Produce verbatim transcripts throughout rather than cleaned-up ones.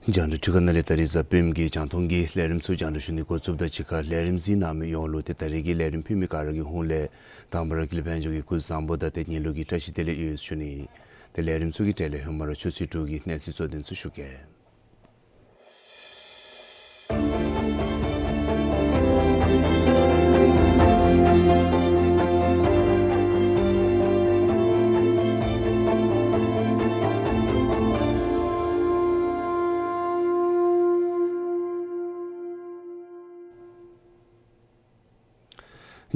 རྒྱང་བསྒྲགས་འཕྲུལ་ཁང་ནང་ལས་ད་རིས་གཟའ་སྤེནམ་གི་རྒྱང་མཐོང་གི་ལས་རིམ་ཚུ་རྒྱང་བསྒྲགས་ཞུ་ནི་འགོ་བཙུགསཔ་ད་གཅིག་ཁར་ལས་རིམ་གཟིགས་གནང་མི་ཡོངས་ལུ་ཏེ་ད་རིས་ཀྱི་ལས་རིམ་ཕུལ་མི་ག་ར་གི་ཧོངས་ལས་དང་པ་ར་ཀུན་ལེགས་དཔལ་འབྱོར་གྱིས་སྐུ་གཟུགས་བཟང་པོ་དང་ཏེ་ཉིན་ལུ་གི་བཀྲ་ཤིས་བདེ་ལེགས་ཡོད་ཟེར་ཞུ་ནི། ཏེ་ལས་རིམ་ཚུ་གི་གྲས་ལས་ཧེ་མ་ར་ཆུ་ཚོད་དྲུག་གི་གནས་ཚུལ་གཙོ་དོན་ཚུ་ཞུ་གེ།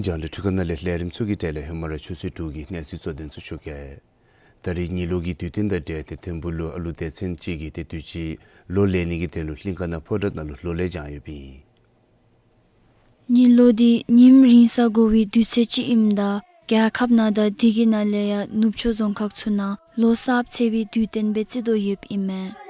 རྒྱང་བསྒྲགས་འཕྲུལ་ཁང་ནང་ལས་ལས་རིམ་ཚུ་གི་གྲས་ལས་ཧེ་མ་ར་ཆུ་ཚོད་དྲུག་གི་གནས་ཚུལ་གཙོ་དོན་ཚུ་ཞུ་གེ། ད་རིས་ཉི་ལོ་གི་དུས་སྟོན་དང་འབྲེལ་ཏེ་ཐིམ་ཕུག་ལུ་ཨ་ལུ་སྡེ་ཚན་ཅིག་གིས་ཏེ་དུས་ཅི་ལོ་ལེགས་ནི་གི་དོན་ལུ་གླིང་ཀ་ན་ཕོ་བྲང་ནང་ལུ་ལོ་ལེགས་བགྱང་ཡོདཔ་ཨིན། ཉི་ལོ་འདི་ཉིམ་རིང་ས་འགོར་བའི་དུས་ཚོད་ཅིག་ཨིནམ་ད་རྒྱལ་ཁབ་ནང་དང་དེ་གི་ནང་ལས་ཡང་ནུབ་ཕྱོགས་རྫོང་ཁག་ཚུ་ནང་ལོ་གསརཔ་འཚོགས་པའི་དུས་སྟོན་སྦེ་བརྩི་དོ་ཡོདཔ་ཨིན་མས།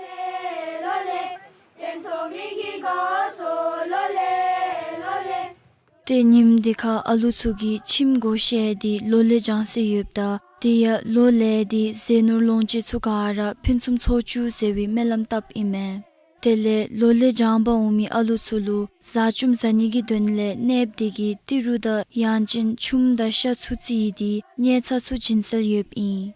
ཏེ་ཉིནམ་འདི་ཁར་ཨ་ལུ་ཚུ་གིས་ཁྱིམ་སྒོ་ཕྱེ་སྟེ་ལོ་ལེགས་བགྱང་སྲོལ་ཡོདཔ་ད་དེ་ཡང་ལོ་ལེགས་འདི་ཟས་ནོར་ལོངས་སྤྱོད་ཚུ་ག་ར་ཕུན་སུམ་ཚོགས་བཅུག་ཟེར་བའི་སྨོན་ལམ་བཏབ་ཨིན་མས། དེ་ལས་ལོ་ལེགས་བགྱང་པར་འོང་མི་ཨ་ལུ་ཚུ་ལུ་བཟའ་བཅོམ་བཟའ་ནི་གི་དོན་ལས་གནསཔོ་དེ་གིས་ཏི་རུ་དང་ཡང་ཅིན་ཆུམ་དང་ཤ་ཚུ་བརྩིས་ཏེ་ཉལ་ཚ་ཚུ་བྱིན་སྲོལ་ཡོདཔ་ཨིན།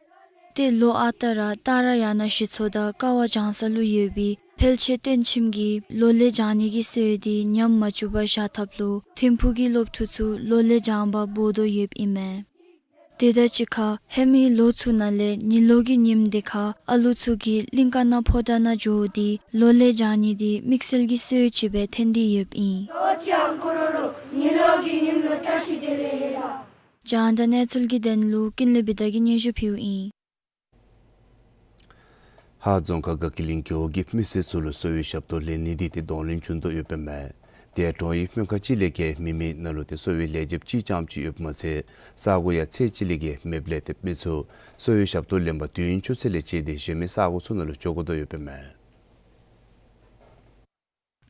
ཏེ་ལོ་ཨ་རྟག་ར་རྟ་ར་ཡང་ན་ཞི་ཚོགས་དང་ཀ་བ་བགྱང་ས་ལུ་ཡོད་པའི་འཕེལ་ཆེ་སྟོན་ཁྱིམ་གྱིས་ལོ་ལེགས་བགྱང་ནི་གི་སྲོལ་འདི་ཉམས་མ་བཅུག་པར་བཞག་ཐབས་ལུ་ཐིམ་ཕུག་གི་སློབ་ཕྲུག་ཚུ་ལོ་ལེགས་བགྱང་པར་འབོ་དོ་ཡོདཔ་ཨིན་མས། དེ་དང་གཅིག་ཁར་ཧེ་མའི་ལོ་ཚུ་ནང་ལས་ཉི་ལོ་གི་ཉིནམ་འདི་ཁར་ཨ་ལུ་ཚུ་གིས་གླིང་ཀ་ན་ཕོ་བྲང་ནང་འགྱོ་སྟེ་ལོ་ལེགས་བགྱང་ནི་འདི་དམིགས་བསལ་གྱི་སྲོལ་ཅིག་སྦེ་ཐོན་ཏེ་ཡོདཔ་ཨིན། ཉི་ལོ་གི་ཉིནམ་ལུ་བཀྲ་ཤིས་བདེ་ལེགས་ཡོད་ལགས། རྒྱང་བསྒྲགས་གནས་ཚུལ་གྱི་དོན་ལུ་ཀུན་ལེགས་བི་དྷ་གིས་སྙན་ཞུ་ཕུལཝ་ཨིན། ཧཱ་རྫོང་ཁག་དགའ་སྐྱིད་གླིང་རྒེད་འོག་གི་མི་སེར་ཚུ་ལུ་གསོ་བའི་ཞབས་ཏོག་ལེན་ནི་འདི་ཏེ་གདོང་ལེན་བྱུང་དོ་ཡོདཔ་ཨིན་མས། དེ་ཡང་གྲོང་ཡུལ་སྨན་ཁང་གཅིག་ལས་བརྒལ་མེད་མི་ནང་ལུ་ཏེ་གསོ་བའི་ལས་བྱེདཔ་གཅིག་རྐྱངམ་ཅིག་ཡོདཔ་མ་ཚད་ས་གོ་ཡང་ཚད་གཅིག་ལས་བརྒལ་མེདཔ་ལས་ཏེ་མི་ཚུ་གསོ་བའི་ཞབས་ཏོག་ལེན་པར་དུས་ཡུན་ཆུ་ཚོད་ལས་བཅད་དེ་གཞན་མི་ས་གོ་ཚུ་ནང་ལུ་འགྱོ་དགོ་དོ་ཡོདཔ་ཨིན་མས།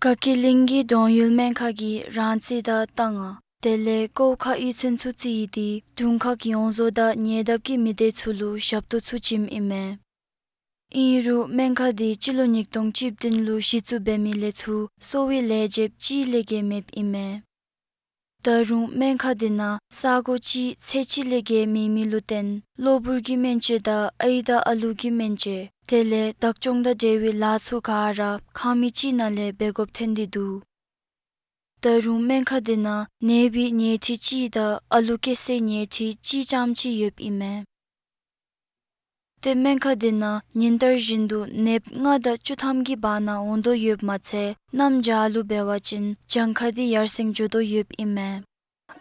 དགའ་སྐྱིད་གླིང་གི་གྲོང་ཡུལ་སྨན་ཁང་གིས་རང་རྩིས་དང་རྟ་རྔ་དེ་ལས་ཀོཝ་ཁ་གཡུས་ཚན་ཚུ་རྩིས་ཏེ་དྲུང་ཁག་ཡོངས་རྫོགས་དང་ཉེ་འདབས་ཀྱི་མི་སྡེ་ཚུ་ལུ་ཞབས་ཏོག་ཚུ་བྱིནམ་ཨིན་མས། ཨིན་རུང་སྨན་ཁང་འདི་སྤྱི་ལོ་ཉིས་སྟོང་བཅུ་བདུན་ལུ་གཞི་བཙུགས་འབད་མི་ལས་ཚུར་གསོ་བའི་ལས་བྱེདཔ་གཅིག་ལས་བརྒལ་མེདཔ་ཨིན་མས། ད་རུང་སྨན་ཁང་འདི་ནང་ས་གོ་གཅིག་ཚད་གཅིག་ལས་བརྒལ་མེད་མི་ལུ་བརྟེན་གློ་བུར་གྱི་སྨན་བཅོས་དང་ཨའི་དང་ཨ་ལུ་གི་སྨན་བཅོས་དེ་ལས་བདག་སྐྱོང་དང་འབྲེལ་བའི་ལཱ་ཚུ་ག་ར་ཁང་མིག་གཅིག་ནང་ལས་འབད་དགོཔ་ཐོན་ཏེ་འདུག། ད་རུང་སྨན་ཁང་འདི་ནང་ནདཔ་གི་ཉལ་ཁྲི་གཅིག་དང་ཨ་ལུ་སྐྱེ་སའི་ཉལ་ཁྲི་གཅིག་རྐྱངམ་ཅིག་ཡོདཔ་ཨིན་མས། ཏེ་སྨན་ཁང་འདི་ནང་ཉིན་ལྟར་བཞིན་དུ་ནདཔ་ལྔ་དང་བཅུ་ཐམ་གྱི་བར་ན་འོང་དོ་ཡོདཔ་མ་ཚད་གནམ་བྱཱར་ལུ་འབད་བ་ཅིན་གྱངས་ཁ་འདི་ཡར་སེང་འགྱོ་དོ་ཡོདཔ་ཨིན་མས།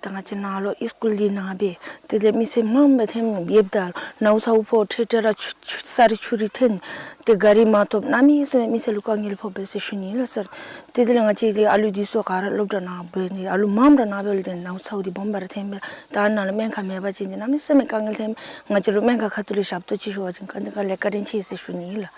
ད་ང་བཅས་ནཱ་ལུ་ཨིས་ཀུལ་འདི་ནཱ་སྦེ་དེ་ལས་མི་སེར་མངམ་སྦེ་ཐོནམ་ཡོདཔ་ད་ནཝ་ཚཝ་ཕོག་ཏེ་ཏེ་ར་ཆུ་ཆུ་ས་རི་ཆུ་རི་ཐོན་ཏེ་གཱ་རི་མ་ཐོབ་གནམ་མེད་ས་མེད་མི་སེར་ལུ་དཀའ་ངལ་ཕོག་པས་ཟེར་ཞུ་ནི་ལགས་སར། དེ་དེ་ལས་ང་བཅས་ཀྱི་ཨ་ལུ་འདི་ཚུ་ག་ར་སློབ་གྲྭ་ནང་འབད་ནི་ཨ་ལུ་མངམ་ར་ནཱ་འབདཝ་ལས་ཏེ་ནཝ་ཚཝ་འདི་སྦོམ་སྦེ་ར་ཐོནམ་མས། ད་ནཱ་ལུ་སྨན་ཁང་མེད་པ་ཅིན་ཏེ་གནམ་མེད་ས་མེད་དཀའ་ངལ་ཐོནམ་མས། ང་བཅས་ལུ་སྨན་ཁང་ཁ་ཐུག་ལས་ཞབས་ཏོག་ཅིག་ཞུ་བ་ཅིན་ག་དེ་ག་ལས་བཀའ་དྲིན་ཆེ་ཟེར་ཞུ་ནི་ལགས།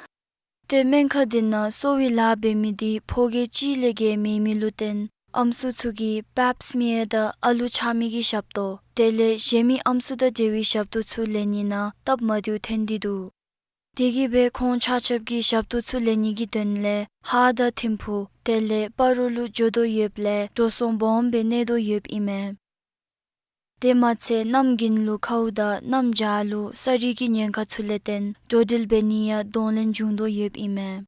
ཏེ་སྨན་ཁང་འདི་ནང་གསོ་བའི་ལཱ་འབད་མི་འདི་ཕོ་སྐྱེས་གཅིག་ལས་བརྒལ་མེད་མི་ལུ་བརྟེན་ཨམ་སྲུ་ཚུ་གིས་པེབ་སི་མེར་དང་ཨ་ལུ་ཆགས་མི་གི་ཞབས་ཏོག་དེ་ལས་གཞན་མི་ཨམ་སྲུ་དང་འབྲེལ་བའི་ཞབས་ཏོག་ཚུ་ལེན་ནི་ནང་སྟབས་མ་བདེཝ་ཐོན་ཏེ་འདུག། དེ་གིས་སྦེ་ཁོང་ཆ་ཁྱབ་ཀྱིས་ཞབས་ཏོག་ཚུ་ལེན་ནི་གི་དོན་ལས་ཧཱ་དང་ཐིམ་ཕུག་དེ་ལས་སྤ་རོ་ལུ་འགྱོ་དོ་ཡོདཔ་ལས་འགྲོ་སོང་སྦོམ་སྦེ་གནས་དོ་ཡོདཔ་ཨིན་མས། དེ་མ་ཚད་གནམ་དགུན་ལུ་ཁཝ་དང་གནམ་བྱཱར་ལུ་ས་རི་གི་ཉེན་ཁ་ཚུ་ལས་བརྟེན་འགྲོ་འགྲུལ་འབད་ནི་ཡང་གདོང་ལེན་འབྱུང་དོ་ཡོདཔ་ཨིན་མས།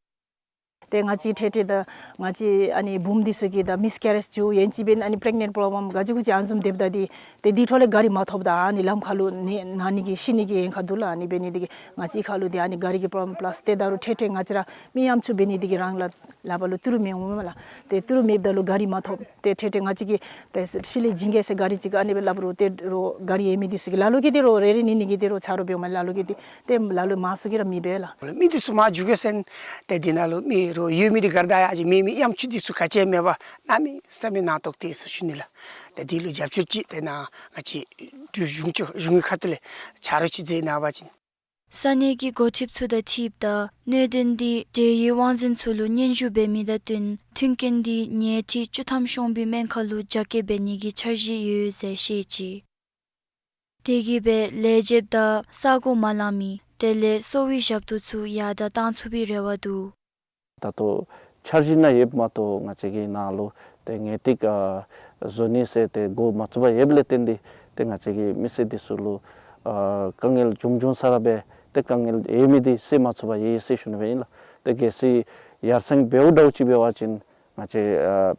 ཏེ་ང་བཅས་ཏེ་ཏེ་ད་ང་བཅས་ཨ་ནི་བུམོ་འདི་ཚུ་གིས་ད་མིས་ཀེ་རེཇ་འགྱོ་ཡང་ཅིན་འབད་ཨ་ནི་པི་རེག་ནེནཊ་པོརོབ་ལེམ་ག་ཅི་གུ་ཅིག་ཨ་ནི་བཟུམ་སྡོདཔ་ད་འདི་ཏེ་འདི་འཕྲོ་ལས་གཱ་རི་མ་ཐོབ་ད་ཨ་ནི་ལམ་ཁ་ལུ་ནི་ན་ནི་གི་ཤི་ནི་གི་ཉེན་ཁ་འདུག་ལགས། ཨ་ནི་འབད་ནི་འདི་གིས་ང་བཅས་ཁ་ལུ་འདི་ཨ་ནི་གཱ་རི་གི་པོརོབ་ལེམ་པ་ལས་ཏེ་ད་རུང་ཏེ་ཏེ་ང་བཅས་ར་མི་ཡམ་ཆུ་འབད་ནི་འདི་གིས་རང་ལཱ་ལཱ་བ་ལུ་ཏི་རུ་མི་འོང་མས་ལགས། ཏེ་ཏི་རུ་མེདཔ་ད་ལུ་གཱ་རི་མ་ཐོབ། ཏེ་ཏེ་ཏེ་ང་བཅས་ཀྱིས་ཏེ་ཤུལ་ལས་བྱིན་གེ་ཟེར་གཱ་རི་ཅིག་ཨ་ནི་སྦེ་སླབ་རུང་ཏེ་རོགས་གཱ་རི་ཡོད་མི་འདི་ཚུ་གིས་ལ་ལུ་གིས་ཏེ་རོགས་རེ་རེ་གཉིས་གཉིས་ཀྱིས་ཏེ་རོགས་ཆ་རོགས་འབདཝ་མས། ལ་ལུ་གིས་ཏེ་ཏེ་ལ་ལུ་མང་སུ་གིས་ར་མི་འབད་ལགས། མི་འདི་ཚུ་མར་འགྱོ་གེ་ཟེར་ཏེ་འདི་ནང་ལུ་མི་རོགས་ཡོད་མི་འདི་ག་ར་ད་ཡར་ཅིག་མེད་མི་ཡམ་ཆུ་འདི་ཚུ་ག་ཅི་མེད་པར་གནམ་མེད་ས་མེད་ནང་ཏོག་ཏོ་ཡོད་ཟེར་ཞུ་ནི་ལགས། ཏེ་འདི་ལུ་རྒྱབ་སྐྱོར་ཅིག་ཏེ་ནཱ་ང་བཅས་འབྲུག་གཞུང་ཕྱོགས་གཞུང་གི་ཁ་ཐུག་ལས་ཆ་རོགས་ཅིག་མཛད་གནང་བ་ཅིན། ས་གནས་ཀྱི་འགོ་ཁྲིདཔ་ཚུ་དང་འཁྲིལཝ་ད་གནད་དོན་འདི་འབྲེལ་ཡོད་དབང་འཛིན་ཚུ་ལུ་སྙན་ཞུ་འབད་མི་དང་བསྟུན་མཐུན་རྐྱེན་འདི་ཉལ་ཁྲི་བཅུ་ཐམ་གཤོང་པའི་སྨན་ཁང་ལུ་རྒྱ་སྐྱེད་འབད་ནི་གི་འཆར་གཞི་ཡོད་ཟེར་བཤད་ཅི། དེ་གིས་སྦེ་ལས་བྱེདཔ་དང་ས་གོ་མ་ལང་མི་དེ་ལས་གསོ་བའི་ཞབས་ཏོག་ཚུ་ཡར་དྲག་གཏང་ཚུགས་པའི་རེ་བ་འདུག། ད་ལྟོ་འཆར་གཞི་ནང་ཡོདཔ་མ་གཏོགས་ང་བཅས་ཀྱི་ནཱ་ལུ་ཏེ་ངེས་ཏིག་ཨ་བཟོ་ནི་ཟེར་ཏེ་འགོ་མ་བཙུགས་པར་ཡོདཔ་ལས་བརྟེན་ཏེ་ཏེ་ང་བཅས་ཀྱི་མི་སེར་འདི་ཚུ་ལུ་ཨ་དཀའ་ངལ་བྱུང་བྱུང་ས་ར་སྦེ་ཏེ་དཀའ་ངལ་ཡོད་མི་འདི་སེལ་མ་ཚུགས་པར་ཡོད་ཟེར་ཞུ་ནི་སྦེ་ཨིན་ལགས། ཏེ་གལ་སྲིད་ཡར་སེང་འབདཝ་འདྲཝ་ཅིག་འབད་བ་ཅིན་ང་བཅས་ཨ་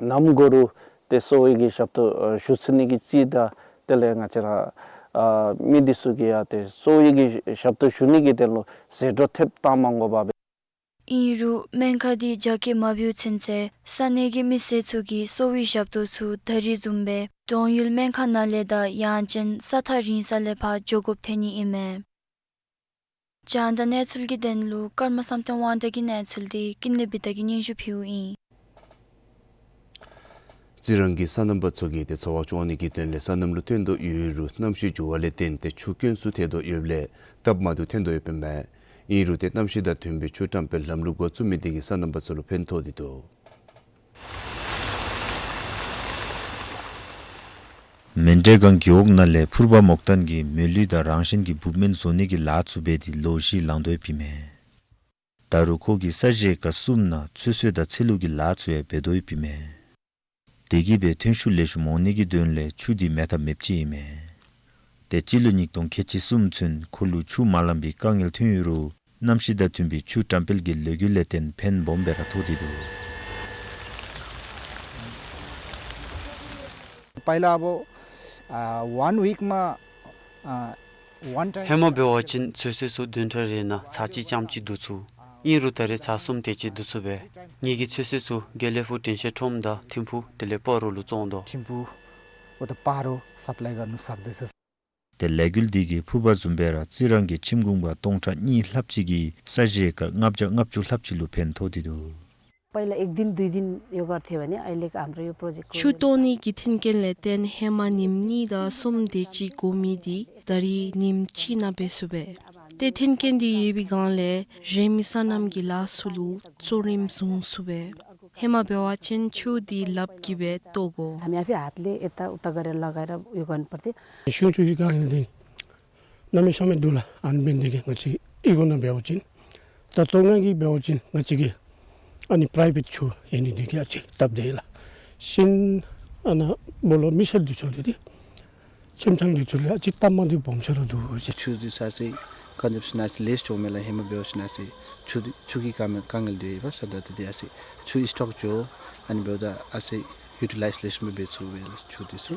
གནམ་གོ་རུ་ཏེ་གསོ་བའི་གི་ཞབས་ཏོག་ཨ་ཞུ་ཚུགས་ནི་གི་རྩིས་དང་དེ་ལས་ང་བཅས་ར་ཨ་མི་འདི་ཚུ་གིས་ཡང་ཏེ་གསོ་བའི་གི་ཞབས་ཏོག་ཞུ་ནི་གི་དོན་ལུ་ཟད་འགྲོ་ཐེབས་བཏང་མ་དགོ་པར་སྦེ། ཨིན་རུང་སྨན་ཁང་འདི་རྒྱ་སྐྱེད་མ་འབདཝ་ཚུན་ཚོད་ས་གནས་ཀྱི་མི་སེར་ཚུ་གིས་གསོ་བའི་ཞབས་ཏོག་ཚུ་ད་རིས་བཟུམ་སྦེ་འབྲོང་ཡུལ་སྨན་ཁང་ནང་ལས་དང་ཡང་ཅིན་ས་ཐག་རིང་ས་ལས་ཕར་འགྱོ་དགོཔ་ཐོན་ནི་ཨིན་མས། རྒྱང་བསྒྲགས་གནས་ཚུལ་གྱི་དོན་ལུ་ཀརྨ་བསམ་གཏན་དབང་གྲགས་ཀྱི་གནས་ཚུལ་འདི་ཀུན་ལེགས་བི་ཏ་གིས་སྙན་ཞུ་ཕུལཝ་ཨིན། རྩི་རང་གི་སོ་ནམ་པ་ཚུ་གིས་ཏེ་འཚོ་བ་སྐྱོང་ནི་གི་དོན་ལས་སོ་ནམ་ལུ་ཐོན་དོ་ཡོད་རུང་གནམ་གཤིས་འགྱུར་བ་ལས་བརྟེན་ཏེ་ཆུ་དཀོན་སུ་ཐལ་དོ་ཡོདཔ་ལས་སྟབས་མ་བདེཝ་ཐོན་དོ་ཡོདཔ་ཨིན་མས། ཨིན་རུང་ཏེ་གནམ་གཤིས་དང་མཐུན་པའི་ཆུ་བཀྲམ་སྤེལ་ལམ་ལུགས་འགོ་བཙུགས་མི་འདི་གིས་སོ་ནམ་པ་ཚུ་ལུ་ཕན་ཐོགས་ཏེ་འདུག། མཎྜལ་སྒང་རྒེད་འོག་ནང་ལས་ཕུར་པ་མོག་ཏན་གྱིས་མོས་ལུས་དང་རང་བཞིན་གྱི་འབུཔ་སྨན་བཟོ་ནི་གི་ལཱ་ཚུ་འབད་དེ་ལོ་བཞི་ལང་དོ་ཡོདཔ་ཨིན་མས། ད་རུང་ཁོ་གིས་ས་གཞི་ཨེ་ཀར་གསུམ་ནང་ཚོད་བསྲེ་དང་ཚོད་བླུག་གི་ལཱ་ཚུ་ཡང་འབད་དོ་ཡོདཔ་ཨིན་མས། དེ་གིས་སྦེ་ཐོན་ཤུགས་ལེགས་ཤོམ་འོང་ནི་གི་དོན་ལས་ཆུ་འདི་མེད་ཐབས་མེདཔ་ཅིག་ཨིན་མས། ཏེ་སྤྱི་ལོ་ཉིས་སྟོང་ཁལ་གཅིག་གསུམ་ཚུན་ཁོ་ལུ་ཆུ་མ་ལང་པའི་དཀའ་ངལ་ཐོན་ཡོད་རུང་གནམ་གཤིས་དང་མཐུན་པའི་ཆུ་བཀྲམ་སྤེལ་གྱི་ལས་འགུལ་ལས་བརྟེན་ཕན་སྦོམ་སྦེ་ར་ཐོགས་ཏེ་འདུག། पहिला अब, अ, one week मा, अ, one time ཧེ་མ་འབད་བ་ཅིན་ཚོད་བསྲེ་ཚུ་བདུན་ཕྲག་རེ་ནང་ཚར་གཅིག་རྐྱངམ་ཅིག་བསྡུ་ཚུགས། ཨིན་རུང་ད་རེས་ཚར་གསུམ་དེ་ཅིག་བསྡུ་ཚུགས་པས། ངེ་གི་ཚོད་བསྲེ་ཚུ་དགེ་ལེགས་ཕུག་དྲན་ཤེས་ཁྲོམ་དང་ཐིམ་ཕུག་དེ་ལས་སྤ་རོ་ལུ་བཙོང་དོ། ཐིམ་ཕུག་འོ་ད་སྤ་རོ་སབ་ལའི་ག་ནུ་སབ་དེ་ས། ཏེ་ལས་འགུལ་འདི་གིས་ཕུར་པ་བཟུམ་སྦེ་ར་རྩི་རང་གི་ཁྱིམ་གུང་པ་སྟོང་ཕྲག་གཉིས་ལྷགཔ་ཅིག་གིས་ས་གཞི་ཨེ་ཀར་ལྔ་བརྒྱ་ལྔ་བཅུ་ལྷགཔ་ཅིག་ལུ་ཕན་ཐོགས་ཏེ་འདུག། पहिला एक दिन दुई दिन यो गर्थ्यो भने अहिलेको हाम्रो यो प्रोजेक्टको ཆུ་གཏོར་ནི་གི་མཐུན་རྐྱེན་ལས་བརྟེན་ཧེ་མ་ཉིནམ་གཉིས་དང་གསུམ་དེ་ཅིག་འགོར་མི་འདི་ད་རིས་ཉིནམ་གཅིག་ནང་འབད་ཚུགས་པས། ཏེ་མཐུན་རྐྱེན་འདི་ཡོད་པའི་སྒང་ལས་གཞན་མི་སོ་ནམ་གྱི་ལཱ་ཚུ་ལུ་གཙོ་རིམ་བཟུང་ཚུགས་པས། ཧེ་མ་འབད་བ་ཅིན་ཆུ་འདི་ལགཔ་གིས་སྦེ་གཏོར་དགོ། हामी आफै हातले यताउता गरेर लगाएर उयो गर्नुपर्थ्यो। ཤིང་ཆུ་གི་དཀའ་ངལ་འདི་གནམ་མེད་ས་མེད་འདུག་ལགས། ཨ་ནི་འབད་ནི་འདི་གིས་ང་བཅས་ཨི་གོ་ནང་འབད་བ་ཅིན་ད་ལྟོ་ང་གིས་འབད་བ་ཅིན་ང་བཅས་ཀྱི་ཨ་ནི་པི་རའི་བེཊ་ཆུ་ཡོད་ནི་འདི་གིས་ཨ་ཙི་སྟབས་བདེ་ལགས། ཤིང་ཨ་ནཱ་སྦོ་ལོགས་མི་སེར་འདི་ཚུ་འདི་འདི་ཁྱིམ་ཚང་འདི་ཚུ་ལུ་ཨ་ཙི་སྟབས་མ་བདེཝ་སྦོམ་ཤོས་ར་འདུག་ཟེར། ཆུ་འདི་ས་ཅིག་ག་ནི་སྦེ་ཟེར་ན་ཨ་ཙི་ལེགས་ཤོམ་མེད་ལགས། ཧེ་མ་འབད་བ་ཅིན་ཨ་ཙི་ཆུ་འདི་ཆུ་གི་དཀའ་ངལ་དཀའ་ངལ་འདི་ཡོདཔ་ས་ད་ལྟོ་འདི་ཨ་ཙི་ཆུ་སི་ཊོག་འགྱོ་ཨ་ནི་འབདཝ་ད་ཨ་ཙི་ཡུ་ཊི་ལའིཛ་ལེགས་ཤོམ་སྦེ་འབད་ཚུགས་པས་ལགས་ཆུ་འདི་ཚུ།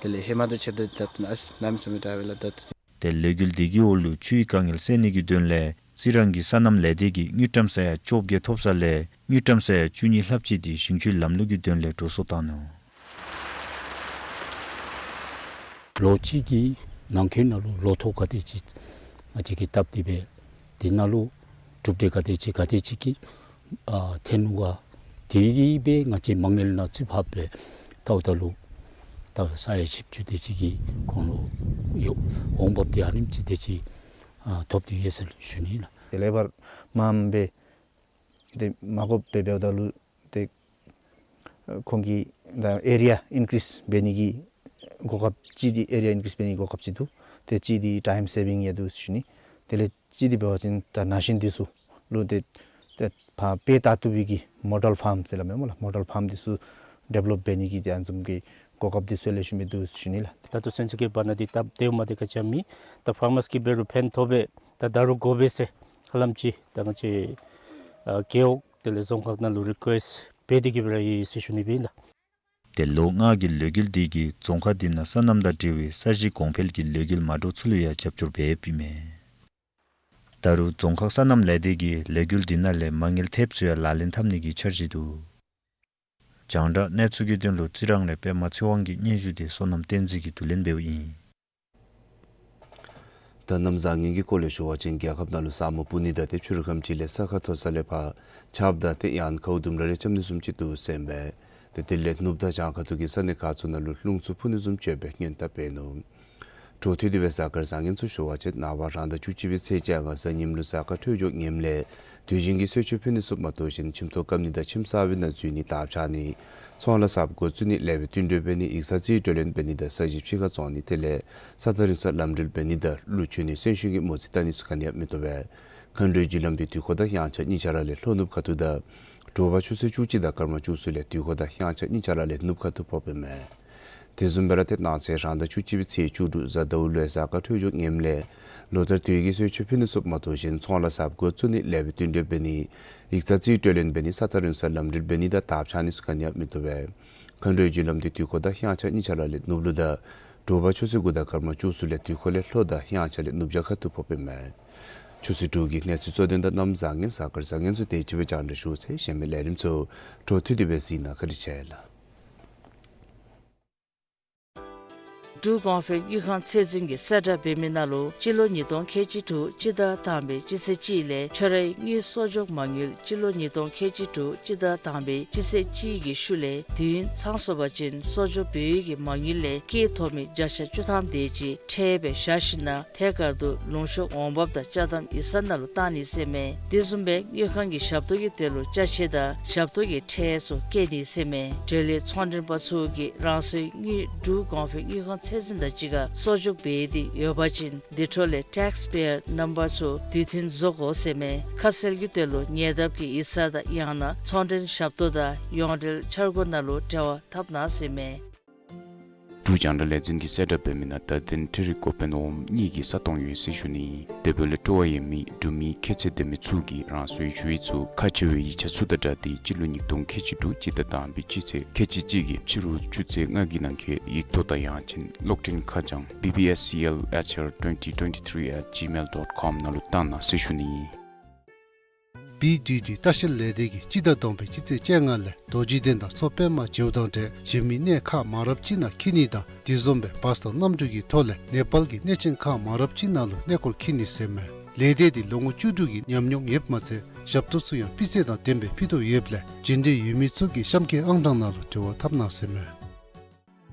དེ་ལས་ཧེ་མ་དང་ཕྱདཔ་ད་ད་ལྟོ་ཨ་ཙི་གནམ་མེད་ས་མེད་དྲག་པས་ལགས་ད་ལྟོ། ཏེ་ལས་འགུལ་འདི་གི་འོག་ལུ་ཆུའི་དཀའ་ངལ་སེལ་ནི་གི་དོན་ལས་རྩི་རང་གི་སོ་ནམ་ལས་སྡེ་གིས་དངུལ་ཀྲམ་ས་ཡ་བཅོ་བརྒྱད་ཐོབ་ས་ལས་དངུལ་ཀྲམ་ས་ཡ་བཅུ་གཉིས་ལྷགཔ་ཅིག་འདི་ཞིང་ཆུའི་ལམ་ལུགས་ཀྱི་དོན་ལས་འགྲོ་སོང་བཏང་ནུག། ལོ་གཅིག་གི་ནང་འཁོད་ནང་ལུ་ལོ་ཐོག་ག་དེ་ཅིག་ང་བཅས་ཀྱིས་བཏབ་སྟེ་སྦེ་དེ་ནང་ལུ་གྲུབ་འབྲས་ག་དེ་ཅིག་ག་དེ་ཅིག་གི་ཨ་ཐོན་ནུག་ག། དེ་གིས་སྦེ་ང་བཅས་མ་དངུལ་ནང་རྩིས་ཕབ་སྦེ་བལྟཝ་ད་ལུ་ད་ས་ཡ་བཞི་བཅུ་དེ་ཅིག་གི་ཁོང་ལུ་ཡོད་འོང་འབབ་དེ་ཨ་ནེམ་ཅིག་དེ་ཅིག་ཨ་ཐོབ་སྟེ་ཡོད་ཟེར་ཞུ་ནི་ལགས། དེ་ལས་ཕར་མངམ་སྦེ་ཏེ་མ་དགོཔ་སྦེ་འབདཝ་ད་ལུ་ཏེ་ཁོང་གིས་ད་ཨེ་རི་ཡ་ཨིན་ཀྲིསི་འབད་ནི་གི་གོ་སྐབས་ཅིག་འདི་ཨེ་རི་ཡ་ཨིན་ཀྲིསི་འབད་ནི་གི་གོ་སྐབས་ཅིག་འདུག། ཏེ་གཅིག་འདི་ཊའིམ་སེ་བིང་ཡང་འདུག་ཞུ་ནི། དེ་ལས་གཅིག་འདི་འབད་བ་ཅིན་ད་ན་གཞོན་འདི་ཚུ་ལུ་ཏེ་ཏེ་ཕར་དཔེ་ལྟ་བཏུབ་པའི་གི་མོ་ཌེལ་ཕཱམ་ཟེར་སླབ་མས་སྨོ་ལགས། མོ་ཌེལ་ཕཱམ་འདི་ཚུ་ཌི་བེ་ལོབ་འབད་ནི་གི་ཏེ་ཨ་ནི་བཟུམ་གྱི་གོ་སྐབས་འདི་ཚུ་ལེ་ཤ་མི་འདུག་ཞུ་ནི་ལགས། ད་ལྟོ་ཚུན་ཚོད་ཀྱི་བར་ན་འདི་སྟབས་བདེཝ་མ་བདེ་ག་ཅི་ཡང་མེད། ད་ཕར་མར་སི་ཀྱིས་འབད་རུང་ཕན་ཐོགས་པས། ད་ད་རུང་དགོ་པས་ཟེར་ཧ་ལམ་ཅིག་ད་ང་བཅས་ཨ་རྒེད་འོག་དེ་ལས་རྫོང་ཁག་ནང་ལུ་རི་ཀུ་ཨེསཊ་འབད་དེ་གི་སྦེ་ར་ཡོད་ཟེར་ཞུ་ནི་སྦེ་ལགས། ཏེ་ལོ་ལྔ་གི་ལས་འགུལ་འདི་གིས་རྫོང་ཁག་འདི་ནང་སོ་ནམ་དང་འབྲེལ་བའི་ས་གཞི་གོང་འཕེལ་གྱི་ལས་འགུལ་མ་འདྲཝ་ཚུ་ལུ་ཡང་རྒྱབ་སྐྱོར་འབད་ཡོདཔ་ཨིན་མས། ད་རུང་རྫོང་ཁག་སོ་ནམ་ལས་སྡེ་གིས་ལས་འགུལ་འདི་ནང་ལས་མ་དངུལ་ཐེབས་ཚུ་ཡང་ལག་ལེན་འཐབ་ནི་གི་འཆར་གཞི་འདུག། རྒྱང་བསྒྲགས་གནས་ཚུལ་གྱི་དོན་ལུ་རྩི་རང་ལས་པདྨ་ཚེ་དབང་གི་སྙན་ཞུ་དེ་བསོད་ནམས་བསྟན་འཛིན་གྱིས་བསྡུ་ལེན་འབདཝ་ཨིན། ད་གནམ་བཟང་ངན་གྱི་སྐོར་ལས་ཞུ་བ་ཅིན་རྒྱལ་ཁབ་ནང་ལུ་ས་སྨུག་སྤུབ་ནི་དང་ཏེ་ཕྱི་རུ་ཁམས་ཅིག་ལས་ས་ཁ་མཐོ་ས་ལས་ཕར་ཆརཔ་དང་ཏེ་ཡང་ན་ཁཝ་ལྡུམ་ར་རེ་རྐྱབ་ནི་བཟུམ་ཅིག་འདུག་ཟེར་ཨིན་པས། ཏེ་དེ་ལས་ནུབ་དང་བྱང་ཁ་ཐུག་གི་ས་གནས་ཁག་ཚུ་ནང་ལུ་རླུང་འཚུབ་འཕུ་ནི་བཟུམ་ཅིག་ཡོད་པའི་སྔོན་བརྡ་འབད་ནུག། འཕྲོ་མཐུད་དེ་སྦེ་གཟའ་སྐར་བཟང་ངན་ཚུ་ཞུ་བ་ཅིན་ནངས་པ་རང་ཟླ་བཅུ་གཅིག་པའི་ཚེས་བཅོ་ལྔ་གཟའ་ཉིམ་ལུ་གཟའ་སྐར་འཕྲོད་སྦྱོར་ངནམ་ལས་དུས་ཆེན་གྱི་གསོལ་མཆོད་ཕུལ་ནི་ཚུ་མ་གཏོགས་གཞན་ཁྱིམ་ཐོག་བཀབ་ནི་དང་ཁྱིམ་གསར་པའི་ནང་འཛུལ་ནི་དར་འཕྱར་ནི་ཚོང་ལཱ་གསརཔ་འགོ་བཙུགས་ནི་ལེགས་པའི་བསྟུན་གྲོས་འབད་ནི་ཡིག་ཚང་རྩིས་སྤྲོད་ལེན་འབད་ནི་དང་ས་གཞི་ཕྱི་ཁར་བཙོང་ནི་དེ་ལས་ས་ཐག་རིང་སར་ལམ་འགྲུལ་འབད་ནི་དང་ཀླུ་མཆོད་ནི་གསོན་གཤིན་གྱི་མོ་རྩིས་བལྟ་ནི་ཚུ་ག་ནི་ཡང་མི་བཏུབ་པས། མཁའ་འགྲོའི་རྒྱུ་ལམ་འདི་དུས་འཁོར་དང་དབྱངས་འཆར་གཉིས་ཆ་ར་ལས་ལྷོ་ནུབ་ཁ་ཐུག་དང་དྲོ་པ་ཆུ་ཚོད་བཅུ་གཅིག་དང་སྐར་མ་བཅུ་གསུམ་ལས་དུས་འཁོར་དང་དབྱངས་འཆར་གཉིས་ཆ་ར་ལས་ནུབ་ཁ་ཐུག་ཕོགཔ་ཨིན་མས། དེ་བཟུམ་སྦེ་ར་ཏེ་གནངས་ཚེ་རང་ཟླ་བཅུ་གཅིག་པའི་ཚེས་བཅུ་དྲུག་གཟའ་ཟླཝ་ལུ་གཟའ་སྐར་འཕྲོད་སྦྱོར་ངནམ་ལས་ལོ་ལྟར་དུས་ཀྱི་གསོལ་མཆོད་ཕུལ་ནི་ཚུ་མ་གཏོགས་གཞན་ཚོང་ལཱ་གསརཔ་འགོ་བཙུགས་ནི་ལེགས་པའི་བསྟུན་གྲོས་འབད་ནི་ཡིག་ཚང་རྩིས་སྤྲོད་ལེན་འབད་ནི་ས་ཐག་རིང་སར་ལམ་འགྲུལ་འབད་ནི་དང་དར་འཕྱར་ནི་ཚུ་ག་ནི་ཡང་མི་བཏུབ་པས། མཁའ་འགྲོའི་རྒྱུ་ལམ་འདི་དུས་འཁོར་དང་དབྱངས་འཆར་གཉིས་ཆ་ར་ལས་ནུབ་ལུ་དང་དྲོ་པ་ཆུ་ཚོད་དགུ་དང་སྐར་མ་བཅུ་གསུམ་ལས་དུས་འཁོར་ལས་ལྷོ་དང་དབྱངས་འཆར་ལས་ནུབ་བྱང་ཁ་ཐུག་ཕོགཔ་ཨིན་མས། ཆུ་ཚོད་དྲུག་གི་གནས་ཚུལ་གཙོ་དོན་དང་གནམ་བཟང་ངན་གཟའ་སྐར་བཟང་ངན་ཚུ་དེ་ཅིག་སྦེ་རྒྱང་བསྒྲགས་ཞུ་ཚར་ཡི། གཞན་མི་ལས་རིམ་ཚུ་འཕྲོ་མཐུད་དེ་སྦེ་གཟིགས་གནང་། བཀའ་དྲིན་ཆེ་ལགས། འབྲུག་གོང་འཕེལ་དངུལ་ཁང་ཚད་འཛིན་གྱིས་གསལ་བསྒྲགས་འབད་མི་ནང་ལུ་སྤྱི་ལོ་ཉིས་སྟོང་ཁལ་གཅིག་དྲུག་སྤྱི་ཟླ་དང་པའི་སྤྱི་ཚེས་གཅིག་ལས་ཁྱོད་རའི་དངུལ་གསོག་འཇོག་མ་དངུལ་སྤྱི་ལོ་ཉིས་སྟོང་ཁལ་གཅིག་དྲུག་སྤྱི་ཟླ་དང་པའི་སྤྱི་ཚེས་གཅིག་གི་ཤུལ་ལས་དུས་ཡུན་ཚང་སོང་པ་ཅིན་གསོག་འཇོག་འབད་བའི་གི་མ་དངུལ་ལས་སྐྱེད་ཐོབ་མི་བརྒྱ་ཆ་བཅུ་ཐམ་དེ་ཅིག་ཁྲལ་སྦེ་བཞག་ཞིནམ་ཐད་ཀར་དུ་ལུང་ཤོག་འོང་འབབ་དང་ཅ་དམ་ཡིག་ཚང་ནང་ལུ་བཏང་ནི་ཟེར་མས། དེ་བཟུམ་སྦེ་དངུལ་ཁང་གི་ཞབས་ཏོག་གི་དོན་ལུ་ཅ་ཆས་དང་ཞབས་ཏོག་གི་ཁྲལ་ཚུ་བཀལ་ནི་ཟེར་མས། འབྲེལ་ཡོད་ཚོང་མགྲོན་པ་ཚུ་གིས་རང་སོའི་དངུལ་འབྲུག་གོང་འཕེལ་དངུལ་ཁང་ཚད་འཛིན་དང་གཅིག་ཁར་གསོག་འཇོག་འབད་དེ་ཡོད་པ་ཅིན་དེ་འཕྲོ་ལས་ཊེགསི་པེ་ཡར་ནམ་བར་ཚུ་དུས་མཐུན་བཟོ་དགོ་ཟེར་མས། ཁ་གསལ་གྱི་དོན་ལུ་ཉེ་འདབས་ཀྱི་ཡིག་ཚང་དང་ཡང་ན་ཚོང་མགྲོན་ཞབས་ཏོག་དང་ཡོངས་འབྲེལ་འཆར་སྒོ་ནང་ལུ་འབྲེལ་བ་འཐབ་གནང་ཟེར་མས། འབྲུག་རྒྱང་བསྒྲགས་ལས་འཛིན་གྱིས་གསལ་བསྒྲགས་འབད་མི་ནང་བརྡ་དོན་འཕྲུལ་རིག་འགོ་དཔོན་འོགམ་གཉིས་ཀྱི་ས་སྟོང་ཡོད་ཟེར་ཞུ་ནི། དེ་འབདཝ་ལས་སྤྲོ་བ་ཡོད་མི་འབྲུག་མི་ཁྱད་ཚད་ལྡན་མི་ཚུ་གིས་རང་སོའི་ཞུ་ཡིག་ཚུ་ཁག་ཆེ་བའི་ཡིག་ཆ་ཚུ་དང་སྦྲགས་ཏེ་སྤྱི་ལོ་ཉིས་སྟོང་ཁལ་གཅིག་དྲུག་སྤྱི་ཟླ་དང་པའི་སྤྱི་ཚེས་ཁལ་གཅིག་གཅིག་གི་ཕྱི་རུ་ཆུ་ཚོད་ལྔ་གི་ནང་འཁོད་ཡིག་ཐོག་དང་ཡང་ཅིན་གློག་འཕྲིན་ཁ་བྱང་B B S C L H R twenty twenty-three at gmail dot com ནང་ལུ་བཏང་གནང་ཟེར་ཞུ་ནི། བི་ཌི་ཌི་ལྟ་བཤལ་ལས་སྡེ་གིས་སྤྱི་ཟླ་དང་པའི་སྤྱི་ཚེས་བཅོ་ལྔ་ལས་རྡོ་རྗེ་གདན་དང་མཚོ་པདྨ་བྱེའུ་བདག་འདྲ་གཞན་མི་གནས་ཁག་མང་རབས་ཅིག་ནང་འཁྱིད་ནི་དང་དེ་བཟུམ་སྦེ་བཱས་དང་གནམ་གྲུ་གི་ཐོག་ལས་ནེ་པཱལ་གྱི་གནས་ཆེན་ཁག་མང་རབས་ཅིག་ནང་ལུ་གནས་སྐོར་འཁྱིད་ནི་ཟེར་མས། ལས་སྡེ་འདི་ལོ་ངོ་བཅུ་དྲུག་གི་ཉམས་མྱོང་ཡོདཔ་མ་ཚད་ཞབས་ཏོག་ཚུ་ཡང་སྤུས་ཚད་དང་ལྡནམ་སྦེ་ཕུལ་དོ་ཡོདཔ་ལས་རྒྱུན་གཏན་ཡོད་མི་ཚུ་གིས་གཤམ་འཁོད་ཨང་གྲངས་ནང་ལུ་འབྲེལ་བ་འཐབ་གནང་ཟེར་མས།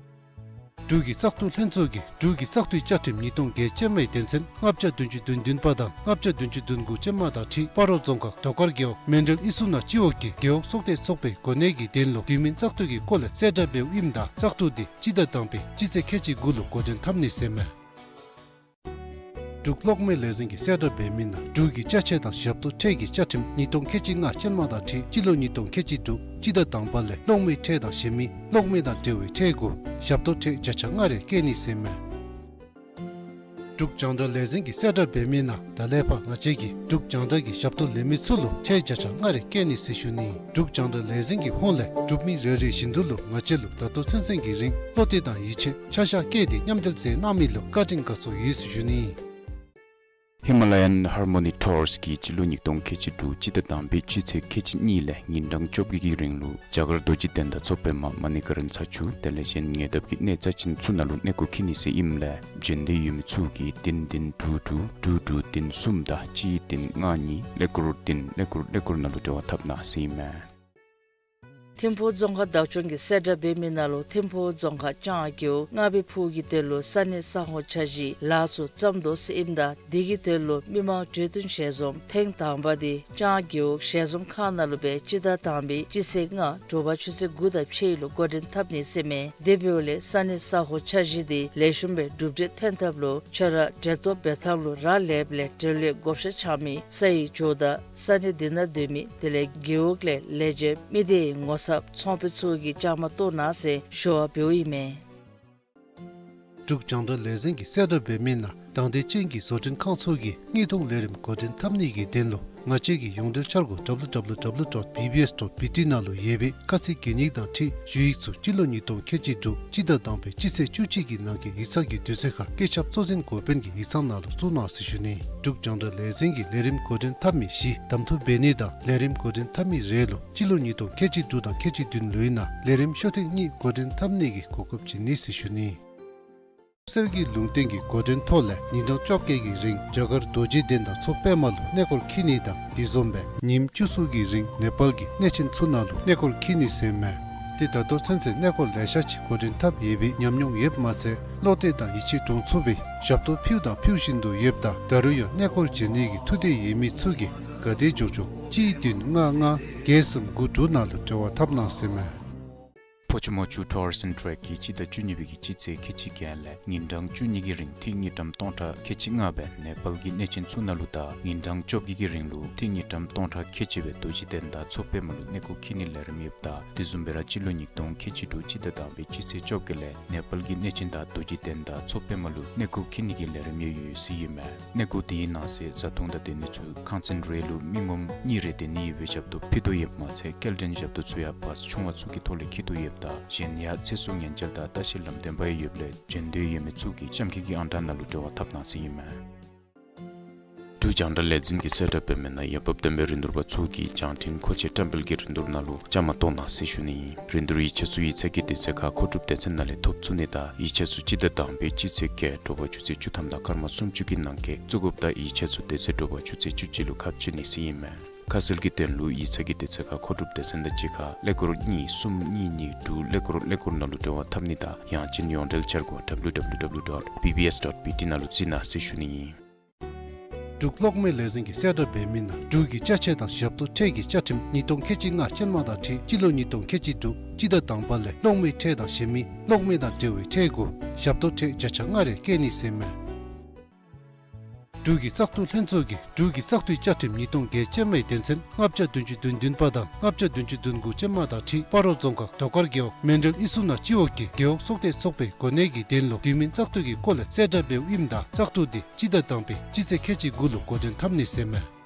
འབྲུག་གི་བཙག་འཐུ་ལྷན་ཚོགས་ཀྱིས་འབྲུག་གི་བཙག་འཐུའི་བཅའ་ཁྲིམས་ཉིས་སྟོང་བརྒྱད་ཅན་མའི་དོན་ཚན་ལྔ་བརྒྱ་བདུན་ཅུ་དོན་བདུན་པ་དང་ལྔ་བརྒྱ་བདུན་ཅུ་དོན་དགུ་ཅན་མ་དང་འཁྲིལ་སྤ་རོ་རྫོང་ཁག་རྡོ་དཀར་རྒེད་འོག་མཎྜལ་ཨི་སུ་ན་སྤྱི་འོག་གི་རྒེད་འོག་ཚོགས་སྡེ་ཚོགས་པའི་གོ་གནས་ཀྱི་དོན་ལུ་དུས་མིན་བཙག་འཐུ་གི་སྐོར་ལས་གསལ་བསྒྲགས་འབདཝ་ཨིནམ་ད་བཙག་འཐུ་འདི་སྤྱི་ཟླ་དང་པའི་སྤྱི་ཚེས་ཁལ་གཅིག་དགུ་ལུ་འགོ་འདྲེན་འཐབ་ནི་ཟེར་མས། འབྲུག་གློག་མེ་ལས་འཛིན་གྱིས་གསལ་བསྒྲགས་འབད་མི་ནང་འབྲུག་གི་ཅ་ཆས་དང་ཞབས་ཏོག་ཁྲལ་གྱི་བཅའ་ཁྲིམས་ཉིས་སྟོང་ཁལ་གཅིག་ལྔ་ཅན་མ་དང་འཁྲིལ་སྤྱི་ལོ་ཉིས་སྟོང་ཁལ་གཅིག་དྲུག་སྤྱི་ཟླ་དང་པ་ལས་གློག་མེའི་ཁྲལ་དང་གཞན་མི་གློག་མེ་དང་འབྲེལ་བའི་ཁྲལ་གུ་ཞབས་ཏོག་ཁྲལ་བརྒྱ་ཆ་ལྔ་རེ་བཀལ་ནི་ཟེར་མས། འབྲུག་རྒྱང་བསྒྲགས་ལས་འཛིན་གྱིས་གསལ་བསྒྲགས་འབད་མི་ནང་ད་ལས་ཕར་ང་བཅས་ཀྱིས་འབྲུག་རྒྱང་བསྒྲགས་ཀྱི་ཞབས་ཏོག་ལེན་མི་ཚུ་ལུ་ཁྲལ་བརྒྱ་ཆ་ལྔ་རེ་བཀལ་ནི་ཟེར་ཞུ་ནི། འབྲུག་རྒྱང་བསྒྲགས་ལས་འཛིན་གྱི་ཧོངས་ལས་འབྲུག་མི་རེ་རེ་བཞིན་དུ་ལུ་ང་བཅས་ལུ་ད་ལྟོ་ཚུན་ཚོད་ཀྱི་རིང་བློ་གཏད་དང་ཡིད་ཆེས་ཆ་བཞག་བསྐྱེད་དེ་མཉམ་འབྲེལ་མཛད་གནང་མི་ལུ་བཀའ་དྲིན་དགའ་ཚོར་ཡོད་ཟེར་ཞུ་ནི། ཧི་མ་ལ་ཡཱན་ཧར་མོ་ནི་ཊུརསི་གིས་སྤྱི་ལོ་ཉིས་སྟོང་ཁལ་གཅིག་དྲུག་སྤྱི་ཟླ་དང་པའི་སྤྱི་ཚེས་ཁལ་གཅིག་གཉིས་ལས་ཉིན་གྲངས་བཅོ་བརྒྱད་ཀྱི་རིང་ལུ་རྒྱ་གར་རྡོ་རྗེ་གདན་དང་མཚོ་པདྨ་མ་ཎི་ཀ་རན་ཚ་ཆུ་དེ་ལས་གཞན་ཉེ་འདབས་ཀྱི་གནས་རྩ་ཅན་ཚུ་ནང་ལུ་གནས་སྐོར་འཁྱིད་ནི་ཟེར་ཨིནམ་ལས་འབྱོན་འདོད་ཡོད་མི་ཚུ་གིས་བདུན་བདུན་དྲུག་དྲུག་དྲུག་དྲུག་བདུན་གསུམ་དང་གཅིག་བདུན་ལྔ་གཉིས་ཀླད་ཀོར་བདུན་ཀླད་ཀོར་ཀླད་ཀོར་ནང་ལུ་འབྲེལ་བ་འཐབ་གནང་ཟེར་ཨིན་མས། ཐིམ་ཕུག་རྫོང་ཁག་བདག་སྐྱོང་གིས་གསལ་བསྒྲགས་འབད་མི་ནང་ལུ་ཐིམ་ཕུག་རྫོང་ཁག་ལྕང་རྒེད་འོག་རྔ་བའི་ཕུག་གི་དོན་ལུ་ས་གནས་ས་ཧོ་འཆར་གཞི་ལཱ་ཚུ་བརྩམ་དོ་ཟེར་ཨིནམ་ད་དེ་གི་དོན་ལུ་མི་མང་གྲོས་བསྟུན་ཞལ་འཛོམས་ཐེངས་དང་པ་དེ་ལྕང་རྒེད་འོག་ཞལ་འཛོམས་ཁང་ནང་ལུ་སྦེ་སྤྱི་ཟླ་དང་པའི་སྤྱི་ཚེས་ལྔ་དྲོ་པ་ཆུ་ཚོད་དགུ་དང་ཕྱེད་ལུ་འགོ་འདྲེན་འཐབ་ནི་ཟེར་མས། དེ་འབདཝ་ལས་ས་གནས་ས་ཧོ་འཆར་གཞི་དེ་ལེགས་ཤོམ་སྦེ་གྲུབ་འབྲས་ཐོན་ཐབས་ལུ་ཁྱོད་ར་འབྲེལ་གཏོགས་འབད་ཐངས་ལུ་རག་ལས་པ་ལས་འབྲེལ་ཡོད་བགོ་བཤའ་རྐྱབ་མི་ས་ཡི་ཇོ་བདག་ས་གནས་དེ་ནང་སྡོད་མི་དེ་ལས་རྒེད་འོག་ལས་ལས་བྱེདཔ་མི་སྡེའི་ངོ་ཚབ་ཚོང་དཔོན་ཚུ་གིས་བཅའ་མར་གཏོགས་གནང་ཟེར་ཞུ་བ་འབདཝ་ཨིན་མས། འབྲུག་རྒྱང་བསྒྲགས་ལས་འཛིན་གྱིས་གསལ་བསྒྲགས་འབད་མི་ནང་དང་འདོད་ཅན་གྱི་བཟོ་སྐྲུན་ཁང་ཚུ་གིས་དངུལ་གཏོང་ལས་རིམ་འགོ་འདྲེན་འཐབ་ནི་གི་དོན་ལུ་ང་བཅས་ཀྱི་ཡོངས་འབྲེལ་འཆར་སྒོ་W W W dot B B S dot B T ནང་ལུ་ཡོད་པའི་ཁ་ཚིག་གན་ཡིག་དང་འཁྲིལ་ཞུ་ཡིག་ཚུ་སྤྱི་ལོ་ཉིས་སྟོང་ཁལ་གཅིག་དྲུག་སྤྱི་ཟླ་དང་པའི་སྤྱི་ཚེས་བཅུ་གཅིག་གི་ནང་གི་ཡིག་ཚང་གི་དུས་ཚོད་ཁར་སྐུ་ཞབས་གཙོ་འཛིན་འགོ་དཔོན་གྱི་ཡིག་ཚང་ནང་ལུ་བཙུགས་གནང་ཟེར་ཞུ་ནི། འབྲུག་རྒྱང་བསྒྲགས་ལས་འཛིན་གྱིས་ལས་རིམ་འགོ་འདྲེན་འཐབ་མི་བཞི་གདམ་འཐུ་འབད་ནི་དང་ལས་རིམ་འགོ་འདྲེན་འཐབ་མི་རེ་ལུ་སྤྱི་ལོ་ཉིས་སྟོང་ཁལ་གཅིག་དྲུག་དང་ཁལ་གཅིག་བདུན་ལོའི་ནང་ལས་རིམ་ཤོག་ཐེངས་གཉིས་འགོ་འདྲེན་འཐབ་ནི་གི་གོ་སྐབས་བྱིན་ནི་ཟེར་ཞུ་ནི། གསེར་གྱི་ལུང་བསྟན་གྱི་འགོ་འདྲེན་ཐོག་ལས་ཉིན་གྲངས་བཅོ་བརྒྱད་ཀྱི་རིང་རྒྱ་གར་རྡོ་རྗེ་གདན་དང་མཚོ་པདྨ་ལུ་གནས་སྐོར་འཁྱིད་ནི་དང་དེ་བཟུམ་སྦེ་ཉིནམ་བཅུ་གསུམ་གྱི་རིང་ནེ་པཱལ་གྱི་གནས་ཆེན་ཚུ་ནང་ལུ་གནས་སྐོར་འཁྱིད་ནི་ཟེར་མས། ཏེ་ད་ལྟོ་ཚུན་ཚོད་གནས་སྐོར་ལེ་ཤ་ཅིག་འགོ་འདྲེན་འཐབ་ཡོད་པའི་ཉམས་མྱོང་ཡོདཔ་མ་ཚད་བློ་གཏད་དང་ཡིད་ཆེས་འདྲོངས་ཚུགས་པའི་ཞབས་ཏོག་ཕུལཝ་དང་ཕུལ་བཞིན་དུ་ཡོདཔ་ད་ད་རུང་ཡང་གནས་སྐོར་བྱོན་ནི་གི་ཐུགས་འདོད་ཡོད་མི་ཚུ་གིས་ག་དེ་མགྱོགས་མགྱོགས་གཅིག་བདུན་ལྔ་ལྔ་བརྒྱད་གསུམ་དགུ་དྲུག་ནང་ལུ་འབྲེལ་བ་འཐབ་གནང་ཟེར་མས། ཕོ་ཆུ་མོ་ཆུ་ཊུརསི་ཨེནཌ་ཊེག་གིས་སྤྱི་ཟླ་བཅུ་གཉིས་པའི་གི་སྤྱི་ཚེས་ཁལ་གཅིག་བརྒྱད་ལས་ཉིན་གྲངས་བཅུ་གཉིས་ཀྱི་རིང་ཏི་རུ་དངུལ་ཀྲམ་སྟོང་ཕྲག་ཁལ་གཅིག་ལྔ་སྦེ་ནེ་པཱལ་གྱི་གནས་ཆེན་ཚུ་ནང་ལུ་དང་ཉིན་གྲངས་བཅོ་བརྒྱད་ཀྱི་རིང་ལུ་ཏི་རུ་དངུལ་ཀྲམ་སྟོང་ཕྲག་ཁལ་གཅིག་སྦེ་རྡོ་རྗེ་གདན་དང་མཚོ་པདྨ་ལུ་གནས་སྐོར་འཁྱིད་ནི་ལས་རིམ་ཡོདཔ་ད་དེ་བཟུམ་སྦེ་ར་སྤྱི་ལོ་ཉིས་སྟོང་ཁལ་གཅིག་དྲུག་སྤྱི་ཟླ་དང་པའི་སྤྱི་ཚེས་བཅོ་བརྒྱད་ལས་ནེ་པཱལ་གྱི་གནས་ཆེན་དང་རྡོ་རྗེ་གདན་དང་མཚོ་པདྨ་ལུ་གནས་སྐོར་འཁྱིད་ནི་གི་ལས་རིམ་ཡང་ཡོད་ཟེར་ཨིན་མས། གནས་སྐོར་དེའི་ནང་གསེས་བཟའ་འཐུང་དང་སྡོད་ནི་ཚུ་ཁང་ཚན་རེ་ལུ་མི་ངོམ་གཉིས་རེ་སྡོད་ནི་ཡོད་པའི་ཞབས་ཏོག་ཕུལ་དོ་ཡོདཔ་མ་ཚད་སྐྱེལ་འདྲེན་ཞབས་ཏོག་ཚུ་ཡང་བཱསི་ཆུང་བ་ཚུ་གི་ཐོག་ལས་འཁྱིད་དོ་ཡོདཔ་ད་གཞན་ཡང་ཚེ་སྲོག་ཉེན་བཅོལ་དང་ལྟ་བཤལ་ལམ་སྟོན་པ་ཡང་ཡོདཔ་ལས་འབྱོན་འདོད་ཡོད་མི་ཚུ་གིས་ལྕམ་སྐྱིད་ཀྱི་ཨང་གྲངས་ནང་ལུ་འབྲེལ་བ་འཐབ་གནང་ཟེར་ཨིན་མས། འབྲུག་རྒྱང་བསྒྲགས་ལས་འཛིན་གྱིས་གསལ་བསྒྲགས་འབད་མི་ནང་འོས་འབབ་ལྡན་པའི་རིན་བསྡུར་པ་ཚུ་གིས་བྱང་ཁྲིམས་མཁོ་ཆས་བཀྲམ་སྤེལ་གྱི་རིན་བསྡུར་ནང་ལུ་བཅའ་མར་གཏོགས་གནང་ཟེར་ཞུ་ནི་ཨིན། རིན་བསྡུར་ཡིག་ཆ་ཚུ་ཡིག་ཚང་གི་དུས་ཚོད་ཁར་མཁོ་སྒྲུབ་སྡེ་ཚན་ནང་ལས་ཐོབ་ཚུགས་ནི་དང་ཡིག་ཆ་ཚུ་སྤྱི་ཟླ་དང་པའི་སྤྱི་ཚེས་བརྒྱད་དྲོ་པ་ཆུ་ཚོད་བཅུ་ཐམ་དང་སྐར་མ་སུམ་ཅུ་གི་ནང་འཁོད་བཙུགས་དགོཔ་དང་ཡིག་ཆ་ཚུ་དེ་ཚེ་དྲོ་པ་ཆུ་ཚོད་བཅུ་གཅིག་ལུ་ཁ་ཕྱེ་ནི་ཟེར་ཨིན་མས། ཁ་གསལ་གྱི་དོན་ལུ་ཡིག་ཚང་གི་དུས་ཚོད་ཁར་མཁོ་སྒྲུབ་སྡེ་ཚན་དང་གཅིག་ཁར་ཀླད་ཀོར་གཉིས་གསུམ་གཉིས་གཉིས་དྲུག་ཀླད་ཀོར་ཀླད་ཀོར་ནང་ལུ་འབྲེལ་བ་འཐབ་ནི་དང་ཡང་ཅིན་ཡོངས་འབྲེལ་འཆར་སྒོ་W W W dot B B S dot B T ནང་ལུ་གཟིགས་གནང་ཟེར་ཞུ་ནི་ཨིན། འབྲུག་གློག་མེ་ལས་འཛིན་གྱིས་གསལ་བསྒྲགས་འབད་མི་ནང་འབྲུག་གི་ཅ་ཆས་དང་ཞབས་ཏོག་ཁྲལ་གྱི་བཅའ་ཁྲིམས་ཉིས་སྟོང་ཁལ་གཅིག་ལྔ་ཅན་མ་དང་འཁྲིལ་སྤྱི་ལོ་ཉིས་སྟོང་ཁལ་གཅིག་དྲུག་སྤྱི་ཟླ་དང་པ་ལས་གློག་མེའི་ཁྲལ་དང་གཞན་མི་གློག་མེ་དང་འབྲེལ་བའི་ཁྲལ་གུ་ཞབས་ཏོག་ཁྲལ་བརྒྱ་ཆ་ལྔ་རེ་བཀལ་ནི་ཟེར་མས། འབྲུག་གི་བཙག་འཐུ་ལྷན་ཚོགས་ཀྱིས་འབྲུག་གི་བཙག་འཐུའི་བཅའ་ཁྲིམས་ཉིས་སྟོང་བརྒྱད་ཅན་མའི་དོན་ཚན་ལྔ་བརྒྱ་བདུན་ཅུ་དོན་བདུན་པ་དང་ལྔ་བརྒྱ་བདུན་ཅུ་དོན་དགུ་ཅན་མ་དང་འཁྲིལ་སྤ་རོ་རྫོང་ཁག་རྡོ་དཀར་རྒེད་འོག་མཎྜལ་ཨི་སུ་ན་སྤྱི་འོག་གི་རྒེད་འོག་སོག་སྡེ་ཚོགས་པའི་གོ་གནས་ཀྱི་དོན་ལུ་དུས་མིན་བཙག་འཐུ་གི་སྐོར་ལས་གསལ་བསྒྲགས་འབདཝ་ཨིནམ་ད་བཙག་འཐུ་དེ་སྤྱི་ཟླ་དང་པའི་སྤྱི་ཚེས་ཁལ་གཅིག་དགུ་ལུ་འགོ་འདྲེན་འཐབ་ནི་ཟེར་མས།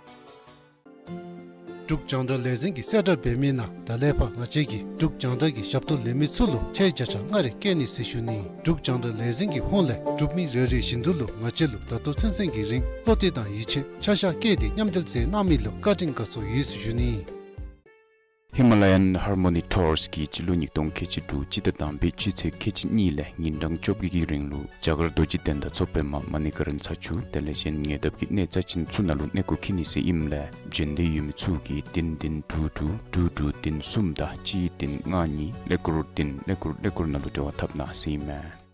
འབྲུག་རྒྱང་བསྒྲགས་ལས་འཛིན་གྱིས་གསལ་བསྒྲགས་འབད་མི་ནང་ད་ལས་ཕར་ང་བཅས་ཀྱིས་འབྲུག་རྒྱང་བསྒྲགས་ཀྱི་ཞབས་ཏོག་ལེན་མི་ཚུ་ལུ་ཁྲལ་བརྒྱ་ཆ་ལྔ་རེ་བཀལ་ནི་ཟེར་ཞུ་ནི། འབྲུག་རྒྱང་བསྒྲགས་ལས་འཛིན་གྱི་ཧོངས་ལས་གྲུབ་མི་རེ་རེ་བཞིན་དུ་ལུ་ང་བཅས་ལུ་ད་ལྟོ་ཚུན་ཚོད་ཀྱི་རིང་བློ་གཏད་དང་ཡིད་ཆེས་ཆ་བཞག་བསྐྱེད་དེ་མཉམ་འབྲེལ་མཛད་གནང་མི་ལུ་བཀའ་དྲིན་དགའ་ཚོར་ཡོད་ཟེར་ཞུ་ནི། ཧི་མ་ལ་ཡཱན་ཧར་མོ་ནི་ཊུརསི་གིས་སྤྱི་ལོ་ཉིས་སྟོང་ཁལ་གཅིག་དྲུག་སྤྱི་ཟླ་དང་པའི་སྤྱི་ཚེས་ཁལ་གཅིག་གཉིས་ལས་ཉིན་གྲངས་བཅོ་བརྒྱད་ཀྱི་རིང་ལུ་རྒྱ་གར་རྡོ་རྗེ་གདན་དང་མཚོ་པདྨ་མ་ཎི་ཀ་རན་ཚ་ཆུ་དེ་ལས་གཞན་ཉེ་འདབས་ཀྱི་གནས་རྩ་ཅན་ཚུ་ནང་ལུ་གནས་སྐོར་འཁྱིད་ནི་ཟེར་ཨིནམ་ལས་འབྱོན་འདོད་ཡོད་མི་ཚུ་གིས་བདུན་བདུན་དྲུག་དྲུག་དྲུག་དྲུག་བདུན་གསུམ་དང་གཅིག་བདུན་ལྔ་གཉིས་ཀླད་ཀོར་བདུན་ཀླད་ཀོར་ཀླད་ཀོར་ནང་ལུ་འབྲེལ་བ་འཐབ་གནང་ཟེར་ཨིན་མས།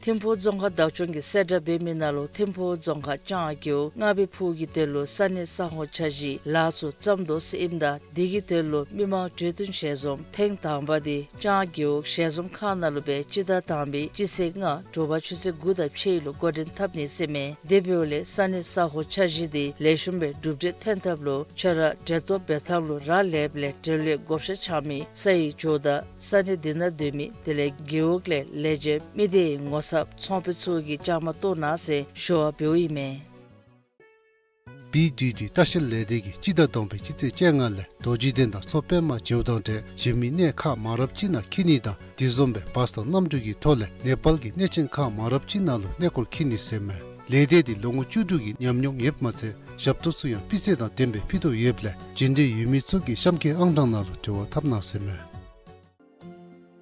ཐིམ་ཕུག་རྫོང་ཁག་བདག་སྐྱོང་གིས་གསལ་བསྒྲགས་འབད་མི་ནང་ལུ་ཐིམ་ཕུག་རྫོང་ཁག་ལྕང་རྒེད་འོག་རྔ་བའི་ཕུག་གི་དོན་ལུ་ས་གནས་ས་ཧོ་འཆར་གཞི་ལཱ་ཚུ་བརྩམ་དོ་ཟེར་ཨིནམ་ད་དེ་གི་དོན་ལུ་མི་མང་གྲོས་བསྟུན་ཞལ་འཛོམས་ཐེངས་དང་པ་དེ་ལྕང་རྒེད་འོག་ཞལ་འཛོམས་ཁང་ནང་ལུ་སྦེ་སྤྱི་ཟླ་དང་པའི་སྤྱི་ཚེས་ལྔ་དྲོ་པ་ཆུ་ཚོད་དགུ་དང་ཕྱེད་ལུ་འགོ་འདྲེན་འཐབ་ནི་ཟེར་མས། དེ་འབདཝ་ལས་ས་གནས་ས་ཧོ་འཆར་གཞི་དེ་ལེགས་ཤོམ་སྦེ་གྲུབ་འབྲས་ཐོན་ཐབས་ལུ་ཁྱོད་ར་འབྲེལ་གཏོགས་འབད་ཐངས་ལུ་རག་ལས་པ་ལས་འབྲེལ་ཡོད་བགོ་བཤའ་རྐྱབ་མི་ས་ཡི་ཇོ་བདག་ས་གནས་དེ་ནང་སྡོད་མི་དེ་ལས་རྒེད་འོག་ལས་ལས་བྱེདཔ་མི་སྡེའི་ངོ་ཚབ་ཚོང་དཔོན་ཚུ་གིས་བཅའ་མར་གཏོགས་གནང་ཟེར་ཞུ་བ་འབདཝ་ཨིན་མས། བི་ཌི་ཌི་ལྟ་བཤལ་ལས་སྡེ་གིས་སྤྱི་ཟླ་དང་པའི་སྤྱི་ཚེས་བཅོ་ལྔ་ལས་རྡོ་རྗེ་གདན་དང་མཚོ་པདྨ་མཇལཝ་དང་འབྲེལ་གཞན་མི་གནས་ཁག་མང་རབས་ཅིག་ནང་འཁྱིད་ནི་དང་དེ་བཟུམ་སྦེ་བཱསི་དང་གནམ་གྲུ་གི་ཐོག་ལས་ནེ་པཱལ་གྱི་གནས་ཆེན་ཁག་མང་རབས་ཅིག་ནང་ལུ་གནས་སྐོར་འཁྱིད་ནི་ཟེར་མས། ལས་སྡེ་འདི་ལོ་ངོ་བཅུ་དྲུག་གི་ཉམས་མྱོང་ཡོདཔ་མ་ཚད་ཞབས་ཏོག་ཚུ་ཡང་སྤུས་ཚད་དང་ལྡནམ་སྦེ་ཕུལ་དོ་ཡོདཔ་ལས་འབྱོན་འདོད་ཡོད་མི་ཚུ་གིས་གཤམ་གྱི་ཨང་གྲངས་ནང་ལུ་འབྲེལ་བ་འཐབ་གནང་ཟེར་མས།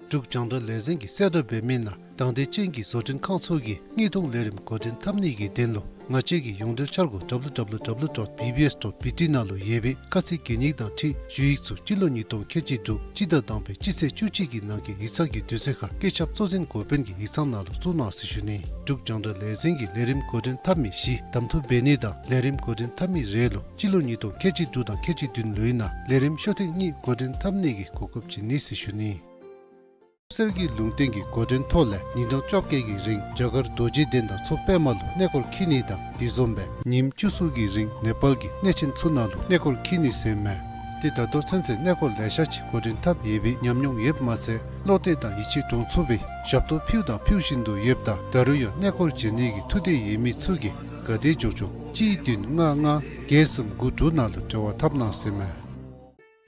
འབྲུག་རྒྱང་བསྒྲགས་ལས་འཛིན་གྱིས་གསལ་བསྒྲགས་འབད་མི་ནང་དང་འདོད་ཅན་གྱི་བཟོ་སྐྲུན་ཁང་ཚུ་གིས་དངུལ་གཏོང་ལས་རིམ་འགོ་འདྲེན་འཐབ་ནི་གི་དོན་ལུ་ང་བཅས་ཀྱི་ཡོངས་འབྲེལ་འཆར་སྒོ་W W W dot B B S dot B T ནང་ལུ་ཡོད་པའི་ཁ་ཚིག་གན་ཡིག་དང་འཁྲིལ་ཞུ་ཡིག་ཚུ་སྤྱི་ལོ་ཉིས་སྟོང་ཁལ་གཅིག་དྲུག་སྤྱི་ཟླ་དང་པའི་སྤྱི་ཚེས་བཅུ་གཅིག་གི་ནང་གི་ཡིག་ཚང་གི་དུས་ཚོད་ཁར་སྐུ་ཞབས་གཙོ་འཛིན་འགོ་དཔོན་གྱི་ཡིག་ཚང་ནང་ལུ་བཙུགས་གནང་ཟེར་ཞུ་ནི། འབྲུག་རྒྱང་བསྒྲགས་ལས་འཛིན་གྱིས་ལས་རིམ་འགོ་འདྲེན་འཐབ་མི་བཞི་གདམ་འཐུ་འབད་ནི་དང་ལས་རིམ་འགོ་འདྲེན་འཐབ་མི་རེ་ལུ་སྤྱི་ལོ་ཉིས་སྟོང་ཁལ་གཅིག་དྲུག་དང་ཁལ་གཅིག་བདུན་ལོའི་ནང་ལས་རིམ་ཤོག་ཐེངས་གཉིས་འགོ་འདྲེན་འཐབ་ནི་གི་གོ་སྐབས་བྱིན་ནི་ཟེར་ཞུ་ནི། གསེར་གྱི་ལུང་བསྟན་གྱི་འགོ་འདྲེན་ཐོག་ལས་ཉིན་གྲངས་བཅོ་བརྒྱད་ཀྱི་རིང་རྒྱ་གར་རྡོ་རྗེ་གདན་དང་མཚོ་པདྨ་ལུ་གནས་སྐོར་འཁྱིད་ནི་དང་དེ་བཟུམ་སྦེ་ཉིནམ་བཅུ་གསུམ་གྱི་རིང་ནེ་པཱལ་གྱི་གནས་ཆེན་ཚུ་ནང་ལུ་གནས་སྐོར་འཁྱིད་ནི་ཟེར་མས། ཏེ་ད་ལྟོ་ཚུན་ཚོད་གནས་སྐོར་ལེ་ཤ་ཅིག་འགོ་འདྲེན་འཐབ་ཡོད་པའི་ཉམས་མྱོང་ཡོདཔ་མ་ཚད་བློ་གཏད་དང་ཡིད་ཆེས་འདྲོངས་ཚུགས་པའི་ཞབས་ཏོག་ཕུལ་དང་ཕུལ་བཞིན་དུ་ཡོདཔ་ད་ད་རུང་ཡང་གནས་སྐོར་འབྱོན་ནི་གི་ཐུགས་འདོད་ཡོད་མི་ཚུ་གིས་ག་དེ་མགྱོགས་མགྱོགས་གཅིག་བདུན་ལྔ་ལྔ་བརྒྱད་གསུམ་དགུ་དྲུག་ནང་ལུ་འབྲེལ་བ་འཐབ་གནང་ཟེར་མས།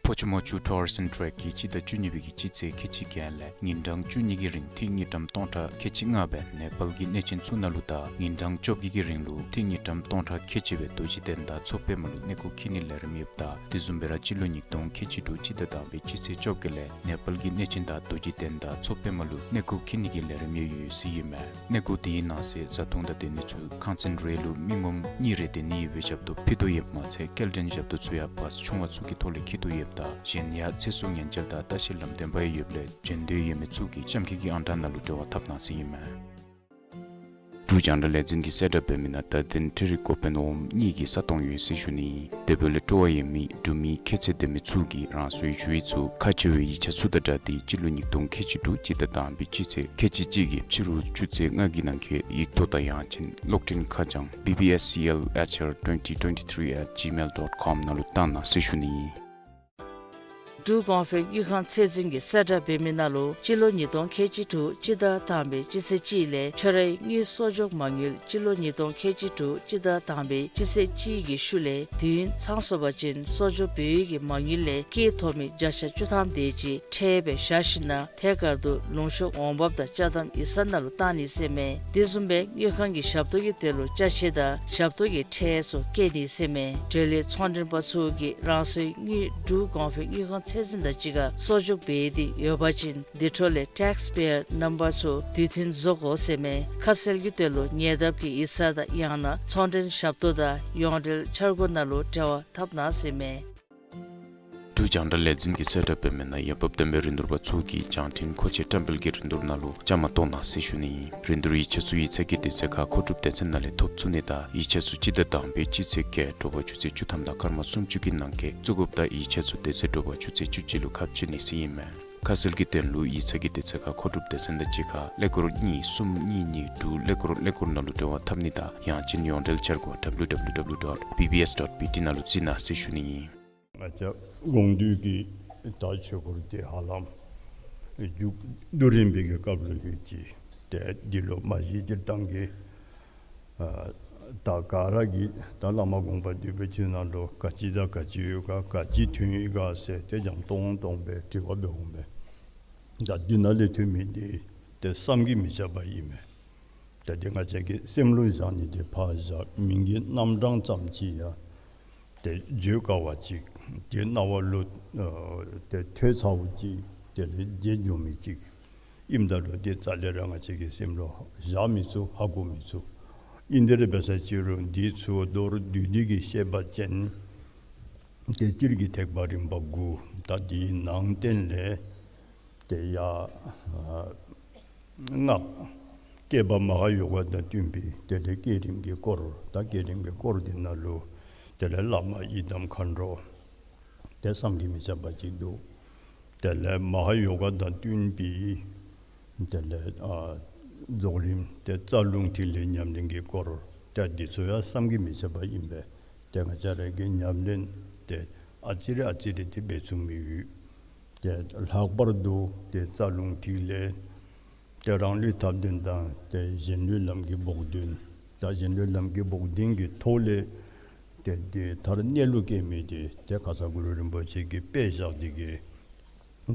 ཕོ་ཆུ་མོ་ཆུ་ཊུ་རིསམ་ཊེ་རེཀ་གིས་སྤྱི་ཟླ་བཅུ་གཉིས་པའི་གི་སྤྱི་ཚེས་ཁལ་གཅིག་བརྒྱད་ལས་ཉིན་གྲངས་བཅུ་གཉིས་ཀྱི་རིང་ཐིག་དངུལ་ཀྲམ་སྟོང་ཕྲག་ཁལ་གཅིག་ལྔ་སྦེ་ནེ་པཱལ་གྱི་གནས་ཆེན་ཚུ་ནང་ལུ་དང་ཉིན་གྲངས་བཅོ་བརྒྱད་ཀྱི་རིང་ལུ་ཐིག་དངུལ་ཀྲམ་སྟོང་ཕྲག་ཁལ་གཅིག་སྦེ་རྡོ་རྗེ་གདན་དང་མཚོ་པདྨ་ལུ་གནས་སྐོར་འཁྱིད་ནིའི་ལས་རིམ་ཡོདཔ་ད་དེ་བཟུམ་སྦེ་ར་སྤྱི་ལོ་ཉིས་སྟོང་ཁལ་གཅིག་དྲུག་སྤྱི་ཟླ་དང་པའི་སྤྱི་ཚེས་བཅོ་བརྒྱད་ལས་ནེ་པཱལ་གྱི་གནས་ཆེན་དང་རྡོ་རྗེ་གདན་དང་མཚོ་པདྨ་ལུ་གནས་སྐོར་འཁྱིད་ནི་གི་ལས་རིམ་ཡང་ཡོད་ཟེར་ཨིན་མས། གནས་སྐོར་དེའི་ནང་གསེས་བཟའ་འཐུང་དང་སྡོད་ནི་ཚུ་ཁང་ཚན་རེ་ལུ་མི་ངོམ་གཉིས་རེ་སྡོད་ནི་ཡོད་པའི་ཞབས་ཏོག་ཕུལ་དོ་ཡོདཔ་མ་ཚད་སྐྱེལ་འདྲེན་ཞབས་ཏོག་ཚུ་ཡང་བཱས་ཆུང་བ་ཚུ་གི་ཐོག་ལས་འཁྱིད་དོ་ཡོདཔ་ད་གཞན་ཡང་ཚེ་སྲོག་ཉེན་བཅོལ་དང་ལྟ་བཤལ་ལམ་སྟོན་པ་ཡང་ཡོདཔ་ལས་འབྱོན་འདོད་ཡོད་མི་ཚུ་གིས་གཤམ་འཁོད་ཀྱི་ཨང་གྲངས་ནང་ལུ་འབྲེལ་བ་འཐབ་གནང་ཟེར་ཨིན་མས། འབྲུག་རྒྱང་བསྒྲགས་ལས་འཛིན་གྱིས་གསལ་བསྒྲགས་འབད་མི་ནང་ད་དེན་འཕྲུལ་རིག་འགོ་དཔོན་འོགམ་གཉིས་ཀྱི་ས་སྟོང་ཡོད་ཟེར་ཞུ་ནི། དེ་འབདཝ་ལས་སྤྲོ་བ་ཡོད་མི་འབྲུག་མི་ཁྱད་ཚད་ལྡན་མི་ཚུ་གིས་རང་སོའི་ཞུ་ཡིག་ཚུ་ཁག་ཆེ་བའི་ཡིག་ཆ་ཚུ་དང་སྦྲགས་ཏེ་སྤྱི་ལོ་ཉིས་སྟོང་ཁལ་གཅིག་དྲུག་སྤྱི་ཟླ་དང་པའི་སྤྱི་ཚེས་ཁལ་གཅིག་གཅིག་གི་ཕྱི་རུ་ཆུ་ཚོད་ལྔ་གི་ནང་འཁོད་ཡིག་ཐོག་དང་ཡང་ཅིན་གློག་འཕྲིན་ཁ་བྱང་B B S C L H R twenty twenty-three at gmail dot com ནང་ལུ་བཏང་གནང་ཟེར་ཞུ་ནི། འབྲུག་གོང་འཕེལ་དངུལ་ཁང་ཚད་འཛིན་གྱིས་གསལ་བསྒྲགས་འབད་མི་ནང་ལུ་སྤྱི་ལོ་ཉིས་སྟོང་ཁལ་གཅིག་དྲུག་སྤྱི་ཟླ་དང་པའི་སྤྱི་ཚེས་གཅིག་ལས་ཁྱོད་རའི་དངུལ་གསོག་འཇོག་མ་དངུལ་སྤྱི་ལོ་ཉིས་སྟོང་ཁལ་གཅིག་དྲུག་སྤྱི་ཟླ་དང་པའི་སྤྱི་ཚེས་གཅིག་གི་ཤུལ་ལས་དུས་ཡུན་ཚང་སོང་པ་ཅིན་གསོག་འཇོག་འབད་ཡུལ་གྱི་མ་དངུལ་ལས་སྐྱེད་ཐོབ་མི་བརྒྱ་ཆ་བཅུ་ཐམ་དེ་ཅིག་ཁྲལ་སྦེ་བཞག་ཞིནམ་ལས་ཐད་ཀར་དུ་ལུང་ཤོག་འོང་འབབ་དང་ཅ་དམ་ཡིག་ཚང་ནང་ལུ་བཏང་ནི་ཟེར་མས། དེ་བཟུམ་སྦེ་དངུལ་ཁང་གི་ཞབས་ཏོག་གི་དོན་ལུ་ཅ་ཆས་དང་ཞབས་ཏོག་གི་ཁྲལ་ཚུ་བཀལ་ནི་ཟེར་མས། འབྲེལ་ཡོད་ཚོང་མགྲོན་པ་ཚུ་གིས་རང་སོའི་དངུལ་འབྲུག་གོང་འཕེལ་དངུལ་ཁང་ཚད་འཛིན་དང་གཅིག་ཁར་གསོག་འཇོག་འབད་དེ་ཡོད་པ་ཅིན་དེ་འཕྲོ་ལས་ཊེགསི་པེ་ཡར་ནམ་བར་ཚུ་དུས་མཐུན་བཟོ་དགོ་ཟེར་མས། ཁ་གསལ་གྱི་དོན་ལུ་ཉེ་འདབས་ཀྱི་ཡིག་ཚང་དང་ཡང་ན་ཚོང་མགྲོན་ཞབས་ཏོག་དང་ཡོངས་འབྲེལ་འཆར་སྒོ་ནང་ལུ་འབྲེལ་བ་འཐབ་གནང་ཟེར་མས། འབྲུག་རྒྱང་བསྒྲགས་ལས་འཛིན་གྱིས་གསལ་བསྒྲགས་འབད་མི་ནང་འོས་འབབ་ལྡན་པའི་རིན་བསྡུར་པ་ཚུ་གིས་བྱང་ཐིང་མཁོ་ཆས་བཀྲམ་སྤེལ་གྱི་རིན་བསྡུར་ནང་ལུ་བཅའ་མར་གཏོགས་གནང་ཟེར་ཞུ་ནི་ཨིན། རིན་བསྡུར་ཡིག་ཆ་ཚུ་ཡིག་ཚང་གི་དུས་ཚོད་ཁར་མཁོ་སྒྲུབ་སྡེ་ཚན་ནང་ལས་ཐོབ་ཚུགས་ནི་དང་ཡིག་ཆ་ཚུ་སྤྱི་ཟླ་དང་པའི་སྤྱི་ཚེས་བརྒྱད་དྲོ་པ་ཆུ་ཚོད་བཅུ་ཐམ་དང་སྐར་མ་སུམ་ཅུ་གི་ནང་འཁོད་བཙུགས་དགོཔ་དང་ཡིག་ཆ་ཚུ་དེ་ཚེ་དྲོ་པ་ཆུ་ཚོད་བཅུ་གཅིག་ལུ་ཁ་ཕྱེ་ནི་ཟེར་ཨིན་མས། ཁ་གསལ་གྱི་དོན་ལུ་ཡིག་ཚང་གི་དུས་ཚོད་ཁར་མཁོ་སྒྲུབ་སྡེ་ཚན་དང་གཅིག་ཁར་ཀླད་ཀོར་གཉིས་གསུམ་གཉིས་གཉིས་དྲུག་ཀླད་ཀོར་ཀླད་ཀོར་ནང་ལུ་འབྲེལ་བ་འཐབ་ནི་དང་ཡང་ཅིན་ཡོངས་འབྲེལ་འཆར་སྒོ་W W W dot B B S dot B T ནང་ལུ་གཟིགས་གནང་ཟེར་ཞུ་ནི་ཨིན། ང་བཅས་དགོངས་འདུས་ཀྱི་ད་ཆོས་སྐོར་དེ་ཧ་ལམ་མཇུག་བསྡུ་རན་པའི་གི་སྐབས་ལུ་ཡོད་ཅི། ཏེ་འདི་ལུ་མ་གཞི་སྤྱིར་བཏང་གི་ཨ་ད་ག་ར་གིས་ད་བླ་མ་དགོངས་པ་འདུས་པའི་ཆོས་ནང་ལུ་ག་ཅི་དང་ག་ཅི་ཡོད་ག་ག་ཅི་ཐོན་ཡི་ག་ཟེར་ཏེ་འཇམ་ཏོང་ཏོ་སྦེ་དྲི་བ་འབད་འོང་པས། ད་འདི་ནང་ལས་ཐོན་མི་འདི་ཏེ་བསམ་གྱིས་མི་ཁྱབ་པ་ཨིན་མས། ཏེ་འདི་ང་བཅས་ཀྱི་སེམས་ལུ་བཞག་ནི་འདི་ཕར་བཞག་མིང་གི་རྣམ་གྲངས་ཙམ་ཅིག་ཡང་ཏེ་བརྗོད་དཀའ་བ་ཅིག། ཏེ་རྣ་བ་ལུ་ཨ་ཏེ་ཐོས་ཚརཝ་ཅིག་དེ་ལས་བརྗེད་འགྱོ་མི་ཅིག་ཨིནམ་ད་ལུ་ཏེ་རྩ་ལས་ར་ང་བཅས་ཀྱི་སེམས་ལུ་བཞག་མི་ཚུགས། ཧ་གོ་མི་ཚུགས། ཨིན་དེ་ར་འབད་ས་ཅིག་རུང་འདི་ཚུ་མདོར་བསྡུས་ཏེ་གིས་བཤད་པ་ཅིན་ཏེ་སྤྱིར་གྱི་ཐེག་པ་རིམ་པ་དགུ་ད་འདིའི་ནང་བསྟན་ལས་ཏེ་ཡ་ཨ་སྔགས་བསྐྱེད་པ་མ་ཧཱ་ཡོ་ག་དང་བསྟུན་པའི་དེ་ལས་བསྐྱེད་རིམ་གྱི་སྐོར། ད་བསྐྱེད་རིམ་གྱི་སྐོར་འདི་ནང་ལུ་དེ་ལས་བླ་མ་ཡི་དམ་མཁའ་འགྲོ། ཏེ་བསམ་གྱིས་མི་ཁྱབ་པ་ཅིག་འདུག། དེ་ལས་མ་ཧཱ་ཡོ་ག་དང་བསྟུན་པའི་དེ་ལས་ཨ་རྫོགས་རིམ་ཏེ་རྩ་རླུང་ཐིག་ལེ་ཉམས་ལེན་གྱི་སྐོར། ཏེ་འདི་ཚུ་ཡང་བསམ་གྱིས་མི་ཁྱབ་པ་ཨིན་པས། ཏེ་ང་བཅས་ར་གིས་ཉམས་ལེན་ཏེ་ཨ་ཙི་རེ་ཨ་ཙི་རེ་ཏེ་འབད་ཚུགས་མི་ཡོད། ཏེ་ལྷག་པར་དུ་ཏེ་རྩ་རླུང་ཐིག་ལེ་ཏེ་རང་ལུས་ཐབས་ལྡན་དང་ཏེ་གཞན་ལུས་ལམ་གྱི་བོགས་འདོན། ད་གཞན་ལུས་ལམ་གྱི་བོགས་འདོན་གྱི་ཐོག་ལས་ཏེ་འདི་མཐར་གནས་ལུགས་སྐྱེ་མི་འདི་ཏེ་ཁ་ཙ་གུ་རུ་རིན་པོ་ཆེ་གིས་དཔེ་བཞག་སྟེ་གིས་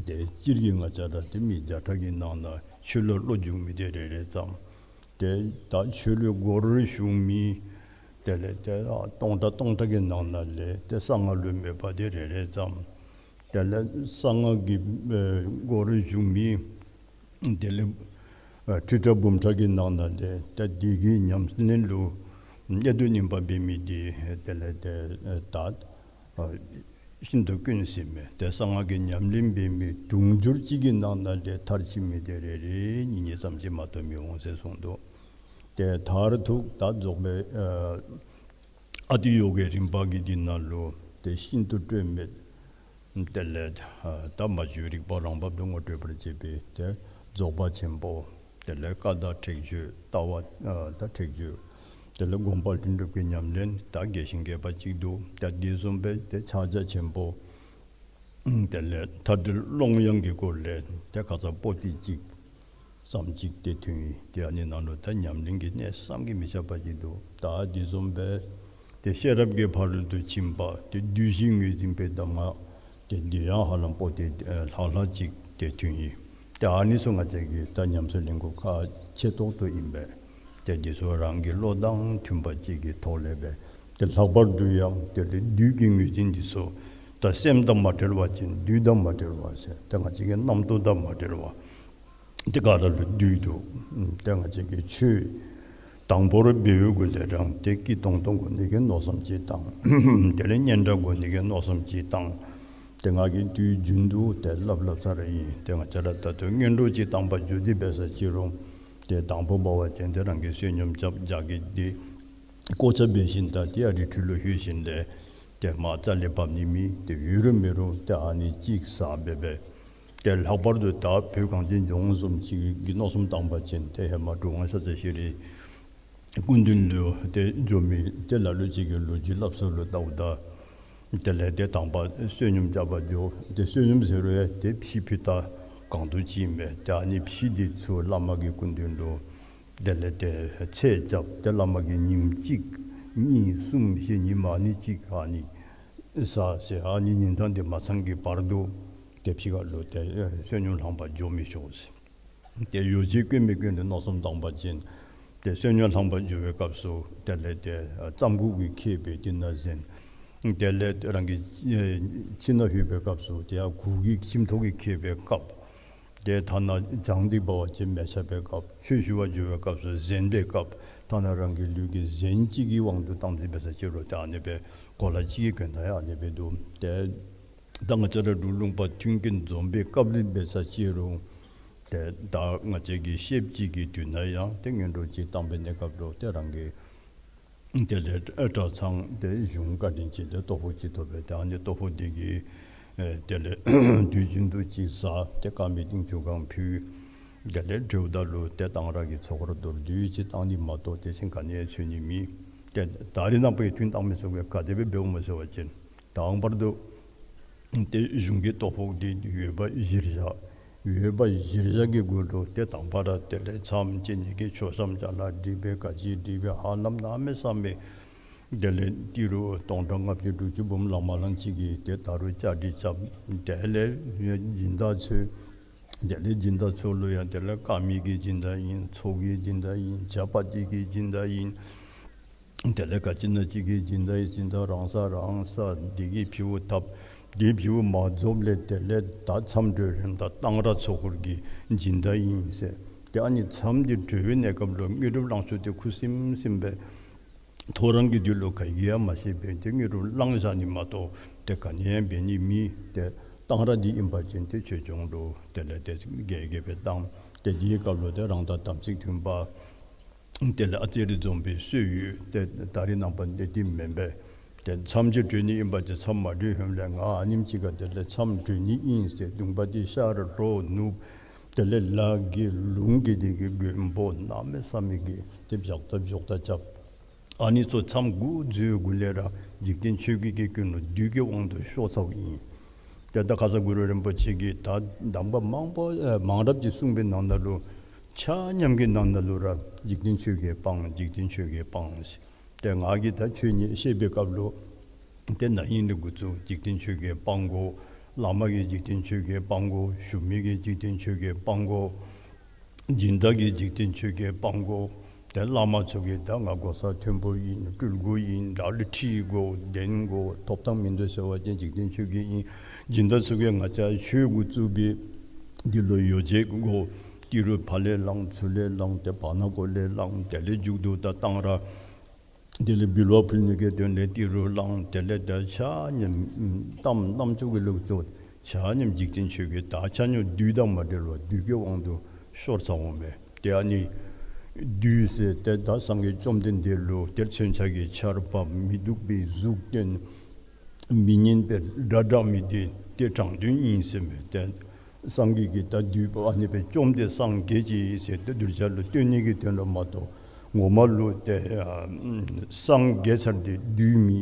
ཏེ་སྤྱིར་གྱི་ང་བཅས་ར་ཏེ་མི་བརྒྱ་ཕྲག་གི་ནང་ན་ཆོས་ལུ་བློ་འཇུག་མི་འདི་རེ་རེ་ཙམ། ཏེ་ད་ཆོས་ལུ་སྒོར་ཞུགས་མི་དེ་ལས་ཏེ་ཨ་སྟོང་ཕྲག་སྟོང་ཕྲག་གི་ནང་ན་ལས་ཏེ་གསང་སྔགས་ལུ་མོས་པ་དེ་རེ་རེ་ཙམ། དེ་ལས་གསང་སྔགས་ཀྱི་ཨེ་སྒོར་ཞུགས་མི་དེ་ལས་ཨ་ཁྲི་ཕྲག་འབུམ་ཕྲག་གི་ནང་ན་ལས་ཏེ་དེ་གི་ཉམས་ལེན་ལུ་གནད་དུ་སྨིན་པ་འབད་མི་དེ་དེ་ལས་ཏེ་ཨེ་ད་ཨ་ཤིན་ཏུ་དཀོན་ཟེར་མས། ཏེ་གསང་སྔགས་ཀྱི་ཉམས་ལེན་འབད་མི་དུང་ཕྱུར་གཅིག་གི་ནང་ན་ལས་མཐར་ཕྱིན་མི་དེ་རེ་རེ་གཉིས་གཉིས་ཙམ་ཅིག་མ་གཏོགས་མི་འོང་ཟེར་གསུངས་འདུག། ཏེ་མཐར་ཐུག་ད་རྫོགས་པའི་ཨ་ཨ་ཏི་ཡོ་གའི་རིམ་པ་གི་དེ་ནང་ལུ་ཏེ་ཤིན་ཏུ་སྤྲོས་མེད། དེ་ལས་ཨ་ད་མ་བཅོས་རིག་པ་རང་བབས་སུ་ངོ་སྤྲོད་པར་བྱེད་པའི་ཏེ་རྫོགས་པ་ཆེན་པོ། དེ་ལས་བཀའ་དང་ཁྲེགས་ཆོད་ལྟ་བ་ཨ་ད་ཁྲེགས་ཆོད། དེ་ལས་སྒོམ་པ་ལྷུན་གྲུབ་ཀྱི་ཉམས་ལེན་ད་རྒྱས་ཤིང་རྒྱས་པ་གཅིག་འདུག། ད་དེ་བཟུམ་སྦེ་ཏེ་ཕྱག་རྒྱ་ཆེན་པོ། དེ་ལས་མཐའ་བྲལ་ཀློང་ཡངས་ཀྱི་སྐོར་ལས་ཏེ་ཁ་ཙ་པོ་ཏི་གཅིག་ཙམ་ཅིག་ཏེ་ཐོན་ཡི། ཏེ་ཨ་ནི་ནང་ལུ་ད་ཉམས་ལེན་གྱི་གནད་བསམ་གྱིས་མི་ཁྱབ་པ་ཅིག་འདུག། ད་དེ་བཟུམ་སྦེ་ཏེ་ཤེས་རབ་ཀྱི་ཕ་རོལ་ཏུ་ཕྱིན་པ་ཏེ་བསྡུས་ཤིང་ངོས་འཛིན་པའི་གདམས་ངག་ཏེ་འདི་ཡང་ཧ་ལམ་པོ་ཏི་ཨེ་ལྷག་ལྷག་ཅིག་ཏེ་ཐོན་ཡི། ཏེ་ཨ་ནི་ཚུ་ང་བཅས་ཀྱིས་ད་ཉམས་སུ་ལེན་དགོཔ་ཁག་ཆེ་ཏོག་ཏོ་ཨིན་པས། ཏེ་འདི་ཚུ་རང་གི་བློ་དང་མཐུན་པ་ཅིག་གི་ཐོག་ལས་སྦེ་ཏེ་ལྷག་པར་དུ་ཡང་ཏེ་བསྡུས་ཀྱི་ངོས་འཛིན་འདི་ཚུ་ད་སེམས་དང་མ་བྲལ་བ་ཅིན་བསྡུས་དང་མ་བྲལ་བ་ཟེར་ཏེ་ང་བཅས་ཀྱི་རྣམ་རྟོག་དང་མ་བྲལ་བ། ཏེ་ག་ར་ལུ་བསྡུས་འདུག། ཏེ་ང་བཅས་ཀྱིས་ཆོས་དང་པོར་འབད་བའི་གུ་ལས་རང་ཏེ་སྐྱིད་ཏོང་ཏོ་དགོ་ནི་གི་མནོ་བསམ་ཅིག་བཏང་། དེ་ལས་སྙན་གྲགས་དགོ་ནི་གི་མནོ་བསམ་ཅིག་བཏང་། ཏེ་ང་གིས་དུས་རྒྱུན་དུ་ཏེ་སླབ་སླབ་ས་ར་ཨིན། ཏེ་ང་བཅས་ར་ད་ལྟོ་སྔོན་འགྲོ་ཅིག་བཏང་པར་འགྱོ་སྟེ་འབད་ས་ཅིག་རུང་ཏེ་དང་པོ་འབད་བ་ཅིན་ཏེ་རང་གིས་བསོད་སྙོམས་རྐྱབ་རྒྱགས་ཀྱི་ཏེ་བཀོ་བཅའ་འབད་ཞིནམ་ད་ཏེ་ཨ་རི་ཁྲོད་ལུ་ལྷོད་ཞིནམ་ལས་ཏེ་མར་རྩ་ལས་འབབ་ནི་མེད། ཏེ་ཡོད་རུང་མེད་རུང་ཏེ་ཨ་ནི་ཅིག་ཟ་སྦེ་སྦེ། ཏེ་ལྷག་པར་དུ་ད་བོད་གངས་ཅན་ལྗོངས་བཟུམ་ཅིག་གི་མནོ་བསམ་བཏང་པ་ཅིན་ཏེ་ཧེ་མ་གྲུབ་དབང་ཤར་རྩ་ཤེས་རིག་སྐུ་མདུན་ལུ་ཏེ་འགྱོ་མི་ཏེ་ལ་ལུ་ཅིག་གི་ལོ་རྒྱུས་སླབ་ས་ལུ་བལྟཝ་ད་དེ་ལས་ཏེ་དང་པ་བསོད་སྙོམས་རྐྱབ་པར་འགྱོ། ཏེ་བསོད་སྙོམས་ཟེར་རུང་ཡང་ཏེ་ཕྱེ་ཕུད་ད་གང་དུ་ཅིག་མས། ཏེ་ཨ་ནི་ཕྱེ་འདི་ཚུ་བླ་མ་གི་སྐུ་མདུན་ལུ་དེ་ལས་ཏེ་ཚད་རྐྱབ། ཏེ་བླ་མ་གིས་ཉིནམ་གཅིག་གཉིས་གསུམ་བཞི་ཉིནམ་ཨ་ནི་གཅིག་ཨ་ནི་ཟ་ཟེར། ཨ་ནི་ཉིན་གྲངས་འདི་མ་ཚང་གི་བར་དུ་ཏེ་ཕྱི་ཁ་ལུ་ཏེ་ཨེ་བསོད་སྙོམས་ལྷང་པར་འགྱོ་མི་ཆོག་ཟེར། ཏེ་ཡོ་བྱད་དཀོན་མི་དཀོན་ལུ་མནོ་བསམ་བཏང་པ་ཅིན་ཏེ་བསོད་སྙོམས་ལྷང་པར་འགྱོ་བའི་སྐབས་སུ་དེ་ལས་ཏེ་ཨ་རྩམ་གུ་གིས་ཁེབས་པའི་དེ་ནང་གཟན། དེ་ལས་རང་གི་ཨེ་ཁྱིམ་ནང་ལྷོད་པའི་སྐབས་སུ་ཏེ་ཡར་གུར་གྱིས་ཁྱིམ་ཐོག་གིས་ཁེབས་པའི་སྐབས། ཏེ་ཐ་ན་བྱང་འདི་འབད་བ་ཅིན་མལ་ཆ་འབད་སྐབས། ཆོས་ཞུ་བར་འགྱོ་བའི་སྐབས་སུ་གཟན་འབད་སྐབས། ཐ་ན་རང་གི་ལུས་ཀྱི་གཟན་ཅིག་གི་དབང་དུ་བཏང་སྟེ་འབད་ས་ཅིག་རུང་ཏེ་ཨ་ནི་སྦེ་གོ་ལ་ཅིག་གི་གྱོན་ཐངས་ཡང་ཨ་ནི་སྦེ་འདུག། ཏེ་ད་ང་བཅས་ར་འབྲུག་ལུང་པ་མཐུན་རྐྱེན་འཛོམས་པའི་སྐབས་ལུ་འབད་ས་ཅིག་རུང་ཏེ་ད་ང་བཅས་ཀྱི་ཤེསཔ་ཅིག་གི་དུས་ན་ཡང་ཏེ་སྔོན་འགྲོ་ཅིག་བཏང་པའི་གནས་སྐབས་ལུ་ཏེ་རང་གི་དེ་ལས་གྲྭ་ཚང་དེ་གཞུང་བཀའ་དྲིན་ཅན་དེ་ལྟོ་ཕོགས་ཅིག་ཐོབ་པས། ཏེ་ཨ་ནི་ལྟོ་ཕོགས་དེ་གིས་ཨེ་དེ་ལས་དུས་རྒྱུན་དུ་ཅིག་ཟ། ཏེ་དཀར་མེ་ཏིང་ཆུ་གང་ཕུལ། དེ་ལས་འབྲེལཝ་ད་ལུ་ཏེ་གཏང་རག་གི་ཚོགས་འཁོར་མདོར་བསྡུས་ཅིག་བཏང་ནི་མ་གཏོགས་དེ་བཞིན་ག་ནི་ཡང་འཚོལ་ནི་མེད། ཏེ་ད་རིས་ནངས་པ་ཡང་ཐུན་བཏང་མི་ཚུ་གིས་ག་དེ་སྦེ་འབདཝ་སྨོ་ཟེར་བ་ཅིན་དང་པར་དུ་ཏེ་གཞུང་གི་ལྟོ་ཕོགས་འདི་ཡོད་པ་གཞིར་བཞག། ཡོད་པ་གཞིར་བཞག་གི་གུ་ལུ་ཏེ་དང་པ་ར་དེ་ལས་མཚམས་བཅད་ནི་གི་མཆོད་བཤམས་ཅ་ལ་སྒྲིག་པའི་ག་ཅི་སྒྲིག་པའི་ཧ་ལམ་གནམ་མེད་ས་མེད། དེ་ལས་ཏི་རུ་སྟོང་ཕྲག་ལྔ་བཅུ་དྲུག་ཅུ་འབུམ་ལང་མ་ལང་ཅིག་གིས་ཏེ་ད་རུང་བཅའ་སྒྲིག་རྐྱབ། དེ་ལས་སྦྱིན་བདག་འཚོལ། དེ་ལས་སྦྱིན་བདག་ཚུ་ལུ་ཡང་དེ་ལས་དཀར་མེ་གི་སྦྱིན་བདག་ཨིན། ཚོགས་ཀྱི་སྦྱིན་བདག་ཨིན། ཇ་པ་ཏི་གི་སྦྱིན་བདག་ཨིན། དེ་ལས་ག་ཅི་ན་ཅིག་གི་སྦྱིན་བདག་ཨིན། སྦྱིན་བདག་རང་ས་རང་ས་འདི་གིས་ཕྱིའུ་ཐབ། འདི་ཕྱིའུ་མ་རྫོགས་ལས་དེ་ལས་ད་མཚམས་གྲོལ་རན་ད་གཏང་རག་ཚོགས་འཁོར་གྱི་སྦྱིན་བདག་ཨིན་ཟེར། ཏེ་ཨ་ནི་མཚམས་འདི་གྲོལ་བའི་གནས་སྐབས་ལུ་དངོས་གྲུབ་བླང་ཆོག་ཏེ་ཁུ་སིམ་སིམ་སྦེ་ཐོ་རངས་ཀྱི་དུས་ལུ་ག་གིས་ཡང་མ་ཤེས་པར་ཏེ་དངོས་གྲུབ་བླང་བཞག་ནི་མ་གཏོགས་ཏེ་ག་ནི་ཡང་འབད་ནི་མེད། ཏེ་གཏང་རག་འདི་ཨིན་པ་ཅིན་ཏེ་ཆོས་སྐྱོང་ལུ་དེ་ལས་ཏེ་རྒྱས་རྒྱས་སྦེ་བཏང་། ཏེ་འདིའི་སྐབས་ལུ་ཏེ་རང་དང་དམ་ཚིག་མཐུན་པ། དེ་ལས་ཨ་ཙི་རེ་འཛོམས་པའི་སྲོལ་ཡོད། ཏེ་ད་རིས་ནངས་པ་འདི་འདི་མེན་པས། ཏེ་མཚམས་ཅིག་གྲོལ་ནི་ཨིན་པ་ཅིན་མཚམས་མ་གྲོལ་ཧེ་མ་ལས་ང་ཨ་ནེམ་ཅིག་ཁར་དེ་ལས་མཚམས་གྲོལ་ནི་ཨིན་ཟེར་གདོང་པ་འདི་ཤར་ལྷོ་ནུབ་དེ་ལས་ལ་གི་ལུང་གི་འདི་གི་མགོན་པོ་གནམ་མེད་ས་མེད་ཀྱི་ཏེ་བཞག་ད་བཞག་ད་རྐྱབ། ཨ་ནི་ཚུ་མཚམས་འགོ་འཛུལ་གུ་ལས་ར་འཇིག་རྟེན་ཆོས་བརྒྱད་ཀྱི་ཀུན་སློང་བདུད་ཀྱི་དབང་དུ་ཤོར་ཚརཝ་ཨིན། ཏེ་ད་ཁ་ཙ་གུ་རུ་རིན་པོ་ཆེ་གིས་ད་གདམས་པ་མང་པོ་ཨེ་མང་རབས་ཅིག་གསུངས་པའི་ནང་ན་ལུ་ཆ་མཉམ་གྱི་ནང་ན་ལུ་ར་འཇིག་རྟེན་ཆོས་བརྒྱད་སྤང་། འཇིག་རྟེན་ཆོས་བརྒྱད་སྤང་ཟེར། ཏེ་ང་གིས་ད་ཆོས་ཉིད་བཤད་པའི་སྐབས་ལུ་ཏེ་ན་ཧིང་ལས་འགོ་བཙུགས་འཇིག་རྟེན་ཆོས་བརྒྱད་སྤང་དགོ། བླ་མ་གིས་འཇིག་རྟེན་ཆོས་བརྒྱད་སྤང་དགོ། ཞུ་མི་གིས་འཇིག་རྟེན་ཆོས་བརྒྱད་སྤང་དགོ། སྦྱིན་བདག་གིས་འཇིག་རྟེན་ཆོས་བརྒྱད་སྤང་དགོ། ཏེ་བླ་མ་ཚུ་གིས་ད་ང་གོ་ས་མཐོན་པོ་ཨིན། སྤྲུལ་སྐུ་ཨིན། ད་ལུ་ཁྲི་དགོ་གདན་དགོ་ཐོབ་ཐང་མིན་འདུག་ཟེར་བ་ཅིན་འཇིག་རྟེན་ཆོས་བརྒྱད་ཨིན། སྦྱིན་བདག་ཚུ་གིས་ང་བཅས་ཆོས་འགོ་བཙུགས་པའི་འདི་ལུ་ཡོ་བྱད་དགོ། ཏི་རུ་ཕར་ལས་བླངས་ཚུར་ལས་བླངས་ཏེ་བར་ན་གོ་ལས་བླངས། དེ་ལས་མཇུག་ཏུ་ད་གཏང་རག་དེ་ལས་འབུལ་བ་ཕུལ་ནི་གི་དོན་ལས་ཏི་རུ་བླངས། དེ་ལས་ད་ཆ་མཉམ་གཏམ་རྣམ་ཅོ་གི་ལུགས་སུ་ཆ་མཉམ་འཇིག་རྟེན་ཆོས་བརྒྱད་ད་ཆ་མཉམ་བདུད་དང་མ་འབྲེལ་བར་བདུད་ཀྱི་དབང་དུ་ཤོར་ཚར་འོང་མས། ཏེ་ཨ་ནི་བདུད་ཟེར་ཏེ་ད་སངས་རྒྱས་བཅོམ་ལྡན་འདས་ལུ་ཏེ་མཚོན་ཆ་གི་ཆརཔ་མི་སྡུག་པའི་གཟུགས་སྟོན། མི་སྙན་པའི་སྒྲ་བསྒྲགས་མི་འདི་ཏེ་དྲང་དོན་ཨིན་ཟེར་མས། ཏེ་སངས་རྒྱས་ཀྱིས་ད་བདུད་པོ་ཨ་ནི་སྦེ་བཅོམ་སྟེ་སངས་རྒྱས་ཅི་ཟེར་ཏེ་གདུལ་བྱ་ལུ་སྟོན་ནི་གི་དོན་ལུ་མ་གཏོགས་ངོ་མ་ལུ་ཏེ་ཨ་སངས་རྒྱས་ཚར་ཏེ་བདུད་མི་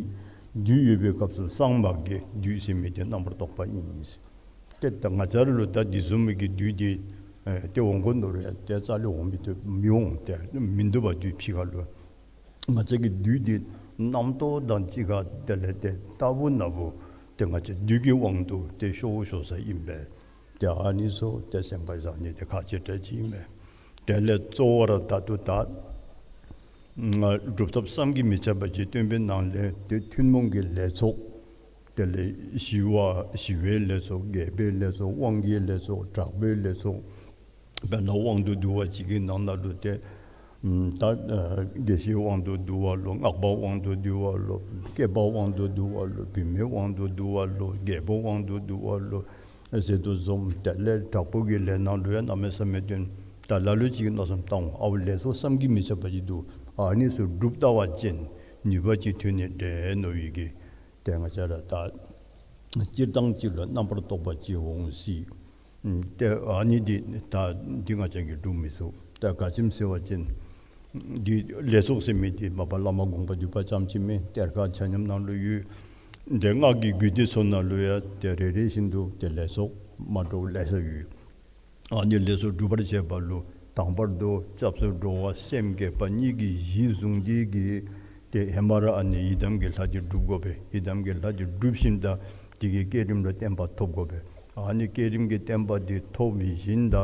བདུད་ཡོད་པའི་སྐབས་སུ་སངས་མ་རྒྱས། བདུད་ཟེར་མི་འདི་རྣམ་པར་རྟོག་པ་ཨིན་ཟེར། ཏེ་ད་ང་བཅས་ར་ལུ་ད་འདི་བཟུམ་མའི་གི་བདུད་འདི་ཨེ་ཏེ་འོང་དགོ་མནོ་རུང་ཡང་ཏེ་རྩ་ལས་འོང་མི་ཐུབ་མི་འོང་། ཏེ་མི་འདུག་པ་བདུད་ཕྱི་ཁ་ལུ། ང་བཅས་ཀྱི་བདུད་འདི་རྣམ་རྟོག་དང་གཅིག་ཁར་དེ་ལས་ཏེ་རྟག་བུ་ན་བུ་ཏེ་ང་བཅས་བདུད་ཀྱི་དབང་དུ་ཏེ་ཤོར་ཤོར་ས་ཨིན་པས། ཏེ་ཨ་ནི་ཚུ་ཏེ་སེམས་པ་བཟང་ནི་དེ་ཁག་ཆེ་དྲགས་ཅིག་ཨིན་པས། དེ་ལས་གཙོ་བོ་ར་ད་ལྟོ་ད་ང་སྒྲུབ་ཐབས་བསམ་གྱིས་མི་ཁྱབ་པ་ཅིག་སྟོན་པའི་ནང་ལས་ཏེ་ཐུན་མོང་གི་ལས་ཚོགས། དེ་ལས་ཞི་བ་ཞི་བའི་ལས་ཚོགས། རྒྱས་པའི་ལས་ཚོགས། དབང་གི་ལས་ཚོགས། དྲག་པོའི་ལས་ཚོགས། དཔེར་ན་དབང་དུ་བསྡུ་བ་ཅིག་གི་ནང་ན་ལུ་ཏེ་ད་ཨ་དགེ་བཤེས་དབང་དུ་བསྡུ་བ་ལོ། སྔགས་པ་དབང་དུ་བསྡུ་བ་ལོ། སྐྱེས་པ་དབང་དུ་བསྡུ་བ་ལོ། བུད་མེད་དབང་དུ་བསྡུ་བ་ལོ། རྒྱལ་པོ་དབང་དུ་བསྡུ་བ་ལོ་ཟེར་དོ་བཟུམ། དེ་ལས་དྲག་པོ་གི་ལས་ནང་ལུ་ཡང་གནམ་མེད་ས་མེད་སྟོན། ད་ལ་ལུ་ཅིག་མནོ་བསམ་བཏང་འོང་། ཨའུ་ལས་ཚོགས་བསམ་གྱིས་མི་ཁྱབ་པ་ཅིག་འདུག། ཨ་ནི་ཚུ་སྒྲུབ་ལྟ་བ་ཅིན་ནུས་པ་ཅིག་ཐོན་ནི་འདྲས་མནོ་བའི་གི་ཏེ་ང་བཅས་ར་ད་སྤྱིར་བཏང་ཅིག་ལུ་རྣམ་པར་རྟོག་པ་ཅིག་འོང་སྲིད། ཨུམ་ཏེ་ཨ་ནི་འདི་ད་འདི་ང་བཅས་ཀྱིས་སྒྲུབ་མི་ཚུགས། ད་ག་ཅི་སྨོ་ཟེར་བ་ཅིན་འདི་ལས་ཚོགས་ཟེར་མི་འདི་མ་པ་བླ་མ་དགོངས་པ་འདུས་པ་ཙམ་ཅིག་མེན། གཏེར་ཁ་ཆ་མཉམ་ནང་ལུ་ཡོད། ཏེ་སྔགས་ཀྱི་རྒྱུད་སྡེ་ཚུ་ནང་ལུ་ཡང་ཏེ་རེ་རེ་བཞིན་དུ་ཏེ་ལས་ཚོགས་མ་འདྲཝ་ལེ་ཤ་ཡོད། ཨ་ནི་ལས་ཚོགས་སྒྲུབ་པར་བྱེད་པ་ལུ་དང་པར་དུ་སྐྱབས་སུ་འགྲོ་བ་སེམས་བསྐྱེད་པ་གཉིས་ཀྱི་གཞི་བཟུང་སྟེ་གིས་ཏེ་ཧེ་མ་ར་ཨ་ནི་ཡི་དམ་གྱི་ལྷ་འདི་སྒྲུབ་དགོ་པས། ཡི་དམ་གྱི་ལྷ་འདི་སྒྲུབ་ཞིནམ་ད་དེ་གི་བསྐྱེད་རིམ་ལུ་བརྟན་པ་ཐོབ་དགོ་པས། ཨ་ནི་བསྐྱེད་རིམ་གྱི་བརྟན་པ་འདི་ཐོབ་ཞིནམ་ད་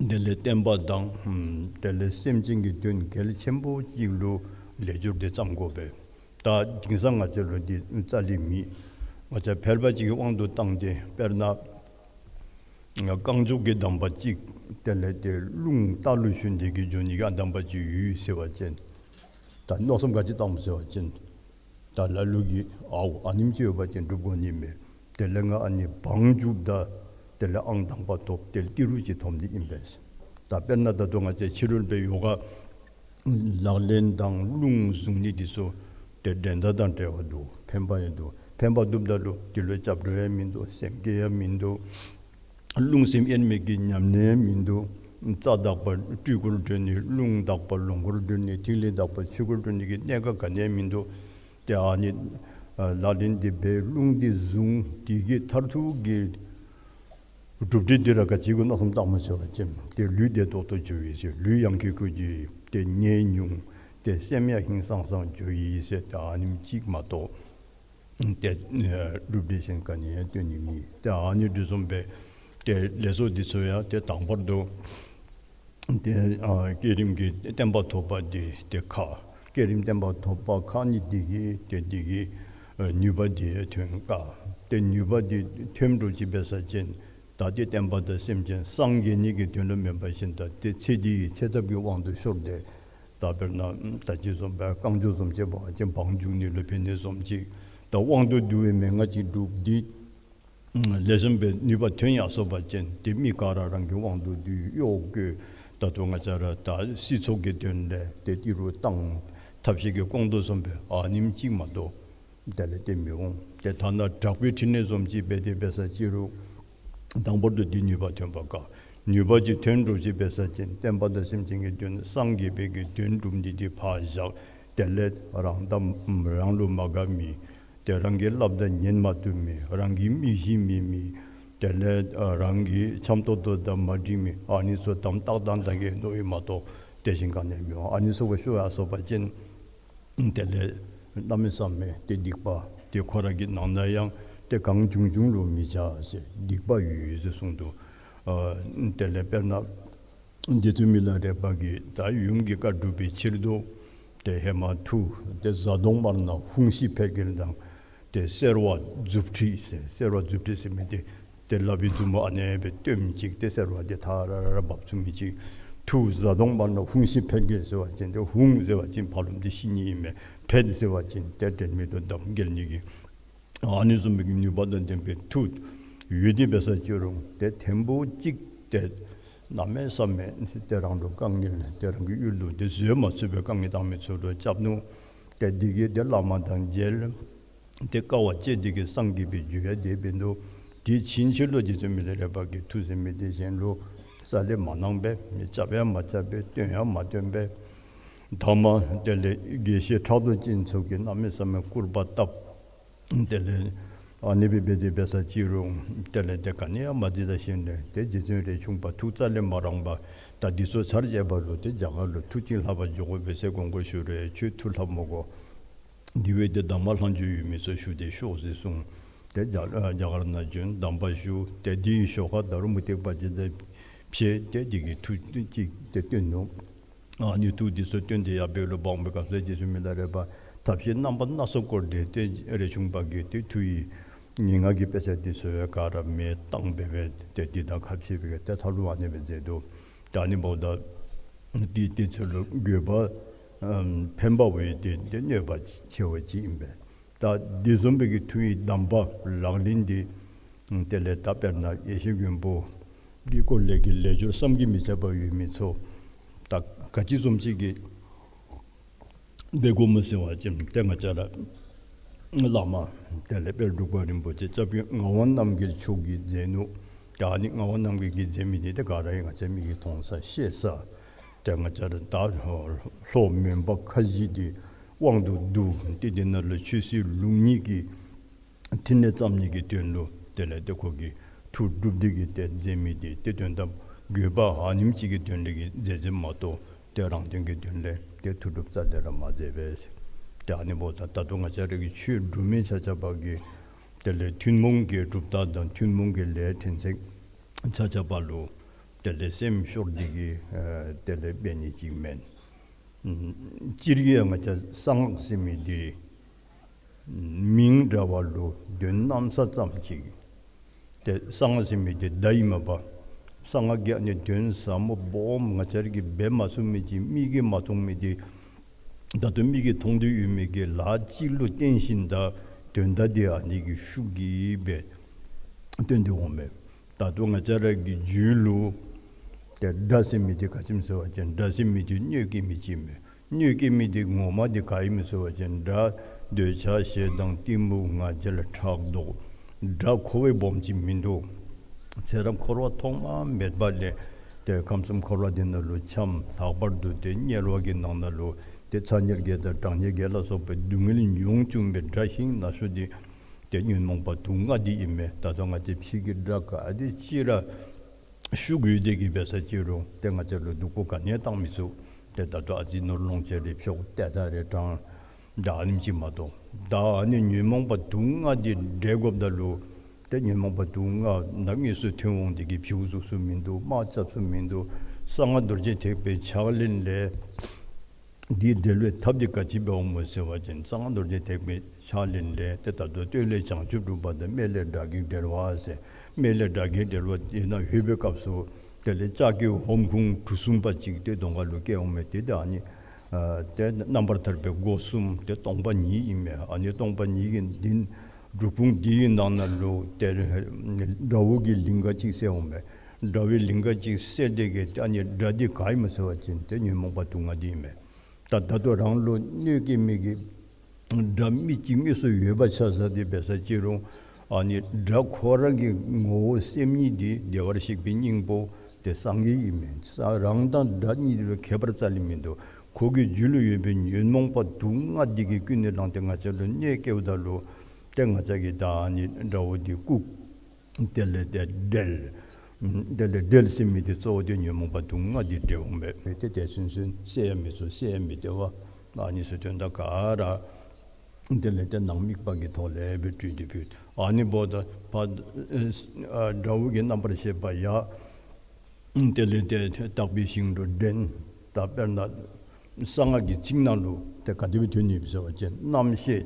དེ་ལས་བསྟན་པ་དང་ཨུམ་དེ་ལས་སེམས་ཅན་གྱི་དོན་གལ་ཆེན་པོ་ཅིག་ལུ་ལས་སྦྱོར་འདི་བརྩམ་དགོ་པས། ད་དེང་སང་ང་བཅས་ལུ་འདི་རྩ་ལས་མེད། ང་བཅས་ཕལ་པ་ཅིག་གི་དབང་དུ་བཏང་སྟེ་དཔེར་ན་རྐང་མགྱོགས་ཀྱི་གདམས་པ་ཅིག་དེ་ལས་ཏེ་རླུང་རྟ་ལུ་ཞོན་ཏེ་གིས་འགྱོ་ནི་གི་ཨ་གདམས་པ་ཅིག་ཡོད་ཟེར་བ་ཅིན་ད་མནོ་བསམ་ག་ཅི་བཏངམ་ཟེར་བ་ཅིན་ད་ལ་ལུ་གིས་ཨའུ་ཨ་ནེམ་ཅིག་ཡོད་པ་ཅིན་སྒྲུབ་དགོ་ནི་མས། དེ་ལས་ང་ཨ་ནི་བང་རྒྱུགཔ་ད་དེ་ལས་ཨང་དང་པ་ཐོབ། དེ་ལས་ཏི་རུ་ཅིག་ཐོབ་ནི་ཨིན་པས། ད་དཔེར་ན་ད་ལྟོ་ང་བཅས་ཕྱི་རོལ་པའི་ཡོ་ག་ལག་ལེན་དང་རླུང་བཟུང་ནི་འདི་ཚུ་ཏེ་འགྲན་ཟླ་དང་བྲལ་བ་འདུག། ཕན་པ་ཡང་འདུག། ཕན་པ་འདུགཔ་ད་ལུ་འདི་ལུ་སྐྱབས་འགྲོ་ཡང་མིན་འདུག། སེམས་བསྐྱེད་ཡང་མིན་འདུག། རླུང་སེམས་དབྱེར་མེད་ཀྱི་ཉམས་ལེན་ཡང་མིན་འདུག། རྩ་དག་པ་སྤྲུལ་སྐུར་གྲོལ་ནི། རླུང་དག་པ་ལོངས་སྐུར་གྲོལ་ནི། ཐིག་ལེ་དག་པ་ཆོས་སྐུར་གྲོལ་ནི་གི་གནད་འགག་ག་ནི་ཡང་མིན་འདུག། ཏེ་ཨ་ནི་ཨ་ལག་ལེན་འདི་འབད། རླུང་འདི་བཟུང་། དེ་གི་མཐར་ཐུག་གི་གྲུབ་འབྲས་འདི་ར་ག་ཅི་གུ་མནོ་བསམ་བཏངམ་ཟེར་བ་ཅིན་ཏེ་ལུས་བདེ་ཏོག་ཏོ་འགྱོ་ཡི་ཟེར། ལུས་ཡང་ཁེ་ཁེ་འགྱོ་ཡི། ཏེ་ནད་ཉུང་། ཏེ་སེམས་ཡང་ཧིང་སངས་སངས་འགྱོ་ཡི་ཟེར། ཏེ་ཨ་ནེམ་ཅིག་མ་གཏོགས་ཏེ་ཨེ་གྲུབ་འབྲས་གཞན་ག་ནི་ཡང་སྟོན་ནི་མེད། ཏེ་ཨ་ནི་འདི་བཟུམ་སྦེ་ཏེ་ལས་ཚོགས་འདི་ཚུ་ཡང་ཏེ་དང་པར་དུ་ཏེ་ཨ་བསྐྱེད་རིམ་གྱི་བརྟན་པ་ཐོབ་པ་འདི་ཏེ་ཁག། བསྐྱེད་རིམ་བརྟན་པ་ཐོབ་པ་ཁག་ནི་འདི་གིས་ཏེ་འདི་གིས་ཨ་ནུས་པ་འདི་ཐོན་དཀའ། ཏེ་ནུས་པ་འདི་ཐོན་འགྲོ་ཅི་འབད་ས་ཅིན་ད་ཏེ་བསྟན་པ་དང་སེམས་ཅན་སངས་རྒྱས་ནི་གི་དོན་ལུ་མེན་པར་ཞིནམ་ད་ཏེ་ཚེ་འདི་གི་ཚེ་ཐབས་ཀྱི་དབང་དུ་ཤོར་ཏེ་ད་དཔེར་ན་ད་ཅི་བཟུམ་སྦེ་རྐང་མགྱོགས་བཟུམ་ཅིག་འབད་བ་ཅིན་བང་རྒྱུག་ནི་ལུ་ཕན་ནི་བཟུམ་ཅིག། ད་དབང་དུ་བསྡུ་བའི་མན་ངག་ཅིག་སྒྲུབ་སྟེ་ལེགས་ཤོམ་སྦེ་ནུས་པ་ཐོན་ཡར་སོ་བ་ཅིན་ཏེ་མི་ག་ར་རང་གི་དབང་དུ་བསྡུ་གཡོག་བཀོལ། ད་ལྟོ་ང་བཅས་ར་ད་སྲིད་ཚོགས་ཀྱི་དོན་ལས་ཏེ་ཏི་རུ་བཏང་། ཐབས་ཤེས་ཀྱིས་སྐོང་དོ་བཟུམ་སྦེ་ཨ་ནེམ་ཅིག་མ་གཏོགས་དེ་ལས་ཏེ་མི་འོང་། ཏེ་ཐ་ན་དྲག་པོའི་ཕྲིན་ལས་བཟུམ་ཅིག་འབད་དེ་འབད་ས་ཅི་རུང་དང་པོ་དུ་འདི་ནུས་པ་ཐོན་པ་དཀའ། ནུས་པ་ཅིག་ཐོན་འགྲོ་ཅི་འབད་ས་ཅིན་བསྟན་པ་དང་སེམས་ཅན་གྱི་དོན་སངས་རྒྱས་པའི་གི་དོན་སྒྲུབ་ནི་འདི་ཕར་བཞག། དེ་ལས་རང་དང་རང་ལུ་མ་དགའ་མི་ཏེ་རང་གི་སླབ་ད་ཉན་མ་བཏུབ་མི་རང་གི་མི་གཞི་མེད་མི་དེ་ལས་ཨ་རང་གི་འཆམ་ཏོག་ཏོ་དང་མ་འགྲིག་མི་ཨ་ནི་ཚུ་དམ་ཏག་ཏག་ཏག་གི་མནོ་ཡི་མ་གཏོགས་དེ་བཞིན་ག་ནི་ཡང་མི་འོང་། ཨ་ནི་ཚུ་གུ་ཤོར་ཡར་སོ་བ་ཅིན་དེ་ལས་གནམ་མེད་ས་མེད་ཏེ་སྡིག་པ་ཏེ་ཁོ་ར་གི་ནང་ན་ཡང་ཏེ་གང་བྱུང་བྱུང་ལུ་མི་བྱ་ཟེར་སྡིག་པ་ཡོད་ཟེར་གསུངས་འདུག། ཨ་དེ་ལས་དཔེར་ན་ རྗེ་བཙུན་མི་ལ་རས་པ་གིས་ད་ཡུམ་གྱི་བཀའ་སྒྲུབ་པའི་ཕྱིར་དུ་ཏེ་ཧེ་མ་མཐུ་ཏེ་གཟའ་གདོང་དམར་ནག་ཧཱུྃ་ཤི་ཕཊ་འགྱེལ་དང་ཏེ་སེར་བ་མཛུབ་ཁྲིད་ཟེར། སེར་བ་མཛུབ་ཁྲིད་ཟེར་མི་འདི་ཏེ་ལག་པའི་མཛུབ་མོ་ཨ་ནེ་སྦེ་སྟོནམ་ཅིག་ཏེ་སེར་བ་འདི་ཐ་ར་ར་འབབ་ཚུགས་མི་ཅིག། མཐུ་གཟའ་གདོང་དམར་ནག་ཧཱུྃ་ཤི་ཕཊ་འགྱེལ་ཟེར་བ་ཅིན་ཏེ་ཧཱུྃ་ཟེར་བ་ཅིན་ཕ་རོལ་ཏེ་ཤི་ནི་ཨིན་མས། ཕཊ་ཟེར་བ་ཅིན་ཏེ་དྲན་མེད་དུ་བསྡམ་འགྱེལ་ནི་གི་ཨ་ནི་བཟུམ་མའི་ནུས་པ་དང་ལྡན་པའི་མཐུ་ཡོད་དེ་འབད་ས་ཅི་རུང་ཏེ་ཐེངས་པོ་གཅིག་ཏེ་གནམ་མེད་ས་མེད་ཏེ་རང་ལུ་དཀའ་ངལ་ཏེ་རང་གི་ཡུལ་ལུ་ཏེ་བཟོད་མ་ཚུགས་པའི་དཀའ་ངལ་བཏང་མི་ཚུ་ལུ་རྐྱབ་ནུག། ཏེ་འདི་གིས་ཏེ་བླ་མ་དང་མཇལ། ཏེ་དཀའ་བ་སྤྱད་དེ་གིས་སངས་རྒྱས་པའི་རྒྱུ་ཡང་དེ་འབད་ནུག། དེ་ཕྱིན་ཆད་ལུ་རྗེ་བཙུན་མི་ལ་རས་པ་གིས་མཐུ་ཟེར་མི་འདི་གཞན་ལུ་རྩ་ལས་མ་གནང་པས། མི་རྐྱབ་ཡང་མ་རྐྱབ་པས། སྟོན་ཡང་མ་སྟོན་པས། ཐ་མ་དེ་ལས་དགེ་བཤེས་ཕྲག་དོག་ཅན་ཚུ་གིས་གནམ་མེད་ས་མེད་སྐུར་པ་བཏབ། དེ་ལས་ཨ་ནི་སྦེ་འབད་དེ་འབད་ས་ཅི་རུང་དེ་ལས་ཏེ་ག་ནི་ཡང་མ་བྱིན་ད་ཞིནམ་ལས་ཏེ་རྗེ་བཙུན་རས་ཆུང་པ་ཐུགས་རྩ་ལས་མ་རངས་པར་ད་འདི་ཚུ་ཚར་བཅད་པ་ལུ་ཏེ་རྒྱ་གར་ལུ་མཐུ་ཅིག་ལྷབ་པར་འགྱོ་དགོ་པས་ཟེར་དགོངས་སྐོར་ཞུ་རུང་ཁྱོད་མཐུ་ལྷབ་མི་དགོ། དེ་བས་ཏེ་གདམས་པ་ལྷག་མཇུག་ཡོད་མི་ཚུ་ཞུ་སྟེ་ཤོག་ཟེར་གསུངས། ཏེ་རྒྱ་རྒྱ་གར་ནང་བྱོན། གདམས་པ་ཞུ། ཏེ་དེའི་ཞོར་ཁར་ད་རུང་མུ་སྟེགས་པ་ཅིག་དང་ཕྱད་དེ་དེ་གིས་མཐུ་ཅིག་ཏེ་སྟོན་ནུག། ཨ་ནི་མཐུ་འདི་ཚུ་སྟོན་ཏེ་ཡར་འབད་རུང་འབག་འབག་སྐབས་སུ་རྗེ་བཙུན་མི་ལ་རས་པ་ཐབས་ཤེས་རྣམ་པ་སྣ་ཚོགས་བསྐོར་ཏེ་ཏེ་རས་ཆུང་པ་གིས་ཏེ་མཐུ་ཡི་ངན་སྔགས་ཀྱི་དཔེ་ཆ་འདི་ཚུ་ག་ར་མེ་བཏང་འབད་འབད་ཏེ་འདི་དང་ཁ་ཕྱེ་སྦེ་ཏེ་མཐའ་ལུ་ཨ་ནི་སྦེ་མཛད་དོ། ད་ཨ་ནི་འབདཝ་ད་འདི་དེ་ཚུ་ལུ་དགོས་པ་ཨམ་ཕན་པ་བས་ཏེ་ཏེ་གནོད་པ་ཆེ་བ་ཅིག་ཨིན་པས། ད་འདི་བཟུམ་སྦེ་གི་མཐུ་ཡི་གདམས་པ་ལག་ལེན་འདི་དེ་ལས་ད་དཔེར་ན་ཡེ་ཤེས་མགོན་པོ་འདི་སྐོར་ལས་ཀྱི་ལས་སྦྱོར་བསམ་གྱིས་མི་ཁྱབ་པ་ཡོད་མི་ཚུ་ད་ག་ཅི་བཟུམ་ཅིག་གི་འབད་དགོ་མོ་ཟེར་བ་ཅིན་ཏེ་ང་བཅས་ར་བླ་མ་དེ་ལས་དཔལ་འབྲུག་པ་རིན་པོ་ཆེ་སྐྱབས་རྗེ་ངག་དབང་རྣམ་རྒྱལ་མཆོག་གིས་མཛད་ནུག། ད་ཨ་ནི་ངག་དབང་རྣམ་རྒྱལ་གྱིས་མཛད་མི་འདི་ཏེ་ག་ར་ཡང་ང་བཅས་མིག་གིས་མཐོང་ས་ཤེས་ས། ཏེ་ང་བཅས་ར་ད་ལྷོ་མོན་པ་ཁ་བཞི་འདི་དབང་དུ་བསྡུ་སྟེ་འདི་ནང་ལུ་ཆོས་སྲིད་ལུགས་གཉིས་ཀྱི་ཕྲིན་ལས་བརྩམ་ནི་གི་དོན་ལུ་དེ་ལས་ཏེ་ཁོ་གིས་མཐུ་སྒྲུབ་སྟེ་གིས་ཏེ་མཛད་མི་འདི་ཏེ་དོན་དམ་དགོས་པ་ཨ་ནེམ་ཅིག་གི་དོན་ལས་ཀྱི་མཛད་མཛདཔ་མ་གཏོགས་ཏེ་རང་དོན་གྱི་དོན་ལས་ཏེ་མཐུ་སྒྲུབ་རྩ་ལས་ར་མ་མཛད་པས། ཏེ་ཨ་ནི་འབདཝ་ད་ད་ལྟོ་ང་བཅས་ར་གི་ཆོས་སྒྲུབ་མི་ཆ་ཁྱབ་པ་གིས་དེ་ལས་ཐུན་མོང་གི་གྲུབ་རྟགས་དང་ཐུན་མོང་གི་ལས་ཕྲན་ཚེགས་ཆ་ཁྱབ་པ་ལུ་དེ་ལས་སེམས་ཤོར་ཏེ་གིས་ཨ་དེ་ལས་འབད་ནི་ཅིག་མེན། ཨམ་སྤྱིར་གྱིས་ཡང་ང་བཅས་གསང་སྔགས་ཟེར་མི་འདི་མིང་འདྲ་བ་ལུ་དོན་གནམ་ས་ཙམ་ཅིག། ཏེ་གསང་སྔགས་ཟེར་མི་འདི་བརྡ་ཨིན་མས་པ། གསང་སྔགས་ཀྱི་ཨ་ནི་དོན་ཟབ་མོ་སྦོམ་ང་བཅས་ར་གིས་འབད་མ་ཚུགས་མི་ཅིག་མིག་གིས་མ་མཐོང་མི་འདི་ད་ལྟོ་མིག་གིས་མཐོང་སྟེ་ཡོད་མི་གི་ལཱ་ཅིག་ལུ་བརྟེན་ཞིནམ་ད་དོན་དག་འདི་ཨ་ནི་གི་ཤུགས་ཀྱིས་སྦེ་སྟོན་ཏེ་འོང་མས། ད་ལྟོ་ང་བཅས་ར་གི་རྒྱུད་ལུ་ཏེ་དགྲ་ཟེར་མི་འདི་ག་ཅི་སྨོ་ཟེར་བ་ཅིན་དགྲ་ཟེར་མི་འདི་གནོད་སྐྱེལ་མི་ཅིག་མས། གནོད་སྐྱེལ་མི་འདི་ངོ་མ་འདི་ག་ཨིན་མས་ཟེར་བ་ཅིན་དགྲ་འདོད་ཆགས་ཞེ་སྡང་གཏི་མུག་ང་རྒྱལ་ཕྲག་དོག། དགྲ་ཁོ་བ་སྦོམ་ཅིག་མིན་འདུག། ཚེ་རབས་འཁོར་བ་ཐོག་མ་མེད་པ་ལས་ཏེ་ཁམས་གསུམ་འཁོར་བ་འདི་ནང་ལུ་འཁྱམས། ལྷག་པར་དུ་ཏེ་དམྱལ་བ་གི་ནང་ན་ལུ་ཏེ་ཚ་དམྱལ་བརྒྱད་དང་གྲང་དམྱལ་བརྒྱད་ལ་སོགས་པའི་སྡུག་བསྔལ་མྱོང་བཅུག་པའི་དགྲ་ཤིང་ན་ཤོས་འདི་ཏེ་ཉོན་མོངས་པ་དུག་ལྔ་འདི་ཨིན་མས། ད་ལྟོ་ང་བཅས་ཕྱི་གི་དགྲ་ག་དེ་ཅིག་ར་ཤུགས་ཡོད་དེ་གིས་འབད་ས་ཅི་རུང་ཏེ་ང་བཅས་ལུ་སྡུག་པོ་ག་ནི་ཡང་བཏང་མི་ཚུགས། ཏེ་ད་ལྟོ་ཨ་ཙི་ནོར་ལོངས་སྤྱོད་རེ་འཕྱོག་ཏེ་ད་རེ་དྲང་ད་ཨ་ནེམ་ཅིག་མ་གཏོགས། ད་ཨ་ནི་ཉོན་མོངས་པ་དུག་ལྔ་འདི་བསྒྲལ་དགོཔ་ད་ལུ་ཏེ་ཉོན་མོངས་པ་དུག་ལྔ་ནམ་དངོས་སུ་ཐོན་འོང་དེ་གིས་བྱིའུ་གཟུགས་སུ་མིན་འདུག། དམག་རྐྱབ་ས་མིན་འདུག། གསང་སྔགས་རྡོ་རྗེ་ཐེག་པའི་ཕྱག་ལེན་ལས་འདི་བསྒྲལ་བའི་ཐབས་འདི་ག་ཅི་འབད་འོང་མོ་ཟེར་བ་ཅིན་གསང་སྔགས་རྡོ་རྗེ་ཐེག་པའི་ཕྱག་ལེན་ལས་ཏེ་ད་ལྟོ་སྟོད་ལས་བྱང་ཆུབ་སྒྲུབ་པ་དང་སྨད་ལས་དགྲ་བགེགས་བསྒྲལ་བ་ཟེར། སྨད་ལས་དགྲ་བགེགས་བསྒྲལ་བ་དེ་ནང་ལྷོད་པའི་སྐབས་སུ་དེ་ལས་ལྕགས་ཀྱི་ཧོམ་ཁུང་གྲུ་གསུམ་པ་ཅིག་ཏེ་གདོང་ཁ་ལུ་བཀལ་འོང་མས། ཏེ་ད་ཨ་ནི་ཨ་ཏེ་རྣམ་པར་ཐར་པའི་སྒོ་གསུམ་ཏེ་སྟོང་པ་ཉིད་ཨིན་མས། ཨ་ནི་སྟོང་པ་ཉིད་ཀྱི་འདི་སྒྲུབ་ཁུང་འདི་གི་ནང་ན་ལུ་ཏེ་དགྲ་བོ་གི་ལིང་ག་ཅིག་གསལ་འོང་མས། དགྲ་བོའི་ལིང་ག་ཅིག་གསལ་དེ་གིས་ཨ་ནི་དགྲ་འདི་ག་ཨིན་མོ་ཟེར་བ་ཅིན་ཏེ་ཉོན་མོངས་པ་དུག་ལྔ་འདི་ཨིན་མས། ད་ད་ལྟོ་རང་ལུ་གནོད་སྐྱེལ་མི་གི་དགྲ་མི་ཅིག་དངོས་སུ་ཡོད་པ་ཆ་བཞག་སྟེ་འབད་ས་ཅི་རུང་ཨ་ནི་དགྲ་ཁོ་ར་གི་ངོ་བོ་སེམས་ཉིད་འདི་བདེ་བར་གཤེགས་པའི་སྙིང་པོ་ཏེ་སངས་རྒྱས་ཨིན་མས། ས་རང་དང་དགྲ་གཉིས་ལུ་ཁྱད་པར་རྩ་ལས་མིན་འདུག། ཁོ་གི་རྒྱུད་ལུ་ཡོད་པའི་ཉོན་མོངས་པ་དུག་ལྔ་འདི་གིས་ཀུན་ནས་བསླངས་ཏེ་ང་བཅས་ལུ་གནོད་སྐྱེལཝ་ད་ལུ་ཏེ་ང་བཅས་ཀྱིས་ད་ཨ་ནི་དགྲ་བོ་འདི་བཀུག། དེ་ལས་ཏེ་བསྒྲལ། དེ་ལས་བསྒྲལ་ཟེར་མི་འདི་གཙོ་བོ་འདི་ཉོན་མོངས་པ་དུག་ལྔ་འདི་བསྒྲལ་འོང་པས། ཏེ་དེ་ཚུན་ཚོད་བསད་ཡང་མི་ཚུགས། བསད་ཡང་མི་བདེ་བ། ཨ་ནི་ཚུ་དོན་དག་ག་ར་དེ་ལས་ཏེ་ནང་དམིགས་པ་གི་ཐོག་ལས་སྦེ་སྤྲུལ་ཏེ་ཕུལ། ཨ་ནི་འབདཝ་ད་ཕར་ཨ་དགྲ་བོ་གི་རྣམ་པར་ཤེས་པ་ཡང་ དེ་ལས་ཏེ་དག་པའི་ཞིང་ལུ་འདྲེན། ད་དཔེར་ན་གསང་སྔགས་ཀྱི་ཚིག་ནང་ལུ་ཏེ་ག་དེ་སྦེ་ཐོན་ནུག་ཟེར་བ་ཅིན་རྣམ་ཤེས་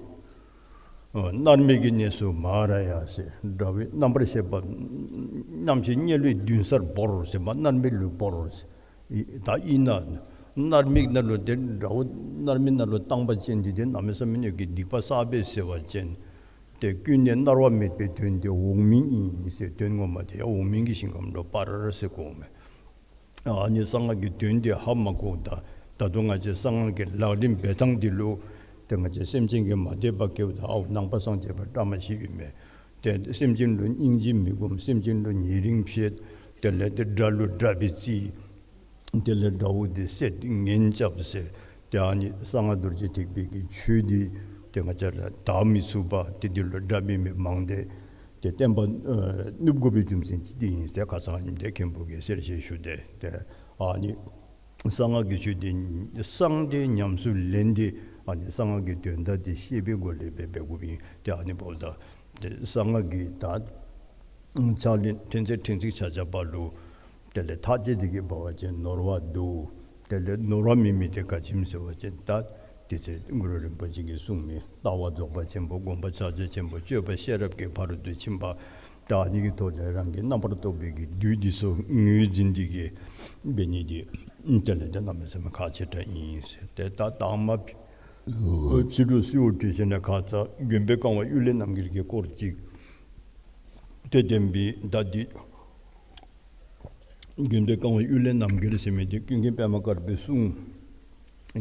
ཨ་མནར་མེད་ཀྱི་གནས་སུ་མ་ར་ཡ་ཟེར། དགྲ་བོའི་རྣམ་པར་ཤེས་པ་རྣམ་ཤེས་དམྱལ་བའི་མདུན་སར་བོར་ཟེར་མ་མནར་མེད་ལུ་བོར་ཟེར། ད་ཨིན་ན་མནར་མེད་ནང་ལུ་ཏེ་དགྲ་བོ་མནར་མེད་ནང་ལུ་བཏང་པ་ཅིན་འདི་ཏེ་གནམ་མེད་ས་མེད་ཀྱི་སྡིག་པ་བསགས་པས་ཟེར་བ་ཅིན་ཏེ་ཀུན་ནས་མནར་བ་མེད་པའི་དོན་དེ་འོག་མིན་ཨིན་ཟེར། དོན་ངོ་མ་དེ་ཡང་འོག་མིན་གྱི་ཞིང་ཁམས་ལུ་སྤར་ཟེར་གོ་མས། ཨ་ནི་གསང་སྔགས་ཀྱི་དོན་དེ་ཧ་མ་གོ། ད་ད་དུང་ང་བཅས་གསང་སྔགས་ཀྱི་ལག་ལེན་འབད་ཐངས་འདི་ལུ་ཏེ་ང་བཅས་སེམས་ཅན་གྱིས་མ་དད་པ་སྐྱེཝ་ད་ཨའོ་ནང་པ་སངས་རྒྱས་པ་བཀྲ་མ་ཤིས་ཨིན་མས། ཏེ་སེམས་ཅན་ལུ་སྙིང་རྗེ་མི་སྒོམ། སེམས་ཅན་ལུ་ཉེ་རིང་ཕྱེད། དེ་ལས་ཏེ་དགྲ་ལུ་དགྲ་སྦེ་བརྩི། དེ་ལས་དགྲ་བོ་དེ་བསད་ངན་རྐྱབ་ཟེར། ཏེ་ཨ་ནི་གསང་སྔགས་རྡོ་རྗེ་ཐེག་པའི་གི་ཆོས་འདི་ཏེ་ང་བཅས་ར་དག་མི་ཚུགས་པ་ཏེ་འདི་ལུ་དགྲ་འབད་མི་མང་སྟེ་ཏེ་བསྟན་པ་ཨ་ནུབ་དགོ་པའི་རྒྱུ་མཚན་ཅིག་འདི་ཨིན་ཟེར་ཁ་ཙ་ཨ་ནི་འདི་མཁན་པོ་གིས་གསལ་བཤད་ཞུ་སྟེ། ཏེ་ཨ་ནི་གསང་སྔགས་ཀྱི་ཆོས་འདི་གསང་སྟེ་ཉམས་སུ་ལེན་ཏེ་ཨ་ནི་གསང་སྔགས་ཀྱི་དོན་དག་འདི་ཤེས་པའི་སྒོ་ལས་འབད་འབད་དགོཔ་ཨིན། ཏེ་ཨ་ནི་འབདཝ་ད་ཏེ་གསང་སྔགས་ཀྱི་ད་ཕྱག་ལེན་ཕྲན་ཚེགས་ཕྲན་ཚེགས་ཆ་ཁྱབ་པ་ལུ་དེ་ལས་ཐག་བཅད་དེ་གི་འབད་བ་ཅིན་ནོར་བ་འདུག། དེ་ལས་ནོར་བ་མེད་མི་དེ་ག་ཅི་སྨོ་ཟེར་བ་ཅིན་ད་དེ་ཚེ་གུ་རུ་རིན་པོ་ཆེ་གིས་གསུངས་མི་ལྟ་བ་རྫོགས་པ་ཆེན་པོ། སྒོམ་པ་ཕྱག་རྒྱ་ཆེན་པོ། སྤྱོད་པ་ཤེས་རབ་ཀྱི་ཕ་རོལ་ཏུ་ཕྱིན་པ། ད་ཨ་ནི་གི་ཐོག་ལས་རང་གི་རྣམ་པར་རྟོག་པའི་གི་བདུད་འདི་ཚུ་ངོས་འཛིན་ཏེ་གི་འབད་ནི་འདི་དེ་ལས་ཏེ་གནམ་མེད་ས་མེད་ཁག་ཆེ་དྲགས་ཨིན་ཟེར། ཏེ་ད་དང་མ་ཕྱི་རུ་གསོལཝ་འདེབས་ཞིནམ་ལས་ཁ་ཙ་མགོན་པོ་གང་བ་གཡུལ་ལས་རྣམ་རྒྱལ་གྱི་སྐོར་ཅིག་ཏེ་བསྟན་པའི་ད་འདི་མགོན་པོ་གང་བ་གཡུལ་ལས་རྣམ་རྒྱལ་ཟེར་མི་འདི་ཀུན་མཁྱེན་པདྨ་དཀར་པོའི་གསུང་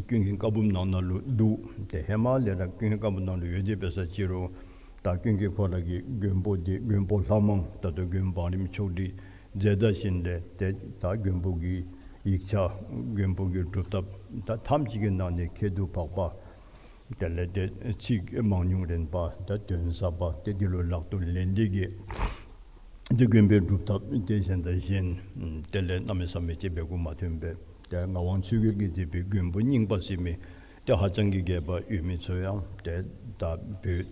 ཀུན་མཁྱེན་བཀའ་འབུམ་ནང་ན་ལུ་འདུག། ཏེ་ཧེ་མ་ལས་ར་ཀུན་མཁྱེན་བཀའ་འབུམ་ནང་ལུ་ཡོད་དེ་འབད་ས་ཅི་རུང་ད་ཀུན་མཁྱེན་ཁོ་ར་གི་མགོན་པོ་འདི་མགོན་པོ་ལྷ་མང་ད་ལྟོ་མགོན་བང་རིམ་ཆོག་སྒྲིག་མཛད་ད་ཞིནམ་ལས་ཏེ་ད་མགོན་པོ་གི་ཡིག་ཆ་མགོན་པོ་གི་སྒྲུབ་ཐབས་ད་ཐམས་ཅད་ཀྱི་ནང་ནས་ཁྱད་དུ་འཕགས་པ། དེ་ལས་ཏེ་ཚིག་མང་ཉུང་རན་པ་ད་དོན་ཟབ་པ་ཏེ་འདི་ལུ་ལག་ཏུ་ལེན་ཏེ་གི་ཏེ་མགོན་པོའི་སྒྲུབ་ཐབས་ཏེ་གཞན་དང་གཞན་དེ་ལས་གནམ་མེད་ས་མེད་ཅིག་འབད་དགོཔ་མ་ཐོན་པས། ཏེ་ངག་དབང་ཆོས་རྒྱལ་གྱིས་མཛད་པའི་མགོན་པོ་རྙིང་པ་ཟེར་མི་ཏེ་ཧ་ཅང་གི་རྒྱས་པ་ཡོད་མི་ཚུ་ཡང་ཏེ་ད་བོད་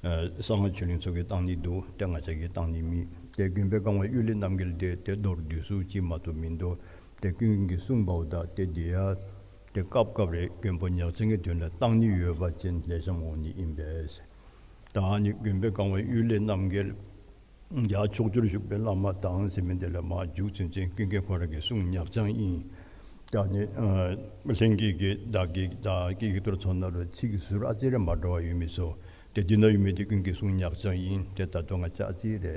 ཨ་གསང་སྔགས་ཆོས་གླིང་ཚུ་གིས་བཏང་ནི་འདུག། ཏེ་ང་བཅས་ཀྱིས་བཏང་ནི་མེད། ཏེ་མགོན་པོ་གང་བ་གཡུལ་ལས་རྣམ་རྒྱལ་འདི་ཏེ་མདོར་བསྡུས་སུ་ཅིག་མ་གཏོགས་མིན་འདུག། ཏེ་ཀུན་མཁྱེན་གྱིས་གསུངས་པ་འོ་ད་ཏེ་འདི་ཡང་ཏེ་སྐབས་སྐབས་རེ་མགོན་པོ་ཉག་ཅན་གྱི་དོན་ལུ་བཏང་ནི་ཡོད་པ་ཅིན་ལེགས་ཤོམ་འོང་ནི་ཨིན་པས། ད་ཨ་ནི་མགོན་པོ་གང་བ་གཡུལ་ལས་རྣམ་རྒྱལ་ཡར་ཕྱོགས་བཅུར་བཞུགས་པའི་བླ་མ་དང་ཟེར་མི་འདི་ལས་མར་མཇུག་ཚུན་ཚོད་ཀུན་མཁྱེན་ཁོ་ར་གི་གསུང་ཉག་ཅན་ཨིན། ད་ཨ་ནི་ཨ་ལྷན་རྒྱས་ཀྱིས་བདག་གིས་ད་ཀི་ཀི་ཏོར་ཚོགས་ནང་ལུ་ཚིག་ཟུར་ཨ་ཙི་རེ་མ་འདྲཝ་ཡོད་མི་ཚུ་ཏེ་འདི་ནང་ཡོད་མི་འདི་ཀུན་མཁྱེན་གསུང་ཉག་ཅན་ཨིན། ཏེ་ད་ལྟོ་ང་བཅས་ཨ་ཙི་རེ་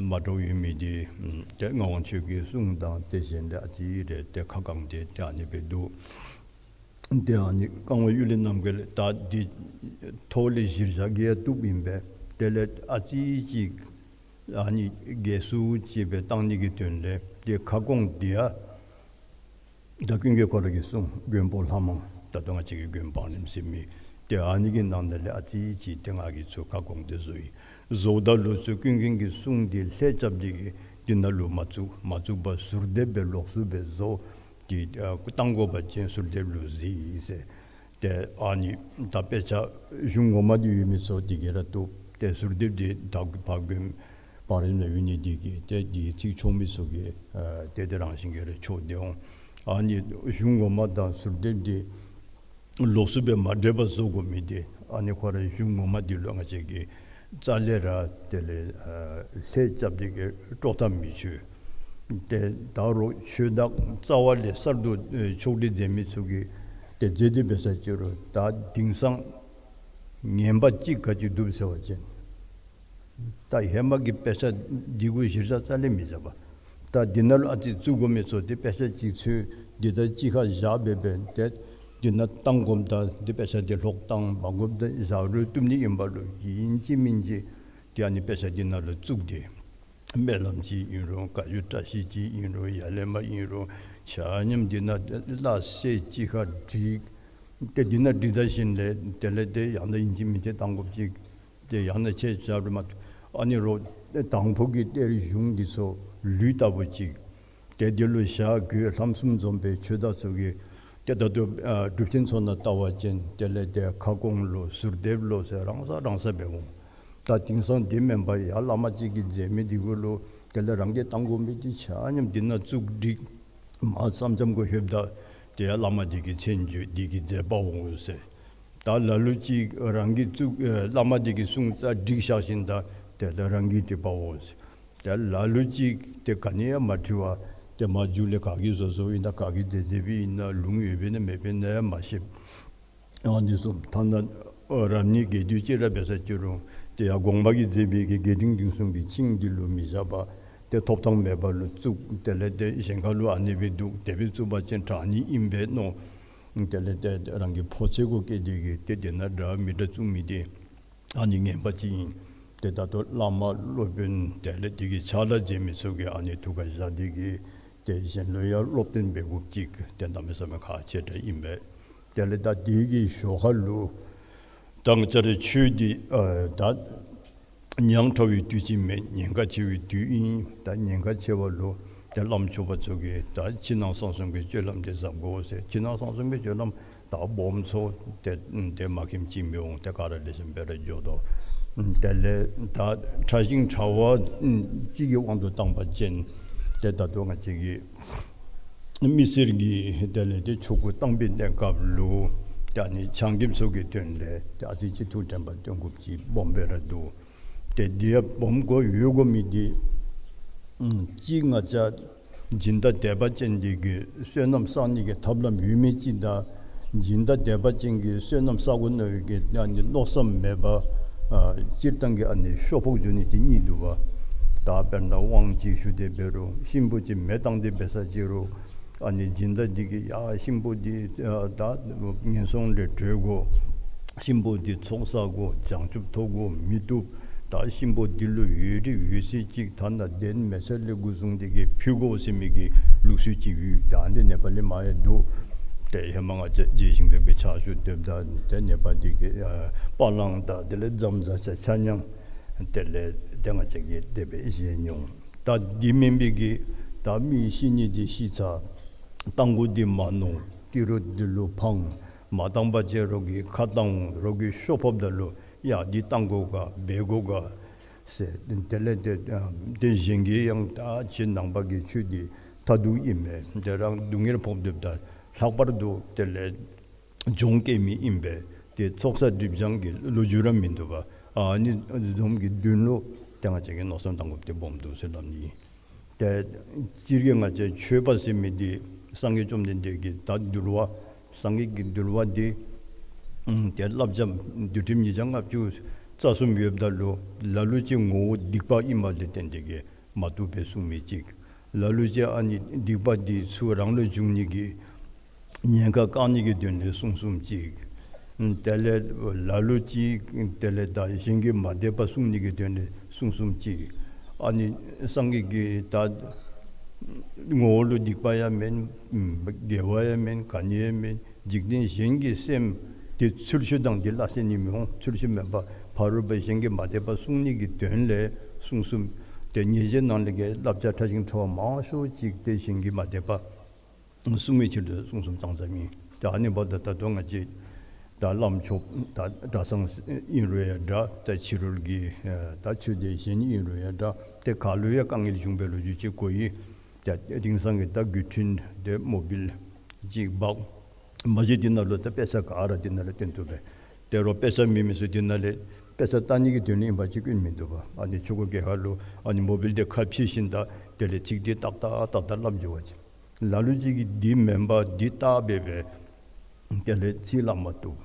མ་འདྲཝ་ཡོད་མི་འདི་ཏེ་ངག་དབང་ཆོས་རྒྱལ་གསུང་དང་ཏེ་གཞན་ལས་ཨ་ཙི་རེ་ཏེ་ཁ་བསྐངས་ཏེ་ཏེ་ཨ་ནི་སྦེ་འདུག། ཏེ་ཨ་ནི་གང་བ་གཡུལ་ལས་རྣམ་རྒྱལ་ད་འདི་ཐོག་ལས་གཞིར་བཞག་གི་ཡང་བཏུབ་ཨིན་པས། དེ་ལས་ཨ་ཙི་ཅིག་ཨ་ནི་རྒྱས་སུ་ཅིག་སྦེ་བཏང་ནི་གི་དོན་ལས་ཏེ་ཁ་སྐོང་འདི་ཡང་ད་ཀུན་མཁྱེན་ཁོ་ར་གི་གསུང་མགོན་པོ་ལྷ་མང་ད་ལྟོ་ང་བཅས་ཀྱི་མགོན་བང་རིམ་ཟེར་མི་ཏེ་ཨ་ནི་གི་ནང་ན་ལས་ཨ་ཙི་ཅིག་ཏེ་ང་གིས་ཚུར་ཁ་སྐོང་སྟེ་བཟོ་ཡི། བཟོཝ་ད་ལུ་ཚུར་ཀུན་མཁྱེན་གྱི་གསུང་འདི་ལྷད་རྐྱབ་སྟེ་གི་འདི་ནང་ལུ་མ་བཙུགས། མ་བཙུགས་པར་ཟུར་འདེབས་སྦེ་ལོགས་སུ་སྦེ་བཟོ་སྟེ་ཨ་བཏང་དགོ་པ་ཅིན་ཟུར་འདེབས་ལུ་གཟིགས་ཟེར། ཏེ་ཨ་ནི་ད་དཔེ་ཆ་གཞུང་ངོ་མ་འདི་ཡོད་མི་ཚུ་འདི་གིས་ར་བཏུབ། ཏེ་ཟུར་འདེབས་འདི་ད་ཕར་མགོན་བང་རིམ་ནང་ཡོད་ནི་འདི་གིས་ཏེ་འདི་ཚིག་ཆོག་མི་ཚུ་གིས་ཨ་ཏེ་དེ་རང་བཞིན་གྱིས་ར་ཆོག་སྟེ་འོང་། ཨ་ནི་གཞུང་ངོ་མ་དང་ཟུར་འདེབས་འདི་ལོགས་སུ་སྦེ་མ་འདྲེས་པར་བཟོ་དགོ་མི་འདི་ཨ་ནི་ཁོ་ར་གཞུང་ངོ་མ་འདི་ལུ་ང་བཅས་ཀྱིས་རྩ་ལས་ར་དེ་ལས་ཨ་ལྷད་རྐྱབ་སྟེ་གི་དཀྲོག་ཐབས་མི་ཆོག། ཏེ་ད་རུང་ཆོས་བདག་རྩ་བ་ལས་གསར་དུ་ཨེ་ཕྱོགས་སྒྲིག་མཛད་མི་ཚུ་གིས་ཏེ་མཛད་དེ་འབད་ས་ཅི་རུང་ད་དེང་སང་ངན་པ་ཅིག་ག་ཅི་འདུག་ཟེར་བ་ཅིན་ད་ཧེ་མ་གི་དཔེ་ཆ་འདི་གུ་གཞིར་བཞག་རྩ་ལས་མི་བཞག་པས། ད་འདི་ནང་ལུ་ཨ་ཙི་བཙུགས་དགོ་མི་ཚུ་ཏེ་དཔེ་ཆ་ཅིག་འཚོལ་འདི་ད་གཅིག་ཁར་བཞག་སྦེ་སྦེ་ཏེ་འདི་ནང་བཏང་དགོཔ་ད་འདི་དཔེ་ཆ་འདི་ལྷོག་བཏང་མ་དགོཔ་ད་བཞག་རུང་བཏུབ་ནི་ཨིན་པ་ལུ་ཨིན་ཅི་མིན་ཅི་ཏེ་ཨ་ནི་དཔེ་ཆ་འདི་ནང་ལུ་བཙུགས་ཏེ་སྨོན་ལམ་ཅིག་ཨིན་རུང་བཀའ་བརྒྱུད་བཀྲ་ཤིས་ཅིག་ཨིན་རུང་ཡ་ལས་མ་ཨིན་རུང་ཆ་མཉམ་འདི་ནང་བླ་གསེར་གཅིག་ཁར་བསྒྲིགས། ཏེ་འདི་ནང་བསྒྲིགས་ད་ཞིནམ་ལས་དེ་ལས་ཏེ་ཡང་ན་ཨིན་ཅི་མིན་ཅི་བཏང་དགོཔ་ཅིག་ཏེ་ཡང་ན་ཁྱེད་ཆ་རུང་མ་ཨ་ནི་རོགས་དང་ཕུ་གི་གཏེར་གཞུང་འདི་ཚུ་ལུད་ལྟ་བུ་ཅིག་ཏེ་འདི་ལུ་ཞྭ་གོས་ལྷམ་གསུམ་འཛོམས་པའི་ཆོས་བདག་ཚུ་གིས་ཏེ་ད་ལྟོ་ཨ་སྒྲུབ་ཆེན་ཚོགས་ནང་བལྟ་བ་ཅིན་དེ་ལས་ཏེ་ཁ་སྐོང་ལོ་ཟུར་འདེབས་ལོ་ཟེར་རང་ས་རང་ས་སྦེ་འོང་། ད་དེང་སང་དེ་མེན་པར་ཡར་བླ་མ་ཅིག་གིས་མཛད་མི་འདི་གུ་ལུ་ དེ་ལས་རང་གིས་བཏང་དགོ་མི་འདི་ཆ་མཉམ་འདི་ནང་བཙུགས་བསྒྲིགས། མར་ས་མཚམས་གུ་ལྷོདཔ་ད་དེ་ཡང་བླ་མ་འདི་གིས་མཚན་བརྗོད་འདི་གིས་མཛད་པའོ་ཟེར། ད་ལ་ལུ་ཅིག་རང་གིས་བཙུགས་ཨེ་བླ་མ་འདི་གིས་གསུངས་རྩ་བསྒྲིགས་བཞག་ཞིནམ་ད་དེ་ལས་རང་གིས་བྲིས་པའོ་ཟེར། དེ་ལ་ལུ་ཅིག་དེ་ག་ནི་ཡང་མ་བྲི་བར་དེ་མར་མཇུག་ལས་ག་གིས་བཟོ་བཟོཝ་ཨིན་ན་ག་གིས་མཛད་མཛདཔ་ཨིན་ན་ལུང་ཡོདཔ་ཨིན་ན་མེདཔ་ཨིན་ན་ཡང་མ་ཤེས། ཨ་ནི་གསུངས། ཐ་ན་རབ་གནས་རྒྱས་བསྡུས་ཅིག་ར་འབད་ས་ཅི་རུང་དེ་ཡང་དགོངས་པ་གིས་མཛད་པའི་གི་རྒྱས་འབྲིང་བསྡུས་གསུམ་གྱི་ཆིངས་འདི་ལུ་མི་བཞག་པར་དེ་ཐོབ་ཐང་མེད་པ་ལུ་བཙུགས། དེ་ལས་དེ་གཞན་ཁ་ལུ་ཨ་ནི་སྦེ་འདུག། དེ་སྦེ་བཙུགས་པ་ཅིན་དྲག་ནི་ཨིན་པས་མནོ། དེ་ལས་དེ་རང་གི་ཕོ་ཚོད་གུ་བསྐྱེད་དེ་གིས་དེ་དེ་ནང་འདྲ་མི་འདྲ་བཙུགས་མི་དེ་ཨ་ནི་ངན་པ་ཅིག་ཨིན། དེ་ད་ལྟོ་བླ་མ་སློབ་དཔོན་དེ་ལས་དེ་གི་ཕྱག་ལཱ་མཛད་མི་ཚུ་གིས་ཨ་ནི་ཐུགས་ཁར་བཞག་སྟེ་གིས་དེ་གཞན་ལུ་ཡང་སློབ་སྟོན་འབད་དགོཔ་ཅིག་དེ་གནམ་མེད་ས་མེད་ཁག་ཆེ་དྲགས་ཨིན་པས། དེ་ལས་ད་དེ་གི་ཞོར་ཁ་ལུ་ད་ང་བཅས་རའི་ཆོས་འདི་ཨ་ད་ཉག་ཕྲ་བའི་དུས་ཅིག་མེན། ཉེན་ཁ་ཆེ་བའི་དུས་ཨིན། ད་ཉེན་ཁ་ཆེ་བ་ལུ་དེ་བླམ་ཆོསཔ་ཚུ་གིས་ད་ཕྱི་ནང་གསང་གསུམ་གྱི་སྤྱོད་ལམ་དེ་གཟབ་དགོ་ཟེར། ཕྱི་ནང་གསང་གསུམ་གྱི་སྤྱོད་ལམ་ད་སྦོམ་ཚུ་དེ་དེ་མ་མཁྱེནམ་ཅིག་མི་འོང་། དེ་ག་ར་ལེགས་ཤོམ་སྦེ་ར་འགྱོ་དོ། དེ་ལས་ད་ཕྲ་ཞིང་ཕྲ་བ་ཅིག་གི་དབང་དུ་བཏང་བ་ཅིན་དེ་ད་ལྟོ་ང་བཅས་ཀྱི་མི་སེར་གྱིས་དེ་ལས་དེ་ཆོ་ག་བཏང་པའི་གནས་སྐབས་ལུ་ད་ཨ་ནི་ཆང་རྐྱབ་ཚུ་གི་དོན་ལས་དེ་ཨ་ཙི་ཅིག་ཐུགས་དྲན་པ་བཏོན་དགོཔ་ཅིག་སྦོམ་སྦེ་ར་འདུག། དེ་དེ་ཡང་སྦོམ་དགོ་ཡོད་དགོ་མི་དེ་ཨམ་གཅིག་ང་བཅས་སྦྱིན་བདག་དད་པ་ཅན་དེ་གིས་བསོད་ནམས་བསག་ནི་གི་ཐབས་ལམ་ཡོད་མི་ཅིག་དང་སྦྱིན་བདག་དད་པ་ཅན་གྱིས་བསོད་ནམས་བསག་དགོ་མནོ་བའི་གི་ཨ་ནི་མནོ་བསམ་མེད་པ་ཨ་སྤྱིར་བཏང་གི་ཨ་ནི་ཤོ་ཕོག་འགྱོ་ནི་ཅིག་གཉིས་འདུག་པ། ད་དཔེར་ན་དབང་ཅིག་ཞུ་སྟེ་འབད་རུང་གཤིན་པོ་ཅིག་མེ་བཏང་སྟེ་འབད་ས་ཅི་རུང་ཨ་ནི་སྦྱིན་བདག་འདི་གིས་ཡ་གཤིན་པོ་འདི་ཨ་ད་ངན་སོང་ལས་གྲོལ་དགོ། གཤིན་པོ་འདི་ཚོགས་བསགས་དགོ། བྱང་ཆུབ་ཐོབ་དགོ་མི་བཏུབ། ད་གཤིན་པོ་འདི་ལུ་ཡོད་རིགས་ཡོད་ཚད་ཅིག་ཐ་ན་གདན་མལ་ཆ་ལས་འགོ་བཟུང་སྟེ་གིས་ཕུལ་དགོ་ཟེར་མི་གི་ལུགས་སྲོལ་ཅིག་ཡོད། ད་འདི་ནེ་པ་ལི་མར་ཡང་འདུག། དེ་ཧེ་མ་ང་བཅས་རྗེ་ཞིང་ཕེབས་ཀྱི་ཕྱག་ཞུ་སྡོདཔ་ད་དེ་ནེ་པ་འདི་གི་ཨ་པ་ལང་དང་དེ་ལས་རྫམ་ཟ་ཆ་ཆ་མཉམ་དེ་ལས་དེ་ང་བཅས་ཀྱིས་དེ་སྦེ་བཞེས་མྱོང་། ད་འདི་མེན་པའི་གི་ད་མི་ཤི་ནི་འདི་ཤི་ཚར། རྟ་མགོ་འདི་མར་ནོར། ཏི་རུ་འདི་ལུ་འཕངས། མ་བཏང་པ་ཅིན་རོགས་ཀྱིས་ཁ་བཏང་འོང་། རོགས་ཀྱིས་ཤོ་ཕོགཔ་ད་ལུ་ཡ་འདི་བཏང་དགོ་ག་འབད་དགོ་ག་ཟེར། དེ་ལས་དེ་དེ་གཞན་གྱིས་ཡང་ད་ཁྱེད་ནང་པ་གི་ཆོས་འདི་མཐར་ཐུག་ཨིན་མས། དེ་རང་སྡུག་བསྔལ་ཕོག་སྡོདཔ་ད་ལྷག་པར་དུ་དེ་ལས་གྱོང་བཀལ་མི་ཨིན་པས། དེ་ཚོགས་བསགས་སྒྲིབ་སྦྱང་གི་ལོ་རྒྱུས་ར་མིན་འདུག་པ། ཨ་ནི་བཟུམ་གྱི་དོན་ལུ་ཏེ་ང་བཅས་ཀྱིས་མནོ་བསམ་གཏང་དགོཔ་དེ་སྦོམ་འདུག་ཟེར་སླབ་ནི། ཏེ་སྤྱིར་གྱིས་ང་བཅས་ཆོས་པ་ཟེར་མི་འདི་སངས་རྒྱས་བཅོམ་ལྡན་འདས་ཀྱི་ད་འདུལ་བ་སངས་རྒྱས་ཀྱི་འདུལ་བ་འདི་ཨམ་ཏེ་བསླབ་བྱ་འདུལ་ཁྲིམས་ཉིས་བརྒྱ་ལྔ་བཅུ་རྩ་གསུམ་ཡོདཔ་ད་ལུ་ལ་ལུ་ཅིག་ངོ་བོ་སྡིག་པ་ཨིནམ་ལས་བརྟེན་ཏེ་གིས་མ་བཏུབ་པའི་གསུང་མི་ཅིག། ལ་ལུ་ཅིག་ཨ་ནི་སྡིག་པ་འདི་ཚུ་རང་ལུ་འབྱུང་ནི་གི་ཉེན་ཁ་བཀག་ནི་གི་དོན་ལས་གསུང་གསུངམ་ཅིག། དེ་ལས་ལ་ལུ་ཅིག་དེ་ལས་ད་གཞན་གྱི་མ་དད་པ་སྲུང་ནི་གི་དོན་ལས་གསུང་གསུངམ་ཅིག། ཨ་ནི་སངས་རྒྱས་ཀྱིས་ད་ངོ་བོ་ལུ་སྡིག་པ་ཡང་མེན། དགེ་བ་ཡང་མེན། ག་ནི་ཡང་མེན། འཇིག་རྟེན་གཞན་གྱི་སེམས་དེ་ཚུལ་འཆོས་དང་དེ་སླ་བསྲེ་ནི་མི་འོང་། ཚུལ་འཆོས་མེད་པར་ཕ་རོལ་པོ་གཞན་གྱི་མ་དད་པ་སྲུང་ནི་གི་དོན་ལས་གསུང་གསུངམ། ཏེ་ཉེས་བྱས་ནང་ལས་ཀྱི་བསླབ་བྱ་ཕྲ་ཞིང་ཕྲ་བ་མང་ཤོས་ཅིག་ཏེ་གཞན་གྱི་མ་དད་པ་སྲུང་བའི་ཕྱིར་དུ་གསུང་གསུངམ་ཙང་ཙ་ཨིན། ཏེ་ཨ་ནི་འབདཝ་ད་ད་ལྟོ་ང་བཅས་ད་བླམ་ཆོསཔ་ད་གྲྭ་ཚང་ཨིན་རུང་ཡང་འདྲ། ད་ཕྱི་རོལ་གྱི་ད་ཆོས་སྡེ་གཞན་ཨིན་རུང་ཡང་འདྲ། ཏེ་ག་ལུ་ཡང་དཀའ་ངལ་བྱུང་བའི་ལོ་རྒྱུས་ཅིག་གོ་ཡི། ཏེ་དེང་སང་གི་ད་བརྒྱུད་འཕྲིན་དེ་མོ་བཱའིལ་ཅིག་འབག། མ་གཞི་དེ་ནང་ལུ་ད་དཔེ་ཆ་ག་ར་དེ་ནང་ལུ་སྟོན་བཏུབ་པས། དེ་རུང་དཔེ་ཆ་མེད་མི་ཚུ་དེ་ནང་ལས་དཔེ་ཆ་ལྟ་ནི་གི་དོན་ལས་ཨིན་པ་ཅིན་སྐྱོན་མིན་འདུག་པ། ཨ་ནི་ཆོ་ག་གི་ཁར་ལུ་ཨ་ནི་མོ་བཱའིལ་དེ་ཁར་ཕྱེ་ཞིནམ་ད་དེ་ལས་ཚིག་དེ་ཏག་ཏག་ཏག་ཏག་སླབ་འགྱོ་བ་ཅིན། ལ་ལུ་ཅིག་གིས་འདི་མེན་པར་འདི་བལྟ་སྦེ་སྦེ་དེ་ལས་ཚིག་སླབ་མ་བཏུབ།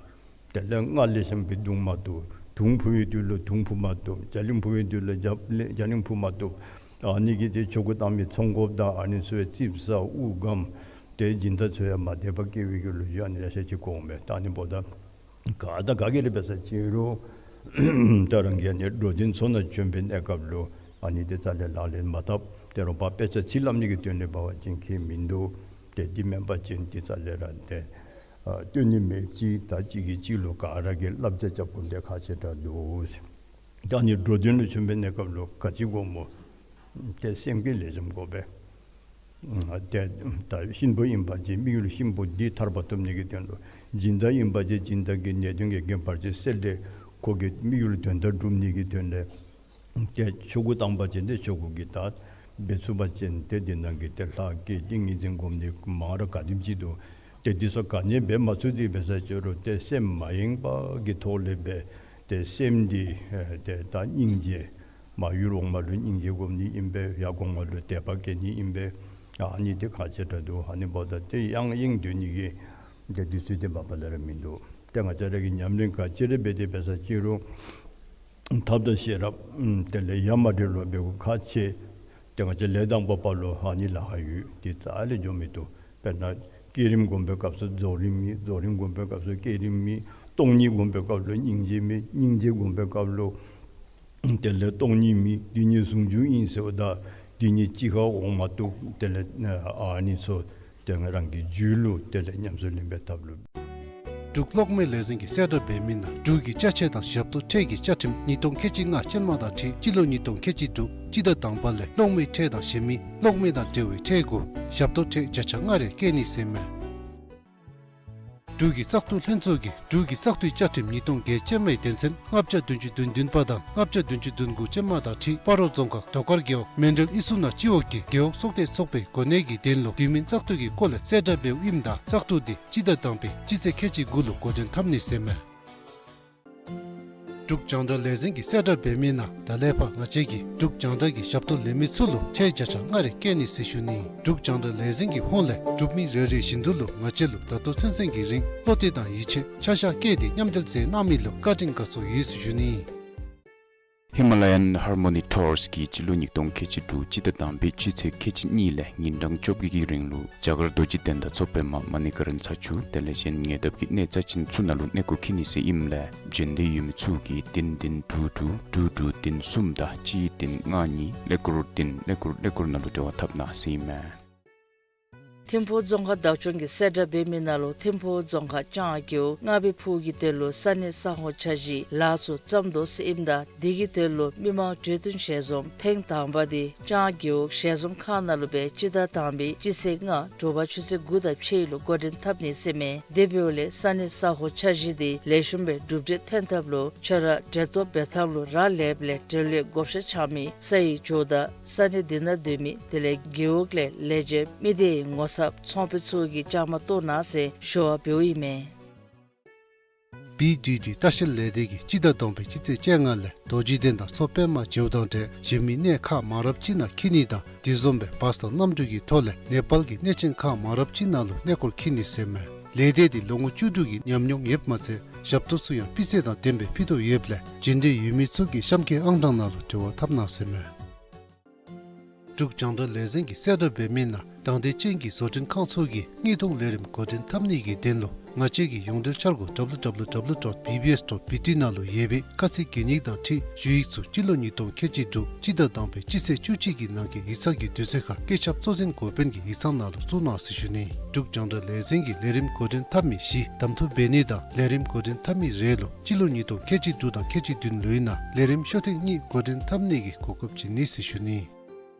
དེ་ལས་རྔ་ལེགས་ཤོམ་སྦེ་བརྡུང་མ་བཏུབ། དུང་འཕུ་བའི་དུས་ལུ་དུང་འཕུ་མ་བཏུབ། རྒྱ་གླིང་འཕུ་བའི་དུས་ལུ་རྒྱ་རྒྱ་གླིང་འཕུ་མ་བཏུབ། ཨ་ནི་གིས་ཏེ་ཆོ་ག་བཏང་མི་ཚོང་དཔོན་དང་ཨ་ནི་ཚུ་ཡང་རྩིགཔ་ཟ་དབུགས་སྒམ། ཏེ་སྦྱིན་བདག་ཚུ་ཡང་མ་དད་པ་སྐྱེ་བའི་གི་ལོ་རྒྱུས་ཨ་ནི་ཡང་ཤུལ་ཅིག་གོ་འོང་པས། ད་ཨ་ནི་འབདཝ་ད་ག་དང་ག་གིས་ར་འབད་ས་ཅིག་རུང་ད་རང་གིས་ཨ་ནི་འགྲོ་དོན་ཚུ་ནང་བྱོན་པའི་གནས་སྐབས་ལུ་ཨ་ནི་དེ་རྩ་ལས་ལག་ལེན་མ་འཐབ། དེ་རུང་ཕར་དཔེ་ཆ་ཚིག་སླབ་ནི་གི་དོན་ལས་འབད་བ་ཅིན་ཁྱད་མིན་འདུག། ཏེ་འདི་མེན་པ་ཅིན་དེ་རྩ་ལས་ར་ཏེ་ཨ་སྟོན་ནི་མེདཔ་ཅིག། ད་གཅིག་གིས་གཅིག་ལུ་ག་ར་གིས་བསླབ་བྱ་རྐྱབ་དགོཔ་དེ་ཁག་ཆེ་དྲགས་འདུག་ཟེར། ད་ཨ་ནི་འགྲོ་དོན་ལུ་བྱོན་པའི་གནས་སྐབས་ལུ་ག་ཅི་དགོ་སྨོ། ཏེ་སེམས་ཀྱི་ལེགས་ཤོམ་དགོ་པས། ཨ་ཏེ་ད་གཤིན་པོ་ཨིན་པ་ཅིན་དམིགས་ཡུལ་གཤིན་པོ་འདི་ཐར་པ་ཐོབ་ནི་གི་དོན་ལུ། སྦྱིན་བདག་ཨིན་པ་ཅིན་སྦྱིན་བདག་གི་ནད་གདོན་གྱི་རྐྱེན་བར་ཆད་སེལ་ཏེ་ཁོ་གི་དམིགས་ཡུལ་དོན་དག་སྒྲུབ་ནི་གི་དོན་ལས། ཏེ་ཆོ་ག་བཏང་པ་ཅིན་ཏེ་ཆོ་ག་གི་ད་ འབད་ཚུགས་པ་ཅིན་ཏེ་འདི་ནང་གི་ཏེ་ལྷ་སྐལ་ཏིང་ངེ་འཛིན་སྒོམ་ནི་མང་རབས་ག་དེམ་ཅིག་འདུག། ཏེ་འདི་ཚུ་ག་ནི་འབད་མ་ཚུགས་ཏེ་འབད་ས་ཅིག་རུང་ཏེ་སེམས་མ་ཡེངས་པ་གི་ཐོག་ལས་འབད་ཏེ་སེམས་འདི་ཨེ་ཏེ་ད་སྙིང་རྗེ་མ་ཡུལ་འོག་མ་ལུ་སྙིང་རྗེ་སྒོམ་ནི་ཨིན་པས། ཡར་གོང་མ་ལུ་དད་པ་བསྐྱེད་ནི་ཨིན་པས། ཨ་ནི་འདི་ཁག་ཆེ་དྲགས་འདུག། ཨ་ནི་འབདཝ་ད་ཏེ་ཡང་ཡེངས་སྡོད་ནི་གི་ཏེ་དུས་ཚོད་འདི་མ་པ་ལས་ར་མིན་འདུག། ཏེ་ང་བཅས་ར་གིས་ཉམས་ལེན་ག་ཅི་ར་འབད་དེ་འབད་ས་ཅིག་རུང་ཐབས་དང་ཤེས་རབ་ཨམ་དེ་ལས་ཡ་མ་བྲལ་ལུ་འབད་དགོཔ་ཁག་ཆེ། ཏེ་ང་བཅས་ལས་དང་པོ་པ་ལུ་ཨ་ནི་ལཱ་ཁག་ཡོད། ཏེ་རྩ་ལས་འགྱོ་མི་བཏུབ། དཔེར་ན་བསྐྱེད་རིམ་སྒོམ་པའི་སྐབས་སུ་རྫོགས་རིམ་མེད། རྫོགས་རིམ་སྒོམ་པའི་སྐབས་སུ་བསྐྱེད་རིམ་མེད། སྟོང་ཉིད་སྒོམ་པའི་སྐབས་ལུ་སྙིང་རྗེ་མེད། སྙིང་རྗེ་སྒོམ་པའི་སྐབས་ལུ་དེ་ལས་སྟོང་ཉིད་མེད། འདི་གཉིས་ཟུང་འཇུག་ཨིན་ཟེརཝ་ད་འདི་གཉིས་གཅིག་ཁར་འོང་མ་བཏུབ། དེ་ལས་ཨ་ནི་ཚུ་ཏེ་ང་རང་གི་རྒྱུད་ལུ་དེ་ལས་ཉམས་སུ་ལེན་པའི་ཐབས་ལུ། འབྲུག་གློག་མེ་ལས་འཛིན་གྱིས་གསལ་བསྒྲགས་འབད་མི་ནང་འབྲུག་གི་ཅ་ཆས་དང་ཞབས་ཏོག་ཁྲལ་གྱི་བཅའ་ཁྲིམས་ཉིས་སྟོང་ཁལ་གཅིག་ལྔ་ཅན་མ་དང་འཁྲིལ་སྤྱི་ལོ་ཉིས་སྟོང་ཁལ་གཅིག་དྲུག་སྤྱི་ཟླ་དང་པ་ལས་གློག་མེ་ཁྲལ་དང་གཞན་མི་གློག་མེ་དང་འབྲེལ་བའི་ཁྲལ་དགུ་ཞབས་ཏོག་ཁྲལ་བརྒྱ་ཆ་ལྔ་རེ་བཀལ་ནི་ཟེར་མས། འབྲུག་གི་བཙག་འཐུ་ལྷན་ཚོགས་ཀྱིས་འབྲུག་གི་བཙག་འཐུའི་བཅའ་ཁྲིམས་ཉིས་སྟོང་བརྒྱད་ཅན་མའི་དོན་ཚན་ལྔ་བརྒྱ་བདུན་ཅུ་དོན་བདུན་པ་དང་ལྔ་བརྒྱ་བདུན་ཅུ་དོན་དགུ་ཅན་མ་དང་འཁྲིལ་སྤ་རོ་རྫོང་ཁག་དོ་དཀར་རྒེད་འོག་མཎྜལ་ཨི་སུ་ན་སྤྱི་འོག་གི་རྒེད་འོག་ཚོགས་སྡེ་ཚོགས་པའི་གོ་གནས་ཀྱི་དོན་ལུ་དུས་མིན་བཙག་འཐུ་གི་སྐོར་ལས་གསལ་བསྒྲགས་འབདཝ་ཨིནམ་ད་བཙག་འཐུ་འདི་སྤྱི་ཟླ་དང་པའི་སྤྱི་ཚེས་ཁལ་གཅིག་དགུ་ལུ་འགོ་འདྲེན་འཐབ་ནི་ཟེར་མས། འབྲུག་རྒྱང་བསྒྲགས་ལས་འཛིན་གྱིས་གསལ་བསྒྲགས་འབད་མི་ནང་ད་ལས་ཕར་ང་བཅས་ཀྱིས་འབྲུག་རྒྱང་བསྒྲགས་ཀྱི་ཞབས་ཏོག་ལེན་མི་ཚུ་ལུ་ཁྲལ་བརྒྱ་ཆ་ལྔ་རེ་བཀལ་ནི་ཟེར་ཞུ་ནི། འབྲུག་རྒྱང་བསྒྲགས་ལས་འཛིན་གྱི་ཧོངས་ལས་འབྲུག་མི་རེ་རེ་བཞིན་དུ་ལུ་ང་བཅས་ལུ་ད་ལྟོ་ཚུན་ཚོད་ཀྱི་རིང་བློ་གཏད་དང་ཡིད་ཆེས་ཆ་བཞག་བསྐྱེད་དེ་མཉམ་འབྲེལ་མཛད་གནང་མི་ལུ་བཀའ་དྲིན་དགའ་ཚོར་ཡོད་ཟེར་ཞུ་ནི། ཧི་མ་ལ་ཡཱན་ཧར་མོ་ནི་ཊུརསི་གིས་སྤྱི་ལོ་ཉིས་སྟོང་ཁལ་གཅིག་དྲུག་སྤྱི་ཟླ་དང་པའི་སྤྱི་ཚེས་ཁལ་གཅིག་གཉིས་ལས་ཉིན་གྲངས་བཅོ་བརྒྱད་ཀྱི་རིང་ལུ་རྒྱ་གར་རྡོ་རྗེ་གདན་དང་མཚོ་པདྨ་མ་ཎི་ཀ་ར་ན་ས་ཆུ་དེ་ལས་གཞན་ཉེ་འདབས་ཀྱི་གནས་རྩ་ཅན་ཚུ་ནང་ལུ་གནས་སྐོར་འཁྱིད་ནི་ཟེར་ཨིནམ་ལས་འབྱོན་འདོད་ཡོད་མི་ཚུ་གིས་བདུན་བདུན་དྲུག་དྲུག་དྲུག་དྲུག་བདུན་གསུམ་དང་གཅིག་བདུན་ལྔ་གཉིས་ཀླད་ཀོར་བདུན་ཀླད་ཀོར་ཀླད་ཀོར་ནང་ལུ་འབྲེལ་བ་འཐབ་གནང་ཟེར་ཨིན་མས། ཐིམ་ཕུག་རྫོང་ཁག་བདག་སྐྱོང་གིས་གསལ་བསྒྲགས་འབད་མི་ནང་ལུ་ཐིམ་ཕུག་རྫོང་ཁག་ལྕང་རྒེད་འོག་རྔ་བའི་ཕུག་གི་དོན་ལུ་ས་གནས་ས་ཧོ་འཆར་གཞིའི་ལཱ་ཚུ་བརྩམ་དོ་ཟེར་ཨིནམ་ད་དེ་གི་དོན་ལུ་མི་མང་གྲོས་བསྟུན་ཞལ་འཛོམས་ཐེངས་དང་པ་དེ་ལྕང་རྒེད་འོག་ཞལ་འཛོམས་ཁང་ནང་ལུ་སྦེ་སྤྱི་ཟླ་དང་པའི་སྤྱི་ཚེས་ལྔ་དྲོ་པ་ཆུ་ཚོད་དགུ་དང་ཕྱེད་ལུ་འགོ་འདྲེན་འཐབ་ནི་ཟེར་མས། དེ་འབདཝ་ལས་ས་གནས་ས་ཧོ་འཆར་གཞི་དེ་ལེགས་ཤོམ་སྦེ་གྲུབ་འབྲས་ཐོན་ཐབས་ལུ་ཁྱོད་ར་འབྲེལ་གཏོགས་འབད་ཐངས་ལུ་རག་ལསཔ་ལས་འབྲེལ་ཡོད་བགོ་བཤའ་འཆང་མི་སའི་ཇོ་བདག་ས་གནས་དེ་ནང་སྡོད་མི་དེ་ལས་རྒེད་འོག་ལས་ལས་བྱེདཔ་མི་སྡེའི་ངོ་ཚབ་ཚོང་དཔོན་ཚུ་གིས་བཅའ་མར་གཏོགས་གནང་ཟེར་ཞུ་བ་འབདཝ་ཨིན་མས། བི་ཌི་ཌི་ལྟ་བཤལ་ལས་སྡེ་གིས་སྤྱི་ཟླ་དང་པའི་སྤྱི་ཚེས་བཅོ་ལྔ་ལས་རྡོ་རྗེ་གདན་དང་མཚོ་པདྨ་བྱེའུ་དང་འབྲས་གཞན་མི་གནས་ཁག་མང་རབས་ཅིག་ནང་འཁྱིད་ནི་དང་དེ་བཟུམ་སྦེ་བཱས་དང་གནམ་གྲུ་གི་ཐོག་ལས་ནེ་པཱལ་གྱི་གནས་ཆེན་ཁག་མང་རབས་ཅིག་ནང་ལུ་གནས་སྐོར་འཁྱིད་ནི་ཟེར་མས། ལས་སྡེ་འདི་ལོ་ངོ་བཅུ་དྲུག་གི་ཉམས་མྱོང་ཡོདཔ་མ་ཚད་ཞབས་ཏོག་ཚུ་ཡང་སྤུས་ཚད་དང་ལྡནམ་སྦེ་ཕུལ་དོ་ཡོདཔ་ལས་འབྱོན་འདོད་ཡོད་མི་ཚུ་གིས་གཤམ་འཁོད་ཨང་གྲངས་ནང་ལུ་འབྲེལ་བ་འཐབ་གནང་ཟེར་མས། འབྲུག་རྒྱང་བསྒྲགས་ལས་འཛིན་གྱིས་གསལ་བསྒྲགས་འབད་མི་ནང་དང་འདོད་ཅན་གྱི་བཟོ་སྐྲུན་ཁང་ཚུ་གིས་དངོས་བདག་ལས་རིམ་འགོ་འདྲེན་འཐབ་ནི་གི་དོན་ལུ་ང་བཅས་ཀྱི་ཡོངས་འབྲེལ་འཆར་སྒོ་ཌབ་ལུ་ཌབ་ལུ་ཌབ་ལུ་ཌོཊ་བི་བི་ཨེསི་ཌོཊ་བི་ཊི་ནང་ལུ་ཡོད་པའི་དཀའ་ཚེགས་གྱོད་ནི་དང་འཁྲིལ་ཞུ་ཡིག་ཚུ་སྤྱི་ལོ་ཉིས་སྟོང་ཁལ་གཅིག་དྲུག་སྤྱི་ཟླ་དང་པའི་སྤྱི་ཚེས་བཅུ་གཅིག་གི་ནང་འཁོད་ཡིག་ཚང་གི་དུས་ཚོད་ཁར་བཀོད་ཁྱབ་གཙོ་འཛིན་འགོ་དཔོན་གྱི་ཡིག་ཚང་ནང་ལུ་བཙུགས་གནང་ཟེར་ཞུ་ནི། འབྲུག་རྒྱང་བསྒྲགས་ལས་འཛིན་གྱིས་ལས་རིམ་འགོ་འདྲེན་འཐབ་མི་བཞི་གདམ་འཐུ་འབད་ནི་དང་ལས་རིམ་འགོ་འདྲེན་འཐབ་མི་རེ་ལུ་སྤྱི་ལོ་ཉིས་སྟོང་ཁལ་གཅིག་དྲུག་དང་ཁལ་གཅིག་བདུན་ལོའི་ནང་ལས་རིམ་ཤོག་ཐེངས་གཉིས་འགོ་འདྲེན་འཐབ་ནི་གི་གོ་སྐབས་བྱིན་ནི་ཟེར་ཞུ་ནི།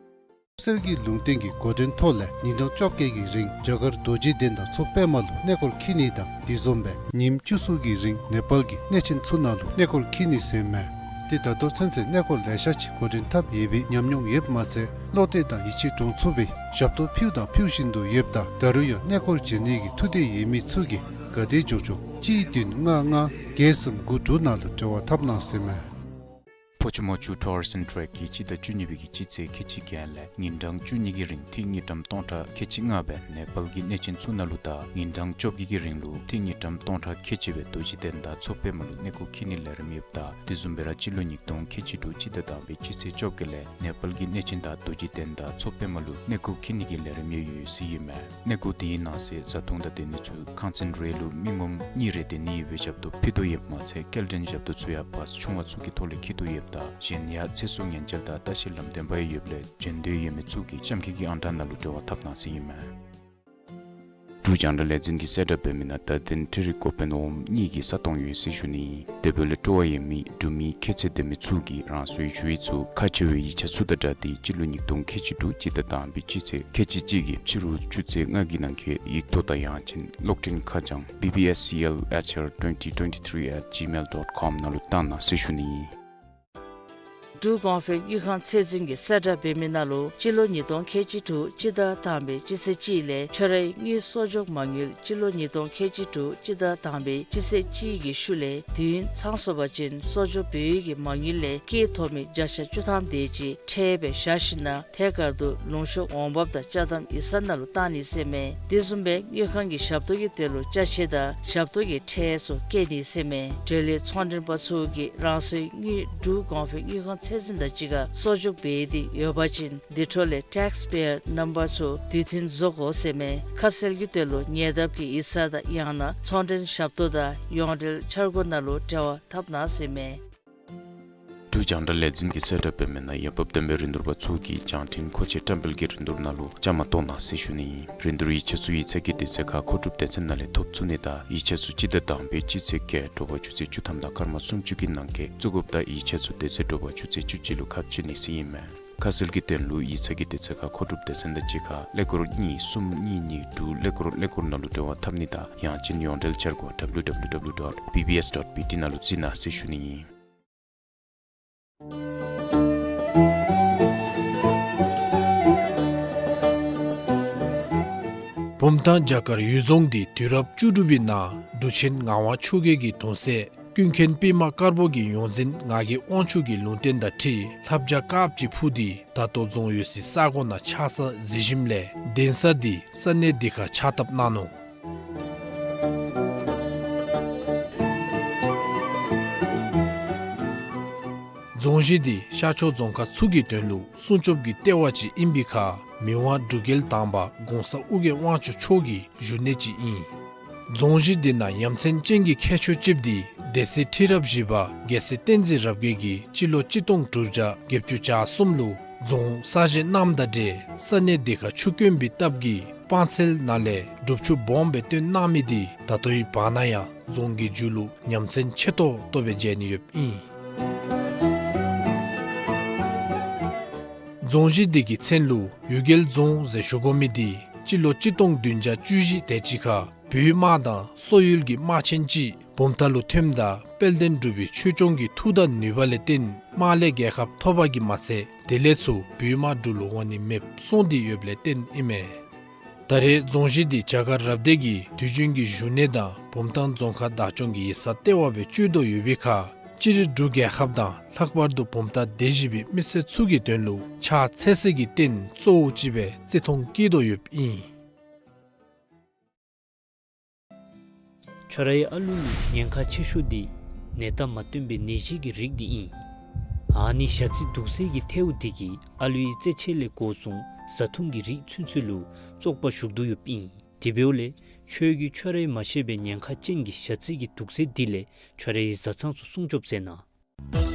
གསེར་གྱི་ལུང་བསྟན་གྱི་འགོ་འདྲེན་ཐོག་ལས་ཉིན་གྲངས་བཅོ་བརྒྱད་ཀྱི་རིང་རྒྱ་གར་རྡོ་རྗེ་གདན་དང་མཚོ་པདྨ་ལུ་གནས་སྐོར་འཁྱིད་ནི་དང་དེ་བཟུམ་སྦེ་ཉིནམ་བཅུ་གསུམ་གྱི་རིང་ནེ་པཱལ་གྱི་གནས་ཆེན་ཚུ་ནང་ལུ་གནས་སྐོར་འཁྱིད་ནི་ཟེར་མས། ཏེ་ད་ལྟོ་ཚུན་ཚོད་གནས་སྐོར་ལེ་ཤ་ཅིག་འགོ་འདྲེན་འཐབ་ཡོད་པའི་ཉམས་མྱོང་ཡོདཔ་མ་ཚད་བློ་གཏད་དང་ཡིད་ཆེས་འདྲོངས་ཚུགས་པའི་ཞབས་ཏོག་ཕུལ་དང་ཕུལ་བཞིན་དུ་ཡོདཔ་ད་ད་རུང་ཡང་གནས་སྐོར་འབྱོན་ནི་གི་ཐུགས་འདོད་ཡོད་མི་ཚུ་གིས་ག་དེ་མགྱོགས་མགྱོགས་གཅིག་བདུན་ལྔ་ལྔ་བརྒྱད་གསུམ་དགུ་དྲུག་ནང་ལུ་འབྲེལ་བ་འཐབ་གནང་ཟེར་མས། ཕོ་ཆུ་མོ་ཆུ་ཊུརསི་ཨེནཌ་ཊེག་གིས་སྤྱི་ཟླ་བཅུ་གཉིས་པའི་གི་སྤྱི་ཚེས་ཁལ་གཅིག་བརྒྱད་ལས་ཉིན་གྲངས་བཅུ་གཉིས་ཀྱི་རིང་ཐིག་དངུལ་ཀྲམ་སྟོང་ཕྲག་ཁལ་གཅིག་ལྔ་སྦེ་ནེ་པཱལ་གྱི་གནས་ཆེན་ཚུ་ནང་ལུ་དང་ཉིན་གྲངས་བཅོ་བརྒྱད་ཀྱི་རིང་ལུ་ཐིག་དངུལ་ཀྲམ་སྟོང་ཕྲག་ཁལ་གཅིག་སྦེ་རྡོ་རྗེ་གདན་དང་མཚོ་པདྨ་ལུ་གནས་སྐོར་འཁྱིད་ནིའི་ལས་རིམ་ཡོདཔ་ད་དེ་བཟུམ་སྦེ་ར་སྤྱི་ལོ་ཉིས་སྟོང་ཁལ་གཅིག་དྲུག་སྤྱི་ཟླ་དང་པའི་སྤྱི་ཚེས་བཅོ་བརྒྱད་ལས་ནེ་པཱལ་གྱི་གནས་ཆེན་དང་རྡོ་རྗེ་གདན་དང་མཚོ་པདྨ་ལུ་གནས་སྐོར་འཁྱིད་ནི་གི་ལས་རིམ་ཡང་ཡོད་ཟེར་ཨིན་མས། གནས་སྐོར་དེའི་ནང་གསེས་བཟའ་འཐུང་དང་སྡོད་ནི་ཚུ་ཁང་ཚན་རེ་ལུ་མི་ངོམ་གཉིས་རེ་སྡོད་ནི་ཡོད་པའི་ཞབས་ཏོག་ཕུལ་དོ་ཡོདཔ་མ་ཚད་སྐྱེལ་འདྲེན་ཞབས་ཏོག་ཚུ་ཡང་བཱས་ཆུང་བ་ཚུ་གི་ཐོག་ལས་འཁྱིད་དོ་ཡོདཔ་ད་གཞན་ཡང་ཚེ་སྲོག་ཉེན་བཅོལ་དང་ལྟ་བཤལ་ལམ་སྟོན་པ་ཡང་ཡོདཔ་ལས་འབྱོན་འདོད་ཡོད་མི་ཚུ་གིས་གཤམ་འཁོད་ཀྱི་ཨང་གྲངས་ནང་ལུ་འབྲེལ་བ་འཐབ་གནང་ཟེར་ཨིན་མས། འབྲུག་རྒྱང་བསྒྲགས་ལས་འཛིན་གྱིས་གསལ་བསྒྲགས་འབད་མི་ནང་བརྡ་དོན་འཕྲུལ་རིག་འགོ་དཔོན་འོགམ་གཉིས་ཀྱི་ས་སྟོང་ཡོད་ཟེར་ཞུ་ནི། དེ་འབདཝ་ལས་སྤྲོ་བ་ཡོད་མི་འབྲུག་མི་ཁྱད་ཚད་ལྡན་མི་ཚུ་གིས་རང་སོའི་ཞུ་ཡིག་ཚུ་ཁག་ཆེ་བའི་ཡིག་ཆ་ཚུ་དང་སྦྲགས་ཏེ་སྤྱི་ལོ་ཉིས་སྟོང་ཁལ་གཅིག་དྲུག་སྤྱི་ཟླ་དང་པའི་སྤྱི་ཚེས་ཁལ་གཅིག་གཅིག་གི་ཕྱི་རུ་ཆུ་ཚོད་ལྔ་གི་ནང་འཁོད་ཡིག་ཐོག་དང་ཡང་ཅིན་གློག་འཕྲིན་ཁ་བྱང་B B S C L H R twenty twenty-three at gmail dot com ནང་ལུ་བཏང་གནང་ཟེར་ཞུ་ནི། འབྲུག་གོང་འཕེལ་དངུལ་ཁང་ཚད་འཛིན་གྱིས་གསལ་བསྒྲགས་འབད་མི་ནང་ལུ་སྤྱི་ལོ་ཉིས་སྟོང་ཁལ་གཅིག་དྲུག་སྤྱི་ཟླ་དང་པའི་སྤྱི་ཚེས་གཅིག་ལས་ཁྱོད་རའི་དངུལ་གསོག་འཇོག་མ་དངུལ་སྤྱི་ལོ་ཉིས་སྟོང་ཁལ་གཅིག་དྲུག་སྤྱི་ཟླ་དང་པའི་སྤྱི་ཚེས་གཅིག་གི་ཤུལ་ལས་དུས་ཡུན་ཚང་སོང་པ་ཅིན་གསོག་འཇོག་འབད་བའི་གི་མ་དངུལ་ལས་སྐྱེད་ཐོབ་མི་བརྒྱ་ཆ་བཅུ་ཐམ་དེ་ཅིག་ཁྲལ་སྦེ་བཞག་ཞིནམ་ལས་ཐད་ཀར་དུ་ལུང་ཤོག་འོང་འབབ་དང་ཅ་དམ་ཡིག་ཚང་ནང་ལུ་བཏང་ནི་ཟེར་མས། དེ་བཟུམ་སྦེ་དངུལ་ཁང་གི་ཞབས་ཏོག་གི་དོན་ལུ་ཅ་ཆས་དང་ཞབས་ཏོག་གི་ཁྲལ་ཚུ་བཀལ་ནི་ཟེར་མས། འབྲེལ་ཡོད་ཚོང་མགྲོན་པ་ཚུ་གིས་རང་སོའི་དངུལ་འབྲུག་གོང་འཕེལ་དངུལ་ཁང་ཚད་འཛིན་དང་གཅིག་ཁར་གསོག་འཇོག་འབད་དེ་ཡོད་པ་ཅིན་དེ་འཕྲོ་ལས་ཊེགསི་པེ་ཡར་ནམ་བར་ཚུ་དུས་མཐུན་བཟོ་དགོ་ཟེར་མས། ཁ་གསལ་གྱི་དོན་ལུ་ཉེ་འདབས་ཀྱི་ཡིག་ཚང་དང་ཡང་ན་ཚོང་མགྲོན་ཞབས་ཏོག་དང་ཡོངས་འབྲེལ་འཆར་སྒོ་ནང་ལུ་འབྲེལ་བ་འཐབ་གནང་ཟེར་མས། འབྲུག་རྒྱང་བསྒྲགས་ལས་འཛིན་གྱིས་གསལ་བསྒྲགས་འབད་མི་ནང་འོས་འབབ་ལྡན་པའི་རིན་བསྡུར་པ་ཚུ་གིས་རྒྱང་འཕྲིན་མཁོ་ཆས་བཀྲམ་སྤེལ་གྱི་རིན་བསྡུར་ནང་ལུ་བཅའ་མར་གཏོགས་གནང་ཟེར་ཞུ་ནི་ཨིན། རིན་བསྡུར་ཡིག་ཆ་ཚུ་ཡིག་ཚང་གི་དུས་ཚོད་ཁར་མཁོ་སྒྲུབ་སྡེ་ཚན་ནང་ལས་ཐོབ་ཚུགས་ནི་དང་ཡིག་ཆ་ཚུ་སྤྱི་ཟླ་དང་པའི་སྤྱི་ཚེས་བརྒྱད་དྲོ་པ་ཆུ་ཚོད་བཅུ་ཐམ་དང་སྐར་མ་སུམ་ཅུ་གི་ནང་འཁོད་བཙུགས་དགོཔ་དང་ཡིག་ཆ་ཚུ་དེ་ཚེ་དྲོ་པ་ཆུ་ཚོད་བཅུ་གཅིག་ལུ་ཁ་ཕྱེ་ནི་ཟེར་ཨིན་མས། ཁ་གསལ་གྱི་དོན་ལུ་ཡིག་ཚང་གི་དུས་ཚོད་ཁར་མཁོ་སྒྲུབ་སྡེ་ཚན་དང་གཅིག་ཁར་ཀླད་ཀོར་གཉིས་གསུམ་གཉིས་གཉིས་དྲུག་ཀླད་ཀོར་ཀླད་ཀོར་ནང་ལུ་འབྲེལ་བ་འཐབ་ནི་དང་ཡང་ཅིན་ཡོངས་འབྲེལ་འཆར་སྒོ་W W W dot B B S dot B T ནང་ལུ་གཟིགས་གནང་ཟེར་ཞུ་ནི་ཨིན། བུམ་ཐང་བྱ་དཀར་གཡུལ་རྫོང་འདི་དུས་རབས་བཅུ་དྲུག་པའི་ནང་འབྲུག་ཆེན་ངག་དབང་ཆོས་རྒྱལ་གྱི་གདུང་སྲས་ཀུན་མཁྱེན་པདྨ་དཀར་པོ་གི་ཡོངས་འཛིན་ངག་གི་དབང་ཕྱུག་གི་ལུང་བསྟན་དང་འཁྲིལ་ལྷ་བྱ་དཀརཔོ་ཅིག་འཕུར་ཏེ་ད་ལྟོ་རྫོང་ཡོད་སའི་ས་གོ་ནང་ཆགས་ས་གཟིགས་ཞིནམ་ལས་གདན་ས་འདི་ས་གནས་འདི་ཁར་ཕྱག་བཏབ་གནང་ནུག། རྫོང་གཞི་འདི་ཤར་ཕྱོགས་རྫོང་ཁག་ཚུ་གི་དོན་ལུ་སྲུང་སྐྱོབ་ཀྱི་ལྟེ་བ་ཅིག་ཨིན་པའི་ཁར་མི་དབང་འབྲུག་རྒྱལ་དང་པ་གོང་ས་ཨོ་རྒྱན་དབང་ཕྱུག་མཆོག་གི་བཞུགས་གནས་ཅིག་ཨིན། རྫོང་གཞི་འདི་ནང་ཡ་མཚན་ཅན་གྱི་ཁྱད་ཆོས་ཅིག་འདི་སྡེ་སྲིད་ཁྲི་རབས་བཞི་པ་རྒྱལ་སྲས་བསྟན་འཛིན་རབ་རྒྱས་ཀྱིས་སྤྱི་ལོ་གཅིག་སྟོང་དྲུག་བརྒྱ་བརྒྱད་ཅུ་གྱ་གསུམ་ལུ་རྫོང་གསར་བཞེངས་གནངམ་དང་འབྲེལ་ས་གནས་འདི་ཁར་ཆུ་དཀོན་པའི་སྟབས་ཀྱིས་སྤང་ཚལ་ནང་ལས་སྒྲུབ་ཆུ་སྦོམ་སྦེ་བཏོན་གནང་མི་འདི་ད་ལྟོའི་བར་ན་ཡང་རྫོང་གི་མཇུག་ལུ་ཡ་མཚན་ཆེ་ཏོག་ཏོ་སྦེ་མཇལ་ནི་ཡོདཔ་ཨིན། རྫོང་གཞི་འདི་གི་མཚན་ལུ་གཡུལ་རྒྱལ་རྫོང་ཟེར་ཞུ་དགོ་མི་འདི་སྤྱི་ལོ་གཅིག་སྟོང་བདུན་བརྒྱ་བཅུ་བཞི་དེ་ཅིག་ཁར་བོད་དམག་དང་སོག་ཡུལ་གྱི་དམག་ཆེན་ཅིག་བུམ་ཐང་ལུ་ཐོནམ་ད་དཔལ་ལྡན་འབྲུག་པའི་ཆོས་སྐྱོང་གི་མཐུ་དང་ནུས་པ་ལས་བརྟེན་དམག་ལས་རྒྱལ་ཁ་ཐོབ་པ་གིས་མ་ཚད་དེ་ལས་ཚུར་བོད་དམག་འབྲུག་ལུ་འོང་ནི་མེདཔ་སོང་སྟེ་ཡོདཔ་ལས་བརྟེན་ཨིན་མས། ད་རེས་རྫོང་གཞི་འདི་བྱ་དཀར་རབ་སྡེ་གི་དུས་རྒྱུན་གྱི་བཞུགས་གནས་དང་བུམ་ཐང་རྫོང་ཁག་བདག་སྐྱོང་གི་ཡིག་ཚང་ལྟེ་བ་སྦེ་སྤྱོད་དོ་ཡོད་པའི་ཁར་སྤྱིར་འབྲུག་རྒྱལ་ཁབ་དང་ལྷག་པར་དུ་བུམ་ཐང་སྡེ་བཞི་པའི་མི་སེར་ཚུ་གི་དོན་ལུ་ཕྱག་འཚལ་སའི་གི་རྟེན་གཙོ་བོ་ཅིག་སྦེ་བརྩི་མཐོང་བསྐྱེད་དོ་ཡོདཔ་ཨིན། ཁྱོད་རའི་ཨ་ལུ་ལུ་ཉེན་ཁ་ཆེ་ཤོས་འདི་ནད་རྟགས་མ་སྟོན་པའི་ནད་གཞི་གི་རིགས་འདི་ཨིན། ཨ་ནི་ཞ་རྩི་དུག་རྫས་ཀྱི་ཐལཝ་འདི་གིས་ཨ་ལུའི་རྩེད་ཆས་ལས་འགོ་བཟུང་བཟའ་འཐུང་གི་རིགས་ཚུན་ཚོད་ལུ་བཙོག་པ་ཞུགས་དོ་ཡོདཔ་ཨིན། དེ་འབདཝ་ལས་ཁྱོད་ཀྱིས་ཁྱོད་རའི་མ་ཤེས་པའི་ཉེན་ཁ་ཅན་གྱི་ཞ་རྩི་གི་དུག་རྫས་འདི་ལས་ཁྱོད་རའི་བཟའ་ཚང་ཚུ་སྲུང་སྐྱོབ་མཛད་གནང་།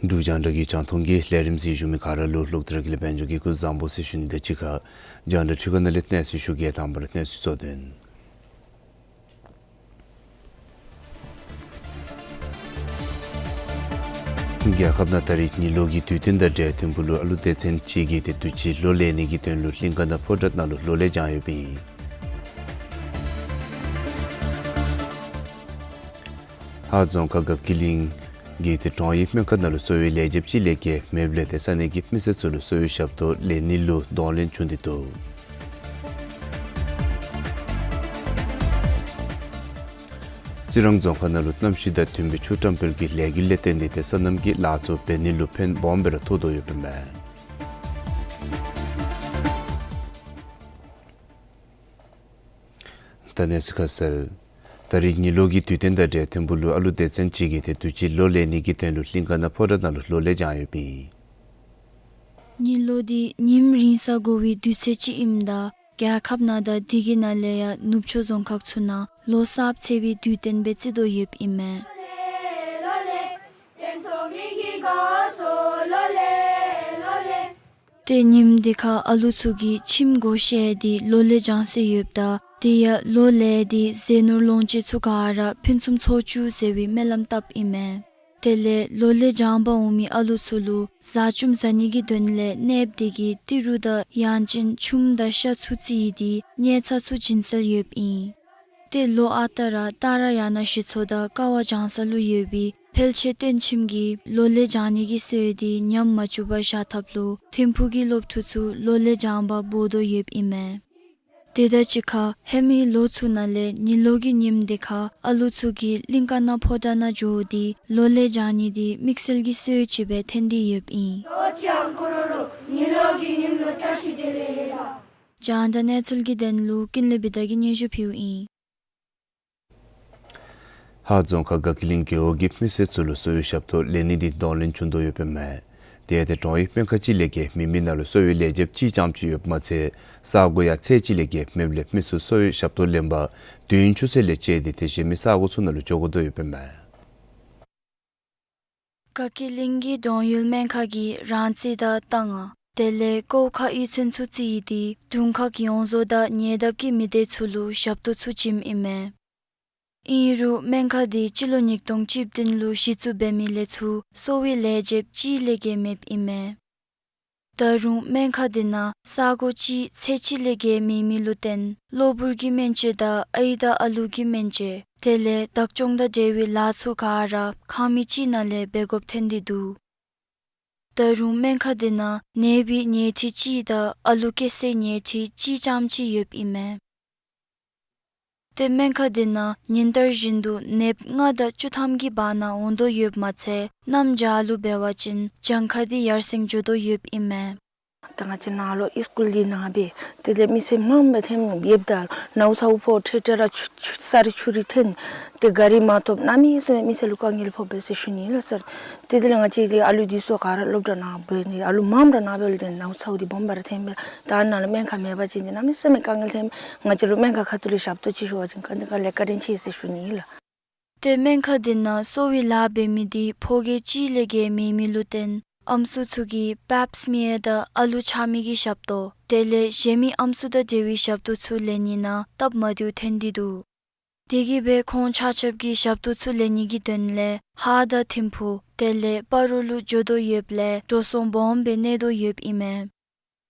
འབྲུག་རྒྱང་བསྒྲགས་ཀྱི་རྒྱང་མཐོང་གི་ལས་རིམ་གཟིགས་བཞུགས་མི་ག་ར་ལུ་ལོག་སྟེ་ར་དགེ་ལེགས་དཔལ་འབྱོར་གྱིས་སྐུ་གཟུགས་བཟང་པོ་ཟེར་ཞུ་ནི་དང་གཅིག་ཁར་རྒྱང་བསྒྲགས་འཕྲུལ་ཁང་ནང་ལས་གནས་ཚུལ་ཞུ་གེ། དང་པ་ར་གནས་ཚུལ་གཙོ་དོན། རྒྱལ་ཁབ་ནང་ད་རིས་ཉི་ལོ་གི་དུས་སྟོན་དང་འབྲེལ་ཐིམ་ཕུག་ལུ་ཨ་ལུ་སྡེ་ཚན་ཅིག་གིས་ཏེ་དུས་ཅི་ལོ་ལེན་ནི་གི་དོན་ལུ་གླིང་ག་དང་ཕོ་བྲང་ནང་ལུ་ལོ་ལེགས་བྱོན་ཡོདཔ་ཨིན། ཧཱ་རྫོང་ཁག་ག་ཀི་གླིང་གི་ཏེ་གྲོང་ཡུལ་སྨན་ཁང་ནང་ལུ་གསོ་བའི་ལས་བྱེདཔ་ཅིག་ལས་བརྒལ་མེདཔ་ལས་ཏེ་ས་གནས་ཀྱི་མི་སེར་ཚུ་ལུ་གསོ་བའི་ཞབས་ཏོག་ལེན་ནི་ལུ་གདོང་ལེན་བྱུང་སྟེ་འདུག། རྩི་རང་རྫོང་ཁག་ནང་ལུ་གནམ་གཤིས་དང་མཐུན་པའི་ཆུ་བཀྲམ་སྤེལ་གྱི་ལས་འགུལ་ལས་བརྟེན་ཏེ་ཏེ་སོ་ནམ་གྱི་ལཱ་ཚུ་འབད་ནི་ལུ་ཕན་སྦོམ་སྦེ་ར་ཐོགས་དོ་ཡོདཔ་ཨིན་མས། ད་གནས་ཚུལ་ཁ་གསལ། ད་ ད་རིས་ཉི་ལོག་གི་དུས་སྟོན་དང་འབྲེལ་ཐིམ་ཕུག་ལུ་ཨ་ལུ་སྡེ་ཚན་ཅིག་གིས་ཏེ་དུས་ཅི་ལོ་ལེན་ནི་གི་དོན་ལུ་གླིང་ཀ་ན་ཕོ་བྲང་ནང་ལུ་ལོ་ལེགས་བྱང་ཡོདཔ་ཨིན། ཉི་ལོག་འདི་ཉིནམ་རིང་ས་འགོར་བའི་དུས་ཚོད་ཅིག་ཨིནམ་ད་རྒྱལ་ཁབ་ནང་དང་དེ་གི་ནང་ལས་ཡང་ནུབ་ཕྱོགས་རྫོང་ཁག་ཚུ་ནང་ལོ་གསརཔ་ཚེས་པའི་དུས་སྟོན་སྦེ་བརྩི་དོ་ཡོདཔ་ཨིན་མས། ཏེ་ཉིནམ་འདི་ཁར་ཨ་ལུ་ཚུ་གིས་ཁྱིམ་སྒོ་ཕྱེ་སྟེ་ལོ་ལེགས་བྱང་སྲོལ་ཡོདཔ་ད་དེ་ཡང་ལོ་ལེགས་འདི་ཟས་ནོར་ལོངས་སྤྱོད་ཚུ་ག་ར་ཕུན་སུམ་ཚོགས་བཅུག་ཟེར་བའི་སྨོན་ལམ་བཏབ་ཨིན་མས། དེ་ལས་ལོ་ལེགས་བྱང་པར་འོང་མི་ཨ་ལུ་ཚུ་ལུ་བཟའ་བཅོམ་བཟའ་ནི་གི་དོན་ལས་གནསཔོ་དེ་གིས་ཏི་རུ་དང་ཡང་ཅིན་ཆུམ་དང་ཤ་ཚུ་བརྩིས་ཏེ་ཉལ་ཚ་ཚུ་བྱིན་སྲོལ་ཡོདཔ་ཨིན། ཏེ་ལོ་ཨ་རྟག་ར་སྟག་ར་ཡང་ན་ཞི་ཚོ་དང་ཀ་བ་བྱང་ས་ལུ་ཡོད་པའི་འཕེལ་ཆེ་སྟོན་ཁྱིམ་གྱིས་ལོ་ལེགས་བྱང་ནི་གི་སྲོལ་འདི་ཉམས་མ་བཅུག་པར་བཞག་ཐབས་ལུ་ཐིམ་ཕུག་གི་སློབ་ཕྲུག་ཚུ་ལོ་ལེགས་བྱང་པར་འབོ་དོ་ཡོདཔ་ཨིན་མས། དེ་དང་གཅིག་ཁར་ཧེ་མའི་ལོ་ཚུ་ནང་ལས་ཉི་ལོག་གི་ཉིནམ་འདི་ཁར་ཨ་ལུ་ཚུ་གིས་གླིང་ཀ་ན་ཕོ་བྲང་ནང་འགྱོ་སྟེ་ལོ་ལེགས་བྱང་ནི་འདི་དམིགས་བསལ་གྱི་སྲོལ་ཅིག་སྦེ་ཐོན་ཏེ་ཡོདཔ་ཨིན། རྒྱང་བསྒྲགས་གནས་ཚུལ་གྱི་དོན་ལུ་ཀུན་ལེགས་བི་དྷ་གིས་སྙན་ཞུ་ཕུལཝ་ཨིན། ཧཱ་རྫོང་ཁག་དགའ་སྐྱིད་གླིང་རྒེད་འོག་གི་མི་སེར་ཚུ་ལུ་གསོ་བའི་ཞབས་ཏོག་ལེན་ནི་འདི་གདོང་ལེན་བྱུང་དོ་ཡོདཔ་ཨིན་མས། དེ་ཡང་ཏེ་གྲོང་གཡུས་སྨན་ཁང་གཅིག་ལས་བརྒལ་མེད་མི་ནང་ལུ་གསོ་བའི་ལས་བྱེདཔ་གཅིག་རྐྱངམ་ཅིག་ཡོདཔ་མ་ཚད་ས་སྒོ་ཡང་ཚད་གཅིག་ལས་བརྒལ་མེདཔ་ལས་མི་ཚུ་གསོ་བའི་ཞབས་ཏོག་ལེན་པར་དུས་ཡུན་ཆུ་ཚོད་ལས་བཅད་དེ་ཏེ་གཞན་མི་ས་སྒོ་ཚུ་ནང་ལུ་འགྱོ་དགོ་དོ་ཡོདཔ་ཨིན་མས། དགའ་སྐྱིད་གླིང་གི་གྲོང་ཡུལ་སྨན་ཁང་གིས་རང་རྩིས་དང་རྟ་རྔ་དེ་ལས་ཀོཝ་ཁ་གཡུས་ཚན་ཚུ་བརྩིས་ཏེ་དྲུང་ཁག་ཡོངས་རྫོགས་དང་ཉེ་འདབས་ཀྱི་མི་སྡེ་ཚུ་ལུ་ཞབས་ཏོག་ཚུ་བྱིནམ་ཨིན་མས། ཨིན་རུང་སྨན་ཁང་འདི་སྤྱི་ལོ་ཉིས་སྟོང་བཅུ་བདུན་ལུ་གཞི་བཙུགས་འབད་མི་ལས་ཚུར་གསོ་བའི་ལས་བྱེདཔ་གཅིག་ལས་བརྒལ་མེདཔ་ཨིན་མས། ད་རུང་སྨན་ཁང་འདི་ནང་ས་སྒོ་གཅིག་ཚད་གཅིག་ལས་བརྒལ་མེད་མི་ལུ་བརྟེན་གློ་བུར་གྱི་སྨན་བཅོས་དང་ཨའི་དང་ཨ་ལུ་གི་སྨན་བཅོས་དེ་ལས་བདག་སྐྱོང་དང་འབྲེལ་བའི་ལཱ་ཚུ་ག་ར་ཁང་མིག་གཅིག་ནང་ལས་འབད་དགོཔ་ཐོན་ཏེ་འདུག། ད་རུང་སྨན་ཁང་འདི་ནང་ནདཔ་གི་ཉལ་ཁྲི་གཅིག་དང་ཨ་ལུ་སྐྱེ་སའི་ཉལ་ཁྲི་གཅིག་རྐྱངམ་ཅིག་ཡོདཔ་ཨིན་མས། ཏེ་སྨན་ཁང་འདི་ནང་ཉིན་ལྟར་བཞིན་དུ་ནདཔ་ལྔ་དང་བཅུ་ཐམ་གྱི་བར་ན་འོང་དོ་ཡོདཔ་མ་ཚད་གནམ་བྱཱར་ལུ་འབད་བ་ཅིན་གྱངས་ཁ་འདི་ཡར་སེང་འགྱོ་དོ་ཡོདཔ་ཨིན་མས། ད་ང་བཅས་ནཱ་ལུ་ཨིས་ཀུལ་འདི་ནང་སྦེ་དེ་ལས་མི་སེར་མངམ་སྦེ་ཐོནམ་ཡོདཔ་ད་ནཝ་ཚཝ་ཕོག་ཁྲེ་ཁྲེ་ར་ཆུ་ཆུ་ས་རི་ཆུ་རི་ཐོན། ཏེ་ག་རི་མ་ཐོབ་གནམ་མེད་ས་མེད་མི་སེར་ལུ་དཀའ་ངལ་ཕོག་པས་ཟེར་ཞུ་ནི་ལགས་སར། ཏེ་དེ་ལས་ང་བཅས་འདི་ཨ་ལུ་འདི་ཚུ་ག་ར་སློབ་གྲྭ་ནང་འབད་ནི་ཨ་ལུ་མངམ་ར་ནཱ་འབད་ལས་ཏེ་ནཝ་ཚཝ་འདི་སྦོམ་སྦེ་ར་ཐོནམ་མས། ད་ནཱ་ལུ་སྨན་ཁང་མེད་པ་ཅིན་འདི་གནམ་མེད་ས་མེད་དཀའ་ངལ་ཐོནམ་མས། ང་བཅས་ལུ་སྨན་ཁང་ཁ་ཐུག་ལས་ཞབས་ཏོག་ཅིག་ཞུ་བ་ཅིན་ག་འདི་ག་ལས་བཀའ་དྲིན་ཆེ་ཟེར་ཞུ་ནི་ལགས། ཏེ་སྨན་ཁང་འདི་ནང་གསོ་བའི་ལཱ་འབད་མི་འདི་ཕོ་སྐྱེས་གཅིག་ལས་བརྒལ་མེད་མི་ལུ་བརྟེན་ཨམ་སྲུ་ཚུ་གིས་པེབ་སི་མི་ཡར་དང་ཨ་ལུ་ཆགས་མི་གི་ཞབས་ཏོག་དེ་ལས་གཞན་མི་ཨམ་སྲུ་དང་འབྲེལ་བའི་ཞབས་ཏོག་ཚུ་ལེན་ནི་ནང་སྟབས་མ་བདེཝ་ཐོན་ཏེ་འདུག། དེ་གིས་སྦེ་ཁོང་ཆ་ཁྱབ་ཀྱིས་ཞབས་ཏོག་ཚུ་ལེན་ནི་གི་དོན་ལས་ཧཱ་དང་ཐིམ་ཕུག་དེ་ལས་སྤ་རོ་ལུ་འགྱོ་དོ་ཡོདཔ་ལས་འགྲོ་སོང་སྦོམ་སྦེ་གནས་དོ་ཡོདཔ་ཨིན་མས།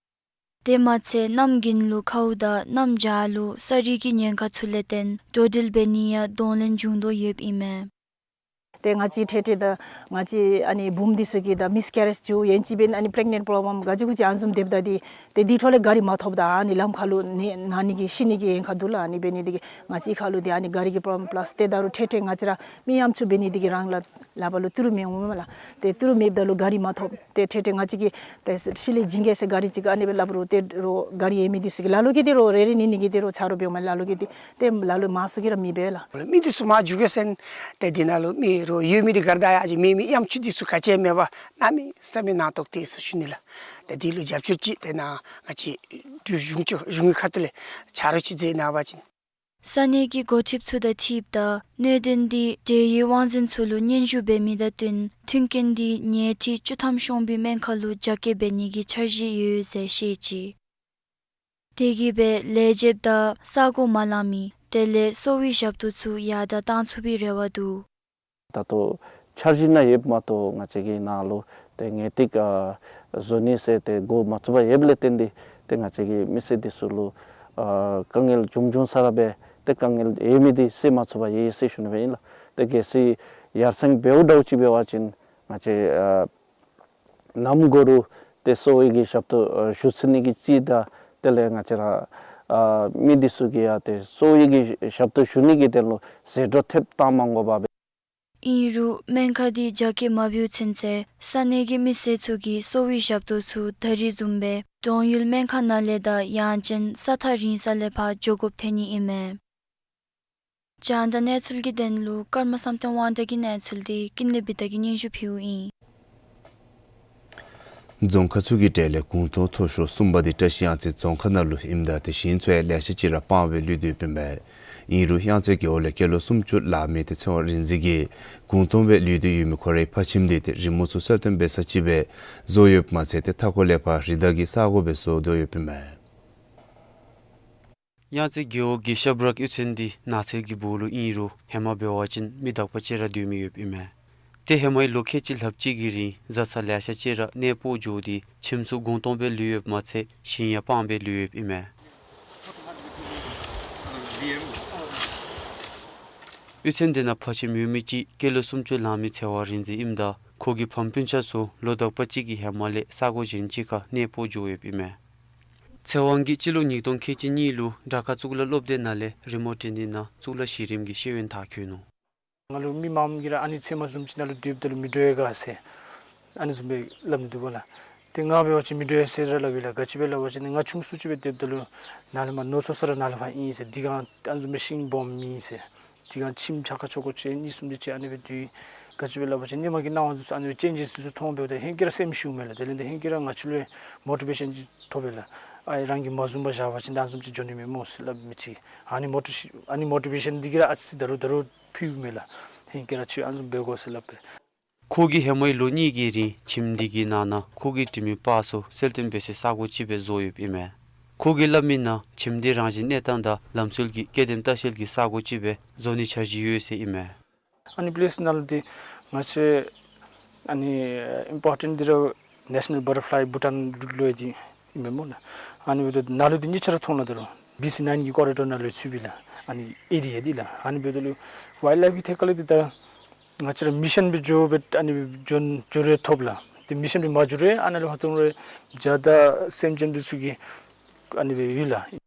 དེ་མ་ཚད་གནམ་དགུན་ལུ་ཁཝ་དང་གནམ་བྱཱར་ལུ་ས་རི་གི་ཉེན་ཁ་ཚུ་ལས་བརྟེན་འགྲོ་འགྲུལ་འབད་ནི་ཡང་གདོང་ལེན་བྱུང་དོ་ཡོདཔ་ཨིན་མས། ཏེ་ང་བཅས་འཕྲལ་འཕྲལ་ད་ང་བཅས་ཨ་ནི་བུམོ་འདི་ཚུ་གིས་ད་མིསི་ཀེ་རེཇ་འགྱོ་ཡང་ཅིན་འབདན་ཨ་ནི་པི་རེག་ནེནཊ་པོརོབ་ལེམ་ག་ཅི་གུ་ཅི་ཨ་ནི་བཟུམ་སྡོདཔ་ད་འདི་ཏེ་འདི་འཕྲོ་ལས་ག་རི་མ་ཐོབ་ད་ཨ་ནི་ལམ་ཁ་ལུ་ན་ན་ནི་གི་ཤི་ནི་གི་ཉེན་ཁ་འདུག་ལགས། ཨ་ནི་འབད་ནི་འདི་གིས་ང་བཅས་ཁ་ལུ་འདི་ཨ་ནི་ག་རི་གི་པོརོབ་ལེམ་པ་ལཱསི་ཏེ་ད་རུང་འཕྲལ་འཕྲལ་ང་བཅས་ར་མི་ཡམ་ཆུ་འབད་ནི་འདི་གིས་རང་ལག་ལག་པ་ལུ་ཏི་རུ་མི་འོང་མས་ལགས། ཏེ་ཏི་རུ་མེདཔ་ད་ལུ་ག་རི་མ་ཐོབ། ཏེ་འཕྲལ་འཕྲལ་ང་བཅས་ཀྱིས་ཏེ་ཤུལ་ལས་བྱིན་གེ་ཟེར་ག་རི་ཅིག་ཨ་ནི་སྦེ་སླབ་རུང་ཏེ་རོགས་ག་རི་ཡོད་མི་འདི་ཚུ་གིས་ལ་ལུ་གིས་ཏེ་རོགས་རེ་རེ་གཉིས་གཉིས་ཀྱིས་ཏེ་རོགས་ཆ་རོགས་འབདཝ་མས། ལ་ལུ་གིས་ཏེ་ཏེ་ལ་ལུ་མང་སུ་གིས་ར་མི་འབད་ལགས། མི་འདི་ཚུ་མར་འགྱོ་གེ་ཟེར་ཏེ་འདི་ནང་ལུ་མི་རོགས་ཡོད་མི་འདི་ག་ར་ད་ཡར་ཅིག་མེད་མི་ཡམ་ཆུ་འདི་ཚུ་ག་ཅི་མེད་པར་གནམ་མེད་ས་མེད་ནང་དོག་སྟེ་ཟེར་ཞུ་ནི་ལགས། ཏེ་འདི་ལུ་རྒྱབ་སྐྱོར་ཅིག་ཏེ་ནཱ་ང་བཅས་གཞུང་ཕྱོགས་གཞུང་གི་ཁ་ཐུག་ལས་ཆ་རོགས་ཅིག་མཛད་གནང་བ་ཅིན། ས་གནས་ཀྱི་འགོ་ཁྲིདཔ་ཚུ་དང་འཁྲིལཝ་ད་གནད་དོན་འདི་འབྲེལ་ཡོད་དབང་འཛིན་ཚུ་ལུ་སྙན་ཞུ་འབད་མི་དང་བསྟུན་མཐུན་རྐྱེན་འདི་ཉལ་ཁྲི་བཅུ་ཐམ་ཤོང་བའི་སྨན་ཁང་ལུ་རྒྱ་སྐྱེད་འབད་ནི་གི་འཆར་གཞི་ཡོད་ཟེར་བཤད་ཅི། དེ་གིས་སྦེ་ལས་བྱེདཔ་དང་ས་སྒོ་མ་ལང་མི་དེ་ལས་གསོ་བའི་ཞབས་ཏོག་ཚུ་ཡར་དྲག་གཏང་ཚུགས་པའི་རེ་བ་འདུག། ད་ལྟོ་འཆར་གཞི་ནང་ཡོདཔ་མ་གཏོགས་ང་བཅས་ཀྱི་ནཱ་ལུ་ཏེ་ངེས་ཏིག་ཨ་བཟོ་ནི་ཟེར་ཏེ་འགོ་མ་བཙུགས་པར་ཡོདཔ་ལས་བརྟེན་ཏེ་ཏེ་ང་བཅས་ཀྱི་མི་སེར་འདི་ཚུ་ལུ་ཨ་དཀའ་ངལ་བྱུང་བྱུང་ས་ར་སྦེ་ཏེ་དཀའ་ངལ་ཡོད་མི་འདི་སེལ་མ་ཚུགས་པར་ཡོད་ཡོད་ཟེར་ཞུ་ནི་སྦེ་ཨིན་ལགས། ཏེ་གལ་སྲིད་ཡར་སེང་འབདཝ་འདྲཝ་ཅིག་འབད་བ་ཅིན་ང་བཅས་ཨ་གནམ་སྒོ་རུ་ཏེ་གསོ་བའི་གི་ཞབས་ཏོག་ཨ་ཞུ་ཚུགས་ནི་གི་རྩིས་དང་དེ་ལས་ང་བཅས་ར་ཨ་མི་འདི་ཚུ་གིས་ཡང་ཏེ་གསོ་བའི་གི་ཞབས་ཏོག་ཞུ་ནི་གི་དོན་ལུ་ཟད་འགྲོ་ཐེབས་བཏང་མ་དགོ་པར་སྦེ། ཨིན་རུང་སྨན་ཁང་འདི་རྒྱ་སྐྱེད་མ་འབདཝ་ཚུན་ཚོད་ས་གནས་ཀྱི་མི་སེར་ཚུ་གིས་གསོ་བའི་ཞབས་ཏོག་ཚུ་ད་རིས་བཟུམ་སྦེ་གྲོང་ཡུལ་སྨན་ཁང་ནང་ལས་དང་ཡང་ཅིན་ས་ཐག་རིང་ས་ལས་ཕར་འགྱོ་དགོཔ་ཐོན་ནི་ཨིན་མས། རྒྱང་བསྒྲགས་གནས་ཚུལ་གྱི་དོན་ལུ་ཀརྨ་བསམ་གཏན་དབང་གྲགས་ཀྱི་གནས་ཚུལ་འདི་ཀུན་ལེགས་བི་དྷ་གིས་སྙན་ཞུ་ཕུལཝ་ཨིན། རྫོང་ཁག་ཚུ་གི་གྲས་ལས་གུང་སྟོང་མཐོ་ཤོས་གསུམ་པ་འདི་བཀྲིས་གཡང་རྩེ་རྫོང་ཁག་ནང་ལུ་ཨིནམ་ད་དེ་གཞན་ཚུ་ཡང་ལེ་ཤ་ཅིག་ར་སྤང་སྦེ་ལུས་ཏེ་ཡོདཔ་ཨིན་པས། ཨིན་རུང་གཡང་རྩེ་རྒེད་འོག་ལས་སྐྱེས་ལོ་སུམ་ཅུ་ལང་མི་ཏེ་ཚེ་དབང་རིག་འཛིན་གྱིས་གུང་སྟོང་སྦེ་ལུས་ཏེ་ཡོད་མི་ཁོ་རའི་ཕ་ཁྱིམ་འདི་ཏེ་རི་མོ་ཚུ་གསལ་སྟོན་འབད་ས་ཅིག་སྦེ་བཟོ་ཡོདཔ་མ་ཚད་ཏེ་མཐའ་འཁོར་ལས་ཕར་རི་དྭགས་ཀྱི་ས་གོ་སྦེ་བཟོ་དོ་ཡོདཔ་ཨིན་པས། གཡང་རྩེ་རྒེད་འོག་གི་ཤབ་རཀ་གཡུས་ཚན་འདི་ནགས་ཚལ་གྱི་སྦུག་ལུ་ཨིན་རུང་ཧེ་མ་འབད་བ་ཅིན་མི་དག་པ་ཅིག་ར་སྡོད་མི་ཡོདཔ་ཨིན་མས། ཏེ་ཧེ་མའི་ལོ་ཁལ་གཅིག་ལྷགཔ་ཅིག་གི་རིང་བཟའ་ཚང་ལེ་ཤ་ཅིག་ར་གནས་སྤོ་འགྱོ་སྟེ་ཁྱིམ་ཚུ་གུང་སྟོང་སྦེ་ལུས་ཡོདཔ་མ་ཚད་ཞིང་ཡང་སྤང་སྦེ་ལུས་ཡོདཔ་ཨིན་མས། གཡུས་ཚན་འདི་ནང་ཕ་ཁྱིམ་ཡོད་མི་ཅིག་སྐྱེས་ལོ་སུམ་ཅུ་ལང་མི་ཚེ་དབང་རིག་འཛིན་ཨིནམ་ད་ཁོ་གི་ཕམ་སྤུན་ཆ་ཚུ་ལོ་དག་པ་ཅིག་གི་ཧེ་མ་ལས་ས་གོ་གཞན་ཅིག་ཁར་གནས་སྤོ་འགྱོ་ཡོདཔ་ཨིན་མས། ཚེ་དབང་གིས་སྤྱི་ལོ་ཉིས་སྟོང་ཁལ་གཅིག་གཉིས་ལུ་དགྲ་དཀར་གཙུག་ལག་སློབ་སྡེ་ནང་ལས་རི་མོ་འབྲི་ནི་ནང་གཙུག་ལག་གཞི་རིམ་གྱི་ཤེས་ཡོན་མཐར་འཁྱོལ་ནུག། ང་ལུ་མི་མངམ་གིས་ར་ཨ་ནི་ཚལ་མ་བཟུམ་ཅིག་ནང་ལུ་སྡོདཔ་ད་ལུ་མི་འདྲོག་ག་ཟེར་ཨ་ནི་བཟུམ་སྦེ་སླབ་ནི་འདུག་པ་ལགས། ཏེ་ང་འབད་བ་ཅིན་མི་འདྲོག་ཟེར་ར་སླབ་ཨིན་ལགས། ག་ཅི་སྦེ་སླབ་པ་ཅིན་ང་ཆུང་སུ་ཅིག་སྦེ་སྡོདཔ་ད་ལུ་ནཱ་ལས་མར་མནོ་སོ་སོ་ར་ནཱ་ལས་ཕར་ཨིན་ཟེར། དེ་སྒང་ཨ་ནི་བཟུམ་སྦེ་ཤིང་སྦོམ་མེད་ཟེར། དེ་སྒང་ཁྱིམ་ཆ་ཁ་ཆོ་ག་ཅིག་གཉིས་གསུམ་དེ་ཅིག་ཨ་ནི་སྦེ་འདུག། ག་ཅི་སྦེ་སླབ་པ་ཅིན་ཧེ་མ་གི་སྣང་བ་འདི་ཚུ་ཨ་ནི་སྦེ་ཅེན་ཇེས་འདི་ཚུ་མཐོང་འབདཝ་ད་ཧེང་སྐལ་ར་སེམས་ཤུགས་མེད་ལགས། དེ་ལས་འདི་ཧེང་སྐལ་ར་ང་བཅས་ལུ་མོ་ཊི་བེ་ཤཱན་ཅིག་ཐོབ་པས་ལགས། ཨ་རང་གིས་མ་བཟུང་པར་བཞག་པ་ཅིན་ད་ཨ་ནི་བཟུམ་ཅིག་འགྱོ་ནི་མས་སྨོ་ཟེར་སླབ་མི་ཅིག། ཨ་ནི་མོ་ཊི་ཤི་ཨ་ནི་མོ་ཊི་བེ་ཤཱན་འདི་གིས་ར་ཨ་ཙི་ད་རུང་ད་རུང་ཕུལཝ་མས་ལགས། ཧེང་སྐལ་ར་ཁྱོད་ཨ་ནི་བཟུམ་འབད་དགོ་ཟེར་སླབ་པས། ཁོ་གིས་ཧེ་མའི་ལོ་གཉིས་ཀྱི་རིང་ཁྱིམ་འདི་གི་ནང་ན་ཁོ་གིས་འབྲི་མི་པར་ཚུ་གསལ་སྟོན་འབད་སའི་ས་གོ་ཅིག་སྦེ་བཟོ་ཡོདཔ་ཨིན་མས། ཁོ་གིས་སླབ་མི་ནང་ཁྱིམ་འདི་རང་བཞིན་གནས་སྟངས་དང་ལམ་སྲོལ་གྱི་སྐྱེ་ལྡན་ལྟ་བཤལ་གྱི་ས་གོ་ཅིག་སྦེ་བཟོ་ནི་འཆར་གཞི་ཡོད་ཟེར་ཨིན་མས། ཨ་ནི་པི་ལེསི་ནང་ལུ་འདི་ང་བཅས་ཨ་ནི་ཨིམ་པོར་ཊེནཊ་འདི་ར་ནེ་ཤ་ནཱལ་བ་ཊར་ཕ་ལའི་བྷུ་ཊཱན་རུཊ་ལུ་ཡོད་འདི་ཨིན་མས་སྨོ་ལགས། ཨ་ནི་འབདཝ་ད་ནཱ་ལུ་འདི་གཉིས་ཆ་ར་མཐོང་ལགས། ད་རུང་བི་སི་ནའིན་གྱི་ཀོ་རི་ཌོར་ནང་ལུ་ཚུདཔ་ཨིན་ལགས། ཨ་ནི་ཨེ་རི་ཡ་འདི་ལགས། ཨ་ནི་འབདཝ་ད་ལུ་ཝའིལཌ་ལའིཕ་གི་ཐད་ཁར་ལུ་འདི་ད་ང་བཅས་ར་མི་ཤན་སྦེ་འགྱོ་སྦེ་ཨ་ནི་འགྱོ་འགྱོ་རུང་ཐོབ་ལགས། ཏེ་མི་ཤན་སྦེ་མ་འགྱོ་རུང་ཨ་ནཱ་ལུ་ཧ་ཏོང་རུང་བྱ་དང་སེམས་ཅན་འདི་ཚུ་གི་ཨ་ནི་སྦེ་ཡོད་ལགས།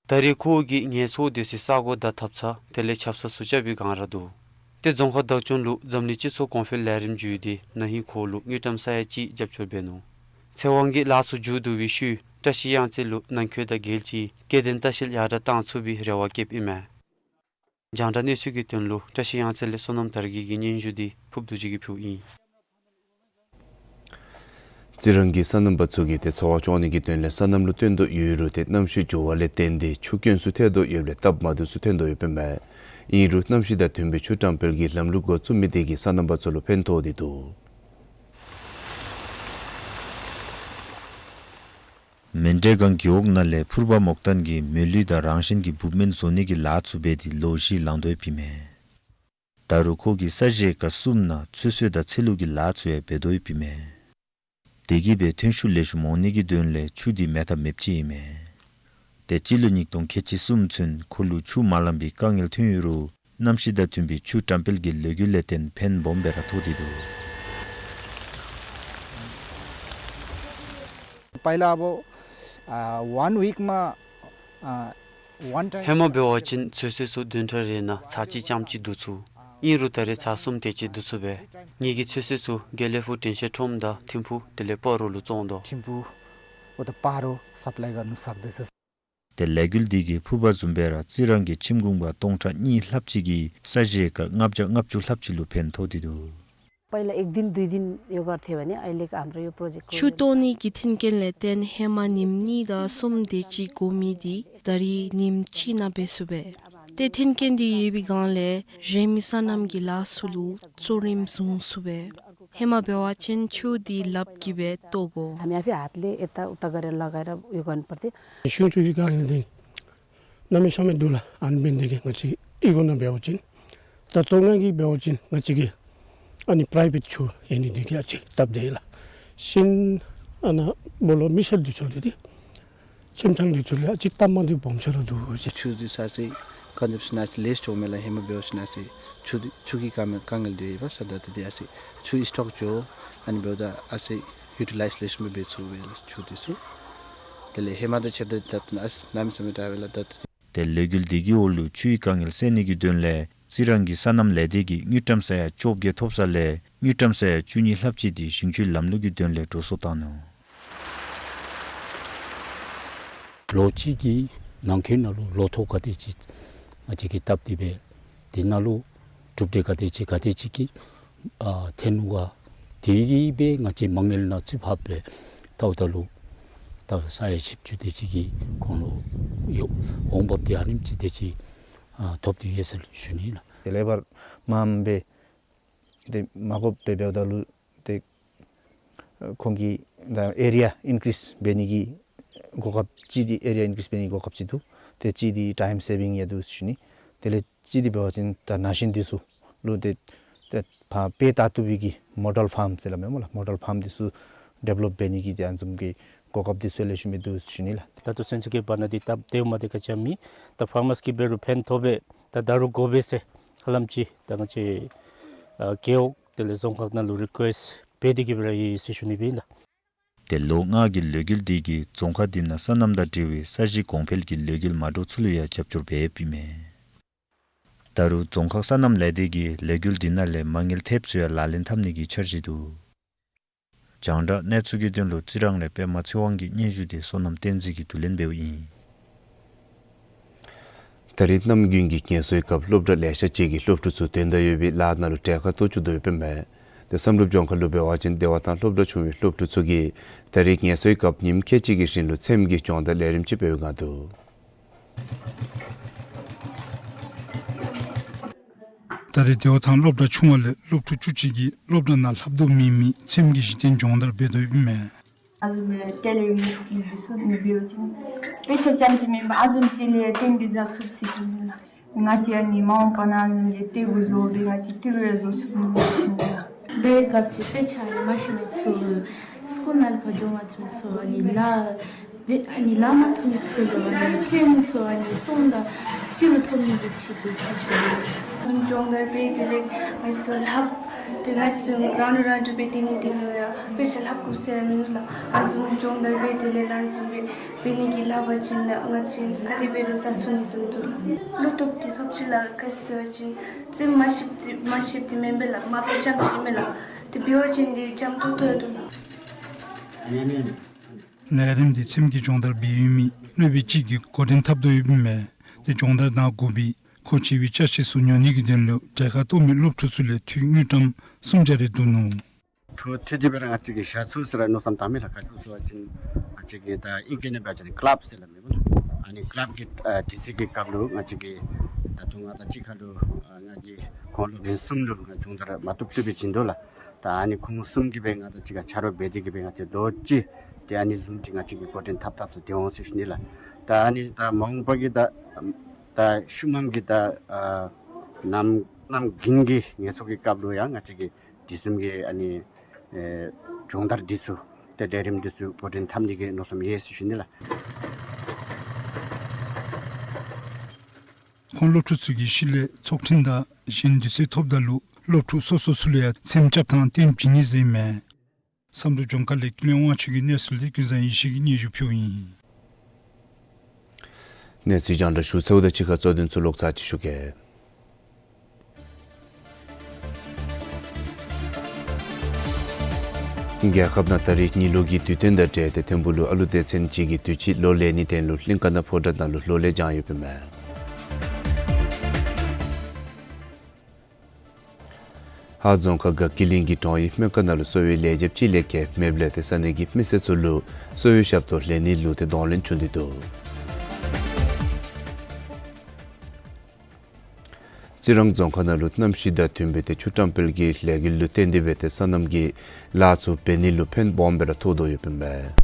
ད་རེས་ཁོ་གིས་ངལ་འཚོ་སྡོད་སའི་ས་གོ་དང་ཐབ་ཚང་དེ་ལས་ཆབ་གསང་བཟོ་བཅའ་བའི་སྒང་ར་འདུག། ཏེ་རྫོང་ཁག་བདག་སྐྱོང་ལུ་འཛམ་གླིང་སྤྱི་ཚོགས་གོང་འཕེལ་ལས་རིམ་བརྒྱུད་དེ་ན་ཧིང་ཁོ་ལུ་དངུལ་ཀྲམ་ས་ཡ་གཅིག་རྒྱབ་སྐྱོར་འབད་ནུག། ཚེ་དབང་གིས་ལཱ་ཚུ་མཇུག་བསྡུ་བའི་ཤུལ་བཀྲ་ཤིས་གཡང་རྩེ་ལུ་ནང་འཁོད་དང་འགལ་གྱི་སྐྱེ་ལྡན་ལྟ་བཤལ་ཡར་དྲག་བཏང་ཚུགས་པའི་རེ་བ་བསྐྱེདཔ་ཨིན་མས། རྒྱང་བསྒྲགས་གནས་ཚུལ་གྱི་དོན་ལུ་བཀྲ་ཤིས་གཡང་རྩེ་ལས་བསོད་ནམས་དར་རྒྱས་ཀྱི་སྙན་ཞུ་འདི་ཕུརབ་རྡོ་རྗེ་གིས་ཕུལཝ་ཨིན། རྩི་རང་གི་སོ་ནམ་པ་ཚུ་གིས་ཏེ་འཚོ་བ་སྐྱོང་ནི་གི་དོན་ལས་སོ་ནམ་ལུ་བརྟེན་དོ་ཡོད་རུང་ཏེ་གནམ་གཤིས་འགྱུར་བ་ལས་བརྟེན་ཏེ་ཆུ་དཀོན་སུ་ཐལ་དོ་ཡོདཔ་ལས་སྟབས་མ་བདེཝ་ཚུ་ཐོན་དོ་ཡོདཔ་ཨིན་མས། ཨིན་རུང་གནམ་གཤིས་དང་མཐུན་པའི་ཆུ་བཀྲམ་སྤེལ་གྱི་ལམ་ལུགས་འགོ་བཙུགས་མི་དེ་གིས་སོ་ནམ་པ་ཚུ་ལུ་ཕན་ཐོགས་ཏེ་འདུག། མཎྜལ་སྒང་རྒེད་འོག་ནང་ལས་ཕུར་པ་མོག་ཏན་གྱིས་མོས་གླུད་དང་རང་བཞིན་གྱི་འབུབ་སྨན་བཟོ་ནི་གི་ལཱ་ཚུ་འབད་དེ་ལོ་བཞི་ལང་དོ་ཡོདཔ་ཨིན་མས། ད་རུང་ཁོ་གིས་ས་གཞི་ཨེ་ཀར་གསུམ་ནང་ཚོད་བསྲེ་དང་ཚོད་བླུག་གི་ལཱ་ཚུ་ཡང་འབད་དོ་ཡོདཔ་ཨིན་མས། དེ་གིས་སྦེ་ཐོན་ཤུགས་ལེགས་ཤོམ་འོང་ནི་གི་དོན་ལས་ཆུ་འདི་མེད་ཐབས་མེདཔ་ཅིག་ཨིན་མས། ཏེ་སྤྱི་ལོ་ཉིས་སྟོང་ཁལ་གཅིག་གསུམ་ཚུན་ཁོ་ལུ་ཆུ་མ་ལང་པའི་དཀའ་ངལ་ཐོན་ཡོད་རུང་གནམ་གཤིས་དང་མཐུན་པའི་ཆུ་བཀྲམ་སྤེལ་གྱི་ལས་འགུལ་ལས་བརྟེན་ཕན་སྦོམ་སྦེ་ར་ཐོགས་ཏེ་འདུག། पहिला अब, अ, one week मा, अ, one time ཧེ་མ་འབད་བ་ཅིན་ཚོད་བསྲེ་ཚུ་བདུན་ཕྲག་རེ་ནང་ཚར་གཅིག་རྐྱངམ་ཅིག་བསྡུ་ཚུགས། ཨིན་རུང་ད་རེས་ཚར་གསུམ་དེ་ཅིག་བསྡུ་ཚུགས་པས། ངེ་གི་ཚོད་བསྲེ་ཚུ་དགེ་ལེགས་ཕུག་དྲན་ཤེས་ཁྲོམ་དང་ཐིམ་ཕུག་དེ་ལས་སྤ་རོ་ལུ་བཙོང་དོ། ཐིམ་ཕུག་འོ་ད་སྤ་རོ་སབ་ལའི་ག་ནུག་ཟེར། ཏེ་ལས་འགུལ་འདི་གིས་ཕུར་པ་བཟུམ་སྦེ་ར་རྩི་རང་གི་ཁྱིམ་གུང་པ་སྟོང་ཕྲག་གཉིས་ལྷགཔ་ཅིག་གི་ས་གཞི་ཨེ་ཀར་ལྔ་བརྒྱ་ལྔ་བཅུ་ལྷགཔ་ཅིག་ལུ་ཕན་ཐོགས་ཏེ་འདུག། पहिला एक दिन दुई दिन यो गर्थ्यो भने अहिलेको हाम्रो यो प्रोजेक्टको ཆུ་བཏོན་ནི་གི་མཐུན་རྐྱེན་ལས་བརྟེན་ཧེ་མ་ཉིནམ་གཉིས་དང་གསུམ་དེ་ཅིག་དགོ་མི་འདི་ད་རེས་ཉིནམ་གཅིག་ནང་འབད་ཚུགས་པས། ཏེ་མཐུན་རྐྱེན་འདི་ཡོད་པའི་སྒང་ལས་གཞན་མི་སོ་ནམ་གྱི་ལཱ་ཚུ་ལུ་གཙོ་རིམ་བཟུང་ཚུགས་པས། ཧེ་མ་འབད་བ་ཅིན་ཆུ་འདི་ལགཔ་གིས་སྦེ་བཏོག་དགོ། हामी आफै हातले यताउता गरेर लगाएर यो गर्नुपर्थ्यो। ཤིང་ཆུ་གི་དཀའ་ངལ་འདི་གནམ་མེད་ས་མེད་འདུག་ལགས། ཨ་ནི་འབད་ནི་དེ་གིས་ང་བཅས་ཨི་གོ་ནང་འབད་བ་ཅིན་ད་ལྟོ་ང་གིས་འབད་བ་ཅིན་ང་བཅས་ཀྱིས་ཨ་ནི་པ་རའི་བེཊ་ཆུ་ཡོད་ནི་དེ་གིས་ཨ་ཙི་སྟབས་བདེ་ལགས། ཤིང་ཨ་ནཱ་སྦོ་ལོགས་མི་སེར་འདི་ཚུ་འདི་ཏེ་ཁྱིམ་ཚང་འདི་ཚུ་ལས་ཨ་ཙི་སྟབས་མ་བདེཝ་སྦོམ་ཤོས་ར་འདུག་ཟེར། ཆུ་འདི་ས་ཨ་ཙི་ག་དེམ་ཅིག་ཨ་ཙི་ལེགས་ཤོམ་མས་ལགས། ཧེ་མ་འབད་བ་ཅིན་ཨ་ཙི་ཆུ་འདི་ཆུ་གི་དཀའ་ངལ་དཀའ་ངལ་འདི་ཡོདཔ་ས་ད་ད་འདི་ཨ་ཙི་ཆུ་སི་ཊོག་འགྱོ་ཨ་ནི་འབདཝ་ད་ཨ་ཙི་ཡུ་ཊི་ལའིཛ་ལེགས་ཤོམ་སྦེ་འབད་ཚུགས་པས་ལགས་ཆུ་འདི་ཚུ། དེ་ལས་ཧེ་མ་དང་ཕྱདཔ་ད་ད་ལྟོ་ཨ་ཙི་གནམ་མེད་ས་མེད་དྲག་པས་ལགས་ད་ལྟོ། ཏེ་ལས་འགུལ་འདི་གི་འོག་ལུ་ཆུའི་དཀའ་ངལ་སེལ་ནི་གི་དོན་ལས་རྩི་རང་གི་སོ་ནམ་ལས་སྡེ་གིས་དངུལ་ཀྲམ་ས་ཡ་བཅོ་བརྒྱད་ཐོབ་ས་ལས་དངུལ་ཀྲམ་ས་ཡ་བཅུ་གཉིས་ལྷགཔ་ཅིག་འདི་ཞིང་ཆུའི་ལམ་ལུགས་ཀྱི་དོན་ལས་འགྲོ་སོང་བཏང་ནུག། ལོ་གཅིག་གི་ནང་འཁོད་ནང་ལུ་ལོ་ཐོག་ག་དེ་ཅིག་ང་བཅས་ཀྱིས་བཏབ་སྟེ་སྦེ་ དེ་ནང་ལུ་གྲུབ་འབྲས་ག་དེ་ཅིག་ག་དེ་ཅིག་གི་ཨ་ཐོན་ནུག་ག། དེ་གིས་སྦེ་ང་བཅས་མ་དངུལ་ནང་རྩིས་ཕབ་སྦེ་བལྟཝ་ད་ལུ་ད་ས་ཡ་བཞི་བཅུ་དེ་ཅིག་གི་ཁོང་ལུ་ཡོད་འོང་འབབ་དེ་ཨ་ནེམ་ཅིག་དེ་ཅིག་ཨ་ཐོབ་སྟེ་ཡོད་ཟེར་ཞུ་ནི་ལགས། དེ་ལས་ཕར་མངམ་སྦེ་ཏེ་མ་དགོཔ་སྦེ་འབདཝ་ད་ལུ་ཏེ་ཁོང་གིས་ད་ཨེ་རི་ཡ་ཨིན་ཀྲིསི་འབད་ནི་གི་གོ་སྐབས་ཅིག་འདི་ཨེ་རི་ཡ་ཨིན་ཀྲིསི་འབད་ནི་གི་གོ་སྐབས་ཅིག་འདུག། ཏེ་ཅིག་འདི་ཊའིམ་སེ་བིང་ཡང་འདུག་ཞུ་ནི། དེ་ལས་ཅིག་འདི་འབད་བ་ཅིན་ད་ན་གཞོན་འདི་ཚུ་ལུ་ཏེ་ཏེ་ཕར་དཔེ་བལྟ་བཏུབ་པའི་གི་མོ་ཌེལ་ཕཱམ་ཟེར་སླབ་མས་སྨོ་ལགས། མོ་ཌེལ་ཕཱམ་འདི་ཚུ་ཌི་བེ་ལོབ་འབད་ནི་གི་ཏེ་ཨ་ནི་བཟུམ་གྱི་གོ་སྐབས་འདི་ཚུ་ལེ་ཤ་མི་འདུག་ཞུ་ནི་ལགས། ད་ལྟོ་ཚུན་ཚོད་ཀྱི་བར་ན་འདི་སྟབས་བདེཝ་མ་བདེཝ་ག་ཅི་ཡང་མེད། ད་ཕར་མར་གྱིས་འབད་རུང་ཕན་ཐོགས་པས། ད་ད་རུང་དགོ་པས་ཟེར་ཧ་ལམ་ཅིག་ད་ང་བཅས་ཨ་རྒེད་འོག་དེ་ལས་རྫོང་ཁག་ནང་ལུ་རི་ཀུ་ཨེསཊ་འབད་དེ་གིས་འབད་ར་ཡོད་ཟེར་ཞུ་ནི་སྦེ་ཨིན་ལགས། ཏེ་ལོ་ལྔ་གི་ལས་འགུལ་འདི་གིས་རྫོང་ཁག་འདི་ནང་སོ་ནམ་དང་འབྲེལ་བའི་ས་གཞི་གོང་འཕེལ་གྱི་ལས་འགུལ་མ་འདྲཝ་ཚུ་ལུ་ཡང་རྒྱབ་སྐྱོར་འབད་ཡོདཔ་ཨིན་མས། ད་རུང་རྫོང་ཁག་སོ་ནམ་ལས་སྡེ་གིས་ལས་འགུལ་འདི་ནང་ལས་མ་དངུལ་ཐེབས་ཚུ་ཡང་ལག་ལེན་འཐབ་ནི་གི་འཆར་གཞི་འདུག། རྒྱང་བསྒྲགས་གནས་ཚུལ་གྱི་དོན་ལུ་རྩི་རང་ལས་པདྨ་ཚེ་དབང་གི་སྙན་ཞུ་དེ་བསོད་ནམས་བསྟན་འཛིན་གྱིས་བསྡུ་ལེན་འབདཝ་ཨིན། ད་རེས་གནམ་དགུན་གྱི་ངལ་གསོའི་སྐབས་སློབ་གྲྭ་ལེ་ཤ་ཅིག་གི་སློབ་ཕྲུག་ཚུ་དོན་དག་ཡོད་པའི་ལཱ་ནང་ལུ་གྲལ་ཁར་གཏོགས་བཅུག་དོ་ཡོདཔ་ཨིན་མས། ཏེ་བསམ་གྲུབ་ལྗོངས་མཁར་ལུ་འབད་བ་ཅིན་བདེ་བ་ཐང་སློབ་གྲྭ་ཆུང་བའི་སློབ་ཕྲུག་ཚུ་གིས་ད་རེས་ངལ་གསོའི་སྐབས་ཉིནམ་ཁལ་གཅིག་གི་རིང་ལུ་ཚེམ་གྱི་སྦྱོང་བརྡར་ལས་རིམ་ཅིག་འབད་བའི་བསྒང་འདུག། ད་རེས་བདེ་བ་ཐང་སློབ་གྲྭ་ཆུང་བ་ལས་སློབ་ཕྲུག་བཅུ་གཅིག་གིས་སློབ་གྲྭ་ནང་ལྷབ་དོ་མེད་མི་ཚེམ་གྱི་གཞི་རྟེན་སྦྱོང་བརྡར་འབད་དོ་ཡོདཔ་ཨིན་མས། ཨ་ནི་ཊེ་ལེ་རིང་སི་ཀིམ་འདི་ཚུ་མི་འབད་བ་ཅིན་དཔེ་ཆ་རྐྱངམ་ཅིག་མེན་པར་ཨ་ནི་བཟུམ་ཅིག་ལས་ཏེ་འདི་བཟའ་ཚུགས་ཟེར་ཞུ་ནི་ལགས། ང་བཅས་ཨ་ནི་མ་འོངས་པ་ནང་ཨ་ནི་ལས་ཏེ་འགོ་བཟོ་སྦེ་ང་བཅས་ཏེ་འགོ་བཟོ་ཚུགས་ནི་ཟེར་ཞུ་ནི་ལགས། དེ་སྐབས་ཅིག་དཔེ་ཆ་ཨ་ནི་མ་ཤེས་མི་ཚུ་སི་ཀུལ་ནང་ཕར་འགྱོ་མ་ཚུགས་མི་ཚུ་ཨ་ནི་ལཱ་འབད་ཨ་ནི་ལཱ་མ་ཐོབ་མི་ཚུ་ལུ་ཨ་ནི་ཚེམ་ཚུ་ཨ་ནི་བཙོང་ད་ཏི་རུ་ཐོབ་ནི་གི་ཆེད་དུ་ཟེར་ཞུ་ནི། ཨ་ནི་བཟུམ་སྦྱོང་བརྡར་འབད་དེ་ལས་ང་བཅས་ཚུ་ལྷབ་སྟེ་ང་བཅས་ཚུ་རང་ལུ་རང་གྲོས་འབད་དེ་ནི་དེ་ལུ་ཡང་དཔེ་ཆ་ལྷབ་དགོ་ཟེར་མིན་འདུག་ལགས། ཨ་ནི་བཟུམ་སྦྱོང་བརྡར་འབད་དེ་ལས་ལཱ་བཟུམ་སྦེ་འབད་ནི་གི་ལཱ་འབད་བ་ཅིན་ང་བཅས་ག་དེ་འབད་རུང་བཟའ་ཚུགས་ནི་བཟུམ་འདུག་ལགས། བློ་སྟོབས་འདི་ཐོབ་ཅི་ལགས། ག་ཅི་ཟེར་བ་ཅིན་ཚེམ་མ་ཤེསཔ་འདི་མ་ཤེསཔ་འདི་མེན་པས་ལགས། མ་དཔེ་རྐྱངམ་ཅིག་མེན་ལགས། དེ་འབད་བ་ཅིན་འདི་འཇམ་ཏོང་ཏོ་ཡོད་འདུག་ལགས། ལས་རིམ་འདི་ཚེམ་གྱི་སྦྱོང་བརྡར་འབད་ཡོད་མི་སློབ་དཔོན་ཅིག་གིས་འགོ་འདྲེན་འཐབ་དོ་ཡོདཔ་ཨིན་མས། ཏེ་སྦྱོང་བརྡར་ནང་དགོ་པའི་མཁོ་ཆེ་བའི་ཅ་ཆས་ཚུ་ཉོ་ནི་གི་དོན་ལུ་གྲལ་ཁར་གཏོགས་མི་སློབ་ཕྲུག་ཚུ་ལས་འཐུས་དངུལ་ཀྲམ་སུམ་བརྒྱ་རེ་བསྡུ་ནུག། འཕྲོ་མཐུད་དེ་སྦེ་ར་ང་བཅས་ཀྱིས་བཞག་ཚུགས་ཟེར་ར་མནོ་བསམ་བཏངམ་མས་ལགས། ག་ཅི་སྨོ་ཟེར་བ་ཅིན་ང་བཅས་ཀྱིས་ད་ཨིང་སྐད་ནང་འབད་བ་ཅིན་ཀི་ལབ་ཟེར་སླབ་མས་སྨོ་ལགས། ཨ་ནི་ཀི་ལབ་ཀྱི་ཨ་དུས་ཚོད་ཀྱི་སྐབས་ལུ་ང་བཅས་ཀྱིས་ད་ལྟོ་ང་དང་གཅིག་ཁར་ལུ་ཨ་ང་གིས་ཁོང་སློབ་དཔོན་གསུམ་ལུ་ང་སྦྱོང་བརྡར་མ་བཏུབ་བཏུབ་སྦེ་བྱིན་དོ་ལགས། ད་ཨ་ནི་ཁོང་གསུམ་གྱིས་སྦེ་ང་དང་གཅིག་ཁར་ཕྱག་རོགས་འབད་དེ་གིས་སྦེ་ང་བཅས་ལོ་གཅིག་ཏེ་ཨ་ནི་བཟུམ་ཅིག་ང་བཅས་ཀྱིས་འགོ་འདྲེན་འཐབ་འཐབ་ས་ཏེ་འོང་ཟེར་ཞུ་ནི་ལགས། ད་ཨ་ནི་ད་མ་འོངས་པ་གི་ད་ད་ཤུལ་མམ་གྱི་ད་ཨ་གནམ་གནམ་དགུན་གྱི་ངལ་གསོ་གི་སྐབས་ལུ་ཡང་ང་བཅས་ཀྱིས་དེ་བཟུམ་གྱི་ཨ་ནི་ཨེ་སྦྱོང་བརྡར་འདི་ཚུ་ཏེ་ལས་རིམ་འདི་ཚུ་འགོ་འདྲེན་འཐབ་ནི་གི་མནོ་བསམ་ཡོད་ཟེར་ཞུ་ནི་ལགས། ཁོང་སློབ་ཕྲུག་ཚུ་གིས་ཤུལ་ལས་ཚོགས་ཐེངས་དང་གཞན་དུས་ཚོད་ཐོབ་ད་ལུ་སློབ་ཕྲུག་སོ་སོ་ཚུ་ལུ་ཡང་ཚེམ་རྐྱབ་ཐངས་སྟོན་བྱིན་ནི་ཟེར་ཨིན་མས། བསམ་གྲུབ་ལྗོངས་མཁར་ལས་ཀུན་ལེགས་དབང་ཕྱུག་གི་གནས་ཚུལ་དེ་ཀུན་བཟང་ཡེ་ཤེས་ཀྱིས་སྙན་ཞུ་ཕུལཝ་ཨིན། གནས་ཚུལ་རྒྱང་བསྒྲགས་ཞུ་ཚརཝ་དང་གཅིག་ཁར་གཙོ་དོན་ཚུ་ལོག་ཚར་ཅིག་ཞུ་གེ། རྒྱལ་ཁབ་ནང་ད་རིས་ཉི་ལུགས་ཀྱི་དུས་སྟོན་དང་འབྲེལ་ཏེ་ཐིམ་ཕུག་ལུ་ཨ་ལུ་སྡེ་ཚན་གཅིག་གིས་དུས་ཅི་ལོ་ལེགས་ནི་དོན་ལུ་གླིང་ཀ་ན་ཕོ་བྲང་ནང་ལུ་ལོ་ལེགས་བགྱང་ཡོདཔ་ཨིན་མས། ཧཱ་རྫོང་ཁག་ག་ཀི་གླིང་གི་གྲོང་ཡུལ་སྨན་ཁང་ནང་ལུ་གསོ་བའི་ལས་བྱེདཔ་ཅིག་ལས་བརྒལ་མེདཔ་ལས་ཏེ་ས་གནས་ཀྱི་མི་སེར་ཚུ་ལུ་གསོ་བའི་ཞབས་ཏོག་ལེན་ནི་ལུ་ཏེ་གདོང་ལེན་བྱུང་སྟེ་འདུག། རྩི་རང་རྫོང་ཁག་ནང་ལུ་གནམ་གཤིས་དང་མཐུན་པའི་ཏེ་ཆུ་བཀྲམ་སྤེལ་གྱི་ལས་འགུལ་ལུ་བརྟེན་ཏེ་སྦེ་ཏེ་སོ་ནམ་གྱི་ལཱ་ཚུ་འབད་ནི་ལུ་ཕན་སྦོམ་སྦེ་ར་ཐོགས་དོ་ཡོདཔ་ཨིན་མས།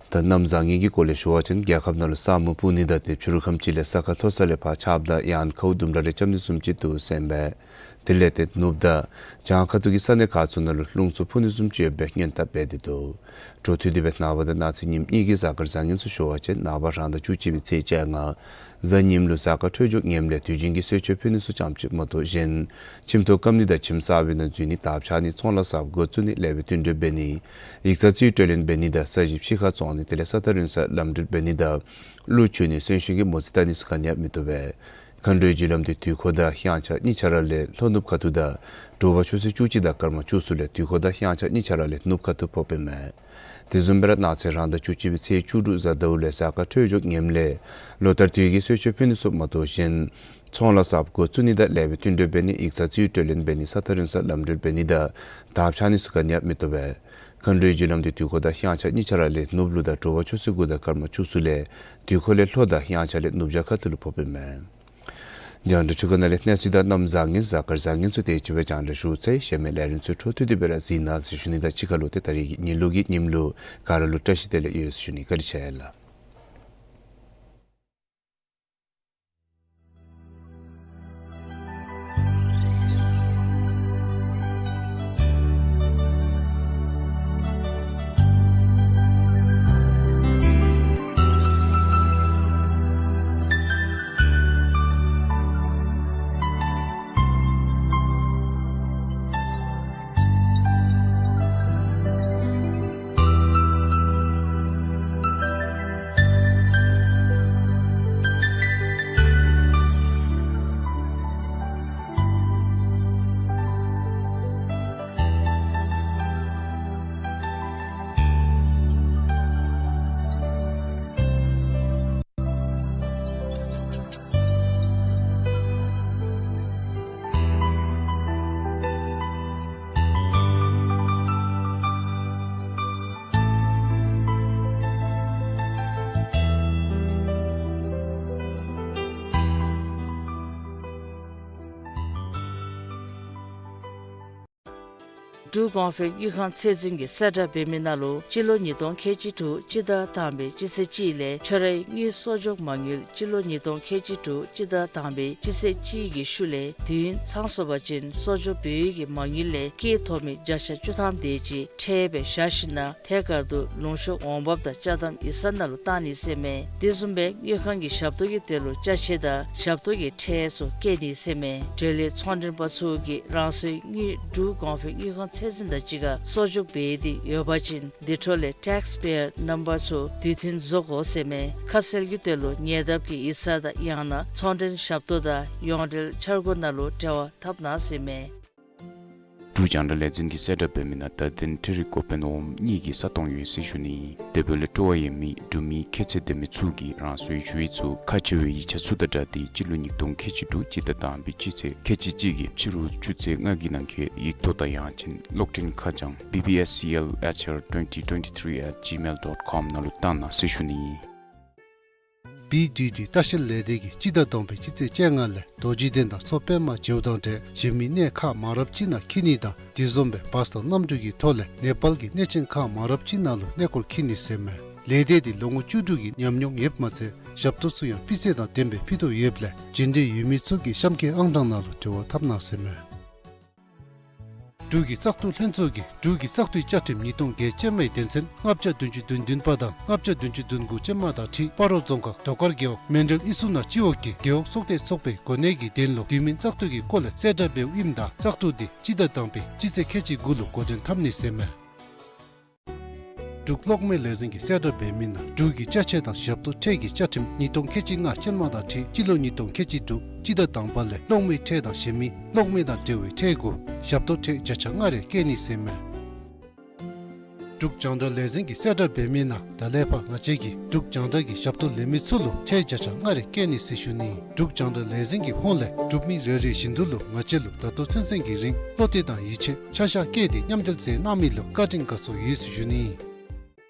ད་གནམ་བཟང་ངན་གྱི་སྐོར་ལས་ཞུ་བ་ཅིན་རྒྱལ་ཁབ་ནང་ལུ་ས་སྨུག་སྤུབ་ནི་དང་ཏེ་ཕྱི་རུ་ཁམས་ཅིག་ལས་ས་ཁ་མཐོ་ས་ལས་ཕར་ཆརཔ་དང་ཡང་ན་ཁཝ་ལྡུམ་ར་རེ་རྐྱབ་ནི་བཟུམ་ཅིག་འདུག་ཟེར་ཨིན་པས། དེ་ལས་ཏེ་ནུབ་དང་བྱང་ཁ་ཐུག་གི་ས་གནས་ཁག་ཚུ་ནང་ལུ་རླུང་འཚུབ་འཕུ་ནི་བཟུམ་ཅིག་ཡོད་པའི་སྔོན་བརྡ་འབད་དེ་འདུག། འཕྲོ་མཐུད་དེ་སྦེ་ནངས་པ་དང་གནངས་ཚེ་ཉིནམ་གཉིས་ཀྱི་གཟའ་སྐར་བཟང་ངན་ཚུ་ཞུ་བ་ཅིན་ནངས་པ་རང་ཟླ་བཅུ་གཅིག་པའི་ཚེས་བཅོ་ལྔ་གཟའ་ཉིམ་ལུ་གཟའ་སྐར་འཕྲོད་སྦྱོར་ངནམ་ལས་དུས་རྒྱུན་གྱི་གསོལ་མཆོད་ཕུལ་ནི་ཚུ་ཙམ་ཅིག་མ་གཏོགས་གཞན་ཁྱིམ་ཐོག་སྐམ་ནི་དང་ཁྱིམ་གསར་པའི་ནང་འཛུལ་ནི་དར་འཕྱར་ནི་ཚོང་ལཱ་གསརཔ་འགོ་བཙུགས་ནི་ལེགས་པའི་དུས་འགྲུལ་འབད་ནི་ཡིག་ཚང་རྩིས་སྤྲོད་ལེན་འབད་ནི་དང་ས་གཞི་ཕྱི་ཁར་བཙོང་ནི་དེ་ལས་ས་ཐག་རིང་སར་ལམ་འགྲུལ་འབད་ནི་དང་གླུ་མཆོད་ནི་གསོན་གཤིན་གྱི་མོ་རྩིས་བལྟ་ནི་ཚུ་ག་ནི་ཡང་མི་བཏུབ་པས། མཁའ་འགྲོའི་རྒྱུ་ལམ་དེ་དུས་འཁོར་དང་དབྱངས་འཆར་གཉིས་ཆ་ར་ལས་ལྷོ་ནུབ་ཁ་ཐུག་དང་དྲོ་པ་ཆུ་ཚོད་བཅུ་གཅིག་དང་སྐར་མ་བཅུ་གསུམ་ལས་དུས་འཁོར་དང་དབྱངས་འཆར་གཉིས་ཆ་ར་ལས་ནུབ་ཁ་ཐུག་ཕོགཔ་ཨིན་མས། དེ་བཟུམ་སྦེ་ར་གནངས་ཚེ་རང་ཟླ་བཅུ་གཅིག་པའི་ཚེས་བཅུ་དྲུག་གཟའ་ཟླཝ་ལས་གཟའ་སྐར་འཕྲོད་སྦྱོར་ངནམ་ལས་ལོ་ལྟར་དུས་ཀྱི་གསོལ་མཆོད་ཕུལ་ནི་ཚུ་མ་གཏོགས་གཞན་ཚོང་ལཱ་གསརཔ་འགོ་བཙུགས་ནི་དང་ལེགས་པའི་བསྟུན་གྲོས་འབད་ནི་ཡིག་ཚང་རྩིས་སྤྲོད་ལེན་འབད་ནི་ས་ཐག་རིང་སར་ལམ་འགྲུལ་འབད་ནི་དང་དར་འཕྱར་ནི་ཚུ་ག་ནི་ཡང་མི་བཏུབ་པས། མཁའ་འགྲོའི་རྒྱུ་ལམ་དེ་དུས་འཁོར་དང་དབྱངས་འཆར་གཉིས་ཆ་ར་ལས་ནུབ་ལུ་དང་དྲོ་པ་ཆུ་ཚོད་དགུ་དང་སྐར་མ་བཅུ་གསུམ་ལས་དུས་འཁོར་ལས་ལྷོ་དང་དབྱངས་འཆར་ལས་ནུབ་བྱང་ཁ་ཐུག་ལུ་ཕོགཔ་ཨིན་མས། རྒྱང་བསྒྲགས་འཕྲུལ་ཁང་ནང་ལས་གནས་ཚུལ་དང་གནམ་བཟང་ངན་གཟའ་སྐར་བཟང་ངན་ཚུ་དེ་ཅིག་སྦེ་རྒྱང་བསྒྲགས་ཞུ་ཚར་ཡི། གཞན་མི་ལས་རིམ་ཚུ་འཕྲོ་མཐུད་དེ་སྦེ་ར་གཟིགས་གནང་ཟེར་ཞུ་ནི་དང་གཅིག་ཁར་ལུ་ཏེ་ད་རིས་ཀྱི་ཉིན་ལུ་གི་ཉིནམ་ལུ་ག་ར་ལུ་བཀྲ་ཤིས་བདེ་ལེགས་ཡོད་ཟེར་ཞུ་ནི། བཀའ་དྲིན་ཆེ་ལགས། འབྲུག་གོང་འཕེལ་དངུལ་ཁང་ཚད་འཛིན་གྱིས་གསལ་བསྒྲགས་འབད་མི་ནང་ལུ་སྤྱི་ལོ་ཉིས་སྟོང་ཁལ་གཅིག་དྲུག་སྤྱི་ཟླ་དང་པའི་སྤྱི་ཚེས་གཅིག་ལས་ཁྱོད་རའི་དངུལ་གསོག་འཇོག་མ་དངུལ་སྤྱི་ལོ་ཉིས་སྟོང་ཁལ་གཅིག་དྲུག་སྤྱི་ཟླ་དང་པའི་སྤྱི་ཚེས་གཅིག་གི་ཤུལ་ལས་དུས་ཡུན་ཚང་སོང་པ་ཅིན་གསོག་འཇོག་འབད་བའི་གི་མ་དངུལ་ལས་སྐྱེད་ཐོབ་མི་བརྒྱ་ཆ་བཅུ་ཐམ་དེ་ཅིག་ཁྲལ་སྦེ་བཞག་ཞིན་ན་ཐད་ཀར་དུ་ལུང་ཤོག་འོང་འབབ་དང་ཅ་དམ་ཡིག་ཚང་ནང་ལུ་བཏང་ནི་ཟེར་མས། དེ་བཟུམ་སྦེ་དངུལ་ཁང་གི་ཞབས་ཏོག་གི་དོན་ལུ་ཅ་ཆས་དང་ཞབས་ཏོག་གི་ཁྲལ་ཚུ་བཀལ་ནི་ཟེར་མས། འབྲེལ་ཡོད་ཚོང་མགྲོན་པ་ཚུ་གིས་རང་སོའི་དངུལ་འབྲུག་གོང་འཕེལ་དངུལ་ཁང་ཚད་འཛིན་དང་གཅིག་ཁར་གསོག་འཇོག་འབད་དེ་ཡོད་པ་ཅིན་དེ་འཕྲོ་ལས་ཊེགསི་པེ་ཡར་ནམ་བར་ཚུ་དུས་མཐུན་བཟོ་དགོ་ཟེར་མས། ཁ་གསལ་གྱི་དོན་ལུ་ཉེ་འདབས་ཀྱི་ཡིག་ཚང་དང་ཡང་ན་ཚོང་མགྲོན་ཞབས་ཏོག་དང་ཡོངས་འབྲེལ་འཆར་སྒོ་ནང་ལུ་འབྲེལ་བ་འཐབ་གནང་ཟེར་མས། འབྲུག་རྒྱང་བསྒྲགས་ལས་འཛིན་གྱིས་གསལ་བསྒྲགས་འབད་མི་ནང་བརྡ་དོན་འཕྲུལ་རིག་འགོ་དཔོན་འོགམ་གཉིས་ཀྱི་ས་སྟོང་ཡོད་ཟེར་ཞུ་ནི། དེ་འབདཝ་ལས་སྤྲོ་བ་ཡོད་མི་འབྲུག་མི་ཁྱད་ཚད་ལྡན་མི་ཚུ་གིས་རང་སོའི་ཞུ་ཡིག་ཚུ་ཁག་ཆེ་བའི་ཡིག་ཆ་ཚུ་དང་སྦྲགས་ཏེ་སྤྱི་ལོ་ཉིས་སྟོང་ཁལ་གཅིག་དྲུག་སྤྱི་ཟླ་དང་པའི་སྤྱི་ཚེས་ཁལ་གཅིག་གཅིག་གི་ཕྱི་རུ་ཆུ་ཚོད་ལྔ་གི་ནང་འཁོད་ཡིག་ཐོག་དང་ཡང་ཅིན་གློག་འཕྲིན་ཁ་བྱང་B B S C L H R twenty twenty-three at gmail dot com ནང་ལུ་བཏང་གནང་ཟེར་ཞུ་ནི། བི་ཌི་ཌི་ལྟ་བཤལ་ལས་སྡེ་གིས་སྤྱི་ཟླ་དང་པའི་སྤྱི་ཚེས་བཅོ་ལྔ་ལས་རྡོ་རྗེ་གདན་དང་མཚོ་པདྨ་བྱེའུ་དང་འབྲེལ་གཞན་མི་གནས་ཁག་མང་རབས་ཅིག་ནང་འཁྱིད་ནི་དང་དེ་བཟུམ་སྦེ་བཱས་དང་གནམ་གྲུ་གི་ཐོག་ལས་ནེ་པཱལ་གྱི་གནས་ཆེན་ཁག་མང་རབས་ཅིག་ནང་ལུ་གནས་སྐོར་འཁྱིད་ནི་ཟེར་མས། ལས་སྡེ་འདི་ལོ་ངོ་བཅུ་དྲུག་གི་ཉམས་མྱོང་ཡོདཔ་མ་ཚད་ཞབས་ཏོག་ཚུ་ཡང་སྤུས་ཚད་དང་ལྡནམ་སྦེ་ཕུལ་དོ་ཡོདཔ་ལས་འབྱོན་འདོད་ཡོད་མི་ཚུ་གིས་གཤམ་འཁོད་ཨང་གྲངས་ནང་ལུ་འབྲེལ་བ་འཐབ་གནང་ཟེར་མས། འབྲུག་གི་བཙག་འཐུ་ལྷན་ཚོགས་ཀྱིས་འབྲུག་གི་བཙག་འཐུའི་བཅའ་ཁྲིམས་ཉིས་སྟོང་བརྒྱད་ཅན་མའི་དོན་ཚན་ལྔ་བརྒྱ་བདུན་ཅུ་དོན་བདུན་པ་དང་ལྔ་བརྒྱ་བདུན་ཅུ་དོན་དགུ་ཅན་མ་དང་འཁྲིལ་སྤ་རོ་རྫོང་ཁག་རྡོ་དཀར་རྒེད་འོག་མཎྜལ་ཨི་སུ་ན་སྤྱི་འོག་གི་རྒེད་འོག་ཚོགས་སྡེ་ཚོགས་པའི་གོ་གནས་ཀྱི་དོན་ལུ་དུས་མིན་བཙག་འཐུ་གི་སྐོར་ལས་གསལ་བསྒྲགས་འབདཝ་ཨིནམ་ད་བཙག་འཐུ་འདི་སྤྱི་ཟླ་དང་པའི་སྤྱི་ཚེས་ཁལ་གཅིག་དགུ་ལུ་འགོ་འདྲེན་འཐབ་ནི་ཟེར་མས། འབྲུག་གློག་མེ་ལས་འཛིན་གྱིས་གསལ་བསྒྲགས་འབད་མི་ནང་འབྲུག་གི་ཅ་ཆས་དང་ཞབས་ཏོག་ཁྲལ་གྱི་བཅའ་ཁྲིམས་ཉིས་སྟོང་ཁལ་གཅིག་ལྔ་ཅན་མ་དང་འཁྲིལ་སྤྱི་ལོ་ཉིས་སྟོང་ཁལ་གཅིག་དྲུག་སྤྱི་ཟླ་དང་པ་ལས་གློག་མེའི་ཁྲལ་དང་གཞན་མི་གློག་མེ་དང་འབྲེལ་བའི་ཁྲལ་དགུ་ཞབས་ཏོག་ཁྲལ་བརྒྱ་ཆ་ལྔ་རེ་བཀལ་ནི་ཟེར་མས། འབྲུག་རྒྱང་བསྒྲགས་ལས་འཛིན་གྱིས་གསལ་བསྒྲགས་འབད་མི་ནང་ད་ལས་ཕར་ང་བཅས་ཀྱིས་འབྲུག་རྒྱང་བསྒྲགས་ཀྱི་ཞབས་ཏོག་ལེན་མི་ཚུ་ལུ་ཁྲལ་བརྒྱ་ཆ་ལྔ་རེ་བཀལ་ནི་ཟེར་ཞུ་ནི། འབྲུག་རྒྱང་བསྒྲགས་ལས་འཛིན་གྱི་ཧོངས་ལས་འབྲུག་མི་རེ་རེ་བཞིན་དུ་ལུ་ང་བཅས་ལུ་ད་ལྟོ་ཚུན་ཚོད་ཀྱི་རིང་བློ་གཏད་དང་ཡིད་ཆེས་ཆ་བཞག་བསྐྱེད་དེ་མཉམ་འབྲེལ་མཛད་གནང་མི་ལུ་བཀའ་དྲིན་དགའ་ཚོར་ཡོད་ཟེར་ཞུ་ནི།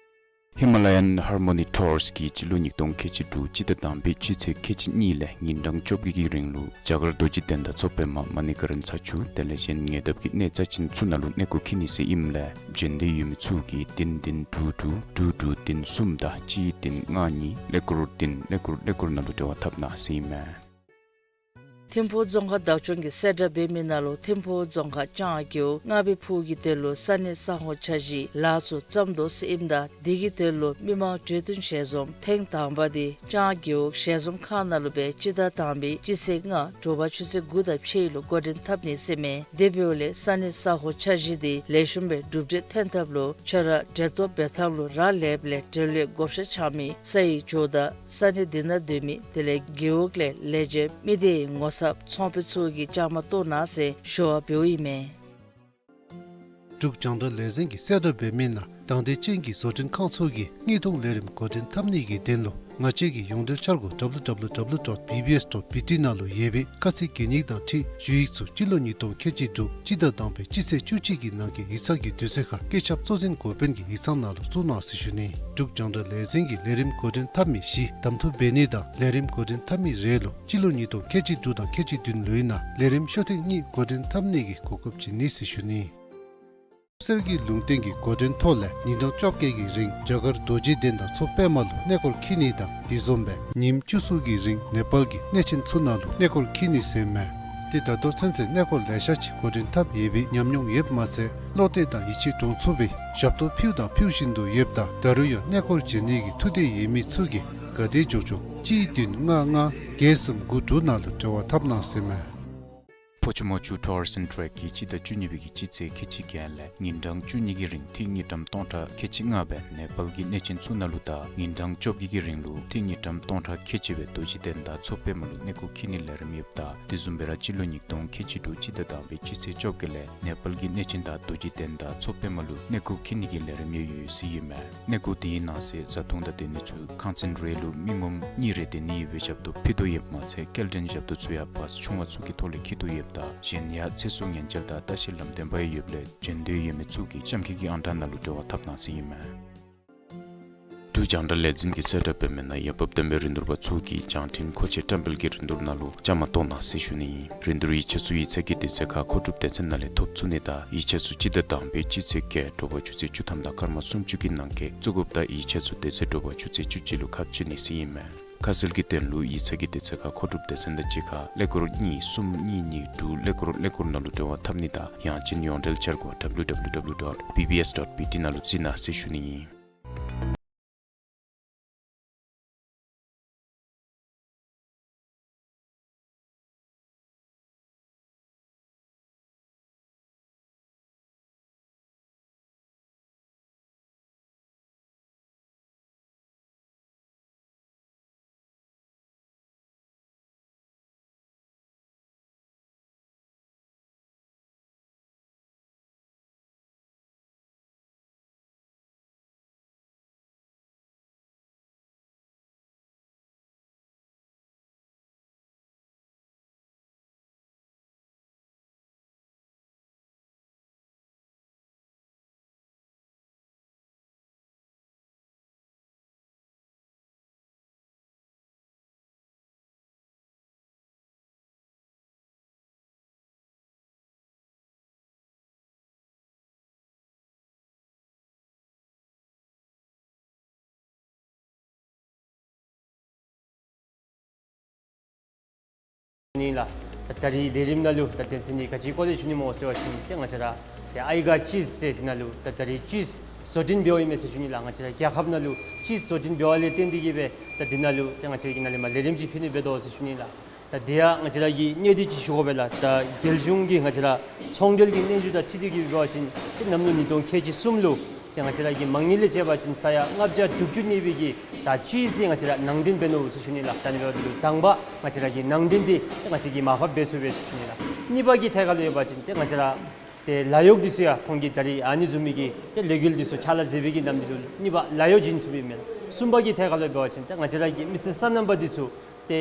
Himalayan Harmony Tours གིས་སྤྱི་ལོ་ཉིས་སྟོང་ཁལ་གཅིག་དྲུག་སྤྱི་ཟླ་དང་པའི་སྤྱི་ཚེས་ཁལ་གཅིག་གཉིས་ལས་ཉིན་གྲངས་བཅོ་བརྒྱད་ཀྱི་རིང་ལུ་རྒྱ་གར་རྡོ་རྗེ་གདན་དང་མཚོ་པདྨ་མ་ཎི་ཀ་རན་ཚ་ཆུ་དེ་ལས་གཞན་ཉེ་འདབས་ཀྱི་གནས་རྩ་ཅན་ཚུ་ནང་ལུ་གནས་སྐོར་འཁྱིད་ནི་ཟེར་ཨིནམ་ལས་འབྱོན་འདོད་ཡོད་མི་ཚུ་གིས་བདུན་བདུན་དྲུག་དྲུག་དྲུག་དྲུག་བདུན་གསུམ་དང་གཅིག་བདུན་ལྔ་གཉིས་ཀླད་ཀོར་བདུན་ཀླད་ཀོར་ཀླད་ཀོར་ནང་ལུ་འབྲེལ་བ་འཐབ་གནང་ཟེར་ཨིན་མས། ཐིམ་ཕུག་རྫོང་ཁག་བདག་སྐྱོང་གིས་གསལ་བསྒྲགས་འབད་མི་ནང་ལུ་ཐིམ་ཕུག་རྫོང་ཁག་ལྕང་རྒེད་འོག་རྔ་བི་ཕུག་གི་དོན་ལུ་ས་གནས་ས་ཧོ་འཆར་གཞི་ལཱ་ཚུ་བརྩམ་དོ་ཟེར་ཨིནམ་ད་དེ་གི་དོན་ལུ་མི་མང་གྲོས་བསྟུན་ཞལ་འཛོམས་ཐེངས་དང་པ་དེ་ལྕང་རྒེད་འོག་ཞལ་འཛོམས་ཁང་ནང་ལུ་སྦེ་སྤྱི་ཟླ་དང་པའི་སྤྱི་ཚེས་ལྔ་དྲོ་པ་ཆུ་ཚོད་དགུ་དང་ཕྱེད་ལུ་འགོ་འདྲེན་འཐབ་ནི་ཟེར་མས། དེ་འབདཝ་ལས་ས་གནས་ས་ཧོ་འཆར་གཞི་དེ་ལེགས་ཤོམ་སྦེ་གྲུབ་འབྲས་ཐོན་ཐབས་ལུ་ཁྱོད་ར་འབྲེལ་གཏོགས་འབད་ཐངས་ལུ་རག་ལསཔ་ལས་འབྲེལ་ཡོད་བགོ་བཤའ་འཆང་མི་ས་ཡི་ཇོ་བདག་ས་གནས་དེ་ནང་སྡོད་མི་དེ་ལས་རྒེད་འོག་ལས་ལས་བྱེདཔ་མི་སྡེའི་ངོ་ཚབ་ཚོང་དཔོན་ཚུ་གིས་བཅའ་མར་གཏོགས་གནང་ཟེར་ཞུ་བ་འབདཝ་ཨིན་མས། འབྲུག་རྒྱང་བསྒྲགས་ལས་འཛིན་གྱིས་གསལ་བསྒྲགས་འབད་མི་ནང་དང་འདོད་ཅན་གྱི་བཟོ་སྐྲུན་ཁང་ཚུ་གིས་དངུལ་གཏོང་ལས་རིམ་འགོ་འདྲེན་འཐབ་ནི་གི་དོན་ལུ་ང་བཅས་ཀྱི་ཡོངས་འབྲེལ་འཆར་སྒོ་W W W dot B B S dot B T ནང་ལུ་ཡོད་པའི་ཁ་ཚིག་གན་ཡིག་དང་འཁྲིལ་ཞུ་ཡིག་ཚུ་སྤྱི་ལོ་ཉིས་སྟོང་ཁལ་གཅིག་དྲུག་སྤྱི་ཟླ་དང་པའི་སྤྱི་ཚེས་བཅུ་གཅིག་གི་ནང་གི་ཡིག་ཚང་གི་དུས་ཚོད་ཁར་བཀོད་ཁྱབ་གཙོ་འཛིན་འགོ་དཔོན་གྱི་ཡིག་ཚང་ནང་ལུ་བཙུགས་གནང་ཟེར་ཞུ་ནི། འབྲུག་རྒྱང་བསྒྲགས་ལས་འཛིན་གྱིས་ལས་རིམ་འགོ་འདྲེན་འཐབ་མི་བཞི་གདམ་འཐུ་འབད་ནི་དང་ལས་རིམ་འགོ་འདྲེན་འཐབ་མི་རེ་ལུ་སྤྱི་ལོ་ཉིས་སྟོང་ཁལ་གཅིག་དྲུག་དང་ཁལ་གཅིག་བདུན་ལོའི་ནང་ལས་རིམ་ཤོག་ཐེངས་གཉིས་འགོ་འདྲེན་འཐབ་ནི་གི་གོ་སྐབས་བྱིན་ནི་ཟེར་ཞུ་ནི། གསེར་གྱི་ལུང་བསྟན་གྱི་འགོ་འདྲེན་ཐོག་ལས་ཉིན་གྲངས་བཅོ་བརྒྱད་ཀྱི་རིང་རྒྱ་གར་རྡོ་རྗེ་གདན་དང་མཚོ་པདྨ་ལུ་གནས་སྐོར་འཁྱིད་ནི་དང་དེ་བཟུམ་སྦེ་ཉིནམ་བཅུ་གསུམ་གྱི་རིང་ནེ་པཱལ་གྱི་གནས་ཆེན་ཚུ་ནང་ལུ་གནས་སྐོར་འཁྱིད་ནི་ཟེར་མས། ཏེ་ད་ལྟོ་ཚུན་ཚོད་གནས་སྐོར་ལེ་ཤ་ཅིག་འགོ་འདྲེན་འཐབ་ཡོད་པའི་ཉམས་མྱོང་ཡོདཔ་མ་ཚད་བློ་གཏད་དང་ཡིད་ཆེས་འདྲོངས་ཚུགས་པའི་ཞབས་ཏོག་ཕུལ་དང་ཕུལ་བཞིན་དུ་ཡོདཔ་ད་ད་རུང་ཡང་གནས་སྐོར་བྱོན་ནི་གི་ཐུགས་འདོད་ཡོད་མི་ཚུ་གིས་ག་དེ་མགྱོགས་མགྱོགས་གཅིག་བདུན་ལྔ་ལྔ་བརྒྱད་གསུམ་དགུ་དྲུག་ནང་ལུ་འབྲེལ་བ་འཐབ་གནང་ཟེར་མས། ཕོ་ཆུ་མོ་ཆུ་ཊུར་སི་ཨེནཌ་ཊུར་གིས་སྤྱི་ཟླ་བཅུ་གཉིས་པའི་གི་སྤྱི་ཚེས་ཁལ་གཅིག་བརྒྱད་ལས་ཉིན་གྲངས་བཅུ་གཉིས་ཀྱི་རིང་ཏི་རུ་དངུལ་ཀྲམ་སྟོང་ཕྲག་ཁལ་གཅིག་ལྔ་སྦེ་ནེ་པཱལ་གྱི་གནས་ཆེན་ཚུ་ནང་ལུ་དང་ཉིན་གྲངས་བཅོ་བརྒྱད་ཀྱི་རིང་ལུ་ཏི་རུ་དངུལ་ཀྲམ་སྟོང་ཕྲག་ཁལ་གཅིག་སྦེ་རྡོ་རྗེ་གདན་དང་མཚོ་པདྨ་ལུ་གནས་སྐོར་འཁྱིད་ནིའི་ལས་རིམ་ཡོདཔ་ད་དེ་བཟུམ་སྦེ་ར་སྤྱི་ལོ་ཉིས་སྟོང་ཁལ་གཅིག་དྲུག་སྤྱི་ཟླ་དང་པའི་སྤྱི་ཚེས་བཅོ་བརྒྱད་ལས་ནེ་པཱལ་གྱི་གནས་ཆེན་དང་རྡོ་རྗེ་གདན་དང་མཚོ་པདྨ་ལུ་གནས་སྐོར་འཁྱིད་ནི་གི་ལས་རིམ་ཡང་ཡོད་ཟེར་ཨིན་མས། གནས་སྐོར་དེའི་ནང་གསེས་བཟའ་འཐུང་དང་སྡོད་ནི་ཚུ་ཁང་ཚན་རེ་ལུ་མི་ངོམ་གཉིས་རེ་སྡོད་ནི་ཡོད་པའི་ཞབས་ཏོག་ཕུལ་དོ་ཡོདཔ་མ་ཚད་སྐྱེལ་འདྲེན་ཞབས་ཏོག་ཚུ་ཡང་བཱས་ཆུང་བ་ཚུ་གི་ཐོག་ལས་འཁྱིད་དོ་ཡོདཔ་ད་གཞན་ཡང་ཚེ་སྲོག་ཉེན་བཅོལ་དང་ལྟ་བཤལ་ལམ་སྟོན་པ་ཡང་ཡོདཔ་ལས་བྱོན་འདོད་ཡོད་མི་ཚུ་གིས་ལྕམ་སྐྱིད་ཀྱི་ཨང་གྲངས་ནང་ལུ་འབྲེལ་བ་འཐབ་གནང་ཟེར་ཨིན་མས། འབྲུག་རྒྱང་བསྒྲགས་ལས་འཛིན་གྱིས་གསལ་བསྒྲགས་འབད་མི་ནང་ཡང་འབབ་བསྟན་པའི་རིན་བསྡུར་པ་ཚུ་གིས་བྱང་འཕྲིན་མཁོ་ཆས་བཀྲམ་སྤེལ་གྱི་རིན་བསྡུར་ནང་ལུ་བཅའ་མར་གཏོགས་གནང་ཟེར་ཞུ་ནི་ཨིན། རིན་བསྡུར་ཡིག་ཆ་ཚུ་ཡིག་ཚང་གི་དུས་ཚོད་ཁར་མཁོ་སྒྲུབ་སྡེ་ཚན་ནང་ལས་ཐོབ་ཚུགས་ནི་དང་ཡིག་ཆ་ཚུ་སྤྱི་ཟླ་དང་པའི་སྤྱི་ཚེས་བརྒྱད་དྲོ་པ་ཆུ་ཚོད་བཅུ་ཐམ་དང་སྐར་མ་སུམ་ཅུ་གི་ནང་འཁོད་བཙུགས་དགོཔ་དང་ཡིག་ཆ་ཚུ་དེ་ཚེ་དྲོ་པ་ཆུ་ཚོད་བཅུ་གཅིག་ལུ་ཁ་ཕྱེ་ནི་ཟེར་ཨིན་མས། ཁ་གསལ་གྱི་དོན་ལུ་ཡིག་ཚང་གི་དུས་ཚོད་ཁར་མཁོ་སྒྲུབ་སྡེ་ཚན་དང་གཅིག་ཁར་ཀླད་ཀོར་གཉིས་གསུམ་གཉིས་གཉིས་དྲུག་ཀླད་ཀོར་ཀླད་ཀོར་ནང་ལུ་འབྲེལ་བ་འཐབ་ནི་དང་ཡང་ཅིན་ཡོངས་འབྲེལ་འཆར་སྒོ་W W W dot B B S dot B T ནང་ལུ་གཟིགས་གནང་ཟེར་ཞུ་ནི་ཨིན། ནི་ལགས། ད་ད་རིས་ལས་རིམ་ནང་ལུ་ད་དོན་ཚན་འདི་ག་ཅིའི་སྐོར་ལས་ཞུ་ནི་སྨོ་ཟེར་བ་ཅིན་ཏེ་ང་བཅས་ར་ཏེ་ཨའི་ག་ཅིསི་ཟེར་འདི་ནང་ལུ་ད་ད་རིས་ཅིསི་བཟོ་སྐྲུན་འབདཝ་ཨིན་མས་ཟེར་ཞུ་ནི་ལགས། ང་བཅས་ར་རྒྱལ་ཁབ་ནང་ལུ་ཅིསི་བཟོ་སྐྲུན་འབདཝ་ལས་བརྟེན་ཏེ་གིས་སྦེ་ད་འདི་ནང་ལུ་ཏེ་ང་བཅས་ཀྱིས་ནཱ་ལས་མར་ལས་རིམ་ཅིག་ཕུལ་ནི་འབད་དོ་ཟེར་ཞུ་ནི་ལགས། ད་དེ་ཡང་ང་བཅས་ར་གིས་གནད་དོན་ཅིག་ཞུ་དགོ་པས་ལགས། ད་རྒྱལ་གཞུང་གི་ང་བཅས་ར་ཚོང་འབྲེལ་གྱི་སྙན་ཞུ་དང་འཁྲིལ་ཏེ་གིས་འབད་བ་ཅིན་ཏེ་གནམ་ལོ་ཉིས་སྟོང་ཁལ་གཅིག་གསུམ་ལུ་ཏེ་ང་བཅས་ར་གི་མ་དངུལ་ལས་བཅད་པ་ཅིན་ས་ཡ་ལྔ་བརྒྱ་དྲུག་ཅུ་གནས་པའི་གི་ད་ཅིསི་འདི་ང་བཅས་ར་ནང་འདྲེན་འབད་ནུག་ཟེར་ཞུ་ནི་ལགས། ད་ཨ་ནི་འབདཝ་ད་ལུ་དང་པ་ང་བཅས་ར་གི་ནང་འདྲེན་འདི་ཏེ་ང་བཅས་ཀྱིས་མར་ཕབ་འབད་ཚུགས་པས་ཟེར་ཞུ་ནི་ལགས། གཉིས་པ་གི་ཐད་ཁར་ལུ་ཡོད་པ་ཅིན་ཏེ་ང་བཅས་ར་ཏེ་ལཱ་གཡོག་འདི་ཚུ་ཡང་ཁོང་གིས་ད་རིས་ཨ་ནི་བཟུམ་མའི་གི་ཏེ་ལས་འགུལ་འདི་ཚུ་ཕྱག་ལཱ་མཛད་པའི་གི་ནམ་འདི་ལུ་གཉིས་པ་ལཱ་གཡོག་བྱིན་ཚུགས་པས་མེན་ན། གསུམ་པ་གི་ཐད་ཁར་ལུ་འབད་བ་ཅིན་ཏེ་ང་བཅས་ར་གི་མི་སེར་སོ་ནམ་པ་འདི་ཚུ་ཏེ་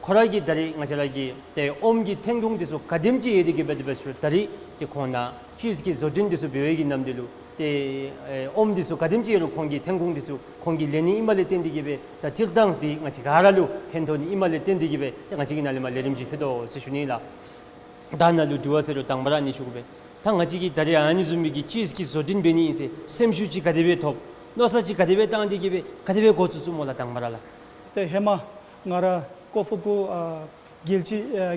ཁོང་ར་གིས་ད་རིས་ང་བཅས་ར་གི་ཏེ་ཨོམ་གྱི་ཐོན་ཁུངས་འདི་ཚུ་ག་དེམ་ཅིག་ཡོད་དེ་གིས་འབད་དེ་འབད་ཞུ་ད་རིས་ཏེ་ཁོང་ནཱ་ཅིསི་གི་བཟོ་སྐྲུན་འདི་ཚུ་འབད་བའི་གི་ནམ་འདི་ལུ་ཏེ་ཨེ་ཨོམ་འདི་ཚུ་ག་དེམ་ཅིག་ཡོད་རུང་ཁོང་གི་ཐོན་ཁུངས་འདི་ཚུ་ཁོང་གིས་ལེན་ནི་ཨིན་པ་ལས་བརྟེན་ཏེ་གིས་སྦེ་ད་སྤྱིར་བཏང་འདི་ང་བཅས་ག་ར་ལུ་ཕན་ཐོགས་ནི་ཨིན་པ་ལས་བརྟེན་ཏེ་གིས་སྦེ་ཏེ་ང་བཅས་ཀྱིས་ནཱ་ལས་མར་ལས་རིམ་ཅིག་ཕུལ་དོ་ཟེར་ཞུ་ནི་ལགས། ད་ནཱ་ལུ་དྲི་བ་ཟེར་རུང་དང་པ་ར་ཨ་ནི་ཞུ་དགོ་པས། ད་ང་བཅས་ཀྱིས་ད་རིས་ཨ་ནི་བཟུམ་མའི་གི་ཅིསི་གི་བཟོ་སྐྲུན་འབད་ནི་ཨིན་ཟེར་སེམས་ཤུགས་ཅིག་ག་དེ་སྦེ་ཐོབ། མནོ་བསམ་ཅིག་ག་དེ་སྦེ་བཏང་སྟེ་གིས་སྦེ་ག་དེ་སྦེ་འགོ་བཙུགས་བཙུགསཔ་སྨོ་ལགས་དང་པ་ར་ལགས། ཏེ་ཧེ་མ་ང་ར་ཀོ་ཕུ་གུ་ཨ་ རྒྱལ་སྤྱི་ཨ་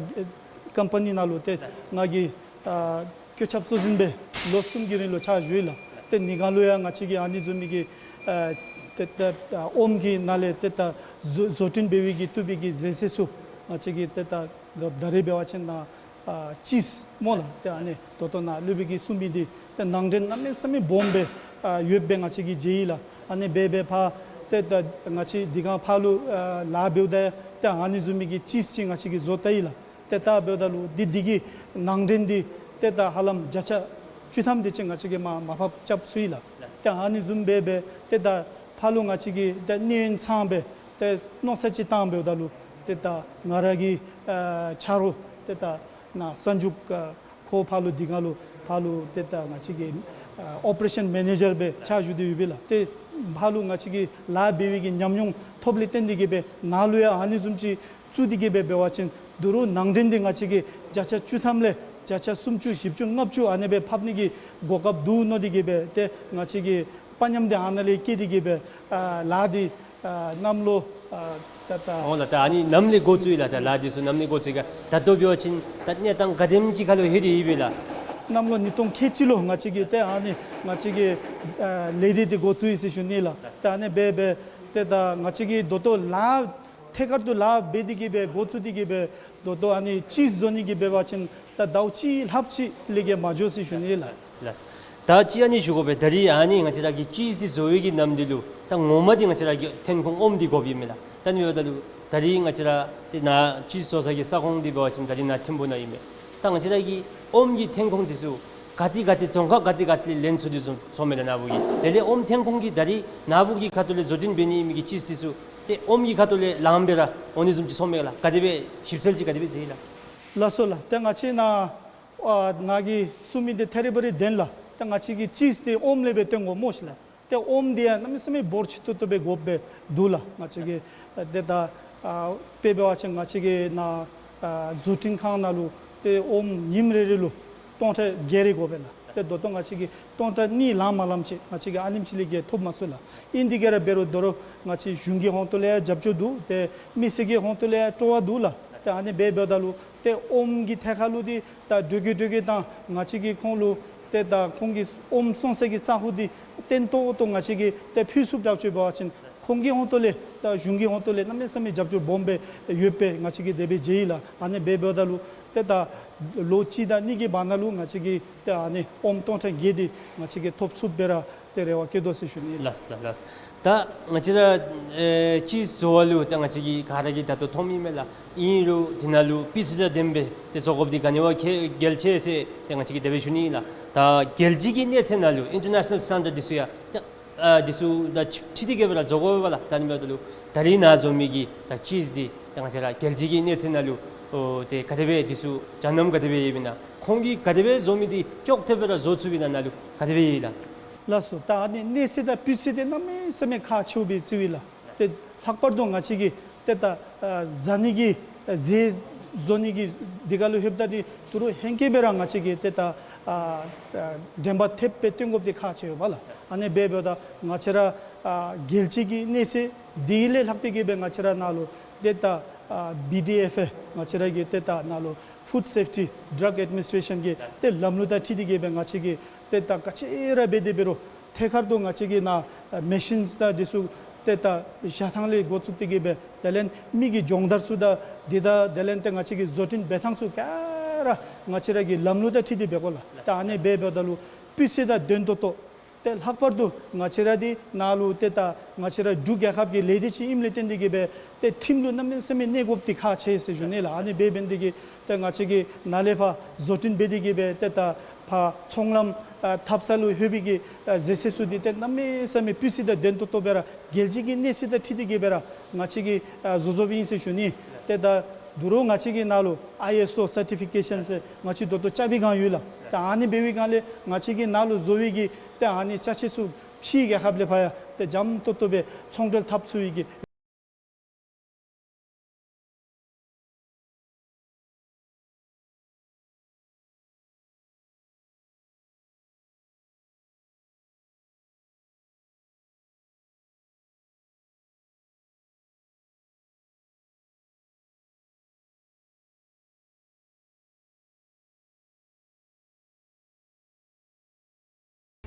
ཀམ་པ་ནི་ནང་ལུ་ཏེ་ང་གིས་ཨ་བཀོད་ཁྱབ་གཙོ་འཛིན་སྦེ་ལོ་གསུམ་གྱི་རིང་ལུ་ཕྱག་ཞུ་ཡི་ལགས། ཏེ་ནི་གང་ལུ་ཡང་ང་བཅས་ཀྱིས་ཨ་ནི་བཟུམ་མའི་གི་ཨ་ཏེ་ད་ཨོམ་གྱི་ནང་ལས་ཏེ་ད་བཟོ་བཟོ་སྐྲུན་འབད་བའི་གི་བཏུབ་པའི་གི་ཟས་བཅུད་ཚུ་ང་བཅས་ཀྱིས་ཏེ་ད་ད་རེས་འབད་བ་ཅིན་ནཱ་ཨ་ཅིསི་སྨོ་ལགས། ཏེ་ཨ་ནི་ད་ལྟོ་ནཱ་སློབ་དཔོན་གྱིས་གསུངས་མི་འདི་ཏེ་ནང་འདྲེན་གནམ་མེད་ས་མེད་སྦོམ་སྦེ་ཨ་ཡོདཔ་སྦེ་ང་བཅས་ཀྱིས་མཇལ་ཡི་ལགས། ཨ་ནི་འབད་འབད་ཕར་ཏེ་ད་ང་བཅས་འདི་གང་ཕར་ལུ་ཨ་ལཱ་འབདཝ་ད་ཏེ་ཨ་ནི་བཟུམ་མའི་གི་ཅིསི་ཅིག་ང་བཅས་ཀྱིས་བཟོ་བལྟ་ཡི་ལགས། ཏེ་ད་འབདཝ་ད་ལུ་འདི་འདི་གི་ནང་འདྲེན་འདི་ཏེ་ད་ཧ་ལམ་བརྒྱ་ཆ་བཅུ་ཐམ་དེ་ཅིག་ང་བཅས་ཀྱིས་མར་མར་ཕབ་རྐྱབ་ཚུགས་ཡི་ལགས། ཏེ་ཨ་ནི་བཟུམ་འབད་འབད་ཏེ་ད་ཕར་ལུ་ང་བཅས་ཀྱིས་ཏེ་གནས་ཡུན་ཚང་སྦེ་ཏེ་མནོ་བསམ་ཅིག་བཏང་འབདཝ་ད་ལུ་ཏེ་ད་ང་ར་གི་ཨ་ཆ་རོགས་ཏེ་ད་ནཱ་གསར་འཇུག་ཨ་ཁོ་ཕར་ལུ་འདི་གང་ལུ་ཕར་ལུ་ཏེ་ད་ང་བཅས་ཀྱི་ཨ་ཨོ་པ་རེ་ཤཱན་མེ་ནེ་ཇར་སྦེ་ཕྱག་ཞུ་སྟེ་ཡོད་པས་ལགས། ཏེ་ཕར་ལུ་ང་བཅས་ཀྱིས་ལཱ་འབད་བའི་གི་ཉམས་མྱོང་ཐོབ་ལས་བརྟེན་ཏེ་གིས་སྦེ་ནཱ་ལུ་ཡང་ཨ་ནི་བཟུམ་ཅིག་བཙུགས་ཏེ་གིས་སྦེ་འབད་བ་ཅིན་ད་རུང་ནང་འདྲེན་འདི་ང་བཅས་ཀྱིས་བརྒྱ་ཆ་བཅུ་ཐམ་ལས་བརྒྱ་ཆ་སུམ་ཅུ་བཞི་བཅུ་ལྔ་བཅུ་ཨ་ནེ་སྦེ་ཕབ་ནི་གི་གོ་སྐབས་འདུག་མནོ་སྟེ་གིས་སྦེ་ཏེ་ང་བཅས་ཀྱིས་དཔའ་ཉམས་འདི་ཨ་ནཱ་ལས་བསྐྱེད་དེ་གིས་སྦེ་ཨ་ལཱ་འདི་ཨ་གནམ་ལོ་ཨ་ད་ད་འོང་ལགས། ད་ཨ་ནི་ནམ་ལས་འགོ་བཙུགས་ཡི་ལགས། ད་ལཱ་འདི་ཚུ་ནམ་ལས་འགོ་བཙུགས་ཡི་ག། ད་ལྟོ་འབད་བ་ཅིན་ད་གནས་སྟངས་ག་དེམ་ཅིག་ཁར་ལུ་ལྷོད་དེ་ཡོད་པས་ལགས། གནམ་ལོ་ཉིས་སྟོང་ཁལ་གཅིག་ལུ་ང་བཅས་ཀྱིས་ཏེ་ཨ་ནི་ང་བཅས་ཀྱི་ཨ་ལས་སྡེ་འདི་འགོ་བཙུགས་ཡི་ཟེར་ཞུ་ནི་ལགས། ཏེ་ཨ་ནི་འབད་འབད་ཏེ་ད་ང་བཅས་ཀྱིས་ད་ལྟོ་ལཱ་ཐད་ཀར་དུ་ལཱ་འབད་དེ་གིས་སྦེ་འགོ་བཙུགས་ཏེ་གིས་སྦེ་ད་ལྟོ་ཨ་ནི་ཅིསི་བཟོ་ནི་གི་འབད་བ་ཅིན་ད་ཟླཝ་གཅིག་ལྷགཔ་ཅིག་ལས་བརྒལ་མ་འགྱོ་ཟེར་ཞུ་ནི་ལགས། ལགས། ད་ཅི་ཨ་ནི་ཞུ་དགོ་པས། ད་རིས་ཨ་ནི་ང་བཅས་ར་གི་ཅིསི་འདི་བཟོ་བའི་གི་ནམ་དུས་ལུ་ད་ངོ་མ་འདི་ང་བཅས་ར་གི་ཐོན་ཁུངས་ཨོམ་འདི་དགོཔ་ཨིན་མས་ལགས། ད་ཨ་ནི་འབདཝ་ད་ལུ་ད་རིས་ང་བཅས་ར་ཏེ་ནཱ་ཅིསི་བཟོ་ས་གི་ས་ཁོངས་འདི་འབད་བ་ཅིན་ད་རིས་ནཱ་ཐིམ་ཕུ་ནང་ཨིན་མས། ད་ང་བཅས་ར་གི་ཨོམ་གྱི་ཐོན་ཁུངས་འདི་ཚུ་ག་ཏེ་ག་ཏེ་རྫོང་ཁག་ག་ཏེ་ག་ཏེ་ལས་ལེན་ཚུགས་ཏེ་སོང་སོངམ་མས་ལགས་ནཱ་བུ་གི། དེ་ལས་ཨོམ་ཐོན་ཁུངས་ཀྱི་ད་རིས་ནཱ་བུ་གི་ཁ་ཐུག་ལས་བཟོ་སྐྲུན་འབད་ནི་ཨིན་མི་གི་ཅིསི་འདི་ཚུ་ཏེ་ཨོམ་གྱི་ཁ་ཐུག་ལས་ལངམ་སྦེ་ར་འོང་ནི་བཟུམ་ཅིག་སོངམ་མས་ལགས། ག་དེ་སྦེ་ཞིབ་འཚོལ་ཅིག་ག་དེ་སྦེ་མཛད་ཡི་ལགས། ལགས་སོ་ལགས། ཏེ་ང་བཅས་ནཱ་ཨ་ནཱ་གིས་གསུངས་མི་འདི་ཐད་རི་བ་རི་བདེན་ལགས། ཏེ་ང་བཅས་ཀྱིས་ཅིསི་འདི་ཨོམ་ལས་སྦེ་བཏོན་དགོ་སྨོ་ཤིག་ལགས། ཏེ་ཨོམ་འདི་ཡང་གནམ་མེད་ས་མེད་འབོར་ཆེ་ཏོག་ཏོ་སྦེ་དགོཔ་སྦེ་འདུག་ལགས། ང་བཅས་ཀྱིས་ཨ་ཏེ་ད་ཨ་དཔེ་འབད་བ་ཅིན་ང་བཅས་ཀྱི་ནཱ་ཨ་བཟོ་སྐྲུན་ཁང་ནང་ལུ་ཏེ་ཨོམ་ཉིནམ་རེ་རེ་ལུ་སྟོང་ཕྲག་བརྒྱད་རེ་དགོ་པས་ལགས། ཏེ་ད་ལྟོ་ང་བཅས་ཀྱིས་སྟོང་ཕྲག་གཉིས་ལང་མ་ལངམ་ཅིག་ང་བཅས་ཀྱིས་ཨ་ནེམ་ཅིག་ལས་བརྒལ་ཐོབ་མ་ཚུགས་ལགས། ཨིན་དེ་གིས་ར་འབད་རུང་ད་རུང་ང་བཅས་གཞུང་གི་ཧོངས་ཏོ་ལས་ཡང་རྒྱབ་སྐྱོར་འདུག། ཏེ་མི་སེར་གྱི་ཧོངས་ཏོ་ལས་ཡང་སྤྲོ་བ་འདུག་ལགས། ཏེ་ཨ་ནི་འབད་འབདཝ་ད་ལུ་ཏེ་ཨོམ་གྱི་ཐད་ཁར་ལུ་འདི་ད་འགྲོས་ཀྱིས་འགྲོས་ཀྱིས་ད་ང་བཅས་ཀྱིས་ཁོང་ལུ་ཏེ་ད་ཁོང་གི་ཨོམ་བཙོང་ས་གི་ས་ཁོངས་འདི་བརྟན་ཏོག་ཏོ་ང་བཅས་ཀྱིས་ཏེ་ཕུལ་ཚུགསཔ་དྲག་ཅིག་འབད་བ་ཅིན་ཁོང་གི་ཧོངས་ཏོ་ལས་ད་གཞུང་གི་ཧོངས་ཏོ་ལས་གནམ་མེད་ས་མེད་རྒྱབ་སྐྱོར་སྦོམ་སྦེ་ཡོདཔ་སྦེ་ང་བཅས་ཀྱིས་དེ་སྦེ་མཇལ་ཡི་ལགས། ཨ་ནི་འབད་འབདཝ་ད་ལུ་ཏེ་ད་ལོ་གཅིག་དང་གཉིས་ཀྱི་བར་ན་ལུ་ང་བཅས་ཀྱིས་ཏེ་ཨ་ནི་ཨོམ་སྟོང་ཕྲག་བརྒྱད་འདི་ང་བཅས་ཀྱིས་ཐོབ་ཚུགསཔ་སྦེ་ར་ཏེ་རེ་བ་བསྐྱེད་དོ་ཟེར་ཞུ་ནི་ལགས། ལགས་ལགས་ལགས། ད་ང་བཅས་ར་ཨེ་ཅིསི་བཟོ་བ་ལུ་ད་ང་བཅས་ཀྱིས་ག་ར་གིས་ད་ལྟོ་མཐོངམ་ཨིན་མས་ལགས། ཨིན་རུང་དེ་ནང་ལུ་སྤུས་ཚད་དང་ལྡནམ་སྦེ་ཏེ་བཟོ་དགོཔ་འདི་ག་ནི་བ་གལ་ཆེ་ཟེར་ཏེ་ང་བཅས་ཀྱིས་དེ་སྦེ་ཞུ་ནི་ལགས། ད་རྒྱལ་སྤྱི་གི་གནས་ཚད་ནང་ལུ་ཨིན་ཊར་ནེ་ཤ་ནཱལ་སི་ཊེན་ཌརཌ་འདི་ཚུ་ཡང་ད་ཨ་འདི་ཚུ་ད་ཁྲིད་དེ་གིས་སྦེ་ར་བཟོ་དགོ་པས་ལགས། ད་ཨ་ནི་འབདཝ་ད་ལུ་ད་རིས་ནཱ་བཟོ་མི་གི་ད་ཅིསི་འདི་ད་ང་བཅས་ར་རྒྱལ་སྤྱི་གི་གནས་ཚད་ནང་ལུ་ཨོ་ཏེ་ག་དེ་སྦེ་འདི་ཚུ་འཇའ་སྣུམ་ག་དེ་སྦེ་ཡོདཔ་ཨིན་ན། ཁོང་གིས་ག་དེ་སྦེ་བཟོ་མི་འདི་ཅོག་འཐདཔ་སྦེ་ར་བཟོ་ཚུགས་པས་ན་ནཱ་ལུ་ག་དེ་སྦེ་ཡོད་ལགས། ལགས་སོ། ད་ཨ་ནི་གནས་ཚད་དང་སྤུས་ཚད་འདི་གནམ་མེད་ས་མེད་ཁག་ཆེཝ་སྦེ་བརྩི་བས་ལགས། ཏེ་ལྷག་པར་དུ་ང་བཅས་ཀྱིས་ཏེ་ད་ཨ་བཟའ་ནི་གི་ཨ་ཟས་བཟོ་ནི་གི་འདི་ཁར་ལུ་ལྷོདཔ་ད་འདི་ད་རུང་ཧེང་སྐལ་སྦེ་ར་ང་བཅས་ཀྱིས་ཏེ་ད་ཨ་ཨ་དྲན་པ་ཐེབས་སྦེ་སྟོན་དགོཔ་འདི་ཁག་ཆེ་ཡོད་པས་ལགས། ཨ་ནི་འབད་འབདཝ་ད་ང་བཅས་ར་ཨ་རྒྱལ་སྤྱི་གི་གནས་ཚད་འདི་ལས་ལྷག་སྟེ་གིས་སྦེ་ང་བཅས་ར་ནཱ་ལུ་ཏེ་ད་ཨ་བི་ཌི་ཨེཕ་ཨེ་ང་བཅས་ར་གི་ཏེ་ད་ནཱ་ལུ་ཕུཌ་སེཕ་ཊི་ཌྲག་ཨེཌ་མི་ནིསི་ཊེ་ཤཱན་གྱི་ཏེ་ལམ་ལུགས་དང་འཁྲིལ་ཏེ་གིས་སྦེ་ང་བཅས་ཀྱིས་ཏེ་ད་ག་ཅི་ར་འབད་དེ་འབད་རུང་ཐད་ཀར་དུ་ང་བཅས་ཀྱིས་ནཱ་ཨ་མེ་ཤིནསི་དང་འདི་ཚུ་ཏེ་ད་བཞག་ཐངས་ལས་འགོ་བཙུགས་ཏེ་གིས་སྦེ་དེ་ལས་མི་གི་སྦྱོང་བརྡར་ཚུ་དང་འདི་དང་དེ་ལས་ཏེ་ང་བཅས་ཀྱི་བཟོ་སྐྲུན་འབད་ཐངས་ཚུ་ག་ར་ང་བཅས་ར་གི་ལམ་ལུགས་དང་འཁྲིལ་ཏེ་འབད་དགོ་ལགས། ད་ཨ་ནི་འབད་འབདཝ་ད་ལུ་སྤུས་ཚད་དང་ལྡན་ཏོག་ཏོ་ཏེ་ལྷག་པར་དུ་ང་བཅས་ར་འདི་ནཱ་ལུ་ཏེ་ད་ང་བཅས་ར་འབྲུག་རྒྱལ་ཁབ་ཀྱི་ལས་སྡེ་ཅིག་ཨིནམ་ལས་བརྟེན་ཏེ་གིས་སྦེ་ཏེ་ཁྲིམས་ལུ་གནམ་མེད་ས་མེད་གནས་དགོཔ་འདི་ཁག་ཆེ་ཟེར་ཞུ་ནི་ལགས། ཨ་ནི་འབད་འབད་ནི་དེ་གིས་ཏེ་ང་བཅས་ཀྱིས་ནཱ་ལས་ཕར་བཟོ་སྐྲུན་འབད་དེ་གིས་སྦེ་ཏེ་ད་ཕར་ཚོང་ལམ་ཨ་འཐབ་ས་ལུ་ལྷོད་པའི་གི་ཨ་ཟས་ཟས་ཚུ་འདི་ཏེ་གནམ་མེད་ས་མེད་སྤུས་ཚད་དང་ལྡན་ཏོག་ཏོ་སྦེ་ར་རྒྱལ་སྤྱི་གི་གནས་ཚད་དང་འཁྲིལ་ཏེ་གིས་སྦེ་ར་ང་བཅས་ཀྱིས་ཨ་བཟོ་བཟོཝ་ཨིན་ཟེར་ཞུ་ནི། ཏེ་ད་ད་རུང་ང་བཅས་ཀྱི་ནཱ་ལུ་ཨའི་ཨེསི་ཨོ་སར་ཊི་ཕི་ཀེ་ཤཱན་ཟེར་ང་བཅས་ད་ལྟོ་རྐྱབ་པའི་སྒང་ཡོད་ལགས། ད་ཨ་ནི་འབད་བའི་སྒང་ལས་ང་བཅས་ཀྱི་ནཱ་ལུ་བཟོ་བའི་གི་ཏེ་ཨ་ནི་ཅ་ཆས་ཚུ་ཕྱིའི་རྒྱལ་ཁབ་ལས་ཕར་ཡང་ཏེ་འཇམ་ཏོག་ཏོ་སྦེ་ཚོང་འབྲེལ་འཐབ་ཚུགས་པའི་གི།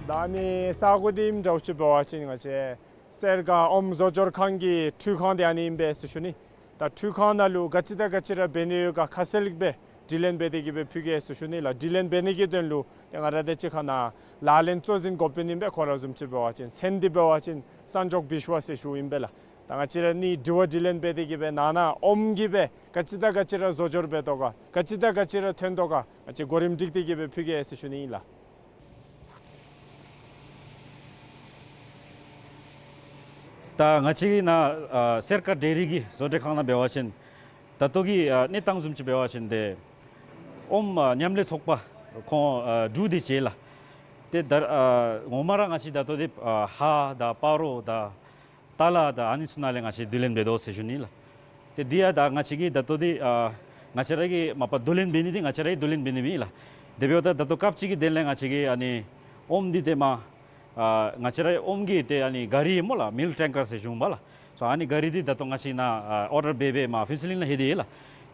ད་ཨ་ནི་ས་གོ་འདི་ཨིནམ་འདྲཝ་ཅིག་འབད་བ་ཅིན་ང་བཅས་སེར་ཀ་ཨོམ་བཟོ་སྦྱོར་ཁང་གི་འཕྲུལ་ཁང་འདི་ཨ་ནི་ཨིན་པས་ཟེར་ཞུ་ནི། ད་འཕྲུལ་ཁང་ནང་ལུ་ག་ཅི་དང་ག་ཅི་ར་འབད་ནི་ཡོད་ག་ཁ་གསལ་སྦེ་དྲི་ལན་འབད་དེ་གི་སྦེ་ཕུལ་གེ་ཟེར་ཞུ་ནི་ལགས། དྲི་ལན་འབད་ནི་གི་དོན་ལུ་ཏེ་ང་ར་དང་གཅིག་ཁར་ནཱ་ལག་ལེན་གཙོ་འཛིན་འགོ་དཔོན་ཨིན་པས། ཁོ་ར་བཟུམ་ཅིག་འབད་བ་ཅིན་མཚན་འདི་འབད་བ་ཅིན་སན་ཇོག་བིཤ་ཝ་ཟེར་ཞུཝ་ཨིན་པས་ལགས། ད་ང་བཅས་ར་གཉིས་དྲི་བ་དྲི་ལན་འབད་དེ་གི་སྦེ་ནང་ན་ཨོམ་གྱིས་སྦེ་ག་ཅི་དང་ག་ཅི་ར་བཟོ་སྦྱོར་འབད་དོ་ག་ག་ཅི་དང་ག་ཅི་ར་ཐོན་དོ་ག་ང་བཅས་གོ་རིམ་སྒྲིག་སྟེ་གི་སྦེ་ཕུལ་གེ་ཟེར་ཞུ་ནི་ཨིན་ལགས། ད་ང་བཅས་ཀྱི་ནཱ་ཨ་སེར་ཀ་ཌེ་རི་གི་བཟོ་གྲྭའི་ཁང་ནང་འབད་བ་ཅིན་ད་ལྟོ་གི་ཨ་གནས་སྟངས་བཟུམ་ཅིག་འབད་བ་ཅིན་ཏེ་ཨོམ་ཨ་མཉམ་ལས་ཚོགས་པ་ཁོང་ཨ་དྲུག་དེ་ཅིག་ལགས། ཏེ་ད་ཨ་ངོ་མ་ར་ང་བཅས་ད་ལྟོ་འདི་ཨ་ཧ་དང་སྤ་རོ་དང་ཏ་ལ་དང་ཨ་ནི་ཚུ་ནང་ལས་ང་བཅས་བསྡུ་ལེན་འབད་དོ་ཟེར་ཞུ་ནི་ལགས། ཏེ་འདི་ཡང་ད་ང་བཅས་ཀྱིས་ད་ལྟོ་འདི་ཨ་ང་བཅས་ར་གིས་མ་པ་བསྡུ་ལེན་འབད་ནི་འདི་ང་བཅས་ར་གིས་བསྡུ་ལེན་འབད་ནི་མེན་ལགས། དེ་འབདཝ་ད་ད་ལྟོ་སྐབས་ཅིག་གི་དོན་ལས་ང་བཅས་ཀྱིས་ཨ་ནི་ཨོམ་འདི་ཏེ་མ་ཨ་ང་བཅས་ར་ཨོམ་གྱི་ཏེ་ཨ་ནི་ག་རི་སྨོ་ལགས། མིལཀ་ཊེང་ཀར་ཟེར་ཞུཝ་མས་ལགས། སོ་ཨ་ནི་ག་རི་འདི་ད་ལྟོ་ང་བཅས་ནཱ་ཨ་ཨོར་ཌར་འབད་འབད་མར་ཕུན་ཚོགས་གླིང་ལུ་ལྷོད་དེ་ཡོད་ལགས།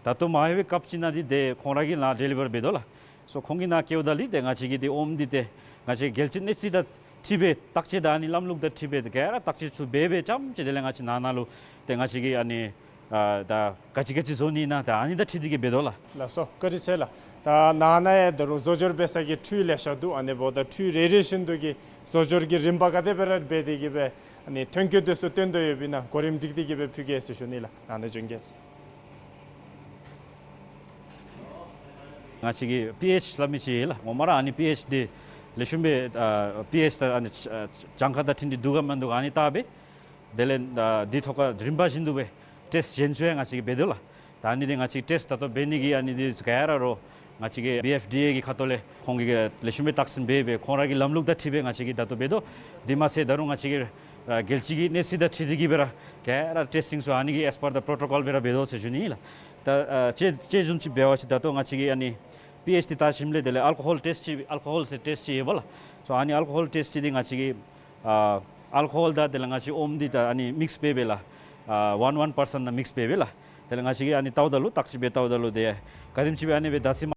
ད་ལྟོ་མར་ལྷོད་པའི་སྐབས་ཅིག་ནང་འདི་ཏེ་ཁོང་ར་གིས་ནཱ་ཌེ་ལི་བར་འབད་དོ་ལགས། སོ་ཁོང་གིས་ནཱ་བསྐྱལཝ་ད་ལུ་ཏེ་ང་བཅས་ཀྱིས་ཏེ་ཨོམ་འདི་ཏེ་ང་བཅས་རྒྱལ་སྤྱིའི་གནས་ཚད་དང་འཁྲིལ་སྦེ་བརྟག་དཔྱད་དང་ཨ་ནི་ལམ་ལུགས་དང་འཁྲིལ་སྦེ་ག་ར་བརྟག་དཔྱད་ཚུ་འབད་འབད་རྐྱངམ་ཅིག་དེ་ལས་ང་བཅས་ནང་ན་ལུ་ཏེ་ང་བཅས་ཀྱིས་ཨ་ནི་ཨ་ད་ག་ཅི་ག་ཅི་བཟོ་ནི་ཨིན་ན་ད་ཨ་ནི་དང་འཁྲིལ་ཏེ་གི་འབད་དོ་ལགས། ལགས་སོ། བཀའ་དྲིན་ཆེ་ལགས། ད་ནང་ན་ཡང་ད་རུང་བཟོ་སྦྱོར་འབད་ས་གི་འཕྲུལ་ལེ་ཤ་འདུག། ཨ་ནི་འབདཝ་ད་འཕྲུལ་རེ་རེ་བཞིན་དུ་གི་བཟོ་སྦྱོར་གྱི་རིམ་པ་ག་དེ་སྦེ་ར་འབད་དེ་གི་སྦེ་ཨ་ནི་ཐོན་སྐྱེད་དེ་ཚུ་བཏོན་དོ་ཡོདཔ་ཨིན་ན་གོ་རིམ་སྒྲིག་སྟེ་གི་སྦེ་ཕུལ་གེ་ཟེར་ཞུ་ནི་ལགས། ནང་ན་བྱོན་གེ། ང་བཅས་ཀྱི་པི་ཨེཆ་སླབ་མི་ཅིག་ཡོད་ལགས། ངོ་མ་ར་ཨ་ནི་པི་ཨེཆ་འདི་ལེགས་ཤོམ་སྦེ་ཨ་པི་ཨེཆ་དང་ཨ་ནི་ཨ་གྱངས་ཁ་དང་འཁྲིལ་ཏེ་འདུག་ག་མིན་འདུག་ག་ཨ་ནི་བལྟ་སྦེ་དེ་ལས་ཨ་འདི་ཐོག་ཁར་རིམ་པ་བཞིན་དུ་སྦེ་ཊེསཊ་གཞན་ཚུ་ཡང་ང་བཅས་ཀྱིས་འབད་དོ་ལགས། ད་ཨ་ནི་འདི་ང་བཅས་ཊེསཊ་ད་ལྟོ་འབད་ནི་གི་ཨ་ནི་འདི་ག་ར་རོགས་ང་བཅས་ཀྱི་བི་ཨེཕ་ཌི་ཨེ་གི་ཁ་ཐུག་ལས་ཁོང་གིས་ལེགས་ཤོམ་སྦེ་བརྟག་ཞིབ་འབད་སྦེ་ཁོང་ར་གི་ལམ་ལུགས་དང་འཁྲིལ་སྦེ་ང་བཅས་ཀྱིས་ད་ལྟོ་འབད་དོ། དེ་མ་ཚད་ད་རུང་ང་བཅས་ཀྱི་ཨ་རྒྱལ་སྤྱི་གི་གནས་ཚད་དང་འཁྲིལ་ཏེ་གི་སྦེ་ར་ག་ར་ཊེསི་ཊིང་ཚུ་ཨ་ནི་གི་ཨེས་པར་དི་པོརོ་ཊོ་ཀོལ་སྦེ་ར་འབད་དོ་ཟེར་ཞུ་ནི་ལགས། ད་ཨ་དཔྱེ་དཔྱེ་བཟུམ་ཅིག་འབད་བ་ཅིན་ད་ལྟོ་ང་བཅས་ཀྱིས་ཨ་ནི་པི་ཨེཆ་འདི་བལྟ་ཞིནམ་ལས་དེ་ལས་ཨལ་ཀོ་ཧོལ་ཊེསཊ་ཅིག་ཨལ་ཀོ་ཧོལ་ཟེར་ཊེསཊ་ཅིག་ཡོད་པ་ལགས། སོ་ཨ་ནི་ཨལ་ཀོ་ཧོལ་ཊེསཊ་ཅིག་འདི་ང་བཅས་ཀྱིས་ཨ་ཨལ་ཀོ་ཧོལ་དང་དེ་ལས་ང་བཅས་ཨོམ་འདི་ད་ཨ་ནི་མིགསི་འབད་འབད་ལགས། ཨ་ཝན་ཝན་པར་སེནཊ་ནང་མིགསི་འབད་འབད་ལགས། དེ་ལས་ང་བཅས་ཀྱིས་ཨ་ནི་བལྟཝ་ད་ལུ་བརྟག་ཞིབ་འབད་བལྟཝ་ད་ལུ་ཏེ་ག་དེམ་ཅིག་སྦེ་ཨ་ནི་སྦེ་ད་ཟེར་མ།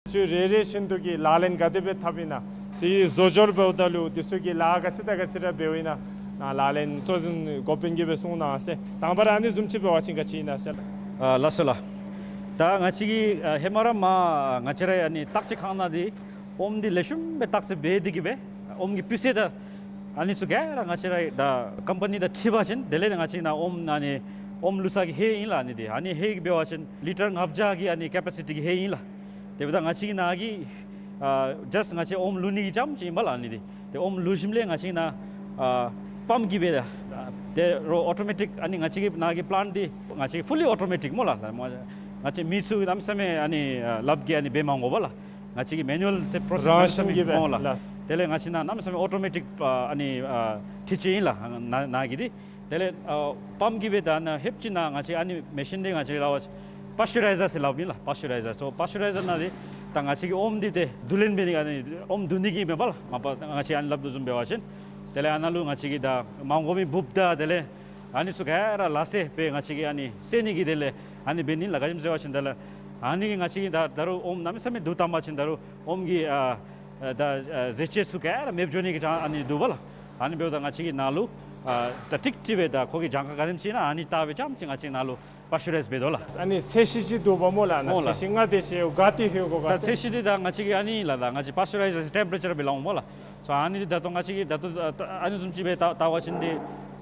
ཚུ་རེ་རེ་བཞིན་དུ་གི་ལག་ལེན་ག་དེ་སྦེ་འཐབ་ཨིན་ན། དེ་བཟོ་སྦྱོར་འབདཝ་ད་ལུ་དེ་ཚུ་གི་ལཱ་ག་ཅི་དང་ག་ཅི་ར་འབདཝ་ཨིན་ན། ནཱ་ལག་ལེན་གཙོ་འཛིན་འགོ་དཔོན་གྱིས་སྦེ་གསུང་གནང་ཟེར། དང་པ་ར་ཨ་ནི་བཟུམ་ཅིག་འབད་བ་ཅིན་ག་ཅི་ཨིན་ན་ཟེར། ཨ་ལགས་སོ་ལགས། ད་ང་བཅས་ཀྱིས་ཨ་ཧེ་མ་ར་མར་ང་བཅས་ར་ཨ་ནི་བརྟག་དཔྱད་ཁང་ནང་འདི་ཨོམ་འདི་ལེགས་ཤོམ་སྦེ་བརྟག་དཔྱད་འབད་དེ་གི་སྦེ་ཨོམ་གྱི་སྤུས་ཚད་དང་ཨ་ནི་ཚུ་ག་ར་ང་བཅས་ར་ད་ཀམ་པ་ནི་དང་འཁྲིལ་བ་ཅིན་དེ་ལས་ང་བཅས་ནཱ་ཨོམ་ཨ་ནི་ཨོམ་བླུག་ས་གི་ཧེ་ཨིན་ལགས། ཨ་ནི་འདི་ཨ་ནི་ཧེ་གི་འབད་བ་ཅིན་ལི་ཊར་ལྔ་བརྒྱ་གི་ཨ་ནི་ཀེ་པེ་སི་ཊི་གི་ཧེ་ཨིན་ལགས། དེ་འབདཝ་ད་ང་བཅས་ཀྱི་ནཱ་གི་ཨ་ཇཱསཊ་ང་བཅས་ཨོམ་བླུག་ནི་གི་རྐྱངམ་ཅིག་ཨིན་པ་ལགས། ཨ་ནི་འདི་ཏེ་ཨོམ་བླུག་ཞིནམ་ལས་ང་བཅས་ནཱ་ཨ་པམཔ་གིས་སྦེ་ད་ཏེ་རོགས་ཨོ་ཊོ་མེ་ཊིཀ་ཨ་ནི་ང་བཅས་ཀྱི་ནཱ་གི་པི་ལེནཊ་འདི་ང་བཅས་ཀྱི་ཕུ་ལི་ཨོ་ཊོ་མེ་ཊིཀ་སྨོ་ལགས། ང་བཅས་མི་ཚུ་གནམ་མེད་ས་མེད་ཨ་ནི་ཨ་ལགཔ་གིས་ཨ་ནི་འབད་མ་དགོ་པ་ལགས། ང་བཅས་ཀྱི་མེ་ནུ་ཨལ་ཟེར་པོ་སེསི་རང་བཞིན་གྱིས་སྦེ་སྨོ་ལགས། ལགས། དེ་ལས་ང་བཅས་ནཱ་གནམ་མེད་ས་མེད་ཨོ་ཊོ་མེ་ཊིཀ་ཨ་ཨ་ནི་ཨ་འཕྲུལ་ཆས་ཨིན་ལགས། ནཱ་ནཱ་གི་འདི་དེ་ལས་ཨ་པམཔ་གིས་སྦེ་ད་ནཱ་ལྷོདཔ་ཅིག་ནཱ་ང་བཅས་ཨ་ནི་མེ་ཤིན་འདི་ང་བཅས་ལཱ་བ་པཱས་ཅུ་རའི་ཛར་ཟེར་སླབ་ཨིན་ལགས། པཱས་ཅུ་རའི་ཛར། སོ་པཱས་ཅུ་རའི་ཛར་ནང་འདི་ད་ང་བཅས་ཀྱི་ཨོམ་འདི་ཏེ་བསྡུ་ལེན་འབད་ནི་ཨ་ནི་ཨོམ་བསྡུ་ནི་གི་མེན་པ་ལགས། མ་པ་ང་བཅས་ཨ་ནི་སླབ་དོ་བཟུམ་འབད་བ་ཅིན་དེ་ལས་ཨ་ནཱ་ལུ་ང་བཅས་ཀྱིས་ད་མ་དགོ་མི་འབུཔ་དང་དེ་ལས་ཨ་ནི་ཚུ་ག་ར་ལ་སེ་སྦེ་ང་བཅས་ཀྱིས་ཨ་ནི་བསལ་ནི་གི་དེ་ལས་ཨ་ནི་འབད་ནི་ལགས། ག་ཅི་སྨོ་ཟེར་བ་ཅིན་དེ་ལས་ཨ་ནི་གིས་ང་བཅས་ཀྱིས་ད་ད་རུང་ཨོམ་གནམ་མེད་ས་མེད་བསྡུ་བཏང་པ་ཅིན་ད་རུང་ཨོམ་གྱི་ཨ་ཨ་ད་ཨ་ཟས་བཅུད་ཚུ་ག་ར་མེདཔ་འགྱོ་ནི་གི་ཅང་ཨ་ནི་འདུག་པ་ལགས། ཨ་ནི་འབདཝ་ད་ང་བཅས་ཀྱིས་ནཱ་ལུ་ཨ་ད་ཀྲིག་ཀྲི་སྦེ་ད་ཁོ་གི་གྱངས་ཁ་ག་དེམ་ཅིག་ཨིན་ན་ཨ་ནི་བལྟ་སྦེ་རྐྱངམ་ཅིག་ང་བཅས་ནཱ་ལུ་པཱས་ཅུ་རའིཛ་འབད་དོ་ལགས། ཨ་ནི་ཚད་གཞི་ཅིག་འདུག་པ་སྨོ་ལགས། ཨ་ནཱ་སྨོ་ལགས། ཚད་གཞི་ལྔ་དེ་ཅིག་ག་ཏེ་ལྷོད་དགོ་ག་ད་ཟེར། ཚད་གཞི་འདི་ད་ང་བཅས་ཀྱིས་ཨ་ནི་ལགས་ད་ང་བཅས་པཱས་ཅུ་རའི་ཛར་ཊེམ་པེ་རེ་ཅར་སྦེ་སླབ་འོང་སྨོ་ལགས། སོ་ཨ་ནི་འདི་ད་ལྟོ་ང་བཅས་ཀྱིས་ད་ལྟོ་ཨ་ནི་བཟུམ་ཅིག་སྦེ་བལྟ་བལྟ་བ་ཅིན་འདི་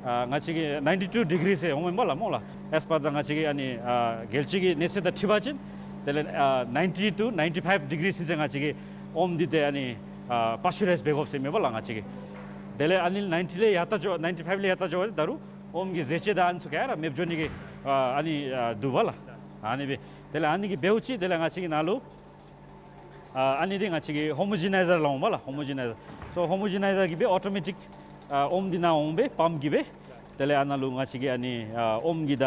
ཨ་ང་བཅས་ཀྱིས་ནའིན་ཊི་ཊུ་ཌི་གི་རི་ཟེར་འོང་མས་སྨོ་ལགས། སྨོ་ལགས། ཨེས་པར་ད་ང་བཅས་ཀྱི་ཨ་ནི་ཨ་རྒྱལ་སྤྱི་གི་གནས་ཚད་དང་འཁྲིལ་བ་ཅིན་དེ་ལས་ཨ་ནའིན་ཊི་ཊུ་ནའིན་ཊི་ཕའིབ་ཌི་གི་རི་ཟེར་ང་བཅས་ཀྱི་ཨོམ་འདི་ཏེ་ཨ་ནི་ཨ་པཱས་ཅུ་རའིཛ་འབད་དགོཔ་ཟེར་མས་སྨོ་ལགས་ང་བཅས་ཀྱིས། དེ་ལས་ཨ་ནི་ནའིན་ཊི་ལས་ཡར་ལྟ་འགྱོ་ནའིན་ཊི་ཕའིབ་ལས་ཡར་ལྟ་འགྱོ་བ་ཅིན་ད་རུང་ཨོམ་གྱི་ཟས་བཅུད་དང་ཨ་ནི་ཚུ་ག་ར་མེདཔ་འགྱོ་ནི་གི་ཨ་ཨ་ནི་ཨ་འདུག་པ་ལགས། ཨ་ནི་སྦེ་དེ་ལས་ཨ་ནི་གིས་འབདཝ་ཅིག་དེ་ལས་ང་བཅས་ཀྱི་ནཱ་ལུ་ཨ་ཨ་ནི་འདི་ང་བཅས་ཀྱིས་ཧོ་མོ་ཇི་ནའི་ཛར་སླབ་འོང་སྨོ་ལགས། ཧོ་མོ་ཇི་ནའི་ཛར། སོ་ཧོ་མོ་ཇི་ནའི་ཛར་གྱིས་སྦེ་ཨོ་ཊོ་མེ་ཊིཀ་ཨ་ཨོམ་འདི་ནཱ་འོང་སྦེ་པམཔ་གིས་སྦེ་ དེ་ལས་ཨ་ནཱ་ལུ་ང་བཅས་ཀྱིས་ཨ་ནི་ཨ་ཨོམ་གྱི་ད་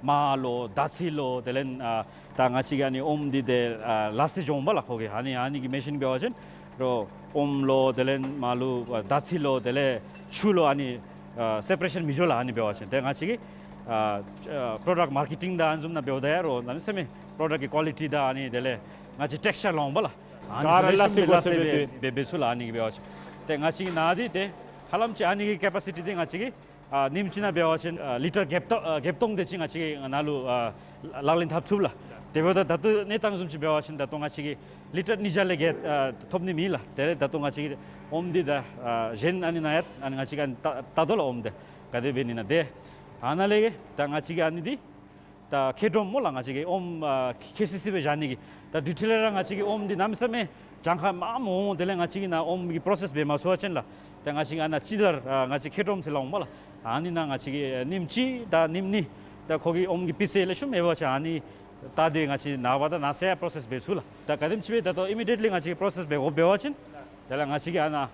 མར་ལོ་ད་ཚི་ལོ་དེ་ལས་ཨ་ད་ང་བཅས་ཀྱིས་ཨ་ནི་ཨོམ་འདི་དེ་ཨ་ལ་སི་འགྱོཝ་མས་ལགས། ཁོ་གི་ཨ་ནི་ཨ་ནི་གི་མེ་ཤིན་འབད་བ་ཅིན་རོགས་ཨོམ་ལོ་དེ་ལས་མར་ལུ་ཨ་ད་ཚི་ལོ་དེ་ལས་ཆུ་ལོ་ཨ་ནི་ཨ་སེ་པ་རེ་ཤཱན་མི་འགྱོ་ལགས། ཨ་ནི་འབད་བ་ཅིན་ཏེ་ང་བཅས་ཀྱིས་ཨ་ཨ་པྲོ་ཌཀཊ་མར་ཀེ་ཊིང་དང་ཨ་ནི་བཟུམ་ནང་འབདཝ་ད་ཡང་རོགས་གནམ་མེད་ས་མེད་པྲོ་ཌཀཊ་ཀྱི་ཀོ་ལི་ཊི་དང་ཨ་ནི་དེ་ལས་ང་བཅས་ཊེག་སི་ཅར་ལོངམ་མས་ལགས། ཨ་ནི་ག་ར་ཚུ་ལས་ལ་སི་ཤུགས་མི་ལ་སི་སི་སྦེ་འབད་འབད་འབད་ཚུགས་ལགས། ཨ་ནི་གིས་འབད་བ་ཅིན་ཏེ་ང་བཅས་ཀྱི་ནཱ་འདི་ཏེ་ཧ་ལམ་ཅིག་ཨ་ནི་གི་ཀེ་པ་སི་ཊི་འདི་ང་བཅས་ཀྱིས་ཨ་ཉིནམ་གཅིག་ནང་འབད་བ་ཅིན་ཨ་ལི་ཊར་བརྒྱད་སྟོང་ཨ་བརྒྱད་སྟོང་དེ་ཅིག་ང་བཅས་ཀྱིས་ནཱ་ལུ་ཨ་ལག་ལེན་འཐབ་ཚུགས་ལགས། དེ་འབདཝ་ད་ད་ལྟོ་གནས་སྟངས་བཟུམ་ཅིག་འབད་བ་ཅིན་ད་ལྟོ་ང་བཅས་ཀྱིས་ལི་ཊར་ཉིས་བརྒྱ་ལས་བརྒལ་ཨ་ཐོབ་ནི་མེད་ལགས། དེ་ལས་ད་ལྟོ་ང་བཅས་ཀྱིས་ཨོམ་འདི་ད་ཨ་གཞན་ཨ་ནི་ནང་ཡང་ཨ་ནི་ང་བཅས་ཀྱིས་ཨ་ནི་བལྟ་བལྟ་དོ་ལགས། ཨོམ་འདི་ག་དེ་འབད་ནི་ཨིན་ན། ཏེ་ཨ་ནཱ་ལས་ད་ང་བཅས་ཀྱིས་ཨ་ནི་འདི་ད་ཁེ་ཏྲོམ་སྨོ་ལགས། ང་བཅས་ཀྱིས་ཨོམ་ཨ་ཁེ་སི་སི་སྦེ་བཞག་ནི་གི་ད་དུས་ཐོག་ལས་ར་ང་བཅས་ཀྱིས་ཨོམ་འདི་གནམ་མེད་ས་མེད་གྱངས་ཁ་མངམ་འོང་། དེ་ལས་ང་བཅས་ཀྱིས་ནཱ་ཨོམ་གྱི་པྲོ་སེསི་འབད་མ་ཚུགས་པ་ཅིན་ལགས། ཏེ་ང་བཅས་ཀྱིས་ཨ་ནཱ་སྤྱི་ཟླ་ར་ཨ་ང་བཅས་ཁེ་ཏྲོམ་ཟེར་སླབ་འོང་མས་ལགས། ཨ་ནི་ནང་ང་བཅས་ཀྱིས་ཨ་ཉིནམ་གཅིག་དང་ཉིནམ་གཉིས་ད་ཁོ་གི་ཨོམ་གྱི་སྤུས་ཚད་ལེགས་ཤོམ་ཡོད་པ་ཅིན་ཨ་ནི་ད་དེ་ང་བཅས་ནངས་པ་དང་གནངས་ཚེ་ཡང་པྲོ་སེསི་འབད་ཚུགས་ལགས། ད་ག་དེམ་ཅིག་སྦེ་ད་ལྟོ་ཨི་མི་ཌི་ཡེཊ་ལི་ང་བཅས་ཀྱིས་པྲོ་སེསི་འབད་དགོཔ་འབད་བ་ཅིན་དེ་ལས་ང་བཅས་ཀྱིས་ཨ་ནཱ་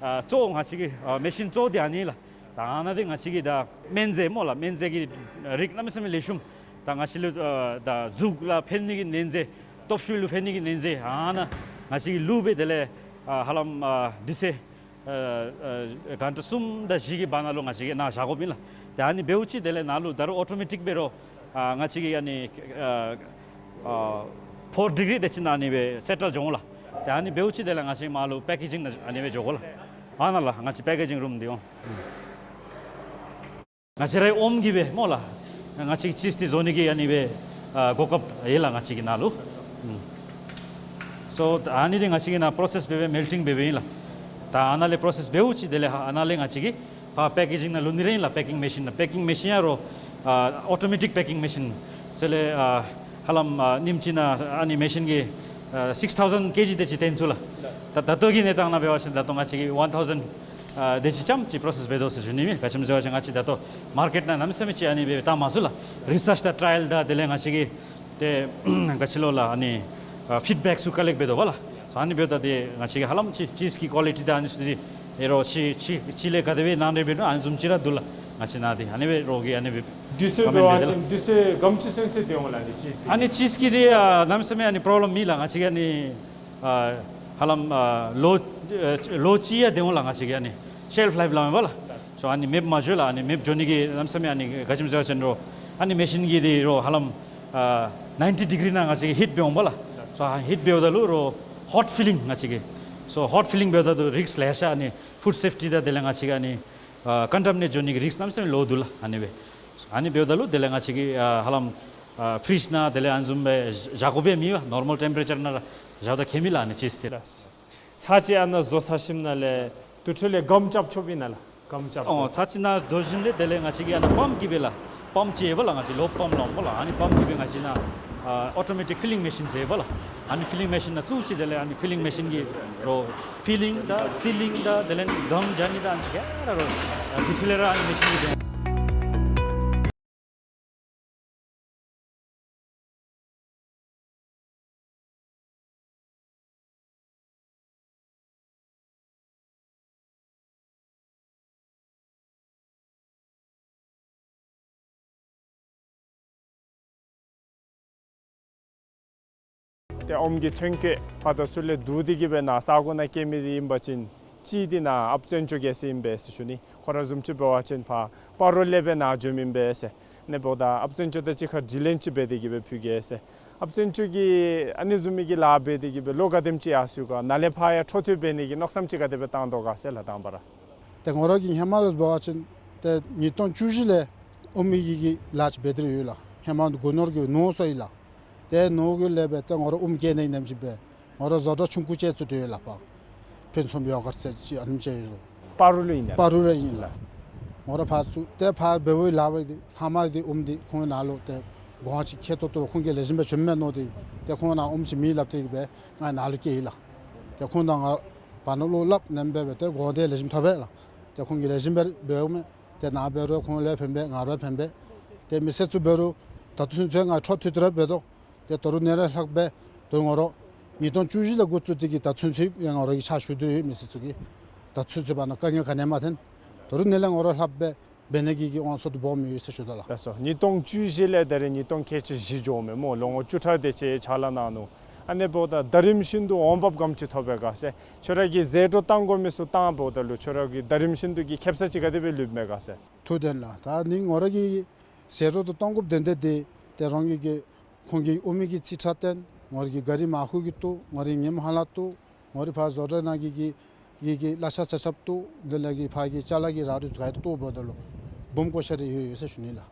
ཨ་གཙོ་བོ་ང་བཅས་ཀྱི་ཨ་མེ་ཤིན་གཙོ་བོ་འདི་ཨ་ནི་ལགས། ད་ཨ་ནཱ་འདི་ང་བཅས་ཀྱི་ད་སྨན་རྫས་སྨོ་ལགས། སྨན་རྫས་ཀྱི་རིགས་གནམ་མེད་ས་མེད་ལེགས་ཤོམ། ད་ང་བཅས་ལུ་ཨ་ད་གཟུགས་ལུ་ཕན་ནི་གི་སྨན་རྫས་སྟོབས་ཤུགས་ལུ་ཕན་ནི་གི་སྨན་རྫས་ཨ་ནཱ་ང་བཅས་ཀྱིས་བླུགས་སྦེ་དེ་ལས་ཨ་ཧ་ལམ་ཨ་དུས་ཚོད་ཨ་ཨ་གྷན་ཊ་གསུམ་དང་བཞི་གི་བར་ན་ལུ་ང་བཅས་ཀྱིས་ནཱ་བཞག་དགོཔ་ཨིན་ལགས། ཏེ་ཨ་ནི་འབདཝ་ཅིག་དེ་ལས་ནཱ་ལུ་ད་རུང་ཨོ་ཊོ་མེ་ཊིཀ་སྦེ་རོགས་ཨ་ང་བཅས་ཀྱིས་ཨ་ནི་ཨ་ཨ་ཕོར་ཌི་གི་རི་དེ་ཅིག་ནང་ཨ་ནི་སྦེ་སེ་ཊལ་འགྱོ་འོང་ལགས། ཏེ་ཨ་ནི་འབདཝ་ཅིག་དེ་ལས་ང་བཅས་མར་ལུ་པེ་ཀེ་ཇིང་ནང་ཨ་ནི་སྦེ་འགྱོ་དགོ་ལགས། ཨ་ནཱ་ལགས་ང་བཅས་པེ་ཀེ་ཇིང་རུམ་འདི་འོང་། ང་བཅས་རའི་ཨོམ་གྱིས་སྦེ་སྨོ་ལགས། ང་བཅས་ཀྱིས་ཅིསི་འདི་བཟོ་ནི་གི་ཨ་ནི་སྦེ་ཨ་གོ་སྐབས་ཡོད་ལགས་ང་བཅས་ཀྱི་ནཱ་ལུ། ཨུམ། སོ་ཨ་ནི་འདི་ང་བཅས་ཀྱིས་ནཱ་པྲོ་སེསི་འབད་སྦེ་མེལ་ཊིང་འབད་སྦེ་ཨིན་ལགས། ད་ཨ་ནཱ་ལས་པྲོ་སེསི་འབདཝ་ཅིག་དེ་ལས་ཨ་ནཱ་ལས་ང་བཅས་ཀྱིས་ཕར་པེ་ཀེ་ཇིང་ནང་ལུ་ནི་ར་ཨིན་ལགས། པེ་ཀིང་མེ་ཤིན་ནང་པེ་ཀིང་མེ་ཤིན་ཡང་རོགས་ཨ་ཨོ་ཊོ་མེ་ཊིཀ་པེ་ཀིང་མེ་ཤིན་ཟེར་ལས་ཨ་ཧ་ལམ་ཨ་ཉིནམ་གཅིག་ནང་ཨ་ནི་མེ་ཤིན་གྱིས་ཨ་སིགསི་ཐའུ་ཟེན་ཀེ་ཇི་དེ་ཅིག་བཏོན་ཚུགས་ལགས། ད་ད་ལྟོ་གི་གནས་སྟངས་ནང་འབད་བ་ཅིན་ད་ལྟོ་ང་བཅས་ཀྱིས་ཝན་ཐའུ་ཟེན་ཨ་དེ་ཅིག་ཙམ་ཅིག་པྲོ་སེསི་འབད་དོ་ཟེར་ཞུ་ནི་ཨིན། ག་ཅི་སྨོ་ཟེར་བ་ཅིན་ང་བཅས་ད་ལྟོ་མར་ཀེཊ་ནང་གནམ་མེད་ས་མེད་ཅིག་ཨ་ནི་སྦེ་བཏང་མ་ཚུགས་ལགས། རི་སརཆ་དང་ཊ་རའི་ཡལ་དང་དེ་ལས་ང་བཅས་ཀྱིས་ཏེ་ག་ཅི་ལོ་ལགས་ཨ་ནི་ཨ་ཕིཌ་བེཀ་ཚུ་ཀ་ལེཀཊ་འབད་དོ་བ་ལགས། ཨ་ནི་འབདཝ་ད་ཏེ་ང་བཅས་ཀྱིས་ཧ་ལམ་ཅིག་ཅིསི་ཀི་ཀོ་ལི་ཊི་དང་ཨ་ནི་ཚུ་འདི་ཨེ་རོགས་ཅིག་ཅིག་ཅིག་ལས་ག་དེ་སྦེ་ནཱ་འདྲ་འབད་ནུག་ཨ་ནི་བཟུམ་ཅིག་ར་འདུག་ལགས། ང་བཅས་ནཱ་འདི་ཨ་ནི་སྦེ་རོགས་ཀྱིས་ཨ་ནི་སྦེ་དུས་ཚོད་འབད་བ་ཅིན་དུས་ཚོད་ག་དེམ་ཅིག་ཚུན་ཚོད་སྡོད་འོང་ལགས་ཨ་ནི་ཅིསི་འདི། ཨ་ནི་ཅིསི་ཀི་འདི་ཨ་གནམ་མེད་ས་མེད་ཨ་ནི་པྲོབ་ལེམ་མེད་ལགས། ང་བཅས་ཀྱིས་ཨ་ནི་ཨ་ཧ་ལམ་ཨ་ལོ་ཨ་ལོ་གཅིག་ཡང་སྡོད་འོང་ལགས། ང་བཅས་ཀྱིས་ཨ་ནི་ཤེལཕ་ལའིཕ་སླབ་མས་པ་ལགས། སོ་ཨ་ནི་མེདཔ་མ་འགྱོ་ལགས། ཨ་ནི་མེདཔ་འགྱོ་ནི་གི་གནམ་མེད་ས་མེད་ཨ་ནི་ག་ཅི་སྨོ་ཟེར་བ་ཅིན་རོགས་ཨ་ནི་མེ་ཤིན་གྱི་འདི་རོགས་ཧ་ལམ་ཨ་ནའིན་ཊི་ཌི་གི་རི་ནང་ང་བཅས་ཀྱིས་ཧིཊ་འབད་འོང་པ་ལགས། སོ་ཧིཊ་འབདཝ་ད་ལུ་རོགས་ཧོཊ་ཕི་ལིང་ང་བཅས་ཀྱིས། སོ་ཧོཊ་ཕི་ལིང་འབདཝ་ད་ལུ་རིསཀ་ལེ་ཤ་ཨ་ནི་ཕུཌ་སེཕ་ཊི་དང་དེ་ལས་ང་བཅས་ཀྱིས་ཨ་ནི་ཨ་ཀོན་ཊ་མི་ནེཊ་འགྱོ་ནི་གི་རིསཀ་གནམ་མེད་ས་མེད་ལོག་འདུག་ལགས། ཨ་ནི་སྦེ་ཨ་ནི་འབདཝ་ད་ལུ་དེ་ལས་ང་བཅས་ཀྱིས་ཨ་ཧ་ལམ་ཨ་ཕི་རིཇ་ནང་དེ་ལས་ཨ་ནི་བཟུམ་སྦེ་བཞག་དགོཔ་ཡང་མེད་པ། ནོར་མཱལ་ཊེམ་པ་རེ་ཅར་ནང་ར་བཞགཔ་ད་ཁྱད་མེད་ལགས་ཨ་ནི་ཅིསི་འདི་ལགས། ཚར་གཅིག་ཨ་ནཱ་བཟོ་ཚར་ཞིནམ་ལས་དེ་འཕྲོ་ལས་སྒམ་རྐྱབ་ཆོགཔ་ཨིན་ན་ལགས། སྒམ་རྐྱབ། ཨོ་ཚར་གཅིག་ནཱ་བཟོ་ཞིནམ་ལས་དེ་ལས་ང་བཅས་ཀྱིས་ཨ་ནཱ་པམཔ་གིས་སྦེ་ལགས། པམཔ་ཅིག་ཡོད་པ་ལགས། ང་བཅས་ལོ་པམཔ་སླབ་འོང་པ་ལགས། ཨ་ནི་པམཔ་གིས་སྦེ་ང་བཅས་ནཱ་ཨ་ཨོ་ཊོ་མེ་ཊིཀ་ཕི་ལིང་མེ་ཤིན་ཟེར་བ་ལགས། ཨ་ནི་ཕི་ལིང་མེ་ཤིན་ནང་བཙུགས་ཅི། དེ་ལས་ཨ་ནི་ཕི་ལིང་མེ་ཤིན་གྱིས་རོགས་ཕི་ལིང་དང་སི་ལིང་དང་དེ་ལས་སྒམ་རྐྱབ་ནི་དང་ཨ་ནི་ག་ར་རོགས་ཨ་དེ་འཕྲོ་ལས་ར་ཨ་ནི་མེ་ཤིན་གྱིས་འབད་འོང་། ཏེ་ཨོམ་གྱི་ཐོན་སྐྱེད་ཕར་དང་ཚུར་ལས་བསྡུ་སྟེ་གིས་སྦེ་ནཱ་ས་གོ་ནང་སྐྱེལ་མི་འདི་ཨིན་པ་ཅིན་གཅིག་འདི་ནཱ་ཨཔ་བཙན་སྐྱོགས་རྒྱལ་སྲས་ཨིན་པས་ཟེར་ཞུ་ནི། ཁོ་ར་བཟུམ་ཅིག་འབད་བ་ཅིན་ཕར་སྤ་རོ་ལས་སྦེ་ནཱ་འབྱོནམ་ཨིན་པས་ཟེར། ཨ་ནི་འབདཝ་ད་ཨཔ་བཙན་སྐྱོགས་དང་གཅིག་ཁར་དྲི་ལན་ཅིག་འབད་དེ་གིས་སྦེ་ཕུལ་གེ་ཟེར། ཨཔ་བཙན་སྐྱོགས་ཀྱིས་ཨ་ནི་བཟུམ་མའི་གི་ལཱ་འབད་དེ་གིས་སྦེ་ལོ་ག་དེམ་ཅིག་ཡར་སོང་ག། ནཱ་ལས་ཕར་ཡང་འཕྲོ་མཐུད་འབད་ནི་གི་མནོ་བསམ་ཅིག་ག་དེ་སྦེ་བཏང་དོ་ག་ཟེར་ལགས་དང་པ་ར། ཏེ་ངོ་ར་གིས་ཧེ་མ་ལས་འབད་བ་ཅིན་ཏེ་ཉིས་སྟོང་བཅུ་བཞི་ལས་ཨོམ་གྱི་གི་ལཱ་ཅིག་འབད་དེ་ཡོད་ལགས། ཧེ་མ་སྒོ་ནོར་གྱི་ནོར་སོང་ཡི་ལགས། ཏེ་ནོར་གྱི་ལས་འབད་ཏེ་ངོ་ར་ཨོམ་སྐྱེ་ནི་ནེམ་ཅིག་འབད། ངོ་ར་བཟོ་གྲྭ་ཆུང་ཀུ་ཅིག་བཙུགས་ཏེ་ཡོད་ལགས་པ། ཕུན་སུམ་ཡོ་གརཊ་ཟེར་ཅིག་ཨ་ནེམ་ཅིག་ཡོད་ལགས། སྤ་རོ་ལུ་ཨིན་ན། སྤ་རོ་ལུ་ཨིན་ལགས། ངོ་ར་ཕར་བཙུགས་ཏེ་ཕར་འབདཝ་ལས་འབད་དེ་ལྷག་མ་འདི་ཨོམ་འདི་ཁོང་ནཱ་ལུ་ཏེ་གོང་ཅིག་ཁེ་ཏོག་ཏོ་ཁོང་གིས་ལེགས་ཤོམ་སྦེ་བྱིནམ་མས་མནོ་སྟེ་ཏེ་ཁོང་ནཱ་ཨོམ་ཅིག་མེད་སླབ་སྟེ་གིས་སྦེ་ང་ནཱ་ལུ་བསྐྱལ་ཡི་ལགས། ཏེ་ཁོང་དང་ང་བར་ན་བློ་སླབ་ནེམ་སྦེ་སྦེ་ཏེ་གོང་འདི་ལེགས་ཤོམ་ཐོབ་པས་ལགས། ཏེ་ཁོང་གིས་ལེགས་ཤོམ་སྦེ་འབདཝ་མས། ཏེ་ནཱ་འབད་རུང་ཁོང་ལུ་ཡང་ཕན་པས་ང་ལུ་ཡང་ཕན་པས། ཏེ་མི་སེར་ཚུ་འབད་རུང་ད་ལྟོ་ཚུན་ཚོད་ང་འཕྲོ་མཐུད་དེ་ར་འབད་དོ། ཏེ་ད་རུང་ཨ་ནི་ལས་ལྷག་སྦེ་ད་རུང་ངོ་ར་ཉིས་སྟོང་བཅུ་བཞི་ལས་འགོ་བཙུགས་ཏེ་གིས་ད་ལྟོ་ཚུན་ཚོད་ཡང་ངོ་ར་གིས་ཕྱག་ཞུ་དོ་ཡོད་མི་སེར་ཚུ་གི། ད་ལྟོ་ཚུན་ཚོད་བར་ན་དཀའ་ངལ་ག་ནི་ཡང་མ་ཐོན། ད་རུང་ཨ་ནི་ལས་ངོ་ར་ལྷག་སྦེ་ འབད་ནི་གི་གི་དབང་ཚད་དུ་འབོ་མི་ཡོད་ཟེར་ཞུ་དོ་ལགས། ལགས་སོ། ཉིས་སྟོང་བཅུ་བཞི་ལས་ད་རེས་ཉིས་སྟོང་ཁལ་གཅིག་བཞི་འགྱོཝ་མས་སྨོ། ལོ་ངོ་བཅུ་ཕྲག་དེ་ཅིག་ཕྱག་ལཱ་གནང་ནུག། ཨ་ནི་འབདཝ་ད་ད་རིམ་བཞིན་དུ་འོང་འབབ་ག་དེམ་ཅིག་ཐོབ་པས་ག་ཟེར། ཁྱོད་ར་གིས་ཟད་འགྲོ་བཏང་དགོ་མི་ཚུ་བཏང་འབདཝ་ད་ལུ་ཁྱོད་ར་གིས་ད་རིམ་བཞིན་དུ་གི་ཁེབ་ས་ཅིག་ག་དེ་སྦེ་ལུསཔ་མས་ག་ཟེར། ཐུགས་བདེན་ལགས། ད་ནི་ང་ར་གིས་ཟད་འགྲོ་དེ་གཏང་དགོཔ་དོན་དག་དེ་ཏེ་རང་གི་གི་ཁོང་གི་དབུ་མའི་གི་རྩིས་ཁྲ་བཏོན། ང་ར་གི་གཱ་རི་མར་ཁུ་གི་བཏོག། ང་ར་གི་ཉིམ་ཧ་ལ་བཏོག། ང་ར་ཕར་བཟོ་གྲྭ་ནང་གི་གི་གི་གི་གླ་ཆ་ཆ་ཁྱབ་བཏོག། དེ་ལས་གི་ཕར་གི་ཅ་ལ་གི་རག་རུང་ག་ར་བཏོག་འབདཝ་ད་ལུ་འབུམ་བརྐོ་ཤ་རེ་ཡོད་ཡོད་ཟེར་ཞུ་ནི་ལགས།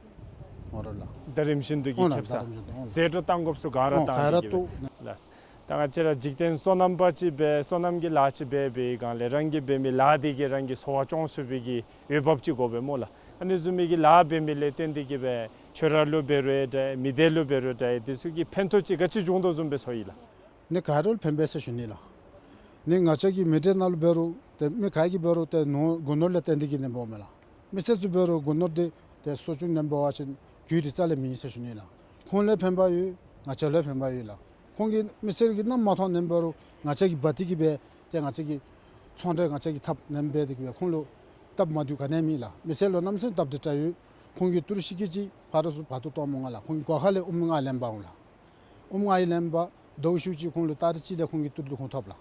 ང་ར་ལགས། ད་རིམ་བཞིན་དུ་གི་ཨོ་ལགས། ཁེབ་ས། ད་རིམ་བཞིན་དུ་ཨོ་ལགས། ཟད་འགྲོ་བཏང་དགོཔ་ཚུ་ག་ར་ཨོ་བཏང་ག་ར་སྟེ་གི་སྦེ་བཏོག། ལགས། ད་ང་བཅས་ར་འཇིག་རྟེན་སོ་ནམ་པ་ཅིག་འབད་སོ་ནམ་གྱི་ལཱ་ཅིག་འབད་བའི་སྒང་ལས་རང་གིས་འབད་མི་ལཱ་དེ་གིས་རང་གི་འཚོ་བ་སྐྱོང་ཚུགས་པའི་གི་འོས་འབབ་ཅིག་དགོ་པས་སྨོ་ལགས། ཨ་ནི་བཟུམ་མའི་གི་ལཱ་འབད་མི་ལས་བརྟེན་ཏེ་གི་སྦེ་ཁྱོད་ར་ལུ་འབད་རུང་ཡང་འདྲ་མི་སྡེ་ལུ་འབད་རུང་འདྲ་དེ་ཚུ་གིས་ཕན་ཐོགས་ཅིག་ག་ཅི་བྱུང་དོ་བཟུམ་སྦེ་ཚོར་ཡི་ལགས། ནི་ག་ར་ལུ་ཕན་པས་ཟེར་ཞུ་ནི་ལགས། ནི་ང་བཅས་ཀྱི་མི་སྡེ་ནང་ལུ་འབད་རུང་ཏེ་མི་ག་གིས་འབད་རུང་ཏེ་ནོར་སྒོ་ནོར་ལས་བརྟེན་ཏེ་གི་ནི་འབདཝ་མས་ལགས། མི་སེར་ཚུ་འབད་རུང་སྒོ་ནོར་དེ་ཏེ་གསོ་སྐྱོང་ནི་འབད་བ་ཅིན་རྒྱུ་དེ་རྩ་ལས་མེད་ཟེར་ཞུ་ནི་ལགས། ཁོང་ལུ་ཕན་པ་ཡོད། ང་བཅས་ལུ་ཕན་པ་ཡོད་ལགས། ཁོང་གིས་མི་སེར་གྱིས་ནམ་མ་མཐོང་ནི་འབད་རུང་ང་བཅས་ཀྱིས་འབག་སྟེ་གི་སྦེ་ཏེ་ང་བཅས་ཀྱི་ཚོང་འབྲེལ་ང་བཅས་ཀྱིས་འཐབ་ནི་འབད་དེ་གི་སྦེ་ཁོང་ལུ་སྟབས་མ་བདེཝ་ག་ནི་མེད་ལགས། མི་སེར་ལུ་གནམ་མེད་ས་མེད་སྟབས་བདེ་དྲགས་ཡོད། ཁོང་གིས་ཏི་རུ་ཤིག་ཀི་ཅིག་ཕར་ར་ཚུར་འབག་སྟེ་གཏང་མི་འོང་ལགས། ཁོང་གིས་སྒོ་ཁ་ལས་དབུ་མ་ང་ལེན་འབག་འོང་ལགས། དབུ་མ་ང་ལེན་འབག་ཟླཝ་ཤུལ་ཅིག་ཁོང་ལུ་ཏ་རིག་གཅིག་ལས་ཁོང་གིས་ཏི་རུ་དེ་ཁོང་ཐོབ་ལགས།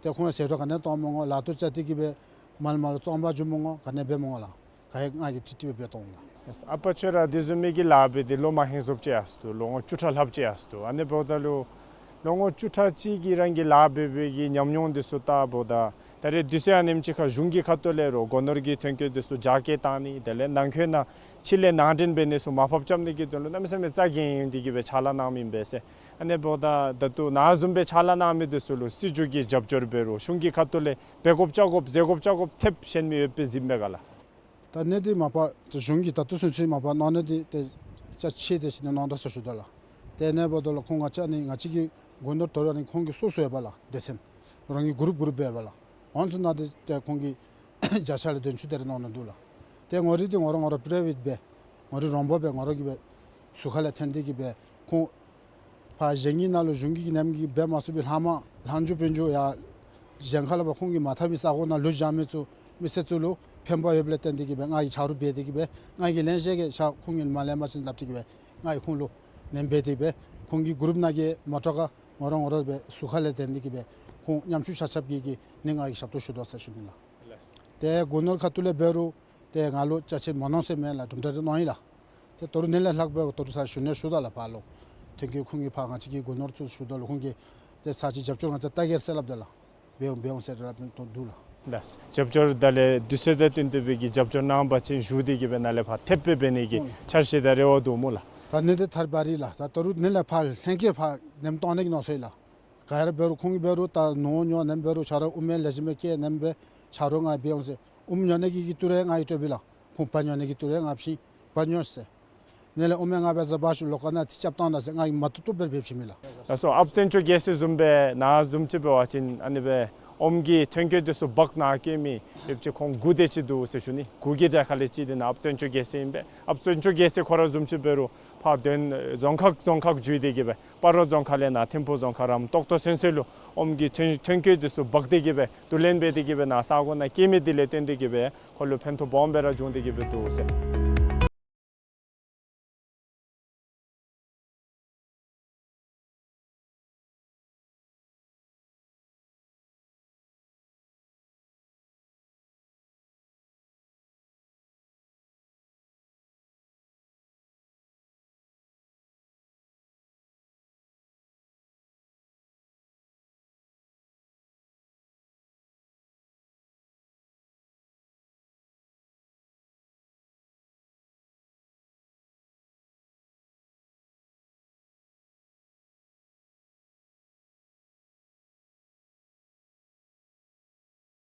ཏེ་ཁོང་ཟད་འགྲོ་ག་ནི་གཏང་མི་འོང་། ལཱ་ཐོག་བཅའ་སྟེ་གི་སྦེ་མར་མར་ལུ་བཙོང་འབག་འགྱོ་མི་འོང་། ག་ནི་འབད་མི་འོང་ལགས། ག་ཡང་ང་གིས་ཀྲིག་ཀྲི་སྦེ་འབད་གཏང་འོང་ལགས། ཨ་པ་ཁྱོད་ར་དེ་བཟུམ་མའི་གི་ལཱ་འབད་དེ་ལོ་མ་ཧེང་སོངམ་ཅིག་ཡར་སོ་དོ། ལོ་ངོ་བཅུ་ཕྲག་ལྷགཔ་ཅིག་ཡར་སོ་དོ། ཨ་ནི་འབདཝ་ད་ལུ་ལོ་ངོ་བཅུ་ཕྲག་གཅིག་གི་རང་གི་ལཱ་འབད་བའི་གི་ཉམས་མྱོང་དེ་ཚུ་བལྟཝ་ད་ད་རེས་དུས་ཚོད་ཨ་ནེམ་ཅིག་ཁར་གཞུང་གི་ཁ་ཐུག་ལས་རུང་སྒོ་ནོར་གྱི་ཐོན་སྐྱེད་དེ་ཚུ་རྒྱ་སྐྱེད་བཏང་ནི་དེ་ལས་ནང་འཁོད་ནང་ཕྱི་ལས་ནང་འདྲེན་འབད་ནི་ཚུ་མར་ཕབ་རྐྱབ་ནི་གི་དོན་ལུ་གནམ་མེད་ས་མེད་རྩ་འགེངས་ཏེ་གི་སྦེ་ཕྱག་ལཱ་གནང་མི་ཨིན་པས་ཟེར། ཨ་ནི་འབདཝ་ད་ད་ལྟོ་ནཱ་བཟུམ་སྦེ་ཕྱག་ལཱ་གནང་མི་དེ་ཚུ་ལུ་སྲིད་བྱུས་ཀྱི་རྒྱབ་སྐྱོར་འབད་རུང་གཞུང་གི་ཁ་ཐུག་ལས་འབད་དགོཔ་རྐྱབ་དགོཔ་ཟེར་དགོཔ་རྐྱབ་དགོཔ་ཐེབས་ཤེས་མི་ཡོད་པས་གཟིགསཔ་མས་ག་ལགས། ད་ནི་དེ་མ་པ་ཏེ་གཞུང་གིས་ད་ལྟོ་ཚུན་ཚོད་མ་པ་གནང་ནི་དེ་ཏེ་ཅ་ཆས་དེ་ཅིག་ནི་གནང་དོ་ཟེར་ཞུ་དོ་ལགས། ཏེ་ཨ་ནི་འབདཝ་ད་ལུ་ཁོང་ང་བཅས་ནི་ང་བཅས་ཀྱི་སྒོ་ནོར་དོ་རུང་ཨ་ནི་ཁོང་གི་སོ་སོ་ཡོད་པས་ལགས། སྡེ་ཚན་རང་གི་གུ་རུབ་གུ་རུབ་སྦེ་ཡོད་པས་ལགས། ཨ་ནི་ཚུ་ནང་དེ་ཏེ་ཁོང་གིས་བརྒྱ་ཆ་ལས་བདུན་ཅུ་དེ་རེ་གནང་ནི་འདུག་ལགས། ཏེ་ང་ར་དེ་ང་ར་ང་ར་པ་རའི་ཝེཊ་སྦེ་ང་ར་རོང་འབྲོག་སྦེ་ང་ར་གིས་སྦེ་ཟུར་ཁ་ལས་འཐོན་ཏེ་གི་སྦེ་ཁོང་ཕར་གཞན་གྱི་ནང་ལུ་གཞུང་གི་ནེམ་གིས་འབད་མ་ཚུགས་པའི་ལྷག་མ་ལྷག་འགྱོ་འབག་འགྱོ་ཡར་གཞན་ཁ་ལས་ཕར་ཁོང་གིས་མ་འཐབ་པའི་ས་གོ་ནང་ལུ་བཞག་མི་ཚུ་མི་སེར་ཚུ་ལུ་ཕན་པ་ཡོདཔ་ལས་བརྟེན་ཏེ་གི་སྦེ་ང་གིས་ཆ་རོགས་འབད་དེ་གི་སྦེ་ང་གིས་ལེན་ཤེས་གི་ཆ་ཁོང་གིས་མ་ལེན་པ་ཅིན་སླབ་སྟེ་གི་སྦེ་ང་གིས་ཁོང་ལུ་ནེམ་འབད་དེ་སྦེ་ཁོང་གི་གུ་རུབ་ནང་གི་མོ་ཊ་ཁར་ང་ར་ང་ར་སྦེ་ཟུར་ཁ་ལས་འཐོན་ཏེ་གི་སྦེ་ཁོང་ཉམ་ཆུང་ཆ་ཁྱབ་ཀྱིས་གི་ནི་ང་གིས་ཞབས་ཏོག་ཞུ་དོ་ཟེར་ཞུ་ནི་ལགས། ཏེ་སྒོ་ནོར་ཁ་ཐུག་ལས་འབད་རུང་ཏེ་ང་ལུ་ཅ་ཆས་མ་གནང་ཟེར་མེན་ལགས། གྲུབ་འབྲས་རེ་གནང་ཡི་ལགས། ཏེ་ད་རུང་ནི་ལས་ལྷག་སྦེ་ད་རུང་ས་ཞུ་ནི་ཞུ་དོ་ལགས། ཕར་ལུ་ཐོན་སྐྱེད་ཁོང་གིས་ཕར་ང་བཅས་ཀྱི་སྒོ་ནོར་ཚུ་ཞུ་དོ་ལགས། ཁོང་གིས་ཏེ་ས་ཅིག་རྒྱབ་སྐྱོར་ང་བཅས་བལྟ་གེ་ཟེར་སླབ་དོ་ལགས། འབད་འོང་འབད་འོང་ཟེར་སླབ་དོ་འདུག་ལགས། ལགས། རྒྱབ་སྐྱོར་དང་ལས་དུས་ཚོད་དང་བསྟུན་ཏེ་སྦེ་གི་རྒྱབ་སྐྱོར་གནང་བ་ཅིན་ཞུ་སྟེ་གི་སྦེ་ནཱ་ལས་ཕར་ཐེབས་སྦེ་འབད་ནི་གི་ཨོ་འཆར་གཞི་དང་རེ་བ་འདུག་སྨོ་ལགས། ད་ནི་དེ་ཐར་བ་རི་ལགས། ད་ད་རུང་ནི་ལས་ཕར་ལྷན་རྒྱས་ཕར་ནེམ་གཏང་ནི་གི་མནོ་ས་ཡོད་ལགས། ག་ར་འབད་རུང་ཁོང་གིས་འབད་རུང་ད་ནོར་ཉོ་ནེམ་འབད་རུང་ཆ་རོགས་དབུ་མའི་ལེགས་ཤོམ་སྦེ་བཀལ་ནེམ་སྦེ་ཆ་རོགས་ང་འབད་འོང་ཟེར། དབུ་མ་ཉོ་ནི་གི་གི་ཏི་རུ་ང་གིས་སྤྲོད་པས་ལགས། ཁོང་བལ་ཉོ་ནི་གི་ཏི་རུ་ང་བྱིན་བལ་ཉོ་ཟེར། ནི་ལས་དབུ་མ་ང་འབད་ཟེར་བ་ཞུ་ལོགས་ཁ་ནང་ཏེ་རྐྱབ་བཏང་ད་ཟེར་ང་གིས་མ་བཏུབ་བཏུབ་སྦེ་འབད་བྱིན་མས་ལགས། ལགས་སོ། ཨཔ་བཙན་སྐྱོགས་རྒྱལ་མཚན་བཟུམ་སྦེ་ནཱ་བཟུམ་ཅིག་འབད་བ་ཅིན་ཨ་ནི་སྦེ་ཨོམ་གྱི་ཐོན་སྐྱེད་དེ་ཚུ་འབག་ནཱ་བསྐྱལ་མི་ཡོདཔ་ཅིག་ཁོང་དགུ་དེ་ཅིག་འདུག་ཟེར་ཞུ་ནི། དགུ་གི་གྲལ་ཁ་ལས་གཅིག་དེ་ནཱ་ཨཔ་བཙན་སྐྱོགས་རྒྱལ་མཚན་ཨིན་པས། ཨཔ་བཙན་སྐྱོགས་རྒྱལ་མཚན་ཁོ་ར་བཟུམ་ཅིག་འབད་རུང་ཕར་དོན་རྫོང་ཁག་རྫོང་ཁག་བརྒྱུད་དེ་གི་སྦེ་སྤ་རོ་རྫོང་ཁག་ལས་ནཱ་ཐིམ་ཕུག་རྫོང་ཁག་རམ་ཏོག་ཏོ་ཚུན་ཚོད་ལུ་ཨོམ་གྱི་ཐོན་ཐོན་སྐྱེད་དེ་ཚུ་འབག་སྟེ་གི་སྦེ་བསྡུ་ལེན་འབད་དེ་གི་སྦེ་ནཱ་ས་གོ་ནང་བསྐྱལ་མི་དེ་ལས་བརྟེན་ཏེ་གི་སྦེ་ཁོ་ལུ་ཕན་ཐོགས་སྦོམ་སྦེ་ར་བྱུང་སྟེ་གི་སྦེ་འདུག་ཟེར།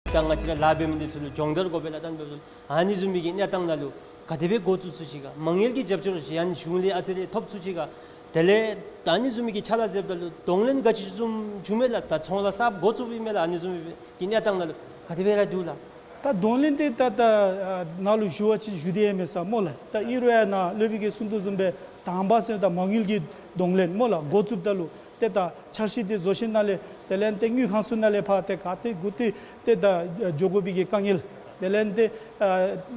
ད་ང་བཅས་ར་ལཱ་འབད་མི་འདི་ཚུ་ལུ་སྦྱོང་བརྡར་དགོ་པས་ལགས། ད་འབདཝ་ད་ཨ་ནི་བཟུམ་མའི་གི་གནས་སྟངས་ནང་ལུ་ག་དེ་སྦེ་འགོ་བཙུགས་ཚུགས་ཅི་ག། མ་དངུལ་གྱི་རྒྱབ་སྐྱོར་ཅིག་ཡང་གཞུང་ལས་ཨ་ཙི་རེ་ཐོབ་ཚུགས་ཅི་ག། དེ་ལས་ད་ཨ་ནི་བཟུམ་མའི་གི་ཕྱག་ལཱ་མཛདཔ་ད་ལུ་གདོང་ལེན་ག་ཅི་བཟུམ་བྱུང་མས་ལགས། ད་ཚོང་ལཱ་གསརཔ་འགོ་བཙུགསཔ་ཨིན་མས་ལགས། ཨ་ནི་བཟུམ་མའི་གི་གནས་སྟངས་ནང་ལུ་ག་དེ་སྦེ་ར་འདུག་ལགས། ད་གདོང་ལེན་དེ་ད་ད་ནཱ་ལུ་ཞུ་བ་ཅིན་ཞུ་སྟེ་ཡང་མེད་ས་སྨོ་ལགས། ད་ཨིན་རུང་ཡང་ནཱ་སློབ་དཔོན་གྱིས་གསུང་དོ་བཟུམ་སྦེ་དང་པ་ཟེར་ད་མ་དངུལ་གྱི་གདོང་ལེན་སྨོ་ལགས། འགོ་བཙུགསཔ་ད་ལུ་ཏེ་ད་འཆར་གཞི་དེ་བཟོ་ཞིནམ་ལས་དེ་ལས་ཏེ་དངུལ་ཁང་ཚུ་ནང་ལས་ཕར་ཏེ་ག་ཏེ་གུ་ཏེ་ཏེ་ད་འགྱོ་དགོ་པའི་གི་དཀའ་ངལ་ དེ་ལས་ཏེ་ཨ་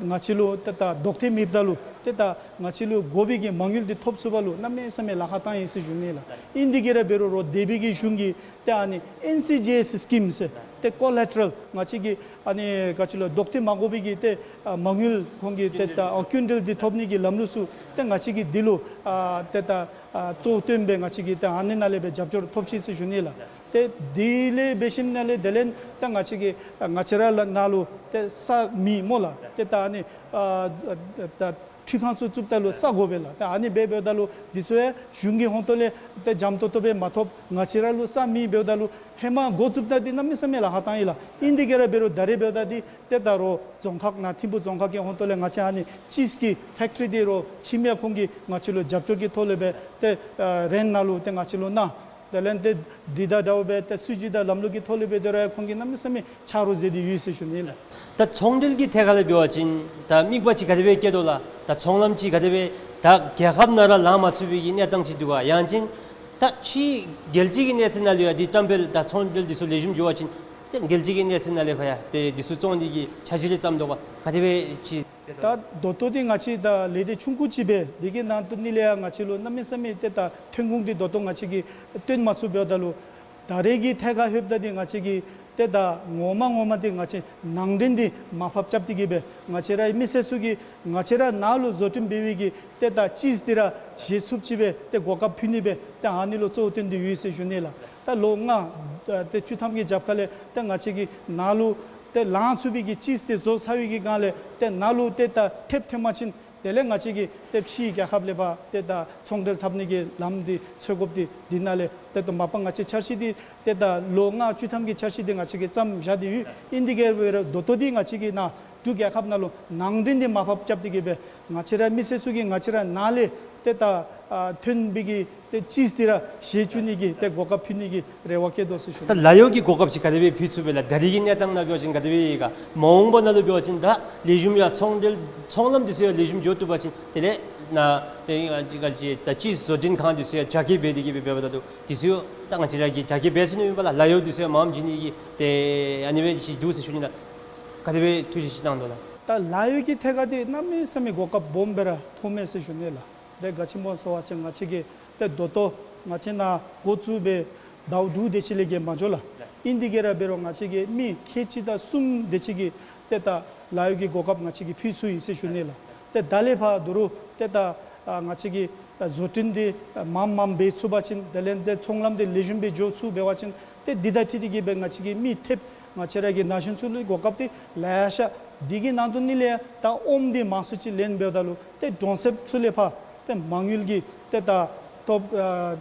ང་བཅས་ལུ་ཏེ་ད་ལྡོག་ཐེབས་མེདཔ་ད་ལུ་ཏེ་ད་ང་བཅས་ལུ་དགོ་པའི་གི་མ་དངུལ་འདི་ཐོབ་ཚུགསཔ་ལུ་གནམ་མེད་ས་མེད་ལཱ་ཁག་བཏང་ཡི་ཟེར་ཞུ་ནི་ལགས། ཨིན་དེ་གིས་ར་འབད་རུང་རོགས་འདས་པའི་གི་གཞུང་གིས་ཏེ་ཨ་ནི་ཨེན་སི་ཇི་ཨེསི་སི་ཀིམ་ཟེར་ཏེ་ཀོ་ལེ་ཊ་རཱལ་ང་བཅས་ཀྱི་ཨ་ནི་ག་ཅི་ལོ་ལྡོག་ཐེབས་མ་དགོ་པའི་གི་ཏེ་ཨ་མ་དངུལ་ཁོང་གི་ཏེ་ད་ཨ་སྐྱིན་འགྲུལ་འདི་ཐོབ་ནི་གི་ལམ་ལུགས་ཚུ་ཏེ་ང་བཅས་ཀྱིས་འདི་ལུ་ཨ་ཏེ་ད་ཨ་གཙོ་བོ་བཏོན་སྦེ་ང་བཅས་ཀྱིས་ཏེ་ཨ་ནི་ནང་ལས་སྦེ་རྒྱབ་སྐྱོར་ཐོབ་ཅི་ཟེར་ཞུ་ནི་ལགས། ཏེ་དེ་ལས་འབད་ཞིནམ་ལས་དེ་ལས་ད་ང་བཅས་ཀྱི་ང་བཅས་ར་ལུ་ནཱ་ལུ་ཏེ་ས་མེད་སྨོ་ལགས། ཏེ་ད་ཨ་ནི་ཨ་ད་ཁྲུས་ཁང་ཚུ་བཙུགསཔ་ད་ལུ་ས་དགོ་པས་ལགས། ཏེ་ཨ་ནི་འབད་འབདཝ་ད་ལུ་འདི་ཚུ་ཡང་གཞུང་གི་ཧོངས་ཏོ་ལས་ཏེ་འཇམ་ཏོང་ཏོ་སྦེ་མ་ཐོབ། ང་བཅས་ར་ལུ་ས་མེད་འབདཝ་ད་ལུ་ཧེ་མ་འགོ་བཙུགསཔ་ད་འདི་གནམ་མེད་ས་མེད་ལཱ་ཁག་བཏང་ཡི་ལགས། ཨིན་དེ་གིས་ར་འབད་རུང་ད་རེས་འབདཝ་ད་འདི་ཏེ་ད་རོགས་རྫོང་ཁག་ནཱ་ཐིམ་ཕུ་རྫོང་ཁག་གི་ཧོངས་ཏོ་ལས་ང་བཅས་ཨ་ནི་ཅིསི་གི་ཕེཀ་ཊི་རི་འདི་རོགས་ཁྱིམ་ཡ་ཁོང་གིས་ང་བཅས་ལུ་རྒྱབ་སྐྱོར་གྱི་ཐོག་ལས་སྦེ་ཏེ་ཨ་རེནཊ་ནང་ལུ་ཏེ་ང་བཅས་ལུ་གནང་། དེ་ལས་ཏེ་འདི་དང་འདྲཝ་སྦེ་ཏེ་སྲིད་བྱུས་དང་ལམ་ལུགས་ཀྱི་ཐོག་ལས་སྦེ་ཏེ་རོགས་ཁོང་གིས་གནམ་མེད་ས་མེད་ཆ་རོགས་མཛད་དེ་ཡོད་ཟེར་ཞུ་ནི་ལགས། ད་ཚོང་འབྲེལ་གྱི་ཐད་ཁར་ལས་འབད་བ་ཅིན་ད་དམིགས་པ་ཅིག་ག་དེ་སྦེ་བསྐྱེད་དོ་ལགས། ད་ཚོང་ལམ་ཅིག་ག་དེ་སྦེ་ད་རྒྱལ་ཁབ་ནང་ར་ལང་མ་ཚུགས་པའི་གི་གནས་སྟངས་ཅིག་འདུག་ག། ཡང་ཅིན་ད་ཕྱི་རྒྱལ་སྤྱི་གི་གནས་ཚད་ནང་ལུ་ཡང་འདི་བཀྲམ་སྤེལ་དང་ཚོང་འབྲེལ་འདི་ཚུ་ལེགས་ཤོམ་འགྱོ་བ་ཅིན་ཏེ་རྒྱལ་སྤྱི་གི་གནས་ཚད་ནང་ལས་ཕར་ཡང་ཏེ་འདི་ཚུ་བཙོང་ནི་གི་འཆར་གཞི་རེ་བརྩམས་དོ་ག། ག་དེ་སྦེ་ཅིག། ད་ད་ལྟོ་འདི་ང་བཅས་ད་ལས་སྡེ་ཆུང་ཀུ་ཅིག་སྦེ་འདི་གི་ནང་དོན་ནི་ལས་ཡང་ང་བཅས་ལུ་གནམ་མེད་ས་མེད་ཏེ་ད་ཐོན་ཁུངས་འདི་ད་ལྟོ་ང་བཅས་ཀྱིས་བཏོན་མ་ཚུགས་འབདཝ་ད་ལུ་ད་རེས་ཀྱི་ཐད་ཁར་ལྷོདཔ་ད་འདི་ང་བཅས་ཀྱིས་ཏེ་ད་ངོ་མ་ངོ་མ་འདི་ང་བཅས་ནང་འདྲེན་འདི་མར་ཕབ་རྐྱབ་སྟེ་གི་སྦེ་ང་བཅས་རའི་མི་སེར་ཚུ་གིས་ང་བཅས་ར་ནཱ་ལུ་བཟོ་སྐྲུན་འབད་བའི་གི་ཏེ་ད་ཅིསི་འདི་ར་བཞེས་ཚུགསཔ་ཅིག་སྦེ་ཏེ་གོ་སྐབས་ཕུལ་ནི་སྦེ་ཏེ་ཨ་ནི་ལུ་གཙོ་བོ་བཏོན་ཏེ་ཡོད་ཟེར་ཞུ་ནི་ལགས། ད་ལོ་ལྔ་ཏེ་བཅུ་ཐམ་གྱི་རྒྱབ་ཁ་ལས་ཏེ་ང་བཅས་ཀྱིས་ནཱ་ལུ་ཏེ་ལང་ཚུགས་པའི་གི་ཅིསི་འདི་བཟོ་ཚར་བའི་གི་སྒང་ལས་ཏེ་ནཱ་ལུ་ཏེ་ད་ཐེབས་ཐོན་པ་ཅིན་དེ་ལས་ང་བཅས་ཀྱིས་ཏེ་ཕྱིའི་རྒྱལ་ཁབ་ལས་ཕར་ཏེ་ད་ཚོང་འབྲེལ་འཐབ་ནི་གི་ལམ་འདི་འཚོལ་དགོཔ་འདི་འདི་ནང་ལས་ཏེ་ད་མ་པ་ང་བཅས་འཆར་གཞི་འདི་ཏེ་ད་ལོ་ལྔ་བཅུ་ཐམ་གྱི་འཆར་གཞི་འདི་ང་བཅས་ཀྱིས་བརྩམས་བཞག་སྟེ་ཡོད། ཨིན་དེ་གིས་འབད་རུང་ད་ལྟོ་འདི་ང་བཅས་ཀྱིས་ནཱ་འབྲུག་རྒྱལ་ཁབ་ནང་ལུ་ནང་འདྲེན་འདི་མར་ཕབ་རྐྱབ་སྟེ་གི་སྦེ་ང་བཅས་ར་མི་སེར་ཚུ་གིས་ང་བཅས་ར་ནཱ་ལས་ཏེ་ད་ཨ་ཐོན་པའི་གི་ཏེ་ཅིསི་འདི་ར་བཞེས་བཅུག་ནི་གི་ཏེ་གོ་སྐབས་ཕུལ་ནི་གི་རེ་བ་བསྐྱེད་དོ་ཟེར་ཞུ་ནི། ད་ལཱ་གཡོག་གི་གོ་སྐབས་ཅིག་ག་དེ་སྦེ་ཕུལ་ཚུགས་པས་ལགས། ད་རེས་ཀྱི་གནས་སྟངས་ནང་འབད་བ་ཅིན་ག་དེ་སྦེ་ཡོད་ག། མ་འོངས་པ་ནང་ལུ་འབད་བ་ཅིན་ད་ལེགས་ཤོམ་ཡང་ཚོང་འབྲེལ་ཚོང་ལམ་འདི་ཚུ་ཡང་ལེགས་ཤོམ་འགྱོ་བཏུབ་པ་ཅིན་དེ་ལས་ནཱ་ཏེ་ཨ་ཅི་ག་ཅི་ད་ཅིསི་བཟོ་སྐྲུན་ཁང་འདི་ཚུ་ཡང་རྒྱ་སྐྱེད་འབད་དེ་གི་སྦེ་འབདཝ་ད་ལུ་འདི་ཚུ་ཡང་ད་ང་བཅས་ར་གིས་རྒྱ་སྐྱེད་འབད་ཚུགས་ནི་ཨིན་པས་ལགས། ལཱ་གཡོག་འདི་ཚུ་ཡང་མངམ་བྱིན་ནི་གི་ཏེ་ཨ་ནི་སྦེ་ཅིག་འདུག་ཟེར་ཞུ་ནི་ལགས། ག་དེ་སྦེ་ཐུགས་བཞེད་ཅིག་གནང་དོ་ལགས། ད་ལཱ་གཡོག་གི་ཐད་ཁར་འདི་གནམ་མེད་ས་མེད་གོ་སྐབས་སྦོམ་སྦེ་ར་མཐོངམ་མས་ཟེར་ཞུ་ནི་ལགས། དེ་ག་ཅི་སྨོ་ཟེར་བ་ཅིན་ང་བཅས་ཀྱིས་ཏེ་ད་ལྟོ་ང་བཅས་ནཱ་འགོ་བཙུགས་སྦེ་ཟླཝ་དྲུག་དེ་ཅིག་ལས་བརྒལ་མ་འགྱོ་ལགས། ཨིན་དེ་གིས་ར་འབད་རུང་ང་བཅས་ཀྱིས་མི་ཁལ་གཅིག་དང་གསུམ་དེ་ཅིག་གི་ཏེ་ད་ལཱ་གཡོག་གི་གོ་སྐབས་ང་བཅས་ཀྱིས་ཕུལ་ཚུགས་ཡི་ཟེར་ཞུ་ནི་ལགས། ཏེ་ད་ལས་ཕར་ད་རུང་ཏེ་ད་ཨ་ང་བཅས་ཀྱིས་ཨ་བཟོ་སྐྲུན་འདི་ཨ་མངམ་མངམ་འབད་ཚུགས་པ་ཅིན་དེ་ལས་ཏེ་ཚོང་ལམ་འདི་ལེགས་ཤོམ་སྦེ་འགྱོ་ཚུགས་འབད་བ་ཅིན་ཏེ་འདི་དང་འཁྲིལ་ཏེ་གི་སྦེ་ང་བཅས་ཀྱི་མི་ཐེབས་ང་བཅས་ར་གི་ན་གཞོན་ཚུ་ལུ་གོ་སྐབས་འདི་ལེ་ཤ། འདི་གི་ནང་དོན་ནི་ལས་ད་ཨོམ་འདི་མང་སུ་ཅིག་ལེན་འབདཝ་ད་ལུ་ཏེ་གྲོང་གསེབ་ཚུ་ལས་ཕར་ཏེ་མ་དངུལ་གྱི་ཏེ་ད་ཐོབ་ཨ་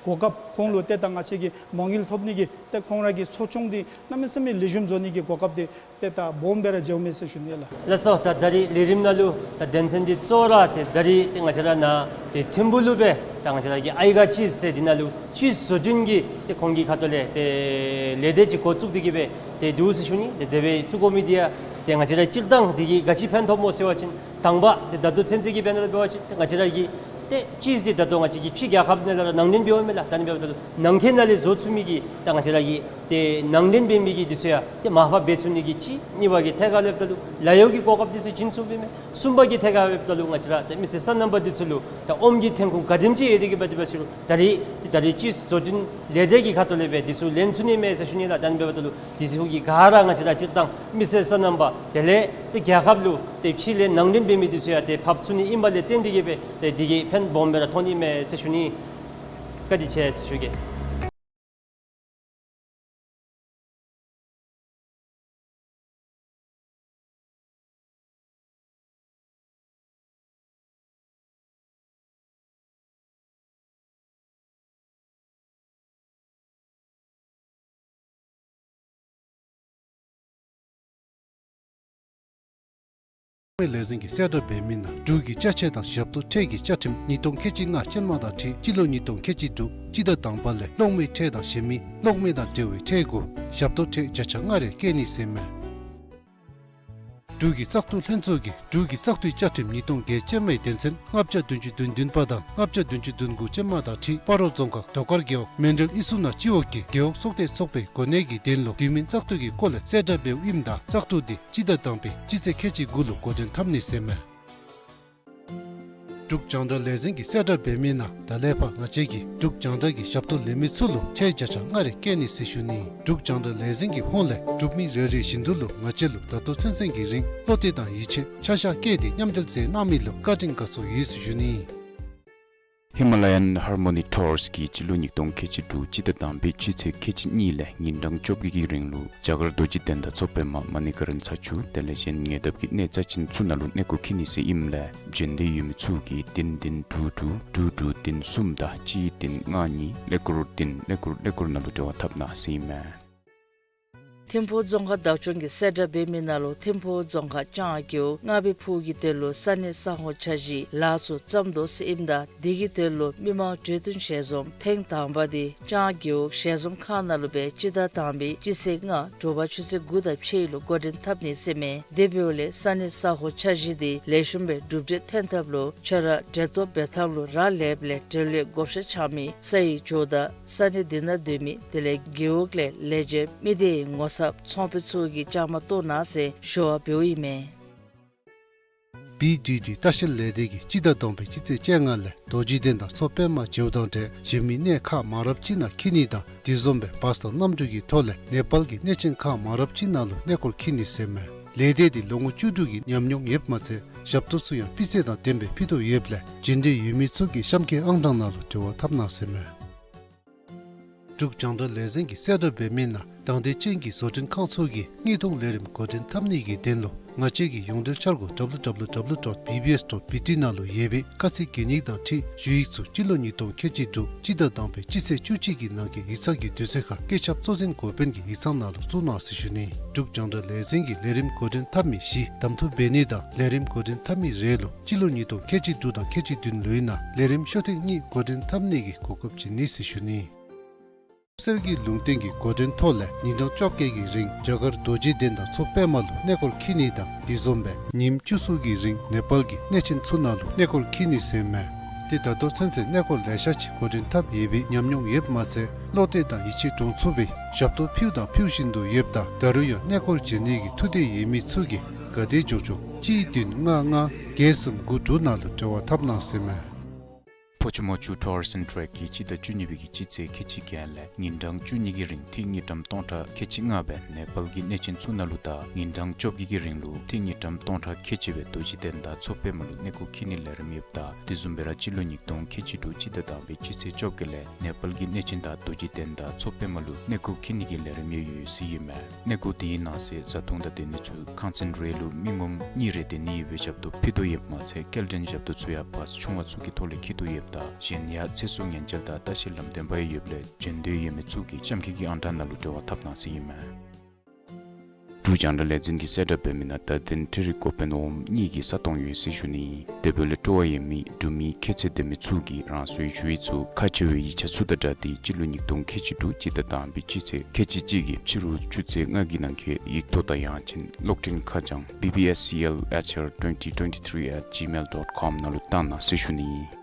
གོ་སྐབས་ཁོང་ལུ་ཏེ་ད་ང་བཅས་ཀྱིས་མ་དངུལ་ཐོབ་ནི་གི་ཏེ་ཁོང་ར་གི་གསོ་སྐྱོང་འདི་གནམ་མེད་ས་མེད་ལེགས་ཤོམ་བཟོ་ནི་གི་གོ་སྐབས་འདི་ཏེ་ད་སྦོམ་སྦེ་ར་འགྱོཝ་མས་ཟེར་ཞུ་ནི་ལགས། ལགས་སོ། ད་ད་རིས་ལས་རིམ་ནང་ལུ་ད་དོན་ཚན་འདི་གཙོ་བོ་ར་ཏེ་ད་རིས་ཏེ་ང་བཅས་ར་ནཱ་ཏེ་ཐིམ་ཕུ་ལུ་སྦེ་ད་ང་བཅས་ར་གི་ཨའི་ག་ཅིསི་ཟེར་འདི་ནང་ལུ་ཅིསི་བཟོ་སྐྲུན་གྱི་ཏེ་ཁོང་གི་ཁ་ཐུག་ལས་ཏེ་ལས་སྡེ་ཅིག་འགོ་བཙུགས་ཏེ་གི་སྦེ་ཏེ་འདུག་ཟེར་ཞུ་ནི། ཏེ་དེ་སྦེ་བཙུགས་དགོ་མི་འདི་ཡང་ཏེ་ང་བཅས་ར་སྤྱིར་བཏང་འདི་གིས་ག་ཅི་ཕན་ཐོགས་སྨོ་ཟེར་བ་ཅིན་དང་པ་ཏེ་ད་ལྟོ་ཚུན་ཚོད་ཀྱི་དཔེ་ནང་ལུ་འབད་བ་ཅིན་ཏེ་ང་བཅས་ར་གི་ཏེ་ཅིསི་འདི་ད་ལྟོ་ང་བཅས་ཀྱིས་ཕྱི་རྒྱལ་ཁབ་ནང་ལས་ར་ནང་འདྲེན་འབདཝ་མས་ལགས། ད་ནི་འབདཝ་ད་ལུ་ནང་འཁོད་ནང་ལས་བཟོ་ཚུགས་མི་གི་ད་ང་བཅས་ར་གི་ཏེ་ནང་འདྲེན་འབད་མི་གི་འདི་ཚུ་ཡང་ཏེ་མར་ཕབ་འབད་ཚུགས་ནི་གི་གཅིག། གཉིས་པ་གི་ཐད་ཁར་ལྷོདཔ་ད་ལུ་ལཱ་གཡོག་གི་གོ་སྐབས་འདི་ཚུ་བྱིན་ཚུགས་པས་མས། གསུམ་པ་གི་ཐད་ཁར་ལྷོདཔ་ད་ལུ་ང་བཅས་ར་ཏེ་མི་སེར་སོ་ནམ་པ་འདི་ཚུ་ལུ་ད་ཨོམ་གྱི་ཐོན་ཁུངས་ག་དེམ་ཅིག་ཡོད་དེ་གི་འབད་དེ་འབད་ཞུ་རུང་ད་རིས་ཏེ་ད་རིས་ཅིསི་བཟོ་སྐྲུན་ལས་སྡེ་གི་ཁ་ཐུག་ལས་སྦེ་འདི་ཚུ་ལེན་ཚུགས་ནི་མས་ཟེར་ཞུ་ནི་ལགས། ད་ནི་འབདཝ་ད་ལུ་འདི་ཚུ་གི་ག་ར་ང་བཅས་ར་སྤྱིར་བཏང་མི་སེར་སོ་ནམ་པ་དེ་ལས་ཏེ་རྒྱལ་ཁབ་ལུ་ཏེ་ཕྱི་ལས་ནང་འདྲེན་འབད་མི་འདི་ཚུ་ཡང་ཏེ་ཕབ་ཚུགས་ནི་ཨིན་པ་ལས་བརྟེན་ཏེ་གི་སྦེ་ཏེ་འདི་གིས་ཕན་སྦོམ་སྦེ་ར་ཐོགས་ནི་མས་ཟེར་ཞུ་ནི། བཀའ་དྲིན་ཆེ་ཟེར་ཞུ་གེ། གློག་མེ་ལས་འཛིན་གྱིས་གསལ་བསྒྲགས་འབད་མི་ནང་འབྲུག་གི་ཅ་ཆས་དང་ཞབས་ཏོག་ཁྲལ་གྱི་བཅའ་ཁྲིམས་ཉིས་སྟོང་ཁལ་གཅིག་ལྔ་ཅན་མ་དང་འཁྲིལ་སྤྱི་ལོ་ཉིས་སྟོང་ཁལ་གཅིག་དྲུག་སྤྱི་ཟླ་དང་པ་ལས་གློག་མེ་ཁྲལ་དང་གཞན་མི་གློག་མེ་དང་འབྲེལ་བའི་ཁྲལ་གུ་ཞབས་ཏོག་ཁྲལ་བརྒྱ་ཆ་ལྔ་རེ་བཀལ་ནི་ཟེར་མས། འབྲུག་གི་བཙག་འཐུ་ལྷན་ཚོགས་ཀྱིས་འབྲུག་གི་བཙག་འཐུའི་བཅའ་ཁྲིམས་ཉིས་སྟོང་བརྒྱད་ཅན་མའི་དོན་ཚན་ལྔ་བརྒྱ་བདུན་ཅུ་དོན་བདུན་པ་དང་ལྔ་བརྒྱ་བདུན་ཅུ་དོན་དགུ་ཅན་མ་དང་འཁྲིལ་སྤ་རོ་རྫོང་ཁག་རྡོ་དཀར་རྒེད་འོག་མཎྜལ་ཨི་སུ་ན་སྤྱི་འོག་གི་རྒེད་འོག་ཚོགས་སྡེ་ཚོགས་པའི་གོ་གནས་ཀྱི་དོན་ལུ་དུས་མིན་བཙག་འཐུ་གི་སྐོར་ལས་གསལ་བསྒྲགས་འབདཝ་ཨིནམ་ད་བཙག་འཐུ་དེ་སྤྱི་ཟླ་དང་པའི་སྤྱི་ཚེས་ཁལ་གཅིག་དགུ་ལུ་འགོ་འདྲེན་འཐབ་ནི་ཟེར་མས། འབྲུག་རྒྱང་བསྒྲགས་ལས་འཛིན་གྱིས་གསལ་བསྒྲགས་འབད་མི་ནང་ད་ལས་ཕར་ང་བཅས་ཀྱིས་འབྲུག་རྒྱང་བསྒྲགས་ཀྱི་ཞབས་ཏོག་ལེན་མི་ཚུ་ལུ་ཁྲལ་བརྒྱ་ཆ་ལྔ་རེ་བཀལ་ནི་ཟེར་ཞུ་ནི། འབྲུག་རྒྱང་བསྒྲགས་ལས་འཛིན་གྱི་ཧོངས་ལས་གྲུབ་མི་རེ་རེ་བཞིན་དུ་ལུ་ང་བཅས་ལུ་ད་ལྟོ་ཚུན་ཚོད་ཀྱི་རིང་བློ་གཏད་དང་ཡིད་ཆེས་ཆ་བཞག་བསྐྱེད་དེ་མཉམ་འབྲེལ་མཛད་གནང་མི་ལུ་བཀའ་དྲིན་དགའ་ཚོར་ཡོད་ཟེར་ཞུ་ནི། ཧི་མ་ལ་ཡན་ཧར་མོ་ནི་ཊུརསི་གིས་སྤྱི་ལོ་ཉིས་སྟོང་ཁལ་གཅིག་དྲུག་སྤྱི་ཟླ་དང་པའི་སྤྱི་ཚེས་ཁལ་གཅིག་གཉིས་ལས་ཉིན་གྲངས་བཅོ་བརྒྱད་ཀྱི་རིང་ལུ་རྒྱ་གར་རྡོ་རྗེ་གདན་དང་མཚོ་པདྨ་མ་ཎི་ཀ་རན་ས་ཆུ་དེ་ལས་གཞན་ཉེ་འདབས་ཀྱི་གནས་རྩ་ཅན་ཚུ་ནང་ལུ་གནས་སྐོར་འཁྱིད་ནི་ཟེར་ཨིནམ་ལས་བྱོན་འདོད་ཡོད་མི་ཚུ་གིས་བདུན་བདུན་དྲུག་དྲུག་དྲུག་དྲུག་བདུན་གསུམ་དང་གཅིག་བདུན་ལྔ་གཉིས་ཀླད་ཀོར་བདུན་ཀླད་ཀོར་ཀླད་ཀོར་ནང་ལུ་འབྲེལ་བ་འཐབ་གནང་ཟེར་ཨིན་མས། ཐིམ་ཕུག་རྫོང་ཁག་བདག་སྐྱོང་གིས་གསལ་བསྒྲགས་འབད་མི་ནང་ལུ་ཐིམ་ཕུག་རྫོང་ཁག་ལྕང་རྒེད་འོག་རྔ་བའི་ཕུག་གི་དོན་ལུ་ས་གནས་ས་ཁོངས་འཆར་གཞི་ལཱ་ཚུ་བརྩམ་དོ་ཟེར་ཨིནམ་ད་དེ་གི་དོན་ལུ་མི་མང་གྲོས་བསྟུན་ཞལ་འཛོམས་ཐེངས་དང་པ་དེ་ལྕང་རྒེད་འོག་ཞལ་འཛོམས་ཁང་ནང་ལུ་སྦེ་སྤྱི་ཟླ་དང་པའི་སྤྱི་ཚེས་ལྔ་དྲོ་པ་ཆུ་ཚོད་དགུ་དང་ཕྱེད་ལུ་འགོ་འདྲེན་འཐབ་ནི་ཟེར་མས། དེ་འབདཝ་ལས་ས་གནས་ས་ཁོངས་འཆར་གཞི་དེ་ལེགས་ཤོམ་སྦེ་གྲུབ་འབྲས་ཐོན་ཐབས་ལུ་ཁྱོད་ར་གྲལ་གཏོགས་འབད་ཐངས་ལུ་རག་ལསཔ་ལས་འབྲེལ་ཡོད་བགོ་བཤའ་འཆང་མི་ས་ཡི་ཇོ་བདག་ས་གནས་དེ་ནང་སྡོད་མི་དེ་ལས་རྒེད་འོག་ལས་ལས་བྱེདཔ་མི་སྡེའི་ངོ་ཚབ་ཚོང་དཔོན་ཚུ་གིས་བཅའ་མར་གཏོགས་གནང་ཟེར་ཞུ་བ་འབདཝ་ཨིན་མས། བི་ཌི་ཌི་ལྟ་བཤལ་ལས་སྡེ་གིས་སྤྱི་ཟླ་དང་པའི་སྤྱི་ཚེས་བཅོ་ལྔ་ལས་རྡོ་རྗེ་གདན་དང་མཚོ་པདྨ་མཇལཝ་དང་འབྲེལ་གཞན་མི་གནས་ཁག་མང་རབས་ཅིག་ནང་འཁྱིད་ནི་དང་དེ་བཟུམ་སྦེ་བཱས་དང་གནམ་གྲུ་གི་ཐོག་ལས་ནེ་པཱལ་གྱི་གནས་ཆེན་ཁག་མང་རབས་ཅིག་ནང་ལུ་གནས་སྐོར་འཁྱིད་ནི་ཟེར་མས། ལས་སྡེ་འདི་ལོ་ངོ་བཅུ་དྲུག་གི་ཉམས་མྱོང་ཡོདཔ་མ་ཚད་ཞབས་ཏོག་ཚུ་ཡང་སྤུས་ཚད་དང་ལྡནམ་སྦེ་ཕུལ་དོ་ཡོདཔ་ལས་བྱོན་འདོད་ཡོད་མི་ཚུ་གིས་གཤམ་གྱི་ཨང་གྲངས་ནང་ལུ་འབྲེལ་བ་འཐབ་གནང་ཟེར་མས། འབྲུག་རྒྱང་བསྒྲགས་ལས་འཛིན་གྱིས་གསལ་བསྒྲགས་འབད་མི་ནང་དང་འདོད་ཅན་གྱི་བཟོ་སྐྲུན་ཁང་ཚུ་གིས་དངུལ་གཏོང་ལས་རིམ་འགོ་འདྲེན་འཐབ་ནི་གི་དོན་ལུ་ང་བཅས་ཀྱི་ཡོངས་འབྲེལ་འཆར་སྒོ་W W W dot B B S dot B T ནང་ལུ་ཡོད་པའི་དཀའ་ཚེགས་གེགས་རྙིང་དང་འཁྲིལ་ཞུ་ཡིག་ཚུ་སྤྱི་ལོ་ཉིས་སྟོང་ཁལ་གཅིག་དྲུག་སྤྱི་ཟླ་དང་པའི་སྤྱི་ཚེས་བཅུ་གཅིག་གི་ནང་འཁོད་ཡིག་ཚང་གི་དུས་ཚོད་ཁར་བཀོད་ཁྱབ་གཙོ་འཛིན་འགོ་དཔོན་གྱི་ཡིག་ཚང་ནང་ལུ་བཙུགས་གནང་ཟེར་ཞུ་ནི། འབྲུག་རྒྱང་བསྒྲགས་ལས་འཛིན་གྱིས་ལས་རིམ་འགོ་འདྲེན་འཐབ་མི་བཞི་གདམ་འཐུ་འབད་ནི་དང་ལས་རིམ་འགོ་འདྲེན་འཐབ་མི་རེ་ལུ་སྤྱི་ལོ་ཉིས་སྟོང་ཁལ་གཅིག་དྲུག་དང་ཁལ་གཅིག་བདུན་ལོའི་ནང་ལས་རིམ་ཤོག་ཐེངས་གཉིས་འགོ་འདྲེན་འཐབ་ནི་གི་གོ་སྐབས་བྱིན་ནི་ཟེར་ཞུ་ནི། གསེར་གྱི་ལུང་བསྟན་གྱི་འགོ་འདྲེན་ཐོག་ལས་ཉིན་གྲངས་བཅོ་བརྒྱད་ཀྱི་རིང་རྒྱ་གར་རྡོ་རྗེ་གདན་དང་མཚོ་པདྨ་ལུ་གནས་སྐོར་འཁྱིད་ནི་དང་དེ་བཟུམ་སྦེ་ཉིནམ་བཅུ་གསུམ་གྱི་རིང་ནེ་པཱལ་གྱི་གནས་ཆེན་ཚུ་ནང་ལུ་གནས་སྐོར་འཁྱིད་ནི་ཟེར་མས། ཏེ་ད་ལྟོ་ཚུན་ཚོད་གནས་སྐོར་ལེ་ཤ་ཅིག་འགོ་འདྲེན་འཐབ་ཡོད་པའི་ཉམས་མྱོང་ཡོདཔ་མ་ཚད་བློ་གཏད་དང་ཡིད་ཆེས་འདྲོངས་ཚུགས་པའི་ཞབས་ཏོག་ཕུལ་དང་ཕུལ་བཞིན་དུ་ཡོདཔ་ད་ད་རུང་ཡང་གནས་སྐོར་མཇལ་ནི་གི་ཐུགས་འདོད་ཡོད་མི་ཚུ་གིས་ག་དེ་མགྱོགས་མགྱོགས་གཅིག་བདུན་ལྔ་ལྔ་བརྒྱད་གསུམ་དགུ་དྲུག་ནང་ལུ་འབྲེལ་བ་འཐབ་གནང་ཟེར་མས། ཕོ་ཆུ་མོ་ཆུ་ཊུརསི་ཊེམ་ཊེ་རེཀ་གིས་སྤྱི་ཟླ་བཅུ་གཉིས་པའི་གི་སྤྱི་ཚེས་ཁལ་གཅིག་བརྒྱད་ལས་ཉིན་གྲངས་བཅུ་གཉིས་ཀྱི་རིང་ཏི་རུ་དངུལ་ཀྲམ་སྟོང་ཕྲག་ཁལ་གཅིག་ལྔ་སྦེ་ནེ་པཱལ་གྱི་གནས་ཆེན་ཚུ་ནང་ལུ་དང་ཉིན་གྲངས་བཅོ་བརྒྱད་ཀྱི་རིང་ལུ་ཏི་རུ་དངུལ་ཀྲམ་སྟོང་ཕྲག་ཁལ་གཅིག་སྦེ་རྡོ་རྗེ་གདན་དང་མཚོ་པདྨ་ལུ་གནས་སྐོར་འཁྱིད་ནིའི་ལས་རིམ་ཡོདཔ་ད་དེ་བཟུམ་སྦེ་ར་སྤྱི་ལོ་ཉིས་སྟོང་ཁལ་གཅིག་དྲུག་སྤྱི་ཟླ་དང་པའི་སྤྱི་ཚེས་བཅོ་བརྒྱད་ལས་ནེ་པཱལ་གྱི་གནས་ཆེན་དང་རྡོ་རྗེ་གདན་དང་མཚོ་པདྨ་ལུ་གནས་སྐོར་འཁྱིད་ནི་གི་ལས་རིམ་ཡང་ཡོད་ཟེར་ཨིན་མས། གནས་སྐོར་དེའི་ནང་གསེས་བཟའ་འཐུང་དང་སྡོད་གནས་ཚུ་ཁང་ཚན་རེ་ལུ་མི་ངོམ་གཉིས་རེ་སྡོད་ནི་ཡོད་པའི་ཞབས་ཏོག་ཕུལ་དོ་ཡོདཔ་མ་ཚད་སྐྱེལ་འདྲེན་ཞབས་ཏོག་ཚུ་ཡང་བཱས་ཆུང་བ་ཚུ་གི་ཐོག་ལས་འཁྱིད་དོ་ཡོདཔ་ད་གཞན་ཡང་ཚེ་སྲོག་ཉེན་བཅོལ་དང་ལྟ་བཤལ་ལམ་སྟོན་པ་ཡང་ཡོདཔ་ལས་བྱོན་འདོད་ཡོད་མི་ཚུ་གིས་གཤམ་འཁོད་ཀྱི་ཨང་གྲངས་ནང་ལུ་འབྲེལ་བ་འཐབ་གནང་ཟེར་ཨིན་མས། འབྲུག་རྒྱང་བསྒྲགས་ལས་འཛིན་གྱིས་གསལ་བསྒྲགས་འབད་མི་ནང་བརྡ་དོན་འཕྲུལ་རིག་འགོ་དཔོན་འོགམ་གཉིས་ཀྱི་ས་སྟོང་ཡོད་ཟེར་ཞུ་ནི། དེ་འབདཝ་ལས་སྤྲོ་བ་ཡོད་མི་འབྲུག་མི་ཁྱད་ཚད་ལྡན་མི་ཚུ་གིས་རང་སོའི་ཞུ་ཡིག་ཚུ་ཁག་ཆེ་བའི་ཡིག་ཆ་ཚུ་དང་སྦྲགས་ཏེ་སྤྱི་ལོ་ཉིས་སྟོང་ཁལ་གཅིག་དྲུག་སྤྱི་ཟླ་དང་པའི་སྤྱི་ཚེས་ཁལ་གཅིག་གཅིག་གི་ཕྱི་རུ་ཆུ་ཚོད་ལྔ་གི་ནང་འཁོད་ཡིག་ཐོག་དང་ཡང་ཅིན་གློག་འཕྲིན་ཁ་བྱང་B B S C L H R twenty twenty-three at gmail dot com ནང་ལུ་བཏང་གནང་ཟེར་ཞུ་ནི།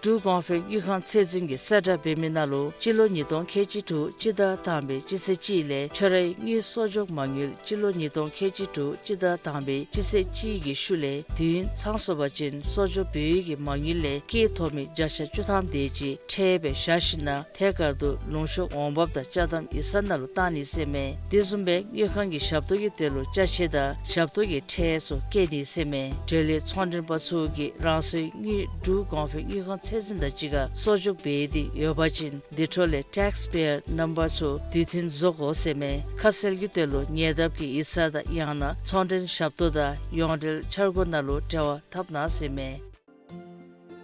འབྲུག་གོང་འཕེལ་དངུལ་ཁང་ཚད་འཛིན་གྱིས་གསལ་བསྒྲགས་འབད་མི་ནང་ལུ་སྤྱི་ལོ་ཉིས་སྟོང་ཁལ་གཅིག་དྲུག་སྤྱི་ཟླ་དང་པའི་སྤྱི་ཚེས་གཅིག་ལས་ཁྱོད་རའི་དངུལ་གསོག་འཇོག་མ་དངུལ་སྤྱི་ལོ་ཉིས་སྟོང་ཁལ་གཅིག་དྲུག་སྤྱི་ཟླ་དང་པའི་སྤྱི་ཚེས་གཅིག་གི་ཤུལ་ལས་དུས་ཡུན་ཚང་སོང་པ་ཅིན་གསོག་འཇོག་འབད་བའི་གི་མ་དངུལ་ལས་སྐྱེད་ཐོབ་མི་བརྒྱ་ཆ་བཅུ་ཐམ་དེ་ཅིག་ཁྲལ་སྦེ་བཞག་ཞིནམ་ན་ཐད་ཀར་དུ་ལུང་ཕྱོགས་འོང་འབབ་དང་ཅ་དམ་ཡིག་ཚང་ནང་ལུ་བཏང་ནི་ཟེར་མས། དེ་བཟུམ་སྦེ་དངུལ་ཁང་གི་ཞབས་ཏོག་གི་དོན་ལུ་ཅ་ཆས་དང་ཞབས་ཏོག་གི་ཁྲལ་ཚུ་བཀལ་ནི་ཟེར་མས། འབྲེལ་ཡོད་ཚོང་མགྲོན་པ་ཚུ་གིས་རང་སོའི་དངུལ་འབྲུག་གོང་འཕེལ་དངུལ་ཁང་ཚད་འཛིན་དང་གཅིག་ཁར་གསོག་འཇོག་འབད་དེ་ཡོད་པ་ཅིན་དེ་འཕྲོ་ལས་ཊེགསི་པེ་ཡར་ནམ་བར་ཚུ་དུས་མཐུན་བཟོ་དགོ་ཟེར་མས། ཁ་གསལ་གྱི་དོན་ལུ་ཉེ་འདབས་ཀྱི་ཡིག་ཚང་དང་ཡང་ན་ཚོང་མགྲོན་ཞབས་ཏོག་དང་ཡོངས་འབྲེལ་འཆར་སྒོ་ནང་ལུ་འབྲེལ་བ་འཐབ་གནང་ཟེར་མས།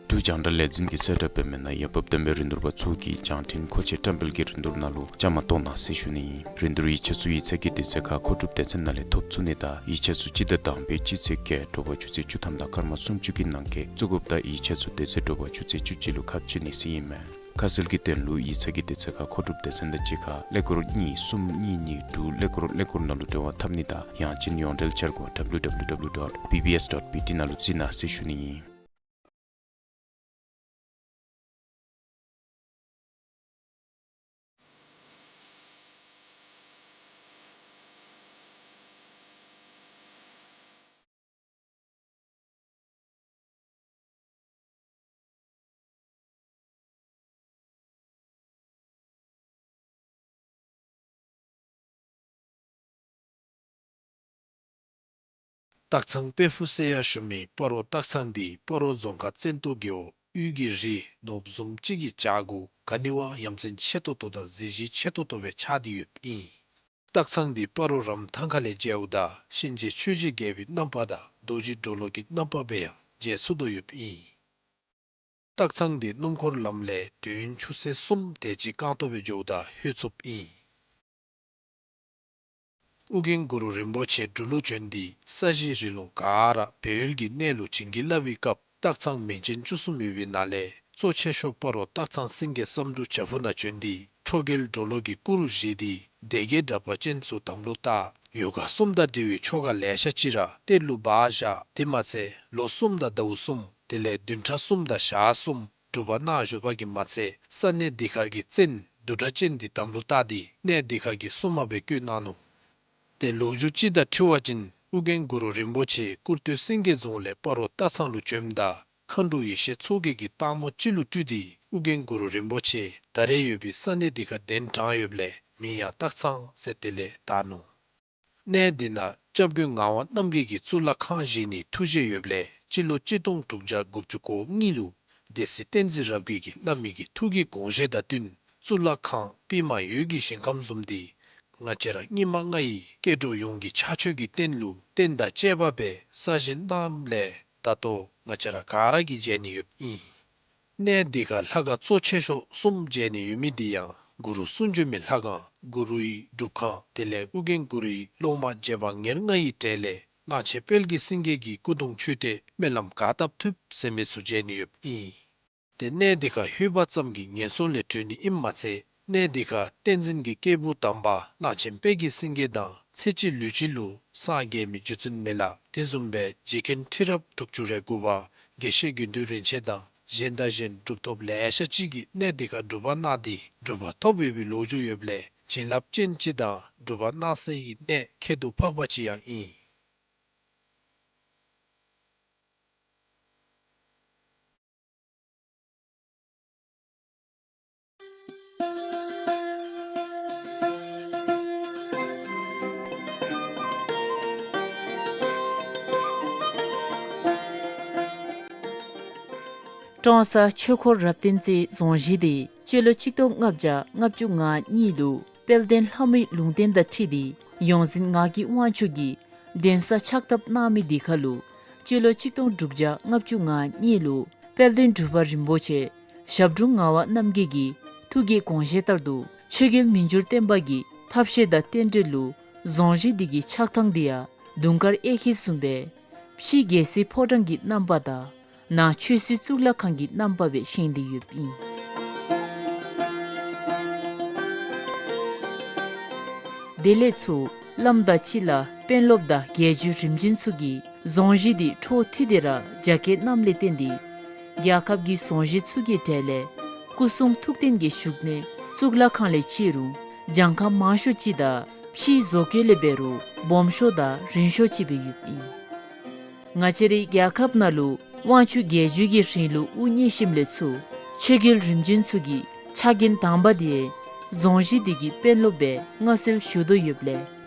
འབྲུག་རྒྱང་བསྒྲགས་ལས་འཛིན་གྱིས་གསལ་བསྒྲགས་འབད་མི་ནང་ཡར་འབབ་བསྟན་པའི་རིན་བསྡུར་པ་ཚུ་གིས་རྒྱང་འཕྲིན་མཁོ་ཆས་བཀྲམ་སྤེལ་གྱི་རིན་བསྡུར་ནང་ལུ་བཅའ་མར་གཏོགས་གནང་ཟེར་ཞུ་ནི་ཨིན། རིན་བསྡུར་ཡིག་ཆ་ཚུ་ཡིག་ཚང་གི་དུས་ཚོད་ཁར་མཁོ་སྒྲུབ་སྡེ་ཚན་ནང་ལས་ཐོབ་ཚུགས་ནི་དང་ཡིག་ཆ་ཚུ་སྤྱི་ཟླ་དང་པའི་སྤྱི་ཚེས་བརྒྱད་དྲོ་པ་ཆུ་ཚོད་བཅུ་ཐམ་དང་སྐར་མ་སུམ་ཅུ་གི་ནང་འཁོད་བཙུགས་དགོཔ་དང་ཡིག་ཆ་ཚུ་དེ་ཚེ་དྲོ་པ་ཆུ་ཚོད་བཅུ་གཅིག་ལུ་ཁ་ཕྱེ་ནི་ཟེར་ཨིན་མས། ཁ་གསལ་གྱི་དོན་ལུ་ཡིག་ཚང་གི་དེ་ཚུ་ཁར་མཁོ་སྒྲུབ་སྡེ་ཚན་དང་གཅིག་ཁར་ཀླད་ཀོར་གཉིས་གསུམ་གཉིས་གཉིས་དྲུག་ཀླད་ཀོར་ཀླད་ཀོར་ནང་ལུ་འབྲེལ་བ་འཐབ་ནི་དང་ཡང་ཅིན་ཡོངས་འབྲེལ་འཆར་སྒོ་W W W dot B B S dot B T ནང་ལུ་གཟིགས་གནང་ཟེར་ཞུ་ནི་ཨིན། སྟག་ཚང་དཔལ་ཕུག་སེ་ཡར་ཞུ་མི་སྤ་རོ་སྟག་ཚང་འདི་སྤ་རོ་རྫོང་ཁག་བཙན་ཏོ་རྒེད་འོག་དབུས་ཀྱི་རི་ནོར་བུ་བཟུམ་ཅིག་གི་བྱག་གུ་ག་ནི་བ་ཡ་མཚན་ཆེ་ཏོག་ཏོ་དང་གཟི་བརྗིད་ཆེ་ཏོག་ཏོ་སྦེ་ཆགས་ཏེ་ཡོདཔ་ཨིན། སྟག་ཚང་འདི་སྤ་རོ་རམ་ཐང་ཁ་ལས་མཇལཝ་ད་གཤིན་རྗེ་ཆོས་ཀྱི་རྒྱལ་པོའི་རྣམ་པ་དང་རྡོ་རྗེ་གྲོ་ལོད་ཀྱི་རྣམ་པ་སྦེ་ཡང་མཇལ་ཚུགས་དོ་ཡོདཔ་ཨིན། སྟག་ཚང་འདི་སྣུམ་འཁོར་ལམ་ལས་དུས་ཡུན་ཆུ་ཚོད་གསུམ་དེ་ཅིག་རྐང་སྟོང་སྦེ་འགྱོཝ་ད་ལྷོད་ཚུགསཔ་ཨིན། ཨོ་རྒྱན་གུ་རུ་རིན་པོ་ཆེ་འབྲུག་ལུ་བྱོན་ཏེ་ས་གཞི་རི་ལུང་ག་ར་སྦས་ཡུལ་གྱི་གནས་ལུ་བྱིན་གྱིས་བརླབས་པའི་སྐབས་སྟག་ཚང་མིང་ཅན་བཅུ་གསུམ་ཡོད་པའི་ནང་ལས་གཙོ་ཆེ་ཤོས་སྤ་རོ་སྟག་ཚང་སེང་གེ་བསམ་འགྲུབ་བྱག་ཕུག་ནང་བྱོན་ཏེ་ཁྲོ་རྒྱལ་གྲོ་ལོད་ཀྱི་སྐུ་རུ་བཞེངས་ཏེ་སྡེ་བརྒྱད་དྲེགས་པ་ཅན་ཚུ་དམ་ལུ་བཏགས། ཡོ་ག་གསུམ་དང་འབྲེལ་བའི་ཆོ་ག་ལེ་ཤ་ཅིག་ར་གཏེར་ལུ་སྦ་བཞག། དེ་མ་ཚད་ལོ་གསུམ་དང་ཟླཝ་གསུམ་དེ་ལས་བདུན་ཕྲག་གསུམ་དང་ཞག་གསུམ་སྒྲུབ་པ་གནང་བཞུགས་པ་གིས་མ་ཚད་ས་གནས་འདི་ཁར་གྱི་བཙན་བདུད་སྒྲ་ཅན་འདི་དམ་ལུ་བཏགས་ཏེ་གནས་འདི་ཁར་གྱི་སྲུང་མ་སྦེ་བསྐོས་གནང་ནུག། ཏེ་ལོ་རྒྱུས་ཅིག་དང་འཁྲིལ་བ་ཅིན་ཨོ་རྒྱན་གུ་རུ་རིན་པོ་ཆེ་སྐུར་སྟོད་སེང་གེ་རྫོང་ལས་སྤ་རོ་སྟག་ཚང་ལུ་བྱོནམ་ད་མཁའ་འགྲོ་ཡེ་ཤེས་མཚོ་རྒྱལ་གྱིས་སྟག་མོ་ཅིག་ལུ་སྤྲུལ་ཏེ་ཨོ་རྒྱན་གུ་རུ་རིན་པོ་ཆེ་ད་རེས་ཡོད་པའི་ས་གནས་འདི་ཁར་གདན་དྲངས་ཡོདཔ་ལས་མིང་ཡང་སྟག་ཚང་ཟེར་དེ་ལས་བཏགས་ནུག། གནས་འདི་ནང་སྐྱབས་མགོན་ངག་དབང་རྣམ་རྒྱལ་གྱིས་གཙུག་ལག་ཁང་བཞེངས་ནིའི་ཐུགས་བཞེད་ཡོདཔ་ལས་སྤྱི་ལོ་གཅིག་སྟོང་དྲུག་བརྒྱ་དགུ་བཅུ་གོ་གཉིས་ལུ་སྡེ་སྲིད་བསྟན་འཛིན་རབ་རྒྱས་ཀྱིས་བླ་མའི་གི་ཐུགས་ཀྱི་དགོངས་བཞེད་དང་བསྟུན་གཙུག་ལག་ཁང་པདྨ་འོད་ཀྱི་ཞིང་ཁམས་བཟུམ་འདི་ང་བཅས་ར་སྙིགས་མ་ལྔ་ཡི་སྐྱེ་འགྲོ་ཡོངས་ཀྱི་ཕྱག་མཆོད་ཀྱི་རྟེན་ལུ་རྟེན་དང་བཅས་པ་སྦེ་གསར་བཞེངས་གནངམ་ལས་ད་ལྟོ་ང་བཅས་ར་ག་ར་གིས་མཇལ་ནི་ཡོདཔ་ཨིན། གནས་འདི་ཁར་ལྷ་ཁང་གཙོ་ཆེ་ཤོས་གསུམ་མཇལ་ནི་ཡོད་མི་འདི་ཡང་གུ་རུ་གསུང་བྱོན་མའི་ལྷ་ཁང་གུ་རུའི་སྒྲུབ་ཁང་དེ་ལས་ཨོ་རྒྱན་གུ་རུའི་སློབ་མ་རྗེ་འབངས་ཉེར་ལྔ་ཡི་གྲས་ལས་གླང་ཆེན་དཔལ་གྱི་སེང་གེ་གི་སྐུ་གདུང་མཆོད་རྟེན་སྨོན་ལམ་ག་བཏབ་ཐུབ་ཟེར་མི་ཚུ་མཇལ་ནི་ཡོདཔ་ཨིན། ཏེ་གནས་འདི་ཁར་ལྷོད་པ་ཙམ་གྱིས་ངན་སོང་ལས་གྲོལ་ནི་ཨིནམ་མ་ཚད་གནས་འདི་ཁར་བསྟན་འཛིན་གྱི་སྐྱེས་བུ་དམ་པ་གླང་ཆེན་དཔལ་གྱི་སེང་གེ་དང་ཚེ་གཅིག་ལུས་གཅིག་ལུ་སངས་རྒྱས་མི་རྗེ་བཙུན་མི་ལ་དེ་བཟུམ་སྦེ་རྗེ་མཁན་ཁྲི་རབས་དྲུག་ཅུ་རེ་དགུ་པ་དགེ་བཤེས་དགེ་འདུན་རིན་ཆེན་དང་གཞན་དང་གཞན་གྲུབ་ཐོབ་ལེ་ཤ་ཅིག་གིས་གནས་འདི་ཁར་སྒྲུབ་པ་གནང་སྟེ་གྲུབ་པ་ཐོབ་ཡོད་པའི་ལོ་རྒྱུས་ཡོདཔ་ལས་བྱིན་རླབས་ཅན་ཅིག་དང་སྒྲུབ་པ་གནང་སའི་གནས་ཁྱད་དུ་འཕགས་པ་ཅིག་ཡང་ཨིན། ཀྲོང་གསར་ཆོས་འཁོར་རབ་བརྟན་རྩེའི་རྫོང་གཞིས་འདི་སྤྱི་ལོ་གཅིག་སྟོང་ལྔ་བརྒྱ་ལྔ་བཅུ་ང་གཉིས་ལུ་དཔལ་ལྡན་ལྷ་མོའི་ལུང་བསྟན་དང་འཁྲིལ་ཏེ་ཡོངས་འཛིན་ངག་གི་དབང་ཕྱུག་གིས་གདན་ས་ཕྱག་བཏབ་གནང་མི་འདི་ཁར་ལུ་སྤྱི་ལོ་གཅིག་སྟོང་དྲུག་བརྒྱ་ལྔ་བཅུ་ང་གཉིས་ལུ་དཔལ་ལྡན་འབྲུག་པ་རིན་པོ་ཆེ་ཞབས་དྲུང་ངག་དབང་རྣམ་རྒྱལ་གྱི་ཐུགས་ཀྱི་དགོངས་བཞེད་ལྟར་དུ་ཆོས་རྒྱལ་མི་འགྱུར་བརྟན་པ་གི་ཐབས་ཤེས་དང་རྟེན་འབྲེལ་ལུ་རྫོང་གཞིས་འདི་གི་ཆགས་ཐངས་འདི་ཡང་དུང་དཀར་གཡས་འཁྱིལ་བཟུམ་སྦེ་ཕྱི་རྒྱལ་སྲིད་ཕོ་བྲང་གི་རྣམ་པ་དང་ནང་ཆོས་སྲིད་གཙུག་ལག་ཁང་གི་རྣམ་པ་སྦེ་བཞེངས་ཏེ་ཡོདཔ་ཨིན། དེ་ལས་ཚུར་བླམ་དང་སྤྱི་བླ་དཔོན་སློབ་དང་རྒྱལ་བརྒྱུད་རིམ་བྱོན་ཚུ་གིས་རྫོང་གཞིས་འདི་འཕྲོ་མཐུད་དེ་ར་རྒྱ་སྐྱེད་གནངམ་ལས་བརྟེན་ཏེ་རྒྱལ་ཁབ་ཀྱི་རྫོང་གཞིས་ཚུ་གི་གྲས་ལས་སྐུ་གསུང་ཐུགས་རྟེན་གྱི་བཞུགས་གནས་གཙུག་ལག་ཁང་ལས་བཅད་རུང་གྱངས་ཁ་མང་ཤོས་ཅིག་དང་ཕྱིའི་བཟོ་བཀོད་ལས་འབད་རུང་སྦོམ་ཤོས་དང་རིང་ཤོས་ཅིག་སྦེ་ཡོདཔ་ཨིན། ང་བཅས་རའི་རྒྱལ་ཁབ་ནང་ལུ་དབང་ཕྱུག་རྒྱལ་བརྒྱུད་ཀྱི་རིང་ལུགས་དབུ་བརྙེས་ཞིནམ་ལས་ཚུར་ཆོས་རྒྱལ་རིམ་བྱོན་ཚུ་གིས་ཕྱག་འགན་དང་པ་འདི་རྫོང་གཞིས་འདི་གི་དཔོན་སློབ་སྦེ་མངའ་གསོལ་ཞུ་དོ་ཡོདཔ་ལས་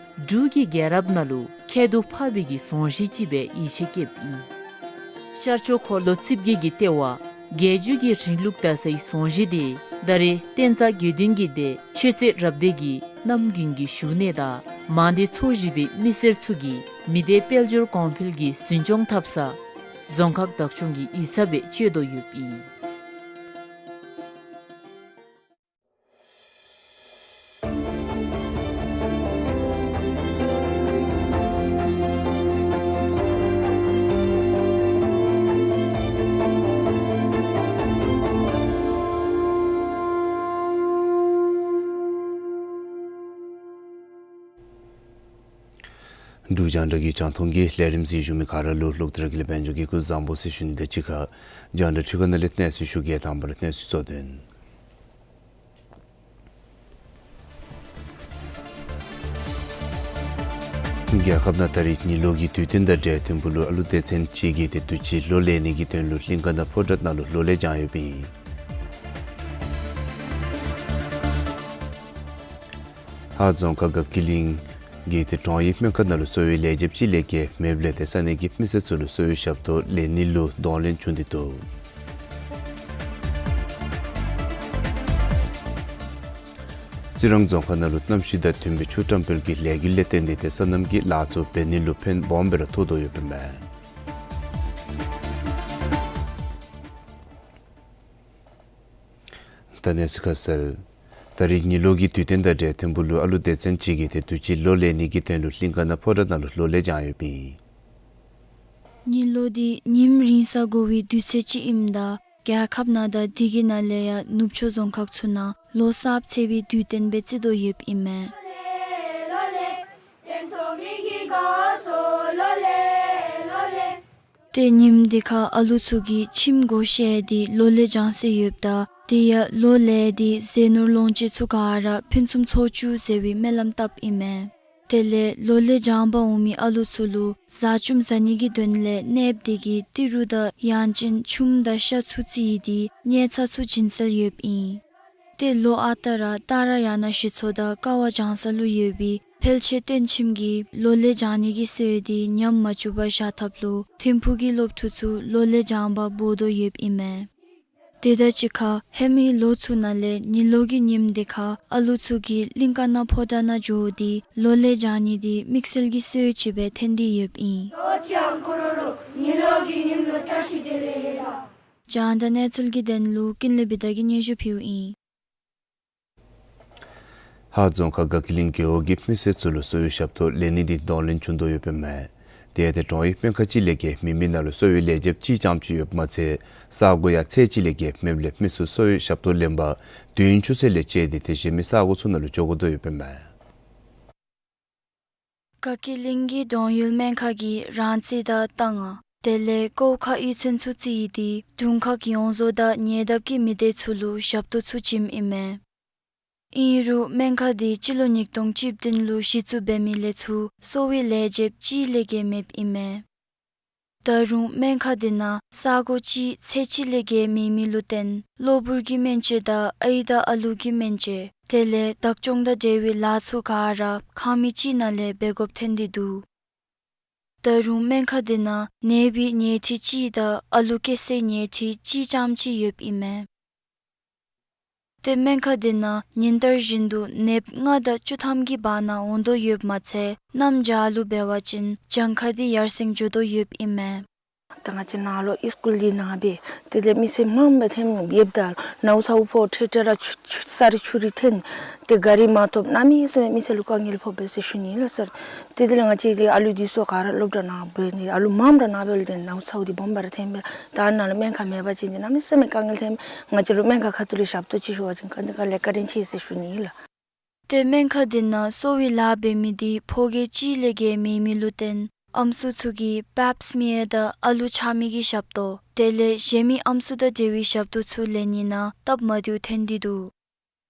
འབྲུག་གི་རྒྱལ་རབས་ནང་ལུ་ཁྱད་དུ་འཕགས་པའི་གི་རྫོང་གཞིས་ཅིག་སྦེ་ཡིད་ཆེས་བསྐྱེདཔ་ཨིན། ཤར་ཕྱོགས་འཁོར་ལོ་རྩིབས་བརྒྱད་ཀྱི་ལྟེ་བ་རྒྱལ་བརྒྱུད་ཀྱི་རིང་ལུགས་དར་སའི་རྫོང་གཞིས་འདི་ད་རེས་བསྟན་རྩ་དགེ་འདུན་གྱི་སྡེ་ཆོས་རྩེ་རབ་སྡེ་གི་རྣམ་རྒྱུན་གྱི་བཞུགས་གནས་དང་མང་སྡེ་ཚོ་བཞི་པའི་མི་སེར་ཚུ་གིས་མི་སྡེ་དཔལ་འབྱོར་གོང་འཕེལ་གྱི་འཛིན་སྐྱོང་འཐབ་ས་རྫོང་ཁག་བདག་སྐྱོང་གི་ཡིག་ཚང་སྦེ་སྤྱོད་དོ་ཡོདཔ་ཨིན། འབྲུག་རྒྱང་བསྒྲགས་ཀྱི་རྒྱང་མཐོང་གི་ལས་རིམ་གཟིགས་བཞུགས་མི་ག་ར་ལུ་ལོག་སྟེ་ར་དགེ་ལེགས་དཔལ་འབྱོར་གྱིས་སྐུ་གཟུགས་བཟང་པོ་ཟེར་ཞུ་ནི་དང་གཅིག་ཁར་རྒྱང་བསྒྲགས་འཕྲུལ་ཁང་ནང་ལས་གནས་ཚུལ་ཞུ་གེ། དང་པ་ར་གནས་ཚུལ་གཙོ་དོན། རྒྱལ་ཁབ་ནང་ད་རིས་ཉིས་ལོ་གི་དུས་སྟོན་དང་འབྲེལ་ཐིམ་ཕུག་ལུ་ཨ་ལུ་སྡེ་ཚན་གཅིག་གིས་ཏེ་དུས་ཅི་ལོ་ལེན་ནི་གི་དོན་ལུ་གླིང་ཀ་ན་ཕོ་བྲང་ནང་ལུ་ལོ་ལེགས་བགྱང་ཡོདཔ་ཨིན། ཧཱ་རྫོང་ཁག་དགའ་སྐྱིད་གླིང་གི་ཏེ་གྲོང་ཡུལ་སྨན་ཁང་ནང་ལུ་གསོ་བའི་ལས་བྱེདཔ་གཅིག་ལས་བརྒལ་མེདཔ་ལས་ཏེ་ས་གནས་ཀྱི་མི་སེར་ཚུ་ལུ་གསོ་བའི་ཞབས་ཏོག་ལེན་ནི་ལུ་གདོང་ལེན་བྱུང་སྟེ་འདུག། རྩི་རང་རྫོང་ཁག་ནང་ལུ་གནམ་གཤིས་དང་མཐུན་པའི་ཆུ་དྲང་འབུལ་གྱི་ལས་འགུལ་ལས་བརྟེན་ཏེ་ཏེ་སོ་ནམ་གྱི་ལཱ་ཚུ་འབད་ནི་ལུ་ཕན་སྦོམ་སྦེ་ར་ཐོགས་དོ་ཡོདཔ་ཨིན་མས། ད་གནས་ཚུལ་ཁ་གསལ། ད་རིས་ཉིས་ལོ་གི་དུས་སྟོན་དང་འབྲེལ་ཐིམ་ཕུག་ལུ་ཨ་ལུ་སྡེ་ཚན་གཅིག་གིས་ཏེ་དུས་ཅི་ལོ་ལེན་ནི་གི་དོན་ལུ་གླིང་ཀ་ན་ཕོ་བྲང་ནང་ལུ་ལོ་ལེགས་བགྱང་ཡོདཔ་ཨིན། ཉིས་ལོ་འདི་ཉིནམ་རིང་ས་འགོར་བའི་དུས་ཚོད་ཅིག་ཨིནམ་ད་རྒྱལ་ཁབ་ནང་དང་དེ་གི་ནང་ལས་ཡང་ནུབ་ཕྱོགས་རྫོང་ཁག་ཚུ་ནང་ལོ་གསརཔ་ཚེས་པའི་དུས་སྟོན་སྦེ་བརྩི་དོ་ཡོདཔ་ཨིན་མས། ཏེ་ཉིནམ་འདི་ཁར་ཨ་ལུ་ཚུ་གིས་ཁྱིམ་སྒོ་ཕྱེ་སྟེ་ལོ་ལེགས་བགྱང་སྲོལ་ཡོདཔ་ད་དེ་ཡང་ལོ་ལེགས་འདི་ཟས་ནོར་ལོངས་སྤྱོད་ཚུ་ག་ར་ཕུན་སུམ་ཚོགས་བཅུག་ཟེར་བའི་སྨོན་ལམ་བཏབ་ཨིན་མས། དེ་ལས་ལོ་ལེགས་བགྱང་པར་འོང་མི་ཨ་ལུ་ཚུ་ལུ་བཟའ་བཅོམ་བཟའ་ནི་གི་དོན་ལས་གནསཔོ་དེ་གིས་ཏི་རུ་དང་ཡང་ཅིན་ཆུམ་དང་ཤ་ཚུ་བརྩིས་ཏེ་ཉལ་ཚ་ཚུ་བྱིན་སྲོལ་ཡོདཔ་ཨིན། ཏེ་ལོ་ཨ་རྟག་ར་སྟག་ར་ཡང་ན་ཞི་ཚོ་དང་ཀ་བ་བྱང་ས་ལུ་ཡོད་པའི་འཕེལ་ཆེ་སྟོན་ཁྱིམ་གྱིས་ལོ་ལེགས་བགྱང་ནི་གི་སྲོལ་འདི་ཉམས་མ་བཅུག་པར་བཞག་ཐབས་ལུ་ཐིམ་ཕུག་གི་སློབ་ཕྲུག་ཚུ་ལོ་ལེགས་བགྱང་པར་འབོ་དོ་ཡོདཔ་ཨིན་མས། དེ་དང་གཅིག་ཁར་ཧེ་མའི་ལོ་ཚུ་ནང་ལས་ཉིས་ལོ་གི་ཉིནམ་འདི་ཁར་ཨ་ལུ་ཚུ་གིས་གླིང་ཀ་ན་ཕོ་བྲང་ནང་འགྱོ་སྟེ་ལོ་ལེགས་བགྱང་ནི་འདི་དམིགས་བསལ་གྱི་སྲོལ་ཅིག་སྦེ་ཐོན་ཏེ་ཡོདཔ་ཨིན། རྒྱང་བསྒྲགས་གནས་ཚུལ་གྱི་དོན་ལུ་ཀུན་ལེགས་བི་དྷ་གིས་སྙན་ཞུ་ཕུལཝ་ཨིན། ཧཱ་རྫོང་ཁག་དགའ་སྐྱིད་གླིང་རྒེད་འོག་གི་མི་སེར་ཚུ་ལུ་གསོ་བའི་ཞབས་ཏོག་ལེན་ནི་འདི་གདོང་ལེན་བྱུང་དོ་ཡོདཔ་ཨིན་མས། དེ་ཡང་ཏེ་གྲོང་ཡུལ་སྨན་ཁང་གཅིག་ལས་བརྒལ་མེད་མི་ནང་ལུ་གསོ་བའི་ལས་བྱེདཔ་གཅིག་རྐྱངམ་ཅིག་ཡོདཔ་མ་ཚད་ས་གོ་ཡང་ཚད་གཅིག་ལས་བརྒལ་མེདཔ་ལས་མི་ཚུ་གསོ་བའི་ཞབས་ཏོག་ལེན་པར་དུས་ཡུན་ཆུ་ཚོད་ལས་བཅད་དེ་ཏེ་གཞན་མི་ས་གོ་ཚུ་ནང་ལུ་འགྱོ་དགོ་དོ་ཡོདཔ་ཨིན་མས། དགའ་སྐྱིད་གླིང་གི་གྲོང་ཡུལ་སྨན་ཁང་གིས་རང་རྩིས་དང་རྟ་རྔ་དེ་ལས་ཀོཝ་ཁ་གཡུས་ཚན་ཚུ་བརྩིས་ཏེ་དྲུང་ཁག་ཡོངས་རྫོགས་དང་ཉེ་འདབས་ཀྱི་མི་སྡེ་ཚུ་ལུ་ཞབས་ཏོག་ཚུ་བྱིནམ་ཨིན་མས། ཨིན་རུང་སྨན་ཁང་འདི་སྤྱི་ལོ་ཉིས་སྟོང་བཅུ་བདུན་ལུ་གཞི་བཙུགས་འབད་མི་ལས་ཚུར་གསོ་བའི་ལས་བྱེདཔ་གཅིག་ལས་བརྒལ་མེདཔ་ཨིན་མས། ད་རུང་སྨན་ཁང་འདི་ནང་ས་གོ་གཅིག་ཚད་གཅིག་ལས་བརྒལ་མེད་མི་ལུ་བརྟེན་གློ་བུར་གྱི་སྨན་བཅོས་དང་ཨའི་དང་ཨ་ལུ་གི་སྨན་བཅོས་དེ་ལས་བདག་སྐྱོང་དང་འབྲེལ་བའི་ལཱ་ཚུ་ག་ར་ཁང་མིག་གཅིག་ནང་ལས་འབད་དགོཔ་ཐོན་ཏེ་འདུག། ད་རུང་སྨན་ཁང་འདི་ནང་ནདཔ་གི་ཉལ་ཁྲི་གཅིག་དང་ཨ་ལུ་སྐྱེ་སའི་ཉལ་ཁྲི་གཅིག་རྐྱངམ་ཅིག་ཡོདཔ་ཨིན་མས། ཏེ་སྨན་ཁང་འདི་ནང་ཉིན་ལྟར་བཞིན་དུ་ནདཔ་ལྔ་དང་བཅུ་ཐམ་གྱི་བར་ན་འོང་དོ་ཡོདཔ་མ་ཚད་གནམ་བྱཱར་ལུ་འབད་བ་ཅིན་གྱངས་ཁ་འདི་ཡར་སེང་འགྱོ་དོ་ཡོདཔ་ཨིན་མས། ད་ང་བཅས་ནཱ་ལུ་ཨིས་ཀུལ་འདི་ནཱ་སྦེ་དེ་ལས་མི་སེར་མངམ་སྦེ་ཐོནམ་ཡོདཔ་ད་ནཝ་ཚཝ་ཕོག་ཁྲེ་ཁྲེ་ར་ཆུ་ཆུ་ས་རི་ཆུ་རི་ཐོན་ཏེ་ག་རི་མ་ཐོབ་གནམ་མེད་ས་མེད་མི་སེར་ལུ་དཀའ་ངལ་ཕོག་པས་ཟེར་ཞུ་ནི་ལགས་སར། ཏེ་དེ་ལས་ང་བཅས་ཀྱི་ཨ་ལུ་འདི་ཚུ་ག་ར་སློབ་གྲྭ་ནང་འབད་ནི་ཨ་ལུ་མངམ་ར་ནཱ་འབད་ལས་ཏེ་ནཝ་ཚཝ་འདི་སྦོམ་སྦེ་ར་ཐོནམ་མས། ད་ནཱ་ལུ་སྨན་ཁང་མེད་པ་ཅིན་འདི་གནམ་མེད་ས་མེད་དཀའ་ངལ་ཐོནམ་མས། ང་བཅས་ལུ་སྨན་ཁང་ཁ་ཐུག་ལས་ཞབས་ཏོག་ཅིག་ཞུ་བ་ཅིན་ག་དེ་ག་ལས་བཀའ་དྲིན་ཆེ་ཟེར་ཞུ་ནི་ལགས། ཏེ་སྨན་ཁང་འདི་ནང་གསོ་བའི་ལཱ་འབད་མི་འདི་ཕོ་སྐྱེས་གཅིག་ལས་བརྒལ་མེད་མི་ལུ་བརྟེན་ཨམ་སྲུ་ཚུ་གིས་པེབ་སི་མེར་དང་ཨ་ལུ་འཕྱག་མི་གི་ཞབས་ཏོག་དེ་ལས་གཞན་མི་ཨམ་སྲུ་དང་འབྲེལ་བའི་ཞབས་ཏོག་ཚུ་ལེན་ནི་ནང་སྟབས་མ་བདེཝ་ཐོན་ཏེ་འདུག།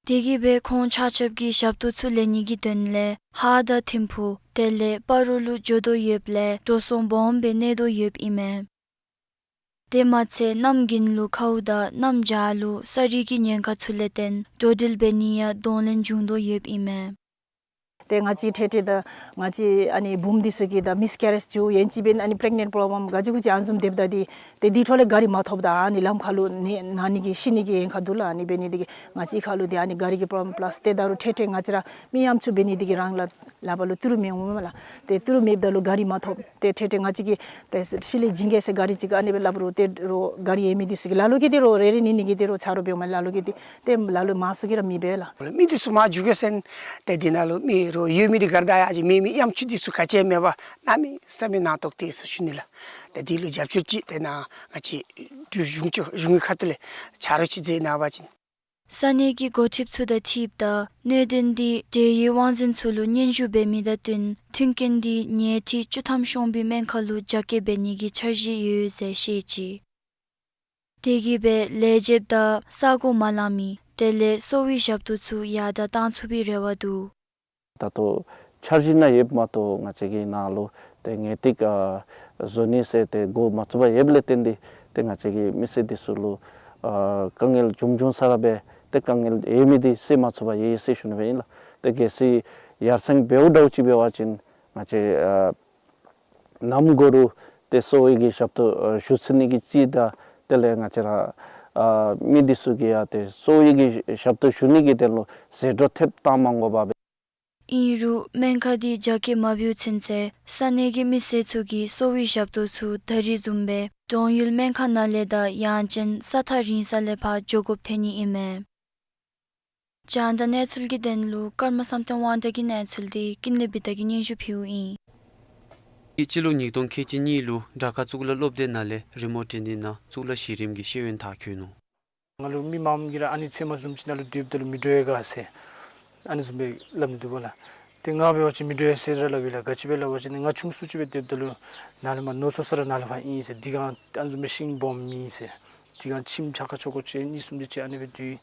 དེ་གིས་སྦེ་ཁོང་ཆ་ཁྱབ་ཀྱིས་ཞབས་ཏོག་ཚུ་ལེན་ནི་གི་དོན་ལས་ཧཱ་དང་ཐིམ་ཕུག་དེ་ལས་སྤ་རོ་ལུ་འགྱོ་དོ་ཡོདཔ་ལས་འགྲོ་སོང་སྦོམ་སྦེ་གནས་དོ་ཡོདཔ་ཨིན་མས། དེ་མ་ཚད་གནམ་དགུན་ལུ་ཁཝ་དང་གནམ་བྱཱར་ལུ་ས་རི་གི་ཉེན་ཁ་ཚུ་ལས་བརྟེན་འགྲོ་འགྲུལ་འབད་ནི་ཡང་གདོང་ལེན་འབྱུང་དོ་ཡོདཔ་ཨིན་མས། ཏེ་ང་བཅས་ཁྲེ་ཁྲེ་དང་ང་བཅས་ཨ་ནི་བུམོ་འདི་ཚུ་གིས་ད་མིས་ཀེ་རེཇ་འགྱོ་ཡང་ཅིན་འབདན་ཨ་ནི་པི་རེག་ནེནཊ་པོརོ་བི་ལེམ་ག་ཅི་གུ་ཅི་ཨ་ནི་བཟུམ་སྡོདཔ་ད་འདི་ཏེ་འདི་འཕྲོ་ལས་ག་རི་མ་ཐོབ་ད་ཨ་ནི་ལམ་ཁ་ལུ་ནད་ན་ནི་གི་ཤི་ནི་གི་ཉེན་ཁ་འདུག་ལགས། ཨ་ནི་འབད་ནི་འདི་གིས་ང་བཅས་ཁ་ལུ་འདི་ཨ་ནི་ག་རི་གི་པོརོ་བི་ལེམ་པ་ལཱསི་ཏེ་ད་རུང་ཁྲེ་ཁྲེ་ང་བཅས་ར་མི་ཡམ་ཆུ་འབད་ནི་འདི་གིས་རང་ལགཔ་ལགཔ་ལུ་ཏི་རུ་མེདཔ་འོང་མས་ལགས། ཏེ་ཏི་རུ་མེདཔ་ད་ལུ་ག་རི་མ་ཐོབ། ཏེ་ཁྲེ་ཁྲེ་ང་བཅས་ཀྱིས་ཏེ་ཤི་ལེ་སྦྱིན་གེ་ཟེར་ག་རི་ཅིག་ཨ་ནི་སྦེ་སླབ་རུང་ཏེ་རོགས་ག་རི་ཡོད་མི་འདི་ཚུ་གིས་ལ་ལུ་གིས་ཏེ་རོགས་རེ་རེ་གཉིས་གཉིས་ཀྱིས་ཏེ་རོགས་ཆ་རོགས་འབདཝ་མས། ལ་ལུ་གིས་ཏེ་ཏེ་ལ་ལུ་མང་སུ་གིས་ར་མི་འབད་ལགས། མི་འདི་ཚུ་མར་འགྱོ་གེ་ཟེར་ཏེ་འདི་ནང་ལུ་མི་རོགས་ཡོད་མི་འདི་ག་ར་ད་ཡར་ཅིག་མེད་མི་ཡམ་ཆུ་འདི་ཚུ་ག་ཅི་ཡང་མེད་པར་གནམ་མེད་ས་མེད་ནང་ཐོག་སྟེ་ཟེར་ཞུ་ནི་ལགས། ཏེ་འདི་ལུ་རྒྱབ་སྐྱོར་ཅིག་ཏེ་ནཱ་ང་བཅས་འབྲུག་གཞུང་ཕྱོགས་གཞུང་གི་ཁ་ཐུག་ལས་ཆ་རོགས་ཅིག་མཛད་གནང་བ་ཅིན། ས་གནས་ཀྱི་འགོ་ཁྲིདཔ་ཚུ་དང་འཁྲིལཝ་ད་གནད་དོན་འདི་འབྲེལ་ཡོད་དབང་འཛིན་ཚུ་ལུ་སྙན་ཞུ་འབད་མི་དང་བསྟུན་མཐུན་རྐྱེན་འདི་ཉལ་ཁྲི་བཅུ་ཐམ་ཤོང་བའི་སྨན་ཁང་ལུ་རྒྱ་སྐྱེད་འབད་ནི་གི་འཆར་གཞི་ཡོད་ཟེར་བཤད་ཅི། དེ་གིས་འབད་ལས་བྱེདཔ་དང་ས་གོ་མ་ལང་མི་དེ་ལས་གསོ་བའི་ཞབས་ཏོག་ཚུ་ཡར་དྲག་གཏང་ཚུགས་པའི་རེ་བ་འདུག། ད་ལྟོ་འཆར་གཞི་ནང་ཡོདཔ་མ་གཏོགས་ང་བཅས་ཀྱི་ནང་ལུ་ཏེ་ངེས་ཏིག་ཨ་བཟོ་ནི་ཟེར་ཏེ་འགོ་མ་བཙུགས་པར་ཡོདཔ་ལས་བརྟེན་ཏེ་ཏེ་ང་བཅས་ཀྱི་མི་སེར་འདི་ཚུ་ལུ་ཨ་དཀའ་ངལ་བྱུང་བྱུང་ས་ར་སྦེ་ཏེ་དཀའ་ངལ་ཡོད་མི་འདི་སེལ་མ་ཚུགས་པར་ཡོད་ཡོད་ཟེར་ཞུ་ནི་སྦེ་ཨིན་ལགས། ཏེ་གལ་སྲིད་ཡར་སེང་འབདཝ་འདྲཝ་ཅིག་འབད་བ་ཅིན་ང་བཅས་ཨ་གནམ་གོ་རུ་ཏེ་གསོ་བའི་གི་ཞབས་ཏོག་ཨ་ཞུ་ཚུགས་ནི་གི་རྩིས་དང་དེ་ལས་ང་བཅས་ར་ཨ་མི་འདི་ཚུ་གིས་ཡང་ཏེ་གསོ་བའི་གི་ཞབས་ཏོག་ཞུ་ནི་གི་དོན་ལུ་ཟད་འགྲོ་ཐེབས་བཏང་མ་དགོ་པར་སྦེ། ཨིན་རུང་སྨན་ཁང་འདི་རྒྱ་སྐྱེད་མ་འབད་བའི་ཚུན་ཚོད་ས་གནས་ཀྱི་མི་སེར་ཚུ་གིས་གསོ་བའི་ཞབས་ཏོག་ཚུ་ད་རིས་བཟུམ་སྦེ་གྲོང་ཡུལ་སྨན་ཁང་ནང་ལས་དང་ཡང་ཅིན་ས་ཐག་རིང་ས་ལས་ཕར་འགྱོ་དགོཔ་ཐོན་ནི་ཨིན་མས། རྒྱང་བསྒྲགས་གནས་ཚུལ་གྱི་དོན་ལུ་ཀརྨ་བསམ་གཏན་དབང་གྲགས་ཀྱི་གནས་ཚུལ་འདི་ཀུན་ལེགས་བི་དྷ་གིས་སྙན་ཞུ་ཕུལཝ་ཨིན། སྤྱི་ལོ་ཉིས་སྟོང་ཁལ་གཅིག་གཉིས་ལུ་དྲག་ཁ་གཙུག་ལག་སློབ་སྡེ་ནང་ལས་རི་མོ་འབྲི་ནི་ནང་གཙུག་ལག་གཞི་རིམ་གྱི་ཤེས་ཡོན་མཐར་འཁྱོལ་ནུག། ང་ལུ་མི་མངམ་གིས་ར་ཨ་ནི་ཚེ་མ་བཟུམ་ཅིག་ནང་ལུ་སྡོདཔ་ད་ལུ་མི་འགྲོ་ཡ་ག་ཟེར་ཨ་ནི་བཟུམ་སྦེ་སླབ་ནི་འདུག་པ་ལགས། ཏེ་ང་འབད་བ་ཅིན་མི་འགྲོ་ཡ་ཟེར་ར་སླབ་ཨིན་ལགས། ག་ཅི་སྦེ་སླབ་པ་ཅིན་ང་ཆུང་སུ་ཅིག་སྦེ་སྡོདཔ་ད་ལུ་ནཱ་ལས་མར་མནོ་སོ་སོ་ར་ནཱ་ལས་ཕར་ཨིན་ཟེར། དེ་སྒང་ཨ་ནི་བཟུམ་སྦེ་ཤིང་སྦོམ་མེད་ཟེར། དེ་སྒང་ཁྱིམ་ཆ་ཁ་ཆོ་ག་ཅིག་ཨ་ནི་བཟུམ་འདི་ཅིག་ཨ་ནི་སྦེ་འདུག།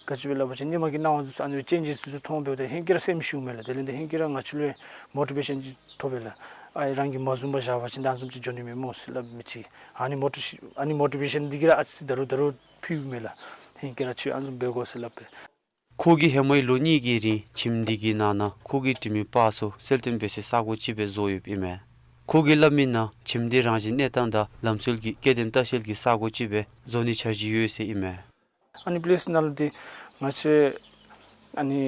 ག་ཅི་སྦེ་སླབ་པ་ཅིན་ཧེ་མ་གི་སྣང་བ་འདི་ཚུ་ཨ་ནི་སྦེ་ཅན་ཇིས་འདི་ཚུ་མཐོང་འབདཝ་ད་ཧེང་སྐལ་ར་སེམས་ཤུགས་མེད་ལགས། དེ་ལས་འདི་ཧེང་སྐལ་ར་ང་བཅས་ལུ་མོ་ཊི་བེ་ཤཱན་ཅིག་ཐོབ་པས་ལགས། ཨ་རང་གིས་མ་བཟུང་པར་བཞག་པ་ཅིན་ད་ཨ་ནི་བཟུམ་ཅིག་འགྱོ་ནི་མེད་སྨོ་ཟེར་སླབ་མི་ཅིག། ཨ་ནི་མོ་ཊི་ཤི་ཨ་ནི་མོ་ཊི་བེ་ཤཱན་འདི་གིས་ར་ཨ་ཙི་ད་རུང་ད་རུང་ཕུལཝ་མས་ལགས། ཧེང་སྐལ་ར་ཁྱོད་ཨ་ནི་བཟུམ་འབད་དགོ་ཟེར་སླབ་པས། ཁོ་གིས་ཧེ་མའི་ལོ་གཉིས་ཀྱི་རིང་ཁྱིམ་འདི་གི་ནང་ན་ཁོ་གིས་བྲིས་མི་པར་ཚུ་གསལ་སྟོན་འབད་སའི་ས་གོ་ཅིག་སྦེ་བཟོ་ཡོདཔ་ཨིན་མས། ཁོ་གིས་སླབ་མིའི་ནང་ཁྱིམ་འདི་རང་བཞིན་གནས་སྟངས་དང་ལམ་སྲོལ་གྱི་སྐྱེ་ལྡན་ལྟ་བཤལ་གྱི་ས་གོ་ཅིག་སྦེ་བཟོ་ནིའི་འཆར་གཞི་ཡོད་ཟེར་ཨིན་མས། ཨ་ནི་པི་ལེསི་ནང་ལུ་འདི་ང་བཅས་ཨ་ནི་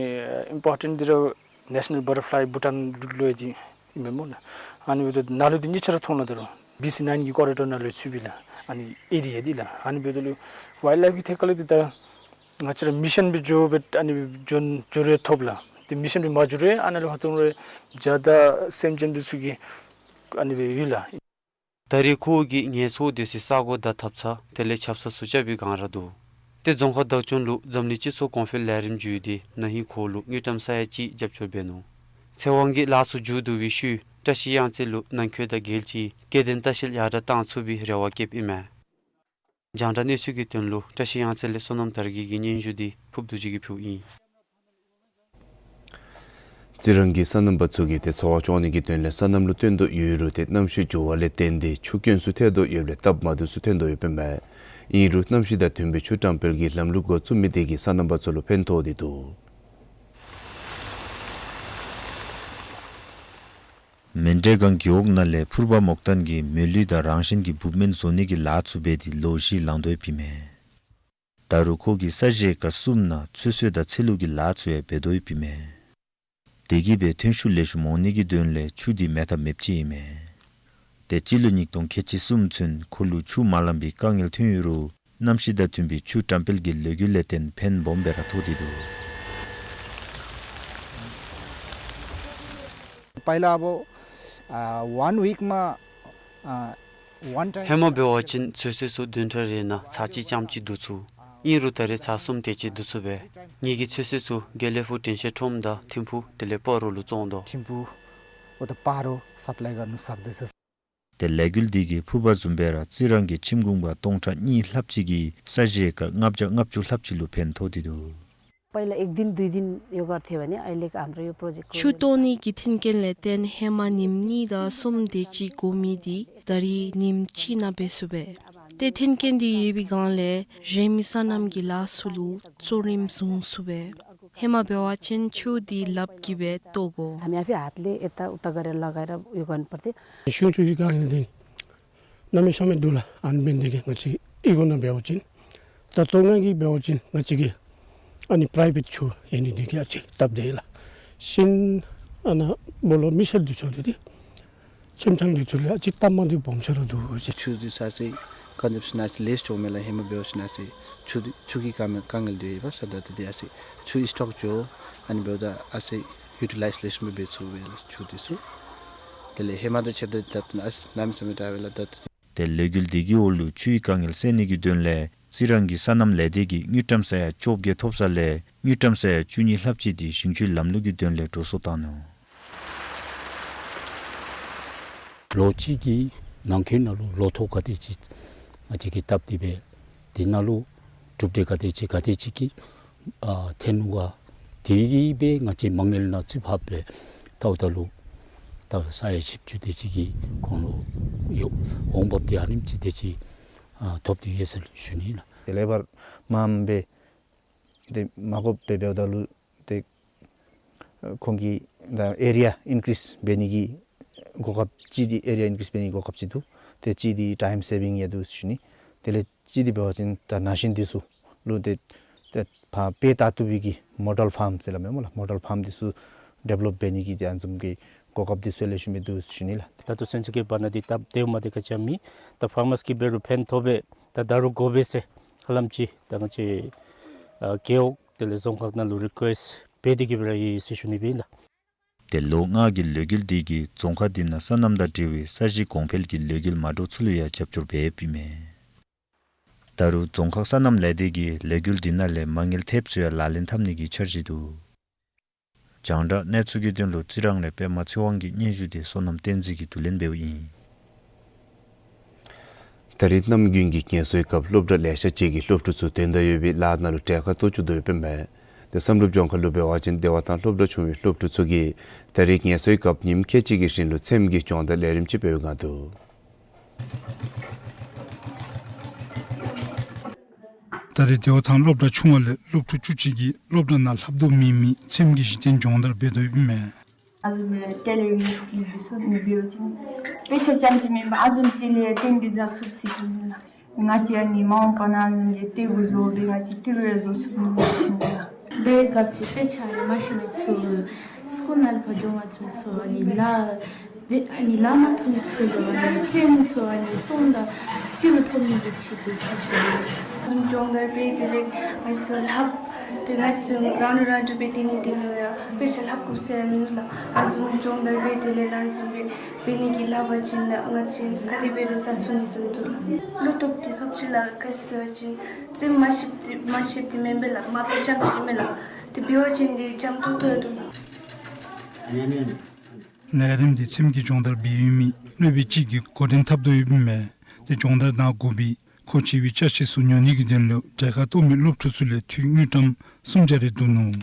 ཨིམ་པོར་ཊེནཊ་འདི་ར་ནེ་ཤ་ནཱལ་བཱ་ཊར་ཕི་ལའི་བྷུ་ཊཱན་ལུ་ལུ་ཡོད་དེ་ཨིན་མས་སྨོ་ལགས། ཨ་ནི་འབདཝ་ད་ནཱ་ལུ་འདི་གཉིས་ཆ་ར་མཐོང་ནུག། ད་རུང་བི་སི་ནའིན་གྱི་ཀོ་རི་ཌོར་ནང་ལུ་ཚུདཔ་ཨིན་ལགས། ཨ་ནི་ཨེ་རི་ཡ་འདི་ལགས། ཨ་ནི་འབདཝ་ད་ལུ་ཝའིལཌ་ལའིཕ་གི་ཐད་ཁར་ལུ་འདི་ད་ང་བཅས་ར་མི་ཤན་སྦེ་འགྱོ་སྦེ་ཨ་ནི་འགྱོ་འགྱོ་རུང་ཐོབ་ལགས། ཏེ་མི་ཤན་སྦེ་མ་འགྱོ་རུང་ཨ་ནཱ་ལུ་ཧ་ཐོབ་རུང་བྱཱ་དང་སེམས་ཅན་འདི་ཚུ་གི་ཨ་ནི་སྦེ་ཡོད་ལགས། ད་རེས་ཁོ་གིས་ངལ་འཚོ་སྡོད་སའི་ས་གོ་དང་ཐབ་ཚང་དེ་ལས་ཆབ་གསང་ཚུ་རྐྱབ་པའི་སྒང་ར་འདུག། ཏེ་རྫོང་ཁག་བདག་སྐྱོང་ལུ་འཛམ་གླིང་སྤྱི་ཚོགས་གོང་འཕེལ་ལས་རིམ་བརྒྱུད་དེ་ན་ཧིང་ཁོ་ལུ་དངུལ་ཀྲམ་ས་ཡ་གཅིག་རྒྱབ་སྐྱོར་འབད་ནུག། ཚེ་དབང་གིས་ལཱ་ཚུ་མཇུག་བསྡུ་བའི་ཤུལ་བཀྲ་ཤིས་གཡང་རྩེ་ལུ་ནང་འཁོད་དང་རྒྱལ་སྤྱིའི་སྐྱེ་ལྡན་ལྟ་བཤལ་ཡར་དྲག་གཏང་ཚུགས་པའི་རེ་བ་བསྐྱེདཔ་ཨིན་མས། རྒྱང་བསྒྲགས་གནས་ཚུལ་གྱི་དོན་ལུ་བཀྲ་ཤིས་གཡང་རྩེ་ལས་བསོད་ནམས་དར་རྒྱས་ཀྱི་སྙན་ཞུ་འདི་ཕུརཔ་རྡོ་རྗེ་གིས་ཕུལཝ་ཨིན། རྩི་རང་གི་སོ་ནམ་པ་ཚུ་གིས་ཏེ་འཚོ་བ་སྐྱོང་ནི་གི་དོན་ལས་སོ་ནམ་ལུ་བརྟེན་དོ་ཡོད་རུང་ཏེ་གནམ་གཤིས་འགྱུར་བ་ལས་བརྟེན་ཏེ་ཆུ་དཀོན་སུ་ཐལ་དོ་ཡོདཔ་ལས་སྟབས་མ་བདེ་སུ་ཐོན་དོ་ཡོདཔ་ཨིན་མས། ཨིན་རུང་གནམ་གཤིས་དང་མཐུན་པའི་ཆུ་བཀྲམ་སྤེལ་གྱི་ལམ་ལུགས་འགོ་བཙུགས་མི་དེ་གིས་སོ་ནམ་པ་ཚུ་ལུ་ཕན་ཐོགས་ཏེ་འདུག། མཎྜལ་སྒང་རྒེད་འོག་ནང་ལས་ཕུར་པ་མོག་ཐན་གྱིས་མེ་ལུད་དང་རང་བཞིན་གྱི་འབུབ་སྨན་བཟོ་ནི་གི་ལཱ་ཚུ་འབད་དེ་ལོ་བཞི་ལང་དོ་ཡོདཔ་ཨིན་མས། ད་རུང་ཁོ་གིས་ས་གཞི་ཨེ་ཀར་གསུམ་ནང་ཚོད་བསྲེ་དང་ཚལ་ལུ་གི་ལཱ་ཚུ་ཡང་འབད་དོ་ཡོདཔ་ཨིན་མས། དེ་གིས་འབད་ཐོན་ཤུགས་ལེགས་ཤོམ་འོང་ནི་གི་དོན་ལས་ཆུ་འདི་མེད་ཐབས་མེདཔ་ཅིག་ཨིན་མས། ཏེ་སྤྱི་ལོ་ཉིས་སྟོང་ཁལ་གཅིག་གསུམ་ཚུན་ཁོ་ལུ་ཆུ་མ་ལང་པའི་དཀའ་ངལ་ཐོན་ཡོད་རུང་གནམ་གཤིས་དང་མཐུན་པའི་ཆུ་བཀྲམ་སྤེལ་གྱི་ལས་འགུལ་ལས་བརྟེན་ཕན་སྦོམ་སྦེ་ར་ཐོགས་ཏེ་འདུག། पहिला अब, अ, one week मा, अ, one time ཧེ་མ་འབད་བ་ཅིན་ཚོད་བསྲེ་ཚུ་བདུན་ཕྲག་རེ་ནང་ཚར་གཅིག་རྐྱངམ་ཅིག་བསྡུ་ཚུགས། ཨིན་རུང་ད་རེས་ཚར་གསུམ་དེ་ཅིག་བསྡུ་ཚུགས་པས། ངེ་གི་ཚོད་བསྲེ་ཚུ་དགེ་ལེགས་ཕུག་དྲན་ཤེས་ཁྲོམ་དང་ཐིམ་ཕུག་དེ་ལས་སྤ་རོ་ལུ་བཙོང་དོ། ཐིམ་ཕུག་འོ་ད་སྤ་རོ་སབ་ལའི་ག་ནུ་སབ་དེ་ཟེར། ཏེ་ལས་འགུལ་འདི་གིས་ཕུར་པ་བཟུམ་སྦེ་ར་རྩི་རང་གི་ཁྱིམ་གུང་པ་སྟོང་ཕྲག་གཉིས་ལྷགཔ་ཅིག་གི་ས་གཞི་ཨེ་ཀར་ལྔ་བརྒྱ་ལྔ་བཅུ་ལྷགཔ་ཅིག་ལུ་ཕན་ཐོགས་ཏེ་འདུག། पहिला एक दिन दुई दिन यो गर्थ्यो भने अहिलेको हाम्रो यो प्रोजेक्टको ཆུ་བཏོན་ནི་གི་མཐུན་རྐྱེན་ལས་བརྟེན་ཧེ་མ་ཉིནམ་གཉིས་དང་གསུམ་དེ་ཅིག་འགོར་མི་འདི་ད་རེས་ཉིནམ་གཅིག་ནང་འབད་ཚུགས་པས། ཏེ་མཐུན་རྐྱེན་འདི་ཡོད་པའི་སྒང་ལས་གཞན་མི་སོ་ནམ་གྱི་ལཱ་ཚུ་ལུ་གཙོ་རིམ་བཟུང་ཚུགས་པས། ཧེ་མ་འབད་བ་ཅིན་ཆུ་འདི་ལགཔ་གིས་སྦེ་བཏོག་དགོ། हामी आफै हातले यता उता गरेर लगाएर यो गर्नुपर्थ्यो। ཤིང་ཆུ་གི་དཀའ་ངལ་འདི་གནམ་མེད་ས་མེད་འདུག་ལགས། ཨ་ནི་འབད་ནི་དེ་གིས་ང་བཅས་ཨི་ཁུ་ནང་འབད་བ་ཅིན་ད་ལྟོ་ང་གིས་འབད་བ་ཅིན་ང་བཅས་ཀྱིས་ཨ་ནི་པྲའི་བེཊ་ཆུ་ཡོད་ནི་དེ་གིས་ཨ་ཙི་སྟབས་བདེ་ལགས། ཤིང་ཨ་ནཱ་སྦོ་ལོགས་མི་སེར་འདི་ཚུ་འདི་ཏེ་ཁྱིམ་ཚང་འདི་ཚུ་ལས་ཨ་ཙི་སྟབས་མ་བདེཝ་སྦོམ་ཤོས་ར་འདུག་ཟེར། ཆུ་འདི་ས་ཨ་ཙི་ག་ནི་སྦེ་ཟེར་ན་ཨ་ཙི་ལེགས་ཤོམ་མེད་ལགས། ཧེ་མ་འབད་བ་ཅིན་ཨ་ཙི་ཆུ་འདི་ཆུ་གི་དཀའ་ངལ་དཀའ་ངལ་འདི་ཡོདཔ་ས་ད་ད་འདི་ཨ་ཙི་ཆུ་སི་ཊོག་འགྱོ། ཨ་ནི་འབདཝ་ད་ཨ་ཙི་ཡུ་ཊི་ལའིཛ་ལེགས་ཤོམ་སྦེ་འབད་ཚུགས་པས་ལགས་ཆུ་འདི་ཚུ། དེ་ལས་ཧེ་མ་དང་ཕྱདཔ་ད་ད་ལྟོ་ཨ་ཙི་གནམ་མེད་ས་མེད་དྲག་པས་ལགས་ད་ལྟོ། ཏེ་ལས་འགུལ་འདི་གི་འོག་ལུ་ཆུའི་དཀའ་ངལ་སེལ་ནི་གི་དོན་ལས་ རྩི་རང་གི་སོ་ནམ་ལས་སྡེ་གིས་དངུལ་ཀྲམ་ས་ཡ་བཅོ་བརྒྱད་ཐོབ་ས་ལས་དངུལ་ཀྲམ་ས་ཡ་བཅུ་གཉིས་ལྷགཔ་ཅིག་དེ་ཞིང་ཆུའི་ལམ་ལུགས་ཀྱི་དོན་ལས་འགྲོ་སོང་བཏང་ནུག། ལོ་གཅིག་གི་ནང་འཁོད་ནང་ལུ་ལོ་ཐོག་ག་དེ་ཅིག་ང་བཅས་ཀྱིས་བཏབ་སྟེ་སྦེ་དེ་ནང་ལུ་གྲུབ་འབྲས་ག་དེ་ཅིག་ག་དེ་ཅིག་གི་ཨ་ཐོན་ནུག་ག། དེ་གིས་སྦེ་ང་བཅས་མ་དངུལ་ནང་རྩིས་ཕབ་སྦེ་བལྟཝ་ད་ལུ་ད་ས་ཡ་བཞི་བཅུ་དེ་ཅིག་གི་ཁོང་ལུ་ཡོད་འོང་འབབ་དེ་ཨ་ནེམ་ཅིག་དེ་ཅིག་ཨ་ཐོབ་སྟེ་ཡོད་ཟེར་ཞུ་ནི་ལགས། དེ་ལས་ཕར་མངམ་སྦེ་ཏེ་མ་དགོཔ་སྦེ་འབདཝ་ད་ལུ་ཏེ་ཁོང་གིས་ད་ཨེ་རི་ཡ་ཨིན་ཀྲིསི་འབད་ནི་གི་གོ་སྐབས་ཅིག་འདི་ཨེ་རི་ཡ་ཨིན་ཀྲིསི་འབད་ནི་གི་གོ་སྐབས་ཅིག་འདུག། ཏེ་ཅིག་འདི་ཊའིམ་སེ་བིང་ཡང་འདུག་ཞུ་ནི། དེ་ལས་ཅིག་འདི་འབད་བ་ཅིན་ད་ན་གཞོན་འདི་ཚུ་ལུ་ཏེ་ཏེ་ཕར་དཔེ་བལྟ་བཏུབ་པའི་གི་མོ་ཌེལ་ཕཱམ་ཟེར་སླབ་མས་སྨོ་ལགས། མོ་ཌེལ་ཕཱམ་འདི་ཚུ་ཌི་ཝེ་ལོཔ་འབད་ནི་གི་ཏེ་ཨ་ནི་བཟུམ་གྱི་གོ་སྐབས་འདི་ཚུ་ལེགས་ཤོམ་སྦེ་འདུག་ཞུ་ནི་ལགས། ད་ལྟོ་ཚུན་ཚོད་ཀྱི་བར་ན་འདི་སྟབས་བདེཝ་མ་བདེཝ་ག་ཅི་ཡང་མེད། ད་ཕར་མར་ཀི་འབད་རུང་ཕན་ཐོགས་པས། ད་ད་རུང་དགོ་པས་ཟེར་ཧ་ལམ་ཅིག་ད་ང་བཅས་ཨ་རྒེད་འོག་དེ་ལས་རྫོང་ཁག་ནང་ལུ་རི་ཀུ་ཨེསཊ་འབད་དེ་གི་སྦེ་ར་ཡོད་ཟེར་ཞུ་ནི་སྦེ་ཨིན་ལགས། ཏེ་ལོ་ལྔ་གི་ལས་འགུལ་འདི་གིས་རྫོང་ཁག་འདི་ནང་སོ་ནམ་དང་འབྲེལ་བའི་ས་གཞི་གོང་འཕེལ་གྱི་ལས་འགུལ་མ་འདྲཝ་ཚུ་ལུ་ཡང་རྒྱབ་སྐྱོར་འབད་ཡོདཔ་ཨིན་མས། ད་རུང་རྫོང་ཁག་སོ་ནམ་ལས་སྡེ་གིས་ལས་འགུལ་འདི་ནང་ལས་མ་དངུལ་ཐེབས་ཚུ་ཡང་ལག་ལེན་འཐབ་ནི་གི་འཆར་གཞི་འདུག། རྒྱང་བསྒྲགས་གནས་ཚུལ་གྱི་དོན་ལུ་རྩི་རང་ལས་པདྨ་ཚེ་དབང་གི་སྙན་ཞུ་འདི་བསོད་ནམས་བསྟན་འཛིན་གྱིས་བསྡུ་ལེན་འབདཝ་ཨིན། ད་རེས་གནམ་དགུན་གྱི་ངལ་གསོའི་སྐབས་སློབ་གྲྭ་ལེ་ཤ་ཅིག་གིས་སློབ་ཕྲུག་ཚུ་དོན་དག་ཡོད་པའི་ལཱ་ནང་ལུ་གྲལ་ཁར་གཏོགས་བཅུག་དོ་ཡོདཔ་ཨིན་མས། ཏེ་བསམ་གྲུབ་ལྗོངས་མཁར་ལུ་འབད་བ་ཅིན་བདེ་བ་ཐང་སློབ་གྲྭ་ཆུང་བའི་སློབ་ཕྲུག་ཚུ་གིས་ད་རེས་ངལ་གསོའི་སྐབས་ཉིནམ་ཁལ་གཅིག་གི་རིང་ལུ་ཚེམ་གྱི་སྦྱོང་བརྡར་ལས་རིམ་ཅིག་འབད་བའི་སྒང་འདུག། ད་རེས་བདེ་བ་ཐང་སློབ་གྲྭ་ཆུང་བ་ལས་སློབ་ཕྲུག་བཅུ་གཅིག་གིས་སློབ་གྲྭ་ནང་ལྷབ་དོ་མེད་མི་ཚེམ་གྱི་གཞི་རྟེན་སྦྱོང་བརྡར་འབད་དོ་ཡོདཔ་ཨིན་མས། ཨ་ནི་ཏེ་ལས་མི་སྐུལ་འདི་ཚུ་ནི་འབད་བ་ཅིན་དཔེ་ཆ་རྐྱངམ་ཅིག་མེན་པར་ཨ་ནི་ཅིག་ལས་སྟོན་འདི་ཟ་ཚུགས་ཟེར་ཞུ་ནི་ལགས། ང་བཅས་ཨ་ནི་མ་འོངས་པ་ནང་ལས་ཏེ་གུ་བཟོ་སྦེ་ང་བཅས་ཏེ་རུ་བཟོ་ཚུགས་ནི་ཟེར་ཞུ་ནི་ལགས། དེ་སྐབས་ཀྱི་དཔེ་ཆ་ཡང་མ་ཤེས་མི་ཚུ་སྐུལ་ནང་ཕར་འགྱོ་མ་ཚུགས་མི་ཚུ་ཨ་ནི་ལཱ་འབད་ཨ་ནི་ལཱ་མ་ཐོབ་མི་ཚུ་ལུ་ཨ་ནི་རྩེདམོ་ཚུ་ཨ་ནི་བཙོང་ད་ཏི་རུ་ཐོབ་ནི་གི་ཆེད་དུ་ཟེར་ཞུ་ནི། ཨ་ནི་སྦྱོང་བརྡར་འབད་དེ་ལས་ང་བཅས་ལྷབ་དེ་ང་བཅས་རང་ལུ་རང་གྲུབ་པའི་དེ་ནི་དེ་ལུ་ཡང་དཔེ་ཆ་ལྷབ་དགོ་ཟེར་མིན་ལགས། ཨ་ནི་སྦྱོང་བརྡར་འབད་དེ་ལས་ནང་བཞིན་སྦེ་འབད་ནི་གི་ལཱ་འབད་བ་ཅིན་ང་བཅས་ག་དེ་འབད་རུང་ཟ་ཚུགས་ནི་བཟུམ་འདུག་ལགས། བློ་སྟོབས་དེ་ཐོབ་ཅི་ལགས། ག་ཅི་ཟེར་བ་ཅིན་རྩེདམོ་མ་ཤེསཔ་དེ་མ་ཤེསཔ་དེ་མེན་པས་ལགས། མ་དཔེ་རྐྱངམ་ཅིག་མེན་ལགས། དེ་འབད་བ་ཅིན་དེ་འཇམ་ཏོང་ཏོ་འདུག་ལགས། ལས་རིམ་འདི་ཚེམ་གྱི་སྦྱོང་བརྡར་འབད་ཡོད་མི་སློབ་དཔོན་ཅིག་གིས་འགོ་འདྲེན་འཐབ་དོ་ཡོདཔ་ཨིན་མས། ཏེ་སྦྱོང་བརྡར་གནང་དགོ་པའི་མཁོ་ཆེ་བའི་ཅ་ཆས་ཚུ་ཉོ་ནི་གི་དོན་ལུ་གྲལ་ཁར་གཏོགས་མི་སློབ་ཕྲུག་ཚུ་ལས་འཐུས་དངུལ་ཀྲམ་སུམ་བརྒྱ་རེ་བསྡུ་ནུག།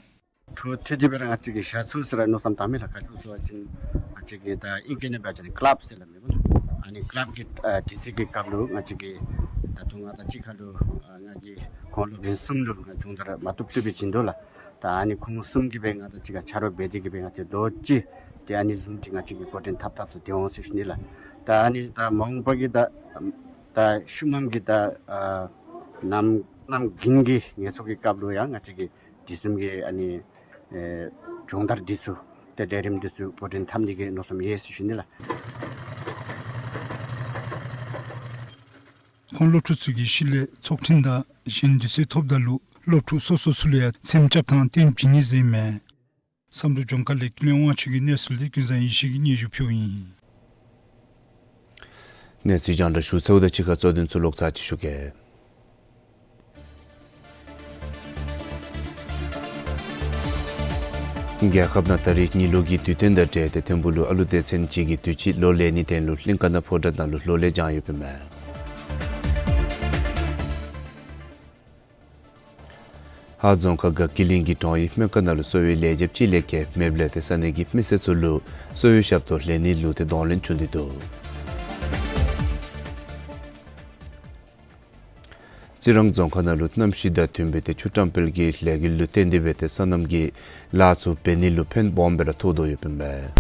འཕྲོ་མཐུད་དེ་སྦེ་ར་ང་བཅས་ཀྱིས་བཞག་ཚུགས་ཟེར་ར་མནོ་བསམ་བཏང་མི་ལགས། ག་ཅི་སྨོ་ཟེར་བ་ཅིན་ང་བཅས་ཀྱིས་ད་ཨིང་སྐད་ནང་འབད་བ་ཅིན་ཀ་ལབ་ཟེར་སླབ་མས་སྨོ་ལགས། ཨ་ནི་ཀ་ལབ་ཀྱི་ཨ་དུས་ཚོད་ཀྱི་སྐབས་ལུ་ང་བཅས་ཀྱིས་ད་ལྟོ་ང་དང་གཅིག་ཁར་ལུ་ཨ་ང་གིས་ཁོང་སློབ་དཔོན་གསུམ་ལུ་ང་སྦྱོང་བརྡར་མ་བཏུབ་བཏུབ་སྦེ་བྱིན་དོ་ལགས། ད་ཨ་ནི་ཁོང་གསུམ་གྱིས་སྦེ་ང་དང་གཅིག་ཁར་ཕྱག་རོགས་འབད་དེ་གིས་སྦེ་ང་བཅས་ལོ་གཅིག་ཏེ་ཨ་ནི་བཟུམ་ཅིག་ང་བཅས་ཀྱིས་འགོ་འདྲེན་འཐབ་འཐབ་སྟེ་འོང་ཟེར་ཞུ་ནི་ལགས། ད་ཨ་ནི་ད་མ་འོངས་པ་གི་ད་ད་ཤུལ་མམ་གྱི་ད་ཨ་གནམ་གནམ་དགུན་གྱི་ངལ་གསོ་གི་སྐབས་ལུ་ཡང་ང་བཅས་ཀྱིས་དེ་བཟུམ་གྱི་ཨ་ནི་ཨེ་སྦྱོང་བརྡར་འདི་ཚུ་ཏེ་ལས་རིམ་འདི་ཚུ་འགོ་འདྲེན་འཐབ་ནི་གི་མནོ་བསམ་ཡོད་ཟེར་ཞུ་ནི་ལགས། ཁོང་སློབ་ཕྲུག་ཚུ་གིས་ཤུལ་ལས་ཚོགས་ཐེངས་དང་གཞན་དུས་ཚོད་ཐོབ་ད་ལུ་སློབ་ཕྲུག་སོ་སོ་ཚུ་ལུ་ཡང་ཚེམ་རྐྱབ་ཐངས་སྟོན་བྱིན་ནི་ཟེར་ཨིན་མས། བསམ་གྲུབ་ལྗོངས་མཁར་ལས་ཀུན་ལེགས་དབང་ཕྱུག་གི་གནས་ཚུལ་འདི་ཀུན་བཟང་ཡེ་ཤེས་ཀྱིས་སྙན་ཞུ་ཕུལཝ་ཨིན། གནས་ཚུལ་རྒྱང་བསྒྲགས་ཞུ་ཚརཝ་དང་གཅིག་ཁར་གཙོ་དོན་ཚུ་ལོག་ཚར་ཅིག་ཞུ་གེ། རྒྱལ་ཁབ་ནང་ད་རིས་ཉི་ལོ་གི་དུས་སྟོན་དང་འབྲེལ་ཏེ་ཐིམ་ཕུག་ལུ་ཨ་ལུ་སྡེ་ཚན་གཅིག་གིས་དུས་ཅི་ལོ་ལེན་ནིའི་དོན་ལུ་གླིང་ཀ་ན་ཕོ་བྲང་ནང་ལུ་ལོ་ལེགས་བྱོན་ཡོདཔ་ཨིན་མས། ཧཱ་རྫོང་ཁག་དགའ་སྐྱིད་གླིང་གི་གྲོང་ཡུལ་སྨན་ཁང་ནང་ལུ་གསོ་བའི་ལས་བྱེདཔ་གཅིག་ལས་བརྒལ་མེདཔ་ལས་ཏེ་ས་གནས་ཀྱི་མི་སེར་ཚུ་ལུ་གསོ་བའི་ཞབས་ཏོག་ལེན་ནི་ལུ་ཏེ་གདོང་ལེན་བྱུང་སྟེ་འདུག། རྩི་རང་རྫོང་ཁག་ནང་ལུ་གནམ་གཤིས་དང་མཐུན་པའི་ཏེ་ཆུ་བཀྲམ་སྤེལ་གྱི་ལས་འགུལ་ལུ་བརྟེན་ཏེ་སྦེ་ཏེ་སོ་ནམ་གྱི་ལཱ་ཚུ་འབད་ནི་ལུ་ཕན་སྦོམ་སྦེ་ར་ཐོགས་དོ་ཡོདཔ་ཨིན་མས།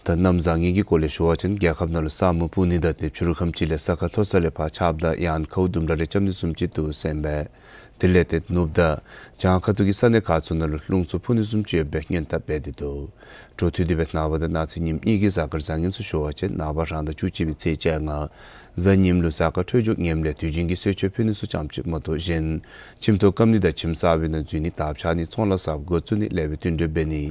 ད་གནམ་བཟང་ངན་གྱི་སྐོར་ལས་ཞུ་བ་ཅིན་རྒྱལ་ཁབ་ནང་ལུ་ས་སྨུག་སྤུབ་ནི་དང་ཏེ་ཕྱི་རུ་ཁམས་ཅིག་ལས་ས་ཁ་མཐོ་ས་ལས་ཕར་ཆརཔ་དང་ཡང་ན་ཁཝ་དུམ་གྲ་རེ་རྐྱབ་ནི་བཟུམ་ཅིག་འདུག་ཟེར་ཨིན་པས། དེ་ལས་ཏེ་ནུབ་དང་བྱང་ཁ་ཐུག་གི་ས་གནས་ཁག་ཚུ་ནང་ལུ་རླུང་འཚུབ་འཕུ་ནི་བཟུམ་ཅིག་ཡོད་པའི་སྔོན་བརྡ་སྤེལ་ཏེ་འདུག། འཕྲོ་མཐུད་དེ་སྦེ་ནངས་པ་དང་གནངས་ཚེ་ཉིནམ་གཉིས་ཀྱི་གཟའ་སྐར་བཟང་ངན་ཚུ་ཞུ་བ་ཅིན་ནངས་པ་རང་ཟླ་བཅུ་གཅིག་པའི་ཚེས་བཅོ་ལྔ་གཟའ་ཉིམ་ལུ་གཟའ་སྐར་འཕྲོད་སྦྱོར་ངནམ་ལས་དུས་རྒྱུན་གྱི་གསོལ་མཆོད་ཕུལ་ནི་ཚུ་ཙམ་ཅིག་མ་གཏོགས་གཞན་ཁྱིམ་ཐོག་སྐམ་ནི་དང་ཁྱིམ་གསར་པའི་ནང་འཛུལ་ནི་དར་འཕྱར་ནི་ཚོང་ལཱ་གསརཔ་འགོ་བཙུགས་ནི་ལེགས་པའི་བསྟུན་གྲོས་འབད་ནི་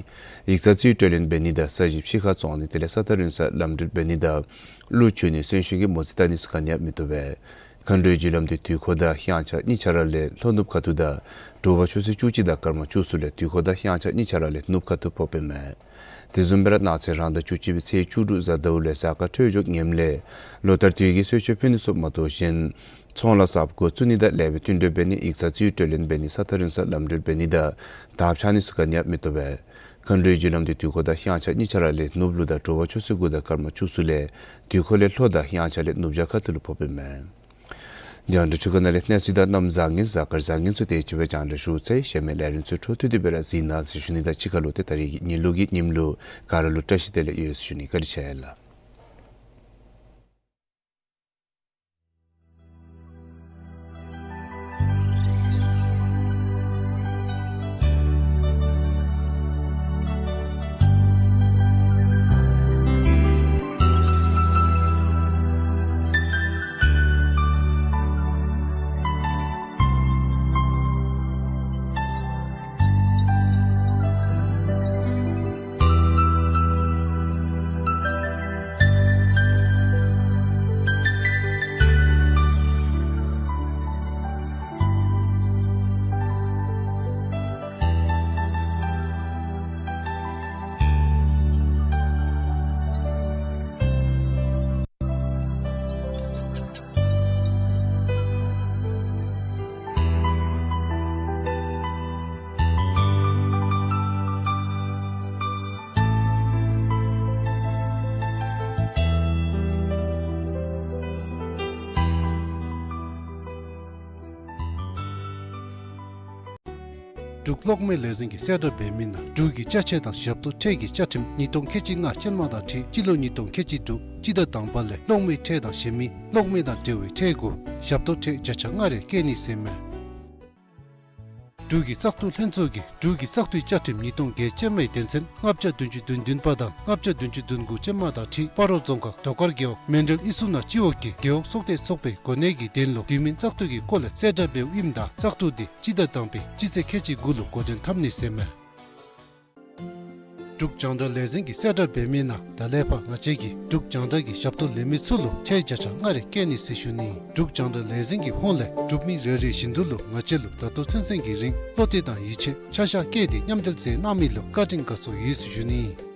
ཡིག་ཚང་རྩིས་སྤྲོད་ལེན་འབད་ནི་དང་ས་གཞི་ཕྱི་ཁར་བཙོང་ནི་དེ་ལས་ས་ཐག་རིང་སར་ལམ་འགྲུལ་འབད་ནི་དང་ཀླུ་མཆོད་ནི་གསོན་གཤིན་གྱི་མོ་རྩིས་བལྟ་ནི་ཚུ་ག་ནི་ཡང་མི་བཏུབ་པས། མཁའ་འགྲོའི་རྒྱུ་ལམ་དེ་དུས་འཁོར་དང་དབྱངས་འཆར་གཉིས་ཆ་ར་ལས་ལྷོ་ནུབ་ཁ་ཐུག་དང་དྲོ་པ་ཆུ་ཚོད་བཅུ་གཅིག་དང་སྐར་མ་བཅུ་གསུམ་ལས་དུས་འཁོར་དང་དབྱངས་འཆར་གཉིས་ཆ་ར་ལས་ནུབ་ཁ་ཐུག་ཕོགཔ་ཨིན་མས། དེ་བཟུམ་སྦེ་ར་གནངས་ཚེ་རང་ཟླ་བཅུ་གཅིག་པའི་ཚེས་བཅུ་དྲུག་གཟའ་ཟླཝ་ལས་གཟའ་སྐར་འཕྲོད་སྦྱོར་ངནམ་ལས་ལོ་ལྟར་དུས་ཀྱི་གསོལ་མཆོད་ཕུལ་ནི་ཚུ་མ་གཏོགས་གཞན་ཚོང་ལཱ་གསརཔ་འགོ་བཙུགས་ནི་དང་ལེགས་པའི་བསྟུན་གྲོས་འབད་ནི་ཡིག་ཚང་རྩིས་སྤྲོད་ལེན་འབད་ནི་ས་ཐག་རིང་སར་ལམ་འགྲུལ་འབད་ནི་དང་དར་འཕྱར་ནི་ཚུ་ག་ནི་ཡང་མི་བཏུབ་པས། མཁའ་འགྲོའི་རྒྱུ་ལམ་དེ་དུས་འཁོར་དང་དབྱངས་འཆར་གཉིས་ཆ་ར་ལས་ནུབ་ལུ་དང་དྲོ་པ་ཆུ་ཚོད་དགུ་དང་སྐར་མ་བཅུ་གསུམ་ལས་དུས་འཁོར་ལས་ལྷོ་དང་དབྱངས་འཆར་ལས་ནུབ་བྱང་ཁ་ཐུག་ལུ་ཕོགཔ་ཨིན་མས། རྒྱང་བསྒྲགས་འཕྲུལ་ཁང་ནང་ལས་གནས་ཚུལ་དང་གནམ་བཟང་ངན་གཟའ་སྐར་བཟང་ངན་ཚུ་དེ་ཅིག་སྦེ་རྒྱང་བསྒྲགས་ཞུ་ཚར་ཡི། གཞན་མི་ལས་རིམ་ཚུ་འཕྲོ་མཐུད་དེ་སྦེ་ར་གཟིགས་གནང་ཟེར་ཞུ་ནི་དང་གཅིག་ཁར་ལུ་ཏེ་ད་རིས་ཀྱི་ཉིན་ལུགས་ཀྱི་ཉིནམ་ལུ་ག་ར་ལུ་བཀྲ་ཤིས་བདེ་ལེགས་ཡོད་ཟེར་ཞུ་ནི། བཀའ་དྲིན་ཆེ་ལགས། འབྲུག་གློག་མེ་ལས་འཛིན་གྱིས་གསལ་བསྒྲགས་འབད་མི་ནང་འབྲུག་གི་ཅ་ཆས་དང་ཞབས་ཏོག་ཁྲལ་གྱི་བཅའ་ཁྲིམས་ཉིས་སྟོང་ཁལ་གཅིག་ལྔ་ཅན་མ་དང་འཁྲིལ་སྤྱི་ལོ་ཉིས་སྟོང་ཁལ་གཅིག་དྲུག་སྤྱི་ཟླ་དང་པ་ལས་གློག་མེའི་ཁྲལ་དང་གཞན་མི་གློག་མེ་དང་འབྲེལ་བའི་ཁྲལ་གུ་ཞབས་ཏོག་ཁྲལ་བརྒྱ་ཆ་ལྔ་རེ་བཀལ་ནི་ཟེར་མས། འབྲུག་གི་བཙག་འཐུ་ལྷན་ཚོགས་ཀྱིས་འབྲུག་གི་བཙག་འཐུའི་བཅའ་ཁྲིམས་ཉིས་སྟོང་བརྒྱད་ཅན་མའི་དོན་ཚན་ལྔ་བརྒྱ་བདུན་ཅུ་དོན་བདུན་པ་དང་ལྔ་བརྒྱ་བདུན་ཅུ་དོན་དགུ་ཅན་མ་དང་འཁྲིལ་སྤ་རོ་རྫོང་ཁག་རྡོ་དཀར་རྒེད་འོག་མཎྜལ་དབུས་སུ་ན་སྤྱི་འོག་གི་རྒེད་འོག་ཚོགས་སྡེ་ཚོགས་པའི་གོ་གནས་ཀྱི་དོན་ལུ་དུས་མིན་བཙག་འཐུ་གི་སྐོར་ལས་གསལ་བསྒྲགས་འབདཝ་ཨིནམ་ད་བཙག་འཐུ་དེ་སྤྱི་ཟླ་དང་པའི་སྤྱི་ཚེས་ཁལ་གཅིག་དགུ་ལུ་འགོ་འདྲེན་འཐབ་ནི་ཟེར་མས། འབྲུག་རྒྱང་བསྒྲགས་ལས་འཛིན་གྱིས་གསལ་བསྒྲགས་འབད་མི་ནང་ད་ལས་ཕར་ང་བཅས་ཀྱིས་འབྲུག་རྒྱང་བསྒྲགས་ཀྱི་ཞབས་ཏོག་ལེན་མི་ཚུ་ལུ་ཁྲལ་བརྒྱ་ཆ་ལྔ་རེ་བཀལ་ནི་ཟེར་ཞུ་ནི། འབྲུག་རྒྱང་བསྒྲགས་ལས་འཛིན་གྱི་ཧོངས་ལས་འབྲུག་མི་རེ་རེ་བཞིན་དུ་ལུ་ང་བཅས་ལུ་ད་ལྟོ་ཚུན་ཚོད་ཀྱི་རིང་བློ་གཏད་དང་ཡིད་ཆེས་ཆ་བཞག་བསྐྱེད་དེ་མཉམ་འབྲེལ་མཛད་གནང་མི་ལུ་བཀའ་དྲིན་དགའ་ཚོར་ཡོད་ཟེར་ཞུ་ནི།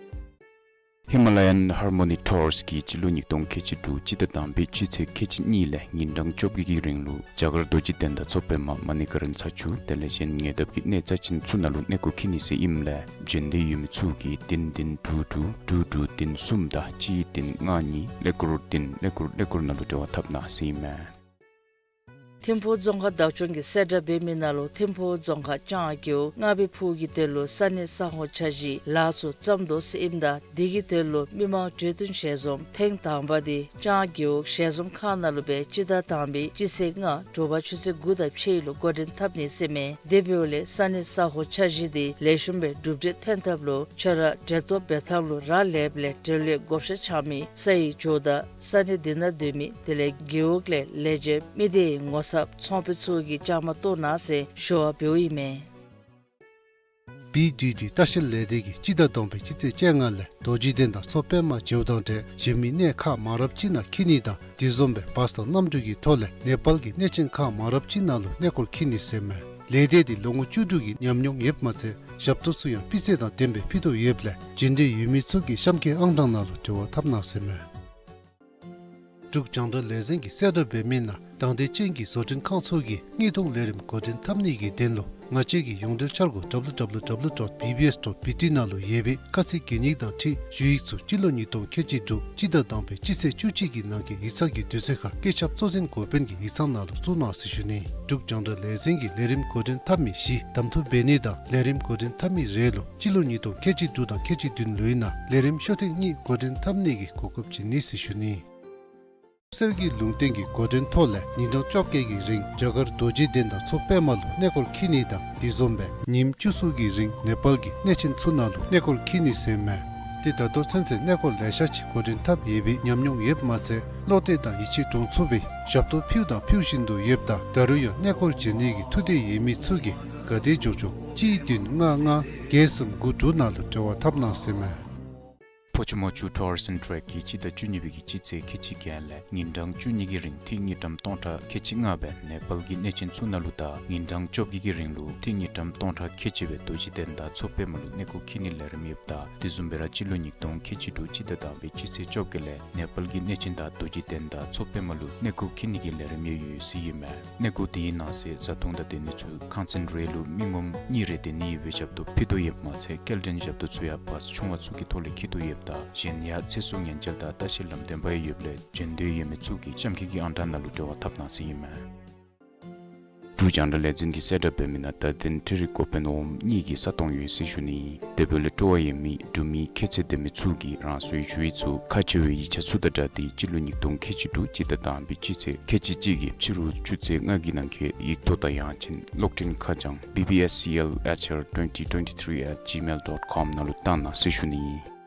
ཧི་མ་ལ་ཡཱན་ཧར་མོ་ནི་ཊུརསི་གིས་སྤྱི་ལོ་ཉིས་སྟོང་ཁལ་གཅིག་དྲུག་སྤྱི་ཟླ་དང་པའི་སྤྱི་ཚེས་ཁལ་གཅིག་གཉིས་ལས་ཉིན་གྲངས་བཅོ་བརྒྱད་ཀྱི་རིང་ལུ་རྒྱ་གར་རྡོ་རྗེ་གདན་དང་མཚོ་པདྨ་མ་ཎི་གར་ཚ་ཆུ་དེ་ལས་གཞན་ཉེ་འདབས་ཀྱི་གནས་རྩ་ཅན་ཚུ་ནང་ལུ་གནས་སྐོར་འཁྱིད་ནི་ཟེར་ཨིནམ་ལས་འབྱོན་འདོད་ཡོད་མི་ཚུ་གིས་བདུན་བདུན་དྲུག་དྲུག་དྲུག་དྲུག་བདུན་གསུམ་དང་གཅིག་བདུན་ལྔ་གཉིས་ཀླད་ཀོར་བདུན་ཀླད་ཀོར་ཀླད་ཀོར་ནང་ལུ་འབྲེལ་བ་འཐབ་གནང་ཟེར་ཨིན་མས། ཐིམ་ཕུག་རྫོང་ཁག་བདག་སྐྱོང་གིས་གསལ་བསྒྲགས་འབད་མི་ནང་ལུ་ཐིམ་ཕུག་རྫོང་ཁག་ལྕང་རྒེད་འོག་རྔ་བའི་ཕུག་གི་དོན་ལུ་ས་གནས་ས་ཧོ་འཆར་གཞིའི་ལཱ་ཚུ་བརྩམ་དོ་ཟེར་ཨིནམ་ད་དེ་གི་དོན་ལུ་མི་མང་གྲོས་བསྟུན་ཞལ་འཛོམས་ཐེངས་དང་པ་དེ་ལྕང་རྒེད་འོག་ཞལ་འཛོམས་ཁང་ནང་ལུ་སྦེ་སྤྱི་ཟླ་དང་པའི་སྤྱི་ཚེས་ལྔ་དྲོ་པ་ཆུ་ཚོད་དགུ་དང་ཕྱེད་ལུ་འགོ་འདྲེན་འཐབ་ནི་ཟེར་མས། དེ་འབདཝ་ལས་ས་གནས་ས་ཧོ་འཆར་གཞི་དེ་ལེགས་ཤོམ་སྦེ་གྲུབ་འབྲས་ཐོན་ཐབས་ལུ་ཁྱོད་ར་འབྲེལ་གཏོགས་འབད་ཐངས་ལུ་རག་ལསཔ་ལས་འབྲེལ་ཡོད་བགོ་བཤའ་རྐྱབ་མི་ས་ཡི་ཇོ་བདག་ས་གནས་དེ་ནང་སྡོད་མི་དེ་ལས་རྒེད་འོག་ལས་ལས་བྱེདཔ་མི་སྡེའི་ངོ་ཚབ་ཚོང་དཔོན་ཚུ་གིས་བཅའ་མར་གཏོགས་གནང་ཟེར་ཞུ་བ་འབདཝ་ཨིན་མས། བི་ཌི་ཌི་ལྟ་བཤལ་ལས་སྡེ་གིས་སྤྱི་ཟླ་དང་པའི་སྤྱི་ཚེས་བཅོ་ལྔ་ལས་རྡོ་རྗེ་གདན་དང་མཚོ་པདྨ་མཇལཝ་དང་འབྲེལ་གཞན་མི་གནས་ཁག་མང་རབས་ཅིག་ནང་འཁྱིད་ནི་དང་དེ་བཟུམ་སྦེ་བཱས་དང་གནམ་གྲུ་གི་ཐོག་ལས་ནེ་པཱལ་གྱི་གནས་ཆེན་ཁག་མང་རབས་ཅིག་ནང་ལུ་གནས་སྐོར་འཁྱིད་ནི་ཟེར་མས། ལས་སྡེ་དེ་ལོ་ངོ་བཅུ་དྲུག་གི་ཉམས་མྱོང་ཡོདཔ་མ་ཚད་ཞབས་ཏོག་ཚུ་ཡང་སྤུས་ཚད་དང་ལྡནམ་སྦེ་ཕུལ་དོ་ཡོདཔ་ལས་འབྱོན་འདོད་ཡོད་མི་ཚུ་གིས་གཤམ་གྱི་ཨང་གྲངས་ནང་ལུ་འབྲེལ་བ་འཐབ་གནང་ཟེར་མས། འབྲུག་རྒྱང་བསྒྲགས་ལས་འཛིན་གྱིས་གསལ་བསྒྲགས་འབད་མི་ནང་དང་འདོད་ཅན་གྱི་བཟོ་སྐྲུན་ཁང་ཚུ་གིས་དངུལ་གཏོང་ལས་རིམ་འགོ་འདྲེན་འཐབ་ནི་གི་དོན་ལུ་ང་བཅས་ཀྱི་ཡོངས་འབྲེལ་འཆར་སྒོ་W W W dot B B S dot B T ནང་ལུ་ཡོད་པའི་ཁ་ཚིག་གན་ཡིག་དང་འཁྲིལ་ཞུ་ཡིག་ཚུ་སྤྱི་ལོ་ཉིས་སྟོང་ཁལ་གཅིག་དྲུག་སྤྱི་ཟླ་དང་པའི་སྤྱི་ཚེས་བཅུ་གཅིག་གི་ནང་གི་ཡིག་ཚང་གི་དུས་ཚོད་ཁར་བཀོད་ཁྱབ་གཙོ་འཛིན་འགོ་དཔོན་གྱི་ཡིག་ཚང་ནང་ལུ་བཙུགས་གནང་ཟེར་ཞུ་ནི། འབྲུག་རྒྱང་བསྒྲགས་ལས་འཛིན་གྱིས་ལས་རིམ་འགོ་འདྲེན་འཐབ་མི་བཞི་གདམ་འཐུ་འབད་ནི་དང་ལས་རིམ་འགོ་འདྲེན་འཐབ་མི་རེ་ལུ་སྤྱི་ལོ་ཉིས་སྟོང་ཁལ་གཅིག་དྲུག་དང་ཁལ་གཅིག་བདུན་ལོའི་ནང་ལས་རིམ་ཤོག་ཐེངས་གཉིས་འགོ་འདྲེན་འཐབ་ནི་གི་གོ་སྐབས་བྱིན་ནི་ཟེར་ཞུ་ནི། གསེར་གྱི་ལུང་བསྟན་གྱི་འགོ་འདྲེན་ཐོག་ལས་ཉིན་གྲངས་བཅོ་བརྒྱད་ཀྱི་རིང་རྒྱ་གར་རྡོ་རྗེ་གདན་དང་མཚོ་པདྨ་ལུ་གནས་སྐོར་འཁྱིད་ནི་དང་དེ་བཟུམ་སྦེ་ཉིནམ་བཅུ་གསུམ་གྱི་རིང་ནེ་པཱལ་གྱི་གནས་ཆེན་ཚུ་ནང་ལུ་གནས་སྐོར་འཁྱིད་ནི་ཟེར་མས། ཏེ་ད་ལྟོ་ཚུན་ཚོད་གནས་སྐོར་ལེ་ཤ་ཅིག་འགོ་འདྲེན་འཐབ་ཡོད་པའི་ཉམས་མྱོང་ཡོདཔ་མ་ཚད་བློ་གཏད་དང་ཡིད་ཆེས་འདྲོངས་ཚུགས་པའི་ཞབས་ཏོག་ཕུལཝ་དང་ཕུལ་བཞིན་དུ་ཡོདཔ་ད་ད་རུང་ཡང་གནས་སྐོར་མཇལ་ནི་གི་ཐུགས་འདོད་ཡོད་མི་ཚུ་གིས་ག་དེ་མགྱོགས་མགྱོགས་གཅིག་བདུན་ལྔ་ལྔ་བརྒྱད་གསུམ་དགུ་དྲུག་ནང་ལུ་འབྲེལ་བ་འཐབ་གནང་ཟེར་མས། ཕོ་ཆུ་མོ་ཆུ་ཊུ་རིསམ་ཊེ་རེཀ་གིས་སྤྱི་ཟླ་བཅུ་གཉིས་པའི་གི་སྤྱི་ཚེས་ཁལ་གཅིག་བརྒྱད་ལས་ཉིན་གྲངས་བཅུ་གཉིས་ཀྱི་རིང་ཏི་རུ་དངུལ་ཀྲམ་སྟོང་ཕྲག་ཁལ་གཅིག་ལྔ་སྦེ་ནེ་པཱལ་གྱི་གནས་ཆེན་ཚུ་ནང་ལུ་དང་ཉིན་གྲངས་བཅོ་བརྒྱད་ཀྱི་རིང་ལུ་ཏི་རུ་དངུལ་ཀྲམ་སྟོང་ཕྲག་ཁལ་གཅིག་སྦེ་རྡོ་རྗེ་གདན་དང་མཚོ་པདྨ་ལུ་གནས་སྐོར་འཁྱིད་ནིའི་ལས་རིམ་ཡོདཔ་ད་དེ་བཟུམ་སྦེ་ར་སྤྱི་ལོ་ཉིས་སྟོང་ཁལ་གཅིག་དྲུག་སྤྱི་ཟླ་དང་པའི་སྤྱི་ཚེས་བཅོ་བརྒྱད་ལས་ནེ་པཱལ་གྱི་གནས་ཆེན་དང་རྡོ་རྗེ་གདན་དང་མཚོ་པདྨ་ལུ་གནས་སྐོར་འཁྱིད་ནི་གི་ལས་རིམ་ཡང་ཡོད་ཟེར་ཨིན་མས། གནས་སྐོར་དེའི་ནང་གསེས་བཟའ་འཐུང་དང་སྡོད་ནི་ཚུ་ཁང་ཚན་རེ་ལུ་མི་ངོམ་གཉིས་རེ་སྡོད་ནི་ཡོད་པའི་ཞབས་ཏོག་ཕུལ་དོ་ཡོདཔ་མ་ཚད་སྐྱེལ་འདྲེན་ཞབས་ཏོག་ཚུ་ཡང་བཱས་ཆུང་བ་ཚུ་གི་ཐོག་ལས་འཁྱིད་དོ་ཡོདཔ་ད་གཞན་ཡང་ཚེ་སྲོག་ཉེན་བཅོལ་དང་ལྟ་བཤལ་ལམ་སྟོན་པ་ཡང་ཡོདཔ་ལས་བྱོན་འདོད་ཡོད་མི་ཚུ་གིས་གཤམ་འཁོད་ཀྱི་ཨང་གྲངས་ནང་ལུ་འབྲེལ་བ་འཐབ་གནང་ཟེར་ཨིན་མས། འབྲུག་རྒྱང་བསྒྲགས་ལས་འཛིན་གྱིས་གསལ་བསྒྲགས་འབད་མི་ནང་ད་ཐེངས་འཕྲུལ་རིག་འགོ་དཔོན་འོགམ་གཉིས་ཀྱི་ས་སྟོང་ཡོད་ཟེར་ཞུ་ནི། དེ་འབདཝ་ལས་སྤྲོ་བ་ཡོད་མི་འབྲུག་མི་ཁྱད་ཚད་ལྡན་མི་ཚུ་གིས་རང་སོའི་ཞུ་ཡིག་ཚུ་ཁག་ཆེ་བའི་ཡིག་ཆ་ཚུ་དང་སྦྲགས་ཏེ་སྤྱི་ལོ་ཉིས་སྟོང་ཁལ་གཅིག་དྲུག་སྤྱི་ཟླ་དང་པའི་སྤྱི་ཚེས་ཁལ་གཅིག་གཅིག་གི་ཕྱི་རུ་ཆུ་ཚོད་ལྔ་གི་ནང་འཁོད་ཡིག་ཐོག་དང་ཡང་ཅིན་གློག་འཕྲིན་ཁ་བྱང་B B S C L H R twenty twenty-three at gmail dot com ནང་ལུ་བཏང་གནང་ཟེར་ཞུ་ནི།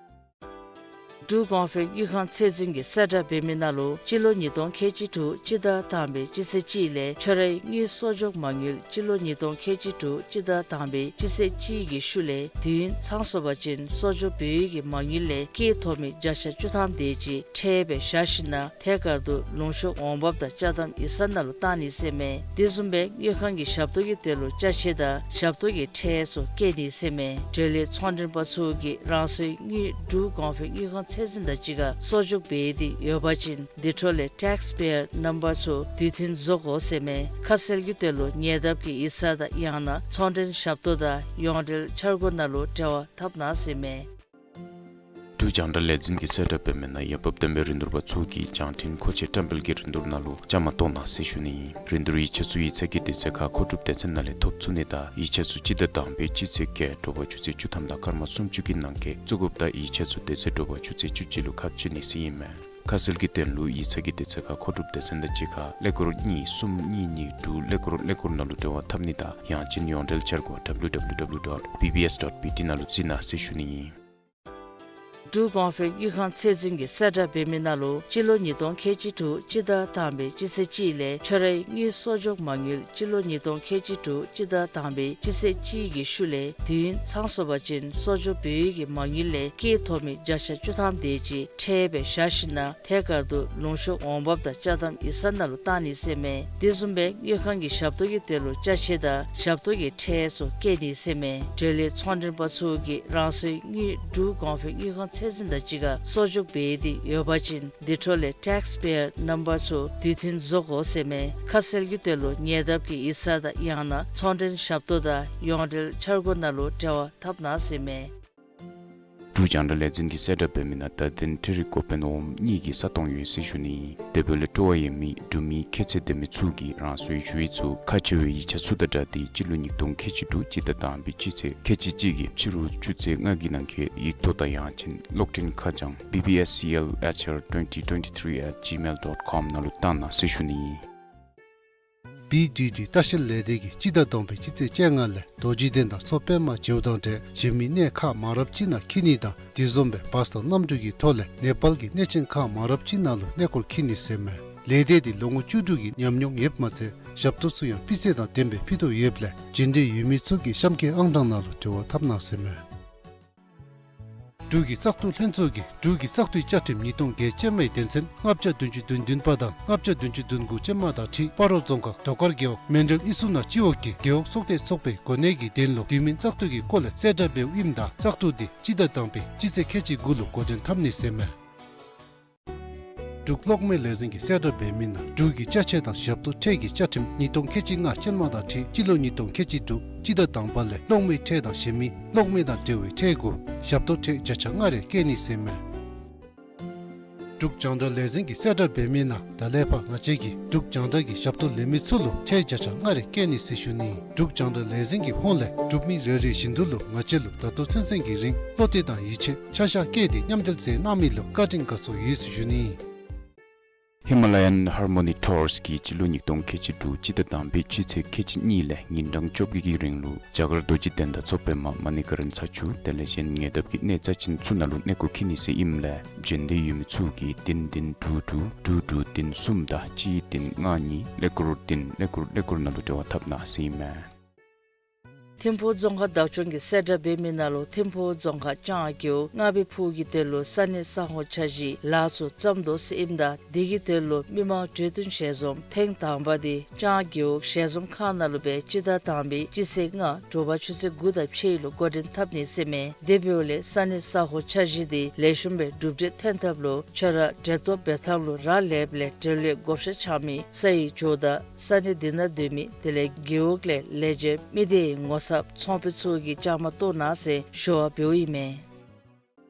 འབྲུག་གོང་འཕེལ་དངུལ་ཁང་ཚད་འཛིན་གྱིས་གསལ་བསྒྲགས་འབད་མི་ནང་ལུ་སྤྱི་ལོ་ཉིས་སྟོང་ཁལ་གཅིག་དྲུག་སྤྱི་ཟླ་དང་པའི་སྤྱི་ཚེས་གཅིག་ལས་ཁྱོད་རའི་དངུལ་གསོག་འཇོག་མ་དངུལ་སྤྱི་ལོ་ཉིས་སྟོང་ཁལ་གཅིག་དྲུག་སྤྱི་ཟླ་དང་པའི་སྤྱི་ཚེས་གཅིག་གི་ཤུལ་ལས་དུས་ཡུན་ཚང་སོང་པ་ཅིན་གསོག་འཇོག་འབད་བའི་གི་མ་དངུལ་ལས་སྐྱེད་ཐོབ་མི་བརྒྱ་ཆ་བཅུ་ཐམ་དེ་ཅིག་ཁྲལ་སྦེ་བཞག་ཞིནམ་ལས་ཐད་ཀར་དུ་ལུང་ཤོག་འོང་འབབ་དང་ཅ་དམ་ཡིག་ཚང་ནང་ལུ་བཏང་ནི་ཟེར་མས། དེ་བཟུམ་སྦེ་དངུལ་ཁང་གི་ཞབས་ཏོག་གི་དོན་ལུ་ཅ་ཆས་དང་ཞབས་ཏོག་གི་ཁྲལ་ཚུ་བཀལ་ནི་ཟེར་མས། འབྲེལ་ཡོད་ཚོང་མགྲོན་པ་ཚུ་གིས་རང་སོའི་དངུལ་འབྲུག་གོང་འཕེལ་དངུལ་ཁང་ཚད་འཛིན་དང་གཅིག་ཁར་གསོག་འཇོག་འབད་དེ་ཡོད་པ་ཅིན་དེ་འཕྲོ་ལས་ཊེགསི་པེ་ཡར་ནམ་བར་ཚུ་དུས་མཐུན་བཟོ་དགོ་ཟེར་མས། ཁ་གསལ་གྱི་དོན་ལུ་ཉེ་འདབས་ཀྱི་ཡིག་ཚང་དང་ཡང་ན་ཚོང་མགྲོན་ཞབས་ཏོག་དང་ཡོངས་འབྲེལ་འཆར་སྒོ་ནང་ལུ་འབྲེལ་བ་འཐབ་གནང་ཟེར་མས། འབྲུག་རྒྱང་བསྒྲགས་ལས་འཛིན་གྱིས་གསལ་བསྒྲགས་འབད་མི་ནང་ཡང་འབབ་ལྡན་པའི་རིན་བསྡུར་པ་ཚུ་གིས་བྱང་འཕྲིན་མཁོ་ཆས་བཀྲམ་སྤེལ་གྱི་རིན་བསྡུར་ནང་ལུ་བཅའ་མར་གཏོགས་གནང་ཟེར་ཞུ་ནི་ཨིན། རིན་བསྡུར་ཡིག་ཆ་ཚུ་ཡིག་ཚང་གི་དུས་ཚོད་ཁར་མཁོ་སྒྲུབ་སྡེ་ཚན་ནང་ལས་ཐོབ་ཚུགས་ནི་དང་ཡིག་ཆ་ཚུ་སྤྱི་ཟླ་དང་པའི་སྤྱི་ཚེས་བརྒྱད་དྲོ་པ་ཆུ་ཚོད་བཅུ་ཐམ་དང་སྐར་མ་སུམ་ཅུ་གི་ནང་འཁོད་བཙུགས་དགོཔ་དང་ཡིག་ཆ་ཚུ་དེ་ཚེ་དྲོ་པ་ཆུ་ཚོད་བཅུ་གཅིག་ལུ་ཁ་ཕྱེ་ནི་ཟེར་ཨིན་མས། ཁ་གསལ་གྱི་དོན་ལུ་ཡིག་ཚང་གི་དུས་ཚོད་ཁར་མཁོ་སྒྲུབ་སྡེ་ཚན་དང་གཅིག་ཁར་ཀླད་ཀོར་གཉིས་གསུམ་གཉིས་གཉིས་དྲུག་ཀླད་ཀོར་ཀླད་ཀོར་ནང་ལུ་འབྲེལ་བ་འཐབ་ནི་དང་ཡང་ཅིན་ཡོངས་འབྲེལ་འཆར་སྒོ་W W W dot B B S dot B T ནང་ལུ་གཟིགས་གནང་ཟེར་ཞུ་ནི་ཨིན། འབྲུག་གོང་འཕེལ་དངུལ་ཁང་ཚད་འཛིན་གྱིས་གསལ་བསྒྲགས་འབད་མི་ནང་ལུ་སྤྱི་ལོ་ཉིས་སྟོང་ཁལ་གཅིག་དྲུག་སྤྱི་ཟླ་དང་པའི་སྤྱི་ཚེས་གཅིག་ལས་ཁྱོད་རའི་དངུལ་གསོག་འཇོག་མ་དངུལ་སྤྱི་ལོ་ཉིས་སྟོང་ཁལ་གཅིག་དྲུག་སྤྱི་ཟླ་དང་པའི་སྤྱི་ཚེས་གཅིག་གི་ཤུལ་ལས་དུས་ཡུན་ཚང་སོང་པ་ཅིན་གསོག་འཇོག་འབད་བའི་གི་མ་དངུལ་ལས་སྐྱེད་ཐོབ་མི་བརྒྱ་ཆ་བཅུ་ཐམ་དེ་ཅིག་ཁྲལ་སྦེ་བཞག་ཞིནམ་ལས་ཐད་ཀར་དུ་ལུང་ཤོག་འོང་འབབ་དང་ཅ་དམ་ཡིག་ཚང་ནང་ལུ་བཏང་ནི་ཟེར་མས། དེ་བཟུམ་སྦེ་དངུལ་ཁང་གི་ཞབས་ཏོག་གི་དོན་ལུ་ཅ་ཆས་དང་ཞབས་ཏོག་གི་ཁྲལ་ཚུ་བཀལ་ནི་ཟེར་མས། འབྲེལ་ཡོད་ཚོང་མགྲོན་པ་ཚུ་གིས་རང་སོའི་དངུལ་འབྲུག་གོང་འཕེལ་དངུལ་ཁང་ཚད་འཛིན་དང་གཅིག་ཁར་གསོག་འཇོག་འབད་དེ་ཡོད་པ་ཅིན་དེ་འཕྲོ་ལས་ཊེགསི་པེ་ཡར་ནམ་བར་ཚུ་དུས་མཐུན་བཟོ་དགོ་ཟེར་མས། ཁ་གསལ་གྱི་དོན་ལུ་ཉེ་འདབས་ཀྱི་ཡིག་ཚང་དང་ཡང་ན་ཚོང་མགྲོན་ཞབས་ཏོག་དང་ཡོངས་འབྲེལ་འཆར་སྒོ་ནང་ལུ་འབྲེལ་བ་འཐབ་གནང་ཟེར་མས། འབྲུག་རྒྱང་བསྒྲགས་ལས་འཛིན་གྱིས་གསལ་བསྒྲགས་འབད་མི་ནང་ད་ཐེངས་འཕྲུལ་རིག་འགོ་དཔོན་འོགམ་གཉིས་ཀྱི་ས་སྟོང་ཡོད་ཟེར་ཞུ་ནི་ཨིན། དེ་འབདཝ་ལས་སྤྲོ་བ་ཡོད་མི་འབྲུག་མི་ཁྱད་ཚད་ལྡན་མི་ཚུ་གིས་རང་སོའི་ཞུ་ཡིག་ཚུ་ཁག་ཆེ་བའི་ཡིག་ཆ་ཚུ་དང་སྦྲགས་ཏེ་སྤྱི་ལོ་ཉིས་སྟོང་ཁལ་གཅིག་དྲུག་སྤྱི་ཟླ་དང་པའི་སྤྱི་ཚེས་ཁལ་གཅིག་གཅིག་གི་ཕྱི་རུ་ཆུ་ཚོད་ལྔ་གི་ནང་འཁོད་ཡིག་ཐོག་དང་ཡང་ཅིན་གློག་འཕྲིན་ཁ་བྱང་B B S C L H R twenty twenty-three at gmail dot com ནང་ལུ་བཏང་གནང་ཟེར་ཞུ་ནི་ཨིན། B D D ལྟ་བཤལ་ལས་སྡེ་གིས་སྤྱི་ཟླ་དང་པའི་སྤྱི་ཚེས་བཅོ་ལྔ་ལས་རྡོ་རྗེ་གདན་དང་མཚོ་པདྨ་མཇལཝ་དང་འབྲེལ་གཞན་མི་གནས་ཁག་མང་རབས་ཅིག་ནང་འཁྱིད་ནི་དང་དེ་བཟུམ་སྦེ་བཱས་དང་གནམ་གྲུ་གི་ཐོག་ལས་ནེ་པཱལ་གྱི་གནས་ཆེན་ཁག་མང་རབས་ཅིག་ནང་ལུ་གནས་སྐོར་འཁྱིད་ནི་ཟེར་མས། ལས་སྡེ་འདི་ལོ་ངོ་བཅུ་དྲུག་གི་ཉམས་མྱོང་ཡོདཔ་མ་ཚད་ཞབས་ཏོག་ཚུ་ཡང་སྤུས་ཚད་དང་ལྡནམ་སྦེ་ཕུལ་དོ་ཡོདཔ་ལས་བྱོན་འདོད་ཡོད་མི་ཚུ་གིས་གཤམ་འཁོད་ཨང་གྲངས་ནང་ལུ་འབྲེལ་བ་འཐབ་གནང་ཟེར་མས། འབྲུག་གི་བཙག་འཐུ་ལྷན་ཚོགས་ཀྱིས་འབྲུག་གི་བཙག་འཐུའི་བཅའ་ཁྲིམས་ཉིས་སྟོང་བརྒྱད་ཅན་མའི་དོན་ཚན་ལྔ་བརྒྱ་བདུན་ཅུ་དོན་བདུན་པ་དང་ལྔ་བརྒྱ་བདུན་ཅུ་དོན་དགུ་ཅན་མ་དང་འཁྲིལ་སྤ་རོ་རྫོང་ཁག་རྡོ་དཀར་རྒེད་འོག་མཎྜལ་ཨི་སུ་ན་སྤྱི་འོག་གི་རྒེད་འོག་ཚོགས་སྡེ་ཚོགས་པའི་གོ་གནས་ཀྱི་དོན་ལུ་དུས་མིན་བཙག་འཐུ་གི་སྐོར་ལས་གསལ་བསྒྲགས་འབདཝ་ཨིནམ་ད་བཙག་འཐུ་འདི་སྤྱི་ཟླ་དང་པའི་སྤྱི་ཚེས་ཁལ་གཅིག་དགུ་ལུ་འགོ་འདྲེན་འཐབ་ནི་ཟེར་མས། འབྲུག་གློག་མེ་ལས་འཛིན་གྱིས་གསལ་བསྒྲགས་འབད་མི་ནང་འབྲུག་གི་ཅ་ཆས་དང་ཞབས་ཏོག་ཁྲལ་གྱི་བཅའ་ཁྲིམས་ཉིས་སྟོང་ཁལ་གཅིག་ལྔ་ཅན་མ་དང་འཁྲིལ་སྤྱི་ལོ་ཉིས་སྟོང་ཁལ་གཅིག་དྲུག་སྤྱི་ཟླ་དང་པ་ལས་གློག་མེ་ཁྲལ་དང་གཞན་མི་གློག་མེ་དང་འབྲེལ་བའི་ཁྲལ་དགུ་ཞབས་ཏོག་ཁྲལ་བརྒྱ་ཆ་ལྔ་རེ་བཀལ་ནི་ཟེར་མས། འབྲུག་རྒྱང་བསྒྲགས་ལས་འཛིན་གྱིས་གསལ་བསྒྲགས་འབད་མི་ནང་ད་ལས་ཕར་ང་བཅས་ཀྱིས་འབྲུག་རྒྱང་བསྒྲགས་ཀྱི་ཞབས་ཏོག་ལེན་མི་ཚུ་ལུ་ཁྲལ་བརྒྱ་ཆ་ལྔ་རེ་བཀལ་ནི་ཟེར་ཞུ་ནི། འབྲུག་རྒྱང་བསྒྲགས་ལས་འཛིན་གྱི་ཧོངས་ལས་འབྲུག་མི་རེ་རེ་བཞིན་དུ་ལུ་ང་བཅས་ལུ་ད་ལྟོ་ཚུན་ཚོད་ཀྱི་རིང་བློ་གཏད་དང་ཡིད་ཆེས་ཆ་བཞག་བསྐྱེད་དེ་མཉམ་འབྲེལ་མཛད་གནང་མི་ལུ་བཀའ་དྲིན་དགའ་ཚོར་ཡོད་ཟེར་ཞུ་ནི། ཧི་མ་ལ་ཡཱན་ཧར་མོ་ནི་ཊུརསི་གིས་སྤྱི་ལོ་ཉིས་སྟོང་ཁལ་གཅིག་དྲུག་སྤྱི་ཟླ་དང་པའི་སྤྱི་ཚེས་ཁལ་གཅིག་གཉིས་ལས་ཉིན་གྲངས་བཅོ་བརྒྱད་ཀྱི་རིང་ལུ་རྒྱ་གར་རྡོ་རྗེ་གདན་དང་ཚོ་པདྨ་མ་ཎི་ཀ་རན་ཚ་ཆུ་དེ་ལས་གཞན་ཉེ་འདབས་ཀྱི་གནས་རྩ་ཅན་ཚུ་ནང་ལུ་གནས་སྐོར་འཁྱིད་ནི་ཟེར་ཨིནམ་ལས་བྱོན་འདོད་ཡོད་མི་ཚུ་གིས་བདུན་བདུན་དྲུག་དྲུག་དྲུག་དྲུག་བདུན་གསུམ་དང་གཅིག་བདུན་ལྔ་གཉིས་ཀླད་ཀོར་བདུན་ཀླད་ཀོར་ཀླད་ཀོར་ནང་ལུ་འབྲེལ་བ་འཐབ་གནང་ཟེར་ཨིན་མས། ཐིམ་ཕུག་རྫོང་ཁག་བདག་སྐྱོང་གིས་གསལ་བསྒྲགས་འབད་མི་ནང་ལུ་ཐིམ་ཕུག་རྫོང་ཁག་ལྕང་རྒེད་འོག་རྔ་བི་ཕུག་གི་དོན་ལུ་ས་གནས་ས་ཧོ་འཆར་གཞི་ལཱ་ཚུ་བརྩམ་དོ་ཟེར་ཨིནམ་ད་དེ་གི་དོན་ལུ་མི་མང་གྲོས་བསྟུན་ཞལ་འཛོམས་ཐེངས་དང་པ་དེ་ལྕང་རྒེད་འོག་ཞལ་འཛོམས་ཁང་ནང་ལུ་སྦེ་སྤྱི་ཟླ་དང་པའི་སྤྱི་ཚེས་ལྔ་དྲོ་པ་ཆུ་ཚོད་དགུ་དང་ཕྱེད་ལུ་འགོ་འདྲེན་འཐབ་ནི་ཟེར་མས། དེ་འབདཝ་ལས་ས་གནས་ས་ཧོ་འཆར་གཞི་དེ་ལེགས་ཤོམ་སྦེ་གྲུབ་འབྲས་ཐོན་ཐབས་ལུ་ཁྱོད་ར་གྲལ་གཏོགས་འབད་ཐངས་ལུ་རག་ལས་པ་ལས་འབྲེལ་ཡོད་བགོ་བཤའ་རྐྱབ་མི་ས་ཡི་ཇོ་བདག་ས་གནས་དེ་ནང་སྡོད་མི་དེ་ལས་རྒེད་འོག་ལས་ལས་བྱེདཔ་མི་སྡེའི་ངོ་ཚབ་ཚོང་དཔོན་ཚུ་གིས་བཅའ་མར་གཏོགས་གནང་ཟེར་ཞུ་བ་འབདཝ་ཨིན་མས།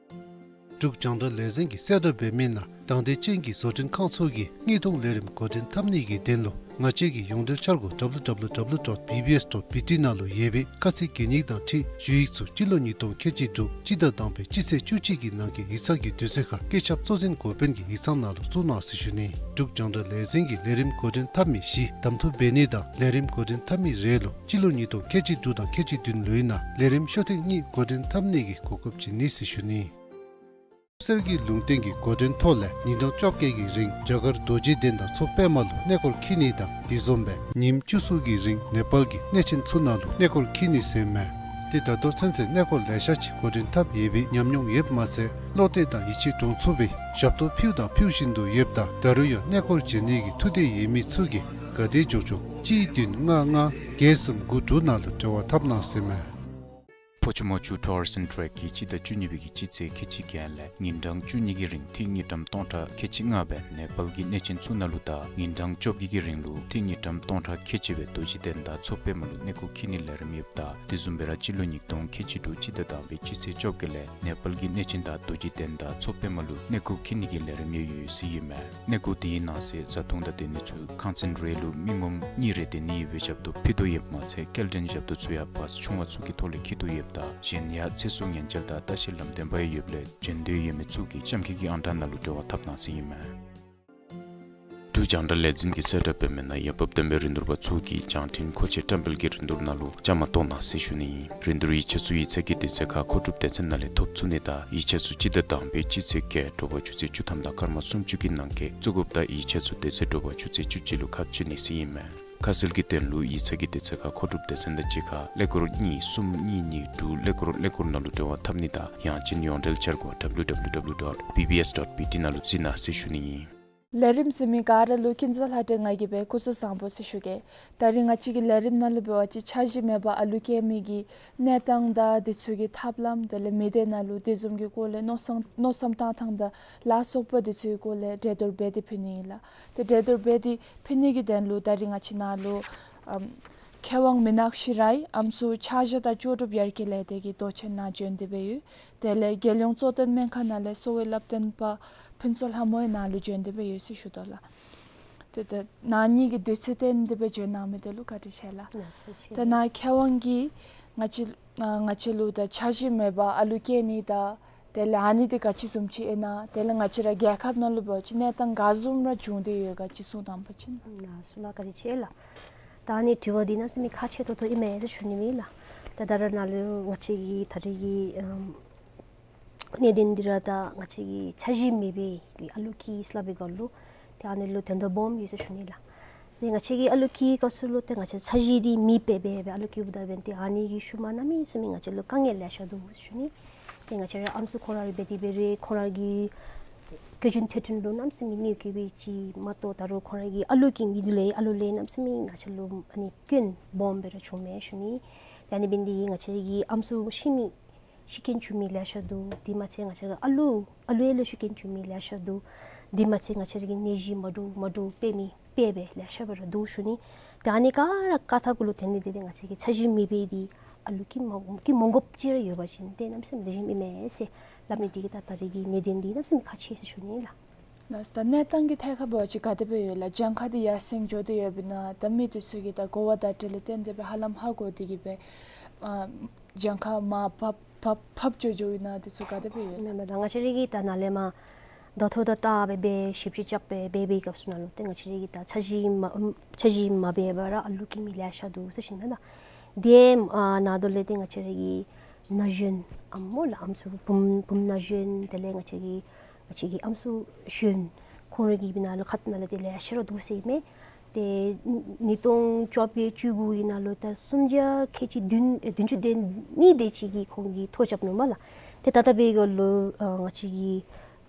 འབྲུག་རྒྱང་བསྒྲགས་ལས་འཛིན་གྱིས་གསལ་བསྒྲགས་འབད་མི་ནང་དང་འདོད་ཅན་གྱི་བཟོ་སྐྲུན་ཁང་ཚུ་གིས་དངོས་མཐོང་ལས་རིམ་འགོ་འདྲེན་འཐབ་ནི་གི་དོན་ལུ་ང་བཅས་ཀྱི་ཡོངས་འབྲེལ་འཆར་སྒོ་W W W dot B B S dot B T ནང་ལུ་ཡོད་པའི་ཁ་ཚིག་གན་ཡིག་དང་འཁྲིལ་ཞུ་ཡིག་ཚུ་སྤྱི་ལོ་ཉིས་སྟོང་ཁལ་གཅིག་དྲུག་སྤྱི་ཟླ་དང་པའི་སྤྱི་ཚེས་བཅུ་གཅིག་གི་ནང་གི་ཡིག་ཚང་གི་དུས་ཚོད་ཁར་སྐུ་ཞབས་གཙོ་འཛིན་འགོ་དཔོན་གྱི་ཡིག་ཚང་ནང་ལུ་བཙུགས་གནང་ཟེར་ཞུ་ནི། འབྲུག་རྒྱང་བསྒྲགས་ལས་འཛིན་གྱིས་ལས་རིམ་འགོ་འདྲེན་འཐབ་མི་བཞི་གདམ་འཐུ་འབད་ནི་དང་ལས་རིམ་འགོ་འདྲེན་འཐབ་མི་རེ་ལུ་སྤྱི་ལོ་ཉིས་སྟོང་ཁལ་གཅིག་དྲུག་དང་ཁལ་གཅིག་བདུན་ལོའི་ནང་ལས་རིམ་ཤོག་ཐེངས་གཉིས་འགོ་འདྲེན་འཐབ་ནི་གི་གོ་སྐབས་བྱིན་ནི་ཟེར་ཞུ་ནི། གསེར་གྱི་ལུང་བསྟན་གྱི་འགོ་འདྲེན་ཐོག་ལས་ཉིན་གྲངས་བཅོ་བརྒྱད་ཀྱི་རིང་རྒྱ་གར་རྡོ་རྗེ་གདན་དང་མཚོ་པདྨ་ལུ་གནས་སྐོར་འཁྱིད་ནི་དང་དེ་བཟུམ་སྦེ་ཉིནམ་བཅུ་གསུམ་གྱི་རིང་ནེ་པཱལ་གྱི་གནས་ཆེན་ཚུ་ནང་ལུ་གནས་སྐོར་འཁྱིད་ནི་ཟེར་མས། ཏེ་ད་ལྟོ་ཚུན་ཚོད་གནས་སྐོར་ལེ་ཤ་ཅིག་འགོ་འདྲེན་འཐབ་ཡོད་པའི་ཉམས་མྱོང་ཡོདཔ་མ་ཚད་བློ་གཏད་དང་ཡིད་ཆེས་འདྲོངས་ཚུགས་པའི་ཞབས་ཏོག་ཕུལཝ་དང་ཕུལ་བཞིན་དུ་ཡོདཔ་ད་ད་རུང་ཡང་གནས་སྐོར་བྱོན་ནི་གི་ཐུགས་འདོད་ཡོད་མི་ཚུ་གིས་ག་དེ་མགྱོགས་མགྱོགས་གཅིག་བདུན་ལྔ་ལྔ་བརྒྱད་གསུམ་དགུ་དྲུག་ནང་ལུ་འབྲེལ་བ་འཐབ་གནང་ཟེར་མས། ཕོ་ཆུ་མོ་ཆུ་ཊུརསི་ཨེནཌ་ཊེག་གིས་སྤྱི་ཟླ་བཅུ་གཉིས་པའི་གི་སྤྱི་ཚེས་ཁལ་གཅིག་བརྒྱད་ལས་ཉིན་གྲངས་བཅུ་གཉིས་ཀྱི་རིང་ཏི་རུ་དངུལ་ཀྲམ་སྟོང་ཕྲག་ཁལ་གཅིག་ལྔ་སྦེ་ནེ་པཱལ་གྱི་གནས་ཆེན་ཚུ་ནང་ལུ་དང་ཉིན་གྲངས་བཅོ་བརྒྱད་ཀྱི་རིང་ལུ་ཏི་རུ་དངུལ་ཀྲམ་སྟོང་ཕྲག་ཁལ་གཅིག་སྦེ་རྡོ་རྗེ་གདན་དང་མཚོ་པདྨ་ལུ་གནས་སྐོར་འཁྱིད་ནི་ལས་རིམ་ཡོདཔ་ད་དེ་བཟུམ་སྦེ་ར་སྤྱི་ལོ་ཉིས་སྟོང་ཁལ་གཅིག་དྲུག་སྤྱི་ཟླ་དང་པའི་སྤྱི་ཚེས་བཅོ་བརྒྱད་ལས་ནེ་པཱལ་གྱི་གནས་ཆེན་དང་རྡོ་རྗེ་གདན་དང་མཚོ་པདྨ་ལུ་གནས་སྐོར་འཁྱིད་ནི་གི་ལས་རིམ་ཡང་ཡོད་ཟེར་ཨིན་མས། གནས་སྐོར་དེའི་ནང་གསེས་བཟའ་འཐུང་དང་སྡོད་ནི་ཚུ་ཁང་ཚན་རེ་ལུ་མི་ངོམ་གཉིས་རེ་སྡོད་ནི་ཡོད་པའི་ཞབས་ཏོག་ཕུལ་དོ་ཡོདཔ་མ་ཚད་སྐྱེལ་འདྲེན་ཞབས་ཏོག་ཚུ་ཡང་བཱསི་ཆུང་བ་ཚུ་གི་ཐོག་ལས་འཁྱིད་དོ་ཡོདཔ་ད་གཞན་ཡང་ཚེ་སྲོག་ཉེན་བཅོལ་དང་ལྟ་བཤལ་ལམ་སྟོན་པ་ཡང་ཡོདཔ་ལས་བྱོན་འདོད་ཡོད་མི་ཚུ་གིས་ལྕམ་སྐྱིད་ཀྱི་ཨང་གྲངས་ནང་ལུ་འབྲེལ་བ་འཐབ་གནང་ཟེར་ཨིན་མས། འབྲུག་རྒྱང་བསྒྲགས་ལས་འཛིན་གྱིས་གསལ་བསྒྲགས་འབད་མི་ནང་འོས་འབབ་ལྡན་པའི་རིན་བསྡུར་པ་ཚུ་གིས་རྒྱང་འཕྲིན་མཁོ་ཆས་བཀྲམ་སྤེལ་གྱི་རིན་བསྡུར་ནང་ལུ་བཅའ་མར་གཏོགས་གནང་ཟེར་ཞུ་ནི་ཨིན། རིན་བསྡུར་ཡིག་ཆ་ཚུ་ཡིག་ཚང་གི་དུས་ཚོད་ཁར་མཁོ་སྒྲུབ་སྡེ་ཚན་ནང་ལས་ཐོབ་ཚུགས་ནི་དང་ཡིག་ཆ་ཚུ་སྤྱི་ཟླ་དང་པའི་སྤྱི་ཚེས་བརྒྱད་དྲོ་པ་ཆུ་ཚོད་བཅུ་ཐམ་དང་སྐར་མ་སུམ་ཅུ་གི་ནང་འཁོད་བཙུགས་དགོཔ་དང་ཡིག་ཆ་ཚུ་དེ་ཚེ་དྲོ་པ་ཆུ་ཚོད་བཅུ་གཅིག་ལུ་ཁ་ཕྱེ་ནི་ཟེར་ཨིན་མས། ཁ་གསལ་གྱི་དོན་ལུ་ཡིག་ཚང་གི་དུས་ཚོད་ཁར་མཁོ་སྒྲུབ་སྡེ་ཚན་དང་གཅིག་ཁར་ཀླད་ཀོར་གཉིས་གསུམ་གཉིས་གཉིས་དྲུག་ཀླད་ཀོར་ཀླད་ཀོར་ནང་ལུ་འབྲེལ་བ་འཐབ་ནི་དང་ཡང་ཅིན་ཡོངས་འབྲེལ་འཆར་སྒོ་W W W dot B B S dot B T ནང་ལུ་གཟིགས་གནང་ཟེར་ཞུ་ནི་ཨིན། ལས་རིམ་གཟིགས་མི་ག་ར་ལུ་ཀུན་བཟང་ལྷ་སྒྲོན་ང་གིས་སྦེ་སྐུ་གཟུགས་བཟང་པོ་ཟེར་ཞུ་གེ། ད་རིས་ང་བཅས་ཀྱི་ལས་རིམ་ནང་ལུ་འབད་བ་ཅིན་འཆར་གཞི་མེད་པར་ཨ་ལུ་སྐྱེ་མི་གི་གནས་སྟངས་དང་དེ་ཚུ་གི་ཐབས་ལམ་དེ་ལས་མི་སྡེ་ནང་ལུ་དེ་བཟུམ་གྱི་སྐོར་ལས་མནོ་བསམ་མནོ་བསམ་བཏང་ཐངས་དང་ལ་སོགས་པ་དེ་ཚུ་གི་སྐོར་ལས་གྲོས་བསྡུར་འབད་དེ་ཕུལ་ནི་ཨིན་ལགས། ཏེ་གྲོས་བསྡུར་འབད་དེ་ཕུལ་ནི་གི་དོན་ལུ་ད་རིས་ང་བཅས་ནཱ་ལུ་ཨམ་མཁས་དབང་མི་ནག་ཤི་ར་ཡང་ཨམ་སྲུ་ཕྱག་བཞེས་དང་ལྕོགས་གྲུབ་ཡར་རྒྱས་ལས་སྡེ་གི་མདོ་ཆེན་ནང་བྱོན་ཏེ་སྦེ་ཡོད། དེ་ལས་རྒྱལ་ཡོངས་གཙོ་བསྟེན་སྨན་ཁང་ནང་ལས་གསོ་བའི་བསླབ་སྟོན་པ་ཕུན་ཚོགས་ལྷ་མོ་ཡང་ནཱ་ལུ་བྱོན་ཏེ་སྦེ་ཡོད་ཟེར་ཞུ་དོ་ལགས། ཏེ་ད་ནཱ་གཉིས་ཀྱིས་དུས་ཚོད་བཏོན་ཏེ་སྦེ་བྱོན་གནང་མི་དེ་ལུ་བཀའ་དྲིན་ཆེ་ལགས། ལགས་སོ། ད་ནཱ་མཁས་དབང་གིས་ང་བཅས་ང་བཅས་ལུ་ད་འཆར་གཞི་མེད་པར་ཨ་ལུ་སྐྱེ་ནི་དང་དེ་ལས་ཨ་ནི་དེ་ག་ཅི་བཟུམ་ཅིག་ཨིན་ན་དེ་ལས་ང་བཅས་ར་རྒྱལ་ཁབ་ནང་ལུ་འབད་བ་ཅིན་གནས་སྟངས་ག་བཟུམ་ར་བྱུང་སྟེ་ཡོད་ག་ཅིག་གསུང་དང་པ་ཅིན། ལགས་སོ་ལགས། བཀའ་དྲིན་ཆེ་ལགས། ད་ཨ་ནི་དྲི་བ་འདི་གནམ་མེད་ས་མེད་ཁག་ཆེ་ཏོག་ཏོ་ཨིན་མས་ཟེར་ཞུ་ནི་ཨིན་ལགས། ད་ད་རེས་ནཱ་ལུ་ང་བཅས་ཀྱི་ད་རེས་ཀྱི་ཨམ་གནད་དོན་འདི་ར་ད་ང་བཅས་ཀྱི་འཆར་གཞི་མེད་པའི་གི་ཨ་ལུ་སྐྱེ་ཟེར་སླབ་པའི་སྐོར་ལུ་ཏེ་ཨ་ནི་ལུ་དོན་དག་སྦོམ་ཡོད་ཟེར་ཞུ་ནི་ཨིན་ལགས། ཏེ་ང་བཅས་ཀྱི་ཨ་ལུ་སྐྱེ་བའི་སྐབས་སུ་ལུ་ཏེ་ང་བཅས་འཆར་གཞི་འདི་མེད་པར་སྦེ་སྦེ་ཨ་ལུ་སྐྱེཝ་ད་འབདན་ཏེ་ཨ་ནི་གི་ཤུལ་མ་གནམ་མེད་ས་མེད་ང་བཅས་ལུ་དཀའ་ངལ་ལེ་ཤ་འདུག་ཟེར་ཞུ་ནི། ཏེ་ང་བཅས་ར་ཨམ་སྲུ་ཁོང་ར་ར་འབད་དེ་འབད་རུང་ཁོང་ར་གི་སྐྱོན་བརྗོད་ཐེར་འདོན་ལུ་གནམ་མེད་ས་མེད་གནོད་སྐྱེལ་བའི་ཅིག་མ་གཏོགས་ད་རུང་ཁོང་ར་གི་ཨ་ལུ་གི་མི་འདི་ལས་ཨ་ལུ་ལས་གནམ་མེད་ས་མེད་ང་བཅས་ལུ་ཨ་ནི་སྐྱོན་སྦོམ་སྦེ་ར་བྱུངམ་མས་ཞུ་ནི། ཏེ་ཨ་ནི་འབདན་འདི་ང་བཅས་ར་གི་ཨམ་སྲུ་ཤི་མི་ཤི་རྐྱེན་བྱུང་མི་ལེ་ཤ་འདུག། དེ་མ་ཚད་ང་བཅས་ར་གི་ཨ་ལུ་ཨ་ལུ་ཡང་ལུ་ཤི་རྐྱེན་བྱུང་མི་ལེ་ཤ་འདུག། དེ་མ་ཚད་ང་བཅས་ར་གི་ནད་གཞི་མ་འདྲཝ་མ་འདྲཝ་འབད་མི་འབད་འབད་ལེ་ཤ་སྦེ་ར་འདུག་ཞུ་ནི། ཏེ་ཨ་ནི་ག་ར་བཀག་ཐབས་གུ་ལུ་དེ་ནི་དེ་དེ་ང་བཅས་ཀྱི་འཆར་གཞི་མེད་པའི་འདི་ཨ་ལུ་སྐྱེ་མ་སྐྱེ་མ་དགོཔ་ཅིག་ར་ཡོད་པ་ཅིན་ཏེ་གནམ་མེད་ས་མེད་ལེགས་ཤོམ་ཨིན་མས་ཟེར་སླབ་ནི་དེ་གིས་ད་ད་རེས་ཀྱི་གནད་དོན་འདི་གནམ་མེད་ས་མེད་ཁག་ཆེ་ཟེར་ཞུ་ནི་ལགས། ལགས་སོ། ད་གནས་སྟངས་ཀྱི་ཐད་ཁར་འབད་བ་ཅིན་ག་དེ་སྦེ་ཡོད་ལགས། གྱངས་ཁ་འདི་ཡར་སེང་འགྱོ་སྟེ་ཡོདཔ་ཨིན་ན། ད་མི་འདི་ཚུ་གིས་ད་གོ་བ་བརྡ་སྤྲོད་ལས་བརྟེན་ཏེ་སྦེ་ཧ་ལམ་ཧ་གོ་སྟེ་གིས་སྦེ་ཨ་གྱངས་ཁ་མར་ཕབ་ཕབ་ཕབ་འགྱོ་འགྱོཝ་ཨིན་ན་འདི་ཚུ་ག་དེ་སྦེ་ཡོད། མེན་མེན་ད་ང་བཅས་ར་གིས་ད་ནཱ་ལས་མར་ ད་ཐོ་ད་ད་འབད་འབད་ཞིབ་ཞིབ་རྐྱབ་འབད་འབད་འབད་སྐབས་སུ་ནང་ལུ་ཏེ་ང་བཅས་ར་གི་ད་འཆར་གཞི་མ་འཆར་གཞི་མ་འབད་བར་ར་ཨ་ལུ་སྐྱེ་མི་ལེ་ཤ་འདུག་ཟེར་ཞུ་ནི་ལགས། དེ་ཨ་ནང་དོ་ལས་ཏེ་ང་བཅས་ར་གི་ན་གཞོན་ཨམ་སྨོ་ལགས། ཨམ་སྲུ་བུམོ་བུམོ་ན་གཞོན་དེ་ལས་ང་བཅས་ར་གི་ང་བཅས་ཀྱི་ཨམ་སྲུ་གཞོན་ཁོང་ར་གི་ནང་ལུ་ཁ་ཐུག་ནང་ལུ་ཏེ་ལེ་ཤ་ར་འདུག་ཟེར་ཨིན་མས། ཏེ་ཉིས་སྟོང་བཅོ་བརྒྱད་བཅུ་དགུ་གི་ནང་ལུ་ད་སུམ་བརྒྱ་ཁལ་གཅིག་བདུན་ཨེ་བདུན་ཅུ་དོན་གཉིས་དེ་ཅིག་གིས་ཁོང་གིས་ཐོ་རྐྱབ་ནུག་སྨོ་ལགས། ཏེ་ད་ལྟོ་འབད་བའི་སྐབས་ལུ་ཨ་ང་བཅས་ཀྱི་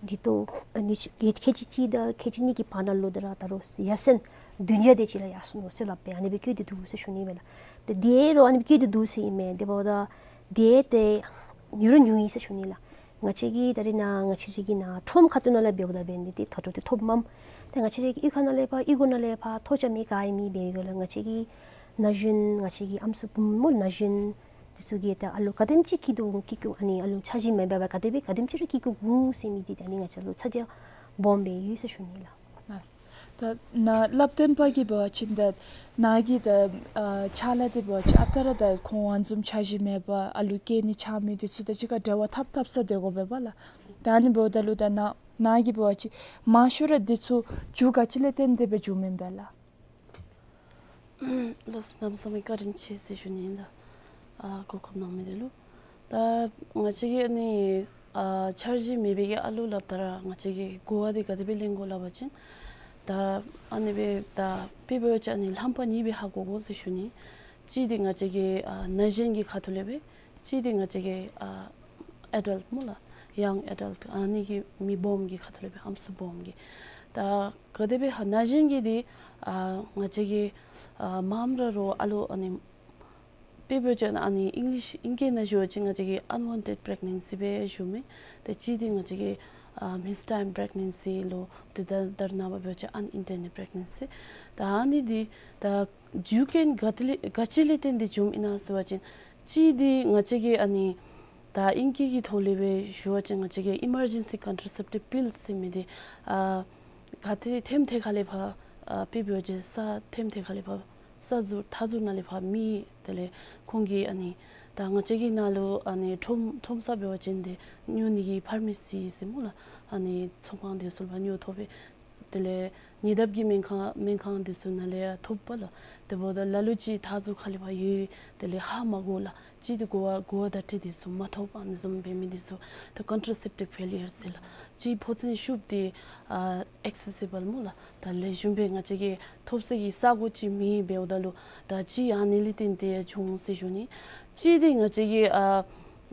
འདི་ལྟོ་ཨ་ནི་ཁལ་གཅིག་གཅིག་དང་ཁལ་གཅིག་གཉིས་ཀྱི་བར་ན་ལུ་ད་ར་ད་རུང་ཡར་སེང་བདུན་བརྒྱ་དེ་ཅིག་ལུ་ཡར་སོང་ནུག་ཟེར་སླབ་སྦེ་ཨ་ནི་སྦེ་བཀོད་དེ་འདུག་ཟེར་ཞུ་ནི་མས་ལགས། ཏེ་དེ་རུང་ཨ་ནི་སྦེ་བཀོད་དེ་འདུག་ཟེར་ཨིན་མས། དེ་འབདཝ་ད་དེ་ཏེ་ཉུང་རུང་ཉུང་ཡི་ཟེར་ཞུ་ནི་ལགས། ང་བཅས་ཀྱི་ད་རེས་ནཱ་ང་བཅས་ར་གི་ནཱ་ཁྲོམ་ཁ་ཐུག་ནང་ལས་འབདཝ་ད་འབད་ནི་འདི་ད་ལྟོ་འདི་ཐོབ་མས། ཏེ་ང་བཅས་ར་གི་གཡུས་ཁ་ནང་ལས་ཕར་གཡུས་སྒོ་ནང་ལས་ཕར་ཐོ་རྐྱབ་མི་ག་ཨིན་མི་འབད་བའི་སྐབས་ལུ་ང་བཅས་ཀྱི་ན་གཞོན་ང་བཅས་ཀྱི་ཨམ་སྲུ་བུམོ་སྨོ་ན་གཞོན་འདི་ཚུ་གིས་ད་ཨ་ལུ་ག་དེམ་ཅིག་སྐྱེ་འདུག་སྐྱེ་སྐྱེ་ཨ་ནི་ཨ་ལུ་འཆར་གཞི་མེད་པར་ག་དེ་སྦེ་ག་དེམ་ཅིག་ར་སྐྱེ་སྐྱེ་འོང་ཟེར་མི་འདི་ད་ཨ་ནི་ང་བཅས་ལུ་ཚ་གྱང་སྦོམ་སྦེ་ཡོད་ཟེར་ཞུ་ནི་ལགས། ལགས། ད་ནཱ་བསླབ་སྟོན་པ་གིས་འབད་བ་ཅིན་ད་ནཱ་གི་ད་ཨ་ཕྱག་ལཱ་འདི་འབད་བ་ཅིན་ཨ་རྟག་ར་ད་ཁོང་ཨ་ནི་བཟུམ་འཆར་གཞི་མེད་པར་ཨ་ལུ་སྐྱེ་ནི་ཆགས་མི་འདི་ཚུ་དང་གཅིག་ཁར་འབྲེལ་བ་འཐབ་འཐབ་ས་སྡོད་དགོ་པས་པ་ལགས། ད་ཨ་ནི་འབདཝ་ད་ལུ་ད་ནཱ་ནཱ་གིས་འབད་བ་ཅིན་མང་ཤོས་ར་འདི་ཚུ་རྒྱུ་ག་ཅི་ལས་བརྟེན་ཏེ་སྦེ་འབྱུངམ་ཨིན་པས་ལགས། ལགས་སོ། གནམ་མེད་ས་མེད་བཀའ་དྲིན་ཆེ་ཟེར་ཞུ་ནི་ཨིན་ལགས། ཨ་གོ་སྐབས་གནང་མི་འདི་ལུ། ད་ང་བཅས་ཀྱི་ཨ་ནི་ཨ་འཆར་གཞི་མེད་པའི་གི་ཨ་ལུ་སླབ་ད་ར་ང་བཅས་ཀྱིས་གོ་བ་འདི་ག་དེ་སྦེ་ལེན་དགོ་སླབ་པ་ཅིན་ད་ཨ་ནི་སྦེ་ད་དཔེ་འབད་བ་ཅིན་ཨ་ནི་རྣམ་པ་གཉིས་སྦེ་ཧ་གོ་དགོ་ཟེར་ཞུ་ནི། གཅིག་འདི་ང་བཅས་ཀྱི་ཨ་ན་གཞོན་གྱི་ཁ་ཐུག་ལས་སྦེ། གཅིག་འདི་ང་བཅས་ཀྱི་ཨ་ཨེ་ཌལཊ་སྨོ་ལགས། ཡང་ཨེ་ཌལཊ་ཨ་ནི་གི་མི་སྦོམ་གྱི་ཁ་ཐུག་ལས་སྦེ་ཨམ་སྲུ་སྦོམ་གྱི། ད་ག་དེ་སྦེ་ཧ་ན་གཞོན་གྱི་འདི་ཨ་ང་བཅས་ཀྱི་ཨ་མངམ་ར་རོགས་ཨ་ལུ་ཨ་ནི་དཔེ་འབད་བ་ཅིན་ཨ་ནི་ཨིང་ལིཤ་ཨིང་སྐད་ནང་ཞུ་བ་ཅིན་ང་བཅས་ཀྱིས་ཨན་ཝཱན་ཊེཌ་པི་རེག་ནེན་སི་སྦེ་ཞུཝ་མས། ད་གཅིག་འདི་ང་བཅས་ཀྱིས་ཨ་མིས་ཊའིམ་པི་རེག་ནེན་སི་ལོ། ཏེ་ད་ད་རེས་ནངས་པ་འབད་བ་ཅིན་ཨན་ཨིན་ཊེན་ཌེཌ་པི་རེག་ནེན་སི། ད་ཨ་ནི་འདི་ད་རྒྱུ་རྐྱེན་ག་ཏེ་ལས་ག་ཅི་ལས་བརྟེན་ཏེ་འབྱུངམ་ཨིན་ན་ཟེར་བ་ཅིན་གཅིག་འདི་ང་བཅས་ཀྱིས་ཨ་ནི་ད་ཨིང་སྐད་ཀྱི་ཐོག་ལས་སྦེ་ཞུ་བ་ཅིན་ང་བཅས་ཀྱིས་ཨི་མར་ཇེན་སི་ཀོན་ཊ་ར་སེབ་ཊིབ་པིལ་ཟེར་མི་འདི་ཨ་ག་ཏེ་ཐེམ་ཐེ་ཁ་ལས་ཕར་ཨ་དཔེ་འབད་བ་ཅིན་ས་ཐེམ་ཐེ་ཁ་ལས་ཕར་ས་ཟུར་ཐ་ཟུར་ནང་ལས་ཕར་མི་དེ་ལས་ཁོང་གིས་ཨ་ནི་ད་ང་བཅས་ཀྱི་ནང་ལུ་ཨ་ནི་ཁྲོམ་ཁྲོམ་ས་འབད་བ་ཅིན་ཏེ་ཉོ་ནི་གི་ཕར་མ་སི་ཟེར་སྨོ་ལགས། ཨ་ནི་ཚོང་ཁང་འདི་ཚུ་ལས་ཕར་ཉོ་ཐོབ་པས། དེ་ལས་ཉེ་འདབས་ཀྱི་སྨན་ཁང་སྨན་ཁང་འདི་ཚུ་ནང་ལས་ཡང་ཐོབ་པས་ལགས། དེ་འབདཝ་ད་ལ་ལུ་ཅིག་ཐ་ཚུ་ཁ་ལས་ཕར་ཡོད། དེ་ལས་ཧ་མ་གོ་ལགས། གཅིག་འདི་གོ་བ་གོ་བ་བརྡ་སྤྲོད་འདི་ཚུ་མ་ཐོབ། ཨ་ནི་བཟུམ་འབད་མི་འདི་ཚུ་ད་ཀོན་ཊ་ར་སེབ་ཊིབ་ཕེ་ལི་ཡར་ཟེར་ལགས། གཅིག་ཕོ་མཚན་ཤུགས་འདི་ཨ་ཨེག་སེ་སི་བཱལ་སྨོ་ལགས། ད་ལེགས་ཤོམ་སྦེ་ང་བཅས་ཀྱིས་ཐོབ་ས་གི་ས་གོ་ཅིག་མེད། འབདཝ་ད་ལུ་ད་གཅིག་ཨ་ནི་ལས་བརྟེན་ཏེ་འབྱུང་ཟེར་ཞུ་ནི། གཅིག་འདི་ང་བཅས་ཀྱིས་ཨ་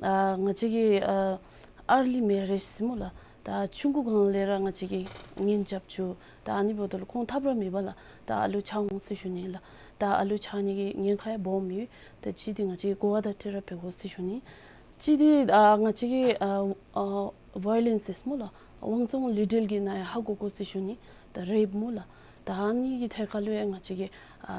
ཨ་ང་བཅས་ཀྱིས་ཨ་ཨར་ལི་མེ་རེཇ་ཟེར་སྨོ་ལགས། ད་ཆུང་ཀུ་སྒང་ལས་ར་ང་བཅས་ཀྱིས་གཉེན་རྐྱབ་བཅུག། ད་ཨ་ནི་འབདཝ་ད་ལུ་ཁོང་ཐབས་ར་མེད་པས་ལགས། ད་ཨ་ལུ་ཆགས་འོང་ཟེར་ཞུ་ནི་ལགས། ད་ཨ་ལུ་ཆགས་ནི་གི་ཉེན་ཁ་ཡང་སྦོམ་ཡོད། ད་གཅིག་འདི་ང་བཅས་ཀྱིས་གོ་བ་བརྡ་སྤྲོད་ར་འབད་དགོ་ཟེར་ཞུ་ནི། གཅིག་འདི་ཨ་ང་བཅས་ཀྱིས་ཨ་ཨ་ཝའི་ལེནསི་ཟེར་སྨོ་ལགས། དབང་བཙོང་ལུས་འབྲེལ་གྱི་ནང་ཡང་ཧ་གོ་དགོ་ཟེར་ཞུ་ནི། ད་རེཔ་སྨོ་ལགས། ད་ཨ་ནི་གི་ཐད་ཁར་ལུ་ཡང་ང་བཅས་ཀྱིས་ཨ་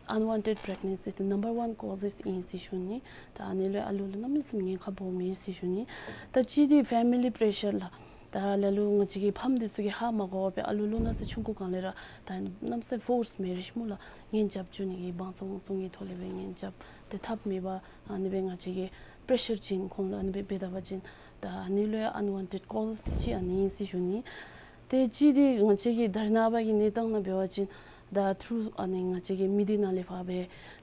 ཨན་ཝཱན་ཊེཌ་པི་རེག་ནེན་སི་འདི་ནམ་བར་ཝཱན་ཀོ་ཟེས་ཨིན་ཟེར་ཞུ་ནི། ད་ཨ་ནི་ལུ་ཨ་ལུ་ལུ་གནམ་མེད་ས་མེད་ཉེན་ཁ་སྦོམ་ཨིན་ཟེར་ཞུ་ནི། ད་གཅིག་འདི་ཕེ་མི་ལི་པེ་རེ་ཤར་ལགས། ད་ལ་ལུ་ང་བཅས་ཀྱི་ཕམ་འདི་ཚུ་གིས་ཧ་མ་གོ་བར་སྦེ་ཨ་ལུ་ལོ་ན་ཚོད་ཆུང་ཀུ་སྒང་ལས་ར་ད་གནམ་མེད་ས་མེད་ཕོརསི་མེ་རེཇ་སྨོ་ལགས། གཉེན་རྐྱབ་བཅུག་ནི་གི་དབང་བཙོང་བཙོང་ནི་ཐོག་ལས་སྦེ་གཉེན་རྐྱབ་སྟེ་འཐབ་མེད་པར་ཨ་ནི་སྦེ་ང་བཅས་ཀྱིས་པེ་རེ་ཤར་བྱིན། ཁོང་ལུ་ཨ་ནི་སྦེ་འབད་ད་པ་ཅིན་ད་ཨ་ནི་ལུ་ཡང་ཨན་ཝཱན་ཊེཌ་ཀོ་ཟེས་འདི་ཅིག་ཨ་ནི་ཨིན་ཟེར་ཞུ་ནི། ཏེ་གཅིག་འདི་ང་བཅས་ཀྱི་ད་རེས་ནངས་པ་གི་གནས་སྟངས་ནང་འབད་བ་ཅིན་ད་ཐུར་ཨ་ནི་ང་བཅས་ཀྱི་མི་སྡེ་ནང་ལས་ཕར་སྦེ་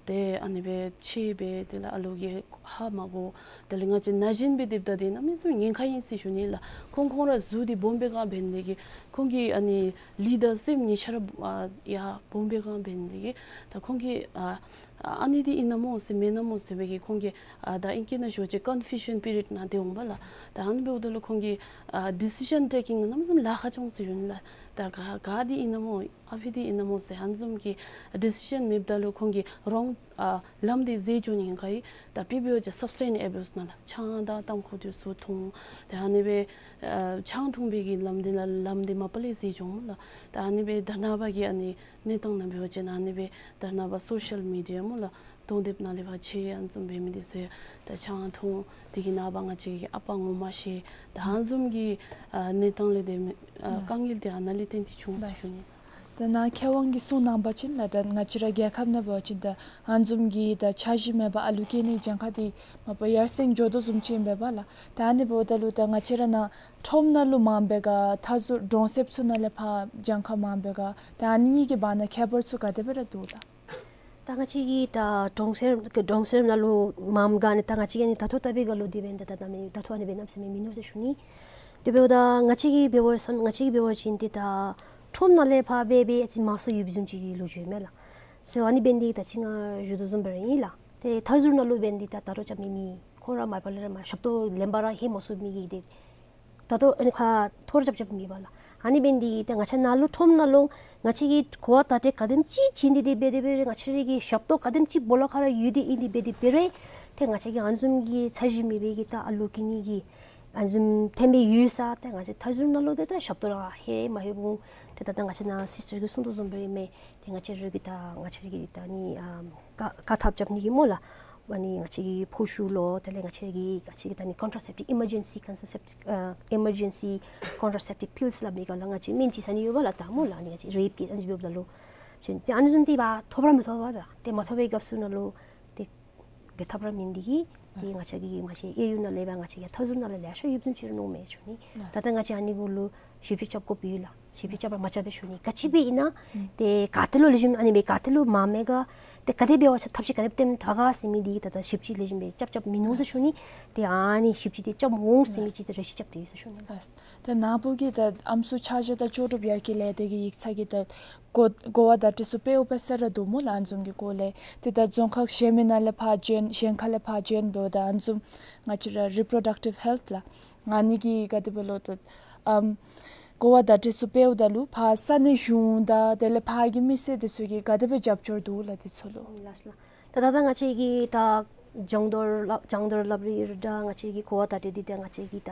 ཏེ་ཨ་ནི་སྦེ་ཆད་སྦེ་དེ་ལས་ཨ་ལུ་གིས་ཧ་མ་གོ། དེ་ལས་ང་བཅས་ན་གཞོན་སྦེ་སྡོདཔ་ད་འདི་གནམ་མེད་ས་མེད་ཉེན་ཁ་ཨིན་ཟེར་ཞུ་ནི་ལགས། ཁོང་ཁོང་ར་གཟུགས་འདི་སྦོམ་པའི་སྒང་འབད་ནི་དེ་གིས་ཁོང་གི་ཨ་ནི་ལུས་དང་སེམས་གཉིས་ཆ་ར་ཨ་ཡར་སྦོམ་པའི་སྒང་འབད་ནི་དེ་གིས་ད་ཁོང་གིས་ཨ་ཨ་ནི་འདི་ཨིན་ན་སྨོ་ཟེར་མེན་ན་སྨོ་ཟེར་བའི་གི་ཁོང་གིས་ཨ་ད་ཨིང་སྐད་ནང་ཞུ་བ་ཅིན་ཀོན་ཕིའུ་ཤཱན་པི་རི་ཡོཌ་ནང་སྡོད་འོང་པས་ལགས། ད་ཨ་ནི་འབདཝ་ད་ལུ་ཁོང་གི་ཨ་ཌི་སི་ཤཱན་ཊེ་ཀིང་གནམ་མེད་ས་མེད་ལཱ་ཁག་བྱུང་ཟེར་ཞུ་ནི་ལགས། ད་ག་ག་འདི་ཨིན་ན་སྨོ་ཨ་ཕི་འདི་ཨིན་ན་སྨོ་ཟེར་ཨ་ནི་བཟུམ་གྱི་ཌི་སི་ཤཱན་མེདཔ་ད་ལུ་ཁོང་གིས་རོང་ཨ་ལམ་འདི་འཛོལ་འགྱོ་ནི་ཨིན་ག་ཡི། ད་དཔེ་འབད་བ་ཅིན་སབ་སི་ཊེནསི་ཨེ་བིའུསི་ནང་ལགས། ཆང་དང་ཏམ་ཁུ་འདི་ཚུ་འཐུང་། ད་ཨ་ནི་སྦེ་ཨ་ཆང་འཐུང་བའི་གི་ལམ་འདི་ནང་ལམ་འདི་མ་པ་ལས་འཛོལ་འགྱོ་འོང་ལགས། ད་ཨ་ནི་སྦེ་ད་རེས་ནངས་པ་གི་ཨ་ནི་གནས་སྟངས་ནང་འབད་བ་ཅིན་ཨ་ནི་སྦེ་ད་རེས་ནངས་པ་སོ་ཤལ་མི་ཌི་ཡ་སྨོ་ལགས། གདོང་དེབ་ནང་ལས་ཕར་ཆད་ཨ་ནི་བཟུམ་འབད་མི་འདི་ཚུ་ད་ཆང་འཐུང་། དེ་གི་ནངས་པ་ང་བཅས་ཀྱི་ཨ་པ་ངོ་མ་ཤེས། ད་ཨ་ནི་བཟུམ་གྱི་ཨ་གནས་སྟངས་ལས་དེ་ཨ་ལགས། དཀའ་ངལ་དེ་ཨ་ནཱ་ལས་བརྟེན་ཏེ་བྱུང་ཟེར་ཞུ་ནི། ལགས། ད་ནཱ་མཁས་དབང་གིས་གསུངས་གནང་བ་ཅིན་ལགས། ད་ང་བཅས་ར་རྒྱལ་ཁབ་ནང་འབད་བ་ཅིན་ད་ཨ་ནི་བཟུམ་གྱི་ད་འཆར་གཞི་མེད་པར་ཨ་ལུ་སྐྱེ་ནི་གི་གྱངས་ཁ་འདི་མ་པ་ཡར་སེང་འགྱོ་དོ་བཟུམ་ཅིག་ཨིན་པས་ལགས། ད་ཨ་ནི་འབདཝ་ད་ལུ་ད་ང་བཅས་ར་ནཱ་ཁྲོམ་ནང་ལུ་མངམ་སྦེ་ག་མཐའ་ཟུར་གྲོང་གསེབ་ཚུ་ནང་ལས་ཕར་གྱངས་ཁ་མངམ་སྦེ་ག་ད་ཨ་ནི་གཉིས་ཀྱི་བར་ན་ཁྱད་པར་ཚུ་ག་དེ་སྦེ་ར་འདུག་ལགས། ད་ང་བཅས་ཀྱི་ད་གྲོང་གསེབ་གྲོང་གསེབ་ནང་ལུ་མངམ་ག་ནི་ད་ང་བཅས་ཀྱི་ནི་ད་ལྟོ་ལྟ་བུའི་སྒང་ལུ་དེ་སྦེ་ད་ད་ད་མི་ད་ལྟོ་ཨ་ནི་སྦེ་གནམ་མེད་ས་མེད་མིན་ནུག་ཟེར་ཞུ་ནི། དེ་འབདཝ་ད་ང་བཅས་ཀྱིས་འབད་བ་ས་ང་བཅས་ཀྱིས་འབད་བ་ཅིན་ཏེ་ད་ཁྲོམ་ནང་ལས་ཕར་འབད་འབད་ཨ་ཙི་མང་སུ་ཡོད་པའི་བཟུམ་ཅིག་གི་ལོ་རྒྱུས་མས་ལགས། ཟེར་ཨ་ནི་འབད་ནི་འདི་ད་ཅི་ང་ཞུ་དོ་བཟུམ་སྦེ་ར་ཨིན་ལགས། ཏེ་མཐའ་ཟུར་ནང་ལུ་འབད་ནི་འདི་ད་ད་རུང་རྐྱབ་མི་མེད། ཁོང་ར་མ་པ་ལས་ར་མ་ཞབས་ཏོག་ལེན་པར་ར་ལྷོད་མ་ཚུགས་མི་གི་འདི་ད་ལྟོ་ཨ་ནི་ཁ་ཐོར་རྐྱབ་རྐྱབ་མེད་པས་ལགས། ཨ་ནི་འབད་ནི་འདི་ད་ང་བཅས་ནཱ་ལུ་ཁྲོམ་ནང་ལུ་ང་བཅས་ཀྱིས་གོ་བ་བརྡ་སྤྲོད་ག་དེམ་ཅིག་བྱིན་ཏེ་འདི་འབད་དེ་འབད་རུང་ང་བཅས་ར་གི་ཞབས་ཏོག་ག་དེམ་ཅིག་སྦོ་ལོགས་ཁར་ར་ཡོད་དེ་ཨིན་འདི་འབད་དེ་འབད་རུང་ཏེ་ང་བཅས་ཀྱི་ཨ་ནི་བཟུམ་གྱི་འཆར་གཞི་མེད་པའི་གི་ད་ཨ་ལུ་སྐྱེ་ནི་གི་ཨ་ནི་བཟུམ་ཐོན་པའི་ཡུལ་ས་ཏེ་ང་བཅས་མཐའ་ཟུར་ནང་ལུ་ཏེ་ད་ཞབས་ཏོག་ར་ལྷོད་མ་ལྷོད་འོང་། ཏེ་ད་ད་ང་བཅས་ནཱ་སིསི་ཊར་གྱིས་གསུང་དོ་བཟུམ་སྦེ་ར་མས། ཏེ་ང་བཅས་ར་གི་ད་ང་བཅས་ར་གི་ད་ནི་ཨམ་བཀག་བཀག་ཐབས་རྐྱབ་ནི་གི་སྨོ་ལགས། ཨ་ནི་ང་བཅས་ཀྱི་ཕོ་ཤུ་ལོ་དེ་ལས་ང་བཅས་ར་གི་ང་བཅས་ཀྱི་ད་ནི་ཀོན་ཊ་སེབ་ཊིབ་ཨི་མར་ཇེན་སི་ཀོན་ཊ་སེབ་ཊིབ་ཨ་ཨི་མར་ཇེན་སི་ཀོན་ཊ་སེབ་ཊིབ་པིལསི་སླབ་མི་ག་ལགས། ང་བཅས་སྨན་ཅིག་ཟ་ནི་ཡོད་པས་ལགས། ད་སྨོ་ལགས་ཨ་ནི་ང་བཅས་རེབ་ཀྱི་ཨ་ནི་འབདཝ་ད་ལུ་ཅིན་ཏེ་ཨ་ནི་བཟུམ་འདི་ཕར་ཐོབ་ར་མི་ཐོབ་པས་ད། ཏེ་མ་ཐོབ་པའི་སྐབས་སུ་ནང་ལུ་ཏེ་འབད་ཐབས་ར་མེད་ནི་འདི་གིས་ཏེ་ང་བཅས་ཀྱི་མ་གཞི་གཡས་གཡོན་ནང་ལས་འབད་ང་བཅས་ཀྱི་མཐའ་ཟུར་ནང་ལས་ལེ་ཤ་ཡོདཔ་བཟུམ་ཅིག་ར་མནོཝ་མས་ཞུ་ནི། ད་ལྟོ་ང་བཅས་ཨ་ནི་གུ་ལུ་ཞིབ་དཔྱད་རྐྱབ་དགོཔ་ཡོད་ལགས། ཞིབ་དཔྱད་རྐྱབ་པར་མ་རྐྱབ་པས་ཞུ་ནི། ག་ཅི་སྦེ་ཨིན་ན་ཏེ་ག་ཏེ་ལུ་ལེགས་ཤོམ་ཨ་ནི་སྦེ་ག་ཏེ་ལུ་མ་མེད་ག་ཏེ་ག་དེ་འབད་བ་ཅིན་ཐབས་ཤེས་ག་དེ་སྦེ་བཏོན་དྲག་ག་ཟེར་མི་འདི་ད་ལྟོ་ཞིབ་དཔྱད་ལེགས་ཤོམ་སྦེ་རྐྱབ་རྐྱབ་མིན་ནུག་ཟེར་ཞུ་ནི། ཏེ་ཨ་ནི་ཞིབ་དཔྱད་འདི་རྐྱབ་འོང་ཟེར་མི་ཅིག་ཏེ་རེ་ཞིག་རྐྱབ་སྟེ་ཡོད་ཟེར་ཞུ་ནི། ད་ནཱ་བུ་གིས་ད་ཨམ་སྲུ་ཆ་བཞག་དང་ལྕོགས་གྲུབ་ཡར་རྒྱས་ལས་སྡེ་གི་ཡིག་ཚང་གི་ད་གོ་གོ་བ་བརྡ་སྤྲོད་ཚུ་སྤེལཝ་སྦེ་ཟེར་ར་འདུག་སྨོ་ལགས། ཨ་ནི་བཟུམ་གྱི་སྐོར་ལས་ཏེ་ད་རྫོང་ཁག་གཞན་མི་ནང་ལས་ཕར་བྱོན་གཞན་ཁ་ལས་ཕར་བྱོན་འབདཝ་ད་ཨ་ནི་བཟུམ་ང་བཅས་ར་རི་པོརོ་ཌག་ཊིབ་ཧེལཐ་ལགས། ཨ་ནི་གི་ག་དེ་སྦེ་ལོ་ད་ཨམ་གོ་བ་བརྡ་སྤྲོད་ཚུ་སྤེལཝ་ད་ལུ་ཕར་ས་གནས་གཞུང་དང་དེ་ལས་ཕར་གྱི་མི་སེར་འདི་ཚུ་གིས་ག་དེ་སྦེ་རྒྱབ་སྐྱོར་འདུག་ལགས་འདི་ཚུ་ལུ། ལགས་ལགས། ད་ད་ད་ང་བཅས་ཀྱིས་ད་སྦྱོང་བརྡར་སླབ་སྦྱོང་བརྡར་སླབ་རི་ར་ད་ང་བཅས་ཀྱིས་གོ་བ་བརྡ་སྤྲོད་འདི་ད་ང་བཅས་ཀྱིས་ད་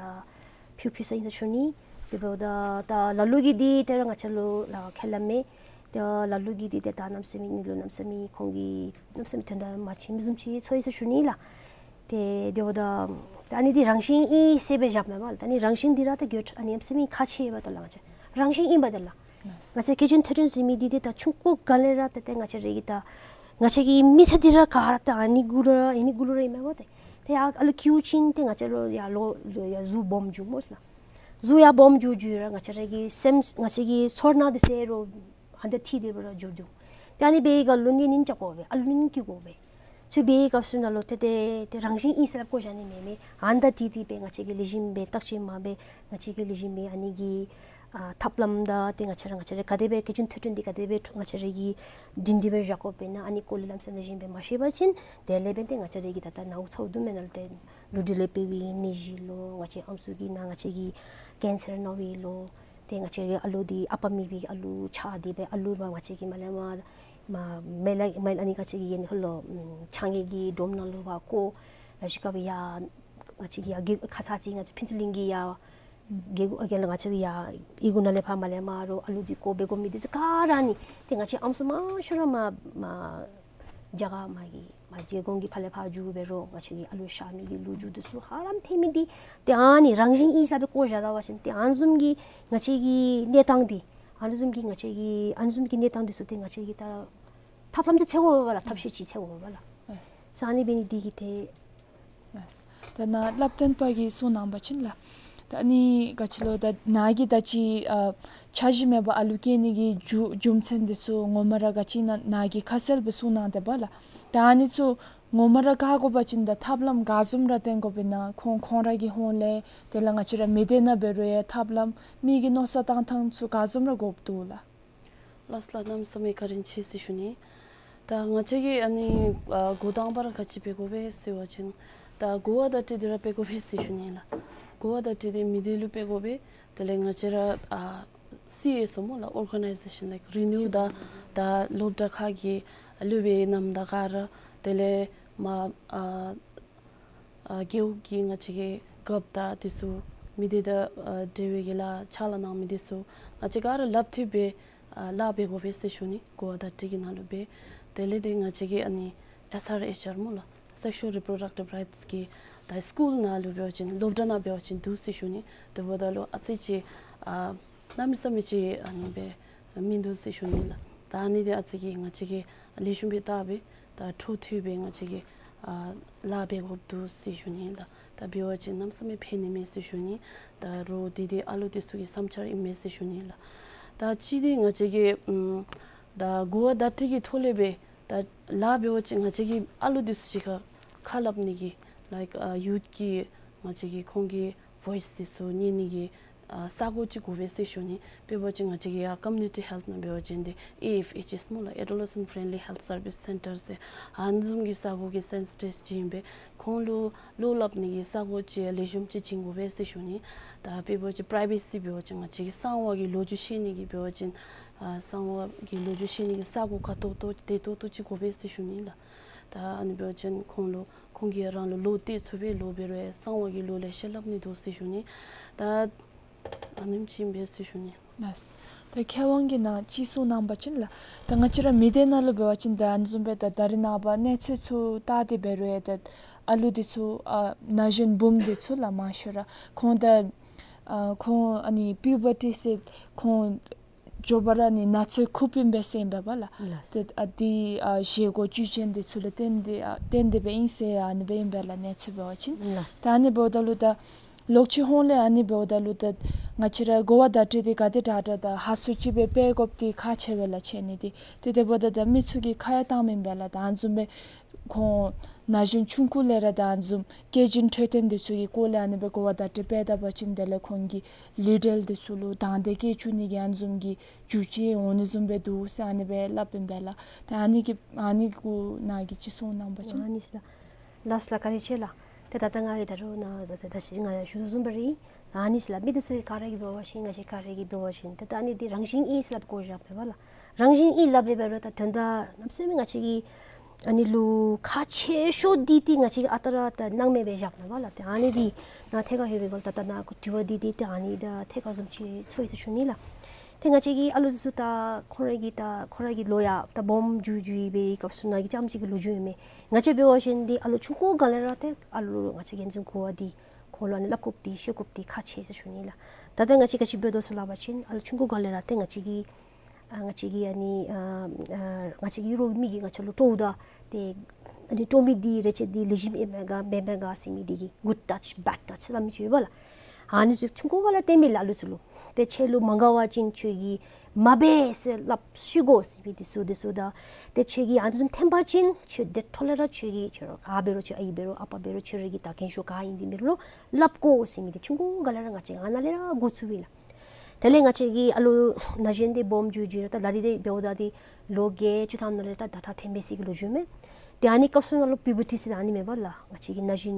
ཕུལ་ཕུལ་ས་ཨིན་ཟེར་ཞུ་ནི། དེ་འབདཝ་ད་ད་ལ་ལུ་གིས་འདི་ཏེ་ར་ང་བཅས་ལུ་ལགས་ཁས་ལེན་མས། ད་ལ་ལུ་གིས་འདི་ཏེ་ད་གནམ་མེད་ས་མེད་ནི་ལུ་གནམ་མེད་ས་མེད་ཁོང་གིས་གནམ་མེད་ས་མེད་དོན་དག་མ་བྱིན་མི་བཟུམ་ཅིག་ཚོར་ཡི་ཟེར་ཞུ་ནི་ལགས། ཏེ་དེ་འབདཝ་ད་ད་ཨ་ནི་འདི་རང་བཞིན་ཨིན་ཟེར་སྦེ་བཞགཔ་མེན་པ་ལགས། ད་ཨ་ནི་རང་བཞིན་འདི་ར་ད་གྱོད་ཨ་ནི་གནམ་མེད་ས་མེད་ཁག་ཆེ་བས་ད་ལགས། ང་བཅས་རང་བཞིན་ཨིན་པས་ད་ལགས། ང་བཅས་སྐྱེ་ཆེན་ཐོས་གྲོལ་ཟེར་མི་འདི་ཏེ་ད་ཆུང་ཀུ་སྒང་ལས་ར་ད་ཏེ་ང་བཅས་ར་གི་ད་ང་བཅས་ཀྱི་མི་ཚེ་འདི་ར་ག་ར་ད་ཨ་ནི་གུ་ལུ་ར་ཨ་ནི་གུ་ལུ་ར་ཨིན་མས་གོ། ཏེ་ཏེ་ཡར་ཨ་ལུ་སྐྱེས་ཅིན་ཏེ་ང་བཅས་ལུ་ཡར་ལོ་ལོ་ཡར་གཟུགས་སྦོམ་འགྱོཝ་སྨོ་ལགས། གཟུགས་ཡར་སྦོམ་འགྱོ་འགྱོ་ར་ང་བཅས་ར་གི་སེམས་ང་བཅས་ཀྱི་ཚོར་སྣང་འདི་ཚུ་ར་ཧན་ཏེ་ཐིག་སྟེ་སྦེ་ར་འགྱོ་འགྱོ། ཏེ་ཨ་ནི་འབད་བའི་སྒང་ལུ་གློ་ནད་ནི་རྐྱབ་དགོ་པས། ཨ་ལུ་ནི་སྐྱེ་དགོ་པས། ཚུ་འབད་བའི་སྐབས་སུ་ནང་ལུ་ཏེ་ཏེ་ཏེ་རང་བཞིན་ཨིན་ཟེར་སླབ་དགོ་བཞག་ནི་མེད་མས། ཧན་ཏེ་ཏིག་ཏིག་སྦེ་ང་བཅས་ཀྱིས་ལེགས་ཤོམ་སྦེ་བརྟག་དཔྱད་མ་འབད་ང་བཅས་ཀྱིས་ལེགས་ཤོམ་སྦེ་ཨ་ནི་གི་ཨ་ཐབས་ལམ་དང་ཏེ་ང་བཅས་ར་ང་བཅས་ར་ག་དེ་སྦེ་སྐྱེ་ཆེན་ཐོས་གྲོལ་འདི་ག་དེ་སྦེ་ང་བཅས་ར་གིས་སྒྲིང་སྒྲི་སྦེ་བཞག་དགོཔ་ཨིན་ན་ཨ་ནི་སྐོར་ལས་ལམ་སེམས་ལེགས་ཤོམ་སྦེ་མ་ཤེས་པ་ཅིན་དེ་ལས་འབདན་ཏེ་ང་བཅས་ར་གི་ད་ད་ནཝ་ཚ་བོ་དུ་མེན་ན་ལུ་ཏེ་ལུ་འདི་ལས་འབད་བའི་ནད་གཞི་ལོ་ང་བཅས་ཨམ་སྲུ་གི་ནང་ང་བཅས་ཀྱི་ཀེན་སར་ན་བའི་ལོ། ཏེ་ང་བཅས་ཀྱི་ཨ་ལུ་འདི་ཨ་པ་མེད་པའི་ཨ་ལུ་ཆགས་ཏེ་སྦེ་ཨ་ལུ་མ་ང་བཅས་ཀྱི་མ་ལས་མར་མ་མེ་ལ་མེ་ལ་ཨ་ནི་ང་བཅས་ཀྱི་ཡན་ཧོ་ལོ་ཨམ་ཆ་ངེ་གི་སྒྲོམ་ནང་ལུ་ཕར་བཀོ། ར་ཤི་ཀ་སྦེ་ཡར་ང་བཅས་ཀྱི་ཡར་གི་ཁ་ཙ་ཅིག་ང་བཅས་ཕུན་ཚོགས་གླིང་གི་ཡར་གི་གུ་ཨ་གི་ལ་ང་བཅས་ཀྱི་ཡར་ཨི་གུ་ནང་ལས་ཕར་མ་ལས་མར་རོགས་ཨ་ལུ་འདི་བཀོ་སྦེ་བཀོ་མི་འདི་ཚུ་ག་ར་ནི་ཏེ་ང་བཅས་ཨམ་སྲུ་མང་ཤོས་ར་མར་མར་རྒྱ་གར་མར་གྱི་མར་རྗེ་གོང་གི་ཕར་ལས་ཕར་འགྱོ་སྦེ་རོགས་ང་བཅས་ཀྱི་ཨ་ལུ་ཤ་མི་གི་ལོ་རྒྱུས་འདི་ཚུ་ཧ་ལམ་ཐོན་མི་འདི་ཏེ་ཨ་ནི་རང་བཞིན་ཨིན་ཟེར་སྦེ་བཀོ་བཞག་ད་པ་ཅིན་ཏེ་ཨ་ནི་བཟུམ་གྱི་ང་བཅས་ཀྱི་གནས་སྟངས་འདི་ཨ་ནི་བཟུམ་གྱི་ང་བཅས་ཀྱི་ཨ་ནི་བཟུམ་གྱི་གནས་སྟངས་འདི་ཚུ་ཏེ་ང་བཅས་ཀྱིས་ད་ཐབས་ལམ་ཅིག་འཚོལ་དགོ་པས་ལགས། ཐབས་ཤེས་ཅིག་འཚོལ་དགོ་པས་ལགས། ས་ཨ་ནི་འབད་ནི་འདི་གིས་ཏེ། ད་ནཱ་བསླབ་སྟོན་པ་གིས་གསུང་གནང་བ་ཅིན་ལགས། ད་ཨ་ནི་ག་ཅི་ལོ་ད་ནཱ་གིས་ད་ཅི་ཨ་འཆར་གཞི་མེད་པར་ཨ་ལུ་སྐྱེ་ནི་གི་རྒྱུ་རྒྱུ་མཚན་འདི་ཚུ་ངོ་མ་ར་ག་ཅི་ཨིན་ན་ནཱ་གིས་ཁ་གསལ་སྦེ་གསུང་གནང་དེས་པ་ལགས། ད་ཨ་ནི་ཚུ་ངོ་མ་ར་བཀག་དགོ་པ་ཅིན་ད་ཐབས་ལམ་ག་བཟུམ་ར་བཏོན་དགོཔ་ཨིན་ན་ཁོང་ཁོང་ར་གི་ཧོངས་ལས་དེ་ལས་ང་བཅས་ར་མི་སྡེ་ནང་འབད་རུང་ཡང་ཐབས་ལམ་མི་གི་མནོ་བསམ་བཏང་ཐངས་ཚུ་ག་བཟུམ་ར་དགོཔ་འདུག་ལགས། ལགས་སོ་ལགས། གནམ་མེད་ས་མེད་བཀའ་དྲིན་ཆེ་ཟེར་ཞུ་ནི། ད་ང་བཅས་ཀྱིས་ཨ་ནི་ཨ་འགོ་དང་པ་ར་ག་ཅི་འབད་དགོ་པས་ཟེར་བ་ཅིན་ད་གོ་བ་བརྡ་སྤྲོད་འདི་ར་འབད་དགོ་པས་ཟེར་ཞུ་ནི་ལགས། གོ་བ་བརྡ་སྤྲོད་འདི་མི་སྡེ་ལུ་འབད་དགོ་པས། དེ་ལས་ང་བཅས་ར་ཨ་སི་ཨེསི་ཨོ་སྨོ་ལགས། Organization like རི་ནིའུ་དང་ད་སློབ་གྲྭ་ཁག་གི་སློབ་དཔོན་རྣམས་དང་ག་ར་དེ་ལས་མར་ཨ་ཨ་རྒེད་འོག་གི་ང་བཅས་ཀྱི་རྒཔོ་དང་འདི་ཚུ་མི་སྡེ་དང་ཨ་འབྲེལ་བའི་གི་ལཱ་ཕྱག་ལཱ་གནང་མི་འདི་ཚུ་ང་བཅས་ག་ར་ལག་མཐུད་སྦེ་ཨ་ལཱ་འབད་དགོ་པས་ཟེར་ཞུ་ནི། གོ་བ་བརྡ་སྤྲོད་ཀྱི་ནང་ལུ་སྦེ། དེ་ལས་ཏེ་ང་བཅས་ཀྱི་ཨ་ནི་ཨེསི་ཨར་ཨེཆ་ཨར་སྨོ་ལགས། Sexual Reproductive Rights གི་ད་སི་ཀུལ་ནང་ལུ་འབད་བ་ཅིན་སློབ་གྲྭ་ནང་འབད་བ་ཅིན་འདུག་ཟེར་ཞུ་ནི། དེ་འབདཝ་ད་ལུ་ཨ་ཙི་ཅིག་ཨ་གནམ་མེད་ས་མེད་ཅིག་ཨ་ནི་སྦེ་ མིན་འདུག་ཟེར་ཞུ་ནི་ལགས། ད་ཨ་ནི་འདི་ཨ་ཙི་གི་ང་བཅས་ཀྱིས་ལེགས་ཤོམ་སྦེ་བལྟ་སྦེ་ད་འཕྲོ་མཐུད་སྦེ་ང་བཅས་ཀྱིས་ཨ་ལཱ་འབད་དགོཔ་འདུག་ཟེར་ཞུ་ནི་ལགས། ད་འབད་བ་ཅིན་གནམ་མེད་ས་མེད་ཕན་ནི་མས་ཟེར་ཞུ་ནི། ད་རོགས་འདི་འདི་ཨ་ལུ་འདི་ཚུ་གི་བསམ་འཆར་ཨིན་མས་ཟེར་ཞུ་ནི་ལགས། ད་གཅིག་འདི་ང་བཅས་ཀྱིས་ཨམ་ད་གོ་བ་བརྡ་སྤྲོད་ཀྱི་ཐོག་ལས་སྦེ་ད་ལཱ་འབད་བ་ཅིན་ང་བཅས་ཀྱི་ཨ་ལུ་འདི་ཚུ་གཅིག་ཁར་ཁ་སླབ་ནི་གི་ལའིཀ་ཨ་ཡུཐ་ཀྱི་ང་བཅས་ཀྱི་ཁོང་གི་བོའིསི་འདི་ཚུ་ཉན་ནི་གི་ཨ་ས་གོ་ཅིག་དགོ་པས་ཟེར་ཞུ་ནི། དཔེ་འབད་བ་ཅིན་ང་བཅས་ཀྱི་ཡ་ཀོ་མིའུ་ནི་ཊི་ཧེལཐ་ནང་འབད་བ་ཅིན་འདི་ཨེ་ཨེཕ་ཨེཆ་ཨེསི་སྨོ་ལགས། Adolescent Friendly Health Service Centre ཟེར་ཨ་ནི་བཟུམ་གྱི་ས་གོ་གི་སེན་སི་ཊིབ་བྱིན་སྦེ་ཁོང་ལུ་བློ་སླབ་ནི་གི་ས་གོ་ཅིག་ལེགས་ཤོམ་ཅིག་བྱིན་དགོ་པས་ཟེར་ཞུ་ནི། ད་དཔེ་འབད་བ་ཅིན་པ་རའི་ཝེ་སི་འབད་བ་ཅིན་ང་བཅས་ཀྱི་གསང་བ་གི་ལོ་རྒྱུས་བཤད་ནི་གི་འབད་བ་ཅིན་ཨ་གསང་བ་གི་ལོ་རྒྱུས་བཤད་ནི་གི་ས་གོ་ཁ་ཏོག་ཏོ་བདེ་ཏོག་ཏོ་ཅིག་དགོ་པས་ཟེར་ཞུ་ནི་ལགས། ད་ཨ་ནི་འབད་བ་ཅིན་ཁོང་ལུ་ཁོང་གིས་རང་ལུ་ལོ་བལྟ་ཚུགས་པས། ལོ་འབད་རུང་གསང་བ་གི་ལོ་ལེ་ཤ་སླབ་ནི་འདུག་ཟེར་ཞུ་ནི། ད་ཨ་ནེམ་ཅིག་ཨིན་པས་ཟེར་ཞུ་ནི། ལགས། ད་མཁས་དབང་གིས་ནཱ་ཅིག་གསུང་གནང་བ་ཅིན་ལགས། ད་ང་བཅས་ར་མི་སྡེ་ནང་ལུ་འབད་བ་ཅིན་ད་ཨ་ནི་བཟུམ་སྦེ་ད་ད་རེས་ནངས་པ་གནས་ཚུལ་ཚུ་བལྟ་སྟེ་འབད་རུང་ཡང་ད་ཨ་ལུ་འདི་ཚུ་ཨ་ན་གཞོན་བུམོ་འདི་ཚུ་ལགས་མང་ཤོས་ར་ཁོང་ད་ཨ་ཁོང་ཨ་ནི་པིའུ་བར་ཊི་ཟེར་ཁོང་མགྱོགས་པ་ར་ཨ་ནི་ན་ཚོད་ཁུག་པའི་སྦེ་ཟེར་ཨིན་པས་ལགས། ལགས། ཏེ་ཨ་འདི་ཨ་བཞེས་སྒོ་བཅུད་ཅན་འདི་ཚུ་ལུ་བརྟེན་ཏེ་ཨ་བརྟེན་ཏེ་སྦེ་ཨིན་ཟེར་ཨ་ནི་སྦེ་ཨིན་པས་ལགས་གནས་ཚུལ་འབད་བ་ཅིན། ལགས། ད་ཨ་ནི་འབདཝ་ད་ལུ་ད་ལོག་ཅི་ཧོང་ལས་ཨ་ནི་འབདཝ་ད་ལུ་ད་ང་བཅས་ར་གོ་བ་བརྡ་སྤྲོད་འདི་ག་དེ་དྲག་དྲག་ད་ཧ་སུ་ཅིག་སྦེ་སྤེལ་དགོཔ་འདི་ཁག་ཆེ་བས་ལགས་ཆེ་ནི་འདི། ཏེ་དེ་འབདཝ་ད་ད་མི་ཚུ་གིས་ཁ་ཡང་བཏངམ་ཨིན་པས་ལགས། ད་ཨ་ནི་བཟུམ་སྦེ་ཁོང་ན་གཞོན་ཆུང་ཀུ་ལས་ར་ད་ཨ་ནི་བཟུམ་སྐྱེ་རྒྱུན་འཕྲོད་བསྟེན་འདི་ཚུ་གི་སྐོར་ལས་ཨ་ནི་སྦེ་གོ་བ་བརྡ་སྤྲོད་འབད་ད་པ་ཅིན་དེ་ལས་ཁོང་གི་ལུས་འབྲེལ་འདི་ཚུ་ལུ་དང་འདོད་སྐྱེ་བཅུག་ནི་གི་ཨ་ནི་བཟུམ་གྱི་རྒྱུ་ཅིག་འོང་ནི་བཟུམ་སྦེ་འདུག་ཟེར་ཨ་ནི་སྦེ་སླབ་ཨིན་པས་ལགས། ཏེ་ཨ་ནི་གི་ཨ་ནི་གུ་ནཱ་གིས་ཅིག་གསུང་གནང་བ་ཅིན། ཨ་ནི་ཟེར་ལགས། ལགས་ལགས་བཀའ་དྲིན་ཆེ་ལགས། ཏེ་ད་ལྟོ་ང་གིས་ད་རུང་ནཱ་ད་ད་ད་ཅི་ང་ཞུ་དོ་བཟུམ་སྦེ་ར་ཨིན། ཨ་ནི་ཟེར་ལགས་མི་འདི་ཚུ་གིས་ག་ར་གིས་འབད་བ་ཅིན་ང་བཅས་ག་ར་གིས་འབད་བ་ཅིན་ད་ད་ཨ་ནི་འདི་རང་བཞིན་ཨིན་ཟེར་སླབ་དགོ་བཞག་མས་པ་ལགས། རང་བཞིན་ཨིན་སླབ་སྦེ་འབད་རུང་ད་དོན་དག་གནམ་མེད་ས་མེད་ང་བཅས་ཀྱིས་ཨ་ནི་ལུ་ཁག་ཆེ་ཤོས་འདི་ཏེ་ང་བཅས་ཀྱིས་ཨ་རྟག་ར་ད་སྣང་མེད་སྦེ་བཞག་མས་པ་ལགས། ཏེ་ཨ་ནི་འདི་ནཱ་ཐད་ཁར་ལྷོད་པའི་སྒང་ལས་ད་ད་ནཱ་དྲི་བ་འདི་འདི་ཏེ་ཨ་ནི་ད་ཐད་ཁར་བཟུམ་ཅིག་ཚོར་ཡི་ཟེར་ཞུ་ནི་ལགས། ཏེ་ང་བཅས་ཀྱི་ཨ་ལུ་འདི་ཚུ་ད་ཁོང་ར་གི་ད་ཁོང་ར་གི་ལོ་ཡང་ད་སྦོམ་འགྱོ་འགྱོ་བའི་སྐབས་སུ་ནཱ་གི་རྐྱངམ་ཅིག་གི་ལོ་རྒྱུས་ཨིན་མས། ང་བཅས་འབད་བ་ཅིན་འདི་ཨ་ལུ་ཆུང་ཀུ་སྒང་ལས་ར་ཏེ་ཨ་ལུ་ལུ་ང་བཅས་ཀྱིས་ཨ་ནི་བཟུམ་གོ་བ་འདི་ཁོང་ལུ་ཨ་ནི་སླབ་དགོཔ་འདི་བཤད་དགོཔ་འདི་ཁག་ཆེ་ཟེར་ཞུ་ནི་ལགས། ད་ལྟོ་ང་བཅས་ག་ཅི་འབད་དོ་ཟེར་སླབ་པ་ཅིན་ཨ་ལུ་ཆུང་ཀུ་སྒང་ལས་ར་ཏེ་ང་བཅས་ཀྱིས་ཨ་ང་བཅས་ཀྱིས་ཨ་ནི་ཨ་ཨ་ང་བཅས་ཀྱི་རོགས་མི་གིས་ང་བཅས་ལུ་དཀྲོགཔ་ད་ཏེ་ཨ་ནི་དཀྲོག་མི་འདི་རེ་ཆེ་འདི་ལེགས་ཤོམ་ཨིན་མས་ག་མེན་མས་ག་ཟེར་མི་འདི་གི་good touch bad touch ཟེར་སླབ་མི་ཅིག་ཡོད་པ་ལགས། ཨ་ནི་ཚུ་ཆུང་ཀུ་སྒང་ལས་སྟོན་མི་ལགས་ཨ་ལུ་ཚུ་ལུ། ཏེ་ཁྱོད་ལུ་མ་དགའ་བ་ཅིན་ཁྱོད་ཀྱིས་མ་འབད་ཟེར་སླབ་ཤེས་དགོ་ཟེར་མི་འདི་ཚུ་འདི་ཚུ་དང་། ཏེ་ཁྱོད་ཀྱིས་ཨ་ནི་བཟུམ་འཐེན་པ་ཅིན་ཁྱོད་དེ་འཕྲོ་ལས་ར་ཁྱོད་ཀྱིས་ཁྱོད་ར་ག་འབད་རུང་ཁྱོད་ཨའི་འབད་རུང་ཨ་པ་འབད་རུང་ཁྱོད་ར་གི་ད་རྒན་ཤོས་ག་ཨིན་འདི་འབད་རུང་སླབ་དགོ་ཟེར་མི་འདི་ཆུང་ཀུ་སྒང་ལས་ར་ང་བཅས་ཨ་ནཱ་ལས་ར་འགོ་བཙུགས་པས་ལགས། དེ་ལས་ང་བཅས་ཀྱི་ཨ་ལུ་ན་གཞོན་འདི་སྦོམ་འགྱོ་འགྱོ་ར་ད་ད་རིས་འདི་འབདཝ་ད་འདི་ལོ་བརྒྱད་ཅུ་ཐམ་ནང་ལས་ད་ད་ད་ཐོན་པའི་ས་གི་ལོ་རྒྱུས་མས། ཏེ་ཨ་ནི་སྐབས་སུ་ནང་ལུ་པིའུ་བར་ཊི་ཟེར་ཨ་ནི་མེད་པ་ལགས། ང་བཅས་ཀྱི་ན་གཞོན་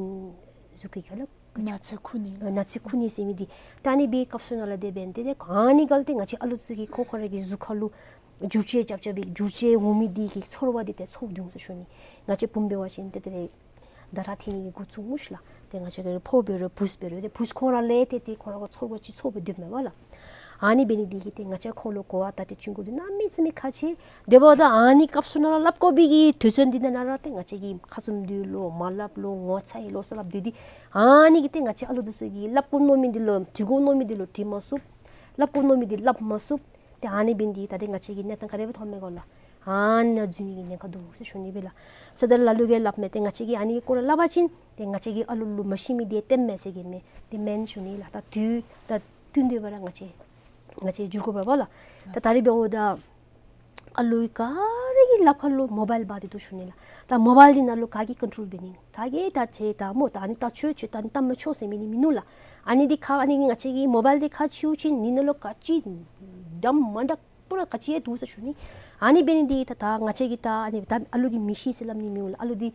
གཟུགས་ཀྱི་ཁ་ལགས། ན་ཚོད་ཁུག་ནི། ཨ་ན་ཚོད་ཁུག་ནི་ཟེར་མི་འདི། ད་ཨ་ནི་སྦེ་སྐབས་སུ་ནང་ལས་དེ་འབདན་ཏེ་ཏེ་ཨ་ནི་སྒང་ལས་ཏེ་ང་བཅས་ཨ་ལུ་ཚུ་གི་ཁོང་ཁོང་ར་གི་གཟུགས་ཁ་ལུ་འགྱུར་བཅོས་རྐྱབ་རྐྱབ་པའི་འགྱུར་བཅོས་འོང་མི་འདི་གི་ཚོར་བ་འདི་ཏེ་ཚོར་འོང་ཟེར་ཞུ་ནི། ང་བཅས་བུམོ་འབད་བ་ཅིན་ཏེ་ཏེ་ད་ར་འཐེན་ནི་གི་འགོ་བཙུགས་སྨོ་ཤིག་ལགས། ཏེ་ང་བཅས་ཀྱི་ཕོ་འབད་རུང་བུཚ་འབད་རུང་ཏེ་བུཚ་ཁོང་ར་ལས་ཏེ་ཏེ་ཁོང་ར་གི་ཚོར་བ་ཅིག་ཚོར་བའི་དུས་མས་པ་ལགས། ཨ་ནི་འབད་ནི་འདི་གིས་ཏེ་ང་བཅས་ཁོང་ལུ་གོ་བ་བརྡ་སྤྲོད་བྱིན་དགོཔ་འདི་གནམ་མེད་ས་མེད་ཁག་ཆེ། དེ་འབདཝ་ད་ཨ་ནི་སྐབས་སུ་ནང་ལུ་སླབ་དགོ་པའི་གི་དུས་ཚོད་འདི་ནང་ན་ར་ཏེ་ང་བཅས་ཀྱིས་ཁ་བཙུམ་སྡོད་ལོ་མ་སླབ་ལོ་ངོ་ཚ་ཡི་ལོ་ཟེར་སླབ་སྡོད་དེ། ཨ་ནི་གིས་ཏེ་ང་བཅས་ཨ་ལུ་འདི་ཚུ་གིས་སླབ་དགོ་མནོ་མི་འདི་ལུ་དྲི་དགོ་མནོ་མི་འདི་ལུ་དྲི་མ་ཚུགས། སླབ་དགོ་མནོ་མི་འདི་སླབ་མ་ཚུགས། ཏེ་ཨ་ནི་འབད་ནི་འདི་གིས་ད་རེས་ང་བཅས་ཀྱི་གནས་སྟངས་ག་དེ་སྦེ་ཐོནམ་མས་གོ་ལགས། ཨ་ནཱ་འཛུལ་ནི་གི་ཉེན་ཁ་འདུག་ཟེར་ཞུ་ནི་སྦེ་ལགས། ཟེར་ད་ལ་ལུ་གིས་སླབ་མས། ཏེ་ང་བཅས་ཀྱིས་ཨ་ནི་གི་སྐོར་ལས་སླབ་པ་ཅིན་ཏེ་ང་བཅས་ཀྱིས་ཨ་ལུ་ལུ་མ་ཤེས་མི་འདི་སྟོནམ་མས་ཟེར་གྱི་མས། དེ་མེན་ཞུ་ནི་ལགས། ད་དུས་ད་བསྟུན་ཏེ་འབད་ར་ང་བཅས་ང་བཅས་འགྱུར་དགོ་པས་པ་ལགས། ད་ད་རེས་འབདཝ་ད་ཨ་ལུ་ག་ར་གི་ལགཔ་ཁར་ལུ་མོ་བཱའིལ་འབག་སྟེ་འདུག་ཞུ་ནི་ལགས། ད་མོ་བཱའིལ་འདི་ནང་ལུ་ག་གིས་ཀོན་ཊོལ་འབད་ནི། ག་གིས་ད་ཅིག་ད་སྨོ་ད་ཨ་ནི་ལྟ་ཆོག་ཅིག་ད་ཨ་ནི་ལྟ་མ་ཆོག་ཟེར་མི་འདི་མིན་ནུག་ལགས། ཨ་ནི་འདི་ཁ་ཨ་ནི་ང་བཅས་ཀྱི་མོ་བཱའིལ་འདི་ཁ་ཕྱེཝ་ཅིག་ནི་ནང་ལུ་ག་ཅི་འདྲ་མ་འདྲཝ་པུ་ར་ག་ཅི་ཡང་འདུག་ཟེར་ཞུ་ནི། ཨ་ནི་འབད་ནི་འདི་གིས་ད་ད་ང་བཅས་ཀྱིས་ད་ཨ་ནི་ད་ཨ་ལུ་གིས་མི་ཤེས་ཟེར་སླབ་ནི་མི་འོང་ལགས། ཨ་ལུ་འདི་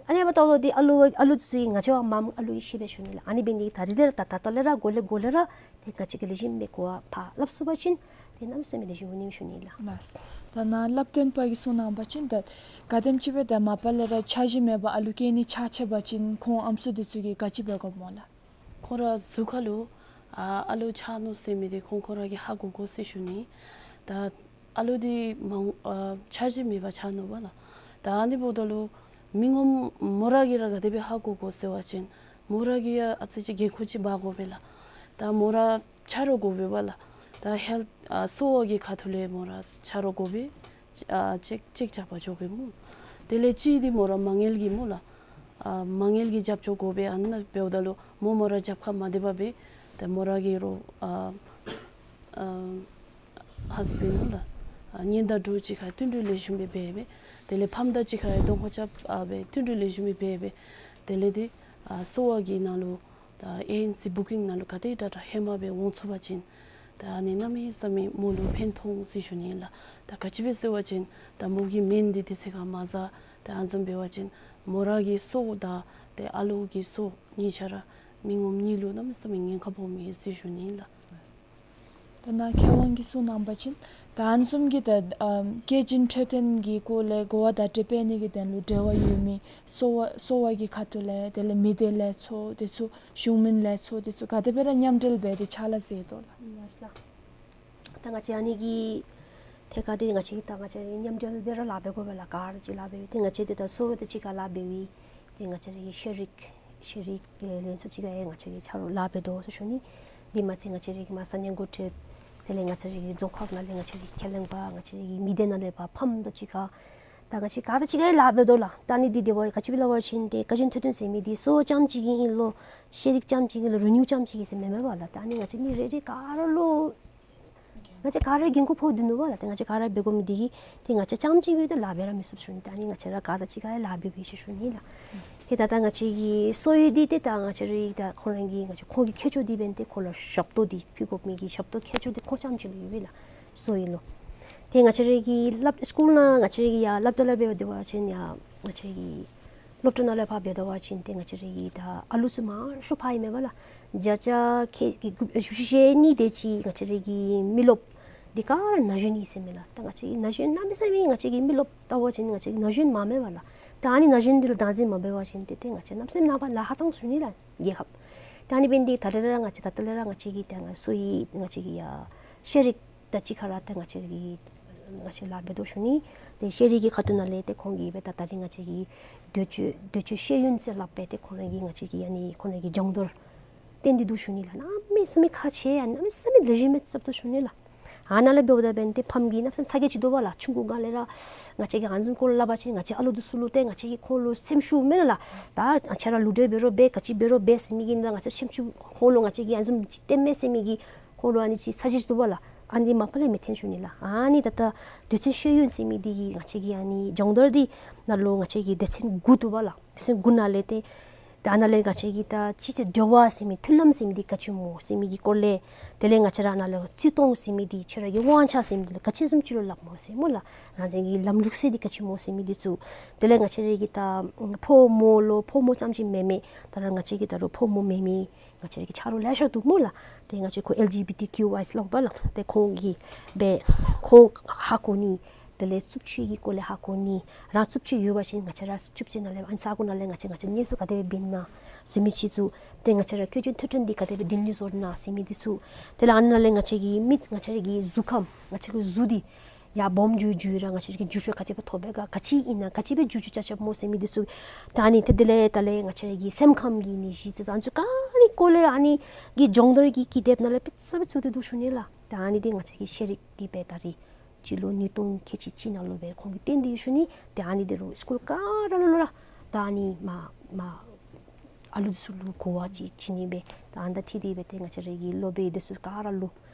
ཨ་ནི་འབདཝ་ད་ལུ་འདི་ཨ་ལུ་ཨ་ལུ་ཚུ་གིས་ང་བཅས་བ་མམ་ཨ་ལུ་གིས་ཤེས་པས་ཞུ་ནི་ལགས། ཨ་ནི་འབད་ནི་འདི་གིས་ད་རིས་ལས་ར་ད་ད་ལྟོ་ལས་ར་འགོ་ལས་འགོ་ལས་ར་ཏེ་ང་བཅས་ཀྱིས་ལེགས་ཤོམ་སྦེ་གོ་བ་ཕར་སླབ་ཚུགས་པ་ཅིན་ཏེ་གནམ་མེད་ས་མེད་ལེགས་ཤོམ་འོང་ནི་མས་ཞུ་ནི་ལགས། ལགས། ད་ནཱ་སླབ་སྟོན་པ་གིས་གསུང་གནང་བ་ཅིན་ད་ག་དེམ་ཅིག་སྦེ་ད་མ་པ་ལས་ར་འཆར་གཞི་མེད་པར་ཨ་ལུ་སྐྱེ་ནི་ཆགས་ཆགས་པ་ཅིན་ཁོང་ཨམ་སྲུ་འདི་ཚུ་གིས་ག་ཅི་འབད་དགོཔ་སྨོ་ལགས། ཁོང་ར་གཟུགས་ཁར་ལུ་ཨ་ཨ་ལུ་ཆགས་ནུག་ཟེར་མི་འདི་ཁོང་ཁོང་ར་གིས་ཧ་གོ་དགོ་ཟེར་ཞུ་ནི། ད་ཨ་ལུ་འདི་མང་ཨ་འཆར་གཞི་མེད་པར་ཆགས་ནུག་པ་ལགས། ད་ཨ་ནི་འབདཝ་ད་ལུ་མི་ངོམ་མོ་ར་གིས་ར་ག་དེ་སྦེ་ཧ་གོ་དགོ་ཟེར་བ་ཅིན་མོ་ར་གིས་ཡང་ཨ་ཙི་ཅིག་འགན་ཁུར་ཅིག་འབག་དགོ་པས་ལགས། ད་མོ་ར་ཆ་རོགས་དགོ་པས་པ་ལགས། ད་ ད་ཧེལཐ་ཨ་གསོ་བ་གི་ཁ་ཐུག་ལས་མོ་ར་ཆ་རོགས་དགོ་པས། ཨ་ཅེཀ་ཅེཀ་རྐྱབ་པར་འགྱོ་དགོ་མོ། དེ་ལས་གཅིག་འདི་མོ་ར་མ་དངུལ་གྱི་མོ་ལགས། ཨ་མ་དངུལ་གྱི་རྒྱབ་སྐྱོར་དགོ་པས། ཨ་ནཱ་འབདཝ་ད་ལུ་མོ་མོ་ར་རྒྱབ་ཁར་མ་སྡོད་པར་སྦེ་ཏེ་མོ་ར་གི་རོགས་ཨ་ཨ་ཧཱས་བེནཌ་མོ་ལགས། ཨ་ཉེན་བརྡ་དྲུག་ཅིག་ཁར་བསྟུན་གྲོས་ལེགས་ཤོམ་སྦེ་འབད་སྦེ། དེ་ལས་ཕམ་དང་གཅིག་ཁར་ཡང་གདོང་ཁར་རྐྱབ་ཨ་སྦེ་བསྟུན་གྲོས་ལེགས་ཤོམ་སྦེ་འབད་སྦེ། དེ་ལས་ཏེ་ཨ་གསོ་བ་གི་ནང་ལུ་ད་ཨེ་ཨེན་སི་བུ་ཀིང་ནང་ལུ་ག་དེ་དྲག་དྲག་ཧེ་མ་སྦེ་འོང་ཚུགས་པ་ཅིན་ད་ཨ་ནི་གནམ་མེད་ས་མེད་མོ་ལུ་ཕན་ཐོགས་འོང་ཟེར་ཞུ་ནི་ལགས། ད་ག་ཅི་སྦེ་ཟེར་བ་ཅིན་ད་མོ་གི་སྨན་འདི་དུས་ཚོད་ཁར་མ་བཟའ། ད་ཨ་ནི་བཟུམ་འབད་བ་ཅིན་མོ་ར་གི་གསོ་དང་ཏེ་ཨ་ལུ་གི་གསོ་གཉིས་ཆ་ར་མི་ངོམ་གཉིས་ལུ་གནམ་མེད་ས་མེད་ཉེན་ཁ་སྦོམ་ཨིན་ཟེར་ཞུ་ནི་ལགས། ད་ནཱ་མཁས་དབང་གིས་གསུངས་གནང་བ་ཅིན་ད་ཨ་ནི་བཟུམ་གྱི་ད་ཨམ་སྐྱེས་ཆེན་འཕྲོད་བསྟེན་གྱི་སྐོར་ལས་གོ་བ་བརྡ་སྤྲོད་འབད་ནི་གི་དོན་ལུ་འབྲེལ་བ་ཡོད་མི་གསོ་བ་གསོ་བ་གི་ཁ་ཐུག་ལས་དེ་ལས་མི་སྡེ་ལས་ཚོགས་དེ་ཚུ་གཞུང་མིན་ལས་ཚོགས་དེ་ཚུ་ག་དེ་སྦེ་ར་མཉམ་འབྲེལ་འབད་དེ་ཕྱག་ལཱ་མཛད་དོ་ལགས། ལགས་ལགས། ད་ང་བཅས་ཨ་ནི་གི་ཐད་ཁར་འདི་ང་བཅས་ཀྱིས་ད་ང་བཅས་ར་མཉམ་འབྲེལ་སྦེ་ར་ལཱ་འབད་དགོ་པས་ལགས། ག་ར་གཅིག་ལཱ་འབད་འདི་ང་བཅས་འདི་ད་གསོ་བ་དང་གཅིག་ཁར་ལཱ་འབད་བའི་འདི་ང་བཅས་ར་གི་ཤེས་རིག་ཤེས་རིག་ལས་ཚོགས་གཅིག་ཁར་ཡང་ང་བཅས་ཀྱིས་ཆ་རོགས་ལཱ་འབད་དོ་ཟེར་ཞུ་ནི། འདི་མ་ཚད་ང་བཅས་ར་གི་མ་ས་གནས་འགོ་ཁྲིདཔ་དེ་ལས་ང་བཅས་ར་གི་རྫོང་ཁག་ནང་ལས་ང་བཅས་ར་གི་ཁས་ལེན་པ་ང་བཅས་ར་གི་མི་སྡེ་ནང་ལས་ཕར་ཕམ་དང་གཅིག་ཁར་ད་ང་བཅས་ག་ར་གཅིག་ཁར་ཡང་ལཱ་འབད་དོ་ལགས། ད་ཨ་ནི་འདི་དེ་བ་ག་ཅི་སྦེ་སླབ་པ་ཅིན་ཏེ་སྐྱེས་ཆེན་འཕྲོད་བསྟེན་ཟེར་མི་འདི་གསོ་བ་རྐྱངམ་གཅིག་གི་ཨིན་ལོ་ཤེས་རིག་རྐྱངམ་གཅིག་གི་ལོ་རིག་ནུས་རྐྱངམ་གཅིག་གི་ཟེར་མེན་མས་པ་ལགས། ད་ཨ་ནི་ང་བཅས་མི་རེ་རེ་ག་ར་ལུ་ང་བཅས་ག་ར་འགན་ཁུར་ཕོག་སྟེ་འདུག་པ་ལགས། ཏེ་ང་བཅས་ག་ར་འབད་དགོ་མི་འདི་གིས་ཏེ་ང་བཅས་རྐྱངམ་གཅིག་སྦེ་ཏེ་ལཱ་འབད་ར་མི་ཚུགས་ཟེར་ཞུ་ནི། ད་ཨ་ནི་ང་བཅས་ར་ག་ར་གཅིག་ཁར་ཡང་ལཱ་འབད་བའི་ཟེར་ཞུ་ནི་ལགས། ཏེ་ད་ལྟོ་ང་བཅས་ཀྱི་གསོ་བའི་འདི་ཏེ་ད་ང་བཅས་ར་ད་ཁོང་ར་གི་ང་བཅས་ཁོང་གི་ཁྱད་ཆོས་འདི་འབདན་ཏེ་ཁོང་ལུ་ཞབས་ཏོག་འདི་ཕུལ་དགོ་མི་གི་ཞབས་ཏོག་ཁྱད་ཆོས་འདི་ཁོང་རྐྱངམ་གཅིག་ལུ་ཡོད་པས་ལགས། གསོ་བའི་ལུ། ཏེ་ང་བཅས་ར་གི་སློབ་སྐུལ་ནང་ང་བཅས་ར་གི་ཡར་སློབ་གྲྭ་ལས་འབད་དེ་འབད་བ་ཅིན་ཡར་ང་བཅས་ར་གི་སློབ་གྲྭ་ནང་ལས་ཕར་འབད་དེ་འབད་བ་ཅིན་ཏེ་ང་བཅས་ར་གི་ད་ཨ་ལུ་ཚུ་མང་ཤོས་ཕར་ཨིན་མས་པ་ལགས། བརྒྱ་ཆ་ཁལ་གཅིག་བཞི་བཅུ་ཞེ་གཉིས་དེ་ཅིག་ང་བཅས་ར་གི་མི་རློབས་འདི་ག་ར་ན་གཞོན་ཨིན་ཟེར་མས་ལགས། ད་ང་བཅས་ཀྱི་ན་གཞོན་གནམ་མེད་ས་མེད་ང་བཅས་ཀྱི་མི་རློབས་ལྟ་བ་ཅིན་ང་བཅས་ཀྱི་ན་གཞོན་མང་མས་པ་ལགས། ད་ཨ་ནི་ན་གཞོན་འདི་ལུ་བདག་འཛིན་མ་འབད་བ་ཅིན་ཏེ་ཏེ་ང་བཅས་གནམ་མེད་ས་མེད་ནངས་པ་ལཱ་ཁག་བཏང་ཟེར་ཞུ་ནི་ལགས་རྒྱལ་ཁབ། ད་ཨ་ནི་འབདན་འདི་ད་རེས་ར་ང་བཅས་ད་ལྟོ་ལས་ར་ང་བཅས་ཀྱི་ད་ང་གསོ་བའི་ང་བཅས་ཀྱི་ཡ་ཤེས་རིག་དང་གཅིག་ཁར་ར་ད་ང་བཅས་ཀྱི་ང་བཅས་ལཱ་འབད་དོ་ཞུ་ནི། ཏེ་ཤེས་རིག་གི་ཁ་ཐུག་ནང་ལས་ཏེ་ཁོང་གིས་སྦེ་ད་ད་རིས་ང་བཅས་ཀྱི་འདོད་སྤྱོད་འདོད་སྤྱོད་ཤེས་ཡོན་ཟེར་སླབ་སྦེ་ཏེ་ཁོང་ར་གི་ང་བཅས་ཀྱི་ཨ་ནི་ཁོང་ར་གི་སྦྱོང་བརྡར་བཏོན་ཏེ་འདུག་ཞུ་ནི་ལགས། གནམ་མེད་ས་མེད་ཁག་ཆེ་ཡ་གནམ་མེད་ས་མེད་ལེགས་ཤོམ་སྦེ་རྐྱབ་དོ་ཞུ་ནི་ལགས། ཨ་ནཱ་ལས་འབདཝ་ད་འབདན་ཏེ་ཕམ་གྱིས་གནམ་མེད་ས་མེད་ཚ་གྱང་ཅིག་འདུག་པ་ལགས། ཆུང་ཀུ་སྒང་ལས་ར་ང་བཅས་ཀྱིས་ཨ་ནི་བཟུམ་སྐོར་ལས་སླབ་པ་ཅིན་ང་བཅས་ཨ་ལུ་འདི་ཚུ་ལུ་ཏེ་ང་བཅས་ཀྱིས་ཁོང་ལུ་སེམས་ཤུགས་མེད་ལགས། ད་ང་བཅས་ར་ལུ་འདྲོག་འབད་རུང་འབད་ག་ཅི་འབད་རུང་འབད་ཟེར་མི་གི་ནང་ང་བཅས་སེམས་ཤུགས་ཁོང་ལུ་ང་བཅས་ཀྱིས་ཨ་ནི་བཟུམ་ཅིག་སྟོན་མས་ཟེར་མི་གི་ཁོང་ལུ་ཨ་ནི་ཅིག་ཚ་གྱང་ཅིག་འདུག་པ་ལགས། ཨ་ནི་མ་པ་ལས་མི་འཐོན་ཞུ་ནི་ལགས། ཨ་ནི་ད་ལྟོ་འདོད་སྤྱོད་ཤེས་ཡོན་ཟེར་མི་འདི་གིས་ང་བཅས་ཀྱི་ཨ་ནི་སྦྱོང་བརྡར་འདི་ནང་ལུ་ང་བཅས་ཀྱི་སྡེ་ཚན་དགུ་འདུག་པ་ལགས། སྡེ་ཚན་དགུ་ནང་ལས་ཏེ་ད་ནཱ་ལས་ང་བཅས་ཀྱི་ད་ཅི་ཅི་འབྲེལ་བ་ཟེར་མི་མཐུན་ལམ་ཟེར་མི་འདི་ག་ཅི་སྨོ་ཟེར་མི་གི་སྐོར་ལས། དེ་ལས་ང་བཅས་ར་ནཱ་ལས་བརྩི་མཐོང་ཟེར་མི་འདི་ཁྱོད་ར་གི་དབང་ཆ་ཟེར་མི་འདི་ལུ་ག་ཅི་བཟུམ་ཅིག་ལུ་སླབ་སྨོ་ཟེར་སྨོ་ལགས། རང་བཞིན་གྱི་ལམ་ལུགས་ཟེར་འདི་ག་ཅི་སྨོ་ཟེར་མི་འདི་ཚུ། དེ་ལས་ང་བཅས་ར་གི་ད་ཕོ་མོ་ལུ་ཕོ་མོ་ཙམ་ཅིག་མེན་མས། ད་ར་ང་བཅས་ཀྱི་ད་རུང་ཕོ་མོ་མེན་མི་ང་བཅས་ར་གི་ཆ་རོགས་ལེ་ཤ་འདུག་སྨོ་ལགས། ཏེ་ང་བཅས་ཁོ་ཨེལ་ཇི་བི་ཊི་ཀིའུ་ཨའི་ཟེར་སླབ་པ་ལགས། ཏེ་ཁོང་གིས་སྦེ་ཁོང་ཧ་གོ་ནི། དེ་ལས་རྩུབ་སྤྱོད་ཀྱི་སྐོར་ལས་ཧ་གོ་ནི། རང་རྩུབ་སྤྱོད་ཡོད་པ་ཅིན་ང་བཅས་ར་རྩུབ་སྤྱོད་ནང་ལས་ཨ་ནི་ས་གོ་ནང་ལས་ང་བཅས་ང་བཅས་གནས་ཚུལ་ག་དེ་སྦེ་འབད་ན་ཟེར་མི་ཅིག་ཚུ། ཏེ་ང་བཅས་ར་སྐྱེས་ཆེན་འཕྲོད་བསྟེན་འདི་ག་དེ་སྦེ་སྒྲིང་སྒྲི་བཟོ་ན་ཟེར་མི་འདི་ཚུ། དེ་ལས་ཨ་ནི་ནང་ལས་ང་བཅས་ཀྱི་མི་ང་བཅས་ར་གི་གཟུགས་ཁམས་ང་བཅས་ཀྱི་གཟུགས་འདི་ཡར་སྦོམ་འགྱོ་འགྱོ་ར་ང་བཅས་ཀྱི་འགྱུར་བཅོས་ག་དེ་སྦེ་ཐོབ་པས་ག་ག་ཅི་ཨིན་ན་ག་ཅི་སྦེ་འགྱུར་བཅོས་རྐྱབ་རྐྱབ་སྨོ་ཟེར་མི་འདི་ཚུ། ད་ཨ་ནི་ཏེ་དེ་ལས་ད་ལས་ང་བཅས་ར་གི་སེམས་ཁམས་ཀྱི་ནད་གཞི་ཚུ་ཨ་ནི་ཚུ་ག་ར་སྐོར་ལས་ཨ་ནི་གི་སྦྱོང་བརྡར་གྱི་ཀི་དེབ་ནང་ལས་དཔེ་ཚུ་སྦེ་བཙུགས་ཏེ་འདུག་ཞུ་ནི་ལགས། ད་ཨ་ནི་འདི་ང་བཅས་ཀྱི་ཤེས་རིག་གི་སྦེ་ད་རིས་སྤྱི་ལོ་ཉིས་སྟོང་ཁལ་གཅིག་གཅིག་ནང་ལུ་སྦེ་ཁོང་གིས་བཏོན་ཏེ་ཡོད་ཞུ་ནི། ཏེ་ཨ་ནི་འདི་རུང་སི་ཀུལ་ག་ར་ལུ་ལུ་ར་ད་ཨ་ནི་མ་མ་ཨ་ལུ་འདི་ཚུ་ལུ་གོ་བ་ཅིག་བྱིན་ནི་སྦེ་ད་ཨ་ནི་དང་འཁྲིལ་ཏེ་སྦེ་ཏེ་ང་བཅས་ར་གི་སློབ་དཔོན་འདི་ཚུ་ག་ར་ལུ་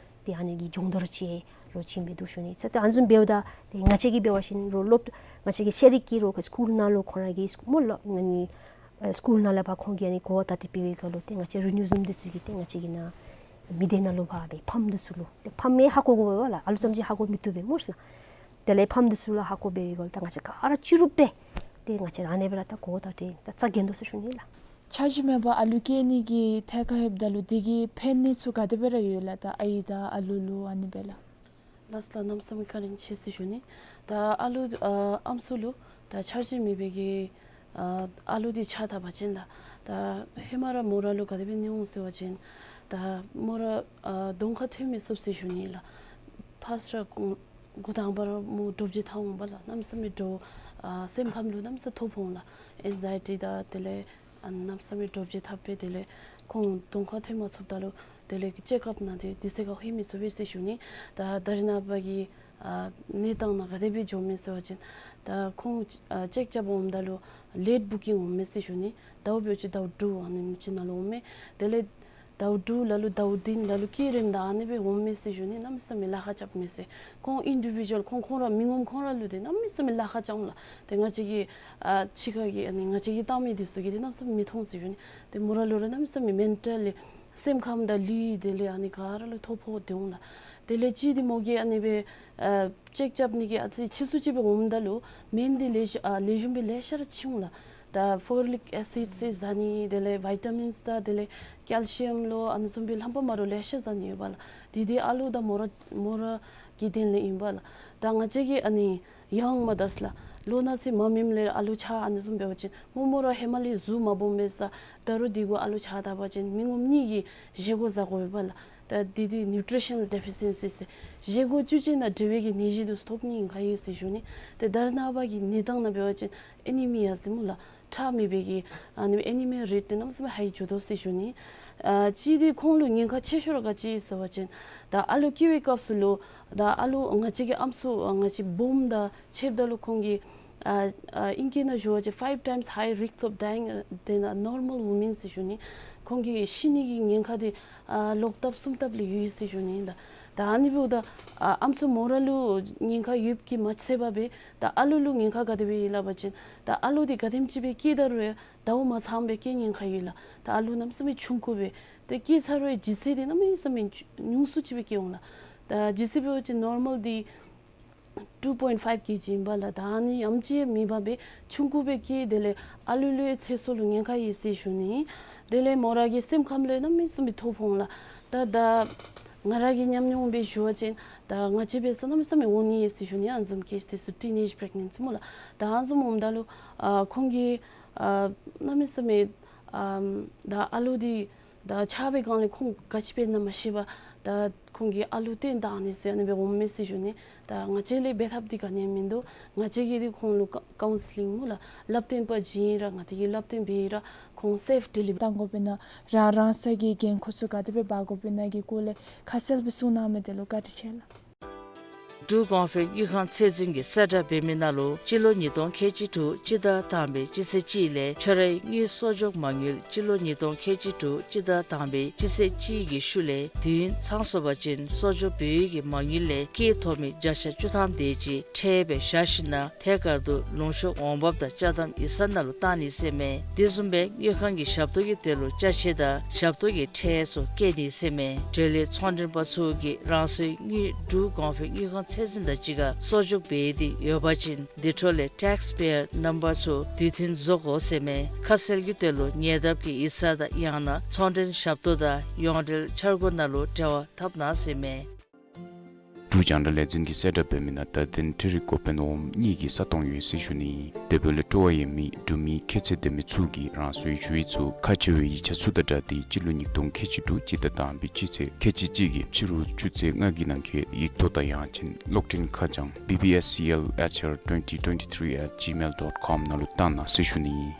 ཏེ་ཨ་ནི་གི་སྦྱོང་བརྡར་ཅིག་རོགས་བྱིན་སྦེ་འདུག་ཞུ་ནི། ཚེ་ཏེ་ཨ་ནི་བཟུམ་འབདཝ་ད་ཏེ་ང་བཅས་ཀྱིས་འབད་བ་ཅིན་རོགས་སློབ་ང་བཅས་ཀྱི་ཤེས་རིག་གི་རོགས་སི་ཀུལ་ནང་ལུ་ཁོང་ར་གི་སི་ཀུལ་སྨོ་ལགས། ཨ་ནི་ཨེ་སི་ཀུལ་ནང་ལས་ཕར་ཁོང་གིས་ཨ་ནི་གོ་བ་བརྡ་སྤྲོད་འབད་བའི་སྐབས་ལུ་ཏེ་ང་བཅས་རིག་ནུས་འཛོམས་འདི་ཚུ་གིས་ཏེ་ང་བཅས་ཀྱི་ནཱ་མི་སྡེ་ནང་ལུ་ཕར་སྦེ་ཕམ་འདི་ཚུ་ལུ་ཏེ་ཕམ་ཡང་ཧ་གོ་དགོ་པས་ལགས། ཨ་ལུ་ཙམ་ཅིག་ཧ་གོ་མི་བཏུབ་པས་སྨོ་ཤ་ལགས། དེ་ལས་ཕམ་འདི་ཚུ་ལུ་ཧ་གོ་འབད་བའི་སྐབས་ལུ་ད་ང་བཅས་ག་ར་སྤྱི་རུབ་སྦེ་ཏེ་ང་བཅས་ར་ཨ་ནེ་སྦེ་ར་ད་གོ་བརྡ་སྤྲོད་ད་རྩ་འགེངས་དོ་ཟེར་ཞུ་ནི་ལགས། འཆར་གཞི་མེད་པར་ཨ་ལུ་སྐྱེ་ནི་གི་ཐད་ཁར་ལྷོདཔ་ད་ལུ་དེ་གི་ཕན་ནུས་ཚུ་ག་དེ་སྦེ་ར་ཡོད་ལགས། ད་ཨའི་དང་ཨ་ལུ་ལུ་ཨ་ནི་སྦེ་ལགས། ལགས་ལགས། གནམ་མེད་ས་མེད་བཀའ་དྲིན་ཆེ་ཟེར་ཞུ་ནི། ད་ཨ་ལུ་ཨ་ཨམ་སྲུ་ལུ་ད་འཆར་གཞི་མེད་པའི་གི་ཨ་ཨ་ལུ་འདི་ཆ་བཞག་པ་ཅིན་ལགས། ད་ཧེ་མ་ར་མོ་ར་ལུ་ག་དེ་སྦེ་ནི་འོང་ཟེར་བ་ཅིན་ད་མོ་ར་ཨ་གདོང་ཁར་ཐོན་མི་ཚུགས་ཟེར་ཞུ་ནི་ལགས། ཕར་ས་འགོ་འགོ་དང་པ་ར་མོ་འདྲོག་བྱེལ་ཐལ་འོང་པ་ལགས། གནམ་མེད་ས་མེད་འདྲོག་ཨ་སེམས་ཁམས་ལུ་གནམ་མེད་ས་མེད་ཐོབ་འོང་ལགས། ཨེང་ཛའི་ཊི་དང་དེ་ལས་ཨ་གནམ་མེད་ས་མེད་འདྲོག་བྱེལ་ཐལ་སྦེ་དེ་ལས་ཁོང་གདོང་ཁར་ཐོན་མ་ཚུགསཔ་ད་ལུ་ དེ་ལས་ཀྱི་ཅེཀ་ཨཔ་ནང་དེ་དུས་ཚོད་ཁར་ལྷོད་མི་ཚུགས་པས་ཟེར་ཞུ་ནི། ད་ད་རེས་ནངས་པ་གི་ཨ་གནས་སྟངས་ནང་ག་དེ་སྦེ་འགྱོཝ་མས་ཟེར་བ་ཅིན་ད་ཁོང་ཨ་ཅེཀ་རྐྱབ་འོངམ་ད་ལུ་ལེཊ་བུ་ཀིང་འོངམ་མས་ཟེར་ཞུ་ནི། ཟླཝ་འབད་བ་ཅིན་ཟླཝ་དྲུག་ཨ་ནེམ་ཅིག་ནང་ལུ་འོངམ་མས། དེ་ལས་ཟླཝ་དྲུག་ལ་ལུ་ཟླཝ་བདུན་ལ་ལུ་སྐྱེལ་རནམ་ད་ཨ་ནི་སྦེ་འོངམ་མས་ཟེར་ཞུ་ནི། གནམ་མེད་ས་མེད་ལཱ་ཁག་རྐྱབ་མས་ཟེར། ཁོང་ཨིན་ཌི་བི་ཞུ་ཝལ་ཁོང་ཁོང་ར་མི་ངོམ་ཁོང་ར་ལུ་དེ་གནམ་མེད་ས་མེད་ལཱ་ཁག་རྐྱབ་འོང་ལགས། དེ་ང་བཅས་ཀྱི་ཨ་ཕྱི་ཁ་གི་ཨ་ནི་ང་བཅས་ཀྱིས་བལྟ་མི་འདི་ཚུ་གིས་དེ་གནམ་མེད་ས་མེད་མི་མཐོང་ཟེར་ཞུ་ནི། དེ་མོ་ར་ལུ་ར་གནམ་མེད་ས་མེད་མེན་ཊལ་ལི་སེམས་ཁམས་དང་ལུས་དེ་ལས་ཨ་ནི་ག་ར་ལུ་ཐོ་ཕོག་སྟེ་འོང་ལགས། དེ་ལས་གཅིག་དེ་མོ་གིས་ཨ་ནི་སྦེ་ཨ་ཅེཀ་རྐྱབ་ནི་གི་ཨ་ཙི་ཕྱིས་སུ་ཅིག་སྦེ་འོངམ་ད་ལུ་སྨན་འདི་ལེགས་ཤོམ་ཨ་ལེགས་ཤོམ་སྦེ་ལེ་ཤ་ར་ཕྱིན་འོང་ལགས། ད་ཕོ་ལིག་ཨེ་སིཌ་ཟེར་ཟ་ནི་དེ་ལས་བི་ཊ་མིནསི་དང་དེ་ལས་ཀེལ་ཤི་ཡམ་ལོ་ཨ་ནི་བཟུམ་སྦེ་རྣམ་པ་མ་འདྲཝ་ལེ་ཤ་ཟ་ནི་ཡོད་པ་ལགས། དེ་དེ་ཨ་ལུ་དང་མོ་ར་མོ་ར་གི་དོན་ལས་ཨིན་པ་ལགས། ད་ང་བཅས་ཀྱི་ཨ་ནི་ཡང་མ་དརས་ལགས། ལོ་ན་ཚོད་མ་སྨིནམ་ལས་ཨ་ལུ་ཆགས་ཨ་ནི་བཟུམ་འབད་བ་ཅིན་མོ་མོ་ར་ཧེ་མ་ལས་གཟུགས་མ་སྦོམ་མས་ས། ད་རུང་དེ་གུ་ཨ་ལུ་ཆགས་ད་པ་ཅིན་མི་ངོམ་གཉིས་ཀྱིས་བཞེས་སྒོ་བཟའ་དགོ་པས་ལགས། ད་དེ་དེ་ནིའུ་ཊི་རི་ཤ་ནཱལ་ཌི་ཕི་ཤན་སི་ཟེར་བཞེས་སྒོ་བཅུད་ཅན་དང་འབྲེལ་བའི་གི་ནད་གཞི་དེ་ཐོབ་ནི་ཉེན་ཁ་ཡོད་ཟེར་ཞུ་ནི། དེ་ད་རེས་ནངས་པ་གི་གནས་སྟངས་ནང་འབད་བ་ཅིན་ཨེ་ནི་མི་ཡ་ཟེར་སྨོ་ལགས། ཁྲག་མེད་པའི་གི་ཨ་ནི་ཨེ་ནི་མི་རེཊ་དེ་གནམ་མེད་ས་མེད་ཧའི་འགྱོ་དོ་ཟེར་ཞུ་ནི། ཨ་གཅིག་དེ་ཁོང་ལུ་ཉེན་ཁ་ཆེ་ཤོས་ར་ག་ཅི་ཟེར་བ་ཅིན་ད་ཨ་ལུ་སྐྱེ་བའི་སྐབས་སུ་ལུ་ད་ཨ་ལུ་ང་བཅས་ཀྱི་ཨམ་སྲུ་ང་བཅས་སྦོམ་དང་ཕྱདཔ་ད་ལུ་ཁོང་གི་ཨ་ཨ་ཨིང་སྐད་ནང་ཞུ་བ་ཅིན་five times high risk of dying than a normal woman ཟེར་ཞུ་ནི། ཁོང་གི་ཤི་ནི་གི་ཉེན་ཁ་དེ་ཨ་ལོག་ལྟབ་གསུམ་ལྟབ་ལས་ཡོད་ཟེར་ཞུ་ནི། ད་ད་ཨ་ནི་འབདཝ་ད་ཨ་ཨམ་སྲུ་མོ་ར་ལུ་ཉེན་ཁ་ཡོདཔ་གིས་མ་ཚད་པར་སྦེ་ད་ཨ་ལུ་ལུ་ཉེན་ཁ་ག་དེ་སྦེ་ཡོད་སླབ་པ་ཅིན་ད་ཨ་ལུ་དེ་ག་དེམ་ཅིག་སྦེ་སྐྱེས་ད་རུང་ཡང་ཟླཝ་མ་ཚངམ་སྦེ་སྐྱེ་ཉེན་ཁ་ཡོད་ལགས། ད་ཨ་ལུ་གནམ་མེད་ས་མེད་ཆུང་ཀུ་སྦེ་ད་སྐྱེས་ཚར་བའི་ལྗིད་ཚད་དེ་གནམ་མེད་ས་མེད་ཉུང་སུ་ཅིག་སྦེ་སྐྱེ་འོང་ལགས། ད་ལྗིད་ཚད་འབད་བ་ཅིན་ནོར་མཱལ་དེ་two point five ཀེ་ཇི་ཨིན་པ་ལགས། ད་ཨ་ནི་ཡང་ཅིན་མེད་པར་སྦེ་ཆུང་ཀུ་སྦེ་སྐྱེས། དེ་ལས་ཨ་ལུ་ལུ་ཡང་ཚེ་སྲོག་ལུ་ཉེན་ཁ་ཡོད་ཟེར་ཞུ་ནི། དེ་ལས་མོ་ར་གི་སེམས་ཁམས་ལུ་ཡང་གནམ་མེད་ས་མེད་ཐོ་ཕོག་འོང་ལགས། ད་ད་ང་ར་གི་ཉམས་མྱོང་སྦེ་ཞུ་བ་ཅིན་ད་ང་བཅས་འབད་ས་གནམ་མེད་ས་མེད་འོང་ནི་ཡོད་ཟེར་ཞུ་ནི། ཨ་ནི་བཟུམ་ཀེསི་དེ་ཚུ་ཊིན་ཨེཇ་པི་རེག་ནེན་སི་སྨོ་ལགས། ད་ཨ་ནི་བཟུམ་འོངམ་ད་ལུ་ཨ་ཁོང་གིས་ཨ་གནམ་མེད་ས་མེད་ཨ་ད་ཨ་ལུ་དེ་ད་ཆགས་པའི་སྒང་ལས་ཁོང་ག་ཅི་འབད་ན་མ་ཤེས་པར་ད་ཁོང་གིས་ཨ་ལུ་བཏོན་བཏང་ནི་ཟེར་ཨ་ནི་སྦེ་འོངམ་མས་ཟེར་ཞུ་ནི། ད་ང་བཅས་ལས་འབད་ཐབས་འདི་ག་ནི་ཡང་མིན་འདུག། ང་བཅས་ཀྱིས་འདི་ཁོང་ལུ་ཀའུན་སི་ལིང་སྨོ་ལགས། བསླབ་སྟོན་པ་བྱིན་ར་ང་བཅས་ཀྱིས་བསླབ་སྟོན་འབད་ར་ཁོང་སེཕ་ཌེ་ལི་བར་བཏང་དགོ་པས་ན་རང་རང་སོའི་འགན་ཁུར་ཚུ་ག་དེ་སྦེ་འབག་དགོ་པས་ན་གི་སྐོར་ལས་ཁ་གསལ་སྦེ་གསུང་གནང་མི་དེ་ལུ་བཀའ་དྲིན་ཆེ་ལགས། འབྲུག་གོང་འཕེལ་དངུལ་ཁང་ཚད་འཛིན་གྱིས་གསལ་བསྒྲགས་འབད་མི་ནང་ལུ་སྤྱི་ལོ་ཉིས་སྟོང་ཁལ་གཅིག་དྲུག་སྤྱི་ཟླ་དང་པའི་སྤྱི་ཚེས་གཅིག་ལས་ཁྱོད་རའི་དངུལ་གསོག་འཇོག་མ་དངུལ་སྤྱི་ལོ་ཉིས་སྟོང་ཁལ་གཅིག་དྲུག་སྤྱི་ཟླ་དང་པའི་སྤྱི་ཚེས་གཅིག་གི་ཤུལ་ལས་དུས་ཡུན་ཚང་སོང་པ་ཅིན་གསོག་འཇོག་འབད་བའི་གི་མ་དངུལ་ལས་སྐྱེད་ཐོབ་མི་བརྒྱ་ཆ་བཅུ་ཐམ་དེ་ཅིག་ཁྲལ་སྦེ་བཞག་ཞིན་ན་ཐད་ཀར་དུ་ལུང་ཤོག་འོང་འབབ་དང་ཅ་དམ་ཡིག་ཚང་ནང་ལུ་བཏང་ནི་ཟེར་མས། དེ་བཟུམ་སྦེ་དངུལ་ཁང་གི་ཞབས་ཏོག་གི་དོན་ལུ་ཅ་ཆས་དང་ཞབས་ཏོག་གི་ཁྲལ་ཚུ་བཀལ་ནི་ཟེར་མས། འབྲེལ་ཡོད་ཚོང་མགྲོན་པ་ཚུ་གིས་རང་སོའི་དངུལ་འབྲུག་གོང་འཕེལ་དངུལ་ཁང་ཚད་འཛིན་དང་གཅིག་ཁར་གསོག་འཇོག་འབད་དེ་ཡོད་པ་ཅིན་དེ་འཕྲོ་ལས་ཊེགསི་པེ་ཡར་ནམ་བར་ཚུ་དུས་མཐུན་བཟོ་དགོ་ཟེར་མས། ཁ་གསལ་གྱི་དོན་ལུ་ཉེ་འདབས་ཀྱི་ཡིག་ཚང་དང་ཡང་ན་ཚོང་མགྲོན་ཞབས་ཏོག་དང་ཡོངས་འབྲེལ་འཆར་སྒོ་ནང་ལུ་འབྲེལ་བ་འཐབ་གནང་ཟེར་མས། འབྲུག་རྒྱང་བསྒྲགས་ལས་འཛིན་གྱིས་གསལ་བསྒྲགས་འབད་མི་ནང་ད་ཐེངས་འཕྲུལ་རིག་འགོ་དཔོན་འོགམ་གཉིས་ཀྱི་ས་སྟོང་ཡོད་ཟེར་ཞུ་ནི། དེ་འབདཝ་ལས་སྤྲོ་བ་ཡོད་མི་འབྲུག་མི་ཁྱད་ཚད་ལྡན་མི་ཚུ་གིས་རང་སོའི་ཞུ་ཡིག་ཚུ་ཁག་ཆེ་བའི་ཡིག་ཆ་ཚུ་དང་སྦྲགས་ཏེ་སྤྱི་ལོ་ཉིས་སྟོང་ཁལ་གཅིག་དྲུག་སྤྱི་ཟླ་དང་པའི་སྤྱི་ཚེས་ཁལ་གཅིག་གཅིག་གི་ཕྱི་རུ་ཆུ་ཚོད་ལྔ་གི་ནང་འཁོད་ཡིག་ཐོག་དང་ཡང་ཅིན་གློག་འཕྲིན་ཁ་བྱང་B B S C L H R twenty twenty-three at gmail dot com ནང་ལུ་བཏང་གནང་ཟེར་ཞུ་ནི།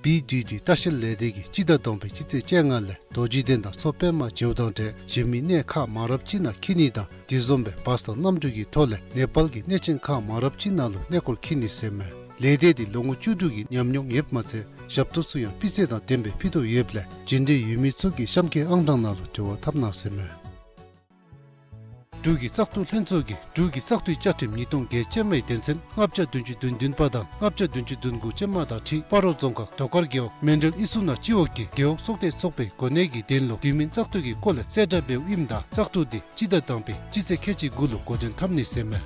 B D D ལྟ་བཤལ་ལས་སྡེ་གིས་སྤྱི་ཟླ་དང་པའི་སྤྱི་ཚེས་བཅོ་ལྔ་ལས་རྡོ་རྗེ་གདན་དང་མཚོ་པདྨ་བྱེའུ་དང་འབྲས་གཞན་མི་གནས་ཁག་མ་རབས་ཅིག་ནང་འཁྱིད་ནི་དང་དེ་བཟུམ་སྦེ་བཱས་དང་གནམ་གྲུ་གི་ཐོག་ལས་ནེ་པཱལ་གྱི་གནས་ཆེན་ཁག་མ་རབས་ཅིག་ནང་ལུ་གནས་སྐོར་འཁྱིད་ནི་ཟེར་མས། ལས་སྡེ་འདི་ལོ་ངོ་བཅུ་དྲུག་གི་ཉམས་མྱོང་ཡོདཔ་མ་ཚད་ཞབས་ཏོག་ཚུ་ཡང་སྤུས་ཚད་དང་ལྡནམ་སྦེ་ཕུལ་དོ་ཡོདཔ་ལས་འབྱོན་འདོད་ཡོད་མི་ཚུ་གིས་གཤམ་འཁོད་ཨང་གྲངས་ནང་ལུ་འབྲེལ་བ་འཐབ་གནང་ཟེར་མས། འབྲུག་གི་བཙག་འཐུ་ལྷན་ཚོགས་ཀྱིས་འབྲུག་གི་བཙག་འཐུའི་བཅའ་ཁྲིམས་ཉིས་སྟོང་བརྒྱད་ཅན་མའི་དོན་ཚན་ལྔ་བརྒྱ་བདུན་ཅུ་དོན་བདུན་པ་དང་ལྔ་བརྒྱ་བདུན་ཅུ་དོན་དགུ་ཅན་མ་དང་འཁྲིལ་སྤ་རོ་རྫོང་ཁག་དོ་དཀར་རྒེད་འོག་མཎྜལ་ཨི་སུ་ན་སྤྱི་འོག་གི་རྒེད་འོག་ཚོགས་སྡེ་ཚོགས་པའི་གོ་གནས་ཀྱི་དོན་ལུ་དུས་མིན་བཙག་འཐུ་གི་སྐོར་ལས་གསལ་བསྒྲགས་འབདཝ་ཨིནམ་ད་བཙག་འཐུ་འདི་སྤྱི་ཟླ་དང་པའི་སྤྱི་ཚེས་ཁལ་གཅིག་དགུ་ལུ་འགོ་འདྲེན་འཐབ་ནི་ཟེར་མས།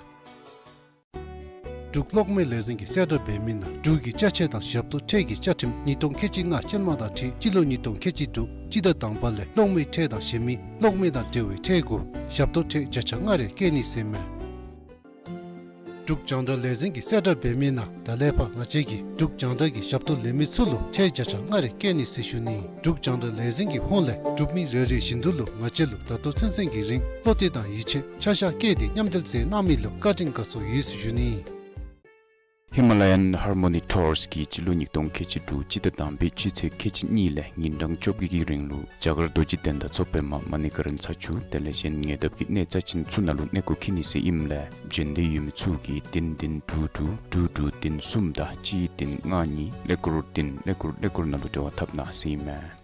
འབྲུག་གློག་མེ་ལས་འཛིན་གྱིས་གསལ་བསྒྲགས་འབད་མི་ནང་འབྲུག་གི་ཅ་ཆས་དང་ཞབས་ཏོག་ཁྲལ་གྱི་བཅའ་ཁྲིམས་ཉིས་སྟོང་ཁལ་གཅིག་ལྔ་ཅན་མ་དང་འཁྲིལ་སྤྱི་ལོ་ཉིས་སྟོང་ཁལ་གཅིག་དྲུག་སྤྱི་ཟླ་དང་པ་ལས་གློག་མེའི་ཁྲལ་དང་གཞན་མི་གློག་མེ་དང་འབྲེལ་བའི་ཁྲལ་གུ་ཞབས་ཏོག་ཁྲལ་བརྒྱ་ཆ་ལྔ་རེ་བཀལ་ནི་ཟེར་མས། འབྲུག་རྒྱང་བསྒྲགས་ལས་འཛིན་གྱིས་གསལ་བསྒྲགས་འབད་མི་ནང་ད་ལས་ཕར་ང་བཅས་ཀྱིས་འབྲུག་རྒྱང་བསྒྲགས་ཀྱི་ཞབས་ཏོག་ལེན་མི་ཚུ་ལུ་ཁྲལ་བརྒྱ་ཆ་ལྔ་རེ་བཀལ་ནི་ཟེར་ཞུ་ནི། འབྲུག་རྒྱང་བསྒྲགས་ལས་འཛིན་གྱི་ཧོངས་ལས་འབྲུག་མི་རེ་རེ་བཞིན་དུ་ལུ་ང་བཅས་ལུ་ད་ལྟོ་ཚུན་ཚོད་ཀྱི་རིང་བློ་གཏད་དང་ཡིད་ཆེས་ཆ་བཞག་བསྐྱེད་དེ་མཉམ་འབྲེལ་མཛད་གནང་མི་ལུ་བཀའ་དྲིན་དགའ་ཚོར་ཡོད་ཟེར་ཞུ་ནི། ཧི་མ་ལ་ཡཱན་ཧར་མོ་ནི་ཊུརསི་གིས་སྤྱི་ལོ་ཉིས་སྟོང་ཁལ་གཅིག་དྲུག་སྤྱི་ཟླ་དང་པའི་སྤྱི་ཚེས་ཁལ་གཅིག་གཉིས་ལས་ཉིན་གྲངས་བཅོ་བརྒྱད་ཀྱི་རིང་ལུ་རྒྱ་གར་རྡོ་རྗེ་གདན་དང་མཚོ་པདྨ་མ་ཎི་ཀ་རན་ཚ་ཆུ་དེ་ལས་གཞན་ཉེ་འདབས་ཀྱི་གནས་རྩ་ཅན་ཚུ་ནང་ལུ་གནས་སྐོར་འཁྱིད་ནི་ཟེར་ཨིནམ་ལས་འབྱོན་འདོད་ཡོད་མི་ཚུ་གིས་བདུན་བདུན་དྲུག་དྲུག་དྲུག་དྲུག་བདུན་གསུམ་དང་གཅིག་བདུན་ལྔ་གཉིས་ཀླད་ཀོར་བདུན་ཀླད་ཀོར་ཀླད་ཀོར་ནང་ལུ་འབྲེལ་བ་འཐབ་གནང་ཟེར་ཨིན་མས།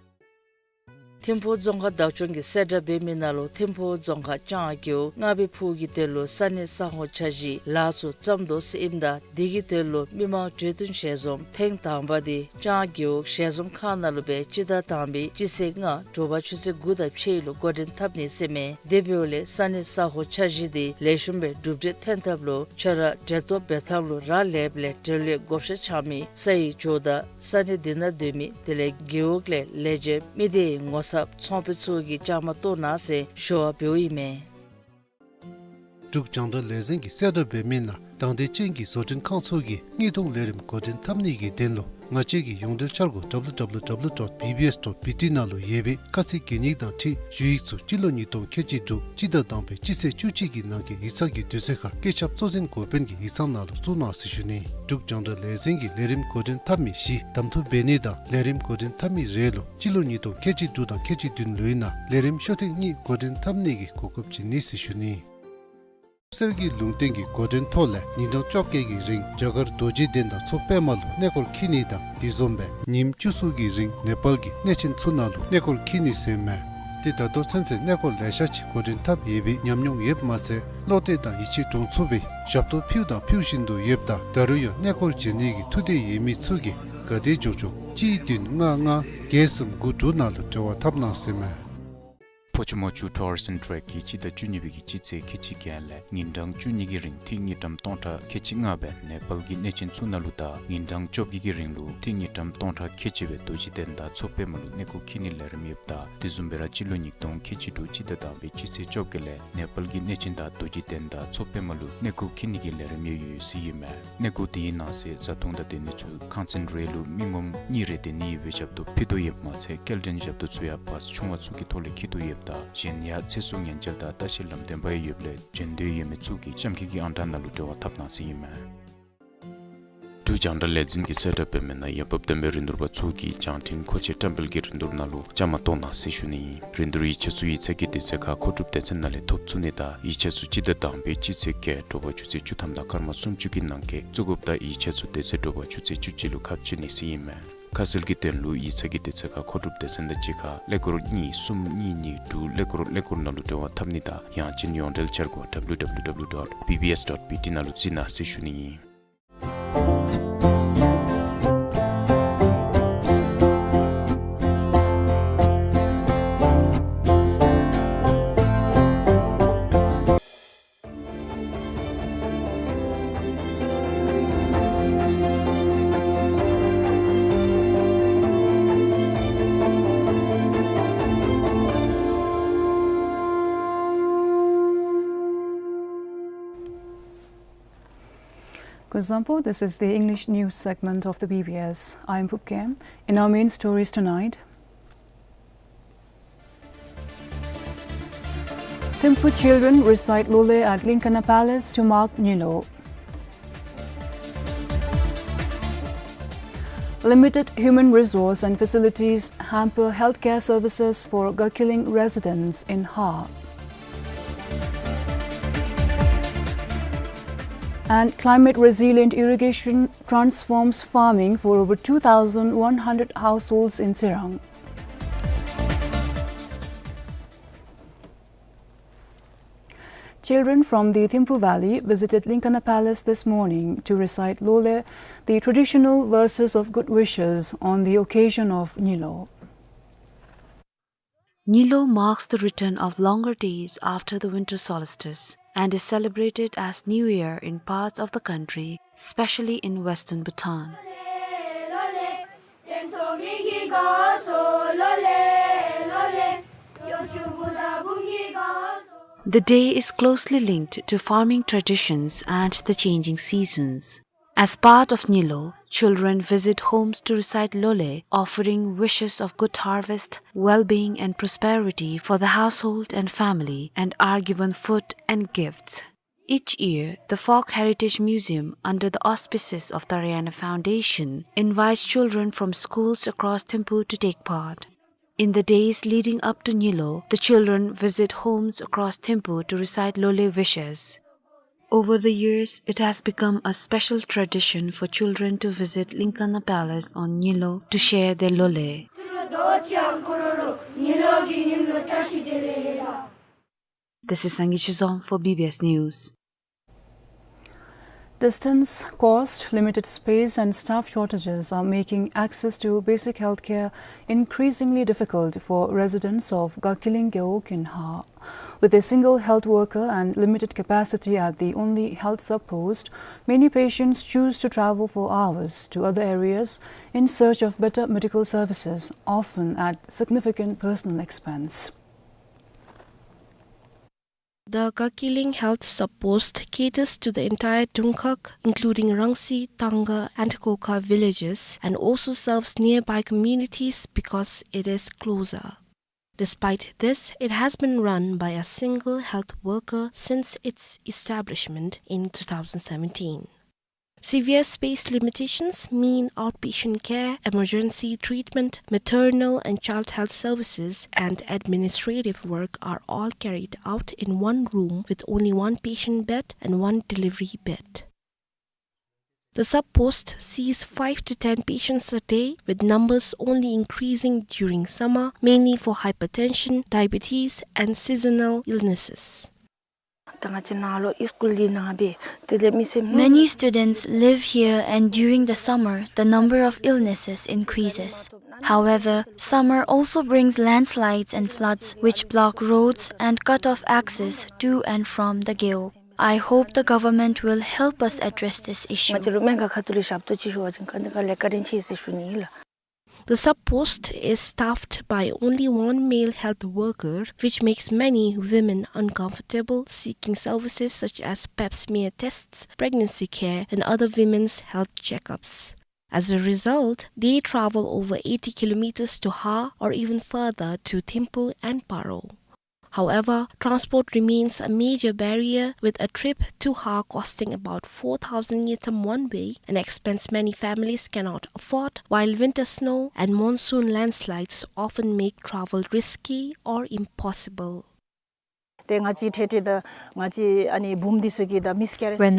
ཐིམ་ཕུག་རྫོང་ཁག་བདག་སྐྱོང་གིས་གསལ་བསྒྲགས་འབད་མི་ནང་ལུ་ཐིམ་ཕུག་རྫོང་ཁག་ལྕང་རྒེད་འོག་ལྔ་པའི་ཕུག་གི་དོན་ལུ་ས་གནས་ས་ཧོ་འཆར་གཞིའི་ལཱ་ཚུ་བརྩམ་དོ་ཟེར་ཨིནམ་ད་དེ་གི་དོན་ལུ་མི་མང་གྲོས་བསྟུན་ཞལ་འཛོམས་ཐེངས་དང་པ་དེ་ལྕང་རྒེད་འོག་ཞལ་འཛོམས་ཁང་ནང་ལུ་སྦེ་སྤྱི་ཟླ་དང་པའི་སྤྱི་ཚེས་ལྔ་དྲོ་པ་ཆུ་ཚོད་དགུ་དང་ཕྱེད་ལུ་འགོ་འདྲེན་འཐབ་ནི་ཟེར་མས། དེ་འབདཝ་ལས་ས་གནས་ས་ཧོ་འཆར་གཞི་དེ་ལེགས་ཤོམ་སྦེ་གྲུབ་འབྲས་ཐོན་ཐབས་ལུ་ཁྱོད་ར་འབྲེལ་གཏོགས་འབད་ཐངས་ལུ་རག་ལས་པ་ལས་འབྲེལ་ཡོད་བགོ་བཤའ་འཆང་མི་ས་ཡི་ཇོ་བདག་ས་གནས་དེ་ནང་སྡོད་མི་དེ་ལས་རྒེད་འོག་ལས་ལས་བྱེདཔ་མི་སྡེའི་ངོ་ཚབ་ཚོང་དཔོན་ཚུ་གིས་བཅའ་མར་གཏོགས་གནང་ཟེར་ཞུ་བ་འབདཝ་ཨིན་མས། འབྲུག་རྒྱང་བསྒྲགས་ལས་འཛིན་གྱིས་གསལ་བསྒྲགས་འབད་མི་ནང་དང་འདོད་ཅན་གྱི་བཟོ་སྐྲུན་ཁང་ཚུ་གིས་དངུལ་གཏོང་ལས་རིམ་འགོ་འདྲེན་འཐབ་ནི་གི་དོན་ལུ་ང་བཅས་ཀྱི་ཡོངས་འབྲེལ་འཆར་སྒོ་W W W dot B B S dot B T ནང་ལུ་ཡོད་པའི་ཁ་ཚིག་གན་ཡིག་དང་འཁྲིལ་ཞུ་ཡིག་ཚུ་སྤྱི་ལོ་ཉིས་སྟོང་ཁལ་གཅིག་དྲུག་སྤྱི་ཟླ་དང་པའི་སྤྱི་ཚེས་བཅུ་གཅིག་གི་ནང་གི་ཡིག་ཚང་གི་དུས་ཚོད་ཁར་སྐུ་ཞབས་གཙོ་འཛིན་འགོ་དཔོན་གྱི་ཡིག་ཚང་ནང་ལུ་བཙུགས་གནང་ཟེར་ཞུ་ནི། འབྲུག་རྒྱང་བསྒྲགས་ལས་འཛིན་གྱིས་ལས་རིམ་འགོ་འདྲེན་འཐབ་མི་བཞི་གདམ་འཐུ་འབད་ནི་དང་ལས་རིམ་འགོ་འདྲེན་འཐབ་མི་རེ་ལུ་སྤྱི་ལོ་ཉིས་སྟོང་ཁལ་གཅིག་དྲུག་དང་ཁལ་གཅིག་བདུན་ལོའི་ནང་ལས་རིམ་ཤོག་ཐེངས་གཉིས་འགོ་འདྲེན་འཐབ་ནི་གི་གོ་སྐབས་བྱིན་ནི་ཟེར་ཞུ་ནི། གསེར་གྱི་ལུང་བསྟན་གྱི་འགོ་འདྲེན་ཐོག་ལས་ཉིན་གྲངས་བཅོ་བརྒྱད་ཀྱི་རིང་རྒྱ་གར་རྡོ་རྗེ་གདན་དང་མཚོ་པདྨ་ལུ་གནས་སྐོར་འཁྱིད་ནི་དང་དེ་བཟུམ་སྦེ་ཉིནམ་བཅུ་གསུམ་གྱི་རིང་ནེ་པཱལ་གྱི་གནས་ཆེན་ཚུ་ནང་ལུ་གནས་སྐོར་འཁྱིད་ནི་ཟེར་མས། ཏེ་ད་ལྟོ་ཚུན་ཚོད་གནས་སྐོར་ལེ་ཤ་ཅིག་འགོ་འདྲེན་འཐབ་ཡོད་པའི་ཉམས་མྱོང་ཡོདཔ་མ་ཚད་བློ་གཏད་དང་ཡིད་ཆེས་འདྲོངས་ཚུགས་པའི་ཞབས་ཏོག་ཕུལཝ་དང་ཕུལ་བཞིན་དུ་ཡོདཔ་ད་ད་རུང་ཡང་གནས་སྐོར་བྱོན་ནི་གི་ཐུགས་འདོད་ཡོད་མི་ཚུ་གིས་ག་དེ་མགྱོགས་མགྱོགས་གཅིག་བདུན་ལྔ་ལྔ་བརྒྱད་གསུམ་དགུ་དྲུག་ནང་ལུ་འབྲེལ་བ་འཐབ་གནང་ཟེར་མས། ཕོ་ཆུ་མོ་ཆུ་ཊུརསི་ཨེནཌ་ཊེག་གིས་སྤྱི་ཟླ་བཅུ་གཉིས་པའི་གི་སྤྱི་ཚེས་ཁལ་གཅིག་བརྒྱད་ལས་ཉིན་གྲངས་བཅུ་གཉིས་ཀྱི་རིང་ཏི་རི་དངུལ་ཀྲམ་སྟོང་ཕྲག་ཁལ་གཅིག་ལྔ་སྦེ་ནེ་པཱལ་གྱི་གནས་ཆེན་ཚུ་ནང་ལུ་དང་ཉིན་གྲངས་བཅོ་བརྒྱད་ཀྱི་རིང་ལུ་ཏི་རི་དངུལ་ཀྲམ་སྟོང་ཕྲག་ཁལ་གཅིག་སྦེ་རྡོ་རྗེ་གདན་དང་མཚོ་པདྨ་ལུ་གནས་སྐོར་འཁྱིད་ནིའི་ལས་རིམ་ཡོདཔ་ད་དེ་བཟུམ་སྦེ་ར་སྤྱི་ལོ་ཉིས་སྟོང་ཁལ་གཅིག་དྲུག་སྤྱི་ཟླ་དང་པའི་སྤྱི་ཚེས་བཅོ་བརྒྱད་ལས་ནེ་པཱལ་གྱི་གནས་ཆེན་དང་རྡོ་རྗེ་གདན་དང་མཚོ་པདྨ་ལུ་གནས་སྐོར་འཁྱིད་ནི་གི་ལས་རིམ་ཡང་ཡོད་ཟེར་ཨིན་མས། གནས་སྐོར་དེའི་ནང་གསེས་བཟའ་འཐུང་དང་སྡོད་གནས་ཚུ་ཁང་ཚན་རེ་ལུ་མི་ངོམ་གཉིས་རེ་སྡོད་ནི་ཡོད་པའི་ཞབས་ཏོག་ཕུལ་དོ་ཡོདཔ་མ་ཚད་སྐྱེལ་འདྲེན་ཞབས་ཏོག་ཚུ་ཡང་བཱསི་ཆུང་བ་ཚུ་གི་ཐོག་ལས་འཁྱིད་དོ་ཡོདཔ་ད་གཞན་ཡང་ཚེ་སྲོག་ཉེན་བཅོལ་དང་ལྟ་བཤལ་ལམ་སྟོན་པ་ཡང་ཡོདཔ་ལས་འབྱོན་འདོད་ཡོད་མི་ཚུ་གིས་གཤམ་འཁོད་ཀྱི་ཨང་གྲངས་ནང་ལུ་འབྲེལ་བ་འཐབ་གནང་ཟེར་ཨིན་མས། འབྲུག་རྒྱང་བསྒྲགས་ལས་འཛིན་གྱིས་གསལ་བསྒྲགས་འབད་མི་ནང་ཡང་འབབ་ལྡན་པའི་རིན་བསྡུར་པ་ཚུ་གིས་བྱང་ཕྲེང་མཁོ་ཆས་བཀྲམ་སྤེལ་གྱི་རིན་བསྡུར་ནང་ལུ་བཅའ་མར་གཏོགས་གནང་ཟེར་ཞུ་ནི་ཨིན། རིན་བསྡུར་ཡིག་ཆ་ཚུ་ཡིག་ཚང་གི་དུས་ཚོད་ཁར་མཁོ་སྒྲུབ་སྡེ་ཚན་ནང་ལས་ཐོབ་ཚུགས་ནི་དང་ཡིག་ཆ་ཚུ་སྤྱི་ཟླ་དང་པའི་སྤྱི་ཚེས་བརྒྱད་དྲོ་པ་ཆུ་ཚོད་བཅུ་ཐམ་དང་སྐར་མ་སུམ་ཅུ་གི་ནང་འཁོད་བཙུགས་དགོཔ་ད་ཡིག་ཆ་ཚུ་དེ་ཚེ་དྲོ་པ་ཆུ་ཚོད་བཅུ་གཅིག་ལུ་ཁ་ཕྱེ་ནི་ཟེར་ཨིན་མས། ཁ་གསལ་གྱི་དོན་ལུ་ཡིག་ཚང་གི་དུས་ཚོད་ཁར་མཁོ་སྒྲུབ་སྡེ་ཚན་དང་གཅིག་ཁར་ཀླད་ཀོར་གཉིས་གསུམ་གཉིས་གཉིས་དྲུག་ཀླད་ཀོར་ཀླད་ཀོར་ནང་ལུ་འབྲེལ་བ་འཐབ་ནི་དང་ཡང་ཅིན་ཡོངས་འབྲེལ་འཆར་སྒོ་W W W dot B B S dot B T ནང་ལུ་གཟིགས་གནང་ཟེར་ཞུ་ནི་ཨིན། Kuzuzangpo, this is the English news segment of the B B S. I'm Pupke. In our main stories tonight, Thimphu children recite Lole at Linkana Palace to mark Nilo. Limited human resource and facilities hamper healthcare services for Gakiling residents in Har. And climate resilient irrigation transforms farming for over two thousand one hundred households in Tsirang. Children from the Thimphu Valley visited Linkana Palace this morning to recite Lole, the traditional verses of good wishes on the occasion of Nilo. Nilo marks the return of longer days after the winter solstice and is celebrated as New Year in parts of the country, especially in western Bhutan. The day is closely linked to farming traditions and the changing seasons. As part of Nilo, children visit homes to recite Lole, offering wishes of good harvest, well-being and prosperity for the household and family, and are given food and gifts. Each year, the Folk Heritage Museum, under the auspices of the Rayana Foundation, invites children from schools across Thimphu to take part. In the days leading up to Nyilo, the children visit homes across Thimphu to recite Lole wishes. Over the years, it has become a special tradition for children to visit Linkana Palace on Nyilo to share their Lole. This is Sangay Chizom for B B S News. Distance, cost, limited space, and staff shortages are making access to basic healthcare increasingly difficult for residents of Gakiling Gewog in Har. With a single health worker and limited capacity at the only health sub-post, many patients choose to travel for hours to other areas in search of better medical services, often at significant personal expense. The Gakiling Health Sub-Post caters to the entire Dungkhag, including Rangsi, Tangga, and Kokha villages, and also serves nearby communities because it is closer. Despite this, it has been run by a single health worker since its establishment in two thousand seventeen. Severe space limitations mean outpatient care, emergency treatment, maternal and child health services, and administrative work are all carried out in one room with only one patient bed and one delivery bed. The sub-post sees five to ten patients a day, with numbers only increasing during summer, mainly for hypertension, diabetes, and seasonal illnesses. Many students live here, and during the summer, the number of illnesses increases. However, summer also brings landslides and floods, which block roads and cut off access to and from the Gewog. I hope the government will help us address this issue. The sub-post is staffed by only one male health worker, which makes many women uncomfortable seeking services such as pap smear tests, pregnancy care, and other women's health checkups. As a result, they travel over eighty kilometers to Har or even further to Thimphu and Paro. However, transport remains a major barrier, with a trip to Har costing about four thousand ngultrum one way, an expense many families cannot afford, while winter snow and monsoon landslides often make travel risky or impossible. When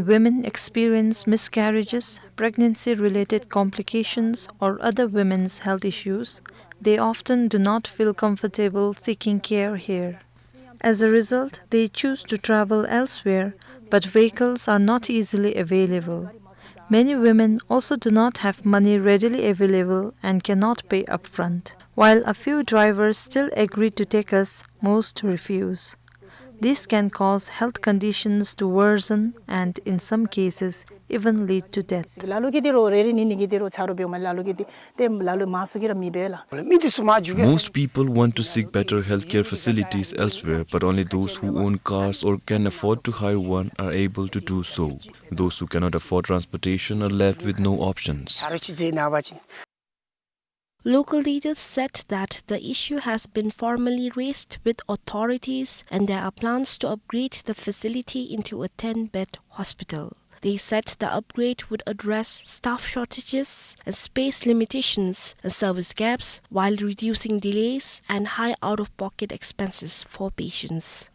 women experience miscarriages, pregnancy-related complications, or other women's health issues, they often do not feel comfortable seeking care here. As a result, they choose to travel elsewhere, but vehicles are not easily available. Many women also do not have money readily available and cannot pay upfront. While a few drivers still agree to take us, most refuse. This can cause health conditions to worsen and, in some cases, even lead to death. Most people want to seek better healthcare facilities elsewhere, but only those who own cars or can afford to hire one are able to do so. Those who cannot afford transportation are left with no options. Local leaders said that the issue has been formally raised with authorities and there are plans to upgrade the facility into a ten-bed hospital. They said the upgrade would address staff shortages and space limitations and service gaps while reducing delays and high out-of-pocket expenses for patients.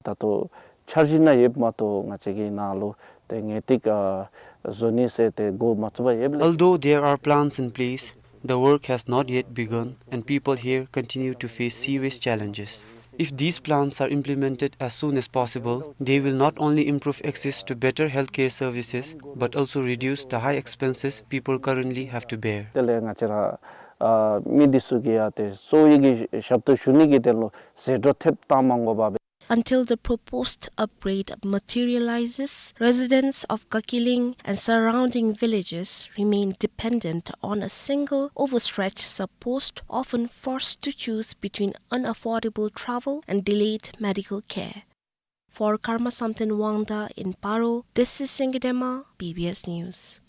ད་ལྟོ་འཆར་གཞི་ནང་ཡོདཔ་མ་གཏོགས་ང་བཅས་ཀྱི་ནང་ལུ་ཏེ་ངེས་ཏིག་ཨ་བཟོ་ནི་ཟེར་ཏེ་འགོ་མ་བཙུགས་པར་ཡོདཔ་ལགས། Although there are plans in place, the work has not yet begun, and people here continue to face serious challenges. If these plans are implemented as soon as possible, they will not only improve access to better healthcare services, but also reduce the high expenses people currently have to bear. དེ་ལས་ང་བཅས་ར་ཨ་མི་འདི་ཚུ་གིས་ཡང་ཏེ་གསོ་བའི་གི་ཞབས་ཏོག་ཞུ་ནི་གི་དོན་ལུ་ཟད་འགྲོ་ཐེབས་བཏང་མ་དགོ་པར། Until the proposed upgrade materializes, residents of Gakiling and surrounding villages remain dependent on a single overstretched sub-post, often forced to choose between unaffordable travel and delayed medical care. For Karma Samten Wangda in Paro, this is Singye Dema, B B S News.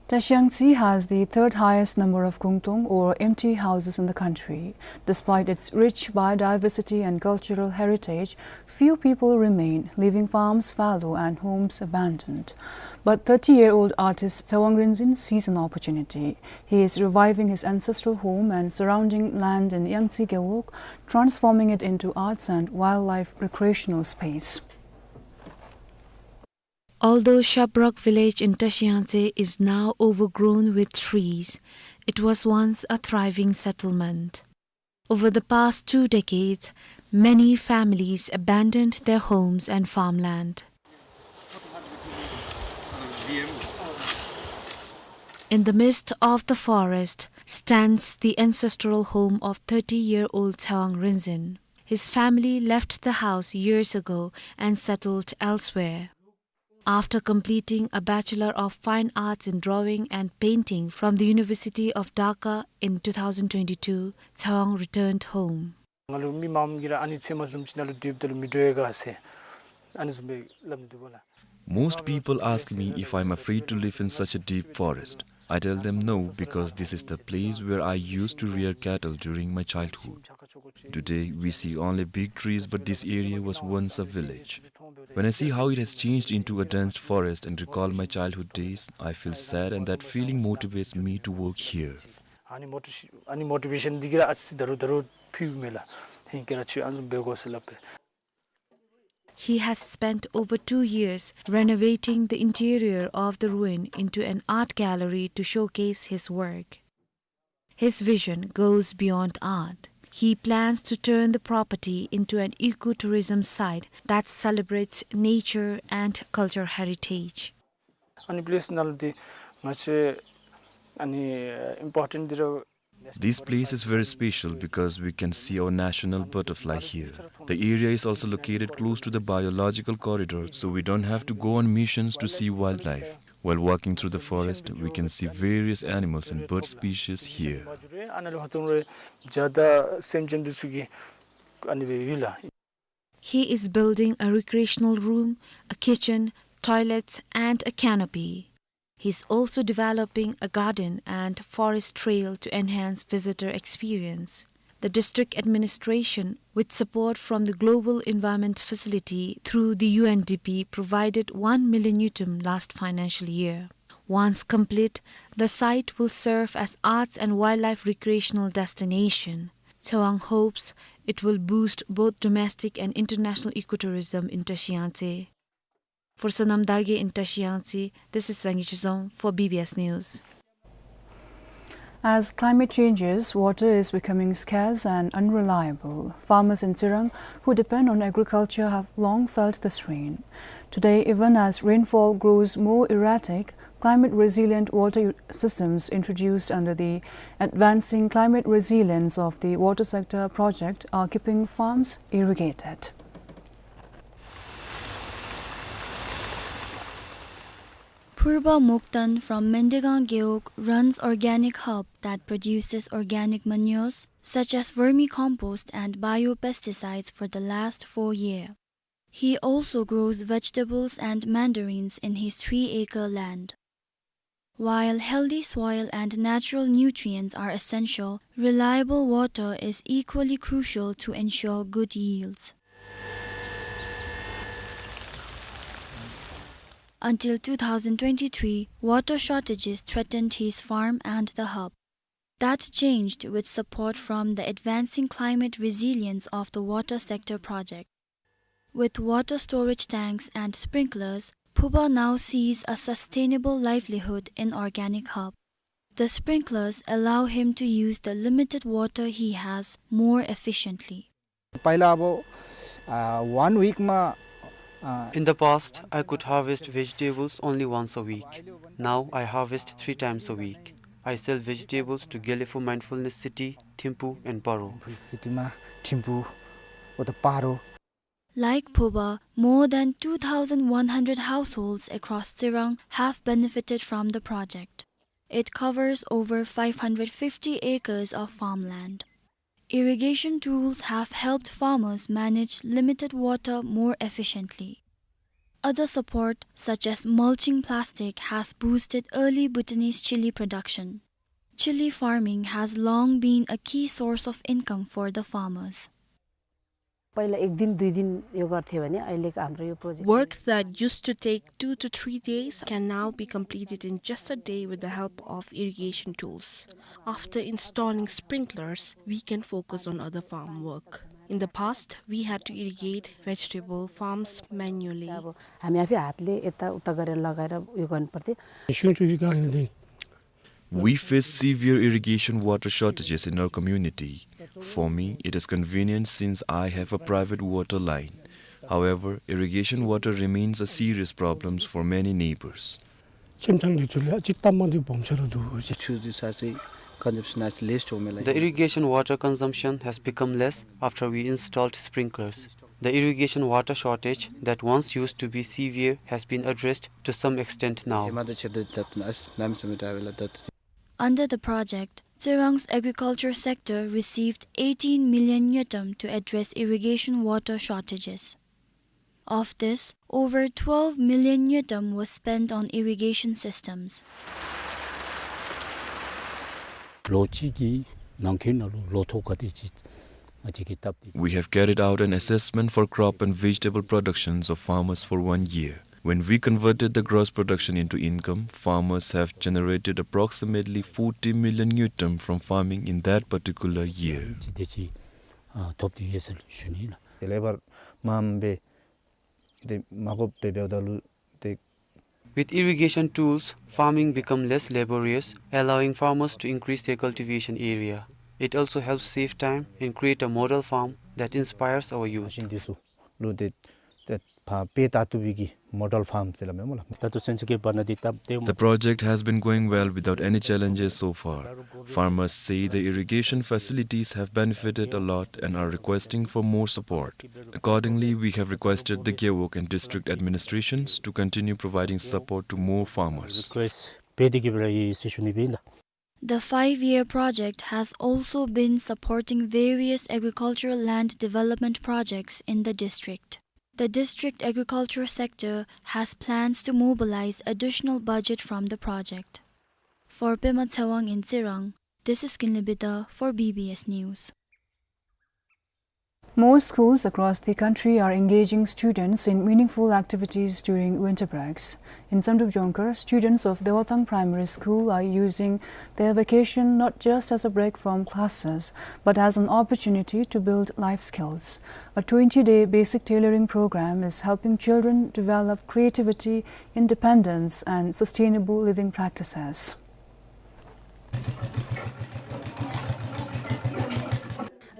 Tashiangtse has the third highest number of gungtong, or empty houses, in the country. Despite its rich biodiversity and cultural heritage, few people remain, leaving farms fallow and homes abandoned. But thirty-year-old artist Tsewang Rinzin sees an opportunity. He is reviving his ancestral home and surrounding land in Yangtse Gewog, transforming it into arts and wildlife recreational space. Although Shabrok village in Tashiangtse is now overgrown with trees, it was once a thriving settlement. Over the past two decades, many families abandoned their homes and farmland. In the midst of the forest stands the ancestral home of thirty-year-old Tsewang Rinzin. His family left the house years ago and settled elsewhere. After completing a Bachelor of Fine Arts in Drawing and Painting from the University of Dhaka in two thousand twenty-two, Tsewang returned home. ང་ལུ་མི་མང་གིས་ར་ཨ་ནི་ཚལ་མ་བཟུམ་ཅིག་ནང་ལུ་སྡོདཔ་ད་ལུ་མི་འདྲོག་ག་ཟེར། ཨ་ནི་བཟུམ་སྦེ་སླབ་ནི་འདུག་པ་ལགས། Most people ask me if I'm afraid to live in such a deep forest. I tell them no, because this is the place where I used to rear cattle during my childhood. Today, we see only big trees, but this area was once a village. When I see how it has changed into a dense forest and recall my childhood days, I feel sad, and that feeling motivates me to work here. ཨ་ནི་མོ་ཊི་ཝེ་ཤཱན་འདི་གིས་ར་ཨ་ཙི་ད་རུང་ད་རུང་ཕུལཝ་མས་ལགས། ཧིང་ཁར་ར་ཁྱོད་ཨ་ནི་བཟུམ་འབད་དགོ་ཟེར་སླབ་པས། He has spent over two years renovating the interior of the ruin into an art gallery to showcase his work. His vision goes beyond art. He plans to turn the property into an ecotourism site that celebrates nature and cultural heritage. ཨ་ནི་པི་ལེསི་ནང་ལུ་འདི་ང་བཅས་ཨ་ནི་ཨིམ་པོར་ཊེནཊ་འདི་ར། This place is very special because we can see our national butterfly here. The area is also located close to the biological corridor, so we don't have to go on missions to see wildlife. While walking through the forest, we can see various animals and bird species here. ཨ་ནཱ་ལུ་ཧ་ཏོང་རེ་བྱ་དང་སེམས་ཅན་འདི་ཚུ་གི་ཨ་ནི་སྦེ་ཡོད་ལགས། He is building a recreational room, a kitchen, toilets, and a canopy. He's also developing a garden and forest trail to enhance visitor experience. The district administration, with support from the Global Environment Facility through the U N D P, provided one million ngultrum last financial year. Once complete, the site will serve as arts and wildlife recreational destination. Tsewang hopes it will boost both domestic and international ecotourism in Tashiangtse. For Sonam Dargye in Tashiangtse, this is Zangi Chizom for B B S News. As climate changes, water is becoming scarce and unreliable. Farmers in Tsirang who depend on agriculture have long felt the strain. Today, even as rainfall grows more erratic, climate resilient water systems introduced under the Advancing Climate Resilience of the Water Sector project are keeping farms irrigated. Phurba Mukdan from Mendigang Gewog runs organic hub that produces organic manures such as vermicompost and biopesticides for the last four years. He also grows vegetables and mandarins in his three-acre land. While healthy soil and natural nutrients are essential, reliable water is equally crucial to ensure good yields. Until two thousand twenty-three, water shortages threatened his farm and the hub. That changed with support from the Advancing Climate Resilience of the Water Sector project. With water storage tanks and sprinklers, Phuba now sees a sustainable livelihood in organic hub. The sprinklers allow him to use the limited water he has more efficiently. पहिला अब, अ, one week मा, अ, In the past, I could harvest vegetables only once a week. Now I harvest three times a week. I sell vegetables to Gelephu Mindfulness City, Thimphu, and Paro. City मा, Thimphu, उता Paro. Like Phuba, more than two thousand one hundred households across Tsirang have benefited from the project. It covers over five hundred fifty acres of farmland. Irrigation tools have helped farmers manage limited water more efficiently. Other support, such as mulching plastic, has boosted early Bhutanese chili production. Chili farming has long been a key source of income for the farmers. पहिला एक दिन, दुई दिन यो गर्थ्यो भने अहिलेको हाम्रो यो project Work that used to take two to three days can now be completed in just a day with the help of irrigation tools. After installing sprinklers, we can focus on other farm work. In the past, we had to irrigate vegetable farms manually. अब हामी आफै हातले यता उता गरेर लगाएर यो गर्नुपर्थ्यो। We face severe irrigation water shortages in our community. For me, it is convenient since I have a private water line. However, irrigation water remains a serious problem for many neighbors. ཁྱིམ་ཚང་འདི་ཚུ་ལས་ཅིག་སྟབས་མ་བདེཝ་སྦོམ་ཤོས་ར་འདུག་ཟེར། ཆུ་འདི་ས་ཆའི་ཁ་འདེབས་ནང་ལས་ཆོག་མེད་ལ། The irrigation water consumption has become less after we installed sprinklers. The irrigation water shortage that once used to be severe has been addressed to some extent now. Under the project, Tsirang's agriculture sector received eighteen million ngultrum to address irrigation water shortages. Of this, over twelve million ngultrum was spent on irrigation systems. ལོ་གཅིག་གི་ནང་འཁོད་ནང་ལུ་ལོ་ཐོག་ག་དེ་ཅིག་ང་བཅས་ཀྱིས་བཏབ་སྟེ། We have carried out an assessment for crop and vegetable productions of farmers for one year. When we converted the gross production into income, farmers have generated approximately forty million ngultrum from farming in that particular year. ཅིག་དེ་ཅིག་ཨ་ཐོབ་སྟེ་ཡོད་ཟེར་ཞུ་ནི་ལགས། དེ་ལས་ཕར་མངམ་སྦེ་དེ་མ་དགོཔ་སྦེ་འབདཝ་ད་ལུ་དེ། With irrigation tools, farming become less laborious, allowing farmers to increase their cultivation area. It also helps save time and create a model farm that inspires our youth. མ་ཤིན་འདི་ཚུ་ལུ་དེ་དེ་ཕར་དཔེ་བལྟ་བཏུབ་པའི་གི་model farm ཟེར་སླབ་མས་སྨོ་ལགས། ད་ལྟོ་ཚུན་ཚོད་ཀྱི་བར་ན་འདི་སྟབས་བདེ། The project has been going well without any challenges so far. Farmers say the irrigation facilities have benefited a lot and are requesting for more support. Accordingly, we have requested the Gewog and district administrations to continue providing support to more farmers. Request འབད་དེ་གི་སྦེ་ར་ཡོད་ཟེར་ཞུ་ནི་སྦེ་ཨིན་ལགས། The five-year project has also been supporting various agricultural land development projects in the district. The district agriculture sector has plans to mobilize additional budget from the project. For Pema Tshewang in Tsirang, this is Kinley Bida for B B S News. Most schools across the country are engaging students in meaningful activities during winter breaks. In Samdrup Jongkhar, students of Dewatang Primary School are using their vacation not just as a break from classes, but as an opportunity to build life skills. A twenty-day basic tailoring program is helping children develop creativity, independence, and sustainable living practices.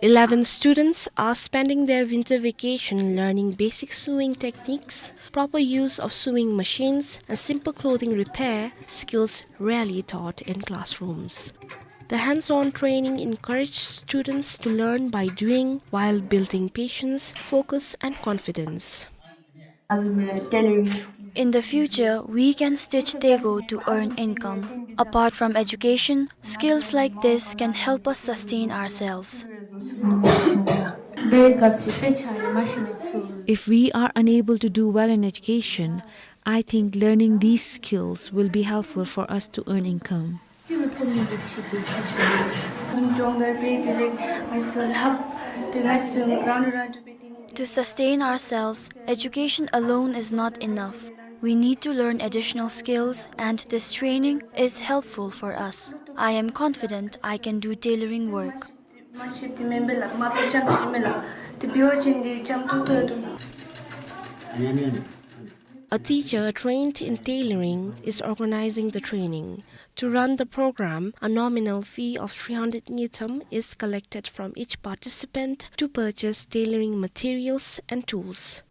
Eleven students are spending their winter vacation learning basic sewing techniques, proper use of sewing machines, and simple clothing repair, skills rarely taught in classrooms. The hands-on training encourages students to learn by doing while building patience, focus, and confidence. In the future, we can stitch tego to earn income. Apart from education, skills like this can help us sustain ourselves. If we are unable to do well in education, I think learning these skills will be helpful for us to earn income. To sustain ourselves, education alone is not enough. We need to learn additional skills, and this training is helpful for us. I am confident I can do tailoring work. A teacher trained in tailoring is organizing the training. To run the program, a nominal fee of three hundred ngultrum is collected from each participant to purchase tailoring materials and tools.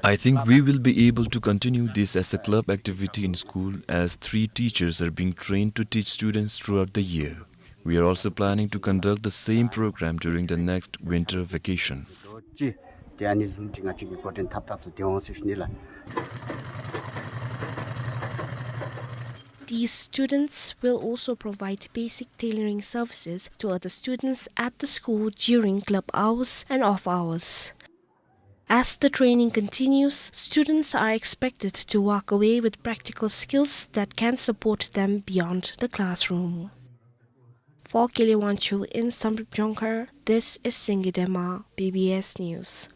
I think we will be able to continue this as a club activity in school, as three teachers are being trained to teach students throughout the year. We are also planning to conduct the same program during the next winter vacation. These students will also provide basic tailoring services to other students at the school during club hours and off hours. As the training continues, students are expected to walk away with practical skills that can support them beyond the classroom. For Kele Wangchuk in Samdrup Jongkhar, this is Singye Dema, B B S News.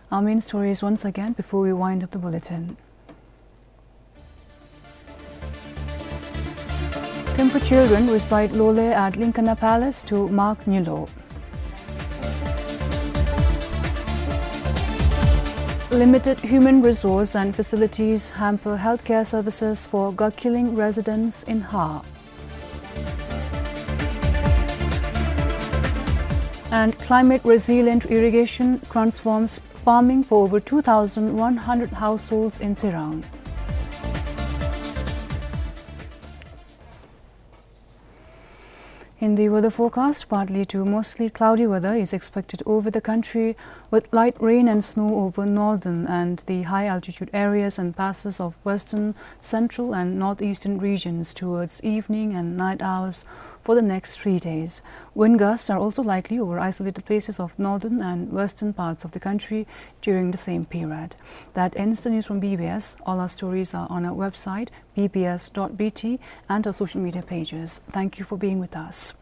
Our main stories once again before we wind up the bulletin. Thimphu children recite Lole at Linkana Palace to mark Nyulo. Limited human resource and facilities hamper healthcare services for Gakhiling residents in Har. And climate resilient irrigation transforms farming for over two thousand one hundred households in Tsirang. In the weather forecast, partly to mostly cloudy weather is expected over the country, with light rain and snow over northern and the high altitude areas and passes of western, central and northeastern regions towards evening and night hours for the next three days. Wind gusts are also likely over isolated places of northern and western parts of the country during the same period. That ends the news from B B S. All our stories are on our website, B B S dot B T, and our social media pages. Thank you for being with us.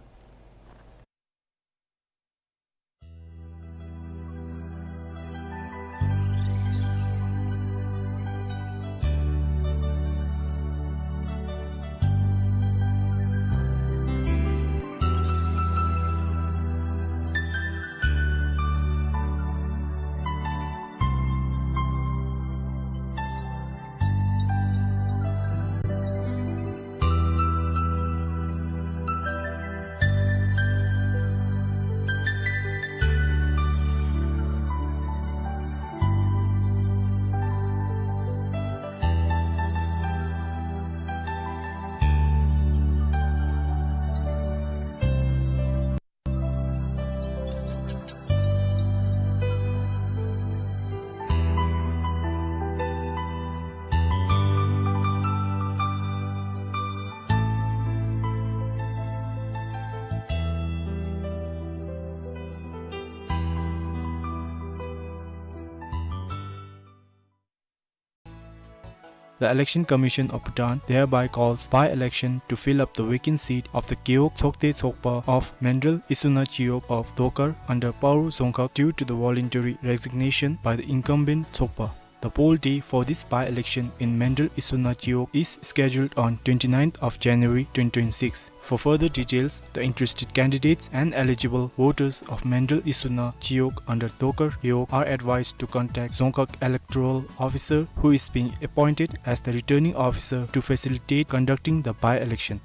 The Election Commission of Bhutan thereby calls by-election to fill up the vacant seat of the Gewog Tsokde Tsokpa of Mendral Isuna Chiyog of Dokar under Paro Dzongkhag due to the voluntary resignation by the incumbent Tsokpa. The poll day for this by-election in Mendral Isuna Chiyog is scheduled on twenty-ninth of January twenty twenty-six. For further details, the interested candidates and eligible voters of Mendral Isuna Chiyog under Dokar Gewog are advised to contact Dzongkhag Electoral Officer, who is being appointed as the returning officer to facilitate conducting the by-election.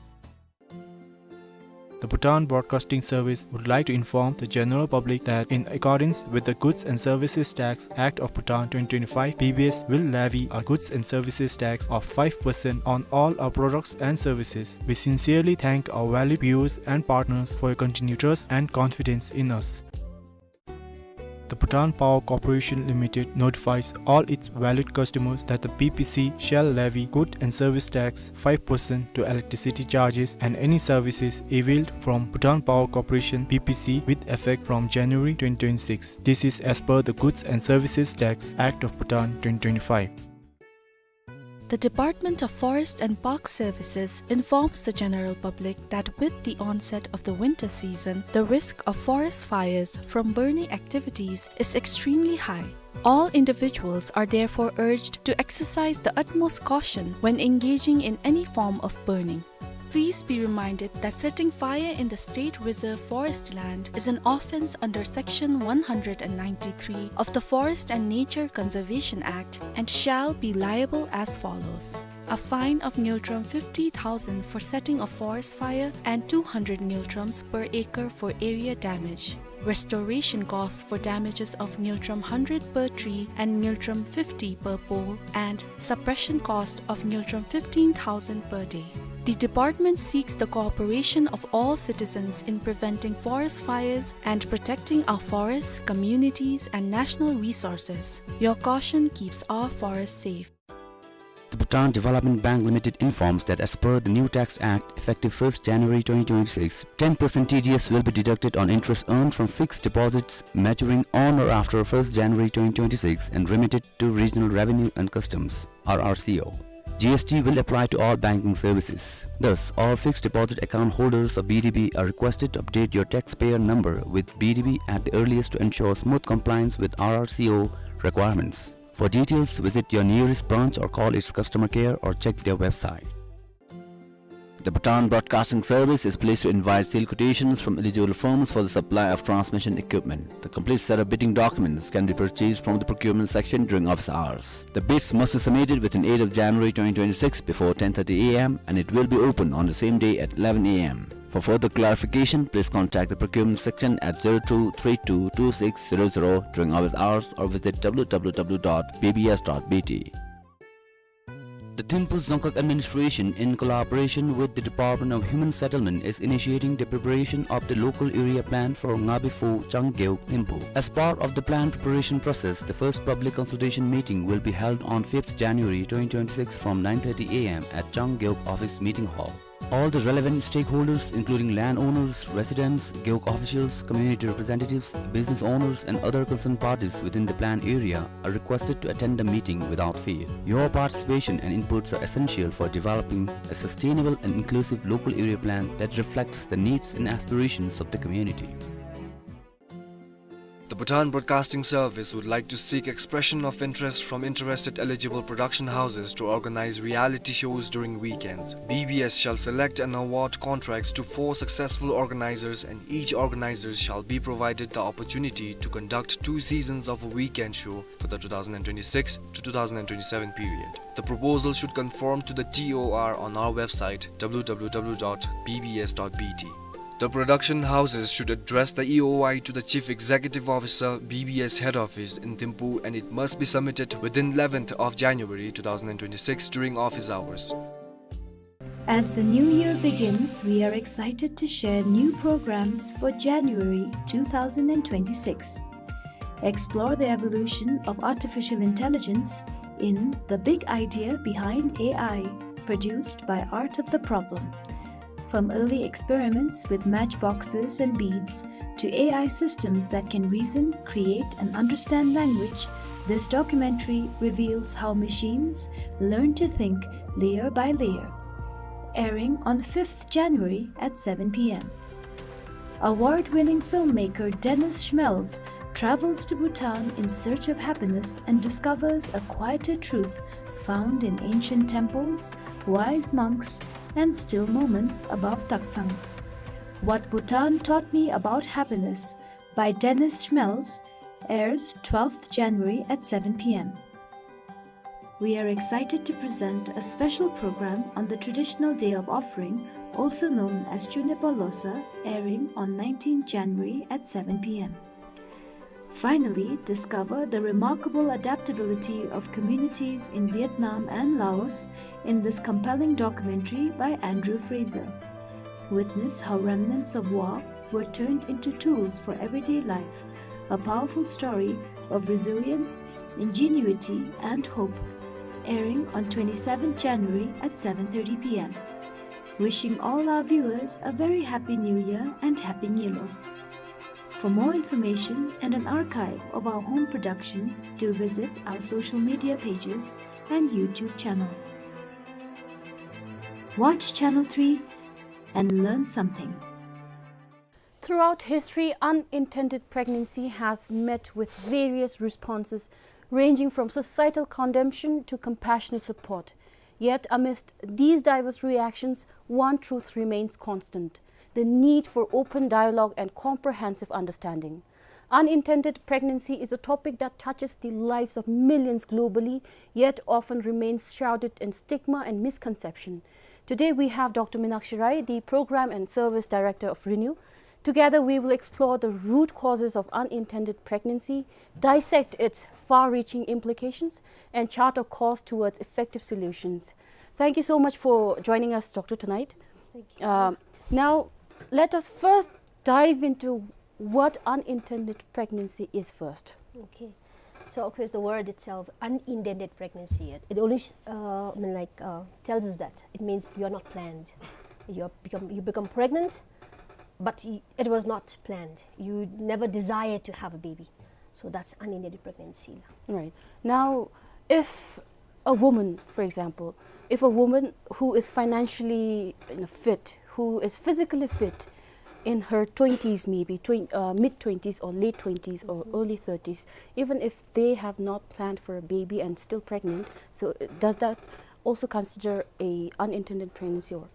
The Bhutan Broadcasting Service would like to inform the general public that in accordance with the Goods and Services Tax Act of Bhutan twenty twenty-five, B B S will levy a goods and services tax of five percent on all our products and services. We sincerely thank our valued viewers and partners for your continued trust and confidence in us. The Bhutan Power Corporation Limited notifies all its valued customers that the B P C shall levy good and service tax five percent to electricity charges and any services availed from Bhutan Power Corporation, B P C, with effect from January twenty twenty-six. This is as per the Goods and Services Tax Act of Bhutan twenty twenty-five. The Department of Forest and Park Services informs the general public that with the onset of the winter season, the risk of forest fires from burning activities is extremely high. All individuals are therefore urged to exercise the utmost caution when engaging in any form of burning. Please be reminded that setting fire in the State Reserve Forest land is an offence under Section one hundred and ninety-three of the Forest and Nature Conservation Act and shall be liable as follows. A fine of ngultrum fifty thousand for setting a forest fire and two hundred ngultrums per acre for area damage. Restoration costs for damages of ngultrum hundred per tree and ngultrum fifty per pole, and suppression cost of ngultrum fifteen thousand per day. The department seeks the cooperation of all citizens in preventing forest fires and protecting our forests, communities, and national resources. Your caution keeps our forests safe. The Bhutan Development Bank Limited informs that as per the new Tax Act, effective first January twenty twenty-six, ten percent T D S will be deducted on interest earned from fixed deposits maturing on or after first January twenty twenty-six and remitted to Regional Revenue and Customs, R R C O. G S T will apply to all banking services. Thus, all fixed deposit account holders of B D B are requested to update your taxpayer number with B D B at the earliest to ensure smooth compliance with R R C O requirements. For details, visit your nearest branch or call its customer care or check their website. The Bhutan Broadcasting Service is pleased to invite sale quotations from eligible firms for the supply of transmission equipment. The complete set of bidding documents can be purchased from the procurement section during office hours. The bids must be submitted within eighth of January twenty twenty-six before ten thirty A M, and it will be open on the same day at eleven A M. For further clarification, please contact the procurement section at zero two three two two six zero zero during office hours or visit W W W dot B B S dot B T. The Thimphu Dzongkhag Administration, in collaboration with the Department of Human Settlement, is initiating the preparation of the local area plan for Ngabe Pho Changgeuk Thimphu. As part of the plan preparation process, the first public consultation meeting will be held on fifth January twenty twenty-six from nine thirty A M at Changgeuk Office Meeting Hall. All the relevant stakeholders, including landowners, residents, Gewog officials, community representatives, business owners, and other concerned parties within the plan area are requested to attend the meeting without fail. Your participation and inputs are essential for developing a sustainable and inclusive local area plan that reflects the needs and aspirations of the community. The Bhutan Broadcasting Service would like to seek expression of interest from interested eligible production houses to organize reality shows during weekends. B B S shall select and award contracts to four successful organizers, and each organizer shall be provided the opportunity to conduct two seasons of a weekend show for the two thousand twenty-six to two thousand twenty-seven period. The proposal should conform to the T O R on our website, W W W dot B B S dot B T. The production houses should address the E O I to the Chief Executive Officer, B B S Head Office in Thimphu, and it must be submitted within eleventh of January two thousand twenty-six during office hours. As the new year begins, we are excited to share new programs for January two thousand twenty-six. Explore the evolution of artificial intelligence in The Big Idea Behind A I, produced by Art of the Problem. From early experiments with matchboxes and beads to A I systems that can reason, create, and understand language, this documentary reveals how machines learn to think layer by layer. Airing on fifth January at seven P M. Award-winning filmmaker Dennis Schmelz travels to Bhutan in search of happiness and discovers a quieter truth found in ancient temples, wise monks, and still moments above Taktsang. What Bhutan Taught Me About Happiness by Dennis Schmelz airs twelfth January at seven P M. We are excited to present a special program on the traditional day of offering, also known as Chunepa Losa, airing on nineteenth January at seven P M. Finally, discover the remarkable adaptability of communities in Vietnam and Laos in this compelling documentary by Andrew Fraser. Witness how remnants of war were turned into tools for everyday life, a powerful story of resilience, ingenuity, and hope. Airing on twenty-seventh January at seven thirty P M. Wishing all our viewers a very happy New Year and Happy Nyilo. For more information and an archive of our home production, do visit our social media pages and YouTube channel. Watch Channel three and learn something. Throughout history, unintended pregnancy has met with various responses, ranging from societal condemnation to compassionate support. Yet, amidst these diverse reactions, one truth remains constant: the need for open dialogue and comprehensive understanding. Unintended pregnancy is a topic that touches the lives of millions globally, yet often remains shrouded in stigma and misconception. Today, we have Doctor Minakshi Rai, the Program and Service Director of RENEW. Together, we will explore the root causes of unintended pregnancy, dissect its far-reaching implications, and chart a course towards effective solutions. Thank you so much for joining us, Doctor, tonight. Thank you. Uh, now, let us first dive into what unintended pregnancy is first. Okay. So of course the word itself, unintended pregnancy, it, it only sh- uh, I mean, like, uh, tells us that it means you are not planned. You are become you become pregnant, but y- it was not planned. You never desired to have a baby. So that's unintended pregnancy. Right. Now, if a woman, for example, if a woman who is financially, you know, fit, who is physically fit, in her twenties, maybe twen- uh, mid twenties or late twenties or early thirties, even if they have not planned for a baby and still pregnant, so uh, does that also consider a unintended pregnancy? Or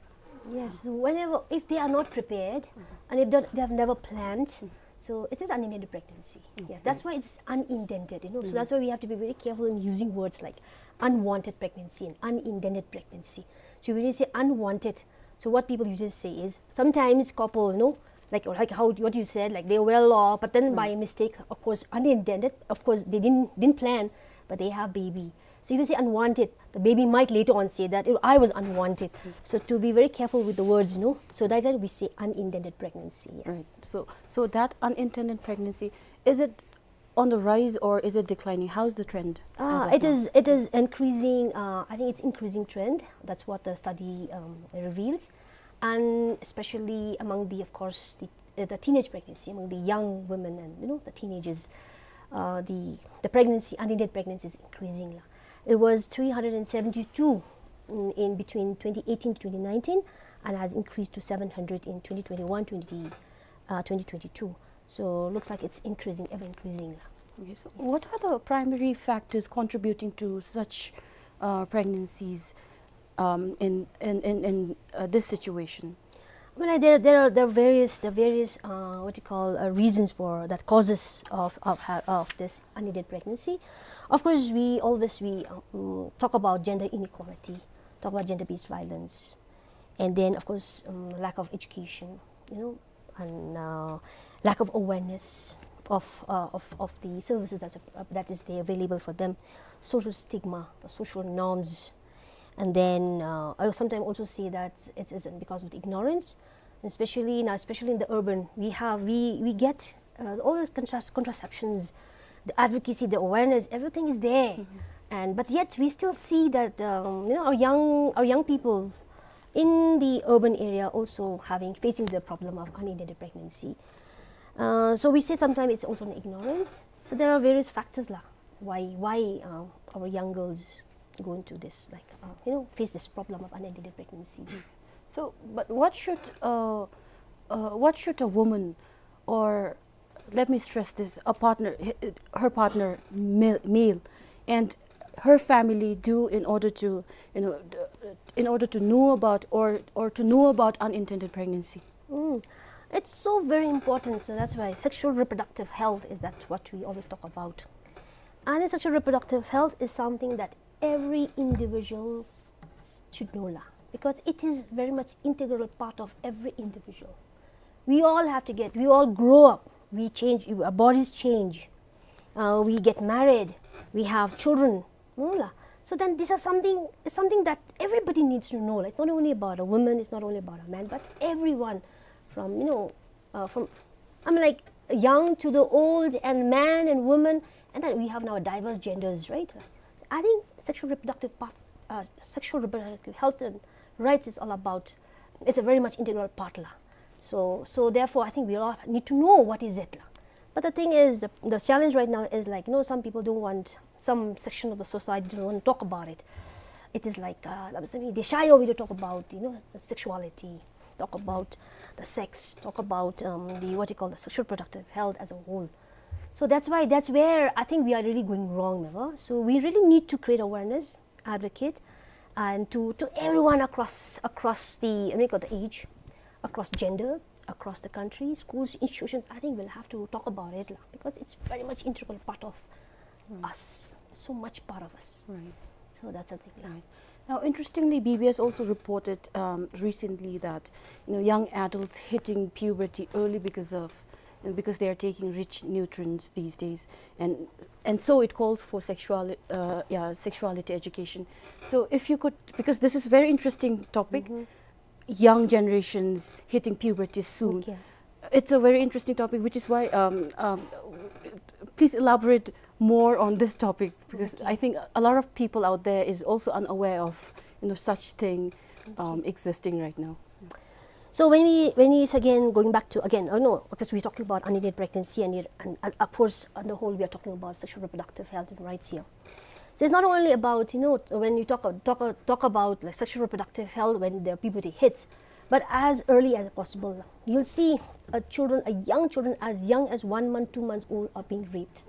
Yes, whenever, if they are not prepared, and if they, they have never planned, so it is unintended pregnancy. Yes, that's why it's unintended, you know. So that's why we have to be very careful in using words like unwanted pregnancy and unintended pregnancy. So when you say unwanted, so what people usually say is sometimes couple, you know, like like how what you said, like they were well off, but then by mistake, of course, unintended, of course, they didn't didn't plan, but they have baby. So if you say unwanted, the baby might later on say that, "Oh, I was unwanted." So to be very careful with the words, you know. So that time we say unintended pregnancy. Yes. So, so that unintended pregnancy, is it on the rise or is it declining? How's the trend? Uh, it is it is increasing. Uh, I think it's increasing trend. That's what the study um, reveals, and especially among the, of course, the, uh, the teenage pregnancy among the young women and, you know, the teenagers, uh, the the pregnancy, unintended pregnancy is increasing. It was three hundred and seventy-two in, in between twenty eighteen to twenty nineteen, and has increased to seven hundred in twenty twenty-one, twenty, uh, twenty twenty-two. So looks like it's increasing, ever increasing. Okay, so what are the primary factors contributing to such uh, pregnancies um, in, in, in, in uh, this situation? I mean, like, there, there are there are various the various uh, what you call uh, reasons for that causes of of, ha- of this unintended pregnancy. Of course, we always we um, talk about gender inequality, talk about gender-based violence, and then of course um, lack of education, you know, and uh, lack of awareness of uh, of of the services that uh, that is there available for them, social stigma, the social norms, and then uh, I sometimes also see that it is because of the ignorance, especially now, especially in the urban, we have we we get uh, all those contras- contraceptions, the advocacy, the awareness, everything is there, and but yet we still see that um, you know, our young our young people in the urban area also having facing the problem of unintended pregnancy. Uh, so we say sometimes it's also an ignorance. So there are various factors lah, why why uh, our young girls go into this, like uh, you know, face this problem of unintended pregnancy. So, but what should uh, uh, what should a woman, or let me stress this, a partner, h- her partner, male, male, and her family do in order to, you know, d- in order to know about or or to know about unintended pregnancy? Mm. It's so very important. So that's why sexual reproductive health is that what we always talk about. And sexual reproductive health is something that every individual should know lah, because it is very much integral part of every individual. We all have to get, we all grow up, we change, our bodies change, uh, we get married, we have children, no lah. So then these are something something that everybody needs to know lah. It's not only about a woman, it's not only about a man, but everyone, from, you know, uh, from, I mean, like, young to the old, and man and woman, and then we have now diverse genders, right? I think sexual reproductive part, uh, sexual reproductive health and rights is all about, it's a very much integral part lah. So so therefore I think we all need to know what is it lah. But the thing is, the, the challenge right now is, like, you know, some people don't want, some section of the society don't want to talk about it. It is like uh, they shy away to talk about, you know, sexuality, talk about the sex, talk about um, the, what you call, the sexual productive health as a whole. So that's why, that's where I think we are really going wrong, never. So we really need to create awareness, advocate, and to, to everyone across across the, what you call, the age, across gender, across the country, schools, institutions. I think we'll have to talk about it lah, because it's very much integral part of us, so much part of us. Right. So that's the thing lah. Right. Now, interestingly, B B S also reported um, recently that, you know, young adults hitting puberty early because of, you know, because they are taking rich nutrients these days, and and so it calls for sexual uh, yeah, sexuality education. So if you could, because this is very interesting topic, young generations hitting puberty soon. Okay. It's a very interesting topic, which is why um, um, please elaborate more on this topic, because I think a lot of people out there is also unaware of, you know, such thing um, existing right now. So when we, when we, again, going back to, again, I know, because we're talking about unintended pregnancy and, it, and uh, of course, on the whole, we are talking about sexual reproductive health and rights here. So it's not only about, you know, when you talk, talk, talk about, like, sexual reproductive health when the puberty hits, but as early as possible. You'll see a children, a young children as young as one month, two months old are being raped,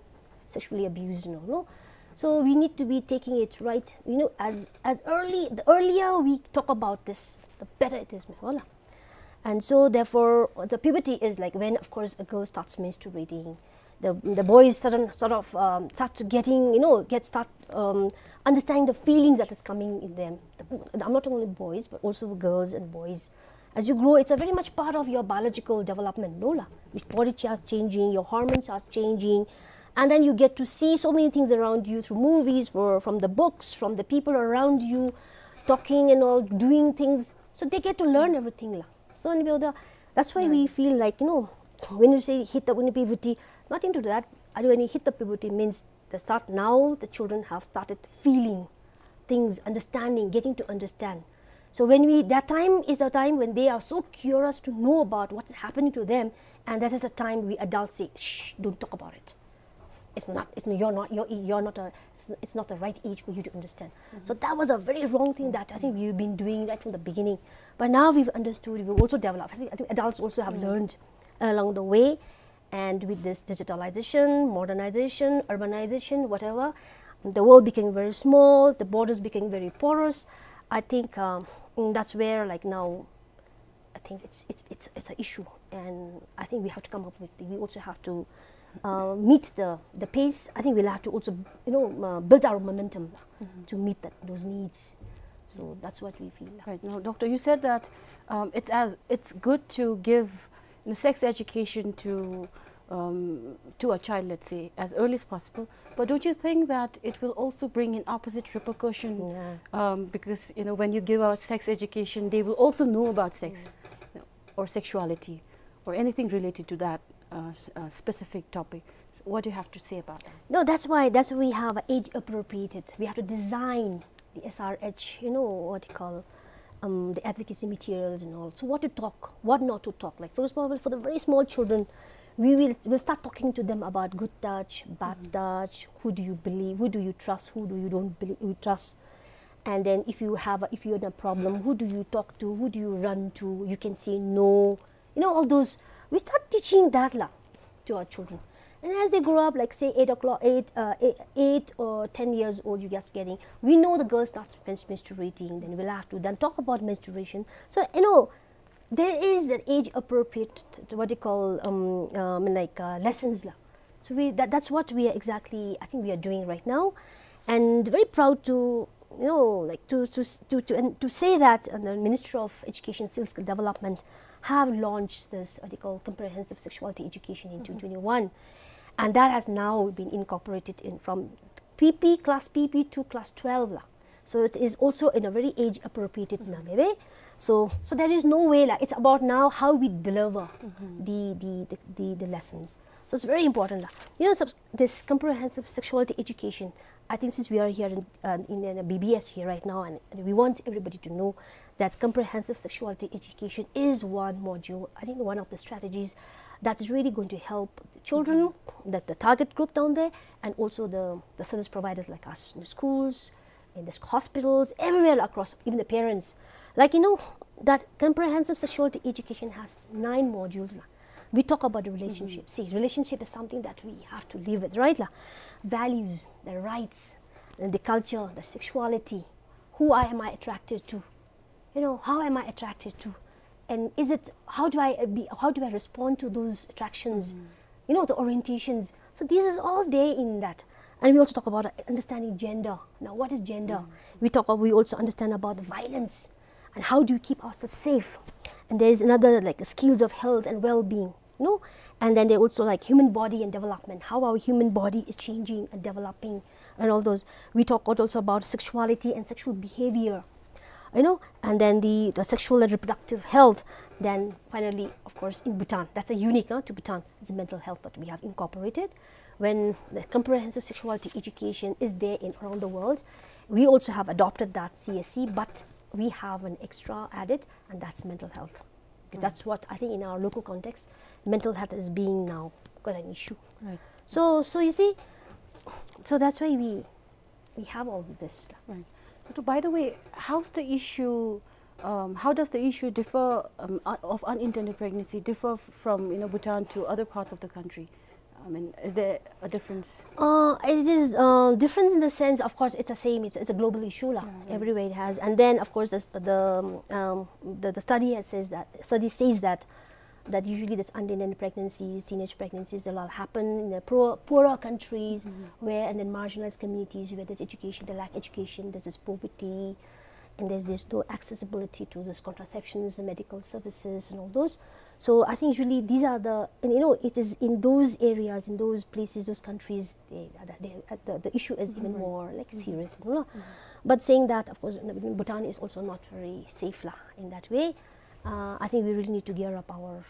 sexually abused, you know, no? So we need to be taking it right, you know, as, as early, the earlier we talk about this, the better it is, meh, voila. And so therefore, the puberty is like when, of course, a girl starts menstruating. The, the boys sudden, sort of, um, start to getting, you know, get, start, um, understanding the feelings that is coming in them. The, I'm not only boys, but also girls and boys. As you grow, it's a very much part of your biological development, no la? Your body starts changing, your hormones are changing, and then you get to see so many things around you through movies, or from the books, from the people around you, talking and all, doing things. So they get to learn everything la. So, and we, that's why we feel like, you know, when you say hit the, when puberty, nothing to that. When you hit the puberty means the start, now the children have started feeling things, understanding, getting to understand. So when we, that time is the time when they are so curious to know about what's happening to them, and that is the time we adults say, "Shh, don't talk about it. It's not, it's, you're not, you're, you're not a, it's, it's not the right age for you to understand." So that was a very wrong thing that I think we've been doing right from the beginning. But now we've understood, we've also developed. I think, I think adults also have learned along the way. And with this digitalization, modernization, urbanization, whatever, the world became very small, the borders became very porous. I think, um, mm, that's where, like, now, I think it's, it's, it's, it's an issue, and I think we have to come up with, we also have to, uh, meet the, the pace. I think we'll have to also, you know, uh, build our momentum to meet that, those needs. So that's what we feel. Right. Now, Doctor, you said that, um, it's as, it's good to give, you know, sex education to, um, to a child, let's say, as early as possible. But don't you think that it will also bring in opposite repercussion? Yeah. Um, because, you know, when you give out sex education, they will also know about sex, you know, or sexuality, or anything related to that, uh, s-, uh, specific topic. So what do you have to say about that? No, that's why, that's why we have age appropriated. We have to design the S R H, you know, what you call, um, the advocacy materials and all. So what to talk, what not to talk. Like, for example, for the very small children, we will, we'll start talking to them about good touch, bad touch, who do you believe, who do you trust, who do you don't believe, you trust. And then if you have a, if you're in a problem, who do you talk to, who do you run to? You can say no. You know, all those, we start teaching that la to our children. And as they grow up, like, say, eight o'clock, eight, uh, eight, eight or ten years old, you just getting, we know the girl starts mens-, menstruating, then we'll have to then talk about menstruation. So, you know, there is that age appropriate, what you call, um, um, like, uh, lessons la. So we, that, that's what we are exactly, I think we are doing right now. And very proud to, you know, like, to, to, to, to, and to say that, uh, the Ministry of Education Skill Development have launched this, what they call, comprehensive sexuality education in twenty twenty-one. And that has now been incorporated in from P P, class P P to class twelve la. So it is also in a very age appropriated manner. So, so there is no way la. It's about now how we deliver the, the, the, the, the lessons. So it's very important la. You know, subs-, this comprehensive sexuality education, I think since we are here in, uh, in, in a B B S here right now, and we want everybody to know that comprehensive sexuality education is one module, I think one of the strategies that is really going to help the children, that the target group down there, and also the, the service providers like us in the schools, in the hospitals, everywhere across, even the parents. Like, you know, that comprehensive sexuality education has nine modules la. We talk about the relationship. See, relationship is something that we have to live with, right la? Values, the rights, and the culture, the sexuality. Who I, am I attracted to? You know, how am I attracted to? And is it, how do I, uh, be, how do I respond to those attractions? You know, the orientations. So this is all there in that. And we also talk about, uh, understanding gender. Now, what is gender? We talk, we also understand about violence and how do you keep ourselves safe. And there is another, like, skills of health and well-being, no? And then they also, like, human body and development, how our human body is changing and developing and all those. We talk also about sexuality and sexual behavior, you know, and then the, the sexual and reproductive health. Then finally, of course, in Bhutan, that's a unique, uh, to Bhutan, is the mental health that we have incorporated. When the comprehensive sexuality education is there in around the world, we also have adopted that C S E, but we have an extra added, and that's mental health. That's what I think in our local context, mental health is being now quite an issue. Right. So, so you see, so that's why we, we have all this. Right. But by the way, how's the issue, um, how does the issue differ, um, uh, of unintended pregnancy differ f-, from, you know, Bhutan to other parts of the country? I mean, is there a difference? Uh, it is, uh, difference in the sense, of course, it's the same. It's, it's a global issue, lah. Mm-hmm. Everywhere it has. And then, of course, the, the, um, the, the study has says that, study says that, that usually this unintended pregnancies, teenage pregnancies, they all happen in the poor, poorer countries, mm-hmm, where, and then marginalized communities where there's education, they lack education, there's this poverty, and there's this no accessibility to this contraceptions, the medical services, and all those. So I think usually these are the, and, you know, it is in those areas, in those places, those countries, they, they, the, the issue is even, mm-hmm, more, like, mm-hmm, serious, you know. Mm-hmm. But saying that, of course, Bhutan is also not very safe, lah, in that way. Uh, I think we really need to gear up our,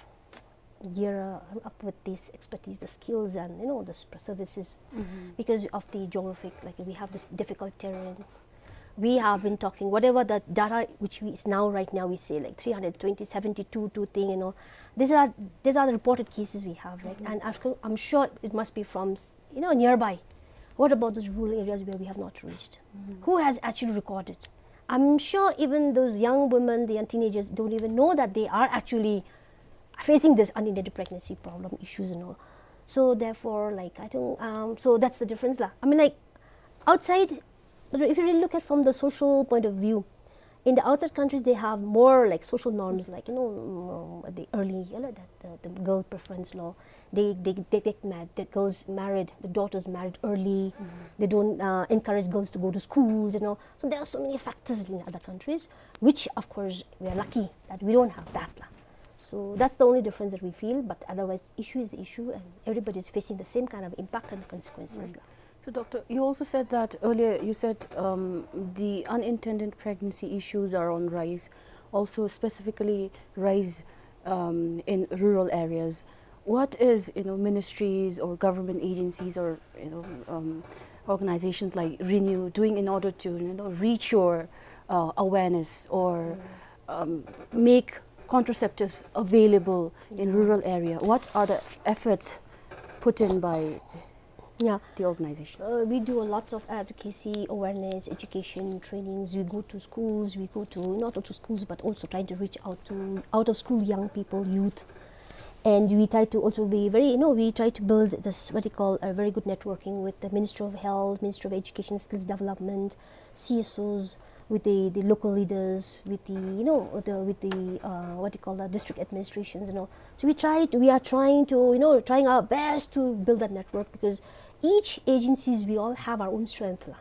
gear, uh, up with this expertise, the skills, and, you know, the s-, services, mm-hmm, because of the geographic, like, we have this difficult terrain. We have been talking, whatever the data which we, is now, right now, we say, like, three hundred twenty, seventy-two, two thing, you know. These are, these are the reported cases we have, right? Mm-hmm. And after, I'm sure it must be from s-, you know, nearby. What about those rural areas where we have not reached? Mm-hmm. Who has actually recorded? I'm sure even those young women, the young teenagers don't even know that they are actually facing this unintended pregnancy problem issues and all. So therefore, like, I think, um, so that's the difference, lah. I mean, like, outside, if you really look at from the social point of view, in the outside countries, they have more, like, social norms, like, you know, um, the early, you know, that the, the girl preference law. They, they, they get married, the girls married, the daughters married early. Mm-hmm. They don't, uh, encourage girls to go to schools, you know. So there are so many factors in other countries, which, of course, we are lucky that we don't have that, lah. So that's the only difference that we feel, but otherwise, the issue is the issue, and everybody is facing the same kind of impact and consequences, lah. Right. So, Doctor, you also said that earlier, you said, um, the unintended pregnancy issues are on rise, also specifically rise, um, in rural areas. What is, you know, ministries or government agencies or, you know, um, organizations like Renew doing in order to, you know, reach your, uh, awareness or, mm, um, make contraceptives available in, yeah, rural area? What are the efforts put in by, yeah, the organizations? Uh, we do a lots of advocacy, awareness, education, trainings. We go to schools, we go to, not only schools, but also trying to reach out to out of school young people, youth. And we try to also be very, you know, we try to build this, what you call, a very good networking with the Ministry of Health, Ministry of Education, Skills Development, C S Os, with the, the local leaders, with the, you know, the, with the, uh, what you call, the district administrations, you know. So we try to, we are trying to, you know, trying our best to build that network, because each agencies, we all have our own strength, lah.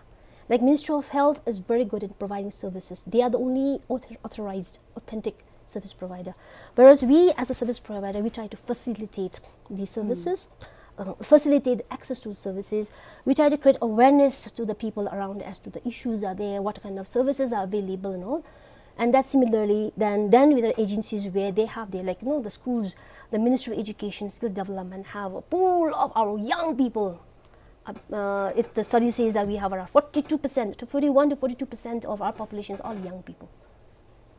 Like, Ministry of Health is very good in providing services. They are the only author-, authorized, authentic service provider. Whereas we, as a service provider, we try to facilitate these, mm, services, uh, facilitate access to services. We try to create awareness to the people around as to the issues are there, what kind of services are available and all. And that similarly, then, then with the agencies where they have their, like, you know, the schools, the Ministry of Education, Skills Development have a pool of our young people. Uh, uh, it, the study says that we have around forty-two percent, to forty-one to forty-two percent of our population is all young people.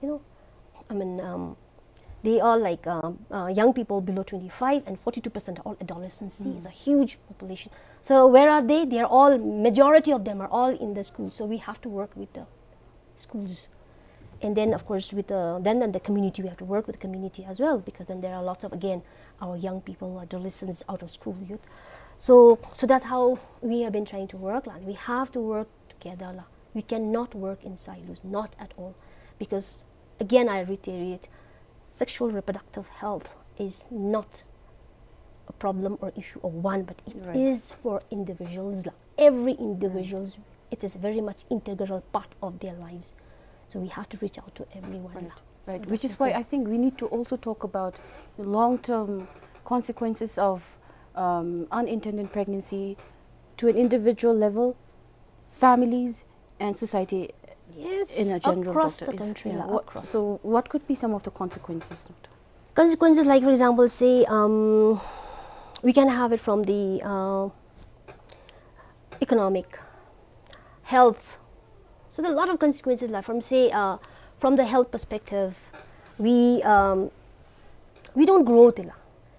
You know, I mean, um, they are, like, um, uh, young people below twenty-five, and forty-two percent are all adolescents. See, it's a, mm, huge population. So where are they? They are all, majority of them are all in the school. So we have to work with the schools. And then, of course, with the, then, then the community, we have to work with the community as well, because then there are lots of, again, our young people, adolescents, out of school youth. So, so that's how we have been trying to work, lah. We have to work together, lah. We cannot work in silos, not at all. Because, again, I reiterate, sexual reproductive health is not a problem or issue of one, but it, right, is for individuals, lah. Every, right, individuals, it is very much integral part of their lives. So we have to reach out to everyone, right, lah. Right. So, which is why I think we need to also talk about the long-term consequences of, um, unintended pregnancy to an individual level, families, and society, yes, in a general, across, Doctor, the country, yeah, lah, what, across. So what could be some of the consequences, Doctor? Consequences, like, for example, say, um, we can have it from the, uh, economic, health. So there are a lot of consequences, like, from, say, uh, from the health perspective, we, um, we don't grow, tila.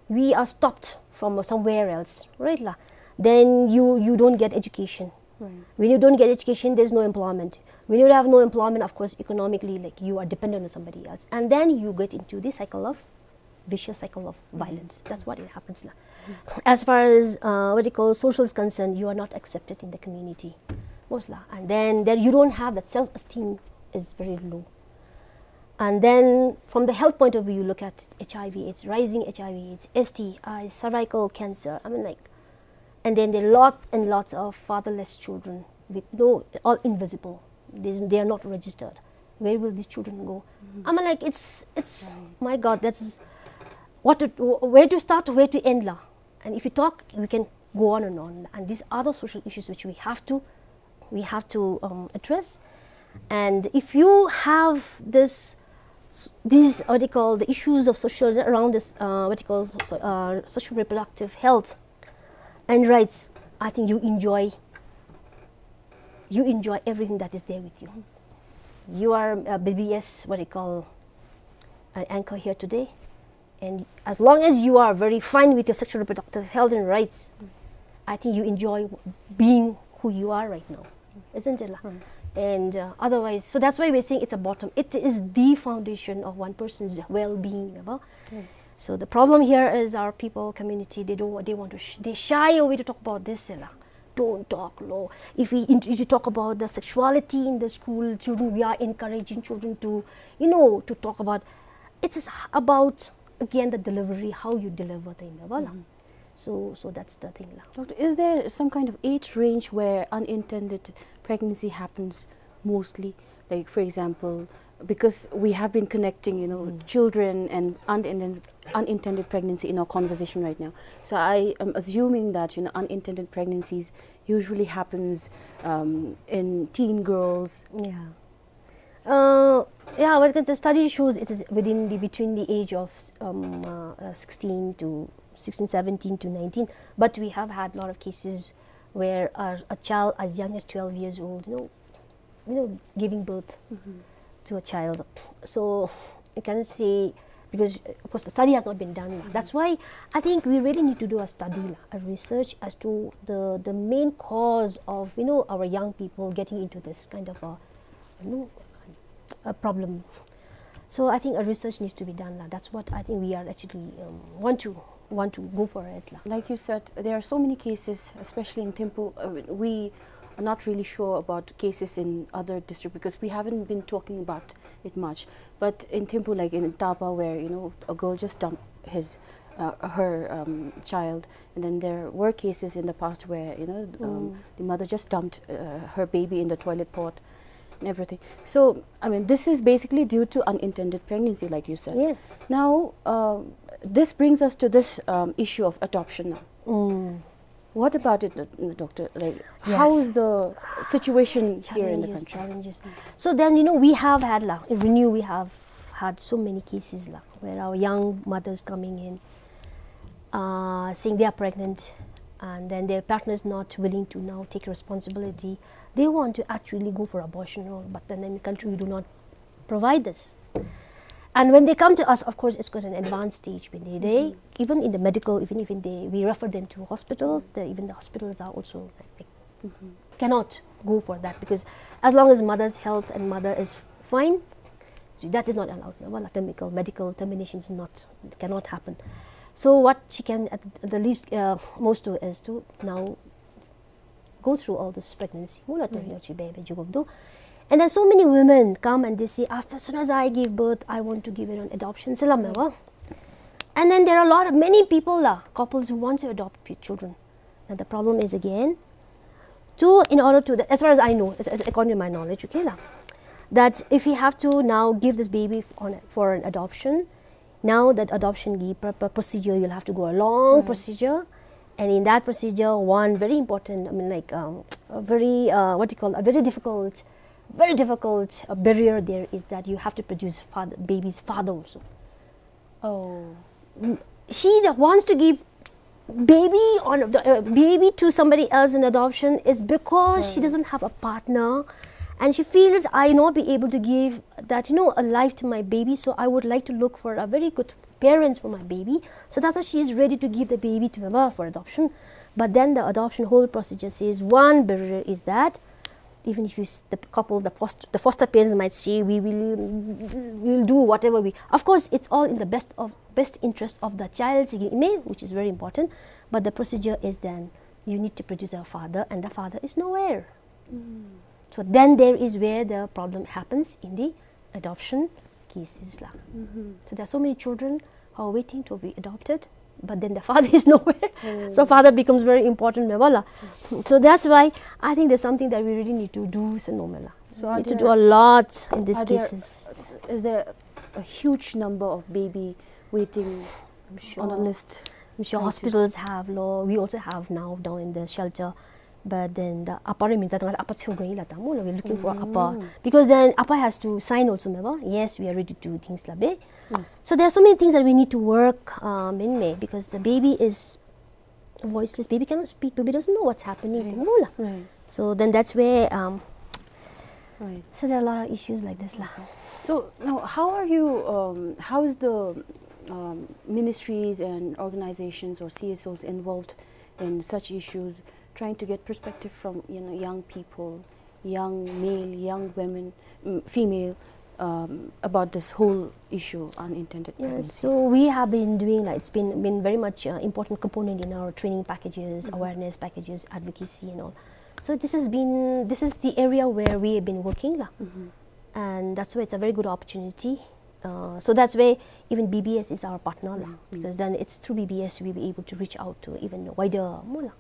We are stopped from somewhere else, right, la? Then you, you don't get education. Right. When you don't get education, there's no employment. When you have no employment, of course, economically, like, you are dependent on somebody else. And then you get into the cycle of, vicious cycle of violence. That's what it happens, la. As far as, uh, what you call, social is concerned, you are not accepted in the community, most la. And then, then you don't have that self-esteem is very low. And then from the health point of view, you look at H I V AIDS, rising H I V AIDS, S T I, cervical cancer. I mean, like, and then there are lots and lots of fatherless children with no, all invisible. There's, they are not registered. Where will these children go? I mean, like, it's, it's, my God, that's what to, where to start, where to end, la. And if you talk, we can go on and on. And these are the social issues which we have to, we have to, um, address. And if you have this, these, what you call, the issues of social, around this, uh, what you call, so, uh, social reproductive health and rights, I think you enjoy, you enjoy everything that is there with you. You are a B B S, what you call, an anchor here today. And as long as you are very fine with your sexual reproductive health and rights, I think you enjoy being who you are right now, isn't it, la? And, uh, otherwise, so that's why we're saying it's a bottom. It is the foundation of one person's well-being, ya ba? So the problem here is our people, community, they don't, they want to, sh- they shy away to talk about this, la. Don't talk, lo. If we, if you talk about the sexuality in the school, children, we are encouraging children to, you know, to talk about. It is about, again, the delivery, how you deliver the, ya ba, la. So, so that's the thing, la. Doctor, is there some kind of age range where unintended pregnancy happens mostly? Like, for example, because we have been connecting, you know, children and unintended, unintended pregnancy in our conversation right now. So I am assuming that, you know, unintended pregnancies usually happens, um, in teen girls. Yeah. Uh, yeah, well, the study shows it is within the, between the age of, um, uh, uh, sixteen to, sixteen, seventeen to nineteen. But we have had a lot of cases where a, a child as young as twelve years old, you know, you know, giving birth to a child. So you can see, because, uh, of course, the study has not been done. That's why I think we really need to do a study, la, a research as to the, the main cause of, you know, our young people getting into this kind of a, you know, a problem. So I think a research needs to be done, la. That's what I think we are actually, um, want to, want to go for it, la. Like you said, there are so many cases, especially in Thimphu. Uh, we are not really sure about cases in other district because we haven't been talking about it much. But in Thimphu, like in Taba, where, you know, a girl just dumped his, uh, her, um, child, and then there were cases in the past where, you know, um, the mother just dumped, uh, her baby in the toilet pot and everything. So, I mean, this is basically due to unintended pregnancy, like you said. Yes. Now, um, this brings us to this, um, issue of adoption now. What about it, uh, doctor? Like, how is the situation here in the country? Challenges, challenges. So then, you know, we have had, la, in Renew, we have had so many cases, la, where our young mothers coming in, uh, saying they are pregnant, and then their partner is not willing to now take responsibility. They want to actually go for abortion, or, but then in the country we do not provide this. And when they come to us, of course, it's got an advanced stage. When they, they even in the medical, even, even they, we refer them to hospital. The, even the hospitals are also like, cannot go for that, because as long as mother's health and mother is fine, so that is not allowed. No, well, termical, medical termination is not, cannot happen. So what she can at the least, uh, most do is to now go through all this pregnancy. Mula terminal chi bebe jugum do. And then so many women come and they say, "After, as soon as I give birth, I want to give it on adoption." Salam wa. And then there are a lot of, many people, la, couples who want to adopt p-, children. And the problem is again, to, in order to, as far as I know, as, as according to my knowledge, okay, la, that if we have to now give this baby f-, on, for an adoption, now that adoption ki pr-, pr-, procedure, you'll have to go a long procedure. And in that procedure, one very important, I mean, like, um, a very, uh, what you call, a very difficult, very difficult, uh, barrier there is that you have to produce father, baby's father also. Oh. Mm, she that wants to give baby on the, uh, baby to somebody else in adoption is because she doesn't have a partner, and she feels, "I not be able to give that, you know, a life to my baby, so I would like to look for a very good parents for my baby." So that's why she is ready to give the baby to mama for adoption. But then the adoption whole procedure says one barrier is that even if you s- the couple, the foster, the foster parents might say, "We will, we'll do whatever we." Of course, it's all in the best of, best interest of the child, which is very important. But the procedure is then you need to produce a father, and the father is nowhere. So then there is where the problem happens in the adoption cases lah. So there are so many children who are waiting to be adopted, but then the father is nowhere. So father becomes very important, meva lah. So that's why I think there's something that we really need to do, so no, mela. So are need to do there, a lot in these are there, cases. Is there a huge number of baby waiting I'm sure on a list? I'm sure hospitals have, lo. We also have now down in the shelter. But then the apa re minta tanga apa chu going la tamu, we're looking for apa. Because then apa has to sign also, meva. Yes, we are ready to do things la be. Yes. So there are so many things that we need to work, um, in me, because the baby is voiceless. Baby cannot speak. Baby doesn't know what's happening. Right. Tamu la. Right. So then that's where, um, right. So there are a lot of issues like this lah. So now, how are you? Um, how is the, um, ministries and organizations or C S Os involved in such issues, trying to get perspective from, you know, young people, young male, young women, mm, female, um, about this whole issue, unintended pregnancy? Yeah, so we have been doing, like, it's been, been very much, uh, important component in our training packages, awareness packages, advocacy and all. So this has been, this is the area where we have been working lah. And that's why it's a very good opportunity. Uh, so that's why even B B S is our partner lah, because then it's through B B S we'll be able to reach out to even wider, mela,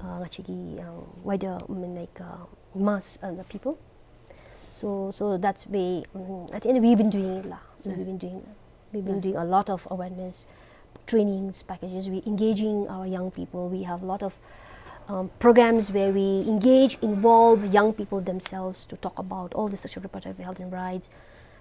uh, actually, uh, wider, I mean, like, uh, mass, uh, the people. So, so that's way, um, at the end we've been doing it lah. So we've been doing, we've been doing a lot of awareness trainings packages. We engaging our young people. We have a lot of, um, programs where we engage, involve the young people themselves to talk about all the sexual reproductive health and rights.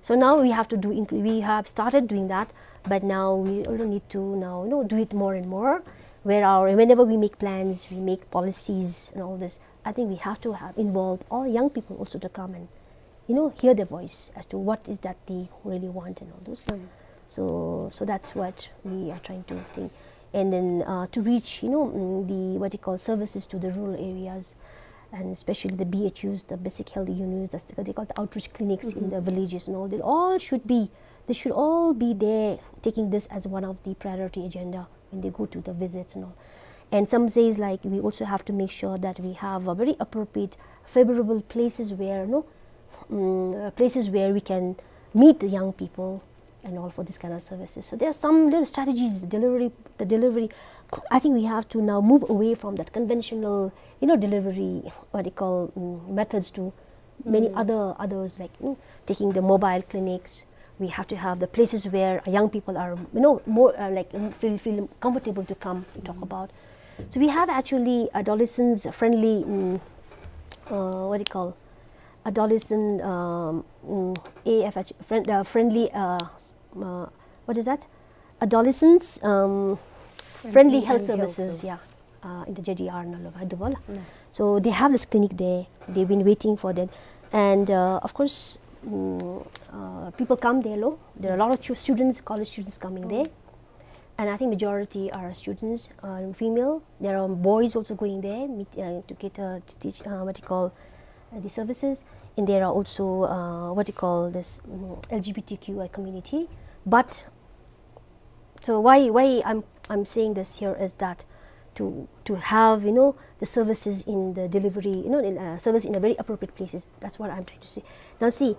So now we have to do, inc- we have started doing that, but now we also need to now, you know, do it more and more. Where our, whenever we make plans, we make policies and all this, I think we have to have involved all young people also to come and, you know, hear their voice as to what is that they really want and all those. So, so that's what we are trying to think. And then, uh, to reach, you know, mm, the, what you call, services to the rural areas, and especially the B H Us, the basic health units, that's the, they call the outreach clinics in the villages and all. They all should be, they should all be there, taking this as one of the priority agenda when they go to the visits and all. And some says, like, we also have to make sure that we have a very appropriate, favorable places where, no, mm, uh, places where we can meet the young people and all for this kind of services. So there are some little strategies, delivery, the delivery. I think we have to now move away from that conventional, you know, delivery, what you call, mm, methods to many other, others, like, you know, taking the mobile clinics. We have to have the places where young people are, you know, more, uh, like, mm, feel, feel comfortable to come and talk about. So we have actually adolescents friendly, mm, uh, what do you call, adolescent, um, mm, A F H, friend, uh, friendly, uh, uh, what is that? Adolescents, um, friendly health services, yeah. Uh, in the J D R nalo, Hyderabad. So they have this clinic there. They've been waiting for that. And, uh, of course, mm, uh, people come there, lo. There are a lot of chu- students, college students coming there. And I think majority are students, uh, female. There are boys also going there meet, uh, to get, uh, to teach, uh, what you call, uh, the services. And there are also, uh, what you call this, mm, L G B T Q I community. But so why, why I'm, I'm saying this here is that to, to have, you know, the services in the delivery, you know, in, uh, service in a very appropriate places. That's what I'm trying to say. Now see,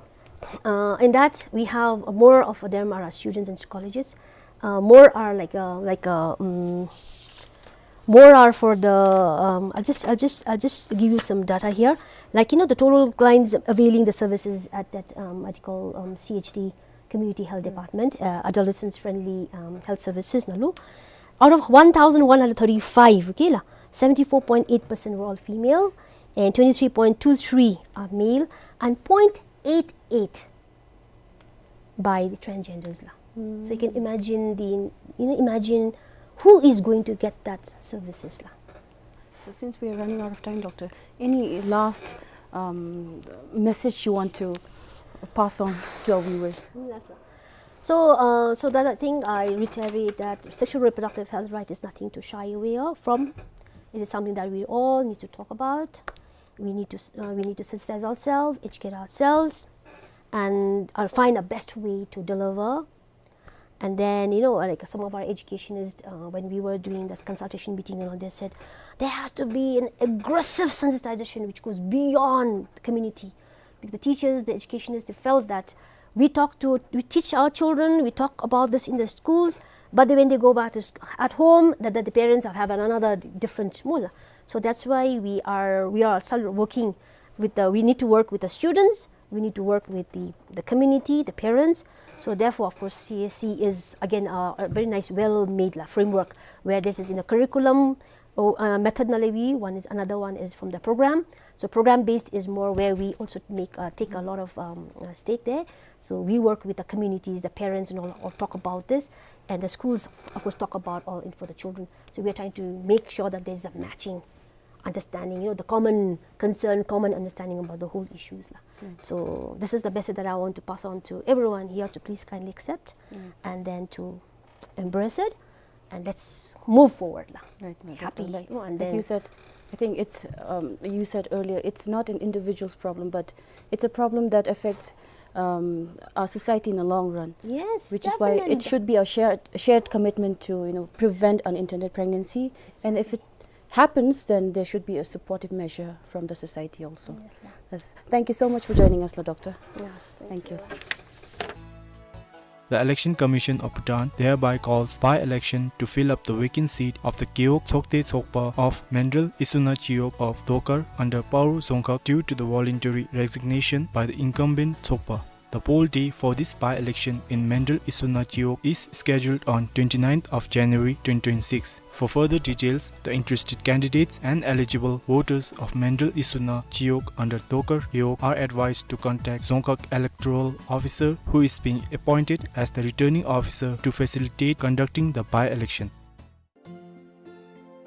uh, in that we have more of them are students in colleges. Uh, more are like, uh, like, uh, mm, more are for the, um, I'll just, I'll just, I'll just give you some data here. Like, you know, the total clients availing the services at that, um, what you call, um, C H D, Community Health Department, uh, adolescents friendly, um, health services nalo. Out of one thousand one hundred thirty-five, okay lah, seventy-four point eight percent were all female, and twenty-three point two three are male, and point eight eight by the transgenders lah. So you can imagine the, you know, imagine who is going to get that services lah? So since we are running out of time, Doctor, any last, um, message you want to pass on to our viewers? Mm, last one. So, uh, so that I think I reiterate that sexual reproductive health right is nothing to shy away of, from. It is something that we all need to talk about. We need to s-, uh, we need to sensitize ourselves, educate ourselves, and, uh, find a best way to deliver. And then, you know, like, some of our educationists, uh, when we were doing this consultation meeting and all, they said there has to be an aggressive sensitization which goes beyond the community. Because the teachers, the educationists, they felt that we talk to, we teach our children, we talk about this in the schools, but then when they go back to sc-, at home, the, the, the parents have, have another different mula. So that's why we are, we are still working with the, we need to work with the students, we need to work with the, the community, the parents. So therefore, of course, C S C is again a, a very nice, well-made la framework where this is in a curriculum, oh, uh, method наличии, one is, another one is from the program. So program based is more where we also make, uh, take a lot of, um, uh, stake there. So we work with the communities, the parents and all, all talk about this, and the schools, of course, talk about all in for the children. So we are trying to make sure that there's a matching understanding, you know, the common concern, common understanding about the whole issues lah. Mm. So this is the message that I want to pass on to everyone here to please kindly accept, mm, and then to embrace it, and let's move forward lah. Right, right, right. Happy, like, you know, and like then you said, I think it's, um, you said earlier, it's not an individual's problem, but it's a problem that affects, um, our society in the long run. Yes, which is why it definitely should be a shared, shared commitment to, you know, prevent unintended pregnancy. And if it happens, then there should be a supportive measure from the society also. Yes, ma'am. Yes. Thank you so much for joining us, la Doctor. Yes, thank you. Thank you. The Election Commission of Bhutan thereby calls by-election to fill up the vacant seat of the Gewog Tsokde Tsokpa of Mendrel Isuna Chiyog of Dokar under Paro Dzongkhag due to the voluntary resignation by the incumbent Tsokpa. The poll day for this by-election in Mendrel Isuna Chiyog is scheduled on twenty-ninth of January twenty twenty-six. For further details, the interested candidates and eligible voters of Mendrel Isuna Chiyog under Dokar Gewog are advised to contact Dzongkhag Electoral Officer, who is being appointed as the returning officer to facilitate conducting the by-election.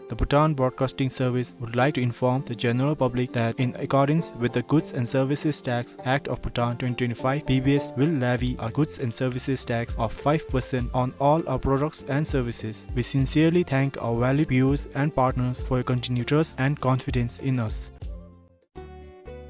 The Bhutan Broadcasting Service would like to inform the general public that in accordance with the Goods and Services Tax Act of Bhutan twenty twenty-five, B B S will levy a goods and services tax of five percent on all our products and services. We sincerely thank our valued viewers and partners for your continued trust and confidence in us.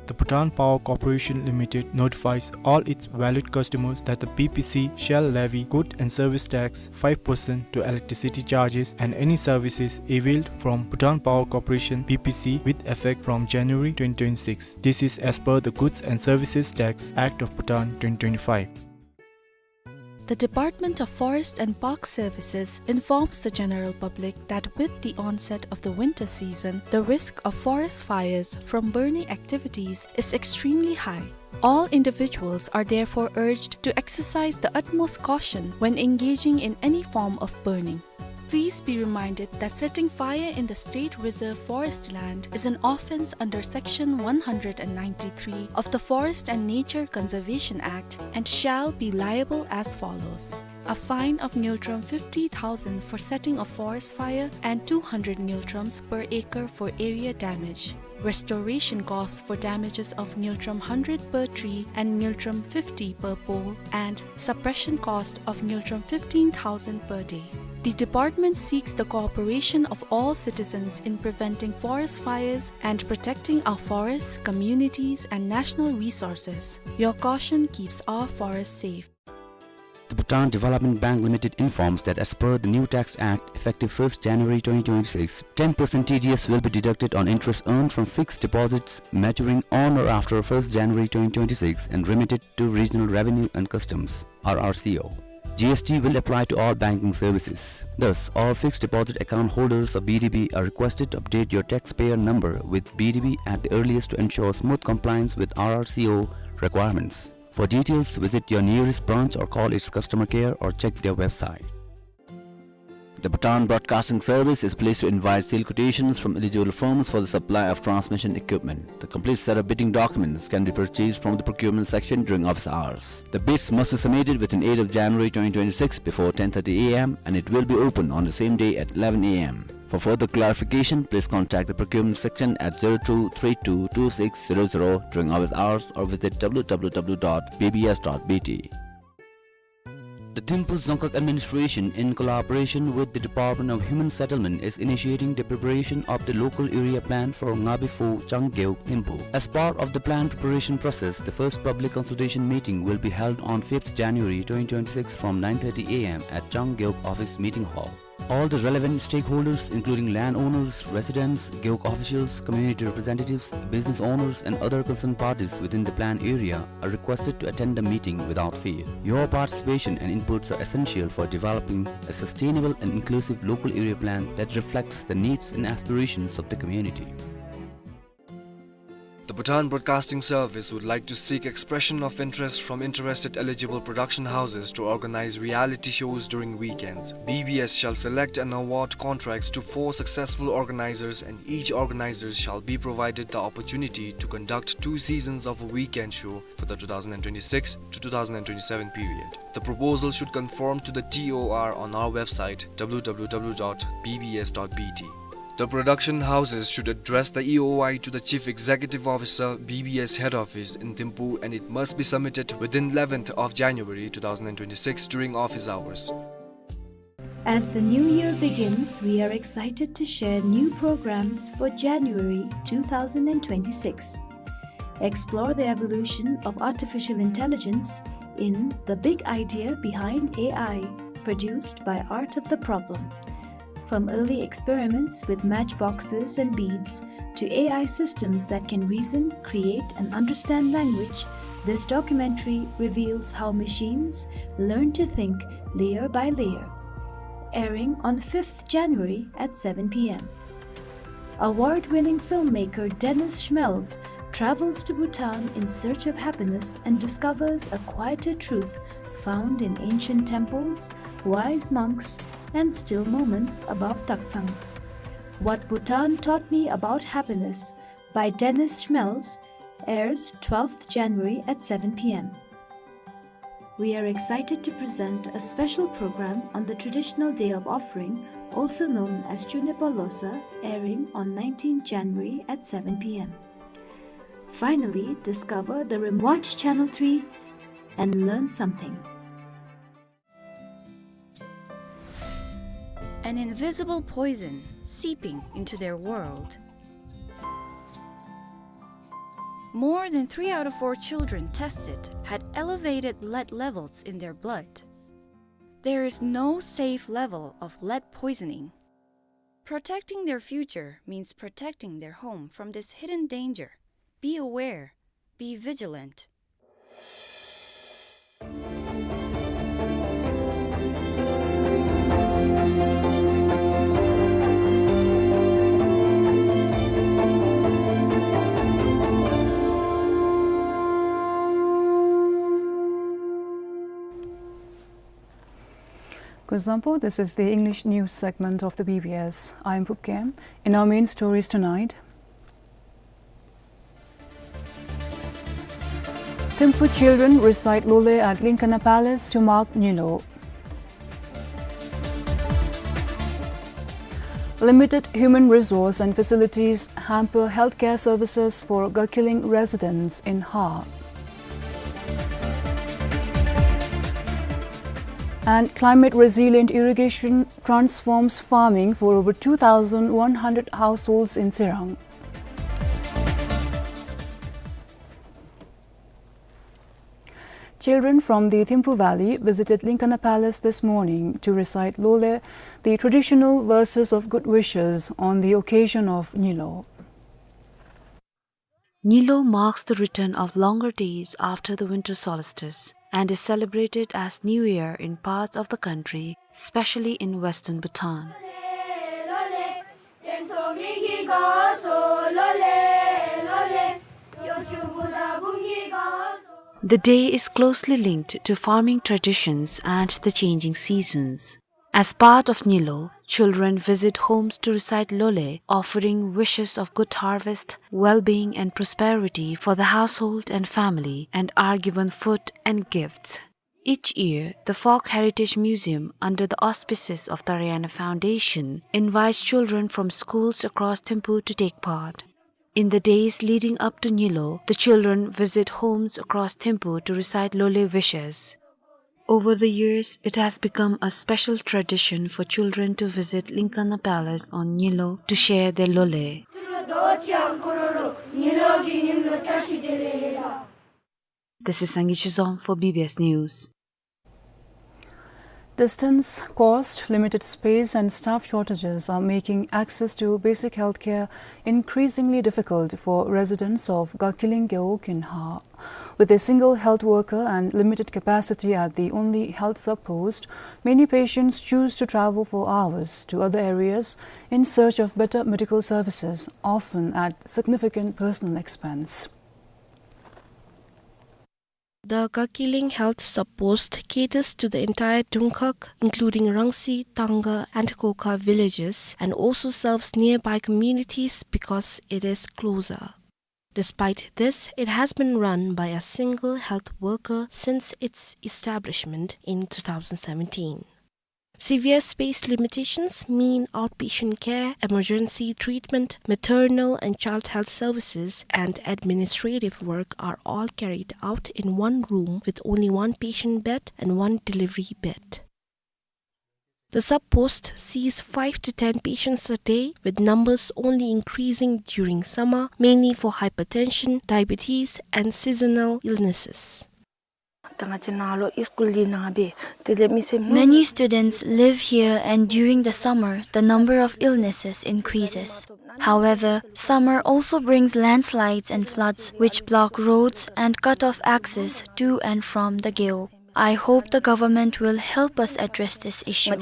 The Bhutan Power Corporation Limited notifies all its valued customers that the B P C shall levy good and service tax five percent to electricity charges and any services availed from Bhutan Power Corporation, B P C, with effect from January twenty twenty-six. This is as per the Goods and Services Tax Act of Bhutan twenty twenty-five. The Department of Forest and Park Services informs the general public that with the onset of the winter season, the risk of forest fires from burning activities is extremely high. All individuals are therefore urged to exercise the utmost caution when engaging in any form of burning. Please be reminded that setting fire in the State Reserve Forest land is an offence under Section one hundred and ninety-three of the Forest and Nature Conservation Act and shall be liable as follows: a fine of ngultrum fifty thousand for setting a forest fire and two hundred ngultrums per acre for area damage. Restoration costs for damages of ngultrum hundred per tree and ngultrum fifty per pole, and suppression cost of ngultrum fifteen thousand per day. The department seeks the cooperation of all citizens in preventing forest fires and protecting our forests, communities, and national resources. Your caution keeps our forests safe. The Bhutan Development Bank Limited informs that as per the new Tax Act, effective first January twenty twenty-six, ten percent T D S will be deducted on interest earned from fixed deposits maturing on or after first January twenty twenty-six and remitted to Regional Revenue and Customs, R R C O. G S T will apply to all banking services. Thus, all fixed deposit account holders of B D B are requested to update your taxpayer number with B D B at the earliest to ensure smooth compliance with R R C O requirements. For details, visit your nearest branch or call its customer care or check their website. The Bhutan Broadcasting Service is pleased to invite sale quotations from eligible firms for the supply of transmission equipment. The complete set of bidding documents can be purchased from the procurement section during office hours. The bids must be submitted within eighth of January twenty twenty-six before ten thirty A M, and it will be open on the same day at eleven A M. For further clarification, please contact the procurement section at zero two three two two six zero zero during office hours or visit W W W dot B B S dot B T. The Thimphu Dzongkhag Administration, in collaboration with the Department of Human Settlement, is initiating the preparation of the local area plan for Ngabi Pho Changgeuk Thimphu. As part of the plan preparation process, the first public consultation meeting will be held on fifth January twenty twenty-six from nine thirty A M at Changgeuk Office Meeting Hall. All the relevant stakeholders, including landowners, residents, Gewog officials, community representatives, business owners, and other concerned parties within the planned area, are requested to attend the meeting without fail. Your participation and inputs are essential for developing a sustainable and inclusive local area plan that reflects the needs and aspirations of the community. The Bhutan Broadcasting Service would like to seek expression of interest from interested eligible production houses to organize reality shows during weekends. B B S shall select and award contracts to four successful organizers, and each organizer shall be provided the opportunity to conduct two seasons of a weekend show for the two thousand twenty-six to two thousand twenty-seven period. The proposal should conform to the T O R on our website, W W W dot B B S dot B T. The production houses should address the E O I to the Chief Executive Officer, B B S Head Office in Thimphu, and it must be submitted within eleventh of January two thousand twenty-six during office hours. As the new year begins, we are excited to share new programs for January two thousand twenty-six. Explore the evolution of artificial intelligence in The Big Idea Behind A I, produced by Art of the Problem. From early experiments with matchboxes and beads to A I systems that can reason, create, and understand language, this documentary reveals how machines learn to think layer by layer. Airing on fifth January at seven P M. Award-winning filmmaker Dennis Schmelz travels to Bhutan in search of happiness and discovers a quieter truth found in ancient temples, wise monks, and still moments above Taktsang. What Bhutan Taught Me About Happiness by Dennis Schmelz airs twelfth January at seven P M. We are excited to present a special program on the traditional day of offering, also known as Chunepa Losa, airing on nineteenth January at seven P M. Finally, discover the rem-, watch Channel three and learn something. An invisible poison seeping into their world. More than three out of four children tested had elevated lead levels in their blood. There is no safe level of lead poisoning. Protecting their future means protecting their home from this hidden danger. Be aware. Be vigilant. Kuzuzangpo, this is the English news segment of the B B S. I am Phub Kem. In our main stories tonight, Thimphu children recite Lole at Linkana Palace to mark Nyiloe. Limited human resource and facilities hamper healthcare services for Gakhilling residents in Har. And climate resilient irrigation transforms farming for over two thousand one hundred households in Tsirang. Children from the Thimphu Valley visited Linkana Palace this morning to recite Lole, the traditional verses of good wishes on the occasion of Nyiloe. Nyiloe marks the return of longer days after the winter solstice and is celebrated as New Year in parts of the country, especially in western Bhutan. The day is closely linked to farming traditions and the changing seasons. As part of Nyilo, children visit homes to recite Lole, offering wishes of good harvest, well-being and prosperity for the household and family, and are given food and gifts. Each year, the Folk Heritage Museum, under the auspices of Taraiyana Foundation, invites children from schools across Thimphu to take part. In the days leading up to Nyilo, the children visit homes across Thimphu to recite Lole wishes. Over the years, it has become a special tradition for children to visit Linkana Palace on Nyilo to share their Lole. This is Sangi Chizom for B B S News. Distance, cost, limited space, and staff shortages are making access to basic healthcare increasingly difficult for residents of Gakiling Gewog in Har. With a single health worker and limited capacity at the only health sub-post, many patients choose to travel for hours to other areas in search of better medical services, often at significant personal expense. The Gakiling Health Sub-Post caters to the entire Dungkhag, including Rangsi, Tangga, and Kokha villages, and also serves nearby communities because it is closer. Despite this, it has been run by a single health worker since its establishment in two thousand seventeen. Severe space limitations mean outpatient care, emergency treatment, maternal and child health services, and administrative work are all carried out in one room with only one patient bed and one delivery bed. The sub-post sees five to ten patients a day, with numbers only increasing during summer, mainly for hypertension, diabetes, and seasonal illnesses. Many students live here, and during the summer, the number of illnesses increases. However, summer also brings landslides and floods, which block roads and cut off access to and from the Gewog. I hope the government will help us address this issue.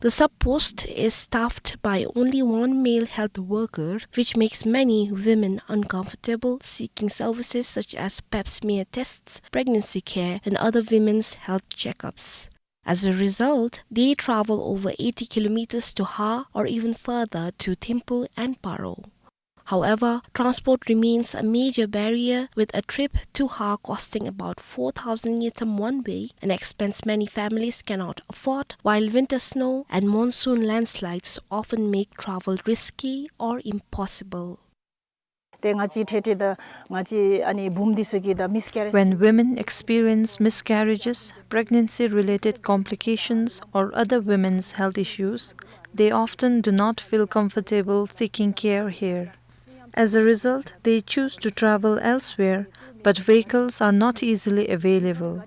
The sub-post is staffed by only one male health worker, which makes many women uncomfortable seeking services such as pap smear tests, pregnancy care, and other women's health checkups. As a result, they travel over eighty kilometers to Har or even further to Thimphu and Paro. However, transport remains a major barrier, with a trip to Har costing about four thousand ngultrum one way, an expense many families cannot afford, while winter snow and monsoon landslides often make travel risky or impossible. When women experience miscarriages, pregnancy-related complications, or other women's health issues, they often do not feel comfortable seeking care here. As a result, they choose to travel elsewhere, but vehicles are not easily available.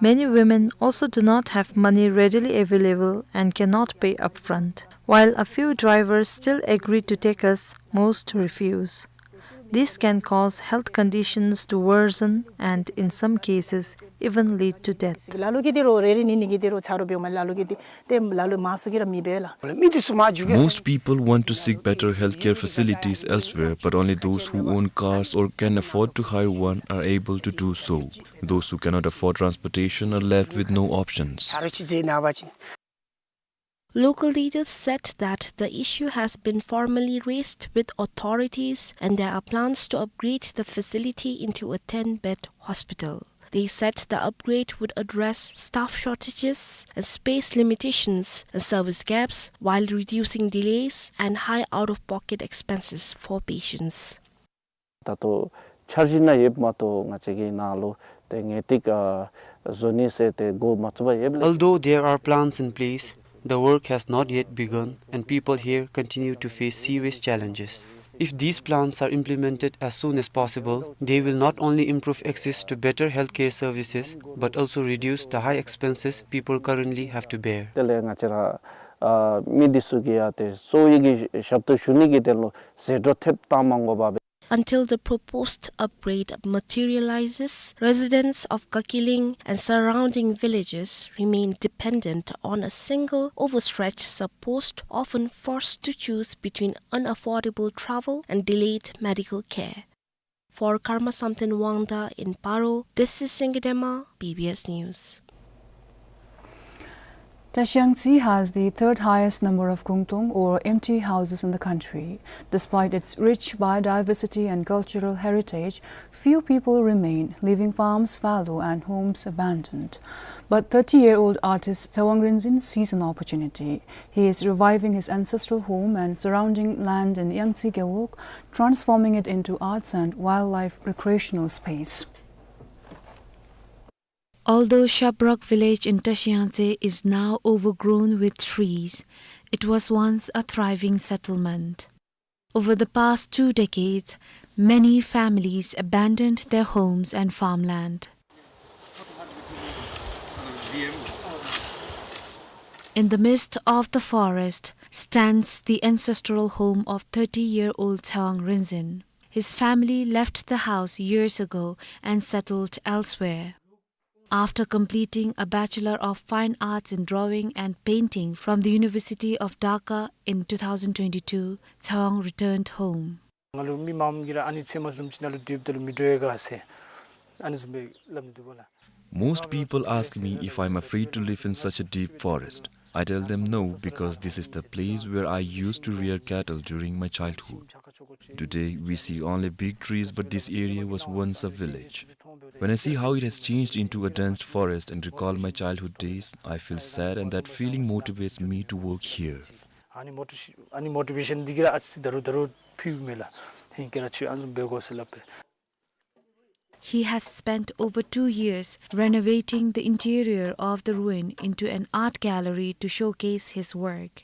Many women also do not have money readily available and cannot pay upfront. While a few drivers still agree to take us, most refuse. This can cause health conditions to worsen and, in some cases, even lead to death. Most people want to seek better healthcare facilities elsewhere, but only those who own cars or can afford to hire one are able to do so. Those who cannot afford transportation are left with no options. Local leaders said that the issue has been formally raised with authorities and there are plans to upgrade the facility into a ten-bed hospital. They said the upgrade would address staff shortages and space limitations and service gaps while reducing delays and high out-of-pocket expenses for patients. ད་ལྟོ་འཆར་གཞི་ནང་ཡོདཔ་མ་གཏོགས་ང་བཅས་ཀྱི་ནང་ལུ་ཏེ་ངེས་ཏིག་ཨ་བཟོ་ནི་ཟེར་ཏེ་འགོ་མ་བཙུགས་པར་ཡོདཔ་ལགས། Although there are plans in place, the work has not yet begun and people here continue to face serious challenges. If these plans are implemented as soon as possible, they will not only improve access to better healthcare services but also reduce the high expenses people currently have to bear. དེ་ལས་ང་བཅས་ར་ཨ་མི་འདི་ཚུ་གིས་ཡང་ཏེ་གསོ་བའི་གི་ཞབས་ཏོག་ཞུ་ནི་གི་དོན་ལུ་ཟད་འགྲོ་ཐེབས་བཏང་མ་དགོ་པར་སྦེ། Until the proposed upgrade materializes, residents of Gakiling and surrounding villages remain dependent on a single overstretched sub-post, often forced to choose between unaffordable travel and delayed medical care. For Karma Samten Wangda in Paro, this is Singidema, B B S News. Tashiyangtse has the third highest number of gungtong or empty houses in the country. Despite its rich biodiversity and cultural heritage, few people remain, leaving farms fallow and homes abandoned. But thirty-year-old artist Tsewang Rinzin sees an opportunity. He is reviving his ancestral home and surrounding land in Yangtse Gewog, transforming it into arts and wildlife recreational space. Although Shabrok village in Tashiyangtse is now overgrown with trees, it was once a thriving settlement. Over the past two decades, many families abandoned their homes and farmland. In the midst of the forest stands the ancestral home of thirty-year-old Tsewang Rinzin. His family left the house years ago and settled elsewhere. After completing a Bachelor of Fine Arts in Drawing and Painting from the University of Dhaka in two thousand twenty-two, Tsewang returned home. ང་ལུ་མི་མང་གིས་ར་ཨ་ནི་ཚལ་མ་བཟུམ་ཅིག་ནང་ལུ་སྡོདཔ་ད་ལུ་མི་འདྲོག་ག་ཟེར་ཨ་ནི་བཟུམ་སྦེ་སླབ་ནི་འདུག་པ་ལགས། Most people ask me if I'm afraid to live in such a deep forest. I tell them no, because this is the place where I used to rear cattle during my childhood. Today, we see only big trees, but this area was once a village. When I see how it has changed into a dense forest and recall my childhood days, I feel sad, and that feeling motivates me to work here. ཨ་ནི་མོ་ཊི་ཨ་ནི་མོ་ཊི་བེ་ཤཱན་འདི་གིས་ར་ཨ་ཙི་ད་རུང་ད་རུང་ཕུལཝ་མས་ལགས། ཧིང་གིས་ར་ཁྱོད་ཨ་ནི་བཟུམ་འབད་དགོ་ཟེར་སླབ་པས། He has spent over two years renovating the interior of the ruin into an art gallery to showcase his work.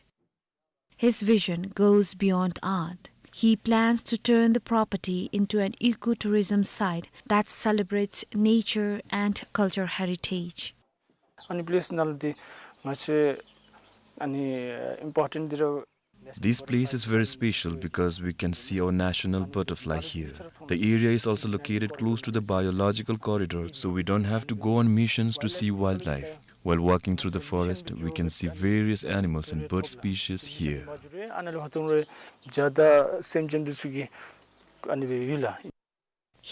His vision goes beyond art. He plans to turn the property into an ecotourism site that celebrates nature and cultural heritage. ཨ་ནི་པི་ལེསི་ནང་ལུ་འདི་ང་བཅས་ཨ་ནི་ཨིམ་པོར་ཊེནཊ་འདི་ར། This place is very special because we can see our national butterfly here. The area is also located close to the biological corridor, so we don't have to go on missions to see wildlife. While walking through the forest, we can see various animals and bird species here. ཨ་ནཱ་ལུ་ཧ་ཏོང་རེ་ཇ་དང་སེམས་ཅན་འདི་ཚུ་གི་ཨ་ནི་སྦེ་ཡོད་ལགས།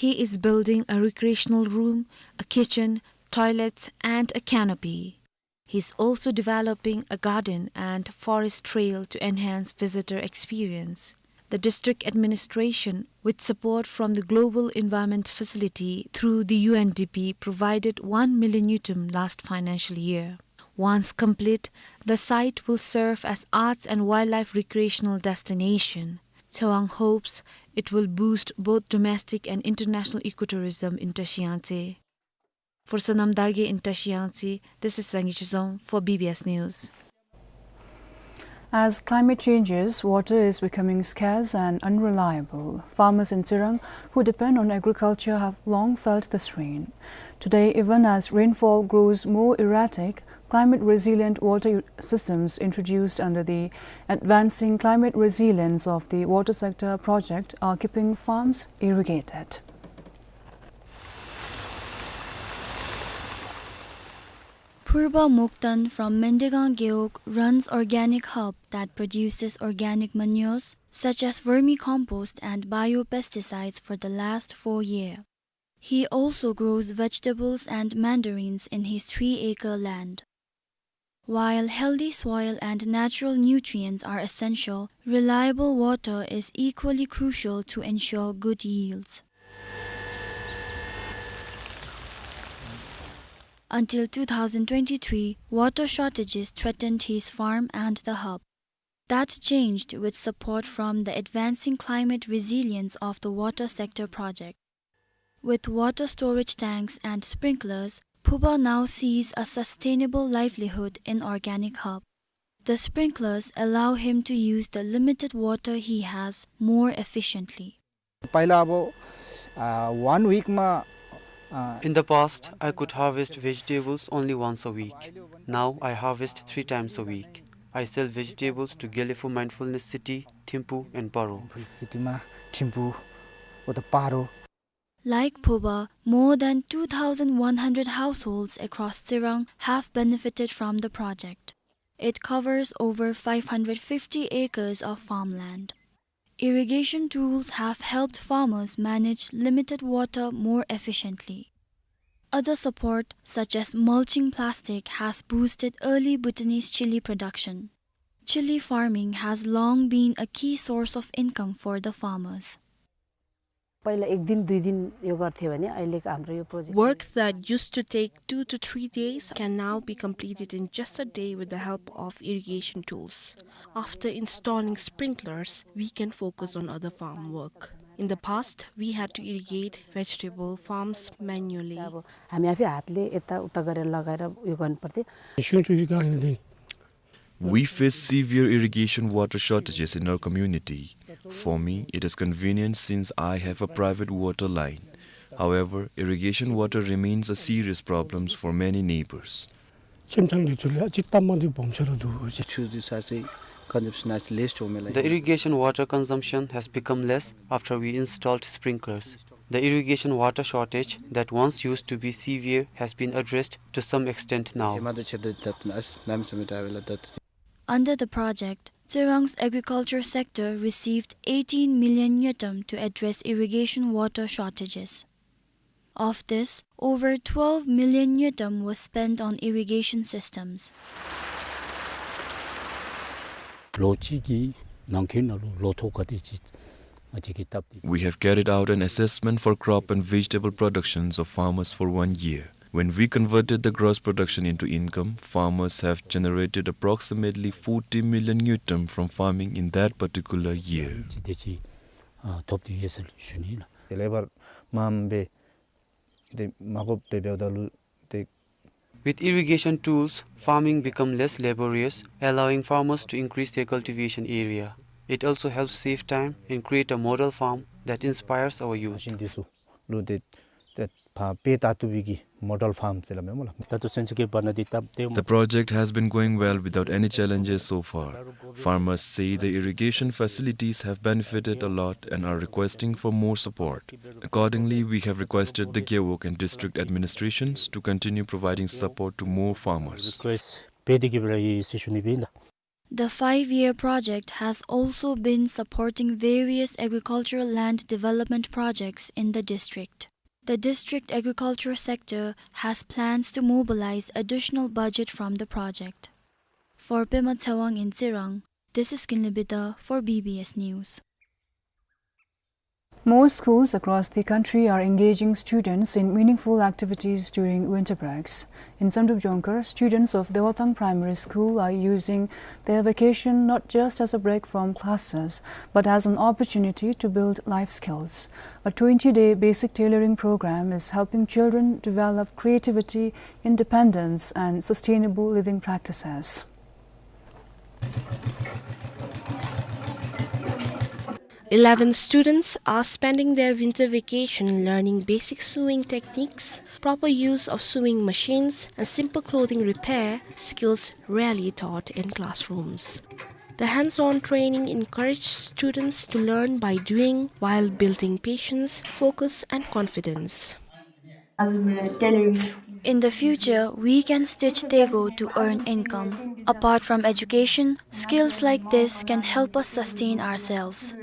He is building a recreational room, a kitchen, toilets, and a canopy. He's also developing a garden and forest trail to enhance visitor experience. The district administration, with support from the Global Environment Facility through the U N D P, provided one million ngultrum last financial year. Once complete, the site will serve as arts and wildlife recreational destination. Tsewang hopes it will boost both domestic and international ecotourism in Tashiyangtse. For Sonam Dargay in Tashiyangtse, this is Sangi Chizom for B B S News. As climate changes, water is becoming scarce and unreliable. Farmers in Tsirang who depend on agriculture have long felt the strain. Today, even as rainfall grows more erratic, climate resilient water systems introduced under the Advancing Climate Resilience of the Water Sector project are keeping farms irrigated. Phurba Mukdan from Mendegang Gewog runs Organic Hub that produces organic manures such as vermicompost and biopesticides for the last four years. He also grows vegetables and mandarins in his three-acre land. While healthy soil and natural nutrients are essential, reliable water is equally crucial to ensure good yields. Until two thousand twenty-three, water shortages threatened his farm and the hub. That changed with support from the Advancing Climate Resilience of the Water Sector project. With water storage tanks and sprinklers, Phuba now sees a sustainable livelihood in Organic Hub. The sprinklers allow him to use the limited water he has more efficiently. पहिला अब, अ, one week मा, अ, In the past, I could harvest vegetables only once a week. Now I harvest three times a week. I sell vegetables to Gele for Mindfulness City, Thimphu and Paro. Mindfulness City मा, थिम्पू, उता पारो। Like Phuba, more than two thousand one hundred households across Tsirang have benefited from the project. It covers over five hundred fifty acres of farmland. Irrigation tools have helped farmers manage limited water more efficiently. Other support, such as mulching plastic, has boosted early Bhutanese chili production. Chili farming has long been a key source of income for the farmers. पहिला एक दिन, दुई दिन यो गर्थ्यो भने अहिलेको हाम्रो यो project Work that used to take two to three days can now be completed in just a day with the help of irrigation tools. After installing sprinklers, we can focus on other farm work. In the past, we had to irrigate vegetable farms manually. अब हामी आफै हातले यता उता गरेर लगाएर यो गर्नुपर्थ्यो। सुन चुकी कहाँ हिँड्दै? We face severe irrigation water shortages in our community. For me, it is convenient since I have a private water line. However, irrigation water remains a serious problem for many neighbors. ཁྱིམ་ཚང་འདི་ཚུ་ལས་ཅིག་སྟབས་མ་བདེཝ་སྦོམ་ཤོས་ར་འདུག་ཟེར། ཆུ་འདི་ས་ཆའི་ཁ་འདེབས་ནང་ལས་བྱུང་མེད་ལ། The irrigation water consumption has become less after we installed sprinklers. The irrigation water shortage that once used to be severe has been addressed to some extent now. དེ་མ་གཏོགས་ཆེད་དུ་ད་ལྟ་ཨ་ནམ་སེམས་ད་བེ་ལ་ད་ལྟ། Under the project, Tsirang's agriculture sector received eighteen million ngultrum to address irrigation water shortages. Of this, over twelve million ngultrum was spent on irrigation systems. ལོ་གཅིག་གི་ནང་འཁོད་ནང་ལུ་ལོ་ཐོག་ག་དེ་ཅིག་ང་བཅས་ཀྱིས་བཏབ་སྟེ། We have carried out an assessment for crop and vegetable productions of farmers for one year. When we converted the gross production into income, farmers have generated approximately forty million ngultrum from farming in that particular year. ཅིག་དེ་ཅིག་ཨ་ཐོབ་སྟེ་ཡོད་ཟེར་ཞུ་ནི་ལགས། དེ་ལས་ལེ་བར་མངམ་སྦེ་དེ་མ་དགོཔ་སྦེ་འབདཝ་ད་ལུ་དེ། With irrigation tools, farming become less laborious, allowing farmers to increase their cultivation area. It also helps save time and create a model farm that inspires our youth. མ་ཤིན་འདི་ཚུ་ལུ་དེ་དེ་ཕར་སྤེལ་བཏང་བཏུབ་པའི་གི་model farm ཟེར་སླབ་མས་སྨོ་ལགས། ད་ལྟོ་ཚུན་ཚོད་ཀྱི་བར་ན་འདི་སྟབས་བདེ། The project has been going well without any challenges so far. Farmers say the irrigation facilities have benefited a lot and are requesting for more support. Accordingly, we have requested the Gewog and district administrations to continue providing support to more farmers. Request འབད་དེ་གི་སྦེ་ར་ཡོད་ཟེར་ཞུ་ནི་ཨིན་ལགས། The five-year project has also been supporting various agricultural land development projects in the district. The district agriculture sector has plans to mobilize additional budget from the project. For Pema Tshewang in Tsirang, this is Kinley Bida for B B S News. More schools across the country are engaging students in meaningful activities during winter breaks. In Samdrup Jongkhar, students of Dewatang Primary School are using their vacation not just as a break from classes, but as an opportunity to build life skills. A twenty-day basic tailoring program is helping children develop creativity, independence, and sustainable living practices. Eleven students are spending their winter vacation learning basic sewing techniques, proper use of sewing machines, and simple clothing repair, skills rarely taught in classrooms. The hands-on training encourages students to learn by doing while building patience, focus, and confidence. In the future, we can stitch tego to earn income. Apart from education, skills like this can help us sustain ourselves.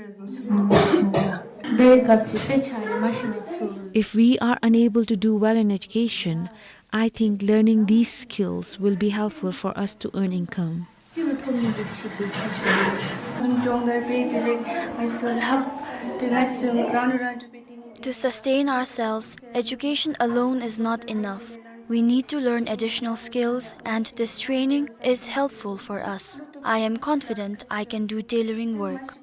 If we are unable to do well in education, I think learning these skills will be helpful for us to earn income. To sustain ourselves, education alone is not enough. We need to learn additional skills, and this training is helpful for us. I am confident I can do tailoring work.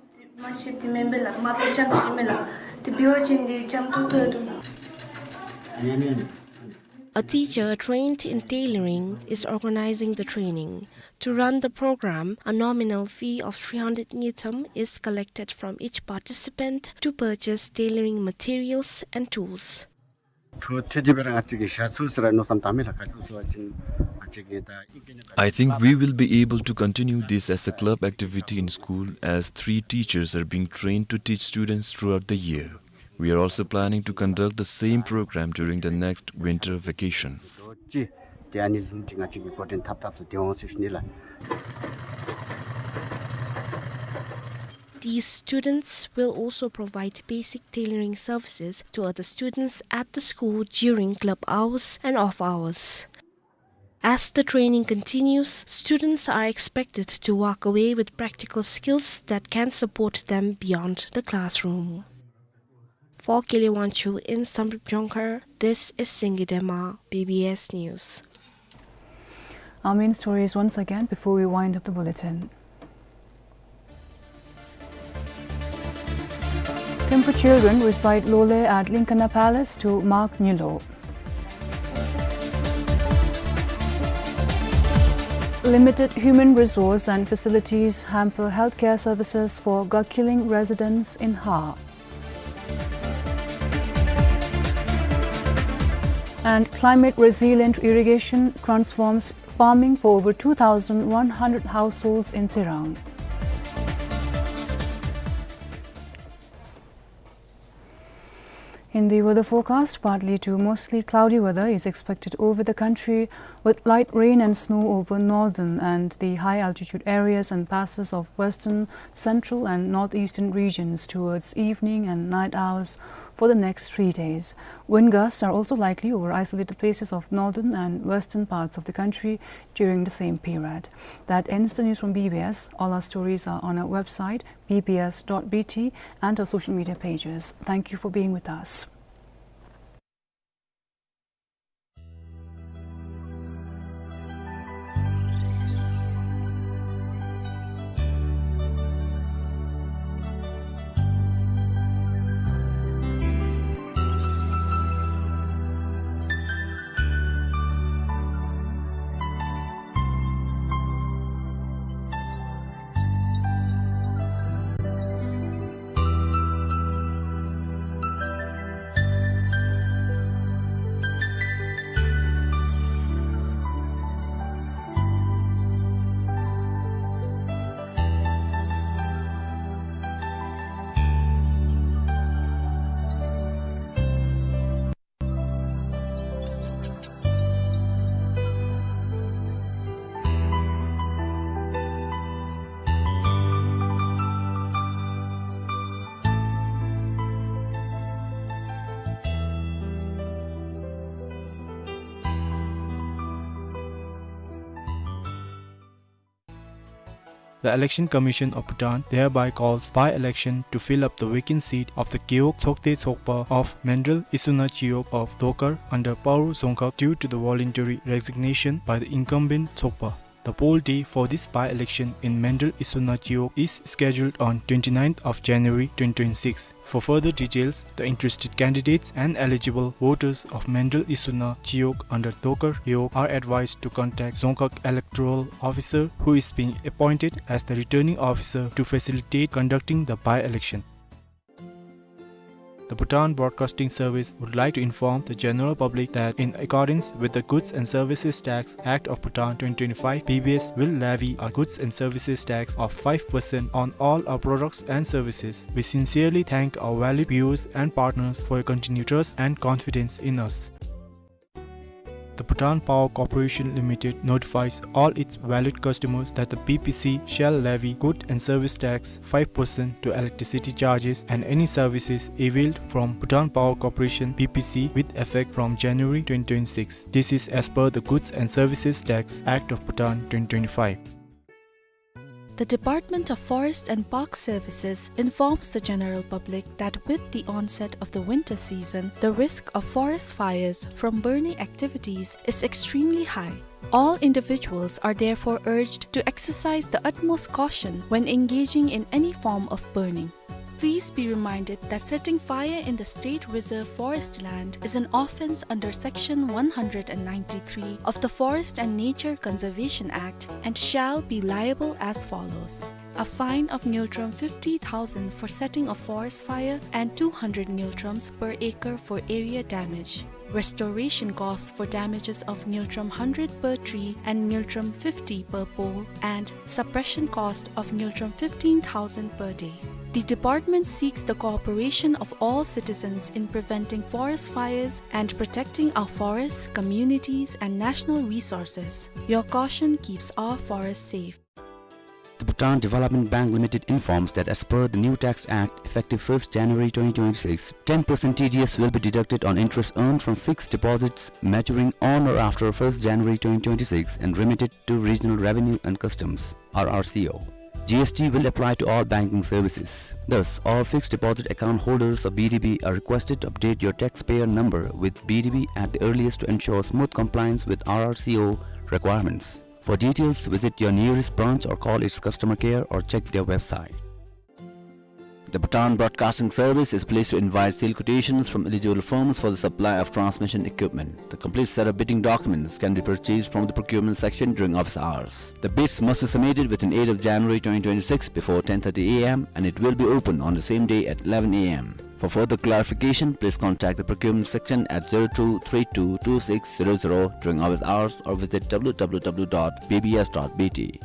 A teacher trained in tailoring is organizing the training. To run the program, a nominal fee of three hundred ngultrum is collected from each participant to purchase tailoring materials and tools. ཐུ་ཐུ་དེ་སྦེ་ར་ང་བཅས་ཀྱིས་ཤ་ཚུ་ཟེར་ར་མནོ་བསམ་བཏང་མི་ལགས། ག་ཅི་ཟེར་བ་ཅིན་ང་བཅས་ཀྱིས་ད། I think we will be able to continue this as a club activity in school, as three teachers are being trained to teach students throughout the year. We are also planning to conduct the same program during the next winter vacation. ཅི་དེ་ཨ་ནི་བཟུམ་ཅིག་ང་བཅས་ཀྱིས་འགོ་འདྲེན་འཐབ་འཐབ་ས་དེ་འོང་ཟེར་ཞུ་ནི་ལགས། These students will also provide basic tailoring services to other students at the school during club hours and off hours. As the training continues, students are expected to walk away with practical skills that can support them beyond the classroom. For Kele Wangchuk in Samdrup Jongkhar, this is Singye Dema, B B S News. Our main stories once again before we wind up the bulletin. Thimphu children recite Lole at Linkana Palace to mark Nyulo. Limited human resource and facilities hamper healthcare services for Gakhiling residents in Har. And climate resilient irrigation transforms farming for over two thousand one hundred households in Tsirang. In the weather forecast, partly to mostly cloudy weather is expected over the country, with light rain and snow over northern and the high altitude areas and passes of western, central and northeastern regions towards evening and night hours for the next three days. Wind gusts are also likely over isolated places of northern and western parts of the country during the same period. That ends the news from B B S. All our stories are on our website, B B S dot B T, and our social media pages. Thank you for being with us. The Election Commission of Bhutan thereby calls by-election to fill up the vacant seat of the Gewog Tsokde Tsokpa of Menral Isuna Chiyog of Dokar under Paro Dzongkhag due to the voluntary resignation by the incumbent Tsokpa. The poll day for this by-election in Menral Isuna Chiyog is scheduled on twenty-ninth of January twenty twenty-six. For further details, the interested candidates and eligible voters of Menral Isuna Chiyog under Dokar Gewog are advised to contact Dzongkhag Electoral Officer, who is being appointed as the returning officer to facilitate conducting the by-election. The Bhutan Broadcasting Service would like to inform the general public that in accordance with the Goods and Services Tax Act of Bhutan twenty twenty-five, B B S will levy a goods and services tax of five percent on all our products and services. We sincerely thank our valued viewers and partners for your continued trust and confidence in us. The Bhutan Power Corporation Limited notifies all its valued customers that the B P C shall levy good and service tax five percent to electricity charges and any services availed from Bhutan Power Corporation, B P C, with effect from January twenty twenty-six. This is as per the Goods and Services Tax Act of Bhutan twenty twenty-five. The Department of Forest and Park Services informs the general public that with the onset of the winter season, the risk of forest fires from burning activities is extremely high. All individuals are therefore urged to exercise the utmost caution when engaging in any form of burning. Please be reminded that setting fire in the state reserve forest land is an offence under Section one hundred and ninety-three of the Forest and Nature Conservation Act and shall be liable as follows: a fine of ngultrum fifty thousand for setting a forest fire and two hundred ngultrums per acre for area damage. Restoration costs for damages of ngultrum hundred per tree and ngultrum fifty per pole, and suppression cost of ngultrum fifteen thousand per day. The department seeks the cooperation of all citizens in preventing forest fires and protecting our forests, communities, and national resources. Your caution keeps our forests safe. The Bhutan Development Bank Limited informs that as per the new Tax Act, effective first January twenty twenty-six, ten percent T D S will be deducted on interest earned from fixed deposits maturing on or after first January twenty twenty-six and remitted to Regional Revenue and Customs, R R C O. G S T will apply to all banking services. Thus, all fixed deposit account holders of B D B are requested to update your taxpayer number with B D B at the earliest to ensure smooth compliance with R R C O requirements. For details, visit your nearest branch or call its customer care or check their website. The Bhutan Broadcasting Service is pleased to invite sale quotations from eligible firms for the supply of transmission equipment. The complete set of bidding documents can be purchased from the procurement section during office hours. The bids must be submitted within eighth of January twenty twenty-six before ten thirty A M, and it will be open on the same day at eleven A M. For further clarification, please contact the procurement section at zero two three two two six zero zero during office hours or visit W W W dot B B S dot B T.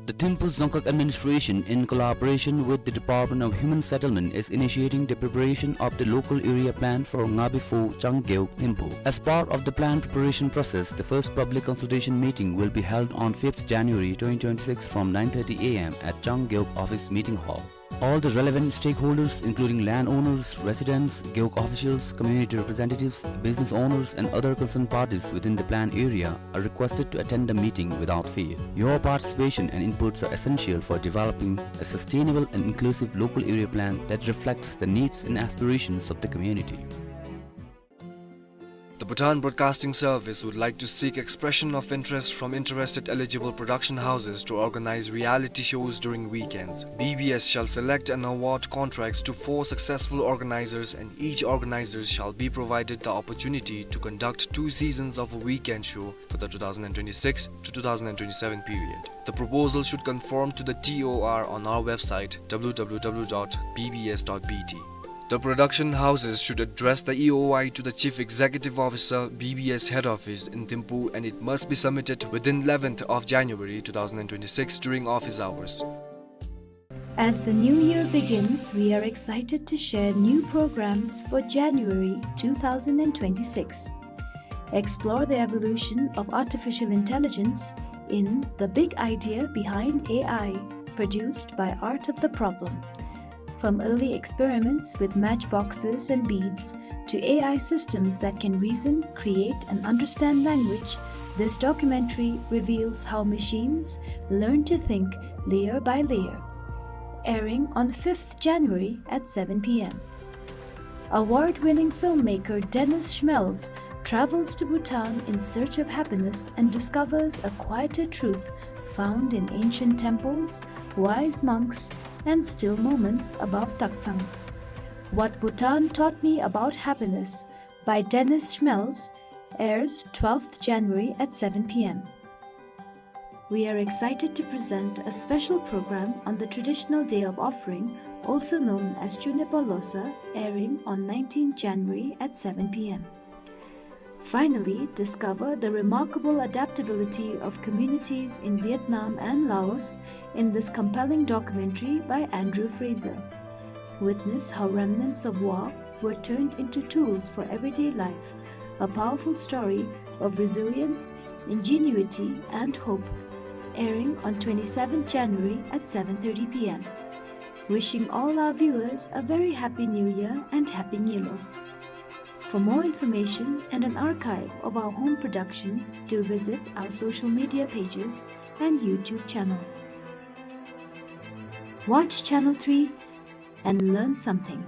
The Thimphu Dzongkhag Administration, in collaboration with the Department of Human Settlement, is initiating the preparation of the local area plan for Ngabipho Changgeuk Thimphu. As part of the plan preparation process, the first public consultation meeting will be held on fifth January twenty twenty-six from nine thirty A M at Changgeuk Office Meeting Hall. All the relevant stakeholders, including landowners, residents, Gewog officials, community representatives, business owners, and other concerned parties within the plan area, are requested to attend the meeting without fail. Your participation and inputs are essential for developing a sustainable and inclusive local area plan that reflects the needs and aspirations of the community. The Bhutan Broadcasting Service would like to seek expression of interest from interested eligible production houses to organize reality shows during weekends. B B S shall select and award contracts to four successful organizers, and each organizer shall be provided the opportunity to conduct two seasons of a weekend show for the two thousand twenty-six to two thousand twenty-seven period. The proposal should conform to the T O R on our website, W W W dot B B S dot B T. The production houses should address the E O I to the Chief Executive Officer, B B S Head Office in Thimphu, and it must be submitted within eleventh of January two thousand twenty-six during office hours. As the new year begins, we are excited to share new programs for January two thousand twenty-six. Explore the evolution of artificial intelligence in The Big Idea Behind A I, produced by Art of the Problem. From early experiments with matchboxes and beads to A I systems that can reason, create, and understand language, this documentary reveals how machines learn to think layer by layer. Airing on fifth January at seven P M. Award-winning filmmaker Dennis Schmelz travels to Bhutan in search of happiness and discovers a quieter truth found in ancient temples, wise monks, and still moments above Taktsang. What Bhutan Taught Me About Happiness by Dennis Schmelz airs twelfth January at seven P M. We are excited to present a special program on the traditional day of offering, also known as Chunepolosa, airing on nineteenth January at seven P M. Finally, discover the remarkable adaptability of communities in Vietnam and Laos in this compelling documentary by Andrew Fraser. Witness how remnants of war were turned into tools for everyday life, a powerful story of resilience, ingenuity, and hope. Airing on twenty-seventh January at seven thirty P M. Wishing all our viewers a very happy New Year and Happy Nyilo. For more information and an archive of our home production, do visit our social media pages and YouTube channel. Watch Channel three and learn something.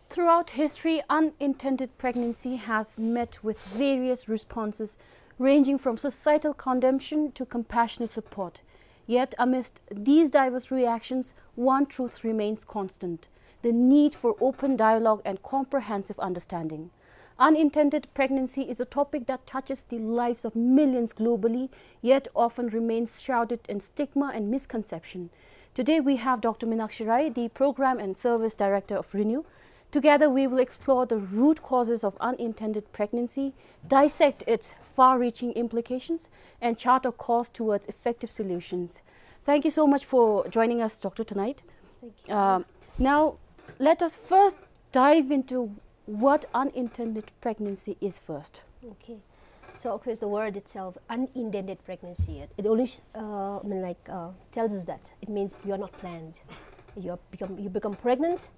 Throughout history, unintended pregnancy has met with various responses, ranging from societal condemnation to compassionate support. Yet, amidst these diverse reactions, one truth remains constant: the need for open dialogue and comprehensive understanding. Unintended pregnancy is a topic that touches the lives of millions globally, yet often remains shrouded in stigma and misconception. Today, we have Doctor Minakshi Rai, the Program and Service Director of RENEW. Together, we will explore the root causes of unintended pregnancy, dissect its far-reaching implications, and chart a course towards effective solutions. Thank you so much for joining us, Doctor, tonight. Thank you. Uh, now, let us first dive into what unintended pregnancy is first. Okay. So of course the word itself, unintended pregnancy, it, it only sh- uh, I mean, like, uh, tells us that it means you are not planned. You are become you become pregnant,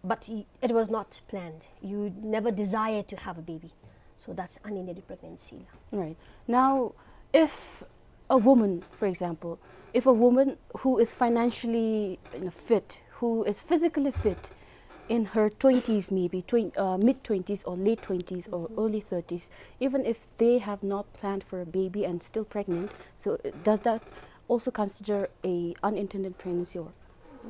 but y- it was not planned. You never desired to have a baby. So that's unintended pregnancy. Right. Now, if a woman, for example, if a woman who is financially, you know, fit, who is physically fit, in her twenties, maybe twen- uh, mid twenties or late twenties or early thirties, even if they have not planned for a baby and still pregnant, so uh, does that also consider a unintended pregnancy? Or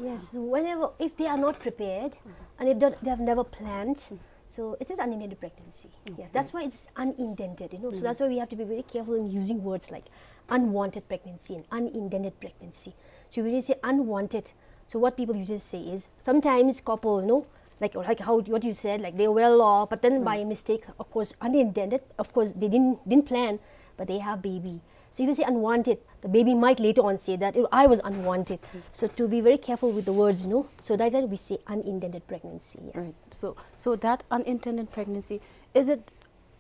Yes, whenever, if they are not prepared, and if they, they have never planned, so it is unintended pregnancy. Yes, that's why it's unintended, you know. So that's why we have to be very careful in using words like unwanted pregnancy and unintended pregnancy. So when you say unwanted, so what people usually say is, sometimes couple, you know, like, like how, what you said, like, they were well off, but then by mistake, of course, unintended, of course, they didn't didn't plan, but they have baby. So if you say unwanted, the baby might later on say that, "Oh, I was unwanted." So to be very careful with the words, you know. So that time we say unintended pregnancy. Yes. Right. So, so that unintended pregnancy, is it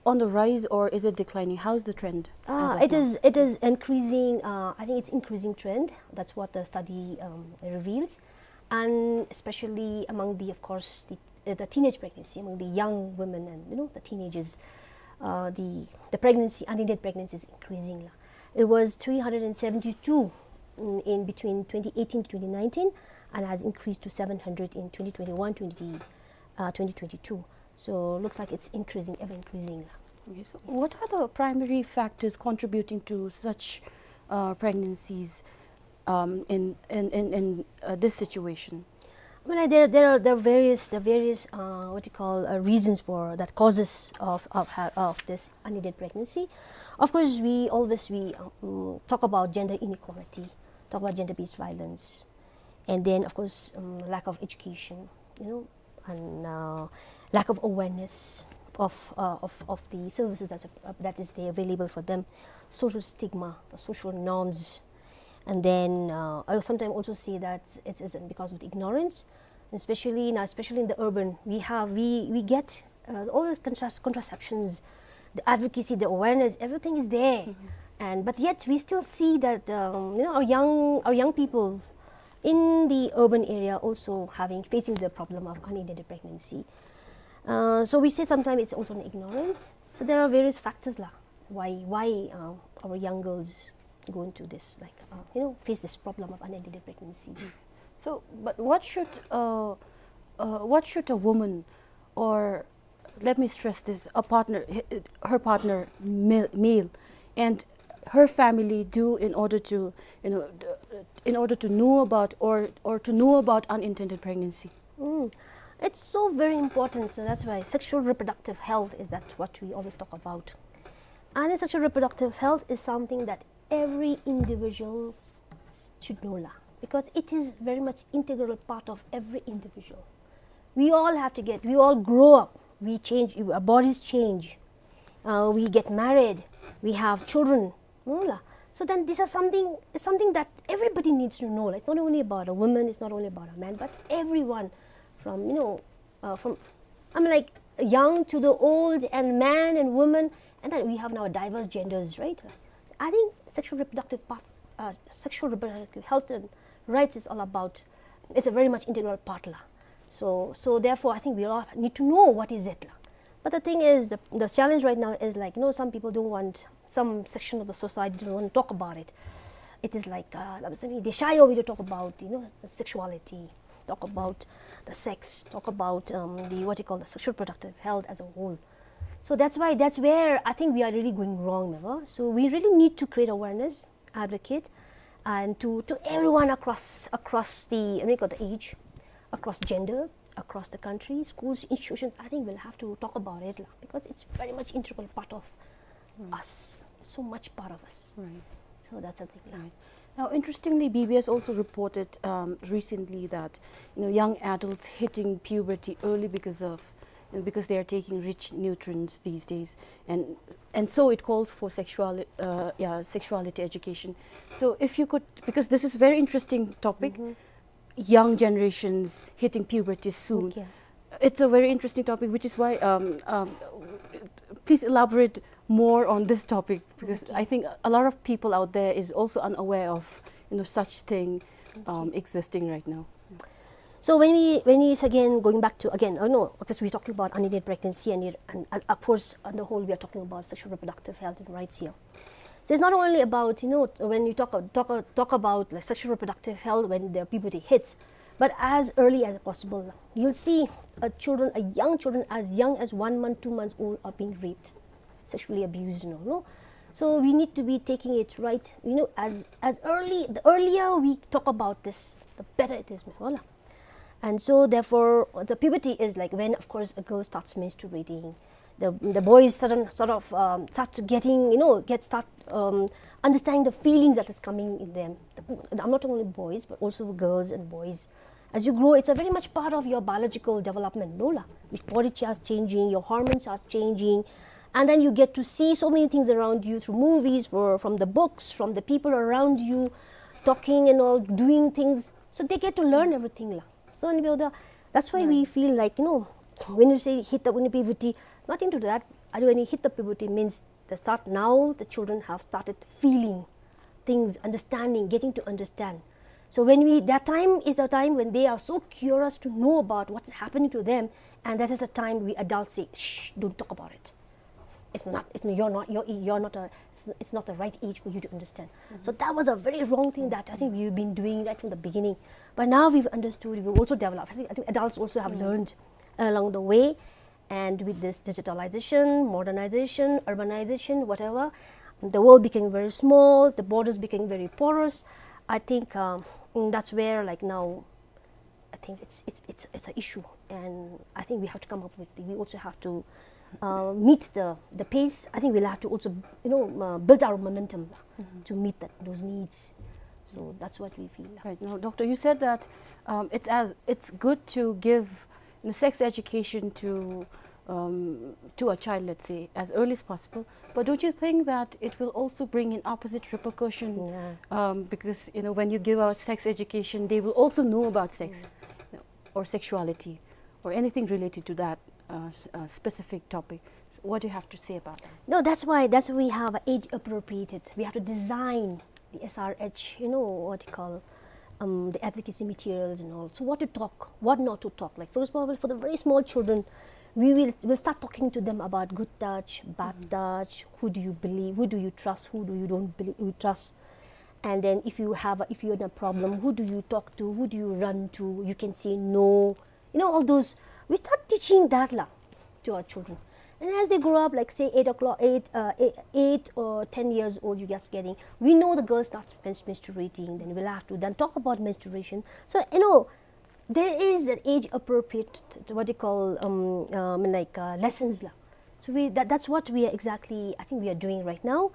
on the rise or is it declining? How's the trend? Uh, it is it is increasing. Uh, I think it's increasing trend. That's what the study um, reveals, and especially among the, of course, the, uh, the teenage pregnancy among the young women and, you know, the teenagers, uh, the the pregnancy, unintended pregnancy is increasing. It was three hundred and seventy-two in, in between twenty eighteen to twenty nineteen, and has increased to seven hundred in twenty twenty-one, twenty, uh, twenty twenty-two. So looks like it's increasing, ever increasing. Okay, so what are the primary factors contributing to such uh, pregnancies um, in, in, in, in uh, this situation? I mean, like, there, there are there are various the various uh, what you call uh, reasons for that causes of of, ha- of this unintended pregnancy. Of course, we always we um, talk about gender inequality, talk about gender-based violence, and then of course um, lack of education, you know, and uh, lack of awareness of, uh, of of the services that uh, that is there available for them, social stigma, the social norms, and then uh, I sometimes also see that it is because of the ignorance, especially now, especially in the urban, we have we we get uh, all those contras- contraceptions, the advocacy, the awareness, everything is there, and but yet we still see that um, you know, our young our young people in the urban area also having facing the problem of unintended pregnancy. Uh, so we say sometimes it's also an ignorance. So there are various factors lah, why why uh, our young girls go into this, like, uh, you know, face this problem of unintended pregnancies. So, but what should uh, uh, what should a woman, or let me stress this, a partner, h- her partner, male, male, and her family do in order to, you know, d- in order to know about or or to know about unintended pregnancy? Mm. It's so very important. So that's why sexual reproductive health is that what we always talk about. And sexual reproductive health is something that every individual should know lah, because it is very much integral part of every individual. We all have to get, we all grow up, we change, our bodies change, uh, we get married, we have children, no lah. So then these are something something that everybody needs to know lah. It's not only about a woman, it's not only about a man, but everyone, from, you know, uh, from, I mean, like, young to the old, and man and woman, and then we have now diverse genders, right? I think sexual reproductive path, uh, sexual reproductive health and rights is all about, it's a very much integral part lah. So so therefore I think we all need to know what is it lah. But the thing is, the, the challenge right now is, like, you know, some people don't want, some section of the society don't want to talk about it. It is like uh, they shy away to talk about, you know, sexuality, talk about the sex, talk about um, the, what you call, the sexual productive health as a whole. So that's why, that's where I think we are really going wrong, remember? So we really need to create awareness, advocate, and to, to everyone across across the, what you call, the age, across gender, across the country, schools, institutions. I think we'll have to talk about it lah, because it's very much integral part of us, so much part of us. Right. So that's the thing lah. Right. Now, interestingly, B B S also reported um, recently that, you know, young adults hitting puberty early because of, you know, because they are taking rich nutrients these days, and and so it calls for sexual uh, yeah, sexuality education. So if you could, because this is very interesting topic, young generations hitting puberty soon. Okay. It's a very interesting topic, which is why um, um, Please elaborate more on this topic, because I think a lot of people out there is also unaware of, you know, such thing um, existing right now. So when we, when we, again, going back to, again, I know, because we're talking about unintended pregnancy and, it, and uh, of course, on the whole, we are talking about sexual reproductive health and rights here. So it's not only about, you know, when you talk, talk, talk about, like, sexual reproductive health when the puberty hits, but as early as possible. You'll see uh, children, uh, young children as young as one month, two months old are being raped, sexually abused and all, no? So we need to be taking it right, you know, as, as early, the earlier we talk about this, the better it is, ma'am. And so therefore, the puberty is, like, when, of course, a girl starts menstruating, the, the boys sudden, sort of, um, start to getting, you know, get, start um, understanding the feelings that is coming in them. The, I'm not only boys, but also girls and boys. As you grow, it's a very much part of your biological development, no la? Your body starts changing, your hormones are changing, and then you get to see so many things around you through movies, or from the books, from the people around you, talking and all, doing things. So they get to learn everything la. So and we, that's why we feel like, you know, when you say hit the, when puberty, nothing to that. When you hit the puberty means the start, now the children have started feeling things, understanding, getting to understand. So when we, that time is the time when they are so curious to know about what's happening to them, and that is the time we adults say, "Shh, don't talk about it. It's not, it's, you're not, you're, you're not a, it's, it's not the right age for you to understand." So that was a very wrong thing that I think we've been doing right from the beginning. But now we've understood, we've also developed. I think, I think adults also have learned along the way. And with this digitalization, modernization, urbanization, whatever, the world became very small, the borders became very porous. I think um, mm, that's where, like, now, I think it's, it's, it's, it's an issue. And I think we have to come up with, we also have to uh, meet the, the pace. I think we'll have to also, you know, uh, build our momentum to meet that, those needs. So that's what we feel. Right. Now, Doctor, you said that um, it's as, it's good to give, you know, sex education to um, to a child, let's say, as early as possible. But don't you think that it will also bring in opposite repercussion? Yeah. Um, because, you know, when you give out sex education, they will also know about sex, you know, or sexuality, or anything related to that uh, s- uh, specific topic. So what do you have to say about that? No, that's why, that's why we have age appropriated. We have to design the S R H, you know, what you call, um, the advocacy materials and all. So what to talk, what not to talk. Like, for example, for the very small children, we will, will start talking to them about good touch, bad touch, who do you believe, who do you trust, who do you don't believe, you trust. And then if you have, a, if you're in a problem, who do you talk to, who do you run to? You can say no. You know, all those. We start teaching that la to our children. And as they grow up, like, say, eight o'clock, eight, uh, eight, eight or ten years old, you just getting, we know the girl starts mens- menstruating, then we'll have to then talk about menstruation. So, you know, there is an age appropriate, what you call, um, um, like, uh, lessons la. So we, that, that's what we are exactly, I think we are doing right now.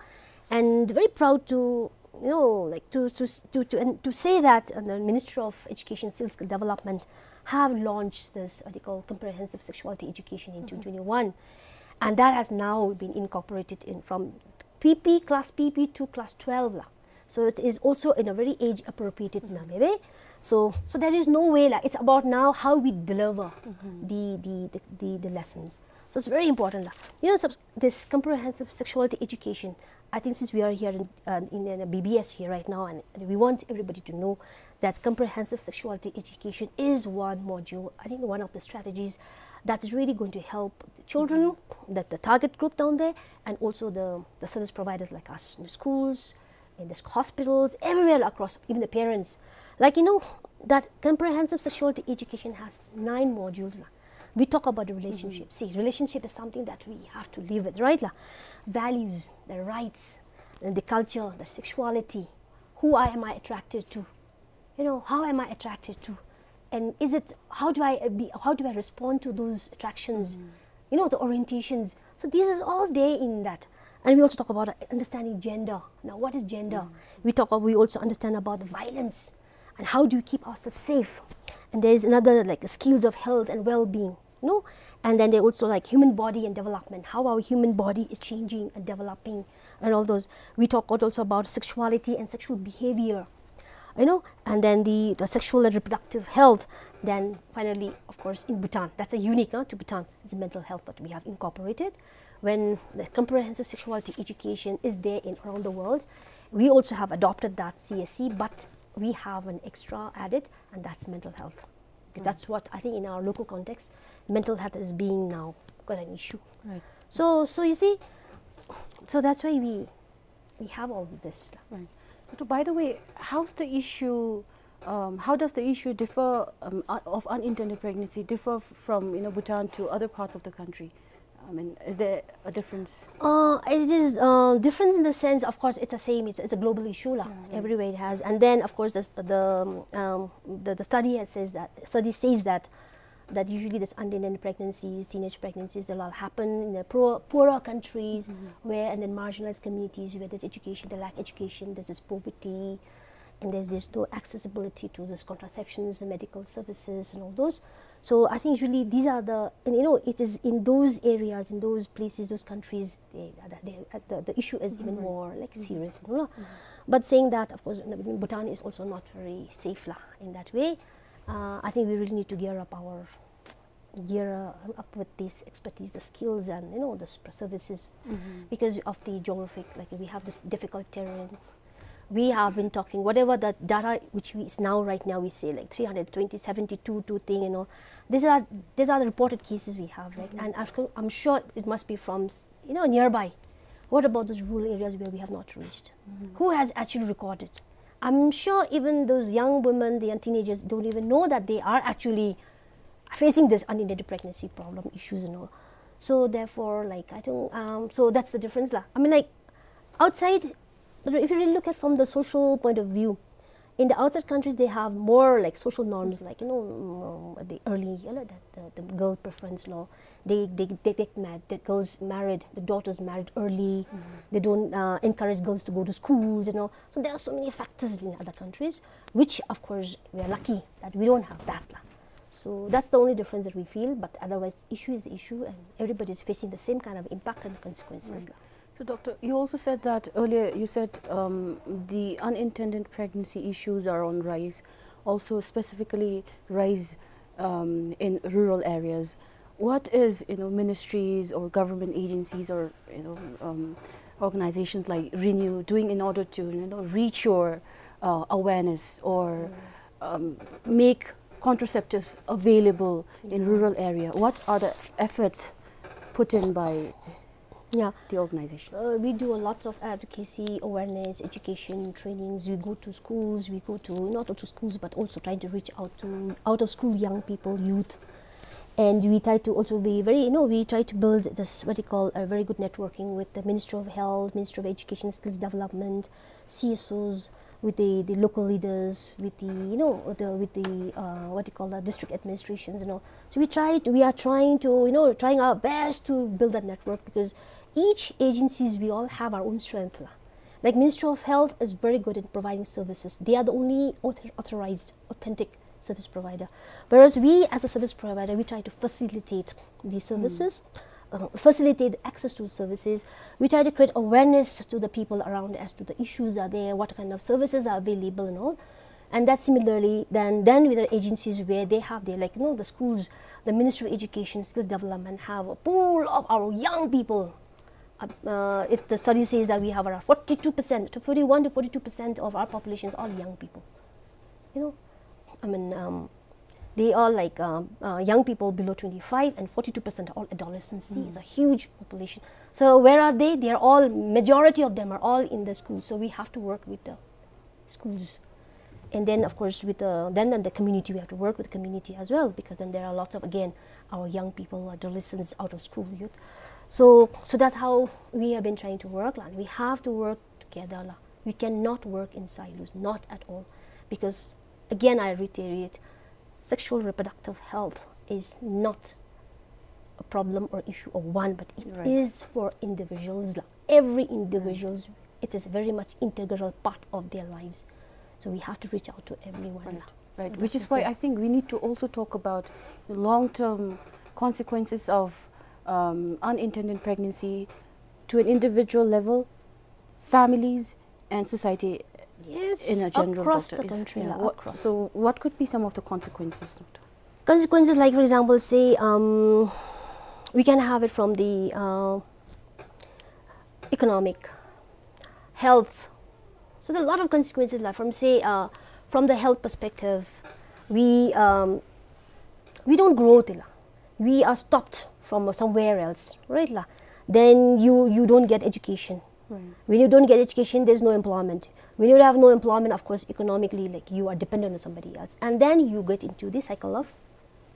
And very proud to, you know, like, to, to, to, to, and to say that uh, the Ministry of Education, Skill Development have launched this, what they call, comprehensive sexuality education in twenty twenty-one. And that has now been incorporated in from P P, class P P to class twelve la. So it is also in a very age appropriated na, maybe. So, so there is no way la. It's about now how we deliver the, the, the, the, the lessons. So it's very important la. You know, subs- this comprehensive sexuality education, I think since we are here in, uh, in, in a B B S here right now, and we want everybody to know that comprehensive sexuality education is one module, I think one of the strategies that's really going to help the children, that the target group down there, and also the, the service providers like us in the schools, in the hospitals, everywhere across, even the parents. Like, you know, that comprehensive sexuality education has nine modules la. We talk about the relationship. See, relationship is something that we have to live with, right la? Values, the rights, and the culture, the sexuality. Who I, am I attracted to? You know, how am I attracted to? And is it, how do I uh, be, how do I respond to those attractions? You know, the orientations. So this is all there in that. And we also talk about uh, understanding gender. Now, what is gender? We talk, we also understand about violence and how do we keep ourselves safe. And there is another, like, skills of health and well-being, no? And then they also, like, human body and development, how our human body is changing and developing, and all those. We talk also about sexuality and sexual behavior, you know, and then the, the sexual and reproductive health, Then finally, of course, in Bhutan, that's a unique, uh, to Bhutan, is mental health that we have incorporated. When the comprehensive sexuality education is there in around the world, we also have adopted that C S E, but we have an extra added, and that's mental health. That's what I think in our local context, mental health is being now quite an issue. Right. So, so you see, so that's why we we have all this. Right. But by the way, how's the issue? Um, how does the issue differ, um, uh, of unintended pregnancy differ f- from, you know, Bhutan to other parts of the country? I mean, is there a difference? Uh, it is uh, different in the sense, of course, it's the same. It's, it's a global issue, lah. Everywhere it has. And then, of course, the the um, the, the study has says that study says that that usually this unintended pregnancies, teenage pregnancies, they all happen in the poor, poorer countries where, and then marginalized communities where there's education, they lack education, there's this poverty, and there's this no accessibility to this contraceptions, the medical services, and all those. So I think usually these are the, and you know, it is in those areas, in those places, those countries, they, they, the, the issue is even more like serious, you know. But saying that, of course, Bhutan is also not very safe, lah, in that way. Uh, I think we really need to gear up our gear uh, up with this expertise, the skills, and you know the s- services, because of the geographic. Like, we have this difficult terrain. We have been talking whatever the data which we, is now, right now, we say like three hundred twenty, seventy-two, two thing, you know. These are, these are the reported cases we have, right? And after, I'm sure it must be from s- you know, nearby. What about those rural areas where we have not reached? Who has actually recorded? I'm sure even those young women, the young teenagers don't even know that they are actually facing this unintended pregnancy problem issues and all. So therefore, like, I think, um, so that's the difference, lah. I mean, like, outside, if you really look at from the social point of view, in the outside countries, they have more like social norms, like, you know, mm, the early, you know, the, the, the girl preference law. They, they, they get married, the girls married, the daughters married early. They don't uh, encourage girls to go to schools, you know. So there are so many factors in other countries, which of course we are lucky that we don't have that, lah. So that's the only difference that we feel, but otherwise, the issue is the issue, and everybody is facing the same kind of impact and consequences, lah. So, Doctor, you also said that earlier, you said um, the unintended pregnancy issues are on rise, also specifically rise um, in rural areas. What is, you know, ministries or government agencies or, you know, um, organizations like Renew doing in order to, you know, reach your uh, awareness or um, make contraceptives available in rural area? What are the efforts put in by Yeah. the organizations? Uh, we do a lots of advocacy, awareness, education, trainings. We go to schools, we go to, not only to schools, but also trying to reach out to out of school young people, youth. And we try to also be very, you know, we try to build this, what you call, a very good networking with the Ministry of Health, Ministry of Education, Skills Development, C S Os, with the, the local leaders, with the, you know, the, with the, uh, what you call, the district administrations, you know. So we try to, we are trying to, you know, trying our best to build that network, because each agencies, we all have our own strength, lah. Like, Ministry of Health is very good in providing services. They are the only author- authorized, authentic service provider. Whereas we, as a service provider, we try to facilitate these services, uh, facilitate access to services. We try to create awareness to the people around as to the issues are there, what kind of services are available and all. And that similarly, then, then with the agencies where they have their, like, you know, the schools, the Ministry of Education, Skills Development have a pool of our young people. Uh, uh, it, the study says that we have around forty-two percent, to forty-one to forty-two percent of our population is all young people. You know, I mean, um, they are like um, uh, young people below twenty-five, and forty-two percent are all adolescents. See, it's a huge population. So where are they? They are all, majority of them are all in the school. So we have to work with the schools. And then, of course, with the, then, then the community, we have to work with the community as well, because then there are lots of, again, our young people, adolescents, out of school youth. So, so that's how we have been trying to work, lah. We have to work together, lah. We cannot work in silos, not at all. Because, again, I reiterate, sexual reproductive health is not a problem or issue of one, but it is Right. for individuals, lah. Every individuals, it is very much integral part of their lives. So we have to reach out to everyone, Right, lah. So right. that's Which is the why thing. I think we need to also talk about the long-term consequences of um, unintended pregnancy to an individual level, families, and society Yes, in a general across doctor. the country, Yeah, lah, what- across. So, what could be some of the consequences, Doctor? Consequences, like, for example, say, um, we can have it from the, uh, economic, health. So there are a lot of consequences, like, from, say, uh, from the health perspective, we, um, we don't grow, tela. We are stopped from somewhere else, right, la? Then you, you don't get education. Right. When you don't get education, there's no employment. When you have no employment, of course, economically, like, you are dependent on somebody else. And then you get into the cycle of,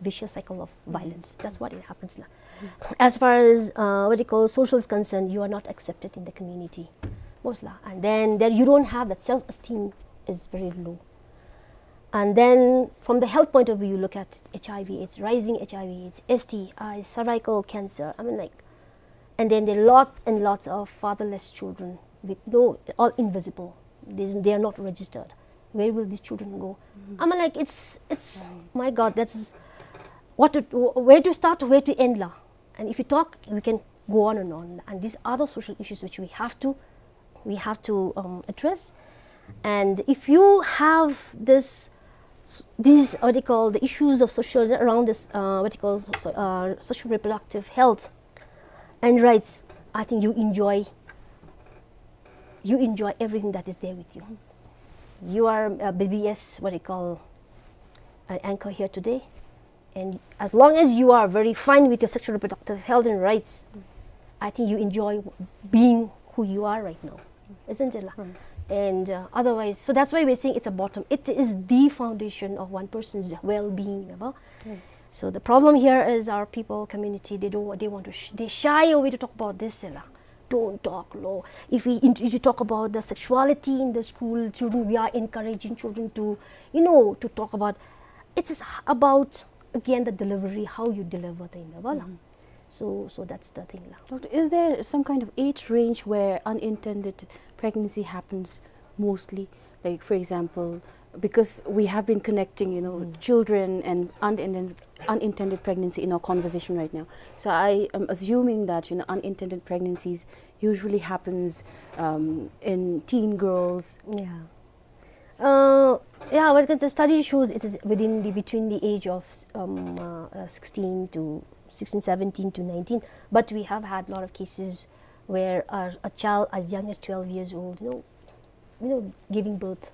vicious cycle of violence. That's what it happens, la. As far as, uh, what you call, social is concerned, you are not accepted in the community, most la. And then there you don't have that self-esteem is very low. And then from the health point of view, you look at H I V AIDS, rising H I V AIDS, S T I, cervical cancer. I mean, like, and then there are lots and lots of fatherless children with no, all invisible. There's, they are not registered. Where will these children go? I mean, like, it's, it's, my God, that's what to, where to start, where to end, la. And if you talk, we can go on and on. And these are the social issues which we have to, we have to, um, address. And if you have this, these, what you call, the issues of social, around this, uh, what you call, so, uh, social reproductive health and rights, I think you enjoy, you enjoy everything that is there with you. You are a B B S, what you call, an anchor here today. And as long as you are very fine with your sexual reproductive health and rights, I think you enjoy being who you are right now, isn't it, la? And, uh, otherwise, so that's why we're saying it's a bottom. It is the foundation of one person's well-being, ya ba? So the problem here is our people, community, they don't, they want to, sh-, they shy away to talk about this, la. Don't talk, lo. If we, if you talk about the sexuality in the school, children, we are encouraging children to, you know, to talk about, it is about, again, the delivery, how you deliver the, ya ba, la. So, so that's the thing, la. Doctor, is there some kind of age range where unintended pregnancy happens mostly? Like, for example, because we have been connecting, you know, children and unintended, unintended pregnancy in our conversation right now. So I am assuming that, you know, unintended pregnancies usually happens, um, in teen girls. Yeah. Uh, yeah, well, the study shows it is within the, between the age of, um, uh, uh, sixteen to, sixteen, seventeen to nineteen. But we have had a lot of cases where a, a child as young as twelve years old, you know, you know, giving birth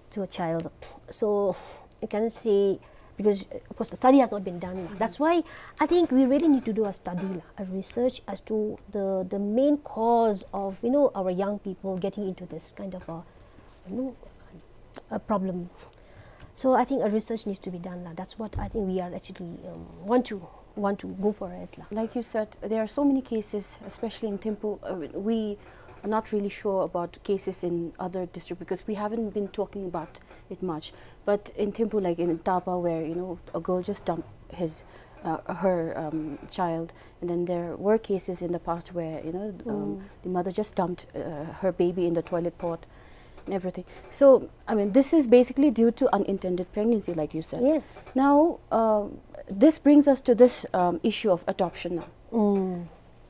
to a child. So you can say, because, uh, of course, the study has not been done. That's why I think we really need to do a study, la, a research as to the, the main cause of, you know, our young people getting into this kind of a, you know, a problem. So I think a research needs to be done, la. That's what I think we are actually, um, want to, want to go for it, la. Like you said, there are so many cases, especially in Thimphu. Uh, we are not really sure about cases in other districts because we haven't been talking about it much. But in Thimphu, like in Tapa, where, you know, a girl just dumped his, uh, her, um, child, and then there were cases in the past where, you know, um, the mother just dumped, uh, her baby in the toilet pot and everything. So, I mean, this is basically due to unintended pregnancy, like you said. Yes. Now, uh, this brings us to this, um, issue of adoption now.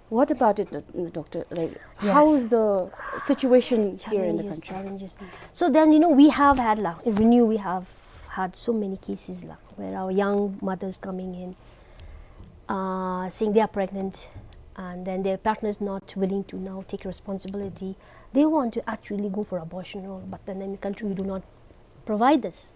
What about it, uh, doctor? Like, how is the situation here in the country? Challenges, challenges. So then, you know, we have had, la, in RENEW, we have had so many cases, la, where our young mothers coming in, uh, saying they are pregnant, and then their partner is not willing to now take responsibility. They want to actually go for abortion, all, but then in the country we do not provide this.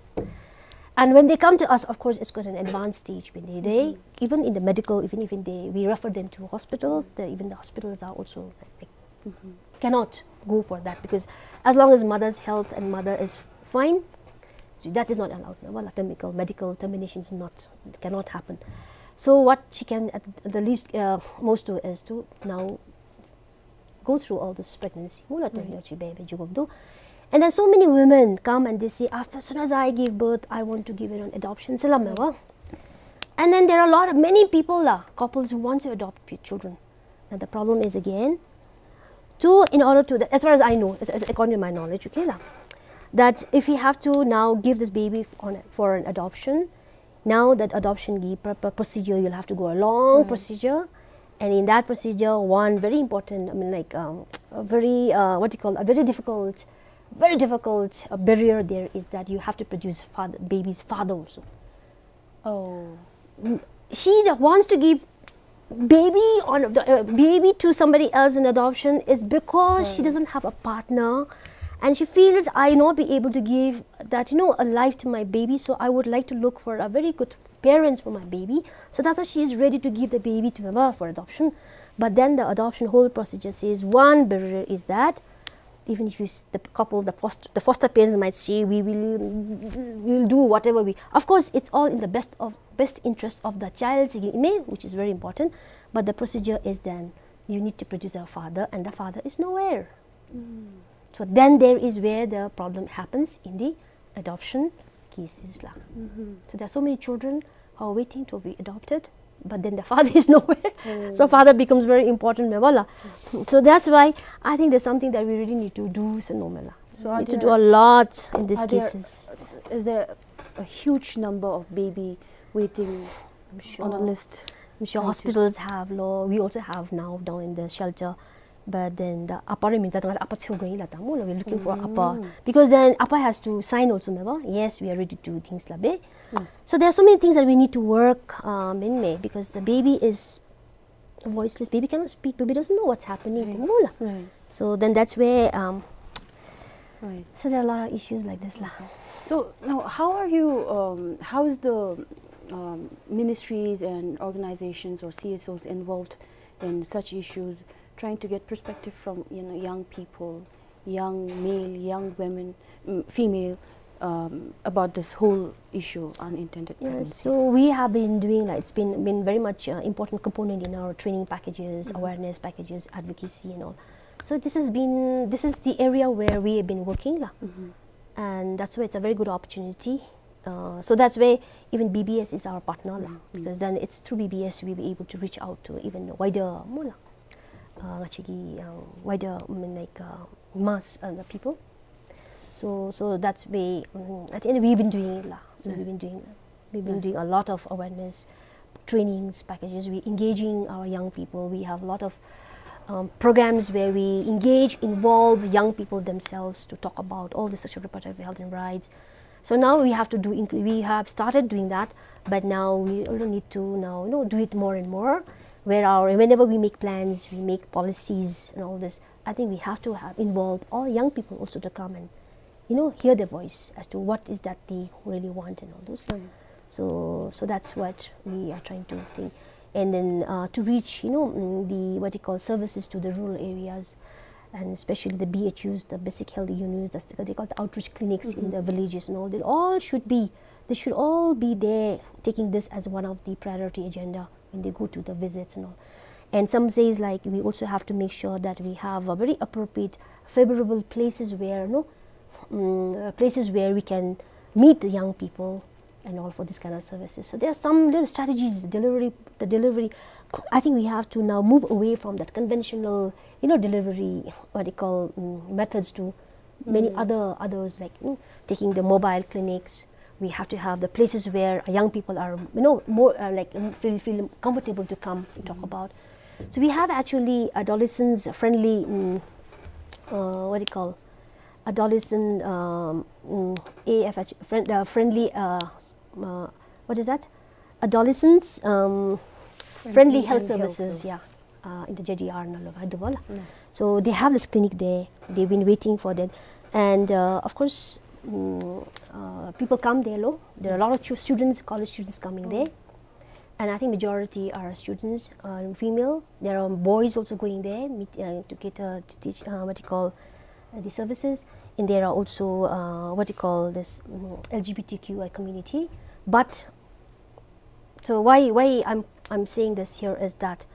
And when they come to us, of course, it's got an advanced stage. When they, they, even in the medical, even, even they, we refer them to hospital. The, even the hospitals are also, like, cannot go for that, because as long as mother's health and mother is fine, so that is not allowed. No, well, termical, medical termination is not, cannot happen. So what she can at the least, uh, most do is to now go through all this pregnancy. Mula term yochi baby jugum do. And then so many women come and they say, "After, as soon as I give birth, I want to give it on adoption." Salam wa. And then there are a lot of, many people, la, couples who want to adopt p-, children. And the problem is again, to, in order to, as far as I know, as, as according to my knowledge, okay, la, that if we have to now give this baby f-, on, for an adoption, now that adoption ki pr-, pr-, procedure, you'll have to go a long procedure. And in that procedure, one very important, I mean, like, um, a very, uh, what you call, a very difficult, very difficult, uh, barrier there is that you have to produce father, baby's father also. Oh. Mm, she that wants to give baby on the, uh, baby to somebody else in adoption is because she doesn't have a partner, and she feels, "I not be able to give that, you know, a life to my baby, so I would like to look for a very good parents for my baby." So that's why she is ready to give the baby to mama for adoption. But then the adoption whole procedure says one barrier is that even if you s-, the couple, the foster, the foster parents might say, "We will, we will do whatever we," of course, it's all in the best of, best interest of the child, which is very important. But the procedure is then you need to produce a father, and the father is nowhere. So then there is where the problem happens in the adoption cases lah. So there are so many children who are waiting to be adopted, but then the father is nowhere. So father becomes very important, meva lah. So that's why I think there's something that we really need to do, so no, mela. So are need to there, do a lot in these are there, cases. Is there a huge number of baby waiting I'm sure. On a list? I'm sure hospitals have, lo. We also have now down in the shelter. But then the upper, I mean, that upper chu going la tamu, we're looking for upper. Because then upper has to sign also, meva. Yes, we are ready to do things la be. Yes. So there are so many things that we need to work, um, in me, because the baby is voiceless. Baby cannot speak. Baby doesn't know what's happening. Right. Tamu la. Right. So then that's where, um, right. So there are a lot of issues like this lah. So now, how are you, um, how is the, um, ministries and organizations or C S Os involved in such issues, trying to get perspective from, you know, young people, young male, young women, mm, female, um, about this whole issue, unintended pregnancy? Yeah, so we have been doing, like, it's been, been very much, uh, important component in our training packages, awareness packages, advocacy and all. So this has been, this is the area where we have been working lah. And that's why it's a very good opportunity. Uh, so that's why even B B S is our partner lah, because then it's through B B S we be able to reach out to even wider, more lah, uh, actually, uh, wider, I mean, like, uh, mass, uh, the people. So, so that's way, um, at the end we've been doing it lah. So we've been doing, we've been doing a lot of awareness trainings packages. We engaging our young people. We have a lot of, um, programs where we engage, involve the young people themselves to talk about all the sexual reproductive health and rights. So now we have to do, inc-, we have started doing that, but now we also need to now, you know, do it more and more. Where our, whenever we make plans, we make policies and all this, I think we have to have involve all young people also to come and, you know, hear their voice as to what is that they really want and all those things. So, so that's what we are trying to think. And then, uh, to reach, you know, mm, the, what you call, services to the rural areas, and especially the B H Us, the basic health units, that's the, they call the outreach clinics in the villages and all. They all should be, they should all be there, taking this as one of the priority agenda when they go to the visits and all. And some says, like, we also have to make sure that we have a very appropriate, favorable places where, no, mm, uh, places where we can meet the young people and all for this kind of services. So there are some little strategies, delivery, the delivery. I think we have to now move away from that conventional, you know, delivery, what you call, mm, methods to many other, others, like, you know, taking the mobile clinics. We have to have the places where young people are, you know, more, uh, like, mm, feel, feel comfortable to come and talk about. So we have actually adolescents friendly, mm, uh, what do you call, adolescent, um, mm, A F H, friend, uh, friendly, uh, s-, uh, what is that? Adolescents, um, friendly health services, yeah. Uh, in the J D R, no, lo, Hyderabad. Yes. So they have this clinic there. They've been waiting for that. And, uh, of course, mm, uh, people come there, lo. There are a lot of chu-, students, college students coming there. And I think majority are students, uh, female. There are boys also going there, meet, uh, to get, uh, to teach, uh, what you call, uh, the services. And there are also, uh, what you call this, mm, L G B T Q I community. But so why, why I'm, I'm saying this here is that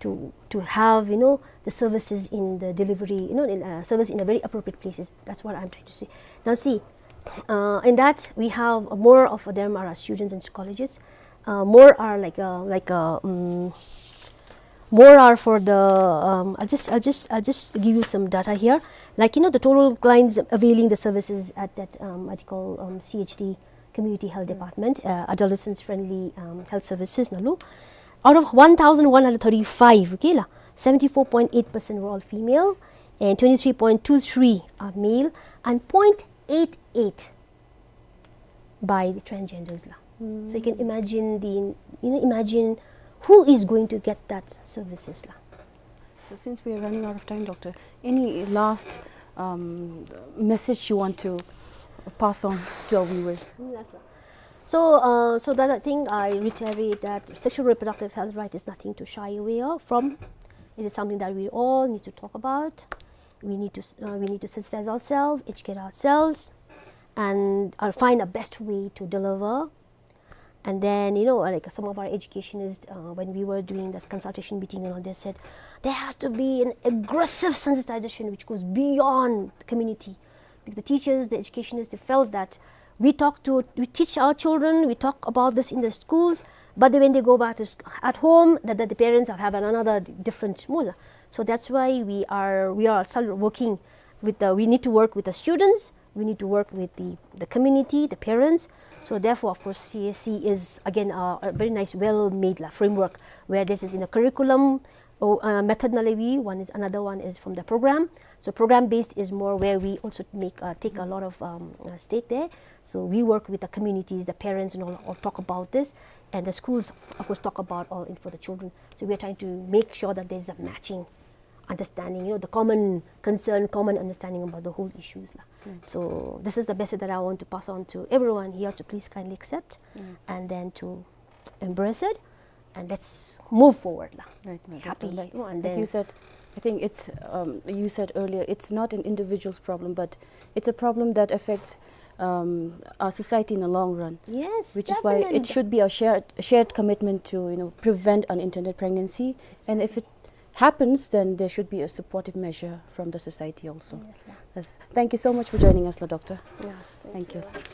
to, to have, you know, the services in the delivery, you know, in, uh, service in a very appropriate places. That's what I'm trying to say. Now see, uh, in that we have more of them are students in colleges. Uh, more are like, uh, like, uh, mm, more are for the, um, I'll just, I'll just, I'll just give you some data here. Like, you know, the total clients availing the services at that, um, what you call, um, C H D, Community Health Department, uh, adolescents friendly, um, health services, na lo. Out of one thousand one hundred thirty-five, okay la, seventy-four point eight percent were all female, and twenty-three point two three are male, and point eight eight by the transgenders la. So you can imagine the, you know, imagine who is going to get that services lah. So since we are running out of time, Doctor, any last, um, message you want to pass on to our viewers? Last one. So, uh, so that I think I reiterate that sexual reproductive health right is nothing to shy away of, from. It is something that we all need to talk about. We need to s-, uh, we need to sensitize ourselves, educate ourselves, and, uh, find a best way to deliver. And then, you know, like, some of our educationists, uh, when we were doing this consultation meeting and all, they said there has to be an aggressive sensitization which goes beyond the community. Because the teachers, the educationists, they felt that we talk to, we teach our children, we talk about this in the schools, but then when they go back to sc-, at home, that, that the parents have, have another different mula. So that's why we are, we are still working with the, we need to work with the students, we need to work with the, the community, the parents. So therefore, of course, C S C is again a, a very nice, well-made, la, framework where this is in a curriculum, oh, uh, method наличии, one is, another one is from the program. So program based is more where we also make, uh, take a lot of, um, uh, stake there. So we work with the communities, the parents and all, all talk about this. And the schools, of course, talk about all in for the children. So we are trying to make sure that there's a matching understanding, you know, the common concern, common understanding about the whole issues lah. So this is the message that I want to pass on to everyone here to please kindly accept and then to embrace it and let's move forward lah. Right, right, right. Happy. Like, you know, and like then you said, I think it's, um, you said earlier, it's not an individual's problem, but it's a problem that affects, um, our society in the long run. Yes, which is why it definitely should be a shared, shared commitment to, you know, prevent unintended pregnancy. And if it happens, then there should be a supportive measure from the society also. Yes, ma'am. Yes. Thank you so much for joining us, la, Doctor. Yes, thank you. Thank you.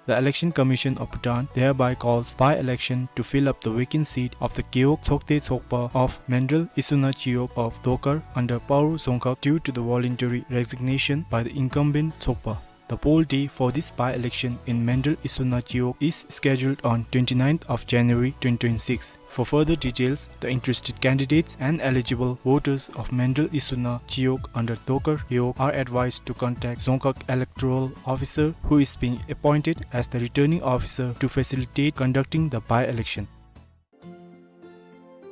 The Election Commission of Bhutan thereby calls by-election to fill up the vacant seat of the Gewog Tsokde Tsokpa of Mendrel Isuna Chiyog of Dokar under Paro Dzongkhag due to the voluntary resignation by the incumbent Tsokpa. The poll day for this by-election in Mendrel Isuna Chiyog is scheduled on twenty-ninth of January twenty twenty-six. For further details, the interested candidates and eligible voters of Mendrel Isuna Chiyog under Dokar Gewog are advised to contact Dzongkhag Electoral Officer, who is being appointed as the returning officer, to facilitate conducting the by-election.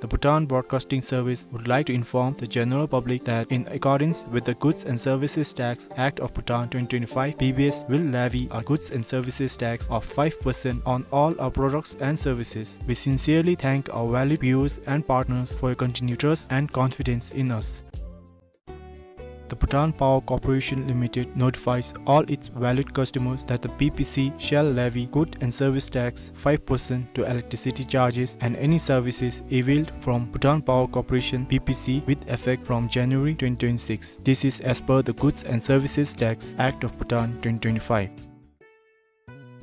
The Bhutan Broadcasting Service would like to inform the general public that in accordance with the Goods and Services Tax Act of Bhutan twenty twenty-five, B B S will levy a goods and services tax of five percent on all our products and services. We sincerely thank our valued viewers and partners for your continued trust and confidence in us. The Bhutan Power Corporation Limited notifies all its valued customers that the B P C shall levy good and service tax five percent to electricity charges and any services availed from Bhutan Power Corporation, B P C, with effect from January twenty twenty-six. This is as per the Goods and Services Tax Act of Bhutan twenty twenty-five.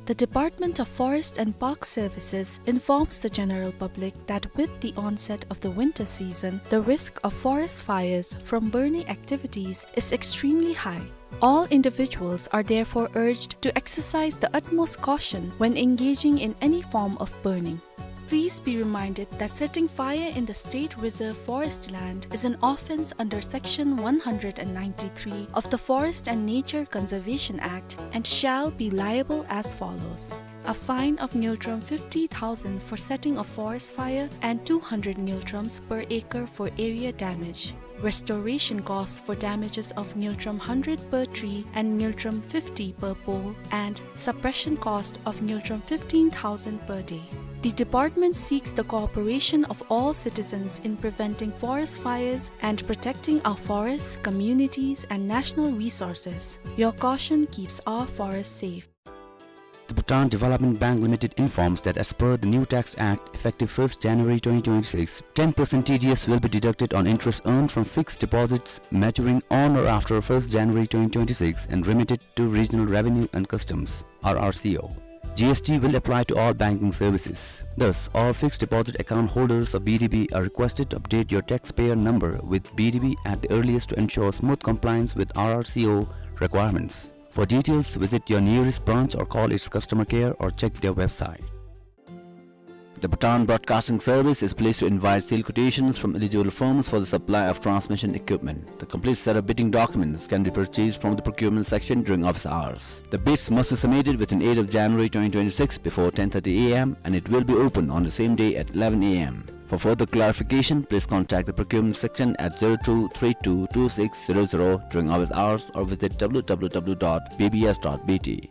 The Department of Forest and Park Services informs the general public that with the onset of the winter season, the risk of forest fires from burning activities is extremely high. All individuals are therefore urged to exercise the utmost caution when engaging in any form of burning. Please be reminded that setting fire in the state reserve forest land is an offence under Section one hundred and ninety-three of the Forest and Nature Conservation Act and shall be liable as follows. A fine of ngultrum fifty thousand for setting a forest fire and two hundred ngultrums per acre for area damage. Restoration costs for damages of ngultrum hundred per tree and ngultrum fifty per pole, and suppression cost of ngultrum fifteen thousand per day. The department seeks the cooperation of all citizens in preventing forest fires and protecting our forests, communities, and national resources. Your caution keeps our forests safe. The Bhutan Development Bank Limited informs that as per the new Tax Act, effective first January twenty twenty-six, ten percent T D S will be deducted on interest earned from fixed deposits maturing on or after first January twenty twenty-six and remitted to Regional Revenue and Customs, R R C O. G S T will apply to all banking services. Thus, all fixed deposit account holders of B D B are requested to update your taxpayer number with B D B at the earliest to ensure smooth compliance with R R C O requirements. For details, visit your nearest branch or call its customer care or check their website. The Bhutan Broadcasting Service is pleased to invite sale quotations from eligible firms for the supply of transmission equipment. The complete set of bidding documents can be purchased from the procurement section during office hours. The bids must be submitted within eighth of January twenty twenty-six before ten thirty A M and it will be open on the same day at eleven A M. For further clarification, please contact the procurement section at zero two three two two six zero zero during office hours or visit W W W dot B B S dot B T.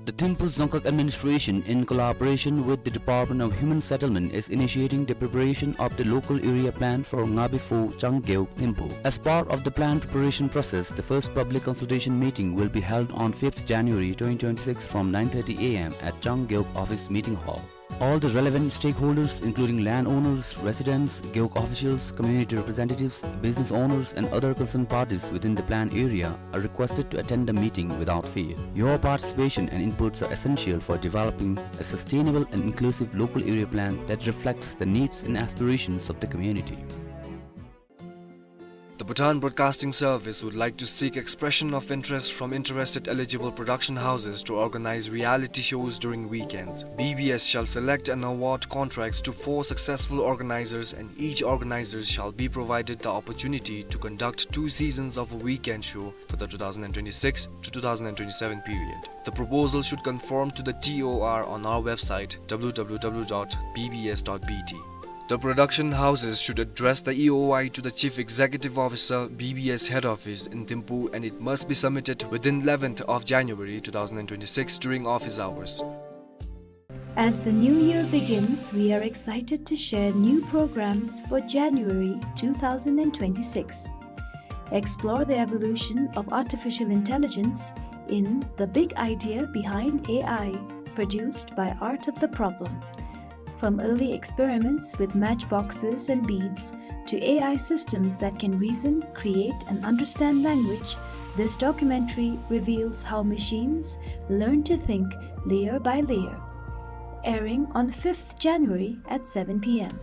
The Thimphu Dzongkhag Administration, in collaboration with the Department of Human Settlement, is initiating the preparation of the local area plan for Ngabi Pho Changgeuk Thimphu. As part of the plan preparation process, the first public consultation meeting will be held on fifth January twenty twenty-six from nine thirty A M at Changgeuk Office Meeting Hall. All the relevant stakeholders, including landowners, residents, Gewog officials, community representatives, business owners, and other concerned parties within the planned area, are requested to attend the meeting without fail. Your participation and inputs are essential for developing a sustainable and inclusive local area plan that reflects the needs and aspirations of the community. The Bhutan Broadcasting Service would like to seek expression of interest from interested eligible production houses to organize reality shows during weekends. B B S shall select and award contracts to four successful organizers, and each organizer shall be provided the opportunity to conduct two seasons of a weekend show for the two thousand twenty-six to two thousand twenty-seven period. The proposal should conform to the T O R on our website, W W W dot B B S dot B T. The production houses should address the E O I to the Chief Executive Officer, B B S Head Office in Thimphu, and it must be submitted within eleventh of January two thousand twenty-six during office hours. As the new year begins, we are excited to share new programs for January two thousand twenty-six. Explore the evolution of artificial intelligence in The Big Idea Behind A I, produced by Art of the Problem. From early experiments with matchboxes and beads to A I systems that can reason, create, and understand language, this documentary reveals how machines learn to think layer by layer. Airing on fifth January at seven P M.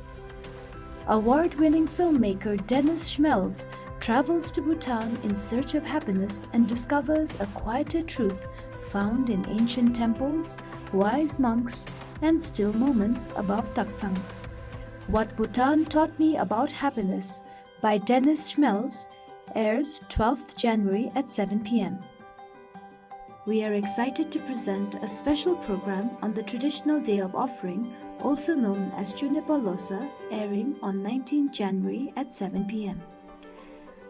Award-winning filmmaker Dennis Schmelz travels to Bhutan in search of happiness and discovers a quieter truth found in ancient temples, wise monks, and still moments above Taktsang. What Bhutan Taught Me About Happiness by Dennis Schmelz airs twelfth January at seven P M. We are excited to present a special program on the traditional day of offering, also known as Chunepa Losa, airing on nineteenth January at seven P M.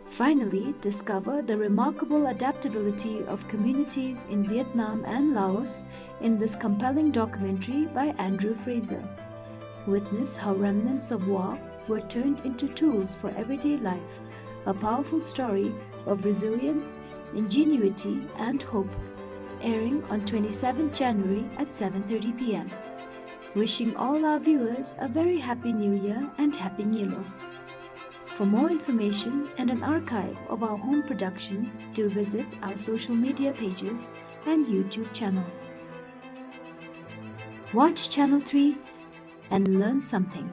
Finally, discover the remarkable adaptability of communities in Vietnam and Laos in this compelling documentary by Andrew Fraser. Witness how remnants of war were turned into tools for everyday life, a powerful story of resilience, ingenuity, and hope. Airing on twenty-seventh January at seven thirty P M. Wishing all our viewers a very happy New Year and Happy Nyilo. For more information and an archive of our home production, do visit our social media pages and YouTube channel. Watch Channel three and learn something.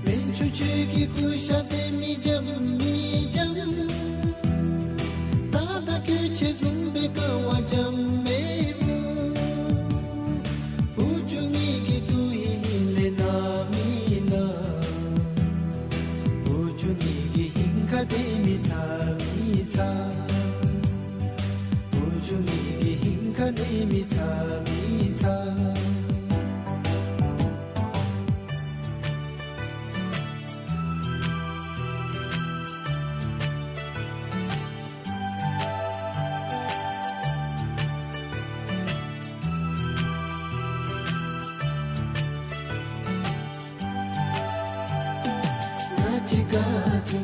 སྨན་ཆུང་ཁྱོད་ཀྱི་སྐུ་ཤ་དེ་མི་འཇམ་མི་འཇམ། ད་ད་ཁྱོད་ཆེ་བཟུམ་སྦེ་དཀའ་བ་འཇམ་མེད་མོ། བུ་ཆུང་ངེ་གི་དུས་ཧིང་ལས་ན་མི་ན། བུ་ཆུང་ངེ་གི་ཧིང་ཁ་དེ་མི་ཚ་མི་ཚ། བུ་ཆུང་ངེ་གི་ཧིང་ཁ་དེ་མི་ཚ་མི་ཚ། ང་ཅི་ག་དེ་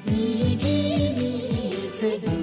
ངེ་གི་མི་ཚེ་འདི།